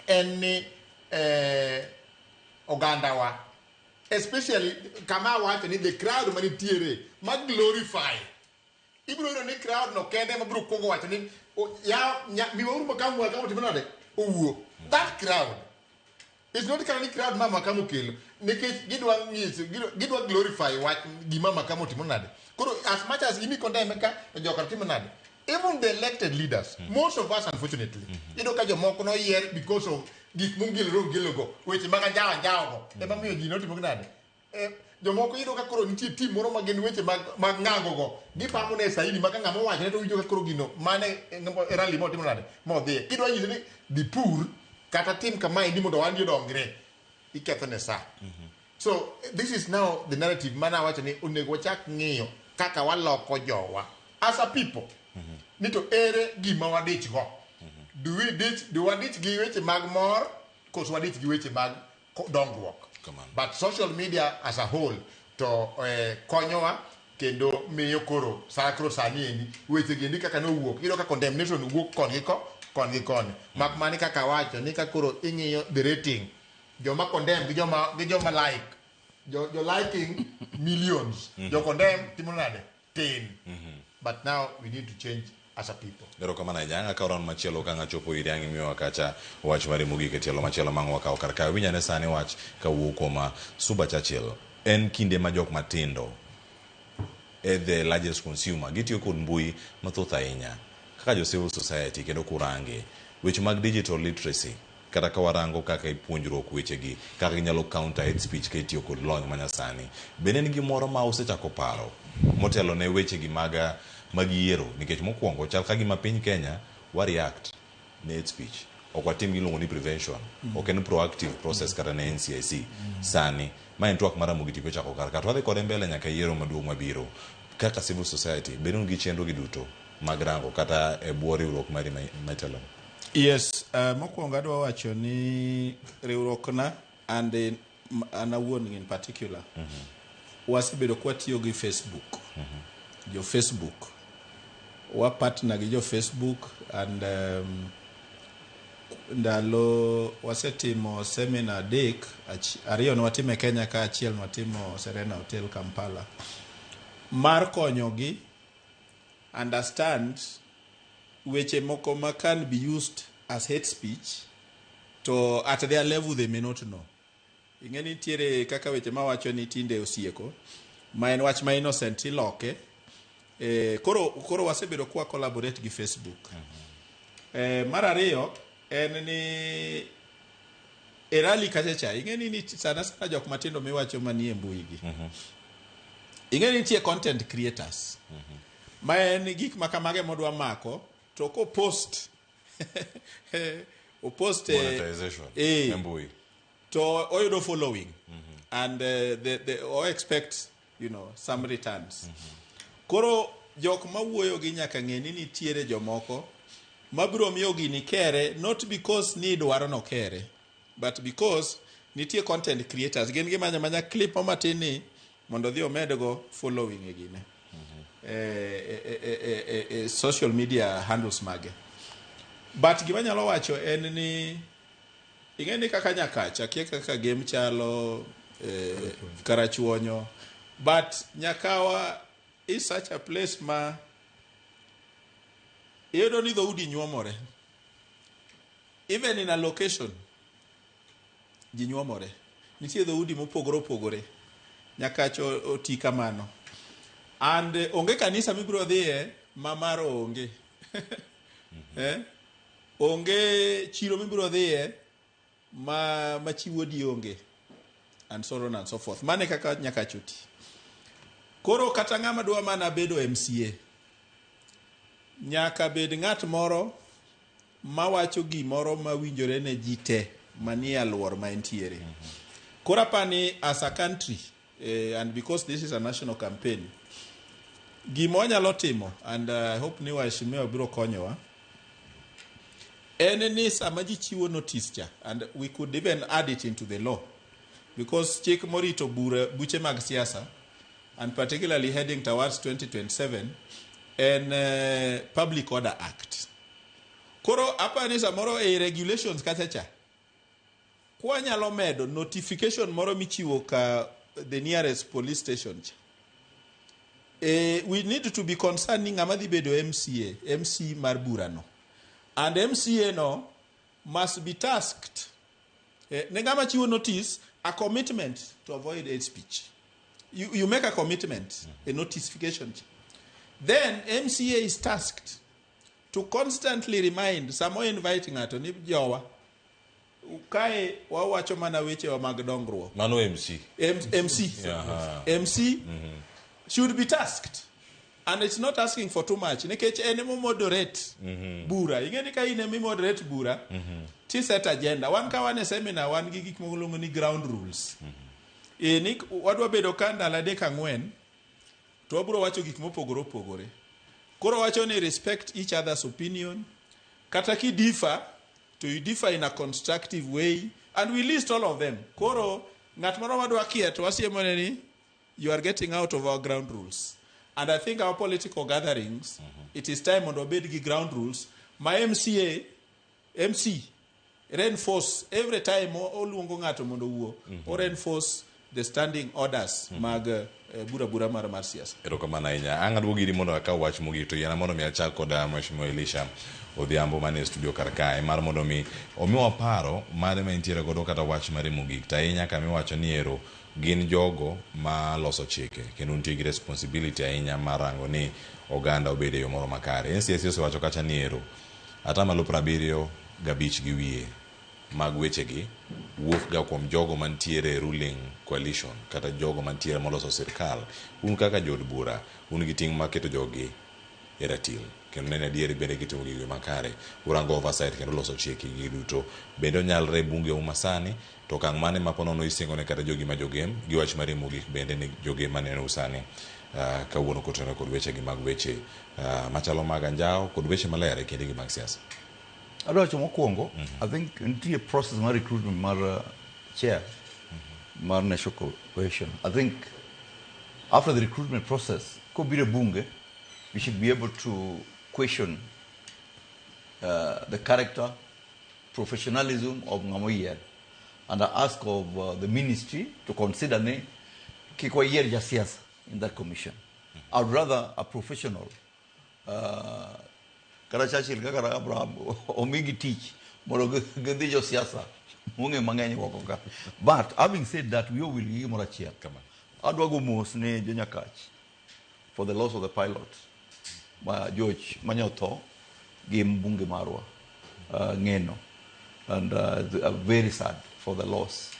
en ni ogandawa, especially kama wacho ni the crowd manitiere ma glorify. Ibiro yudo ni crowd no kende ma biro kuongo wacho ni miwauru makamu makamu timo nade owuo. That crowd it's not kata ni crowd ma makamu kelo nikech gidwa nyiso gidwa glorify wach gima makamu timo nade. Koro as much as imi condemn ka to joka timo nade. Even the elected leaders, most of us unfortunately, iyudo ka jomoko noyier because of gik mongilore ongilogo, weche mag anjawo anjawo go, ema miyo ji notimo nade. Jomoko iyudo ka koro nitie team moro ma gin weche mag ng'ango go, gipamo ne saini ma ka ng'ama owachone to winjo ka koro gino mane e rally motimo nade modhiye. Kidwa nyise ni dhi pur kata tim kamaendi mondo wan jodongre, iketho ne sa. So this is now the narrative mana awacho ni onego wachak ng'iyo kaka waloko jowa as a people. Ni to ere gima wadich go? Do we ditch, do wadich gi weche mag mor koso wadich gi weche mag dongruok? But social media as a whole to konyowa kendo miyo koro sa koro sani endi weche gi endi kaka nowuok, iyudo ka condemnation wuok kon gi kon gi koni. Mak mani kaka awacho ni ka koro ing'iyo the rating, joma condemn gi joma like, jo liking millions, jo condemn timo nade? Tin. But now we need to change as a people. Erokamano ahinya. Ang' akawo round machielo ka ang' achopo iri ang' imiyowa kacha wach mari mogik e tielo machielo mang' wakawo kar kae. Winj ane sani wach kawuok kuom Suba Churchill. En kinde ma jok matindo e the largest consumer gitiyo kod mbui mathoth ahinya kaka jo civil society kendo kurange weche mag digital literacy kata ka warango kaka ipuonjruok wechegi kaka ginyalo counter hate speech ka itiyo kod lony manyasani bende en gimoro ma usechako paro motelo ne wechegi mag yiero nikech mokwongo chal ka gima piny Kenya wa react ne hate speech ok watim giluongo ni prevention ok en proactive process kata ne NCIC sani ma en twak mar Ramogi TV ochako kar ka to wadhi kode mbele nyaka yiero maduong' mabiro kaka civil society bende un gi chenro gi duto mag rango kata e bwo riwruok mari maitelo. Yes, mokwongo adwa wacho ni riwruokna and an awuon in particular wasebedo kwatiyo gi Facebook. Jo Facebook wa partner gi jo Facebook and ndalo wasetimo seminar adek, ariyo ne watimo e Kenya ka achiel ne watimo Serena Hotel Kampala mar konyogi understand weche moko ma can be used as hate speech to at their level they may not know. Ing'e ni nitiere kaka weche mawacho ni tinde osieko ma en wach ma innocent iloke. Koro wasebedo kwa collaborate gi Facebook. Mar ariyo en ni e rally kacha cha ing'e ni sana sana jok matindo miwacho manie mbui gi. Ing'e ni nitie content creators. Ma en gik ma kamage modwa mako to ko post o post monetization e mbui to oyudo following and o expect some returns. Koro jok mawuoyo gi nyaka ng'e ni nitiere jomoko mabiro miyo gini kere not because ni idwaro no kere but because nitie content creators gin gimanya manya clip matin ni mondo odhi omedgo following e gine social media handles mage. But gima nyalo wacho en ni ing'e ni kaka Nyakach akia kaka game chalo Karachuonyo but Nyakawa is such a place ma iyudo ni dhoudi nyuomore. Even in a location, ji nyuomore. Nitie dhoudi mopogore opogore. Nyakach oti kamano. And onge kanisa mibiro dhiye ma mar onge. Eh? Onge chiro mibiro dhiye ma chiwo di onge. And so on and so forth. Mane kaka Nyakach oti. Koro kata ng'ama dwa mana bedo MCA, nyaka bed ng'at moro mawacho gimoro mawinjore ne ji te manie alwora ma entiere. Koro apani as a country, and because this is a national campaign, gima wanyalo timo, and I hope ni waheshimiwa biro konyowa, en ni sama ji chiwo notice cha, and we could even add it into the law, because chik morito buche mag siasa, and particularly heading towards 2027, en Public Order Act. Koro apani samoro e regulations kacha cha, kwanyalo medo notification moro michiwo ka the nearest police station cha. We need to be concerned ni ng'ama dhi bedo MCA, MC mar burano. And MCA no must be tasked. Ne ng'ama chiwo notice, a commitment to avoid hate speech. You make a commitment, a notification. Then MCA is tasked to constantly remind, samo invite ng'ato ni jowa, kae wawacho mana weche wa mag dongruok. Mano MC. MC. MC should be tasked. And it's not asking for too much. Nikech en emo moderate bura. Ing'e ni ka in emi moderate bura, ti set agenda. Wan ka wan e seminar, wan gi gik moko ni ground rules. Ni wadwa bedo ka ndalo 3 4, to wabiro wacho gik mopogore opogore. Koro wacho ni respect each other's opinion. Kata ki differ, to you differ in a constructive way, and we list all of them. Koro, ng'at moro madwa kia to wasiemone ni, you are getting out of our ground rules. And I think our political gatherings, it is time mondo obed gi ground rules. Ma MCA, MC, reinforce every time oluongo ng'ato mondo owuo, o reinforce the standing orders mag bura bura mar siasa. Erokamano ahinya. Ang' aduogo iri mondo akaw wach mogik to yiena mondo mi achak kod Mheshimiwa Elisha Odhiambo manie studio kar kae mar mondo mi omiwa paro mare ma entiere godo kata wach mare mogik. To ahinya kama iwacho ni ero gin jogo ma loso chike kendo nitie gi responsibility ahinya mar rango ni oganda obed e yo moro makare. NCIC osewacho kacha ni ero 75% gi wiye mag wechegi wuok ga kuom jogo mantiere ruling coalition kata jogo mantiere moloso sirkal. Un kaka jood bura un gi ting' mar keto jogi e ratil kendo neno adieri bende gitimo gigo makare. Urango oversight kendo loso chike gi duto bende onyalre bunge u masani to okang' mane ma ponono isingone kata jogi ma jogem gi wach mari mogik bende ni jogem maneno sani kawuono kotenore kod weche gi mag weche machalo mag anjawo kod weche maler e kinde gi mag siasa. Adwa wacho mokwongo, I think nitie process mar recruitment mar chair mar national cohesion. I think after the recruitment process, kobiro e bunge, we should be able to question the character, professionalism of ng'ama oyier. And I ask of the ministry to consider ni kik wayier jasiasa in that commission. I'd rather a professional, kata Churchill kaka Abraham omigi tich mondo gidhi josiasa mong'e mang'eny oko ka. But having said that, we all will gi gimoro achiel. Adwa go mos ne jo Nyakach for the loss of the pilot ma George mane otho gi mbunge marwa Ng'eno, and very sad for the loss.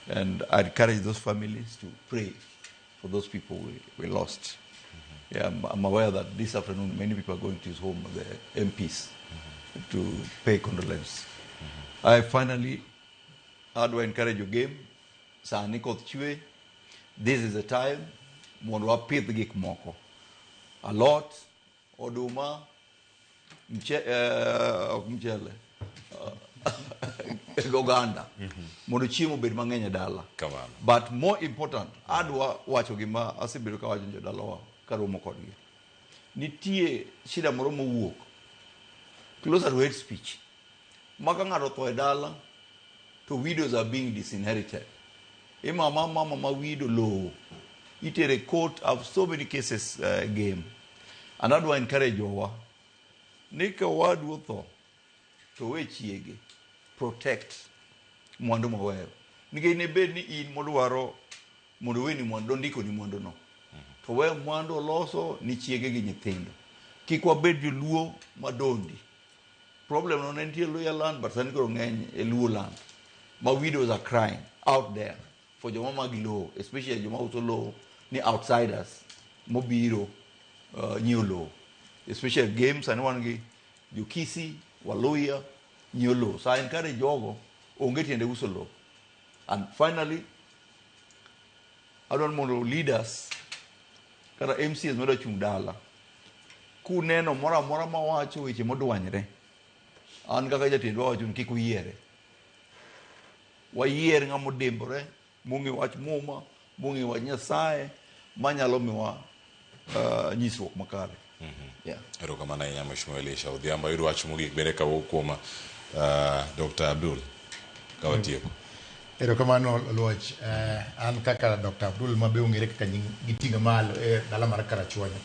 And I encourage those families to pray for those people we lost. Yeah, I'm aware that this afternoon many people are going to his home, the MPs, to pay condolence. I finally, how do I encourage jogem? Sani koth chwe, this is the time mondo wapidh gik moko. Alot, oduma, ok mchele, oganda, mondo chiemo obed mang'eny e dala. Kamano. But more important, adwa wacho gima asebedo kawacho ne jodalawa karomo kodgi. Nitie shida moro mowuok closer to hate speech. Ma ka ng'ato otho e dala, to widows are being disinherited. Imama mama ma widow lowo. Itere court of so many cases game. And adwa encourage jowa ni ka wadu otho to we chiege protect mwandu maweyo. Nikech ne bed ni in modwaro mondo weni mwandu ndiko ni mwandu no. To we mwandu oloso ni chiege gi nyithindo. Kik wabed joluo madondi. Problem no ne nitie Luhya land, but sani koro ng'eny e Luo land. Ma widows are crying out there for joma magi lowo, especially joma uso lowo ni outsiders mobiro nyiewo lowo. Especially games sani wan gi Jokisi, Waluhya nyiewo lowo. So I encourage jogo onge tiende uso lowo. And finally, adwaro mondo leaders kata MCAs madwa chung' dala kuneno moro amora mawacho weche modwanyre an kaka jatendwa awacho ni kik uyiere. Wayier ng'ama odimbore mong'e wach muma, mong'e wach Nyasaye manyalo miwa nyisruok makare. Yeah. Erokamano ahinya Mheshimiwa Elisha Odhiambo. Ayudo wach mogik bende kawuok kuom Dr. Abdul ka watieko. Erokamano Luoch. An kaka Dr. Abdul mabe ong'ere kaka nying giting'o malo e dala mar Karachuonyo.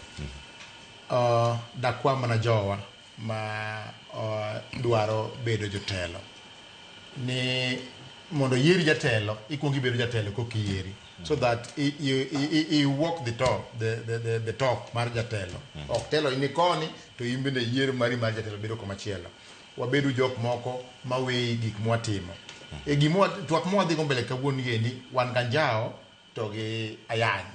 Dakwa mana jowa ma dwaro bedo jotelo ni mondo yieri jatelo ikuongo ibedo jatelo koka iyieri so that you walk the talk, the talk mar jatelo. Ok telo in koni to in bende yiero mari mar jatelo bedo komachielo. Wabedu jok moko maweyi gik mwatimo. E gimwa twak mwadhi go mbele kawuono endi wan gi anjawo to gi ayany.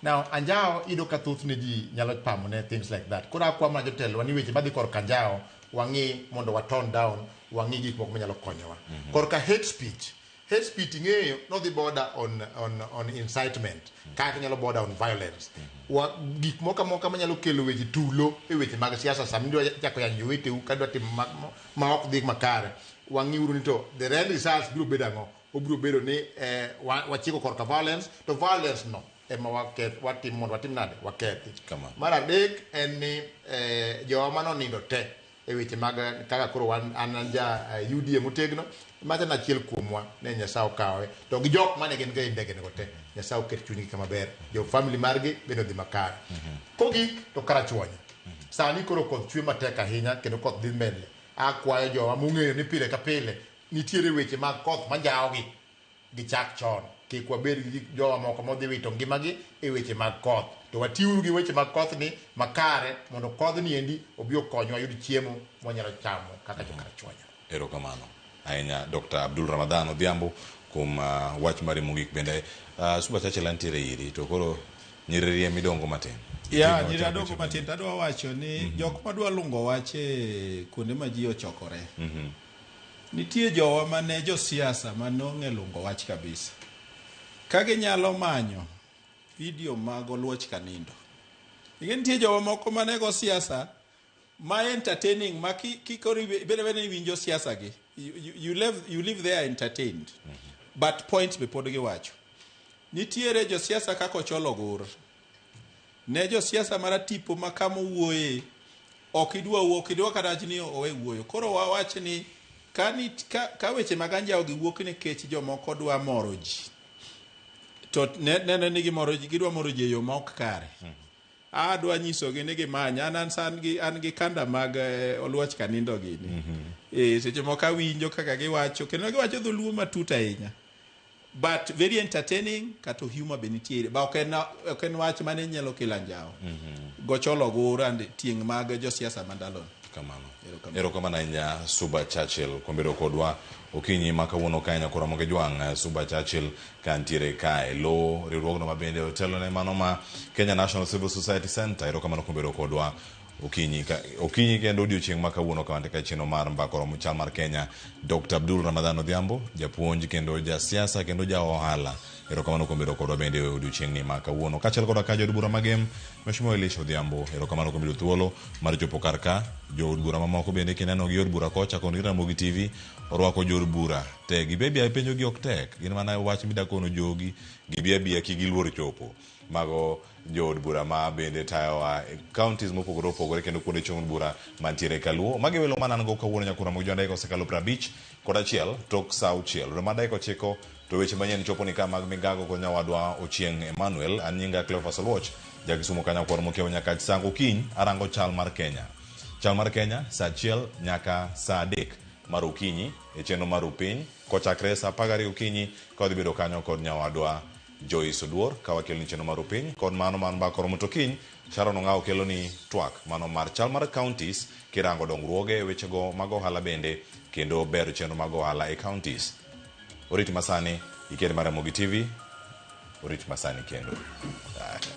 Now anjawo iyudo ka thothne ji nyalo pamo ne things like that. Koro akwa mana jotelo ni weche madhi korka anjawo wang'i mondo wa tone down, wang'i gik moko manyalo konyowa. Korka hate speech. Hate speech ing'eyo nodhi border on incitement. Kata nyalo border on violence. Gik moko amoka manyalo kelo weche tulo e weche mag siasa sama idwa chako yanyo joweteu ka idwa timo ma ok dhi makare. Wang'iuru ni to the real results biro bedo ang'o? Obiro bedo ni wachiko korka violence to violence no ema waketh watim mondo watim nade wakethi. Mar adek en ni jowa manonindo te e weche mag kaka koro wan an ja UDA motegno macha en achiel kuomwa ne Nyasaye okawe to gi jok mane gin go e ndege nego te Nyasaye oket chunygi kama ber jo family margi bende odhi makare. Kogik to Karachuonyo sani koro koth chwe matek ahinya kendo koth dhi mbele. Akwayo jowa mong'eyo ni pile ka pile nitiere weche mag koth manjawogi gichak chon. Kik wabed gi jowa moko modhi wito ngimagi e weche mag koth. To watiuru gi weche mag koth ni makare mondo kodhni endi obi okonywa yud chiemo mwanyalo chamo kaka jo Karachuonyo. Erokamano ahinya Dr. Abdul Ramadhan Odhiambo kuom wach mari mogik bende. Suba Churchill antiere iri to koro nyiriri emidongo matin. Ya, nyiri adongo matin to adwa wacho ni jok madwa lungo wach e kuonde ma ji ochokore. Nitie jowa mane josiasa mane ong'e lungo wach kabisa. Ka ginyalo manyo video mag Oluoch Kanindo. Ing'e nitie jowa moko mane go siasa ma entertaining ma kikoro bede bede ni winjo siasa gi. You live there entertained. But point be pod giwacho. Nitiere josiasa kaka Ocholo Ogur. Ne josiasa maratipo ma kama owuoye ok idwa wuo, ok idwa kata wach ni owe wuoyo. Koro wawach ni ka weche mag anjawo gi wuok nikech jomoko dwa moro ji. To neno ni gimoro ji, gidwa moro ji e yo ma ok kare. Adwa nyisogi ni gimany. An an gi kanda mag Oluoch Kanindo gini. Seche moko awinjo kaka giwacho, kendo giwacho dholuo matut ahinya. But very entertaining, kata humor be nitiere. Ba ok en wach mane nyalo kelo anjawo. Gocholo Ogur and tieng' mag josiasa mandaloni. Kamano. Erokamano ahinya Suba Churchill kuom bedo kodwa okinyi ma kawuono kae nyakora Ramogi Jwang'. Suba Churchill ka ntiere kae lo riwruogno ma bende otelone mano ma Kenya National Civil Society Center. Erokamano kuom bedo kodwa okinyi kendo odiochieng' ma kawuono ka wantie ka chenro mar mbaka oromo chal mar Kenya. Dr. Abdul Ramadhan Odhiambo, japuonj kendo jasiasa kendo ja ohala. Erokamano kuom bedo kodwa bende odiochieng'ni ma kawuono. Kaachiel koda ka jood bura magem, Mheshimiwa Elisha Odhiambo, erokamano kuom yudo thuolo mar chopo kar ka. Jood bura mamoko bende kineno gi od bura kocha koni Ramogi TV orwako jood bura te. Gibe biya penjo gi ok tek, gin mana wach midakono jogi, gibi abiya kik giluor chopo. Mago jood bura ma bende tayowa e counties mopogore opogore kendo kuonde chung' bura mantiere kaluo. Magi welo manan go kawuono nyakura Ramogi Jwang' dakika osekalo 51 tok sa 6. Romo mar dakika 9 To weche manyien chopo ni ka mag migago kod nyawadwa Ochieng' Emmanuel. An nyinga Cleophas Oluoch, ja Kisumu kanyakwar mokiewo nyaka sango kiny arango chal mar Kenya. Chal mar Kenya saa 1 nyaka saa 3 mar okinyi e chenro mar upiny kochakre saa 12 okinyi ka wadhi bedo kanyo kod nyawadwa Joyce Oduor ka wakelo ni chenro mar upiny kod mano mar mbaka oromo to kiny Sharon Ong'awo kelo ni twak mano mar chal mar counties kirango dongruoge e wechego mag ohala bende kendo bero chenro mag ohala e counties. Orit masani iker mar Ramogi TV, orit masani kendo. Bye.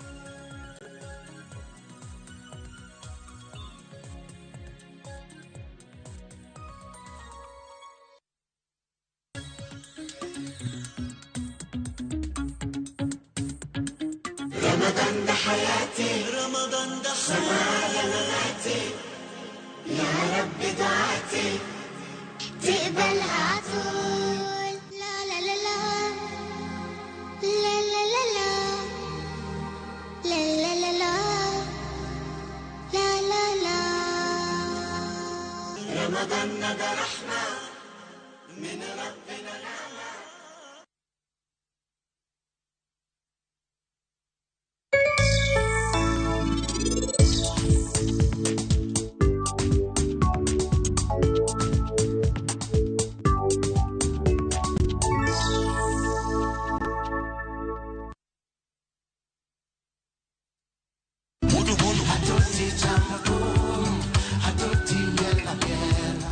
رمضان ده حياتي، رمضان ده سمايا مماتي، يا رب دعاتي تقبلها عطول. لا لا لا لا لا لا لا لا لا لا لا لا لا لا. رمضان ده رحمة من ربنا نعمة.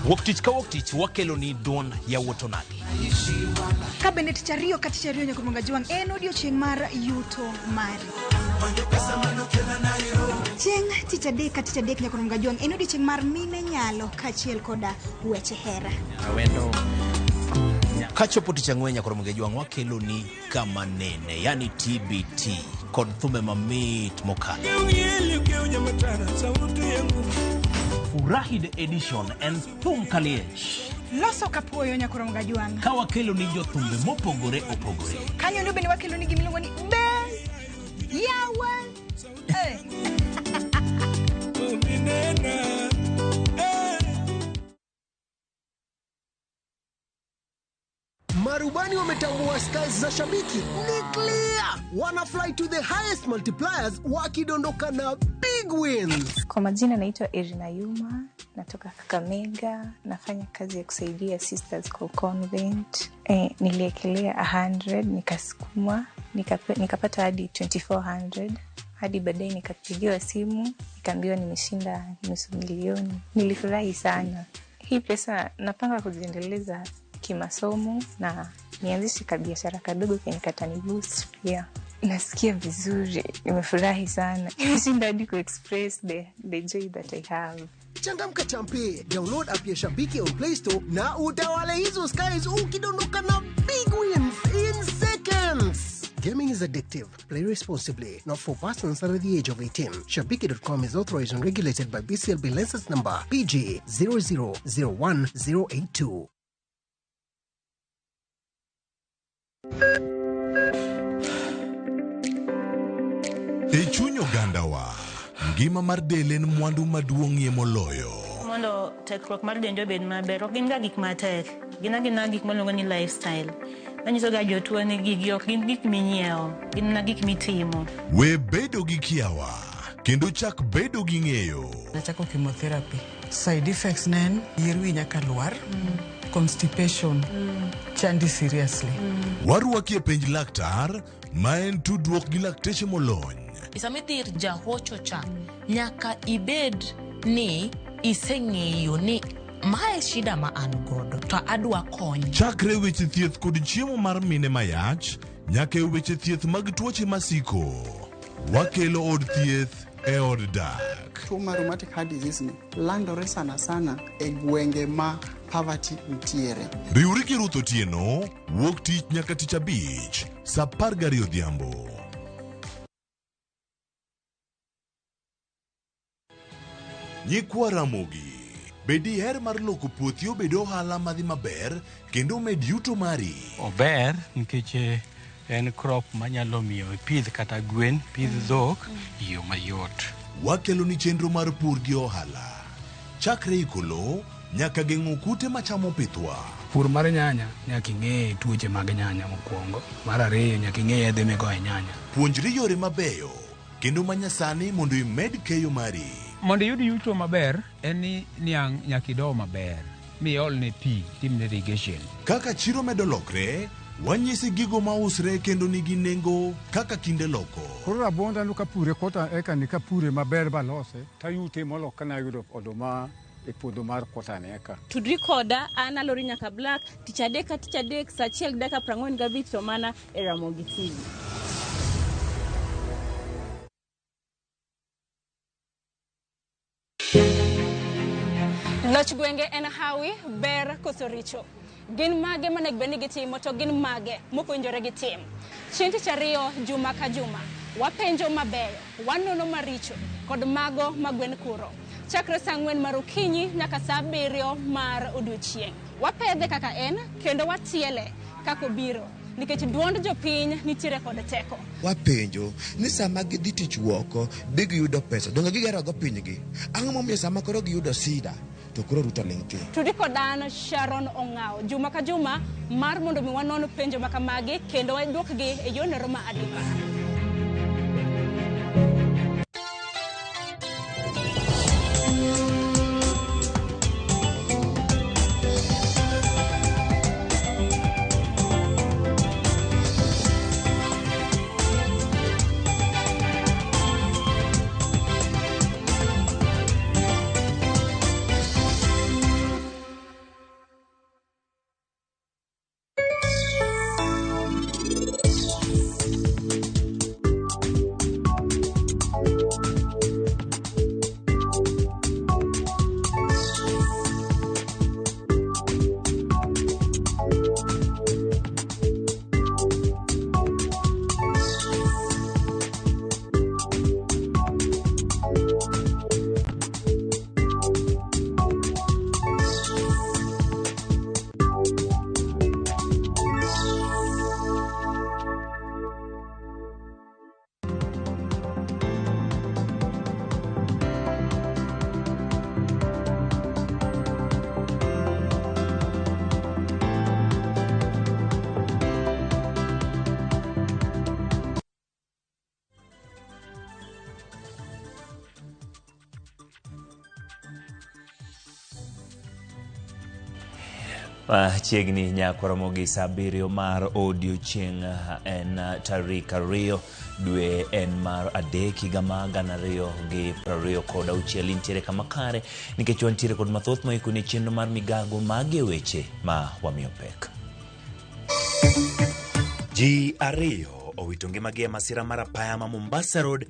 Wuok tich ka wuok tich wakelo ni duond yawuot onagi. Ka bende tich ariyo ka tich ariyo nyaka Rumonga Jwang' en odiochieng' mar yuto mari. Chieng' tich adek ka tich adek nyaka Rumonga Jwang' en odiochieng' mar mine nyalo kaachiel koda weche hera. Awendo. Kachopo tich ang'wen nyaka Rumonga Jwang' wakelo ni kama nene, yani TBT kod thumbe mamit mokalo. Furahi the edition en thum kaliech. Loso kapuoyo nyaka Rumonga Jwang'. Ka wakelo ni jothumbe mopogore opogore. Kanyo ndo bende wakelo ni gimiluongo ni be yawa. Eh. Marubani wametambua skies za shabiki ni clear, wana fly to the highest multipliers wakidondoka na big wins. Kwa majina naitwa Irina Yuma, natoka Kakamega, nafanya kazi ya kusaidia Sisters Call Convent. Niliekelea 100 nikasukuma, nikapata hadi 2400 hadi baadaye nikapigiwa simu nikaambiwa nimeshinda 500,000. Nilifurahi sana. Hii pesa napanga kuziendeleza kimasomo na nianzishe kabiashara kadogo kenye kataniboost pia. Nasikia vizuri, nimefurahi sana. Nimeshinda hadi kuexpress the joy that I have. Changamka champe, download app ya Shabiki on Play Store na utawale hizo skies ukidondoka na big wins in seconds. Gaming is addictive. Play responsibly. Not for persons under the age of 18. Shabiki.com is authorized and regulated by BCLB license number PG 0001082. E chuny ogandawa, ngima mar del en mwandu maduong'ie moloyo. Mondo tekruok mar dendi obed maber, ok gin ga gik matek, gin agina gik miluongo ni lifestyle. Manyiso ga jotuo ni gigi ok gin gik minyiewo, gin mana gik mitimo. We bedo gi kiawa, kendo chak bedo gi ng'eyo. Nachako chemotherapy. Side effects ne en yier wi nyaka lwar, constipation, chandi seriously. Warwaki e penj laktar, ma en tudruok gi lakteche molony. Sama idhi ir jahocho cha, nyaka ibed ni iseng'eyo ni mae shida ma an godo to adwa kony. Chakre weche thieth kod chiemo mar mine mayach, nyaka e weche thieth mag tuoche masiko. Wakelo od thieth e od dak. Tuo mar rheumatic heart disease ni landore sana sana e gwenge ma poverty nitiere. Riwri gi Ruth Otieno, wuok tich nyaka tich abich, saa 12 odhiambo. Nyikwa Ramogi, be diher mar loko puothi obed ohala madhi maber kendo med yuto mari? Ober nikech en crop manyalo miyo ipidh kata gwen, pidh dhok e yo mayot. Wakelo ni chenro mar pur gi ohala. Chakre iko lowo nyaka geng'o kute machamo pithwa. Pur mar nyanya nyaka ing'e tuoche mag nyanya mokwongo. Mar ariyo nyaka ing'e yedhe migoyo e nyanya. Puonjri yore mabeyo kendo manyasani mondo imed keyo mari. Mondo iyud yuto maber en ni niang' nyaka ido maber miolne pi timne irrigation. Kaka chiro medo lokre, wanyisi gigo mausre kendo nigi nengo kaka kinde loko. Koro rabuonda no kapure kota eka ni kapure maber balose tayute molo kana yudo oduma e puodho mar kota ni eka. Tudri koda an Alori Nyaka Black tich adek ka tich adek saa achiel gi dakika 45 to mana e Ramogi TV. Loch gwenge en hawi, ber koso richo. Gin mage monego bed ni gitimo to gin mage mok owinjore gitim. Chieng' tich ariyo juma ka juma, wapenjo mabeyo, wanono maricho kod mago ma gwen kuro. Chakre saa 4 mar okinyi nyaka saa 7 mar odiochieng'. Wapedhe kaka en kendo watiele kaka obiro nikech duond jopiny nitiere kod teko. Wapenjo ni sama gidhi tich woko bi giyudo pesa donge gigerogo pinygi ang'o momiyo sama koro giyudo sida to koro Ruto ling' thi. Tudi kod an Sharon Ong'awo juma ka juma mar mondo mi wanon penjo ma kamagi kendo waduokgi e yorno ma adimba. Chiegni nyaka romo gi saa 7 mar odiochieng' en tarik 2 dwe en mar 3 higa mar 2026. Intiere kama kare nikech wantiere kod mathoth moikoni chenro mar migago mage weche ma wamiyo pek. Ji ariyo owito ngimagi e masira mar apaya ma Mombasa Road e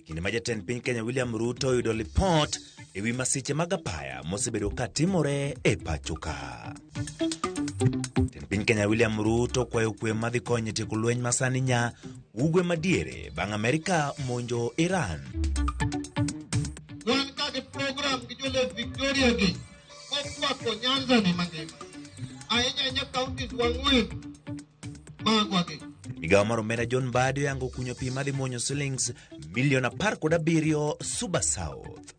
kinde ma jatend piny Kenya William Ruto oyudo lipot e wi masiche mag apaya mosebedo ka timore e pacho ka. Jatend piny Kenya William Ruto kwayo kwe madhi konyo e tieko lweny ma sani nya ugwe madiere bang' Amerika monjo Iran. Wan ka gi program gi jo Lake Victoria gi mokwako Nyanza ni mangima. Ahinya ahinya counties wang'wen magwa gi. Migawo mar omenda John Mbadi oyango kunyo pi madhi muonyo silings milion 17 Suba South.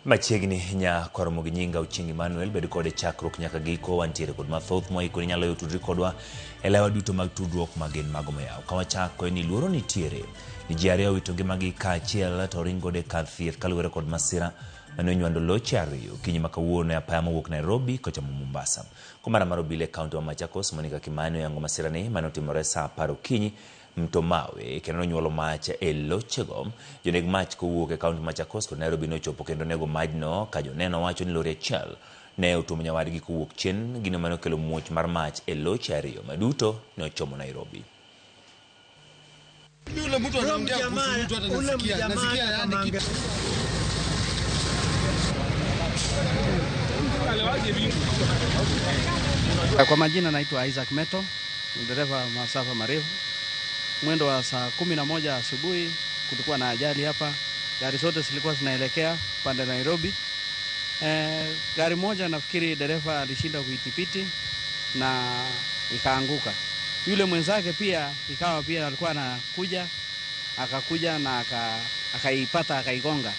Machiegni nya koromo gi nyinga Ochieng' Emmanuel, bed kode chakruok nyaka giko. Wantiere kod mathoth moikoni nyalo tudri kodwa e lewa duto mag tudruok ma gin mago moyaw. Ka wachako en ni luoro nitiere ni ji ariyo owito ngimagi kaachiel to oring godo e kar thieth kaluwore kod masira mane onywando loche ariyo okinyi ma kawuono e apaya mowuok Nairobi kochomo Mombasa. Komanda mar obila e kaunti ma Machakos Monica Kimani oyango masirani mane otimore saa 10 okinyi Mto Mawe kendo nonyuolo mach e lochego. Joneg mach kowuok e kaunti Machakos kod Nairobi nochopo kendo nego majno ka joneno wacho ni lori achiel ne otuomo nyawadgi kowuok chien, gino mane okelo muoch mar mach e loche ariyo maduto ne ochomo Nairobi. Yule mtu anaongea kuhusu mtu hata nasikia yani kitu. Kwa majina naitwa Isaac Meto, ni dereva masafa marefu. Mwendo wa saa 11 asubuhi kulikuwa na ajali hapa. Gari zote zilikuwa zinaelekea pande Nairobi. Gari moja nafikiri dereva alishinda kuidhibiti na ikaanguka. Yule mwenzake pia ikawa pia alikuwa anakuja Akakuja na akaipata akaigonga,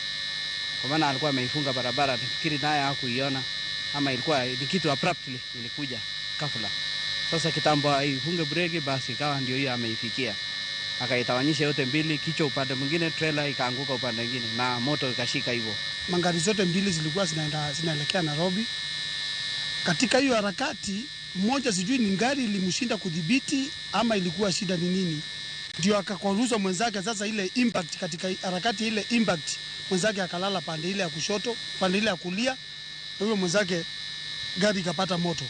kwa maana alikuwa ameifunga barabara. Nafikiri naye hakuiona ama ilikuwa ni kitu abruptly ilikuja ghafla. Sasa kitambo aifunge breki, basi ikawa ndio hiyo ameifikia, akaitawanyisha yote mbili, kichwa upande mwingine, trailer ikaanguka upande mwingine na moto ikashika hivyo. Magari zote mbili zilikuwa zinaenda zinaelekea Nairobi. Katika hiyo harakati, mmoja sijui ni gari ilimshinda kudhibiti ama ilikuwa shida ni nini, ndio akakwaruza mwenzake. Sasa ile impact, katika harakati ile impact, mwenzake akalala pande ile ya kushoto, pande ile ya kulia, na huyo mwenzake gari ikapata moto.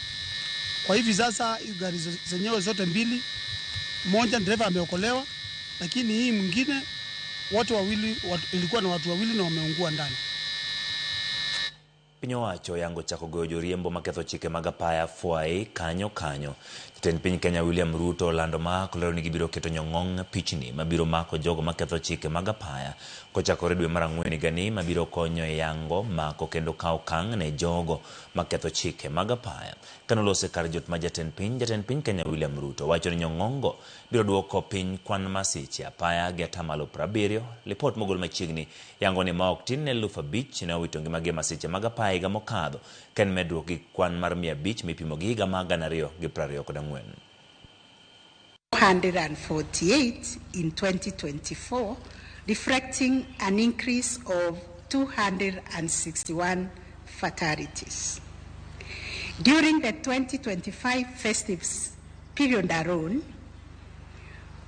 Kwa hivi sasa hiyo gari zenyewe zote mbili, moja dereva ameokolewa, lakini hii mwingine wote wawili ilikuwa na watu wawili na wameungua ndani. Piny owacho oyango chako goyo joriembo maketho chike mag apaya fwai kanyo kanyo. Jatend piny Kenya William Ruto olando ma kolero ni gibiro keto nyong'ong' pichni mabiro mako jogo maketho chike mag apaya kochakore dwe mar ang'wen higani mabiro konyo e yango mako kendo kawo okang' ne jogo maketho chike mag apaya. Kanolose kar jot ma jatend piny Kenya William Ruto wacho ni nyong'ong'go biro duoko piny kwan masiche apaya gi atamalo 70. Lipot mogol machiegni yango ni ma ok tin ne 5,000 ne owito ngimagi e masiche mag apaya higa mokadho ka en medruok gi kwan mar 500 mipimo gi higa mar 2024. 448 in 2024, reflecting an increase of 261 fatalities. During the 2025 festive period alone,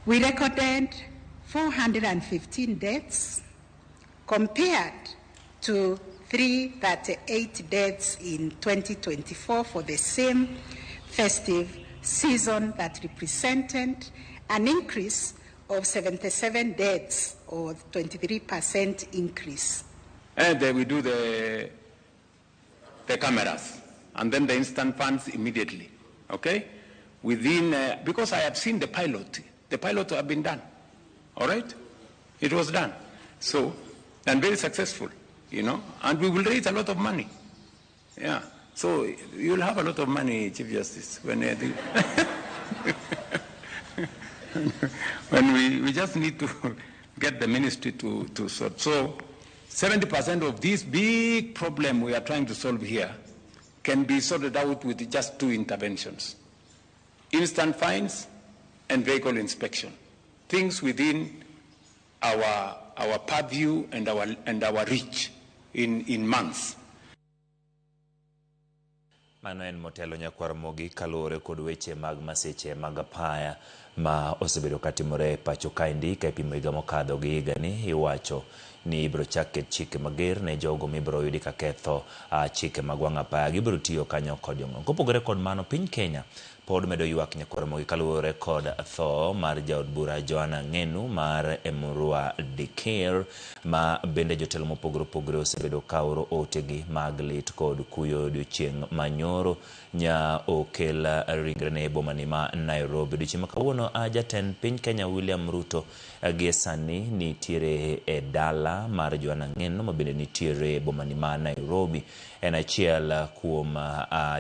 we recorded 415 deaths compared to 338 deaths in 2024 for the same festive season, that represented an increase of 77 deaths or 23% increase. And then we do the cameras and then the instant funds immediately, okay? Within, because I have seen the pilot. The pilot have been done, all right? It was done. So, and very successful, you know, and we will raise a lot of money. Yeah, so you'll have a lot of money, Chief Justice, when, when we just need to get the ministry to sort. So 70% of this big problem we are trying to solve here can be sorted out with just two interventions: instant fines and vehicle inspection. Things within our purview and our reach in months. Mano en motelo nyakwar Mogi kaluwore kod weche mag masiche mag apaya ma osebedo katimore e pacho kaendi ka ipimo higa mokadho gi higani. Iwacho ni ibiro chak ket chike mager ne jogo mibiro yudi ka ketho chike mag wang' apaya, gibiro tiyo kanyo kod jong'ong. Kopogore kod mano, piny Kenya pod medo ywak nyakwar Mogi kaluwore kod tho mar jaod bura Joanna Ng'enu mar Emurua Dikir, ma bende jotelo mopogore opogore osebedo ka oro otegi mag lit kod kuyo odiochieng' manyoro nya okel ringrene e bomani ma Nairobi. Odiochieng' ma kawuono jatend piny Kenya William Ruto gie sani nitiere e dala mar Joanna Ng'eno ma bende nitiere e bomani ma Nairobi. En achiel kuom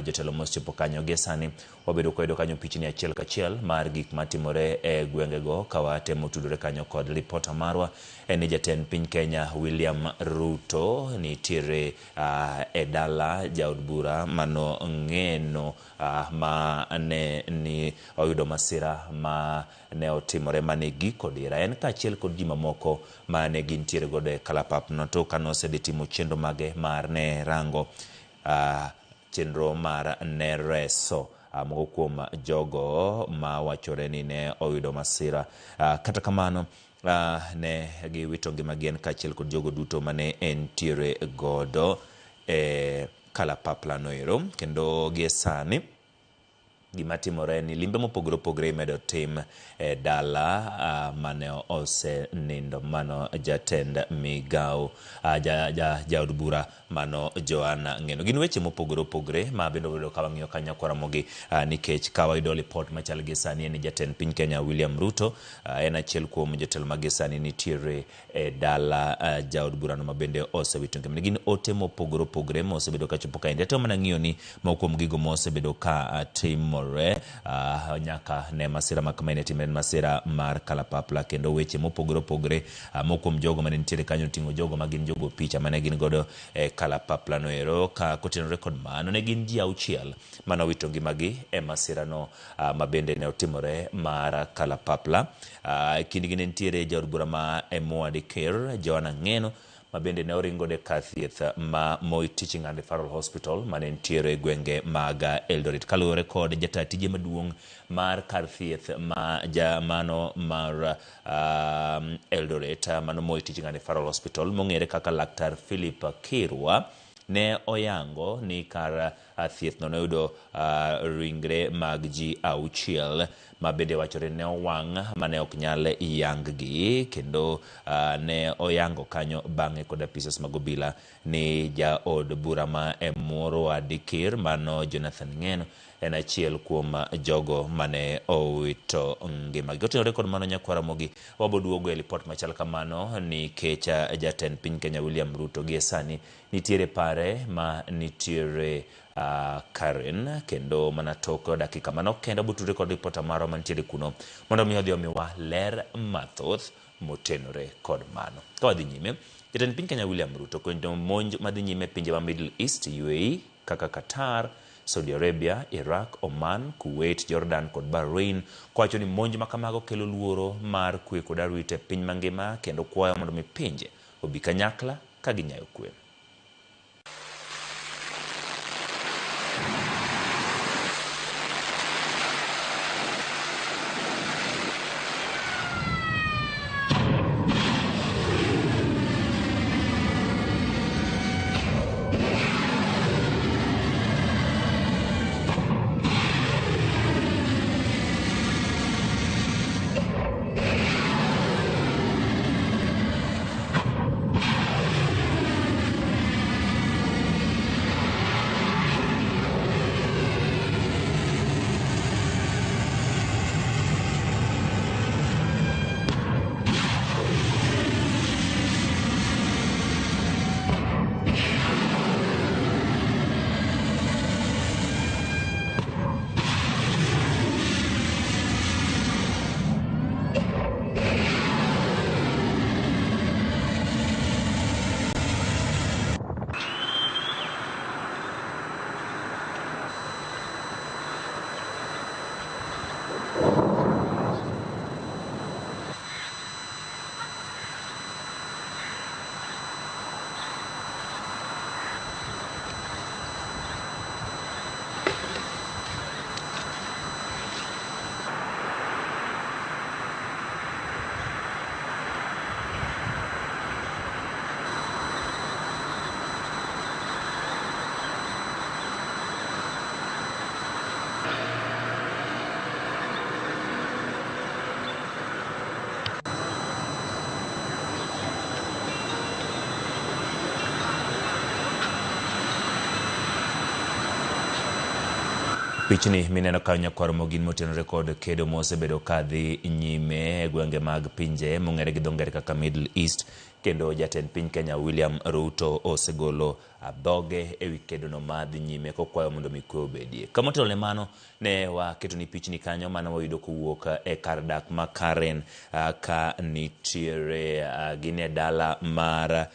jotelo mosechopo kanyo gie sani. Wabedo koyudo kanyo pichni achiel kachiel mar gik matimore e gwengego ka watemo tudore kanyo kod ripota marwa. En ni jatend piny Kenya William Ruto nitiere e dala jaod bura mano Ng'eno ma ne ni oyudo masira ma ne otimore mane giko dira. En kaachiel kod ji mamoko ma ne gintiere godo e kalapapno to kanosedhi timo chenro mage mar ne rango chenro mar ne reso moko kuom jogo ma wachore ni ne oyudo masira. Kata kamano ne giwito ngimagi en kaachiel kod jogo duto mane entiere godo e kalapapla noero. Kendo gie sani gima timore ni limbe mopogore opogore imedo tim e dala mane osenindo mano jatend migao jaod bura mano Joanna Ng'eno. Gin weche mopogore opogore ma bende obedo ka wang'iyo kanyo kwaramogi nikech ka wayudo lipot machal gi sani en ni jatend piny Kenya William Ruto en achiel kuom jotelo ma gi sani nitiere e dala jaod burano ma bende osewito ngimane. Gin ote mopogore opogore mosebedo kachopo kaendi. Atemo mana ng'iyo ni moko kuom gigo mosebedo ka timore. otimore nyaka ne masira ma kamae ne timore, en masira mar kalapapla, kendo weche mopogore opogore. Moko kuom jogo mane nitiere kanyo oting'o jogo ma gin jogo picha mane gin godo e kalapapla no ero. Ka kotenore kod mano, ne gin ji 6 mane owito ngimagi e masirano ma bende ne otimore mar kalapapla. E kindgi ne nitiere jaod bura ma Emua Dikir, Joanna Ng'eno, ma bende ne oringo e kar thieth ma Moi Teaching and Referral Hospital mane nitiere e gwenge mag Eldoret. Kaluwore kod jata tije maduong' mar kar thieth ma mano mar Eldoret, mano Moi Teaching and Referral Hospital, mong'ere kaka Laktar Philip Kirwa, ne oyango ni kar thieth no noyudo ringre mag ji 6 ma bende wachore ne owang' mane ok nyal yang-gi, kendo ne oyango kanyo bang'e kod apisas mag obila ni jaod bura ma Emurua Dikir mano Jonathan Ng'eno en achiel kuom jogo mane owito ngimagi. Kotenore kod mano, nyakwar Ramogi, waboduogo e lipot machal kamano nikech jatend piny Kenya William Ruto gie sani nitiere pare ma nitiere Karen, kendo mana tok dakika manok kendo botudre kod ripota marwa mantiere kuno mondo mi odhi omiwa ler mathoth motenore kod mano. Ka wadhi nyime, jatend piny Kenya William Ruto kendo monj madhi nyime pinje ma Middle East, UAE kaka Qatar, Saudi Arabia, Iraq, Oman, Kuwait, Jordan kod Bahrain, kowacho ni monj ma kamago kelo luoro mar kwe kod arita e piny mangima, kendo kwayo mondo mi pinje obi kanyakla ka ginyayo kwe. Pichni mineno kanyo nyakwar Ramogi motenore kod kedo mosebedo kadhi nyime e gwenge mag pinje mong'ere gi dho ngere kaka Middle East, kendo jatend piny Kenya William Ruto osegolo dhoge ewi kedono madhi nyime kokwayo mondo mi kwe obedie. Kamotelo ne mano, ne waketo ni pichni kanyo mane wayudo kowuok e kar dak ma Karen, ka nitiere gin e dala mar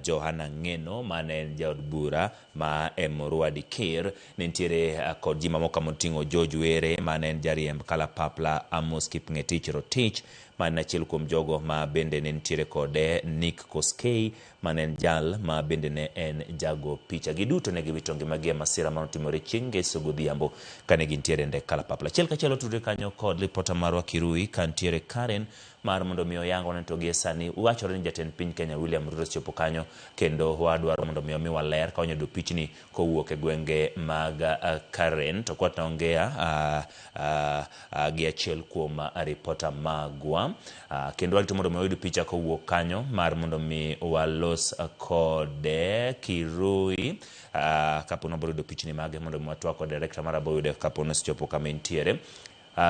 Johana Ng'eno mane en jaod bura ma Emurua Dikir. Ne nitiere kod ji mamoko moting'o George Were mane en jariemb kalapapla, Amos Kipng'etich Rotich mane achiel kuom jogo ma bende ne nitiere kode, Nick Koskei mane en jal ma bende ne en jago picha. Giduto ne giwito ngimagi e masira manotimore chieng' ngeso godhiambo kane gintiere e ndek kalapapla. Achiel kachiel otudre kanyo kod ripota marwa Kirui kantiere Karen mar mondo mi oyangwa ni to gie sani wachore ni jatend piny Kenya William Ruto osechopo kanyo, kendo wadwaro mondo mi omiwa ler ka wanyalo yudo pichni kowuok e gwenge mag Karen. To kwa tunaongea gi achiel kuom ripota magwa, kendo warito mondo mi wayud picha kowuok kanyo mar mondo mi walos kode Kirui. Kapo ni wabiro yudo pichni mage mondo mi watwak kod director mar aboyude kapo ni osechopo kama entiere.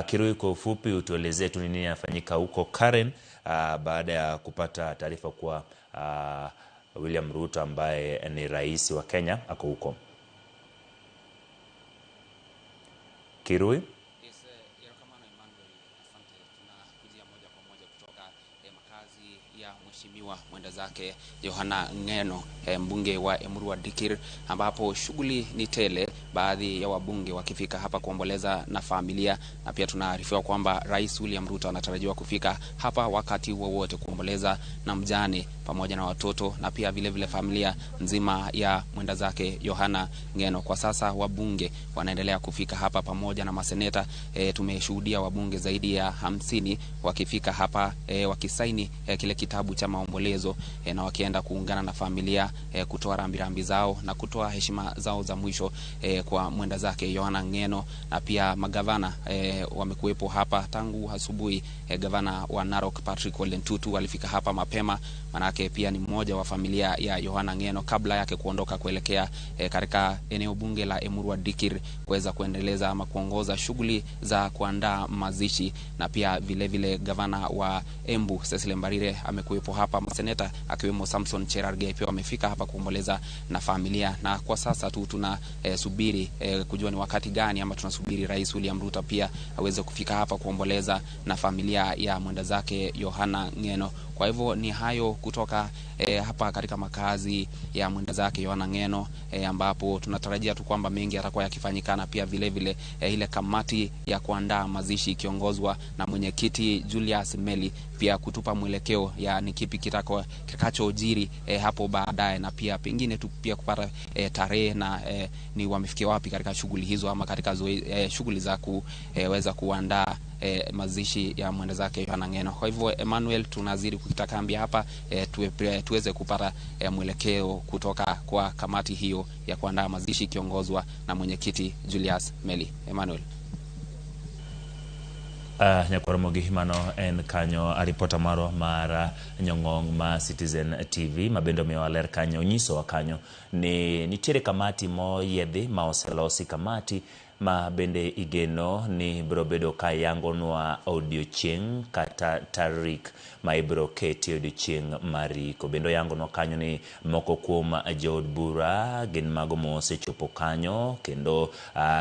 Kirui, kwa ufupi utuelezee tu nini inafanyika huko Karen baada ya kupata taarifa kuwa William Ruto ambaye ni rais wa Kenya ako huko. Kirui. Mheshimiwa mwenda zake Yohana Ng'eno, mbunge wa Emurua Dikirr, ambapo shughuli ni tele, baadhi ya wabunge wakifika hapa kuomboleza na familia, na pia tunaarifiwa kwamba Rais William Ruto anatarajiwa kufika hapa wakati wowote kuomboleza na mjane pamoja na watoto na pia vile vile familia nzima ya mwenda zake Yohana Ng'eno. Kwa sasa wabunge wanaendelea kufika hapa pamoja na maseneta. Tumeshuhudia wabunge zaidi ya 50 wakifika hapa wakisaini kile kitabu cha maombolezo na wakienda kuungana na familia kutoa rambirambi zao na kutoa heshima zao za mwisho kwa mwenda zake Yohana Ng'eno. Na pia magavana wamekuwepo hapa tangu asubuhi. Gavana wa Narok Patrick Ole Ntutu alifika hapa mapema, manake pia ni mmoja wa familia ya Yohana Ng'eno, kabla yake kuondoka kuelekea katika eneo bunge la Emurua Dikirr kuweza kuendeleza ama kuongoza shughuli za kuandaa mazishi. Na pia vile vile gavana wa Embu Cecily Mbarire amekuwepo hapa, maseneta akiwemo Samson Cherargei pia wamefika hapa kuomboleza na familia. Na kwa sasa tu tunasubiri kujua ni wakati gani ama tunasubiri Rais William Ruto pia aweze kufika hapa kuomboleza na familia ya mwenda zake Yohana Ng'eno. Kwa hivyo ni hayo kutoka hapa katika makazi ya mwenda zake Yohana Ng'eno, ambapo tunatarajia tu kwamba mengi yatakuwa yakifanyika, na pia vile vile ile kamati ya kuandaa mazishi ikiongozwa na mwenyekiti Julius Meli pia kutupa mwelekeo ya ni kipi kitakachojiri hapo baadaye, na pia pengine tu pia kupata tarehe na ni wamefikia wapi katika shughuli hizo ama katika shughuli za kuweza kuandaa mazishi ya mwenda zake Yohana Ng'eno. Kwa hivyo Emmanuel, tunazidi kukita kambi hapa tuweze kupata mwelekeo kutoka kwa kamati hiyo ya kuandaa mazishi ikiongozwa na mwenyekiti Julius Meli. Emmanuel. Nyakwaramogi, mano en kanyo ripota marwa mar Nyong'ong ma Citizen TV ma bende omiyowa ler kanyo, onyisowa kanyo ni nitiere kamati moyiedhi ma oselosi, kamati ma bende igeno ni biro bedo ka yangonwa odiochieng' kata tarik ma ibiro keti odiochieng' mar iko. Bende oyangonwa kanyo ni moko kuom jood bura gin mago mosechopo kanyo kendo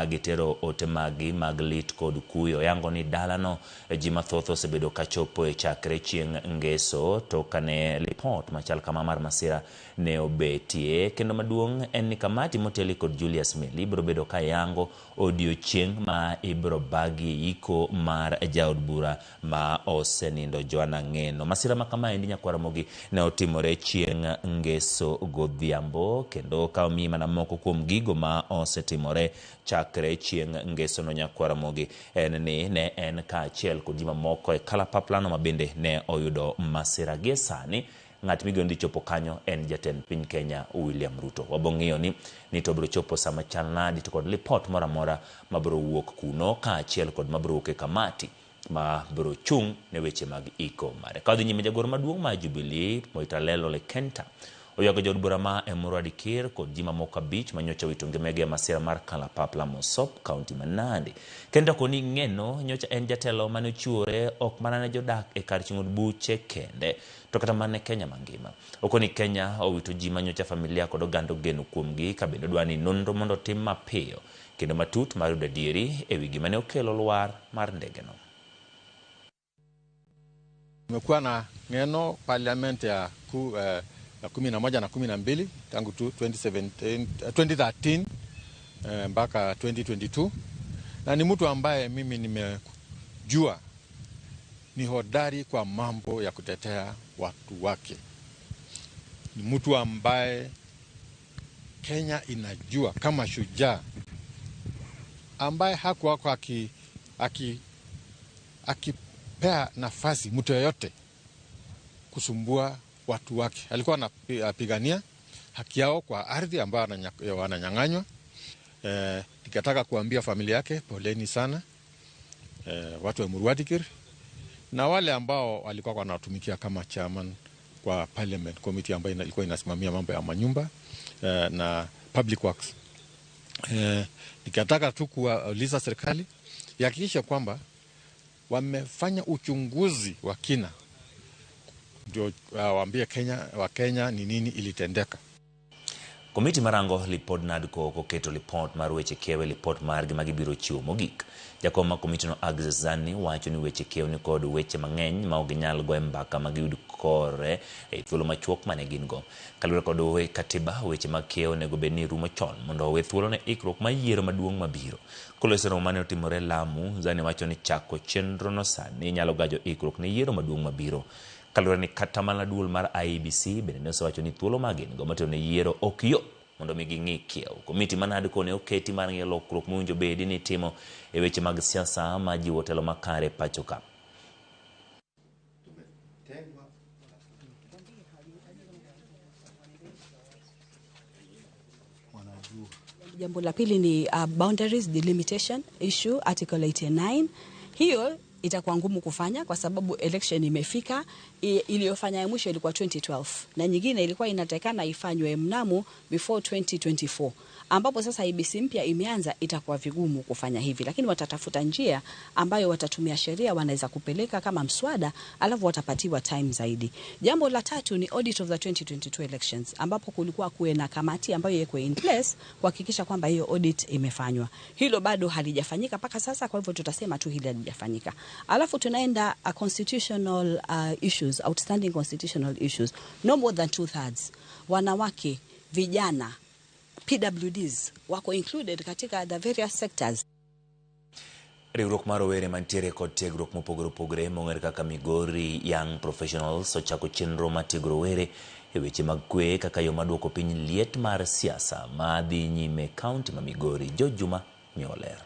gitero ote maggi mag lit kod kuyo. Oyango ni dalano ji mathoth osebedo kachopo e chakre chieng' ngeso to kane lipot machal kama mar masira ne obetie. Kendo maduong' en ni kamati moteli kod Julius Meli biro bedo ka yango odiochieng' ma ibiro bagi iko mar jaod bura ma osenindo Joana Ng'eno. Masira ma kamaendi nyakwaramogi ne otimore chieng' ngeso godhiambo, kendo ka omiyi mana moko kuom gigo ma osetimore chakre chieng' ngeso no nyakwaramogi en ni ne en kaachiel kod ji mamoko e kalapaplano ma bende ne oyudo masira. Gie sani ng'at migeno dhi chopo kanyo en jatend piny Kenya William Ruto. Wabong'iyo ni to biro chopo sama chal nadi to kod lipot moro amora mabiro wuok kuno kaachiel kod mabiro wuok e kamati ma biro chung' ne weche mag iko mare. Ka wadhi nyime, jagoro maduong' mar Jubilee Moitalel Ole Kenta oywago jood bura ma Emurua Dikirr kod ji mamoko 5 manyocha owito ngimagi e masira mar kalapapla Mosop, kaunti ma Nandi. Kenta koni Ng'eno nyocha en jatelo mane ochiwore ok mana ne jodak e kar chung' od buche kende to kata mana ne Kenya mangima. Okoni Kenya owito ji manyocha familia kod oganda ogeno kuomgi, ka bende odwa ni nonro mondo otim mapiyo kendo matut mar yudo adieri ewi gima ne okelo lwar mar ndegeno. Tumekuwa na Ng'eno parliament ya 11 na 12 tangu 2013 mpaka 2022, na ni mtu ambaye mimi nimejua ni hodari kwa mambo ya kutetea watu wake. Ni mtu ambaye Kenya inajua kama shujaa ambaye hakuwa akipea nafasi mtu yeyote kusumbua watu wake. Alikuwa anapigania haki yao kwa ardhi ambayo wananyang'anywa. Nikataka kuambia familia yake poleni sana, watu wa Emurua Dikirr na wale ambao walikuwa wanatumikia kama chairman kwa parliament committee ambayo ilikuwa inasimamia mambo ya manyumba na public works. Nikataka tu kuuliza serikali ihakikishe kwamba wamefanya uchunguzi wa kina ndio waambie Kenya, wa Kenya ni nini ilitendeka. Komiti marango lipod NADCO ok oketo lipot mar weche kiew e lipot margi ma gibiro chiwo mogik. Jakom ma komitino Agnes Zani wacho ni weche kiew ni kod weche mang'eny ma ok ginyal goye mbaka ma giyud kore e thuolo machuok mane gin go. Kaluwore kod katiba, weche mag kiew onego bed ni rumo chon mondo owe thuolo ne ikruok mar yiero maduong' mabiro. Koloso romo mane otimore Lamu, Zani wacho ni chako chenrono sani nyalo gajo ikruok ne yiero maduong' mabiro. Kaluwore ni kata mana duol mar IEBC bende ne osewacho ni thuolo ma gin go motelo ne yiero ok yot mondo mi ging'i kiew. Komiti ma NADCO ne oketi mar ng'iyo lokruok mowinjo bedi ni itimo e weche mag siasa ma jiwo telo makare pacho ka. Jambo la pili ni boundaries delimitation issue, Article 89. Hiyo itakuwa ngumu kufanya kwa sababu election imefika. Iliyofanya ya mwisho ilikuwa 2012 na nyingine ilikuwa inatakikana ifanywe mnamo before 2024, ambapo sasa IEBC mpya imeanza, itakuwa vigumu kufanya hivi, lakini watatafuta njia ambayo watatumia sheria, wanaweza kupeleka kama mswada, alafu watapatiwa time zaidi. Jambo la tatu ni audit of the 2022 elections, ambapo kulikuwa kuwe na kamati ambayo iwekwe in place kuhakikisha kwamba hiyo audit imefanywa. Hilo bado halijafanyika mpaka sasa, kwa hivyo tutasema tu hili halijafanyika. Alafu tunaenda constitutional issues, outstanding constitutional issues, no more than 2/3. Wanawake, vijana, PWDs wako included katika the various sectors. Riwruok mar rowere mantiere kod tiegruok mopogore opogore mong'ere kaka Migori Young Professionals ochako chenro mar tiego rowere e weche mag kwe kaka yo mar duoko piny liet mar siasa ma dhi nyime e kaunti ma Migori. George Juma miyo ler.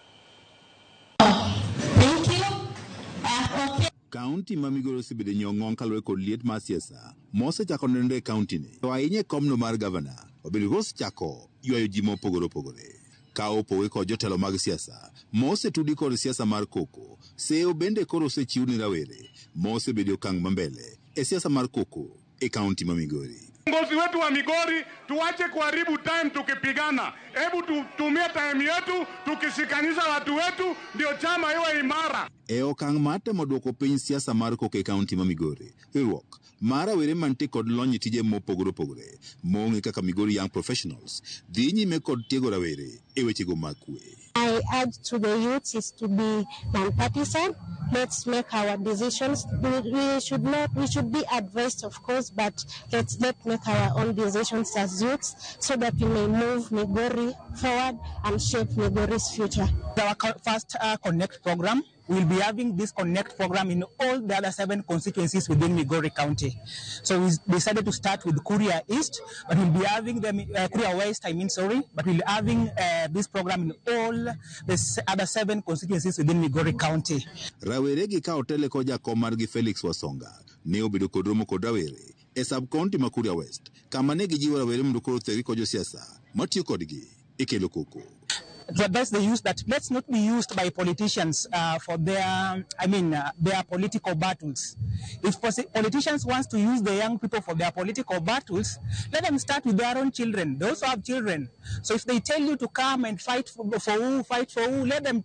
Kaunti ma Migori osebedo nyong'ong kaluwore kod liet mar siasa mosechako nenore e kaunti ni. To ahinya e komno mar gavana, obedo kosechako ywayo ji mopogore opogore. Ka opogore kod jotelo mag siasa mosetudi kod siasa mar koko, seyo bende koro osechiw ne rawere mosebedo e okang' mambele e siasa mar koko e kaunti ma Migori. Viongozi wetu wa Migori, tuache kuharibu time tukipigana. Hebu tutumie time yetu tukishikanisha watu wetu ndio chama iwe imara. E okang' mar temo duoko piny siasa mar koko e kaunti ma Migori, riwruok mar rawere mantie kod lony e tije mopogore opogore mong'e kaka Migori Young Professionals dhi nyime kod tiego rawere e wechego mag kwe. I urge to the youths is to be non-partisan. Let's make our decisions. We should not, we should be advised, of course, but let's not make our own decisions as youths so that we may move Migori forward and shape Migori's future. Our first Connect program, we'll be having this Connect program in all the other 7 constituencies within Migori County. So we decided to start with Kuria East, but we'll be having them, Kuria West, I mean, sorry, but we'll be having this program in all the other 7 constituencies within Migori County. Rawere gi ka otele kod jakom margi Felix Wasonga ne obedo kod romo kod rawere e sub-county ma Kuria West, kama ne gijiwo rawere mondo koro othegi kod josiasa matiyo kodgi e kelo koko. To address the use that let's not be used by politicians for their, their political battles. If politicians want to use the young people for their political battles, let them start with their own children. They also have children. So if they tell you to come and fight for who, fight for who, let them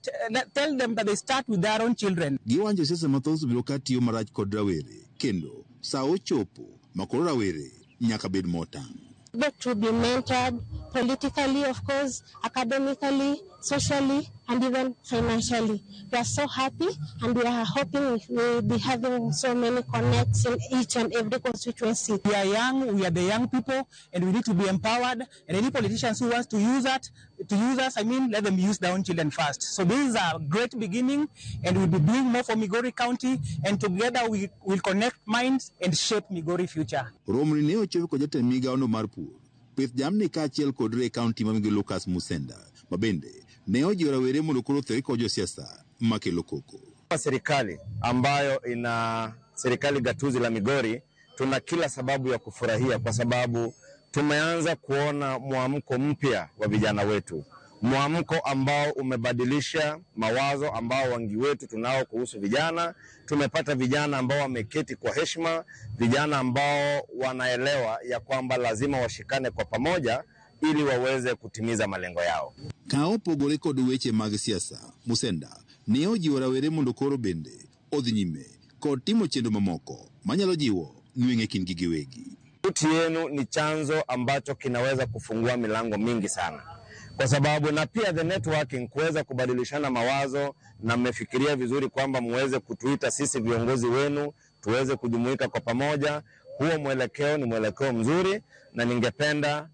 tell them that they start with their own children. Giwanjo siasa mathoth obiro ka tiyo marach kod rawere, kendo sa ochopo ma koro rawere nyaka bed motang'. But to be mentored politically, of course, academically, socially, and even financially. We are so happy, and we are hoping we will be having so many connects in each and every constituency. We are young, we are the young people, and we need to be empowered. And any politicians who wants to use that, to use us, I mean, let them use their own children first. So this is a great beginning, and we'll be doing more for Migori County, and together we will connect minds and shape Migori future. Romni ne ochopo kod jatend migawono mar pur, pith jamni kaachiel kod re kaunti ma Migori Lucas Musenda, ma bende ne ojiwo rawere mondo koro othegi kod josiasa makelo koko. Serikali ambayo ina serikali gatuzi la Migori, tuna kila sababu ya kufurahia kwa sababu tumeanza kuona mwamko mpya wa vijana wetu, mwamko ambao umebadilisha mawazo ambao wengi wetu tunao kuhusu vijana. Tumepata vijana ambao wameketi kwa heshima, vijana ambao wanaelewa ya kwamba lazima washikane kwa pamoja ili waweze kutimiza malengo yao. Ka opogore kod weche mag siasa, Musenda ne ojiwo rawere mondo koro bende odhi nyime kod timo chenro mamoko manyalo jiwo nweng'e kindgi giwegi. Sauti yenu ni chanzo ambacho kinaweza kufungua milango mingi sana, kwa sababu na pia the networking, kuweza kubadilishana mawazo, na mmefikiria vizuri kwamba muweze kutuita sisi viongozi wenu tuweze kujumuika kwa pamoja. Huo mwelekeo ni mwelekeo mzuri, na ningependa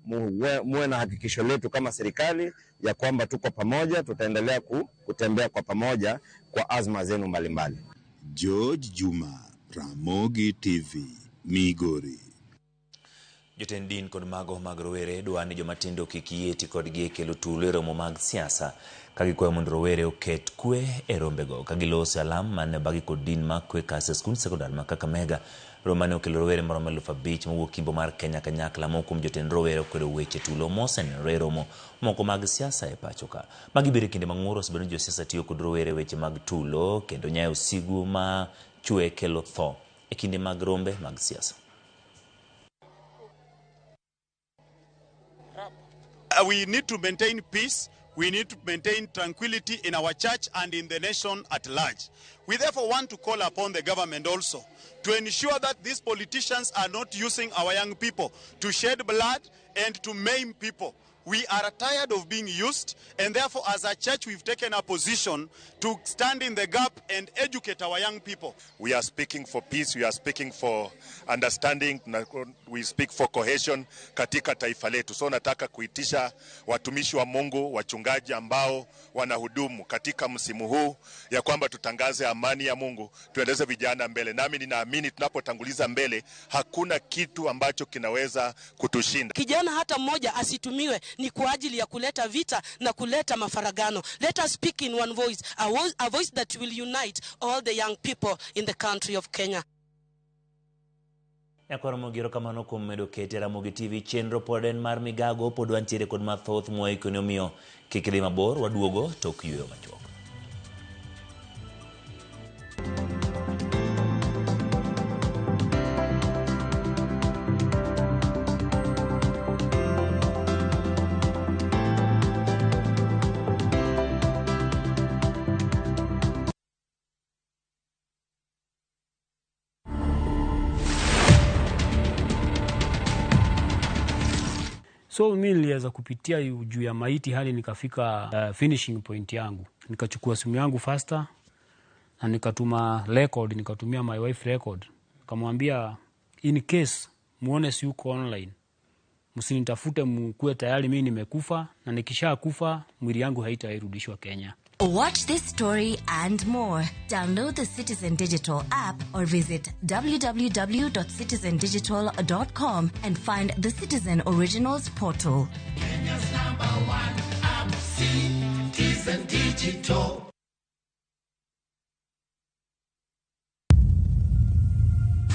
muwe na hakikisho letu kama serikali ya kwamba tuko pamoja, tutaendelea kutembea kwa pamoja kwa azma zenu mbalimbali. George Juma, Ramogi TV, Migori. Jotend din kod mago mag rowere dwa ni jomatindo kik yie ti kodgi e kelo tulo e romo mag siasa ka gikwayo mondo rowere oket kwe e rombego ka giloso alam mane obagi kod din mar Quakers e skund sekondar ma Kakamega. Romo mane okelo rowere maromo 5,000 mowuok Kimbo mar Kenya kanyakla moko kuom jotend rowere okwedo weche tulo mosenenore e romo moko mag siasa e pacho ka. Magi biro e kinde ma ng'ur osebedo ni josiasa tiyo kod rowere e weche mag tulo kendo nyayo sigu ma chwe kelo tho e kinde mag rombe mag siasa. We need to maintain peace, we need to maintain tranquility in our church and in the nation at large. We therefore want to call upon the government also to ensure that these politicians are not using our young people to shed blood and to maim people. We are tired of being used, and therefore as a church we've taken a position to stand in the gap and educate our young people. We are speaking for peace, we are speaking for understanding, we speak for cohesion katika taifa letu. So nataka kuitisha watumishi wa Mungu, wachungaji ambao wanahudumu katika msimu huu ya kwamba tutangaze amani ya Mungu, tuendeleze vijana mbele. Nami ninaamini tunapotanguliza mbele hakuna kitu ambacho kinaweza kutushinda. Kijana hata mmoja asitumiwe ni kwa ajili ya kuleta vita na kuleta mafaragano. Let us speak in one voice, a voice that will unite all the young people in the country of Kenya. Nyakwar Ramogi, erokamano kuom medo kete Ramogi TV chenro pod en mar migago, pod wantiere kod mathoth mwaikoni, omiyo kik idhi mabor, waduogo tok yweyo machuok. So mimi niliweza kupitia juu ya maiti hadi nikafika finishing point yangu. Nikachukua simu yangu faster na nikatuma record, nikatumia my wife record. Nikamwambia in case muone si uko online, msinitafute, mkuwe tayari mimi nimekufa, na nikishakufa mwili yangu haitairudishwa Kenya. Watch this story and more. Download the Citizen Digital app or visit www.citizendigital.com and find the Citizen Originals portal. Kenya's #1 app, Citizen Digital.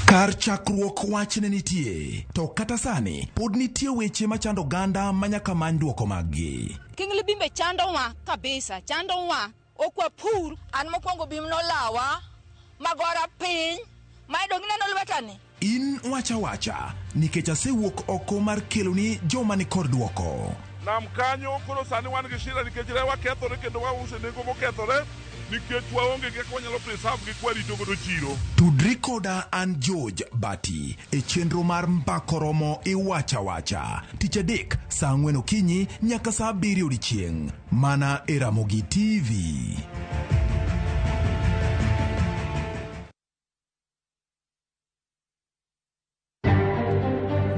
Kar chakruok wach ne nitie, to kata sani pod nitie weche machando oganda manyaka many duoko maggi. King Bimbe chandowa kabisa, chandowa okwa pur. An mokwongo bim nolawa magora piny maidong neno lwetani. In wacha wacha nikech asewuok oko mar keloni joma ni kod duoko. Nam kanyo koro sani wan gi shida nikech rewa kethore kendo wause nengo mokethore nikech waonge gi kaka wanyalo preserve gi kwarito godo chiro. Tudri koda an George Bati e chenro mar Mbako Romo Iwacha Wacha tich adek saa 4 okinyi nyaka saa 7 odiechieng' mana e Ramogi TV.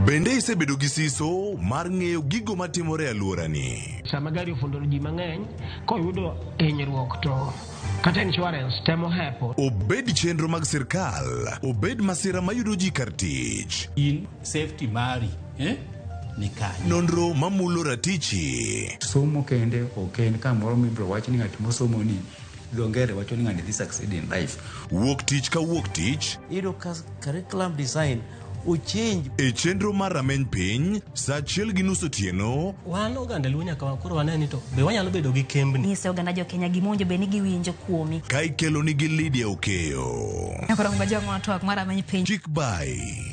Bende isebedo gi siso mar ng'eyo gigo matimore e alworani? Sama gari ofundo ji mang'eny, koyudo hinyruok to kata insurance temo hepo. Obed chenro mag sirkal, obed masira mayudo ji kar tich. In safety mari, ni kanyo. Nonro mamulo ratichi. Somo kende ok en kamoro mibiro wach ni ng'at mosomo ni dho ngere wacho ni ng'ani dhi succeed in life. Wuok tich ka wuok tich. Iyudo ka curriculum design uchange. E chenro mar rameny piny saa 1:30 otieno. Wan oganda Luo nyaka koro wane ni to be wanyalo bedo gi kembni. Nyiso oganda jo Kenya gima owinjo bed ni giwinjo kuomi. Ka ikelo nigi Lydia Okeyo. Nyakoro ngajwa twak mar rameny piny. Chik bai.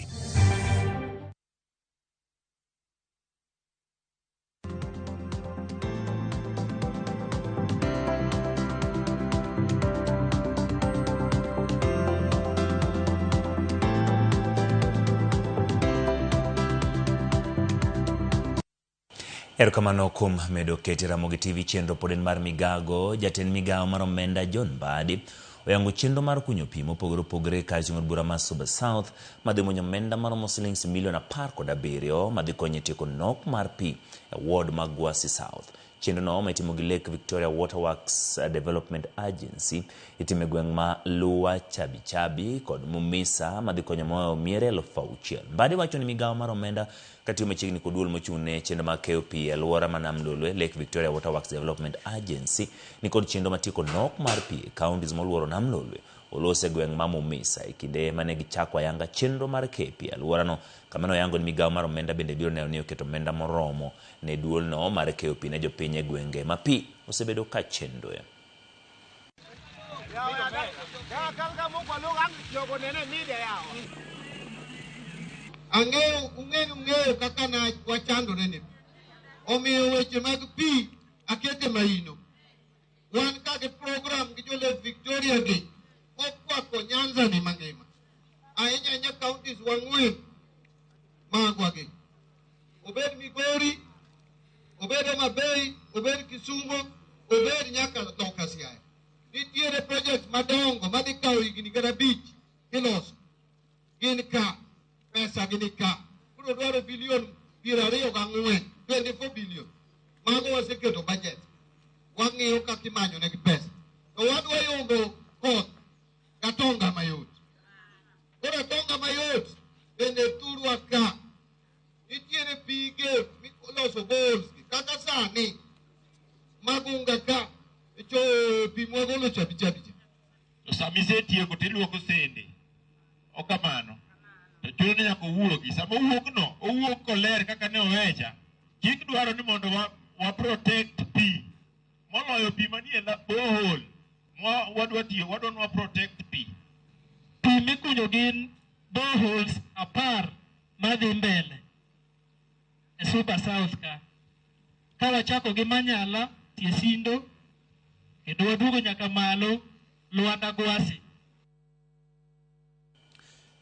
Erokamano kuom medo kete Ramogi TV chenro pod en mar migago. Jatend migawo mar omenda John Mbadi oyango chenro mar kunyo pi mopogore opogore kar chung' od bura ma Suba South madhi muonyo omenda maromo silings milion 17 madhi konyo e tieko nok mar pi e ward ma Gwasi South. Chenrono ma itimo gi Lake Victoria Waterworks Development Agency itimo e gweng' ma Luwa Chabi Chabi kod Mumisa madhi konyo moyo miere 6,000. Mbadi wacho ni migawo mar omenda katiyo machiegni kod duol mochung' ne chenro mag keyo pi e alwora ma Nam Lolwe, Lake Victoria Waterworks Development Agency nikod chenro matieko nok mar pi e counties moluoro Nam Lolwe olos e gweng' ma Mumisa e kinde mane gichako ayanga chenro mar keyo pi e alworano. Kamano oyango ni migawo mar omenda bende biro neno ni oketo omenda moromo ne duolno mar keyo pi ne jopiny e gwenge ma pi osebedo ka chendoe. Ang'eyo ung'eyo ung'eyo kaka na wachandore ne pi. Omiyo weche mag pi akete maino. Wan ka gi program gi jo Lake Victoria gi okwako Nyanza ni mangima. Ahinya ahinya counties wang'wen magwa gi. Obed Migori, obed Homa Bay, obed Kisumo, obed nyaka loka Siaya. Nitiere projects madongo madhi kawo higni kata 5 kiloso. Gin ka, pesa gini ka. Koro dwaro bilion 24, 24 billion. Mago waseketo budget. Wang'iyo kaka imanyo negi pesa. To wadwa yombo koth gatonga mayot. Koro atonga mayot bende thurwa ka. Nitiere pige miloso boreholes gi. Kaka sani Magunga ka cho pi mwagolo chabi chabi cha. To sama isetieko to iluoko sende. Ok kamano. To chuno ni nyaka owuogi. Sama owuok no, owuok koler kaka ne owecha. Chik dwaro ni mondo wa protect pi. Moloyo pi manie borehole. Mwa wadwa tiyo, wadwa ni wa protect pi. Pi mikunyo gin boreholes 10 madhi mbele e Suba South ka. Ka wachako gi Manyala, Tiesindo, kendo waduogo nyaka malo Luanda Gwasi.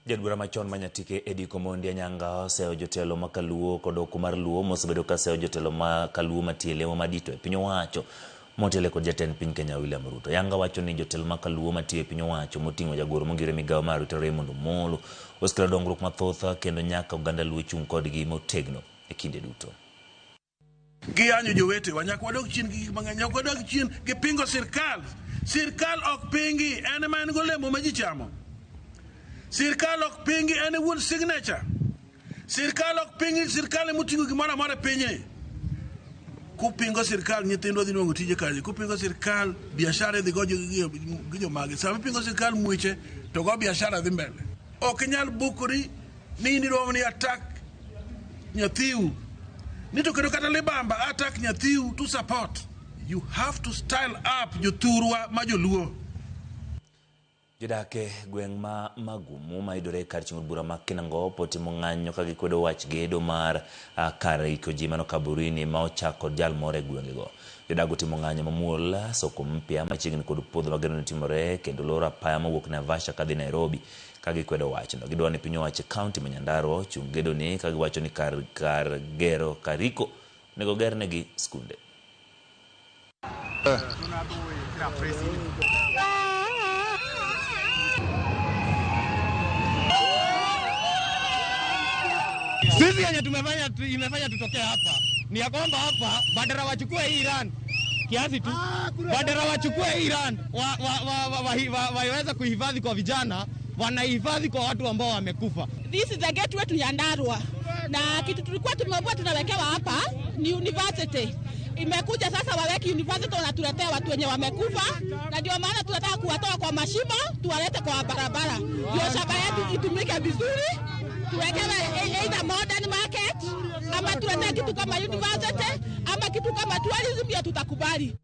Jaod bura machon ma Nyatike Eddie Komondi Anyanga oseyo jotelo ma Kaluo kod oko mar Luo mosebedo ka seyo jotelo ma Kaluo matie lemo madito e piny owacho motelo kod jatend piny Kenya William Ruto. Yanga wacho ni jotelo ma Kaluo matiyo e piny owacho moting'o jagoro mongire migawo mar arita Raymond Omolo osekelo dongruok mathoth kendo nyaka oganda Luo chung' kodgi motegno e kinde duto. Giyanyo jowetewa, nyaka wadog chien gi gik mang'eny, nyaka wadog chien gi pingo sirkal. Sirkal ok pingi, en ema en golemo ma ji chamo. Sirkal ok pingi, en e wuon signature. Sirkal ok pingi, sirkal ema oting'o gimoro amora e pinyni. Kupingo sirkal, nyithindwa dhi nwang'o tije kaje. Kupingo sirkal, biashara idhi go gi jomage. Sama ipingo sirkal mweche, to go biashara dhi mbele. Ok inyal bukori ni in idwaro ni attack nyathiu. Ni to kendo kata libamba attack nyathiu to support. You have to style up jothurwa ma joluo. Jodak e gweng' ma Magumu mayudore kar chung' od bura ma Kinangop otimo ng'anyo ka gikwedo wach gedo mar kar iko ji mano Kaburini ma ochak kod jal moro e gwengego. Jodak otimo ng'anyo mamuol soko mpya machiegni kod puodho ma gedono timore kendo loro apaya mowuok Naivasha kadhi Nairobi ka gikwedo wachno. Gidwaro ni piny owacho e kaunti ma Nyandarua ochung gedoni ka giwacho ni kar kar gero kar iko onego gernegi skunde. Sisi yenye tumefanya imefanya tutokee hapa ni ya kwamba hapa badala wachukue hii land kiasi tu, badala wachukue hii land waweze kuhifadhi kwa vijana, wanahifadhi kwa watu ambao wamekufa. This is the gateway to Nyandarua, na kitu tulikuwa tumeambiwa tunawekewa hapa ni university. Imekuja sasa waweki university, wanatuletea watu wenye wamekufa, na ndio maana tunataka kuwatoa kwa mashimo tuwalete kwa barabara, ndio shamba yetu itumike vizuri, tuwekewe either modern market ama tuletee kitu kama university ama kitu kama tourism, ndio tutakubali.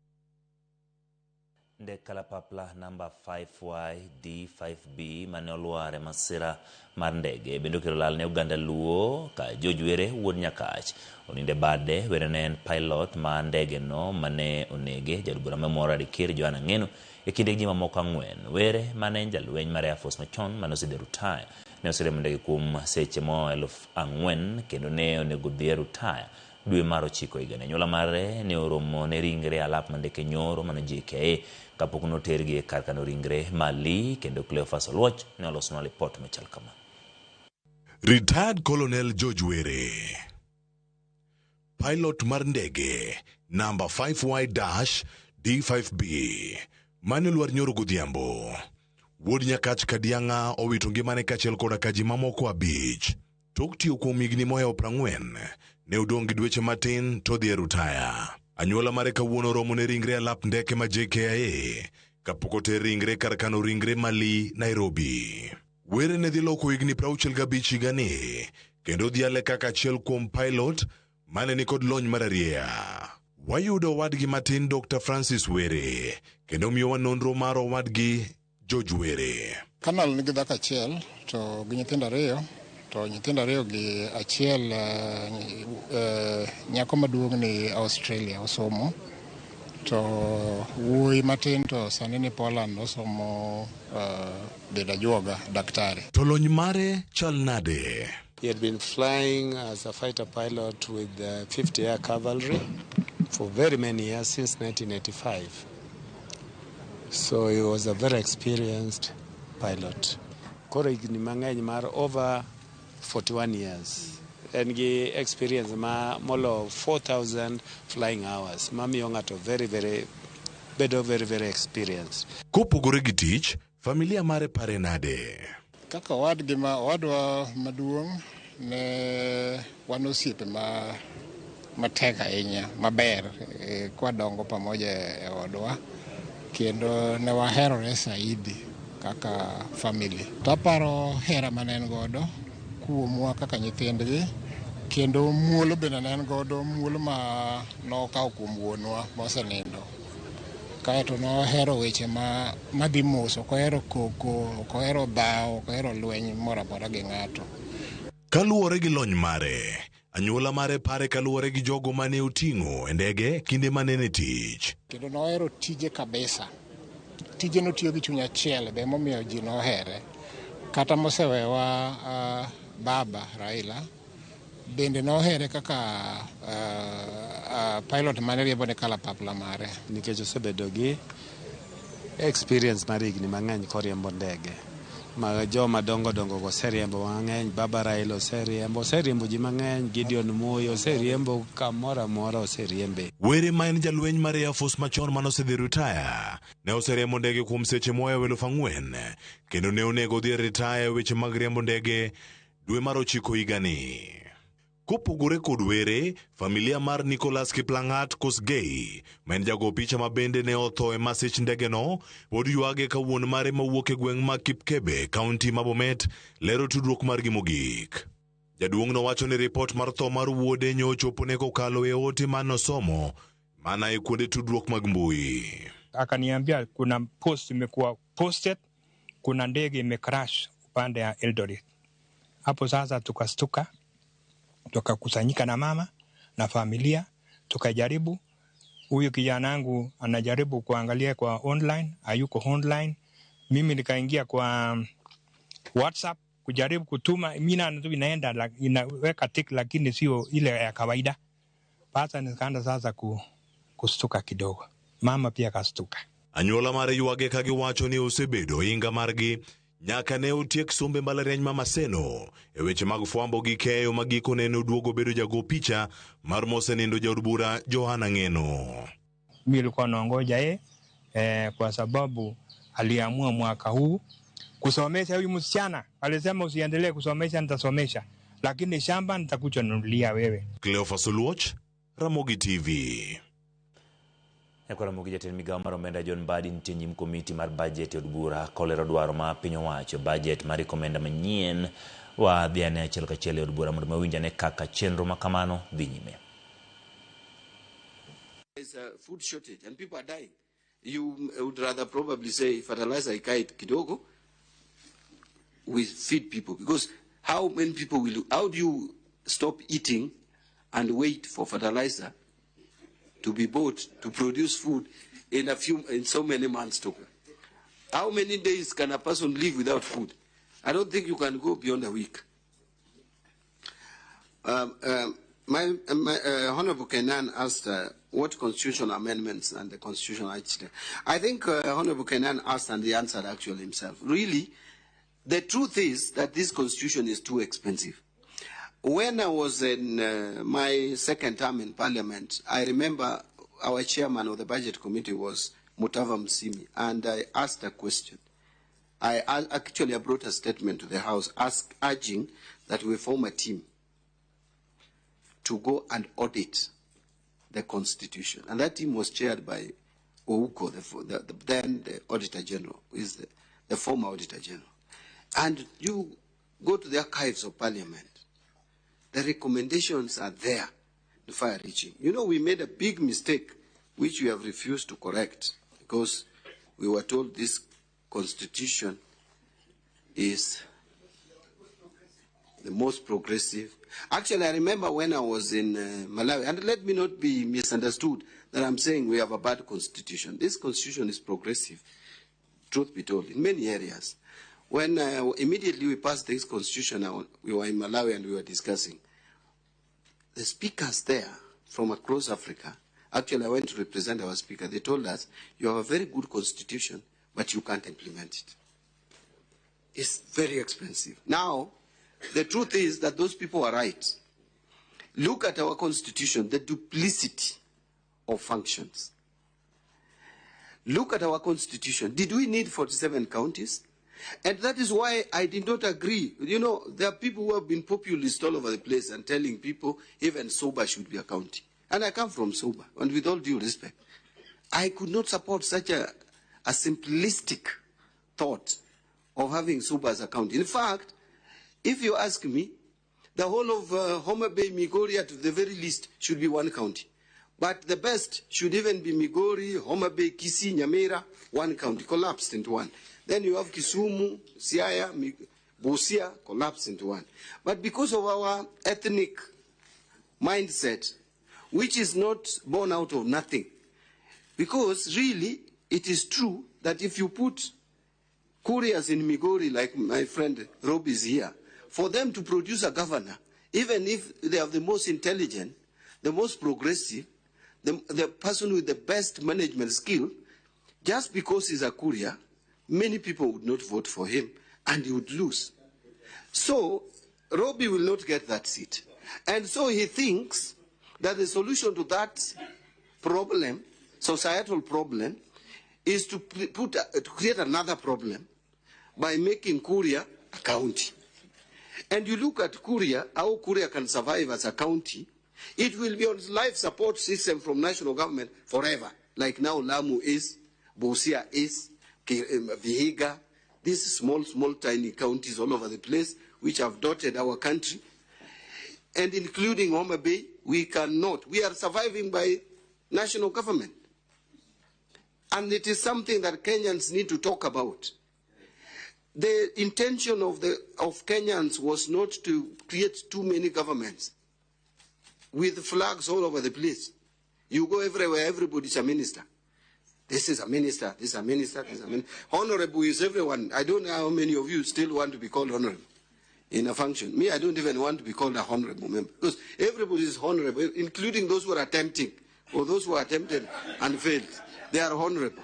Ndek kalapapla namba 5YD5B mane olwar e masira mar ndege bende okelo lal ne oganda Luo ka George Were wuod Nyakach oninde bade. Were ne en pilot ma ndege no mane onege jaod bura ma Adikir Johanna Ng'eno e kinde ji mamoko 4. Were mane en jalweny mar Air Force machon mane osedhi rutaya ne oseriembo ndege kuom seche moa 4,000 kendo ne onego dhi e rutaya dwe mar ochiko higani. Anyuola mare ne oromo ne ringre alap mandeke nyoro mano JKIA kapok notergi e kar kano ringre Mali kendo Cleophas Oluoch ne olosonwa lipot machal kama. Retired Colonel George Were, pilot mar ndege namba 5Y-D5B mane olwar nyoro godhiambo. Wuod Nyakach Kadiang'a owito ngimane kaachiel koda ka ji mamoko 5. Tok tiyo kuom higni mohewo 40, ne odong' gi dweche matin to odhi e rutaya. Anyuola mare kawuono oromo ne ringre alap ndeke ma JKIA kapok oter ringre kar kano ringre Mali, Nairobi. Were ne dhi loko higni 65 higani kendo odhiale kaka achiel kuom pilot mane nikod lony mararieya. Wayudo owadgi matin Dr. Francis Were kendo miyowa nonro mar owadgi George Were. Colonel nigi dhako achiel to gi nyithindo 2, to nyithindo 2 gi achiel nyako maduong' ni Australia osomo, to wuoyi matin to sani ni Poland osomo bedo ajuoga daktari. To lony mare chal nade? He had been flying as a fighter pilot with the 50 Air Cavalry for very many years, since 1985. So he was a very experienced pilot. Koro higni mang'eny mar over 41 years. En gi experience ma molo 4,000 flying hours, mamiyo ng'ato very, very, bedo very, very experienced. Kopogore gi tich, familia mare pare nade? Kaka owadgi ma owadwa maduong' ne wan osiepe ma matek ahinya maber kwadongo pamoja e odwa kendo ne waherore saidi kaka family. To aparo hera mane en godo kuomwa kaka nyithindgi kendo muolo bende ne en godo, muolo ma nokawo kuom wuonwa mosenindo. Kaeto nohero weche ma madhi mos, ok ohero koko, ok ohero dhawo, ok ohero lweny moro amora gi ng'ato. Kaluwore gi lony mare, anyuola mare pare kaluwore gi jogo mane oting'o e ndege kinde mane en e tich. Kendo nohero tije kabisa. Tije notiyo gi chuny achiel be emomiyo ji nohere. Kata mosewewa baba Raila bende nohere kaka pilot mane riembo ne kalapapla mare. Nikech osebedo gi experience mar higni mang'eny koriembo ndege. Ma joma dongo dongo go oseriembo mang'eny, baba Raila oseriembo, oseriembo ji mang'eny, Gideon Moi oseriembo kamoro amora oseriembe. Were ma en jalweny mar Air Force machon manosedhi retire, ne oseriembo ndege kuom seche mohewo 4,000 kendo ne onego odhi e retire e weche mag riembo ndege dwe mar 9 higani. Kopogore kod Were, familia mar Nicholas Kiplangat Kosgei, ma en jago picha ma bende ne otho e masich ndegeno, pod ywage ka wuon mare mawuok e gweng' ma Kipkebe, kaunti ma Bomet, lero tudruok margi mogik. Jaduong' nowacho ni ripot mar tho mar wuode nyochopone kokalo e ote manosomo mana e kuonde tudruok mag mbui. Akaniambia kuna post imekuwa posted, kuna ndege imecrash upande ya Eldoret. Hapo sasa tukastuka, tukakusanyika na mama na familia, tukajaribu. Huyu kijana wangu anajaribu kuangalia kwa online, hayuko online. Mimi nikaingia kwa WhatsApp kujaribu kutuma, mimi na tu inaenda inaweka tick, lakini sio ile ya kawaida. Sasa nikaanza sasa kustuka kidogo. Mama pia kastuka. Anyuola mare ywage ka giwacho ni osebedo inga margi nyaka ne otiek sombe mbalariany ma Maseno e weche mag fwambo gi keyo ma gikone ne oduogo bedo jago picha mar mosenindo jaod bura Johana Ng'eno. Mimi nilikuwa naongoja kwa sababu aliamua mwaka huu kusomesha huyu msichana. Alisema usiendelee kusomesha, nitasomesha, lakini shamba nitakuchunulia wewe. Cleophas Oluoch, Ramogi TV. Nyakwar Ramogi jatend migawo mar omenda John Mbadi nitie nyim komiti mar budget e od bura kolero dwaro ma piny owacho budget mar omenda manyien wadhi ane achiel kachiel e od bura mondo mawinj ane kaka chenro ma kamano dhi nyime. There's a food shortage and people are dying. You would rather probably say fertilizer ikae kidogo, we feed people, because how many people will, how do you stop eating and wait for fertilizer to be bought to produce food in a few, in so many months to come? How many days can a person live without food? I don't think you can go beyond a week. My Honorable Kenan asked what constitutional amendments and the constitutional actually. I think Honorable Kenan asked and he answered actually himself. Really, the truth is that this constitution is too expensive. When I was in my second term in Parliament, I remember our chairman of the Budget Committee was Mutava Msimi, and I asked a question. I brought a statement to the House urging that we form a team to go and audit the Constitution. And that team was chaired by Ouko, then the Auditor General, who is the former Auditor General. And you go to the archives of Parliament. The recommendations are there, the far-reaching. We made a big mistake, which we have refused to correct, because we were told this Constitution is the most progressive. Actually, I remember when I was in Malawi, and let me not be misunderstood that I'm saying we have a bad constitution. This constitution is progressive, truth be told, in many areas. When immediately we passed this constitution, we were in Malawi and we were discussing. The speakers there from across Africa, actually I went to represent our speaker, they told us, you have a very good constitution, but you can't implement it. It's very expensive. Now, the truth is that those people are right. Look at our constitution, the duplicity of functions. Look at our constitution. Did we need 47 counties? And that is why I did not agree. There are people who have been populist all over the place and telling people even Suba should be a county. And I come from Suba, and with all due respect, I could not support such a simplistic thought of having Suba as a county. In fact, if you ask me, the whole of Homa Bay, Migori, at the very least, should be one county. But the best should even be Migori, Homa Bay, Kisii, Nyamira, one county, collapsed into one. Then you have Kisumu, Siaya, Busia, collapsed into one. But because of our ethnic mindset, which is not born out of nothing, because really it is true that if you put couriers in Migori, like my friend Rob is here, for them to produce a governor, even if they are the most intelligent, the most progressive, the person with the best management skill, just because he's a courier, many people would not vote for him and he would lose. So Robbie will not get that seat. And so he thinks that the solution to that problem, societal problem, is to create another problem by making Kuria a county. And you look at Kuria, how Kuria can survive as a county, it will be on life support system from national government forever. Like now Lamu is, Busia is, Vihiga, these small, small, tiny counties all over the place, which have dotted our country, and including Homa Bay, we cannot. We are surviving by national government. And it is something that Kenyans need to talk about. The intention of Kenyans was not to create too many governments with flags all over the place. You go everywhere, everybody's a minister. This is a minister, this is a minister, this is a minister. Honorable is everyone. I don't know how many of you still want to be called honorable in a function. Me, I don't even want to be called a honorable member, because everybody is honorable, including those who are attempting, or those who attempted and failed. They are honorable.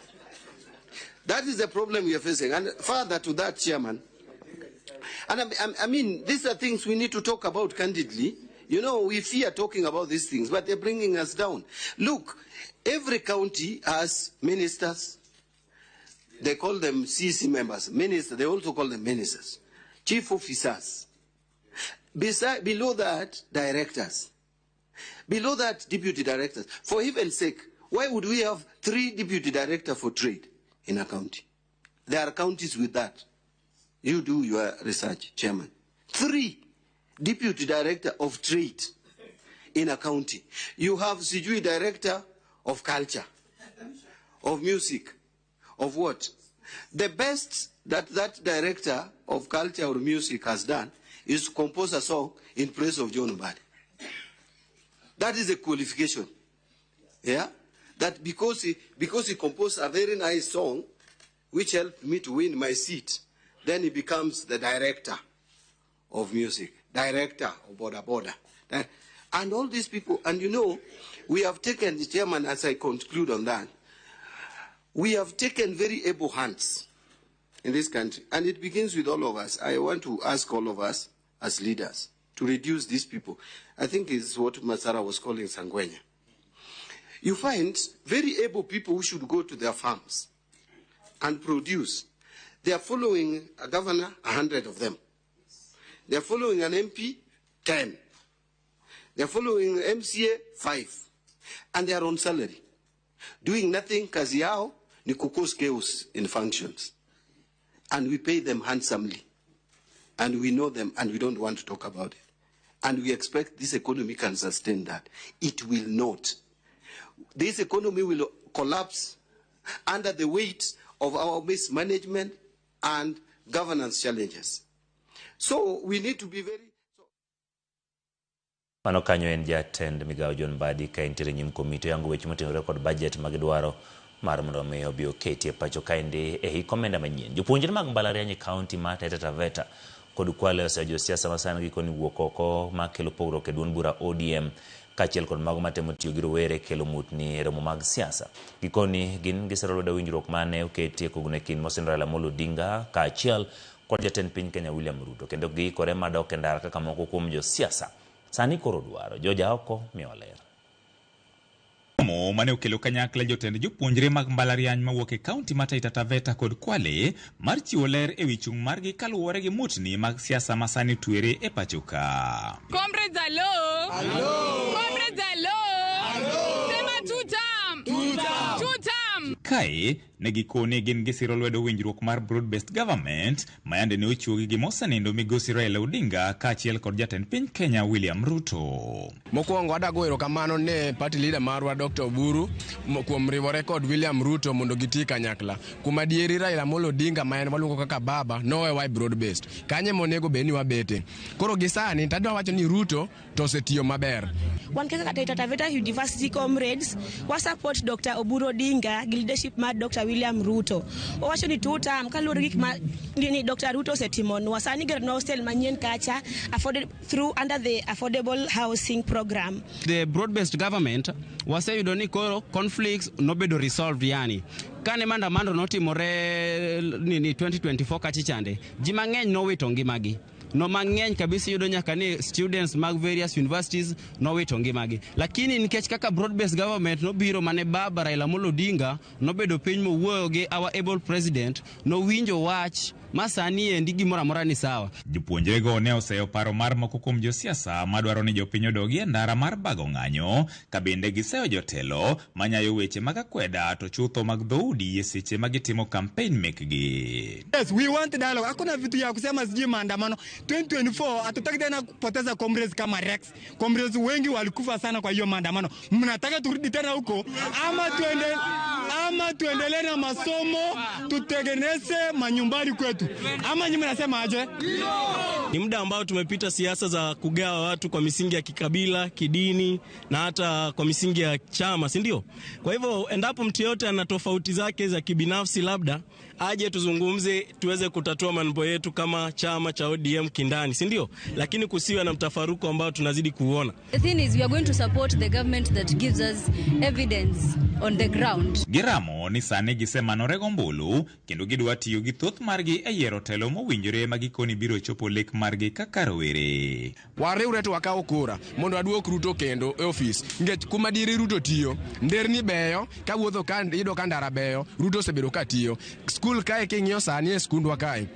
That is the problem we are facing. And further to that, Chairman, and I mean, these are things we need to talk about candidly. We fear talking about these things, but they're bringing us down. Look, every county has ministers. They call them CC members. Ministers, they also call them ministers. Chief officers. Below that, directors. Below that, deputy directors. For heaven's sake, why would we have 3 deputy directors for trade in a county? There are counties with that. You do your research, Chairman. 3 deputy director of trade in a county. You have Sijui director of culture, of music, of what? The best that director of culture or music has done is to compose a song in praise of John Mbadi. That is a qualification. Yeah? That because he composed a very nice song, which helped me to win my seat, then he becomes the director of music, director of Boda Boda. And all these people, and you know, we have taken, the chairman, as I conclude on that, we have taken very able hands in this country. And it begins with all of us. I want to ask all of us as leaders to reduce these people. I think is what Masara was calling Sangwenya. You find very able people who should go to their farms and produce. They are following a governor, 100 of them. They are following an MP, 10. They are following MCA, 5. And they are on salary. Doing nothing, kazi yao ni kucause chaos in functions. And we pay them handsomely. And we know them, and we don't want to talk about it. And we expect this economy can sustain that. It will not. This economy will collapse under the weight of our mismanagement and governance challenges. So we need to be very... Mano kanyo en jatend migawo John Mbadi ka entiere nyim komiti oyango weche motenore kod budget magidwaro mar mondo mi obi oketi e pacho kaendi e hik omenda manyien. Jopuonjre mag mbalariany e kaunti ma Taita Taveta kod Kwale oseyo josiasa ma sani gikoni wuok oko makelo pogruok e duond bura ODM kaachiel kod mago matemo tiyo gi rowere kelo mutni e romo mag siasa. Gikoni gin gisero lwedo winjruok mane oketi e kogno e kind Mosendo Raila Amolo Odinga kaachiel kod jatend piny Kenya William Ruto, kendo giikore mar dok e ndara kaka moko kuom josiasa sani koro dwaro. Joja oko miyo ler. Romo mane okelo kanyakla jotend jopuonjre mag mbalariany mawuok e kaunti ma Taita Taveta kod Kwale mar chiwo ler ewi chung' margi kaluwore gi mutni mag siasa ma sani twere e pacho ka. Comrades, hello. Hello. Comrades, hello. Hello. Sema two term. Two term. Two term. Kae ne gikone gin gisiro lwedo winjruok mar broad based government ma yande ne ochiwogi gi mosenindo migosi Raila Odinga kaachiel kod jatend piny Kenya William Ruto. Mokwongo adago erokamano ne party leader marwa Dr. Oburu kuom riwore kod William Ruto mondo giti kanyakla. Kuom adieri Raila Amolo Odinga ma en waluongo kaka baba nowewa e broad based. Kanye monego bed ni wabete. Koro gi sani tadwa wacho ni Ruto to osetiyo maber. Wan kaka Taita Taveta University comrades wa support Dr. Oburu Odinga gi leadership mar Dr. William Ruto. Owacho ni two term kaluwore gi gik ma ni Dr. Ruto osetimonwa. Sani geronwa hostel manyien kacha afforded through under the affordable housing program. The broad-based government waseyudo ni koro conflicts nobedo resolved yani. Kane maandamano notimore nini 2024 kachichande, ji mang'eny nowito ngimagi. No mang'eny kabisa yudo nyaka ni students mag various universities nowito ngimagi. Lakini nikech kaka broad-based government nobiro mane baba Raila Amolo Odinga nobedo piny mowuoyo gi our able president, nowinjo wach ma sani endi gimoro amora ni sawa. Jopuonjrego ne oseyo paro mar moko kuom josiasa madwaro ni jopiny odogi e ndara mar bago ng'anyo, ka bende giseyo jotelo manyayo weche mag akweda to chutho mag dhoudi e seche ma gitimo campaign mekgi. Yes, we want dialogue. Hakuna vitu ya kusema sijui maandamano. 2024 hatutaki tena kupoteza comrades kama Rex. Comrades wengi walikufa sana kwa hiyo maandamano. Mnataka turudi tena huko ama tuendelee na masomo, tutengeneze manyumbani kwetu? Ama nyinyi mnasema aje? Ni muda ambao tumepita siasa za kugawa watu kwa misingi ya kikabila, kidini na hata kwa misingi ya chama, si ndio? Kwa hivyo endapo mtu yote ana tofauti zake za kibinafsi, labda aje tuzungumze tuweze kutatua mambo yetu kama chama cha ODM kindani, si ndio? Lakini kusiwe na mtafaruku ambao tunazidi kuona. The thing is we are going to support the government that gives us evidence on the ground. Giramo ni sani gisemanore gombulu kendo gidwa tiyo gi thoth margi e yiero telo mowinjore ma gikoni biro chopo lek margi kaka rowere. Wariwre to wakaw kura mondo waduok Ruto kendo e ofis. Nikech kuma diere Ruto tiyo, nderni beyo, kawuotho ka iyudo ka ndara beyo, Ruto osebedo ka tiyo. Skul kae king'iyo sani e skundwa kae.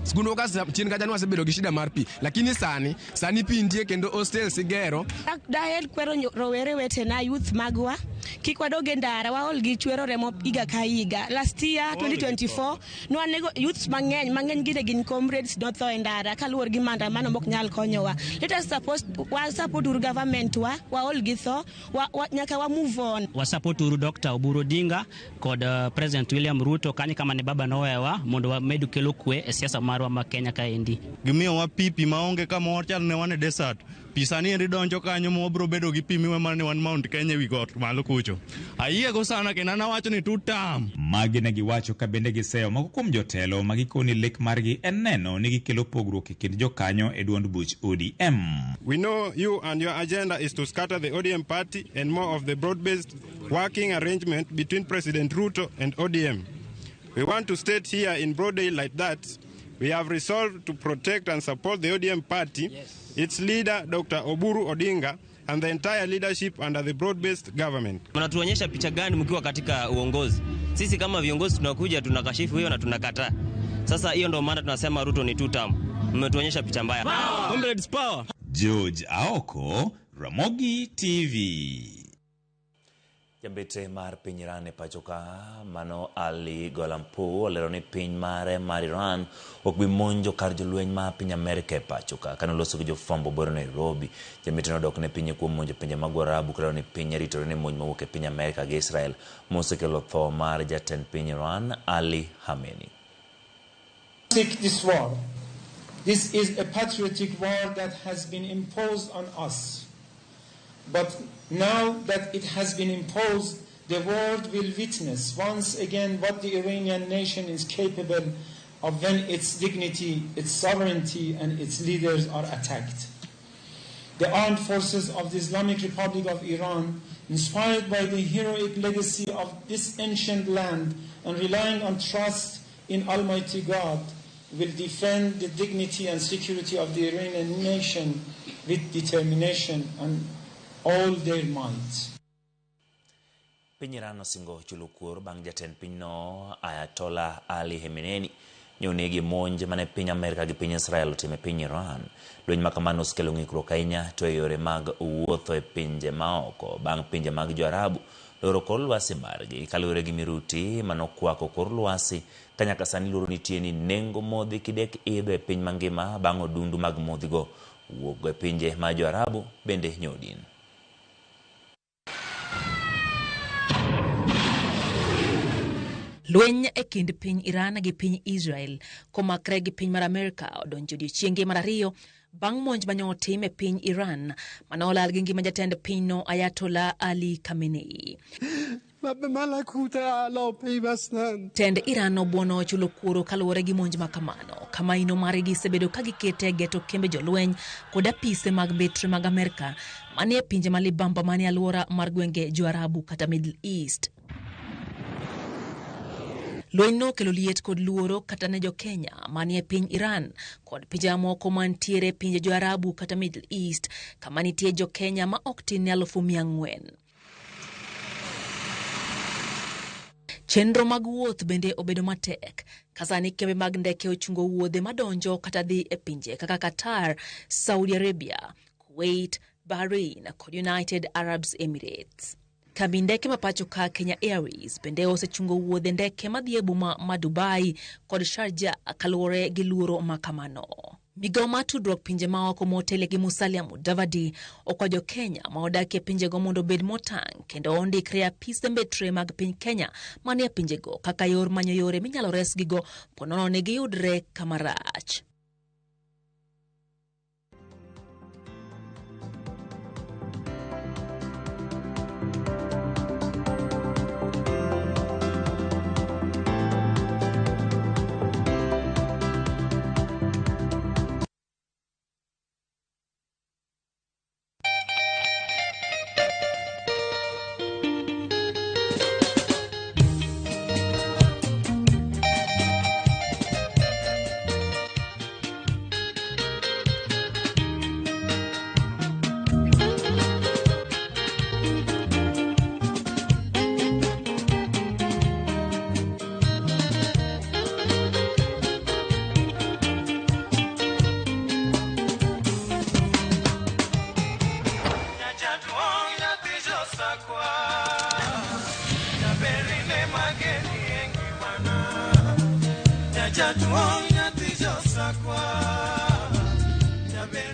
Skundwa ka chien kacha ne wasebedo gi shida mar pi, lakini sani pi nitie kendo hostels igero. Daher kwero rowere wetena, youth magwa, kik wadog e ndara, waol gi chwero remo higa ka higa. Last year 2024 nwanego youths mang'eny gine gin comrades notho e ndara kaluwore gi maandamano mok nyal konyowa. Let us support, wa support uru government wa, waol gi tho, nyaka wa move on. Wa support uru Dr. Oburu Odinga kod President William Ruto kanyo kama ne baba nowewa mondo wamed kelo kwe e siasa marwa ma Kenya kaendi. Gimiyowa pi maonge kamoro chal ne wan e desert. Pi sani endi donjo kanyo ma wabiro bedo gi pi miwe mana ni wan Mount Kenya ewi got malo kucho. Ayiego sana kendo an awacho ni two term. Magi ne giwacho ka bende giseyo moko kuom jotelo ma gikoni lek margi en neno ni gikelo pogruok e kind jokanyo e duond buch ODM. We know you and your agenda is to scatter the ODM party and more of the broad-based working arrangement between President Ruto and ODM. We want to state here in broad daylight that we have resolved to protect and support the ODM party, its leader Dr. Oburu Odinga, and the entire leadership under the broad-based government. Mnatuonyesha picha gani mkiwa katika uongozi? Sisi kama viongozi tunakuja tunakashifu hiyo na tunakataa. Sasa hiyo ndio maana tunasema Ruto ni two term. Mmetuonyesha picha mbaya. Comrades power. George Aoko, Ramogi TV. Jambetre mar piny Iran e pacho ka mano Ali Gholampour olero ni piny mare mar Iran ok bi monjo kar jolweny ma piny Amerka e pacho ka. Kane oloso gi jofwambo bore Nairobi, jambetre nodok ne pinye kuom monjo pinje mag Waarabu kolero ni pinye ritore ne monj mawuok e piny Amerka gi Israel mosekelo tho mar jatend piny Iran Ali Khamenei. Take this war. This is a patriotic war that has been imposed on us. But now that it has been imposed, the world will witness once again what the Iranian nation is capable of when its dignity, its sovereignty, and its leaders are attacked. The armed forces of the Islamic Republic of Iran, inspired by the heroic legacy of this ancient land and relying on trust in Almighty God, will defend the dignity and security of the Iranian nation with determination and all their might. Piny Iran osingo chulo kuor bang' jatend pinyno Ayatollah Ali Khamenei ne onegi e monj mane piny Amerka gi piny Israel otimo e piny Iran. Lweny ma kamano osekelo ng'ikruok ahinya to e yore mag wuotho e pinje maoko bang' pinje mag jo-Arabu loro kor lwasi margi kaluwore gi miruti manokwako kor lwasi ka nyaka sani luoro nitie ni nengo modhi kidek idho e piny mangima bang' odundu mag modhigo wuok e pinje ma jo-Arabu bende nyodin. Lweny e kind piny Iran gi piny Israel komakre gi piny mar Amerka odonjo odiechienge mar ariyo bang' monj mane otim e piny Iran mane olal gi ngima jatend pinyno Ayatollah Ali Khamenei. Tend Iran obuono chulo kuoro kaluwore gi monj ma kamano, kama ino margi gisebedo ka gikete e geto kembe jolweny kod apise mag mbetre mag Amerka manie pinje ma libamba manie alwora mar gwenge jo-Arabu kata Middle East. Lweny no okelo liet kod luoro kata ne jo-Kenya manie piny Iran kod pinje mamoko mantiere e pinje jo-Arabu kata Middle East kama nitie jo-Kenya ma ok tin ne 400,000. Chenro mag wuoth bende obedo matek ka sani kembe mag ndeke ochungo wuodhe madonjo kata dhi e pinje kaka Qatar, Saudi Arabia, Kuwait, Bahrain kod United Arab Emirates. Kambi ndeke ma pacho ka Kenya Airways bende osechungo wuodhe ndeke madhi e boma ma Dubai kod Sharjah kaluwore gi luoro ma kamano. Migawo mar tudruok pinje maoko motelo gi Musalia Mudavadi okwayo jo-Kenya ma odak e pinjego mondo obed motang' kendo ondikre e apise mbetre mag piny Kenya manie pinjego kaka yor manyo yore minyalo resgigo po nono ni giyudre kama rach.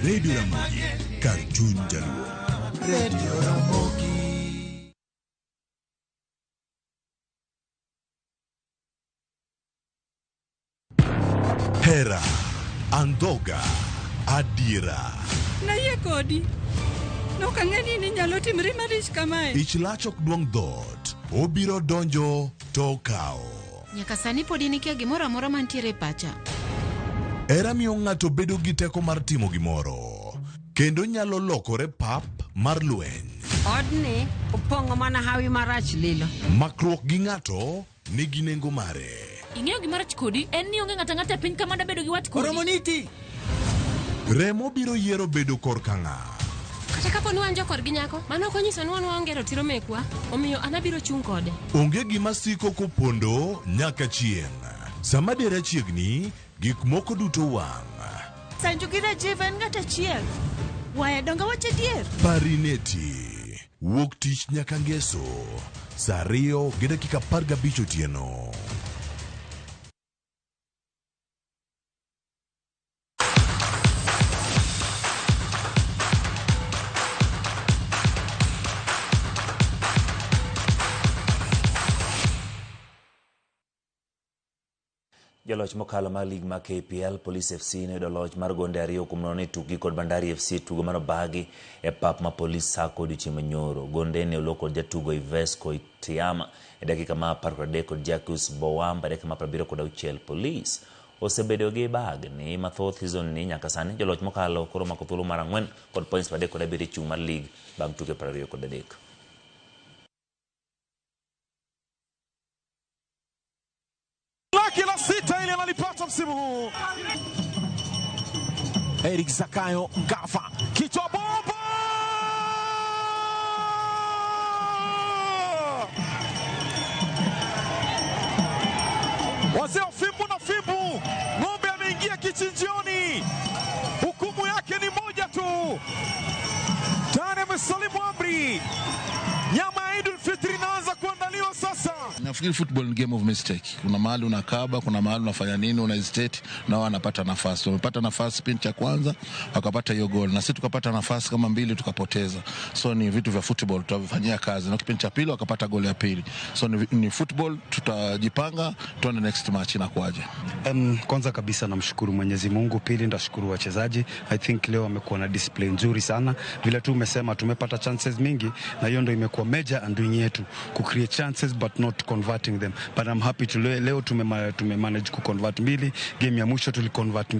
Radio Ramogi, kar chuny jaluo. Radio Ramogi. Hera, Andhoga, Adiera. Nayie kodi. Nok ang'e ni inyalo timri malich kamae. Ich lach ok duong' dhoot, obiro donjo to okawo. Nyaka sani pod in ikia gimoro amora mantiere e pacha. Hera miyo ng'ato bedo gi teko mar timo gimoro, kendo nyalo lokore pap mar lweny. Odni opong'o mana hawi marach lilo. Makruok gi ng'ato nigi nengo mare. Ing'eyo gima rach kodi en ni onge ng'ato ang'ata e piny ka mada bedo gi wat kodi. Oromoniti! Remo biro yiero bedo korka ng'a. Kata kapo ni wan jokorgi nyako, mano ok onyiso ni wan waonge ratiro mekwa, omiyo an abiro chung' kode. Onge gima siko kopondo nyaka chieng'. Sama dera chiegni, gik moko duto wang'. Sanju gi Rajiv en ng'at achiel. Waya donga wach adier. Parineti. Wuok tich nyaka ngeso. Saa 2:15 otieno. Joloch mokalo mar lig mar KPL, Police FC noyudo loch mar gonde 2-0 e tukgi kod Bandari FC e tugo manobagi e pap ma Police Sacco odiochieng' manyoro. Gonde ne olo kod jatugo Ivesco Itiama e dakika mar 13 kod Jacques Bowamba e dakika mar 76. Police osebedo gi bagni mathoth season ni nyaka sani. Joloch mokalo koro omako thuolo mar 4 kod points 37 e chung' mar lig bang' tuke 23. Lake la sita ile analipata msimu huu. Eric Zakayo Ngafa kichwa bomba! Wazee wa fimbo na fimbo, ng'ombe ameingia kichinjioni, hukumu yake ni moja tu. Tayari amesalimu amri, nyama ya Idul Fitri inaanza kuandaliwa sasa. Nafikiri football ni game of mistake. Kuna mahali unakaba, kuna mahali unafanya nini, una hesitate na wao wanapata nafasi. Wamepata nafasi kipindi cha kwanza, wakapata hiyo goal na sisi tukapata nafasi kama mbili tukapoteza. So ni vitu vya football tutavifanyia kazi. Na kipindi cha pili wakapata goal ya pili. So ni football, tutajipanga tuone next match inakuaje. Kwanza kabisa namshukuru Mwenyezi Mungu, pili ndashukuru wachezaji. I think leo wamekuwa na display nzuri sana. Vile tu umesema tumepata chances mingi na hiyo ndio imekuwa major undoing yetu, ku create chances but not converting them. But I'm happy to leo tume manage ku convert mbili. Game ya mwisho tuliconvert